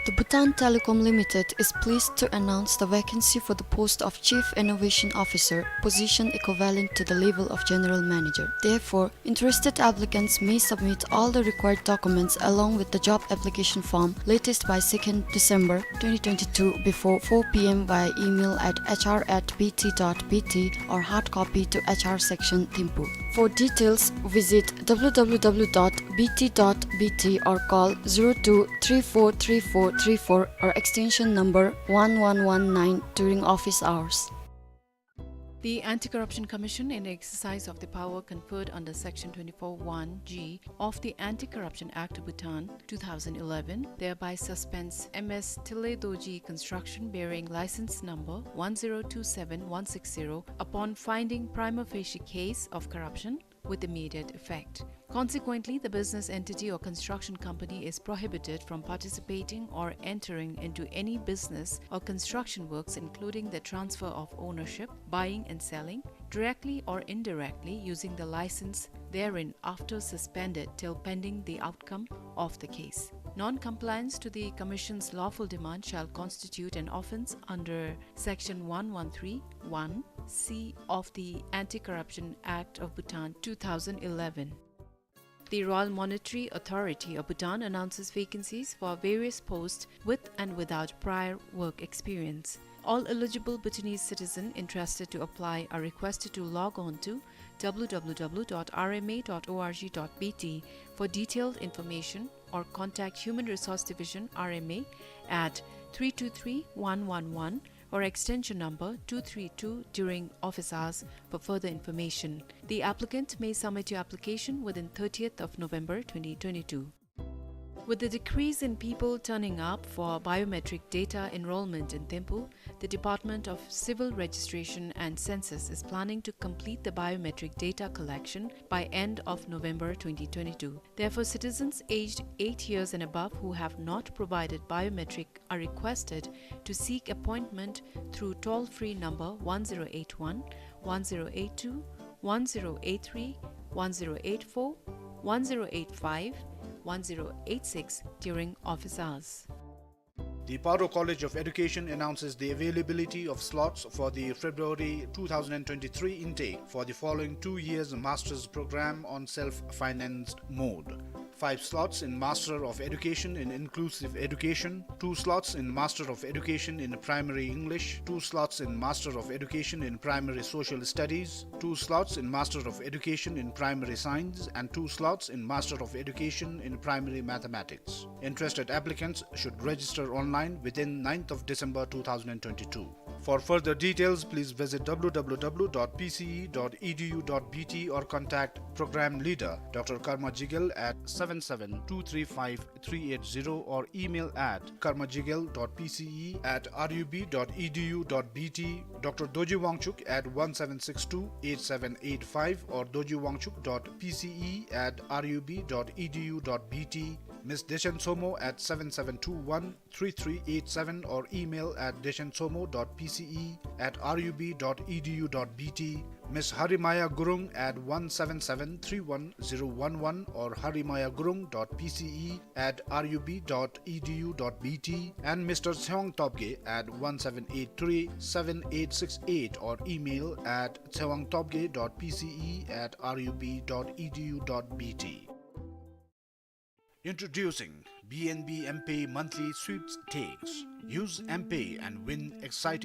The Bhutan Telecom Limited is pleased to announce the vacancy for the post of Chief Innovation Officer, position equivalent to the level of General Manager. Therefore, interested applicants may submit all the required documents along with the job application form latest by second December twenty twenty-two before four P M via email at H R at B T dot B T or hard copy to H R section, Thimphu. For details, visit W W W dot B T dot B T or call zero two three four three four three four or extension number one one one nine during office hours. The Anti-Corruption Commission, in exercise of the power conferred under Section twenty-four one G of the Anti-Corruption Act of Bhutan two thousand eleven, thereby suspends M S Tile Dorji Construction bearing license number one zero two seven one six zero upon finding prima facie case of corruption with immediate effect. Consequently, the business entity or construction company is prohibited from participating or entering into any business or construction works, including the transfer of ownership, buying and selling, directly or indirectly using the license therein after suspended till pending the outcome of the case. Non-compliance to the Commission's lawful demand shall constitute an offence under Section one one three one C of the Anti-Corruption Act of Bhutan two thousand eleven. The Royal Monetary Authority of Bhutan announces vacancies for various posts with and without prior work experience. All eligible Bhutanese citizen interested to apply are requested to log on to W W W dot R M A dot O R G dot B T for detailed information or contact Human Resource Division, R M A, at three two three one one one or extension number two three two during office hours for further information. The applicant may submit your application within thirtieth of November twenty twenty-two. With the decrease in people turning up for biometric data enrollment in Thimphu, the Department of Civil Registration and Census is planning to complete the biometric data collection by end of November twenty twenty-two. Therefore, citizens aged eight years and above who have not provided biometric are requested to seek appointment through toll-free number one zero eight one, one zero eight two, one zero eight three, one zero eight four, one zero eight five, one zero eight six during office hours. The Paro College of Education announces the availability of slots for the February two thousand twenty-three intake for the following two years master's program on self-financed mode. Five slots in Master of Education in Inclusive Education, two slots in Master of Education in Primary English, two slots in Master of Education in Primary Social Studies, two slots in Master of Education in Primary Science, and two slots in Master of Education in Primary Mathematics. Interested applicants should register online line within ninth of December two thousand twenty-two. For further details, please visit w w w dot p c e dot e d u dot b t or contact Program Leader, Doctor Karma Jigel at seven seven two three five three eight zero or email at karmajigel dot p c e at r u b dot e d u dot b t, Doctor Dorji Wangchuk at one seven six two eight seven eight five or dorji wangchuk dot p c e at r u b dot e d u dot b t, Miss Dechen Somo at seven seven two one three three eight seven or email at dechen somo dot p c e at r u b dot e d u dot b t, Miss Harimaya Gurung at one seven seven three one zero one one or harimaya gurung dot p c e at r u b dot e d u dot b t, and Mister Tsewang Topge at one seven eight three seven eight six eight or email at tsewang topge dot p c e at r u b dot e d u dot b t. Introducing B N B M-Pay monthly sweepstakes. Use M-Pay and win exciting